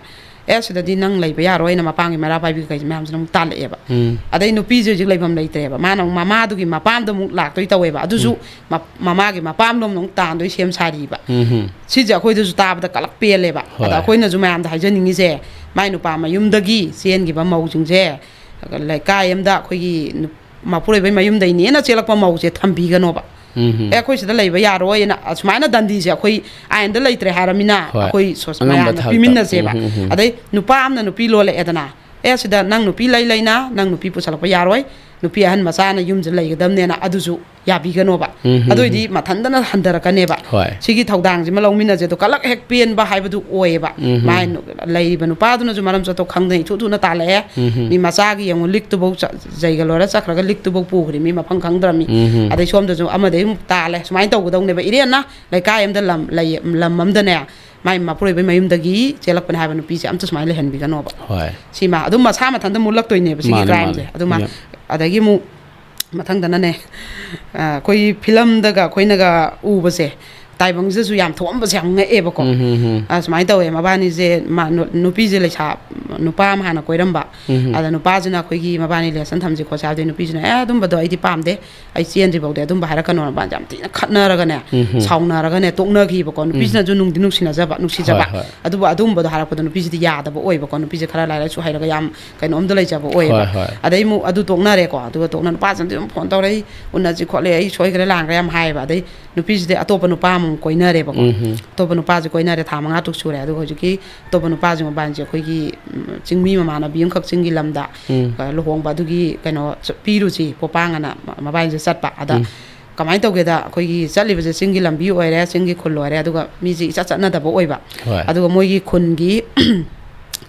"ꯑꯦ, ꯁꯤꯗꯗꯤ ꯅꯪ ꯂꯩꯕ ꯌꯥꯔꯣꯏꯅ" ꯃꯄꯥꯝꯒꯤ ꯃꯩꯔꯥ ꯄꯥꯏꯕꯤ ꯀꯩꯁꯦ ꯃꯌꯥꯝꯁꯤꯅ ꯑꯃꯨꯛ ꯇꯥꯜꯂꯛꯑꯦꯕ꯫ ꯎꯝ꯫ ꯑꯗꯩ ꯅꯨꯄꯤꯁꯦ ꯍꯧꯖꯤꯛ ꯂꯩꯐꯝ ꯂꯩꯇ꯭ꯔꯦꯕ꯫ ꯃꯥꯅ ꯑꯃꯨꯛ ꯃꯃꯥꯗꯨꯒꯤ ꯃꯄꯥꯝꯗ ꯑꯃꯨꯛ ꯂꯥꯛꯇꯣꯏ ꯇꯧꯋꯦꯕ꯫ ꯑꯗꯨꯁꯨ ꯎꯝ꯫ ꯃ-, ꯃꯃꯥꯒꯤ ꯃꯄꯥꯝꯂꯣꯝꯗ ꯑꯃꯨꯛ ꯇꯥꯟꯗꯣꯏ ꯁꯦꯝ ꯁꯥꯔꯤꯕ꯫ ꯎꯝ꯫ ꯁꯤꯁꯦ ꯑꯩꯈꯣꯏꯗꯁꯨ ꯇꯥꯕꯗ ꯀꯂꯛ ꯄꯦꯜꯂꯦꯕ꯫ ꯍꯣꯏ꯫ ꯑꯗ ꯑꯩꯈꯣꯏꯅꯁꯨ ꯃꯌꯥꯝꯗ ꯍꯥꯏꯖꯅꯤꯡꯉꯤꯁꯦ, ꯃꯥꯏ ꯅꯨꯄꯥ ꯃꯌꯨꯝꯗꯒꯤ ꯆꯦꯟꯈꯤꯕ ꯃꯧꯁꯤꯡꯁꯦ ꯂꯩꯀꯥꯏ ꯑꯃꯗ ꯑꯩꯈꯣꯏꯒꯤ ꯅꯨ-, ꯃꯄꯨꯔꯣꯏꯕꯩ ꯃꯌꯨꯝꯗꯩꯅꯦꯅ ꯆꯦꯜꯂꯛꯄ ꯃꯧꯁꯦ ꯊꯝꯕꯤꯒꯅꯣꯕ꯫ ꯎꯝ꯫ "ꯑꯦ, ꯑꯩꯈꯣꯏ ꯁꯤꯗ ꯂꯩꯕ ꯌꯥꯔꯣꯏꯅ" ꯑꯁꯨꯃꯥꯏꯅ ꯗꯟꯗꯤꯁꯦ ꯑꯩꯈꯣꯏ ꯑꯥꯏꯟꯗ ꯂꯩꯇ꯭ꯔꯦ ꯍꯥꯏꯔꯃꯤꯅ, ꯍꯣꯏ꯫ ꯑꯩꯈꯣꯏ ꯁꯣꯁ-, ꯑꯉꯝꯕ ꯃꯌꯥꯝꯅ ꯊꯥꯛꯇ꯫ ꯄꯤꯃꯤꯟꯅꯁꯦꯕ꯫ ꯎꯝ, ꯎꯝ, ꯎꯝ꯫ ꯑꯗꯩ ꯅꯨꯄꯥ ꯑꯃꯅ ꯅꯨꯄꯤ ꯂꯣꯜꯂꯛꯑꯦꯗꯅ, "ꯑꯦ, ꯁꯤꯗ ꯅꯪ ꯅꯨꯄꯤ ꯂꯩ ꯂꯩꯅ ꯅꯪ ꯅꯨꯄꯤ ꯄꯨꯁꯜꯂꯛꯄ ꯌꯥꯔꯣꯏ, ꯅꯨꯄꯤ ꯑꯍꯟ ꯃꯆꯥꯅ ꯌꯨꯝꯁꯤꯗ ꯂꯩꯒꯗꯕꯅꯦꯅ" ꯑꯗꯨꯁꯨ ꯌꯥꯕꯤꯒꯅꯣꯕ꯫ ꯎꯝ, ꯎꯝ, ꯑꯗꯨꯑꯣꯏꯗꯤ ꯎꯝ꯫ ꯃꯊꯟꯇꯅ ꯍꯟꯊꯔꯛꯀꯅꯦꯕ꯫ ꯍꯣꯏ꯫ ꯁꯤꯒꯤ ꯊꯧꯗꯥꯡꯁꯤꯃ ꯂꯧꯃꯤꯟꯅꯁꯦ꯫ ꯑꯗꯣ ꯀꯂꯛ ꯍꯦꯛ ꯄꯦꯟꯕ ꯍꯥꯏꯕꯗꯨ ꯑꯣꯏꯌꯦꯕ꯫ ꯎꯝ, ꯎꯝ꯫ ꯃꯥꯏ ꯅꯨ-, ꯂꯩꯔꯤꯕ ꯅꯨꯄꯥꯗꯨꯅꯁꯨ ꯃꯔꯝ ꯆꯠꯊꯣꯛ ꯈꯪꯗꯅ ꯏꯊꯨ ꯊꯨꯅ ꯇꯥꯜꯂꯛꯑꯦ꯫ ꯎꯝ, ꯎꯝ꯫ ꯃꯤ ꯃꯆꯥꯒꯤ ꯌꯦꯡꯉꯨ, ꯂꯤꯛꯇꯨꯐꯧ ꯆ-, ꯖꯩꯒ ꯂꯣꯏꯔ ꯆꯠꯈ꯭ꯔꯒ ꯂꯤꯛꯇꯨꯐꯧ ꯄꯨꯈ꯭ꯔꯦ, ꯃꯤ ꯃꯐꯝ ꯈꯪꯗ꯭ꯔꯕ ꯃꯤ꯫ ꯎꯝ, ꯎꯝ꯫ ꯑꯗꯩ ꯁꯣꯝꯗꯁꯨ ꯑꯃꯗꯩ ꯑꯃꯨꯛ ꯇꯥꯜꯂꯦ꯫ ꯁꯨꯃꯥꯏꯅ ꯇꯧꯒꯗꯧꯅꯦꯕ꯫ ꯏꯔꯦꯟꯅ ꯂꯩꯀꯥꯏ ꯑꯃꯗ ꯂꯝ ꯂꯩ, ꯂꯝ ꯑꯃꯗꯅꯦ ꯃꯥꯏ ꯃꯄꯨꯔꯣꯏꯕꯩ ꯃꯌꯨꯝꯗꯒꯤ ꯆꯦꯜꯂꯛꯄꯅꯦ ꯍꯥꯏꯕ ꯅꯨꯄꯤꯁꯦ ꯑꯝꯇ ꯁꯨꯃꯥꯏꯅ ꯂꯩꯍꯟꯕꯤꯒꯅꯣꯕ꯫ ꯍꯣꯏ꯫ ꯁꯤꯃ ꯑꯗꯨꯝ ꯃꯁꯥ ꯃꯊꯟꯇ ꯃꯨꯠꯂꯛꯇꯣꯏꯅꯦꯕ ꯁꯤꯒꯤ ꯃꯥꯅꯦ, crimeꯁꯦ꯫ ꯃꯥꯅꯦ꯫ ꯑꯗꯨꯃ ꯌꯥꯝ ꯑꯗꯒꯤ ꯑꯃꯨꯛ ꯃꯊꯪꯗꯅꯅꯦ, ꯑ, ꯑꯩꯈꯣꯏꯒꯤ ꯐꯤꯂꯝꯗꯒ ꯑꯩꯈꯣꯏꯅꯒ ꯎꯕꯁꯦ, ꯇꯥꯏꯕꯪꯁꯤꯗꯁꯨ ꯌꯥꯝ ꯊꯣꯛꯑꯝꯕꯁꯦ ꯌꯥꯝ ꯉꯛꯑꯦꯕꯀꯣ꯫ ꯎꯝ, ꯍꯝ, ꯍꯝ꯫ ꯑ, ꯁꯨꯃꯥꯏꯅ ꯇꯧꯋꯦ, ꯃꯕꯥꯅꯤꯁꯦ, ꯃꯥ-, ꯅꯨ-, ꯅꯨꯄꯤꯁꯦ ꯂꯩꯁꯥ, ꯅꯨꯄꯥ ꯑꯃ ꯍꯥꯟꯅ ꯀꯣꯏꯔꯝꯕ꯫ ꯎꯝ, ꯍꯝ꯫ ꯑꯗ ꯅꯨꯄꯥꯁꯤꯅ ꯑꯩꯈꯣꯏꯒꯤ ꯃꯕꯥꯅꯤ ꯔꯤꯂꯦꯁꯟ ꯊꯝꯁꯤ ꯈꯣꯠꯁꯤ ꯍꯥꯏꯕꯗꯤ ꯅꯨꯄꯤꯁꯤꯅ, "ꯑꯦ, ꯑꯗꯨꯝꯕꯗꯣ ꯑꯩꯗꯤ ꯄꯥꯝꯗꯦ, ꯑꯩ ꯆꯦꯟꯗ꯭ꯔꯤ ꯐꯥꯎꯗꯤ ꯑꯗꯨꯝꯕ ꯍꯥꯏꯔꯛꯀꯅꯣꯅ" ꯃꯕꯥꯅꯤ ꯌꯥꯝ ꯊꯤꯅ ꯈꯠꯅꯔꯒꯅꯦ, ꯎꯝ, ꯍꯝ꯫ ꯁꯥꯎꯅꯔꯒꯅꯦ ꯇꯣꯛꯅꯈꯤꯕꯀꯣ꯫ ꯎꯝ꯫ ꯅꯨꯄꯤꯁꯤꯅꯁꯨ ꯅꯨꯡꯗꯤ ꯅꯨꯡꯁꯤꯅꯖꯕ, ꯅꯨꯡꯁꯤꯖꯕ꯫ ꯍꯣꯏ, ꯍꯣꯏ꯫ ꯑꯗꯨꯕꯨ ꯑꯗꯨꯒꯨꯝꯕꯗꯣ ꯍꯥꯏꯔꯛꯄꯗꯣ ꯅꯨꯄꯤꯁꯤꯗꯤ ꯌꯥꯗꯕ ꯑꯣꯏꯕꯀꯣ꯫ ꯅꯨꯄꯤꯁꯦ ꯈꯔ ꯂꯥꯏꯔꯤꯛ ꯂꯥꯏꯁꯨ ꯍꯩꯔꯒ ꯌꯥꯝ ꯀꯩꯅꯣꯝꯗ ꯂꯩꯖꯕ ꯑꯣꯏꯌꯦꯕ꯫ ꯍꯣꯏ, ꯍꯣꯏ꯫ ꯑꯗꯩ ꯑꯃꯨꯛ ꯑꯗꯨ ꯇꯣꯛꯅꯔꯦꯀꯣ꯫ ꯑꯗꯨꯒ ꯇꯣꯛꯅ ꯅꯨꯄꯥꯁꯤꯅꯗꯤ ꯑꯗꯨꯝ ꯐꯣꯟ ꯇꯧꯔꯛꯏ, "ꯎꯅꯁꯤ ꯈꯣꯠꯂꯦ, ꯑꯩ ꯁꯣꯏꯈ꯭ꯔꯦ ꯂꯥꯟꯈ꯭ꯔꯦ" ꯌꯥꯝ ꯍꯥꯏꯌꯦꯕ꯫ ꯑꯗꯩ ꯅꯨꯄꯤꯁꯤꯗꯤ ꯑꯇꯣꯞꯄ ꯅꯨꯄꯥ ꯑꯃꯃꯨꯛ ꯀꯣꯏꯅꯔꯦꯕꯀꯣ꯫ ꯎꯝ, ꯍꯝ꯫ ꯑꯇꯣꯞꯄ ꯅꯨꯄꯥꯁꯦ ꯀꯣꯏꯅꯔꯦ ꯊꯥ ꯃꯉꯥ ꯇꯔꯨꯛ ꯁꯨꯔꯦ꯫ ꯑꯗꯨꯒ ꯍꯧꯖꯤꯛꯀꯤ ꯑꯇꯣꯞꯄ ꯅꯨꯄꯥꯁꯦ ꯃꯕꯥꯅꯤꯁꯦ ꯑꯩꯈꯣꯏꯒꯤ, ꯎꯝ, ꯆꯤꯡꯃꯤ ꯃꯃꯥꯟꯅꯕꯤ ꯑꯃꯈꯛ ꯆꯤꯡꯒꯤ ꯂꯝꯗ, ꯎꯝ꯫ ꯑ, ꯂꯨꯍꯣꯡꯕ ꯑꯗꯨꯒꯤ ꯀꯩꯅꯣ ꯆ-, ꯄꯤꯔꯨꯁꯤ ꯄꯣꯄꯥꯡ ꯑꯅ ꯃ-, ꯃꯕꯥꯅꯤꯁꯦ ꯆꯠꯄ꯫ ꯑꯗ ꯎꯝ꯫ ꯀꯃꯥꯏꯅ ꯇꯧꯒꯦꯗ, ꯑꯩꯈꯣꯏꯒꯤ ꯆꯠꯂꯤꯕꯁꯦ ꯆꯤꯡꯒꯤ ꯂꯝꯕꯤ ꯑꯣꯏꯔꯦ, ꯆꯤꯡꯒꯤ ꯈꯨꯜ ꯑꯣꯏꯔꯦ, ꯑꯗꯨꯒ ꯃꯤꯁꯦ ꯏꯆꯠ ꯆꯠꯅꯗꯕ ꯑꯣꯏꯕ꯫ ꯍꯣꯏ꯫ ꯑꯗꯨꯒ ꯃꯣꯏꯒꯤ ꯈꯨꯟꯒꯤ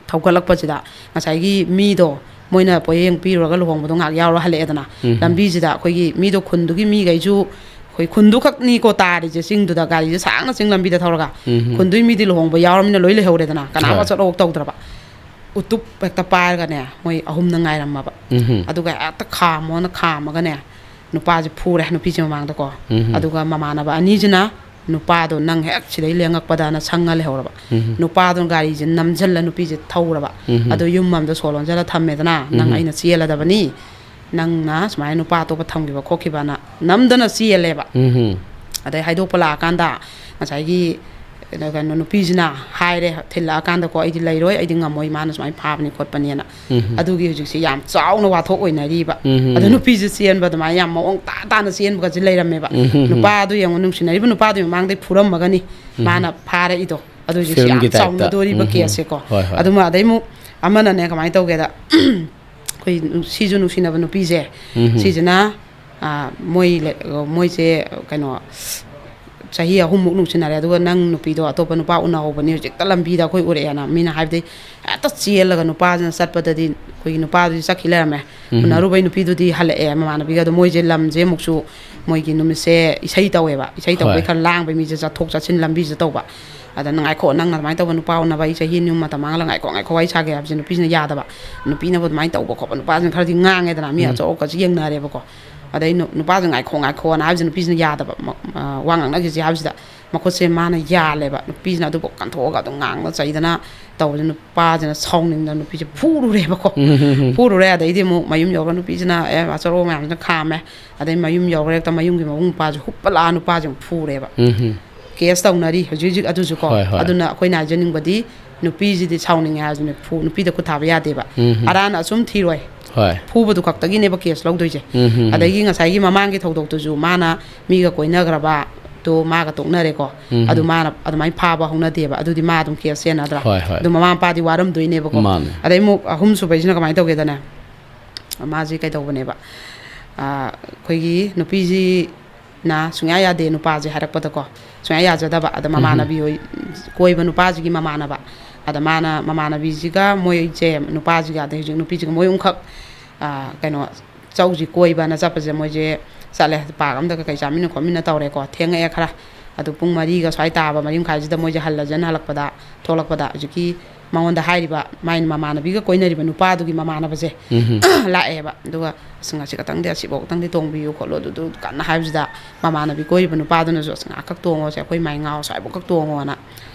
ꯊꯧꯒꯠꯂꯛꯄꯁꯤꯗ ꯉꯁꯥꯏꯒꯤ ꯃꯤꯗꯣ ꯃꯣꯏꯅ ꯄꯣꯌꯦꯡ ꯄꯤꯔꯨꯔꯒ ꯂꯨꯍꯣꯡꯕꯗꯣ ꯉꯥꯏꯍꯥꯛ ꯌꯥꯎꯔ ꯍꯜꯂꯛꯑꯦꯗꯅ꯫ ꯎꯝ꯫ ꯂꯝꯕꯤꯁꯤꯗ ꯑꯩꯈꯣꯏꯒꯤ ꯃꯤꯗꯣ ꯈꯨꯟꯗꯨꯒꯤ ꯃꯤꯈꯩꯁꯨ, ꯑꯩꯈꯣꯏ ꯈꯨꯟꯗꯨ ꯈꯛꯅꯤꯀꯣ ꯇꯥꯔꯤꯁꯦ ꯆꯤꯡꯗꯨꯗ, ꯒꯥꯔꯤꯁꯦ ꯁꯥꯡꯅ ꯆꯤꯡ ꯂꯝꯕꯤꯗ ꯊꯧꯔꯒ꯫ ꯎꯝ꯫ ꯈꯨꯟꯗꯨꯒꯤ ꯃꯤꯗꯤ ꯂꯨꯍꯣꯡꯕ ꯌꯥꯎꯔꯃꯤꯅ ꯂꯣꯏ ꯂꯩꯍꯧꯔꯦꯗꯅ, ꯀꯅꯥꯝ ꯍꯣꯏ꯫ ꯑꯆꯠ ꯑꯋꯣꯛ ꯇꯧꯗ꯭ꯔꯕ꯫ ꯎꯇꯨꯞ ꯍꯦꯛꯇ ꯄꯥꯏꯔꯒꯅꯦ ꯃꯣꯏ ꯑꯍꯨꯝꯅ ꯉꯥꯏꯔꯝꯃꯕ꯫ ꯎꯝ꯫ ꯑꯗꯨꯒ ꯍꯦꯛꯇ ꯈꯥꯝꯃꯣꯅ ꯈꯥꯝꯃꯒꯅꯦ ꯅꯨꯄꯥꯁꯦ ꯐꯨꯔꯦ ꯅꯨꯄꯤꯁꯦ ꯃꯃꯥꯡꯗꯀꯣ꯫ ꯎꯝ꯫ ꯑꯗꯨꯒ ꯃꯃꯥꯟꯅꯕ ꯑꯅꯤꯁꯤꯅ ꯅꯨꯄꯥꯗꯣ ꯅꯪ ꯍꯦꯛ ꯁꯤꯗꯩ ꯂꯦꯡꯉꯛꯄꯗꯅ ꯁꯪꯉ ꯂꯩꯍꯧꯔꯕ꯫ ꯎꯝ꯫ ꯅꯨꯄꯥꯗꯨꯅ ꯒꯥꯔꯤꯁꯦ ꯅꯝꯁꯤꯜꯂ ꯅꯨꯄꯤꯁꯦ ꯊꯧꯔꯕ꯫ ꯎꯝ꯫ ꯑꯗꯨ ꯌꯨꯝ ꯑꯃꯗ ꯁꯣ ꯂꯣꯟꯁꯤꯜꯂ ꯊꯝꯃꯦꯗꯅ, "ꯅꯪ ꯎꯝ꯫ ꯑꯩꯅ ꯆꯦꯜꯂꯗꯕꯅꯤ, ꯅꯪꯅ ꯁꯨꯃꯥꯏꯅ ꯅꯨꯄꯥ ꯑꯇꯣꯞꯄ ꯊꯝꯈꯤꯕ ꯈꯣꯠꯈꯤꯕꯅ" ꯅꯝꯗꯅ ꯆꯦꯜꯂꯦꯕ꯫ ꯎꯝ꯫ ꯑꯗꯩ ꯍꯥꯏꯗꯣꯛꯄ ꯂꯥꯛꯑꯀꯥꯟꯗ ꯉꯁꯥꯏꯒꯤ ꯀꯩꯅꯣ, ꯀꯩꯅꯣ, ꯅꯨꯄꯤꯁꯤꯅ ꯍꯥꯏꯔꯦ ꯊꯤꯜꯂꯛꯑꯀꯥꯟꯗꯀꯣ, "ꯑꯩꯗꯤ ꯂꯩꯔꯣꯏ, ꯑꯩꯗꯤ ꯉꯝꯃꯣꯏ, ꯃꯥꯅ ꯁꯨꯃꯥꯏꯅ ꯐꯥꯕꯅꯤ ꯈꯣꯠꯄꯅꯦꯅ"꯫ ꯎꯝ꯫ ꯑꯗꯨꯒꯤ ꯍꯧꯖꯤꯛꯁꯦ ꯌꯥꯝ ꯆꯥꯎꯅ ꯋꯥꯊꯣꯛ ꯑꯣꯏꯅꯔꯤꯕ꯫ ꯎꯝ꯫ ꯑꯗꯣ ꯅꯨꯄꯤꯁꯦ ꯆꯦꯟꯕ ꯑꯗꯨꯃꯥꯏꯅ ꯌꯥꯝ ꯃꯑꯣꯡ ꯇꯥ ꯇꯥꯅ ꯆꯦꯟꯕꯒꯁꯦ ꯂꯩꯔꯝꯃꯦꯕ꯫ ꯎꯝ꯫ ꯅꯨꯄꯥꯗꯣ ꯌꯦꯡꯉꯣ, ꯅꯨꯡꯁꯤꯅꯔꯤꯕ ꯅꯨꯄꯥꯗꯣ ꯃꯃꯥꯡꯗꯩ ꯐꯨꯔꯝꯃꯒꯅꯤ ꯎꯝ꯫ ꯃꯥꯅ ꯐꯥꯔꯛꯏꯗꯣ꯫ ꯑꯗꯨ ꯍꯧꯖꯤꯛꯁꯦ ꯌꯥꯝ ꯐꯤꯂꯝꯒꯤ ꯇꯥꯏꯞꯇ꯫ ꯆꯥꯎꯅꯗꯣꯔꯤꯕ ꯎꯝ꯫ ꯀꯦꯁꯁꯦꯀꯣ꯫ ꯍꯣꯏ, ꯍꯣꯏ꯫ ꯑꯗꯨꯃ ꯑꯗꯩ ꯑꯃꯨꯛ ꯑꯃꯅꯅꯦ ꯀꯃꯥꯏꯅ ꯇꯧꯒꯦꯗ, ꯑꯩꯈꯣꯏ ꯁꯤꯁꯨ ꯅꯨꯡꯁꯤꯅꯕ ꯅꯨꯄꯤꯁꯦ, ꯎꯝ꯫ ꯁꯤꯁꯤꯅ, ꯑꯥ, ꯃꯣꯏ ꯂꯩ-, ꯃꯣꯏꯁꯦ ꯀꯩꯅꯣ, ꯆꯍꯤ ꯑꯍꯨꯝꯃꯨꯛ ꯅꯨꯡꯁꯤꯅꯔꯦ, ꯑꯗꯨꯒ ꯅꯪ ꯅꯨꯄꯤꯗꯣ ꯑꯇꯣꯞꯄ ꯅꯨꯄꯥ ꯎꯅꯍꯧꯕꯅꯤ ꯍꯧꯖꯤꯛꯇ ꯂꯝꯕꯤꯗ ꯑꯩꯈꯣꯏ ꯎꯔꯛꯑꯦꯅ ꯃꯤꯅ ꯍꯥꯏꯕꯗꯤ ꯍꯦꯛꯇ ꯆꯦꯜꯂꯒ ꯅꯨꯄꯥꯁꯤꯅ ꯆꯠꯄꯗꯗꯤ ꯑꯩꯈꯣꯏꯒꯤ ꯅꯨꯄꯥꯗꯨꯗꯤ ꯆꯠꯈꯤ ꯂꯩꯔꯝꯃꯦ꯫ ꯎꯝ꯫ ꯎꯅꯔꯨꯕꯩ ꯅꯨꯄꯤꯗꯨꯗꯤ ꯍꯜꯂꯛꯑꯦ ꯃꯃꯥꯟꯅꯕꯤꯒ꯫ ꯑꯗꯣ ꯃꯣꯏꯁꯦ ꯂꯝꯁꯦ ꯑꯃꯨꯛꯁꯨ ꯃꯣꯏꯒꯤ ꯅꯨꯃꯤꯠꯁꯦ ꯏꯁꯩ ꯇꯧꯋꯦꯕ, ꯏꯁꯩ ꯇꯧꯕꯩ ꯍꯣꯏ꯫ ꯈꯔ ꯂꯥꯡꯕꯩ ꯃꯤꯁꯦ ꯆꯠꯊꯣꯛ ꯆꯠꯁꯤꯟ ꯂꯝꯕꯤꯁꯦ ꯇꯧꯕ꯫ ꯑꯗ ꯅꯪ ꯉꯥꯏꯈꯣ, ꯅꯪꯅ ꯑꯗꯨꯃꯥꯏꯅ ꯇꯧꯕ ꯅꯨꯄꯥ ꯎꯅꯕ ꯑꯩ ꯆꯍꯤ ꯑꯅꯤ ꯑꯍꯨꯝ ꯃꯇꯝ ꯃꯥꯡꯍꯜꯂ ꯉꯥꯏꯈꯣ, ꯉꯥꯏꯈꯣ, ꯋꯥꯔꯤ ꯁꯥꯒꯦ ꯍꯥꯏꯕꯁꯦ ꯅꯨꯄꯤꯁꯤꯅ ꯌꯥꯗꯕ꯫ ꯅꯨꯄꯤꯅꯕꯨ ꯑꯗꯨꯃꯥꯏꯅ ꯇꯧꯕ ꯈꯣꯠꯄ ꯅꯨꯄꯥꯁꯤꯅ ꯈꯔꯗꯤ ꯉꯥꯡꯉꯦꯗꯅ, ꯃꯤ ꯎꯝ꯫ ꯑꯆꯧ ꯑꯆꯧꯕꯁꯤ ꯌꯦꯡꯅꯔꯦꯕꯀꯣ꯫ ꯑꯗꯩ ꯅꯨ-, ꯅꯨꯄꯥꯁꯤꯅ ꯉꯥꯏꯈꯣ, ꯉꯥꯏꯈꯣꯅ ꯍꯥꯏꯕꯁꯦ ꯅꯨꯄꯤꯁꯤꯅ ꯌꯥꯗꯕ꯫ ꯃ-, ꯑ, ꯋꯥ ꯉꯥꯡꯅꯈꯤꯁꯤ ꯍꯥꯏꯕꯁꯤꯗ ꯃꯈꯨꯠꯁꯦ ꯃꯥꯅ ꯌꯥꯜꯂꯦꯕ꯫ ꯅꯨꯄꯤꯁꯤꯅ ꯑꯗꯨꯕꯨ ꯀꯟꯊꯣꯛꯑꯒ ꯑꯗꯨꯝ ꯉꯥꯡꯅ ꯆꯩꯗꯅ ꯇꯧꯕꯁꯦ, ꯅꯨꯄꯥꯁꯤꯅ ꯁꯥꯎꯅꯤꯡꯗꯅ ꯅꯨꯄꯤꯁꯦ ꯐꯨꯔꯨꯔꯦꯕꯀꯣ꯫ ꯐꯨꯔꯨꯔꯦ꯫ ꯑꯗꯩꯗꯤ ꯑꯃꯨꯛ ꯃꯌꯨꯝ ꯌꯧꯔꯒ ꯅꯨꯄꯤꯁꯤꯅ ꯑꯦ ꯑꯆꯧꯕ ꯃꯌꯥꯝꯁꯤꯅ ꯈꯥꯝꯃꯦ꯫ ꯑꯗꯩ ꯃꯌꯨꯝ ꯌꯧꯔꯒ ꯍꯦꯛꯇ ꯃꯌꯨꯝꯒꯤ ꯃꯕꯨꯡ ꯃꯧꯄ꯭ꯋꯥꯁꯦ ꯍꯨꯞꯄ ꯂꯥꯛꯑ ꯅꯨꯄꯥꯁꯦ ꯑꯃꯨꯛ ꯐꯨꯔꯦꯕ꯫ ꯀꯦꯁ ꯇꯧꯅꯔꯤ ꯍꯧꯖꯤꯛ ꯍꯧꯖꯤꯛ ꯑꯗꯨꯁꯨ ꯀꯣ꯫ ꯍꯣꯏ, ꯍꯣꯏ꯫ ꯑꯗꯨꯅ ꯑꯩꯈꯣꯏꯅ ꯍꯥꯏꯖꯅꯤꯡꯕꯗꯤ, ꯅꯨꯄꯤꯁꯤꯗꯤ ꯁꯥꯎꯅꯤꯡꯉꯦ ꯍꯥꯏꯔꯁꯨꯅꯦ, ꯐꯨ-, ꯅꯨꯄꯤꯗ ꯈꯨꯠ ꯊꯥꯕ ꯌꯥꯗꯦꯕ꯫ ꯑꯔꯥꯟ ꯑꯁꯨꯝ ꯊꯤꯔꯣꯏ꯫ ꯍꯣꯏ꯫ ꯐꯨꯕꯗꯨ ꯈꯛꯇꯒꯤꯅꯦꯕ ꯀꯦꯁ ꯂꯧꯗꯣꯏꯁꯦ꯫ ꯑꯗꯒꯤ ꯉꯁꯥꯏꯒꯤ ꯃꯃꯥꯡꯒꯤ ꯊꯧꯗꯣꯛꯇꯨꯁꯨ ꯃꯥꯅ ꯃꯤꯒ ꯀꯣꯏꯅꯈ꯭ꯔꯕ ꯇꯣ ꯃꯥꯒ ꯇꯣꯛꯅꯔꯦꯀꯣ꯫ ꯑꯗꯨ ꯃꯥꯅ ꯑꯗꯨꯃꯥꯏꯅ ꯐꯥꯕ ꯍꯧꯅꯗꯦꯕ꯫ ꯑꯗꯨꯗꯤ ꯃꯥ ꯑꯗꯨꯝ ꯀꯦꯁ ꯆꯦꯟꯅꯗ꯭ꯔꯥ? ꯍꯣꯏ, ꯍꯣꯏ꯫ ꯑꯗꯨ ꯃꯃꯥ ꯃꯄꯥꯗꯤ ꯋꯥꯔꯝꯗꯣꯏꯅꯦꯕꯀꯣ꯫ ꯃꯥꯅꯦ꯫ ꯑꯗꯩ ꯑꯃꯨꯛ ꯑꯍꯨꯝ ꯁꯨꯕꯩꯁꯤꯅ ꯀꯃꯥꯏꯅ ꯇꯧꯒꯦꯗꯅꯦ? ꯃꯥꯁꯤ ꯀꯩꯗꯧꯕꯅꯦꯕ? ꯑꯥ, ꯑꯩꯈꯣꯏꯒꯤ ꯅꯨꯄꯤꯁꯤꯅ ꯁꯨꯡꯌꯥ ꯌꯥꯗꯦ ꯅꯨꯄꯥꯁꯦ ꯍꯥꯏꯔꯛꯄꯗꯀꯣ꯫ ꯁꯨꯡꯌꯥ ꯌꯥꯖꯗꯕ꯫ ꯑꯗ ꯃꯃꯥꯟꯅꯕꯤ ꯍꯣꯏ, ꯀꯣꯏꯕ ꯅꯨꯄꯥꯁꯤꯒꯤ ꯃꯃꯥꯟꯅꯕ꯫ ꯑꯗ ꯃꯥꯅ ꯃꯃꯥꯟꯅꯕꯤꯁꯤꯒ ꯃꯣꯏꯁꯦ, ꯅꯨꯄꯥꯁꯤꯒ ꯑꯗꯩ ꯍꯧꯖꯤꯛ ꯅꯨꯄꯤꯁꯤꯒ ꯃꯣꯏ ꯑꯍꯨꯝꯈꯛ, ꯑꯥ, ꯀꯩꯅꯣ, ꯆꯧꯁꯤ ꯀꯣꯏꯕꯅ ꯆꯠꯄꯁꯦ ꯃꯣꯏꯁꯦ ꯆꯠꯂꯦ꯫ ꯄꯥꯔꯛ ꯑꯝꯗ ꯀꯩꯀꯩ ꯆꯥꯃꯤꯟꯅ ꯈꯣꯠꯃꯤꯟꯅ ꯇꯧꯔꯦꯀꯣ꯫ ꯊꯦꯡꯉꯛꯑꯦ ꯈꯔ꯫ ꯑꯗꯨ ꯄꯨꯡ ꯃꯔꯤꯒ ꯁ꯭ꯋꯥꯏ ꯇꯥꯕ, ꯃꯔꯤ ꯃꯈꯥꯏꯁꯤꯗ ꯃꯣꯏꯁꯦ ꯍꯜꯂꯁꯦꯅ ꯍꯜꯂꯛꯄꯗ, ꯊꯣꯛꯂꯛꯄꯗ ꯍꯧꯖꯤꯛꯀꯤ ꯃꯉꯣꯟꯗ ꯍꯥꯏꯔꯤꯕ ꯃꯥꯏ ꯃꯃꯥꯟꯅꯕꯤꯒ ꯀꯣꯏꯅꯔꯤꯕ ꯅꯨꯄꯥꯗꯨꯒꯤ ꯃꯃꯥꯟꯅꯕꯁꯦ ꯂꯥꯛꯑꯦꯕ꯫ ꯑꯗꯨꯒ "ꯑꯁ, ꯉꯁꯤ ꯈꯛꯇꯪꯗꯤ ꯑꯁꯤꯐꯥꯎ ꯈꯛꯇꯪꯗꯤ ꯇꯣꯡꯕꯤꯌꯨ ꯈꯣꯠꯂꯨ" ꯑꯗꯨꯗꯨ ꯀꯟꯅ ꯍꯥꯏꯕꯁꯤꯗ, ꯃꯃꯥꯟꯅꯕꯤ ꯀꯣꯏꯔꯤꯕ ꯅꯨꯄꯥꯗꯨꯅꯁꯨ "ꯑꯁ, ꯉꯥꯏꯍꯥꯛꯈꯛ ꯇꯣꯡꯉꯣꯁꯦ, ꯑꯩꯈꯣꯏ ꯃꯥꯏ ꯉꯥꯎ, ꯁ꯭ꯋꯥꯏꯐꯥꯎꯈꯛ ꯇꯣꯡꯉꯣꯅ"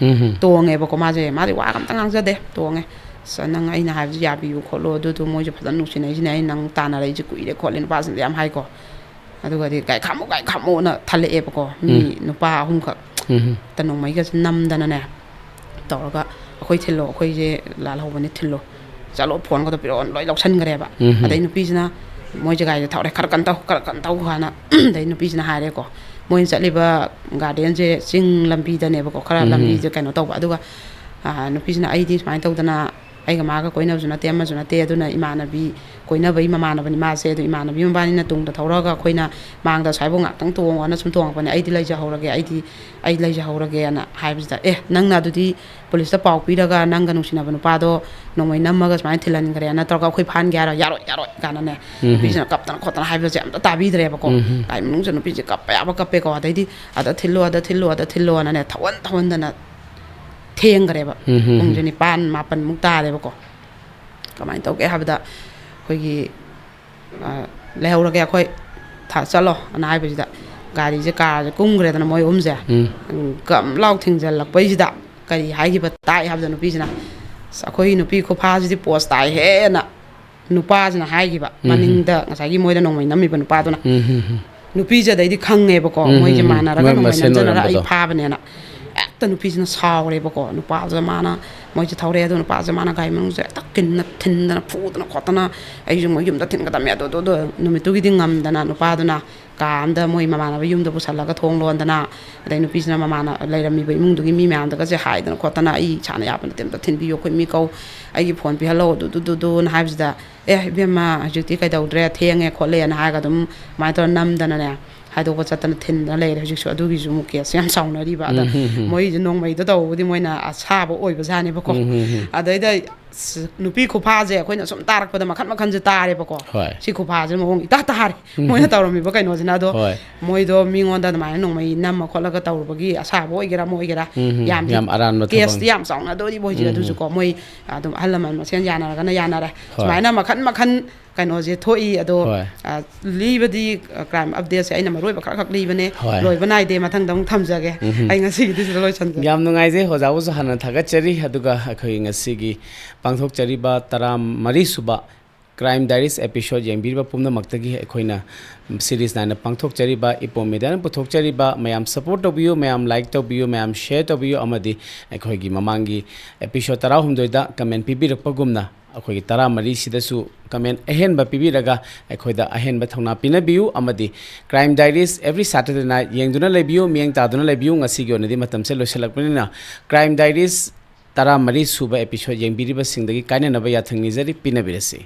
ꯇꯣꯡꯉꯦꯕꯀꯣ꯫ ꯃꯥꯁꯦ, ꯃꯥꯗꯤ ꯋꯥꯒ ꯑꯝꯇ ꯉꯥꯡꯖꯗꯦ, ꯇꯣꯡꯉꯦ꯫ "ꯑꯁ, ꯅꯪ ꯑꯩꯅ ꯍꯥꯏꯕꯁꯤ ꯌꯥꯕꯤꯌꯨ ꯈꯣꯠꯂꯨ, ꯑꯗꯨꯗꯨ ꯃꯣꯏꯁꯨ ꯐꯖꯅ ꯅꯨꯡꯁꯤꯅꯩꯁꯤꯅꯦ, ꯑꯩ ꯅꯪ ꯇꯥꯟꯅꯔꯛꯏꯁꯦ ꯀꯨꯏꯔꯦ ꯈꯣꯠꯂꯦ" ꯅꯨꯄꯥꯁꯤꯡꯗ ꯌꯥꯝ ꯍꯥꯏꯀꯣ꯫ ꯑꯗꯨꯒꯗꯤ "ꯒꯥꯔꯤ ꯈꯥꯝꯃꯣ, ꯒꯥꯔꯤ ꯈꯥꯝꯃꯣꯅ" ꯊꯜꯂꯛꯑꯦꯕꯀꯣ꯫ ꯃꯤ ꯅꯨꯄꯥ ꯑꯍꯨꯝꯈꯛ ꯇ ꯅꯣꯡꯃꯩꯒꯁꯦ ꯅꯝꯗꯅꯅꯦ ꯇꯧꯔꯒ, "ꯑꯩꯈꯣꯏ ꯊꯤꯜꯂꯣ, ꯑꯩꯈꯣꯏꯁꯦ ꯂꯥꯜꯍꯧꯕꯅꯦ, ꯊꯤꯜꯂꯣ, ꯆꯠꯂꯣ, ꯐꯣꯟꯒꯗꯣ ꯄꯤꯔꯛꯑꯣ" ꯂꯣꯏ ꯂꯧꯁꯟꯈ꯭ꯔꯦꯕ꯫ ꯑꯗꯩ ꯅꯨꯄꯤꯁꯤꯅ ꯃꯣꯏꯁꯦ ꯒꯥꯔꯤꯗ ꯊꯧꯔꯦ, "ꯈꯔ ꯀꯟ ꯊꯧ, ꯈꯔ ꯀꯟ ꯊꯧ" ꯍꯥꯏꯅ꯫ ꯑꯗꯩ ꯅꯨꯄꯤꯁꯤꯅ ꯍꯥꯏꯔꯦꯀꯣ, ꯃꯣꯏꯅ ꯆꯠꯂꯤꯕ ꯒꯥꯔꯗꯦꯟꯁꯦ ꯆꯤꯡ ꯂꯝꯕꯤꯗꯅꯦꯕꯀꯣ, ꯈꯔ ꯂꯝꯕꯤꯁꯦ ꯀꯩꯅꯣ ꯇꯧꯕ꯫ ꯑꯗꯨꯒ, ꯑꯥ, ꯅꯨꯄꯤꯁꯤꯅ "ꯑꯩꯗꯤ ꯁꯨꯃꯥꯏꯅ ꯇꯧꯗꯅ ꯑꯩꯒ ꯃꯥꯒ ꯀꯣꯏꯅꯕꯁꯨ ꯅꯠꯇꯦ, ꯑꯃꯁꯨ ꯅꯠꯇꯦ, ꯑꯗꯨꯅ ꯏꯃꯥꯟꯅꯕꯤ ꯀꯣꯏꯅꯕꯒꯤ ꯃꯃꯥꯟꯅꯕꯅꯤ ꯃꯥꯁꯦ, ꯑꯗꯨ ꯏꯃꯥꯟꯅꯕꯤ ꯃꯕꯥꯅꯤꯅ ꯇꯨꯡꯗ ꯊꯧꯔꯒ ꯑꯩꯈꯣꯏꯅ ꯃꯥꯡꯗ ꯁ꯭ꯋꯥꯏꯐꯥꯎ ꯉꯥꯛꯇꯪ ꯇꯣꯡꯉꯣꯅ ꯁꯨꯝ ꯇꯣꯡꯉꯛꯄꯅꯦ, ꯑꯩꯗꯤ ꯂꯩꯖꯍꯧꯔꯒꯦ, ꯑꯩꯗꯤ, ꯑꯩ ꯂꯩꯖꯍꯧꯔꯒꯦꯅ" ꯍꯥꯏꯕꯁꯤꯗ, "ꯑꯦ, ꯅꯪꯅ ꯑꯗꯨꯗꯤ ꯄꯨꯂꯤꯁꯇ ꯄꯥꯎ ꯄꯤꯔꯒ ꯅꯪꯒ ꯅꯨꯡꯁꯤꯅꯕ ꯅꯨꯄꯥꯗꯣ ꯅꯣꯡꯃꯩ ꯅꯝꯃꯒ ꯁꯨꯃꯥꯏꯅ ꯊꯤꯜꯍꯟꯈ꯭ꯔꯦ, ꯅꯠꯇ꯭ꯔꯒ ꯑꯩꯈꯣꯏ ꯐꯥꯍꯟꯒꯦ ꯍꯥꯏꯔꯣ?" "ꯌꯥꯔꯣꯏ, ꯌꯥꯔꯣꯏ" ꯀꯥꯏꯅꯅꯦ, ꯅꯨꯄꯤꯁꯤꯅ ꯀꯞꯇꯅ ꯈꯣꯠꯇꯅ ꯍꯥꯏꯕꯁꯦ ꯑꯝꯇ ꯇꯥꯕꯤꯗ꯭ꯔꯦꯕꯀꯣ꯫ ꯒꯥꯔꯤ ꯃꯅꯨꯡꯁꯤꯗ ꯅꯨꯄꯤꯁꯦ ꯀꯞꯄ ꯌꯥꯕ ꯀꯞꯄꯦꯀꯣ꯫ ꯑꯗꯩꯗꯤ "ꯑꯗ ꯊꯤꯜꯂꯣ, ꯑꯗ ꯊꯤꯜꯂꯣ, ꯑꯗ ꯊꯤꯜꯂꯣꯅꯅꯦ" ꯊꯧꯍꯟ ꯊꯧꯍꯟꯗꯅ ꯊꯦꯡꯈ꯭ꯔꯦꯕ꯫ ꯄꯨꯡꯁꯦ ꯅꯤꯄꯥꯟ ꯃꯥꯄꯟꯃꯨꯛ ꯇꯥꯔꯦꯕꯀꯣ꯫ ꯀꯃꯥꯏꯅ ꯇꯧꯒꯦ ꯍꯥꯏꯕꯗ, ꯑꯩꯈꯣꯏꯒꯤ, ꯑ, "ꯂꯩꯍꯧꯔꯒꯦ ꯑꯩꯈꯣꯏ, ꯊꯥ-, ꯆꯠꯂꯣ" ꯑꯅ ꯍꯥꯏꯕꯁꯤꯗ, ꯒꯥꯔꯤꯁꯦ, ꯀꯥꯔꯁꯦ ꯀꯨꯝꯈ꯭ꯔꯦꯗꯅ ꯃꯣꯏ ꯑꯍꯨꯝꯁꯦ꯫ ꯎꯝ꯫ ꯒꯝ ꯂꯥꯎ ꯊꯤꯡꯖꯜꯂꯛꯄꯩꯁꯤꯗ ꯀꯔꯤ ꯍꯥꯏꯈꯤꯕ ꯇꯥꯏ ꯍꯥꯏꯕꯗ, ꯅꯨꯄꯤꯁꯤꯅ, "ꯑꯁ, ꯑꯩꯈꯣꯏꯒꯤ ꯅꯨꯄꯤ ꯈꯨꯐꯥꯁꯤꯗꯤ ꯄꯣꯁ ꯇꯥꯏꯍꯦꯅ" ꯅꯨꯄꯥꯁꯤꯅ ꯍꯥꯏꯈꯤꯕ, ꯎꯝ꯫ ꯃꯅꯤꯡꯗ ꯉꯁꯥꯏꯒꯤ ꯃꯣꯏꯗ ꯅꯣꯡꯃꯩ ꯅꯝꯃꯤꯕ ꯅꯨꯄꯥꯗꯨꯅ꯫ ꯎꯝ, ꯎꯝ, ꯎꯝ꯫ ꯅꯨꯄꯤꯁꯦ ꯑꯗꯩꯗꯤ ꯈꯪꯉꯦꯕꯀꯣ, ꯎꯝ, ꯃꯣꯏꯁꯦ ꯎꯝ, ꯎꯝ꯫ ꯃꯥꯟꯅꯔꯒ ꯃꯣꯏ ꯅꯣꯡꯃꯩ ꯃꯁꯦꯟ ꯅꯝꯖꯅꯔ "ꯑꯩ ꯑꯣꯏꯔꯝꯕꯗꯣ꯫ ꯐꯥꯕꯅꯦꯅ"꯫ ꯍꯦꯛꯇ ꯅꯨꯄꯤꯁꯤꯅ ꯁꯥꯎꯔꯦꯕꯀꯣ꯫ ꯅꯨꯄꯥꯁꯦ ꯃꯥꯅ, ꯃꯣꯏꯁꯦ ꯊꯧꯔꯛꯑꯦ, ꯑꯗꯣ ꯅꯨꯄꯥꯁꯦ ꯃꯥꯅ ꯒꯥꯔꯤ ꯃꯅꯨꯡꯁꯦ ꯍꯦꯛꯇ ꯀꯤꯟꯅ ꯊꯤꯟꯗꯅ, ꯐꯨꯗꯅ ꯈꯣꯠꯇꯅ, "ꯑꯩꯁꯨ ꯃꯣꯏ ꯌꯨꯝꯗ ꯊꯤꯟꯒꯗꯕꯅꯦ", ꯑꯗꯨ, ꯑꯗꯨ, ꯑꯗꯨ꯫ ꯅꯨꯃꯤꯠꯇꯨꯒꯤꯗꯤ ꯉꯝꯗꯅ ꯅꯨꯄꯥꯗꯨꯅ ꯀꯥ ꯑꯝꯗ ꯃꯣꯏ ꯃꯃꯥꯟꯅꯕ ꯌꯨꯝꯗ ꯄꯨꯁꯜꯂꯒ ꯊꯣꯡ ꯂꯣꯟꯗꯅ, ꯑꯗꯩ ꯅꯨꯄꯤꯁꯤꯅ ꯃꯃꯥꯟꯅ-, ꯂꯩꯔꯝꯃꯤꯕ ꯏꯃꯨꯡꯗꯨꯒꯤ ꯃꯤ ꯃꯌꯥꯝꯗꯒꯁꯦ ꯍꯥꯏꯗꯅ ꯈꯣꯠꯇꯅ, "ꯑꯩ ꯏꯁꯥꯅ ꯌꯥꯕ ꯅꯠꯇꯦ, ꯑꯝꯇ ꯊꯤꯟꯕꯤꯌꯨ, ꯑꯩꯈꯣꯏ ꯃꯤ ꯀꯧ, ꯑꯩꯒꯤ ꯐꯣꯟ ꯄꯤꯍꯜꯂꯣ", ꯑꯗꯨ, ꯑꯗꯨ, ꯑꯗꯨ, ꯑꯗꯨꯅ ꯍꯥꯏꯕꯁꯤꯗ, "ꯑꯦ, ꯏꯕꯦꯝꯃ, ꯍꯧꯖꯤꯛꯇꯤ ꯀꯩꯗꯧꯗ꯭ꯔꯦ, ꯊꯦꯡꯉꯦ ꯈꯣꯠꯂꯦꯅ" ꯍꯥꯏꯔꯒ ꯑꯗꯨꯝ ꯑꯗꯨꯃꯥꯏꯅ ꯇꯧꯔ ꯅꯝꯗꯅꯅꯦ, ꯍꯥꯏꯗꯣꯛꯄ ꯆꯠꯇꯅ ꯊꯤꯟꯗꯅ ꯂꯩꯔꯦ꯫ ꯍꯧꯖꯤꯛꯁꯨ ꯑꯗꯨꯒꯤꯁꯨ ꯑꯃꯨꯛ ꯀꯦꯁꯁꯦ ꯌꯥꯝ ꯆꯥꯎꯅꯔꯤꯕ꯫ ꯑꯗ ꯎꯝ, ꯍꯝ, ꯍꯝ꯫ ꯃꯣꯏꯁꯦ ꯅꯣꯡꯃꯩꯗꯣ ꯇꯧꯕꯕꯨꯗꯤ ꯃꯣꯏꯅ ꯑꯁꯥꯕ ꯑꯣꯏꯕꯖꯥꯠꯅꯦꯕꯀꯣ꯫ ꯎꯝ, ꯍꯝ, ꯍꯝ꯫ ꯑꯗꯩꯗ ꯑꯁ, ꯅꯨꯄꯤ ꯈꯨꯐꯥꯁꯦ ꯑꯩꯈꯣꯏꯅ ꯁꯨꯝ ꯇꯥꯔꯛꯄꯗ ꯃꯈꯟ ꯃꯈꯟꯁꯦ ꯇꯥꯔꯦꯕꯀꯣ꯫ ꯍꯣꯏ꯫ ꯁꯤ ꯈꯨꯐꯥꯁꯤꯅ ꯃꯑꯣꯡ ꯏꯇꯥ ꯇꯥꯔꯦ꯫ ꯎꯝ꯫ ꯃꯣꯏꯅ ꯇꯧꯔꯝꯃꯤꯕ ꯀꯩꯅꯣꯁꯤꯅ꯫ ꯑꯗꯣ ꯍꯣꯏ꯫ ꯃꯣꯏꯗꯣ ꯃꯤꯉꯣꯟꯗ ꯑꯗꯨꯃꯥꯏꯅ ꯅꯣꯡꯃꯩ ꯅꯝꯃ ꯈꯣꯠꯂꯒ ꯇꯧꯔꯨꯕꯒꯤ ꯑꯁꯥꯕ ꯑꯣꯏꯒꯦꯔꯥ ꯑꯃ ꯑꯣꯏꯒꯦꯔꯥ, ꯎꯝ, ꯎꯝ꯫ ꯌꯥꯝꯗꯤ ꯌꯥꯝ ꯑꯔꯥꯟꯕ ꯀꯦꯁꯇꯤ ꯊꯕꯛꯅꯤ꯫ ꯌꯥꯝ ꯆꯥꯎꯅꯗꯣꯔꯤꯕ ꯍꯧꯖꯤꯛ꯫ ꯎꯝ, ꯑꯗꯨꯁꯨ ꯎꯝ꯫ ꯀꯣ, ꯃꯣꯏ ꯑꯗꯨꯝ ꯑꯍꯜ ꯂꯃꯟ ꯃꯁꯦꯟ ꯌꯥꯅꯔꯒꯅ ꯌꯥꯅꯔꯦ꯫ ꯍꯣꯏ꯫ ꯁꯨꯃꯥꯏꯅ ꯃꯈꯟ ꯃꯈꯟ ꯀꯩꯅꯣꯁꯦ ꯊꯣꯛꯏ꯫ ꯑꯗꯣ, ꯍꯣꯏ꯫ ꯑ, ꯂꯤꯕꯗꯤ, ꯑ, ꯀ꯭ꯔꯥꯏꯝ ꯑꯞꯗꯦꯠꯁꯦ ꯑꯩꯅ ꯃꯔꯨ ꯑꯣꯏꯕ ꯈꯔ ꯈꯛ ꯂꯤꯕꯅꯦ꯫ ꯍꯣꯏ꯫ ꯂꯣꯏꯕ ꯅꯥꯏꯗꯦ, ꯃꯊꯪꯗ ꯑꯃꯨꯛ ꯊꯝꯖꯒꯦ꯫ ꯎꯝ꯫ ꯑꯩ ꯉꯁꯤꯒꯤꯗꯤ ꯁꯤꯗ ꯂꯣꯏꯁꯟꯖꯒꯦ꯫ ꯌꯥꯝ ꯅꯨꯡꯉꯥꯏꯖꯩ, ꯑꯣꯖꯥꯕꯨꯁꯨ ꯍꯥꯟꯅ ꯊꯥꯒꯠꯆꯔꯤ꯫ ꯑꯗꯨꯒ ꯑꯩꯈꯣꯏ ꯉꯁꯤꯒꯤ ꯄꯥꯡꯊꯣꯛꯆꯔꯤꯕ ꯇꯔꯥꯃꯔꯤ ꯁꯨꯕ ꯀ꯭ꯔꯥꯏꯝ ꯗꯥꯏꯔꯤꯁ ꯑꯦꯄꯤꯁꯣꯗ ꯌꯦꯡꯕꯤꯔꯤꯕ ꯄꯨꯝꯅꯃꯛꯇꯒꯤ ꯑꯩꯈꯣꯏꯅ ꯁꯤꯔꯤꯁ ꯅꯥꯏꯅ ꯄꯥꯡꯊꯣꯛꯆꯔꯤꯕ ꯏꯄꯣꯝ ꯃꯦꯗꯤꯌꯥꯅ ꯄꯨꯊꯣꯛꯆꯔꯤꯕ, ꯃꯌꯥꯝ ꯁꯄꯣꯔꯠ ꯇꯧꯕꯤꯌꯨ, ꯃꯌꯥꯝ ꯂꯥꯏꯛ ꯇꯧꯕꯤꯌꯨ, ꯃꯌꯥꯝ ꯁꯦꯌꯔ ꯇꯧꯕꯤꯌꯨ, ꯑꯃꯗꯤ ꯑꯩꯈꯣꯏꯒꯤ ꯃꯃꯥꯡꯒꯤ ꯑꯦꯄꯤꯁꯣꯗ ꯇꯔꯥꯍꯨꯝꯗꯣꯏꯗ ꯀꯃꯦꯟ ꯄꯤꯕꯤꯔꯛꯄꯒꯨꯝꯅ ꯑꯩꯈꯣꯏꯒꯤ ꯇꯔꯥꯃꯔꯤꯁꯤꯗꯁꯨ ꯀꯃꯦꯟ ꯑꯍꯦꯟꯕ ꯄꯤꯕꯤꯔꯒ ꯑꯩꯈꯣꯏꯗ ꯑꯍꯦꯟꯕ ꯊꯧꯅꯥ ꯄꯤꯅꯕꯤꯌꯨ꯫ ꯑꯃꯗꯤ crime diaries every Saturday night ꯌꯦꯡꯗꯨꯅ ꯂꯩꯕꯤꯌꯨ, ꯃꯤꯠꯌꯦꯡ ꯇꯥꯗꯨꯅ ꯂꯩꯕꯤꯌꯨ꯫ ꯉꯁꯤꯒꯤ ꯑꯣꯏꯅꯗꯤ ꯃꯇꯝꯁꯦ ꯂꯣꯏꯁꯤꯜꯂꯛꯄꯅꯤꯅ, ꯀ꯭ꯔꯥꯏꯝ ꯗꯥꯏꯔꯤꯁ ꯇꯔꯥꯃꯔꯤ ꯁꯨꯕ ꯑꯦꯄꯤꯁꯣꯗ ꯌꯦꯡꯕꯤꯔꯤꯕꯁꯤꯡꯗꯒꯤ ꯀꯥꯏꯅꯅꯕ ꯌꯥꯊꯪ ꯅꯤꯖꯔꯤ, ꯄꯤꯅꯕꯤꯔꯁꯤ꯫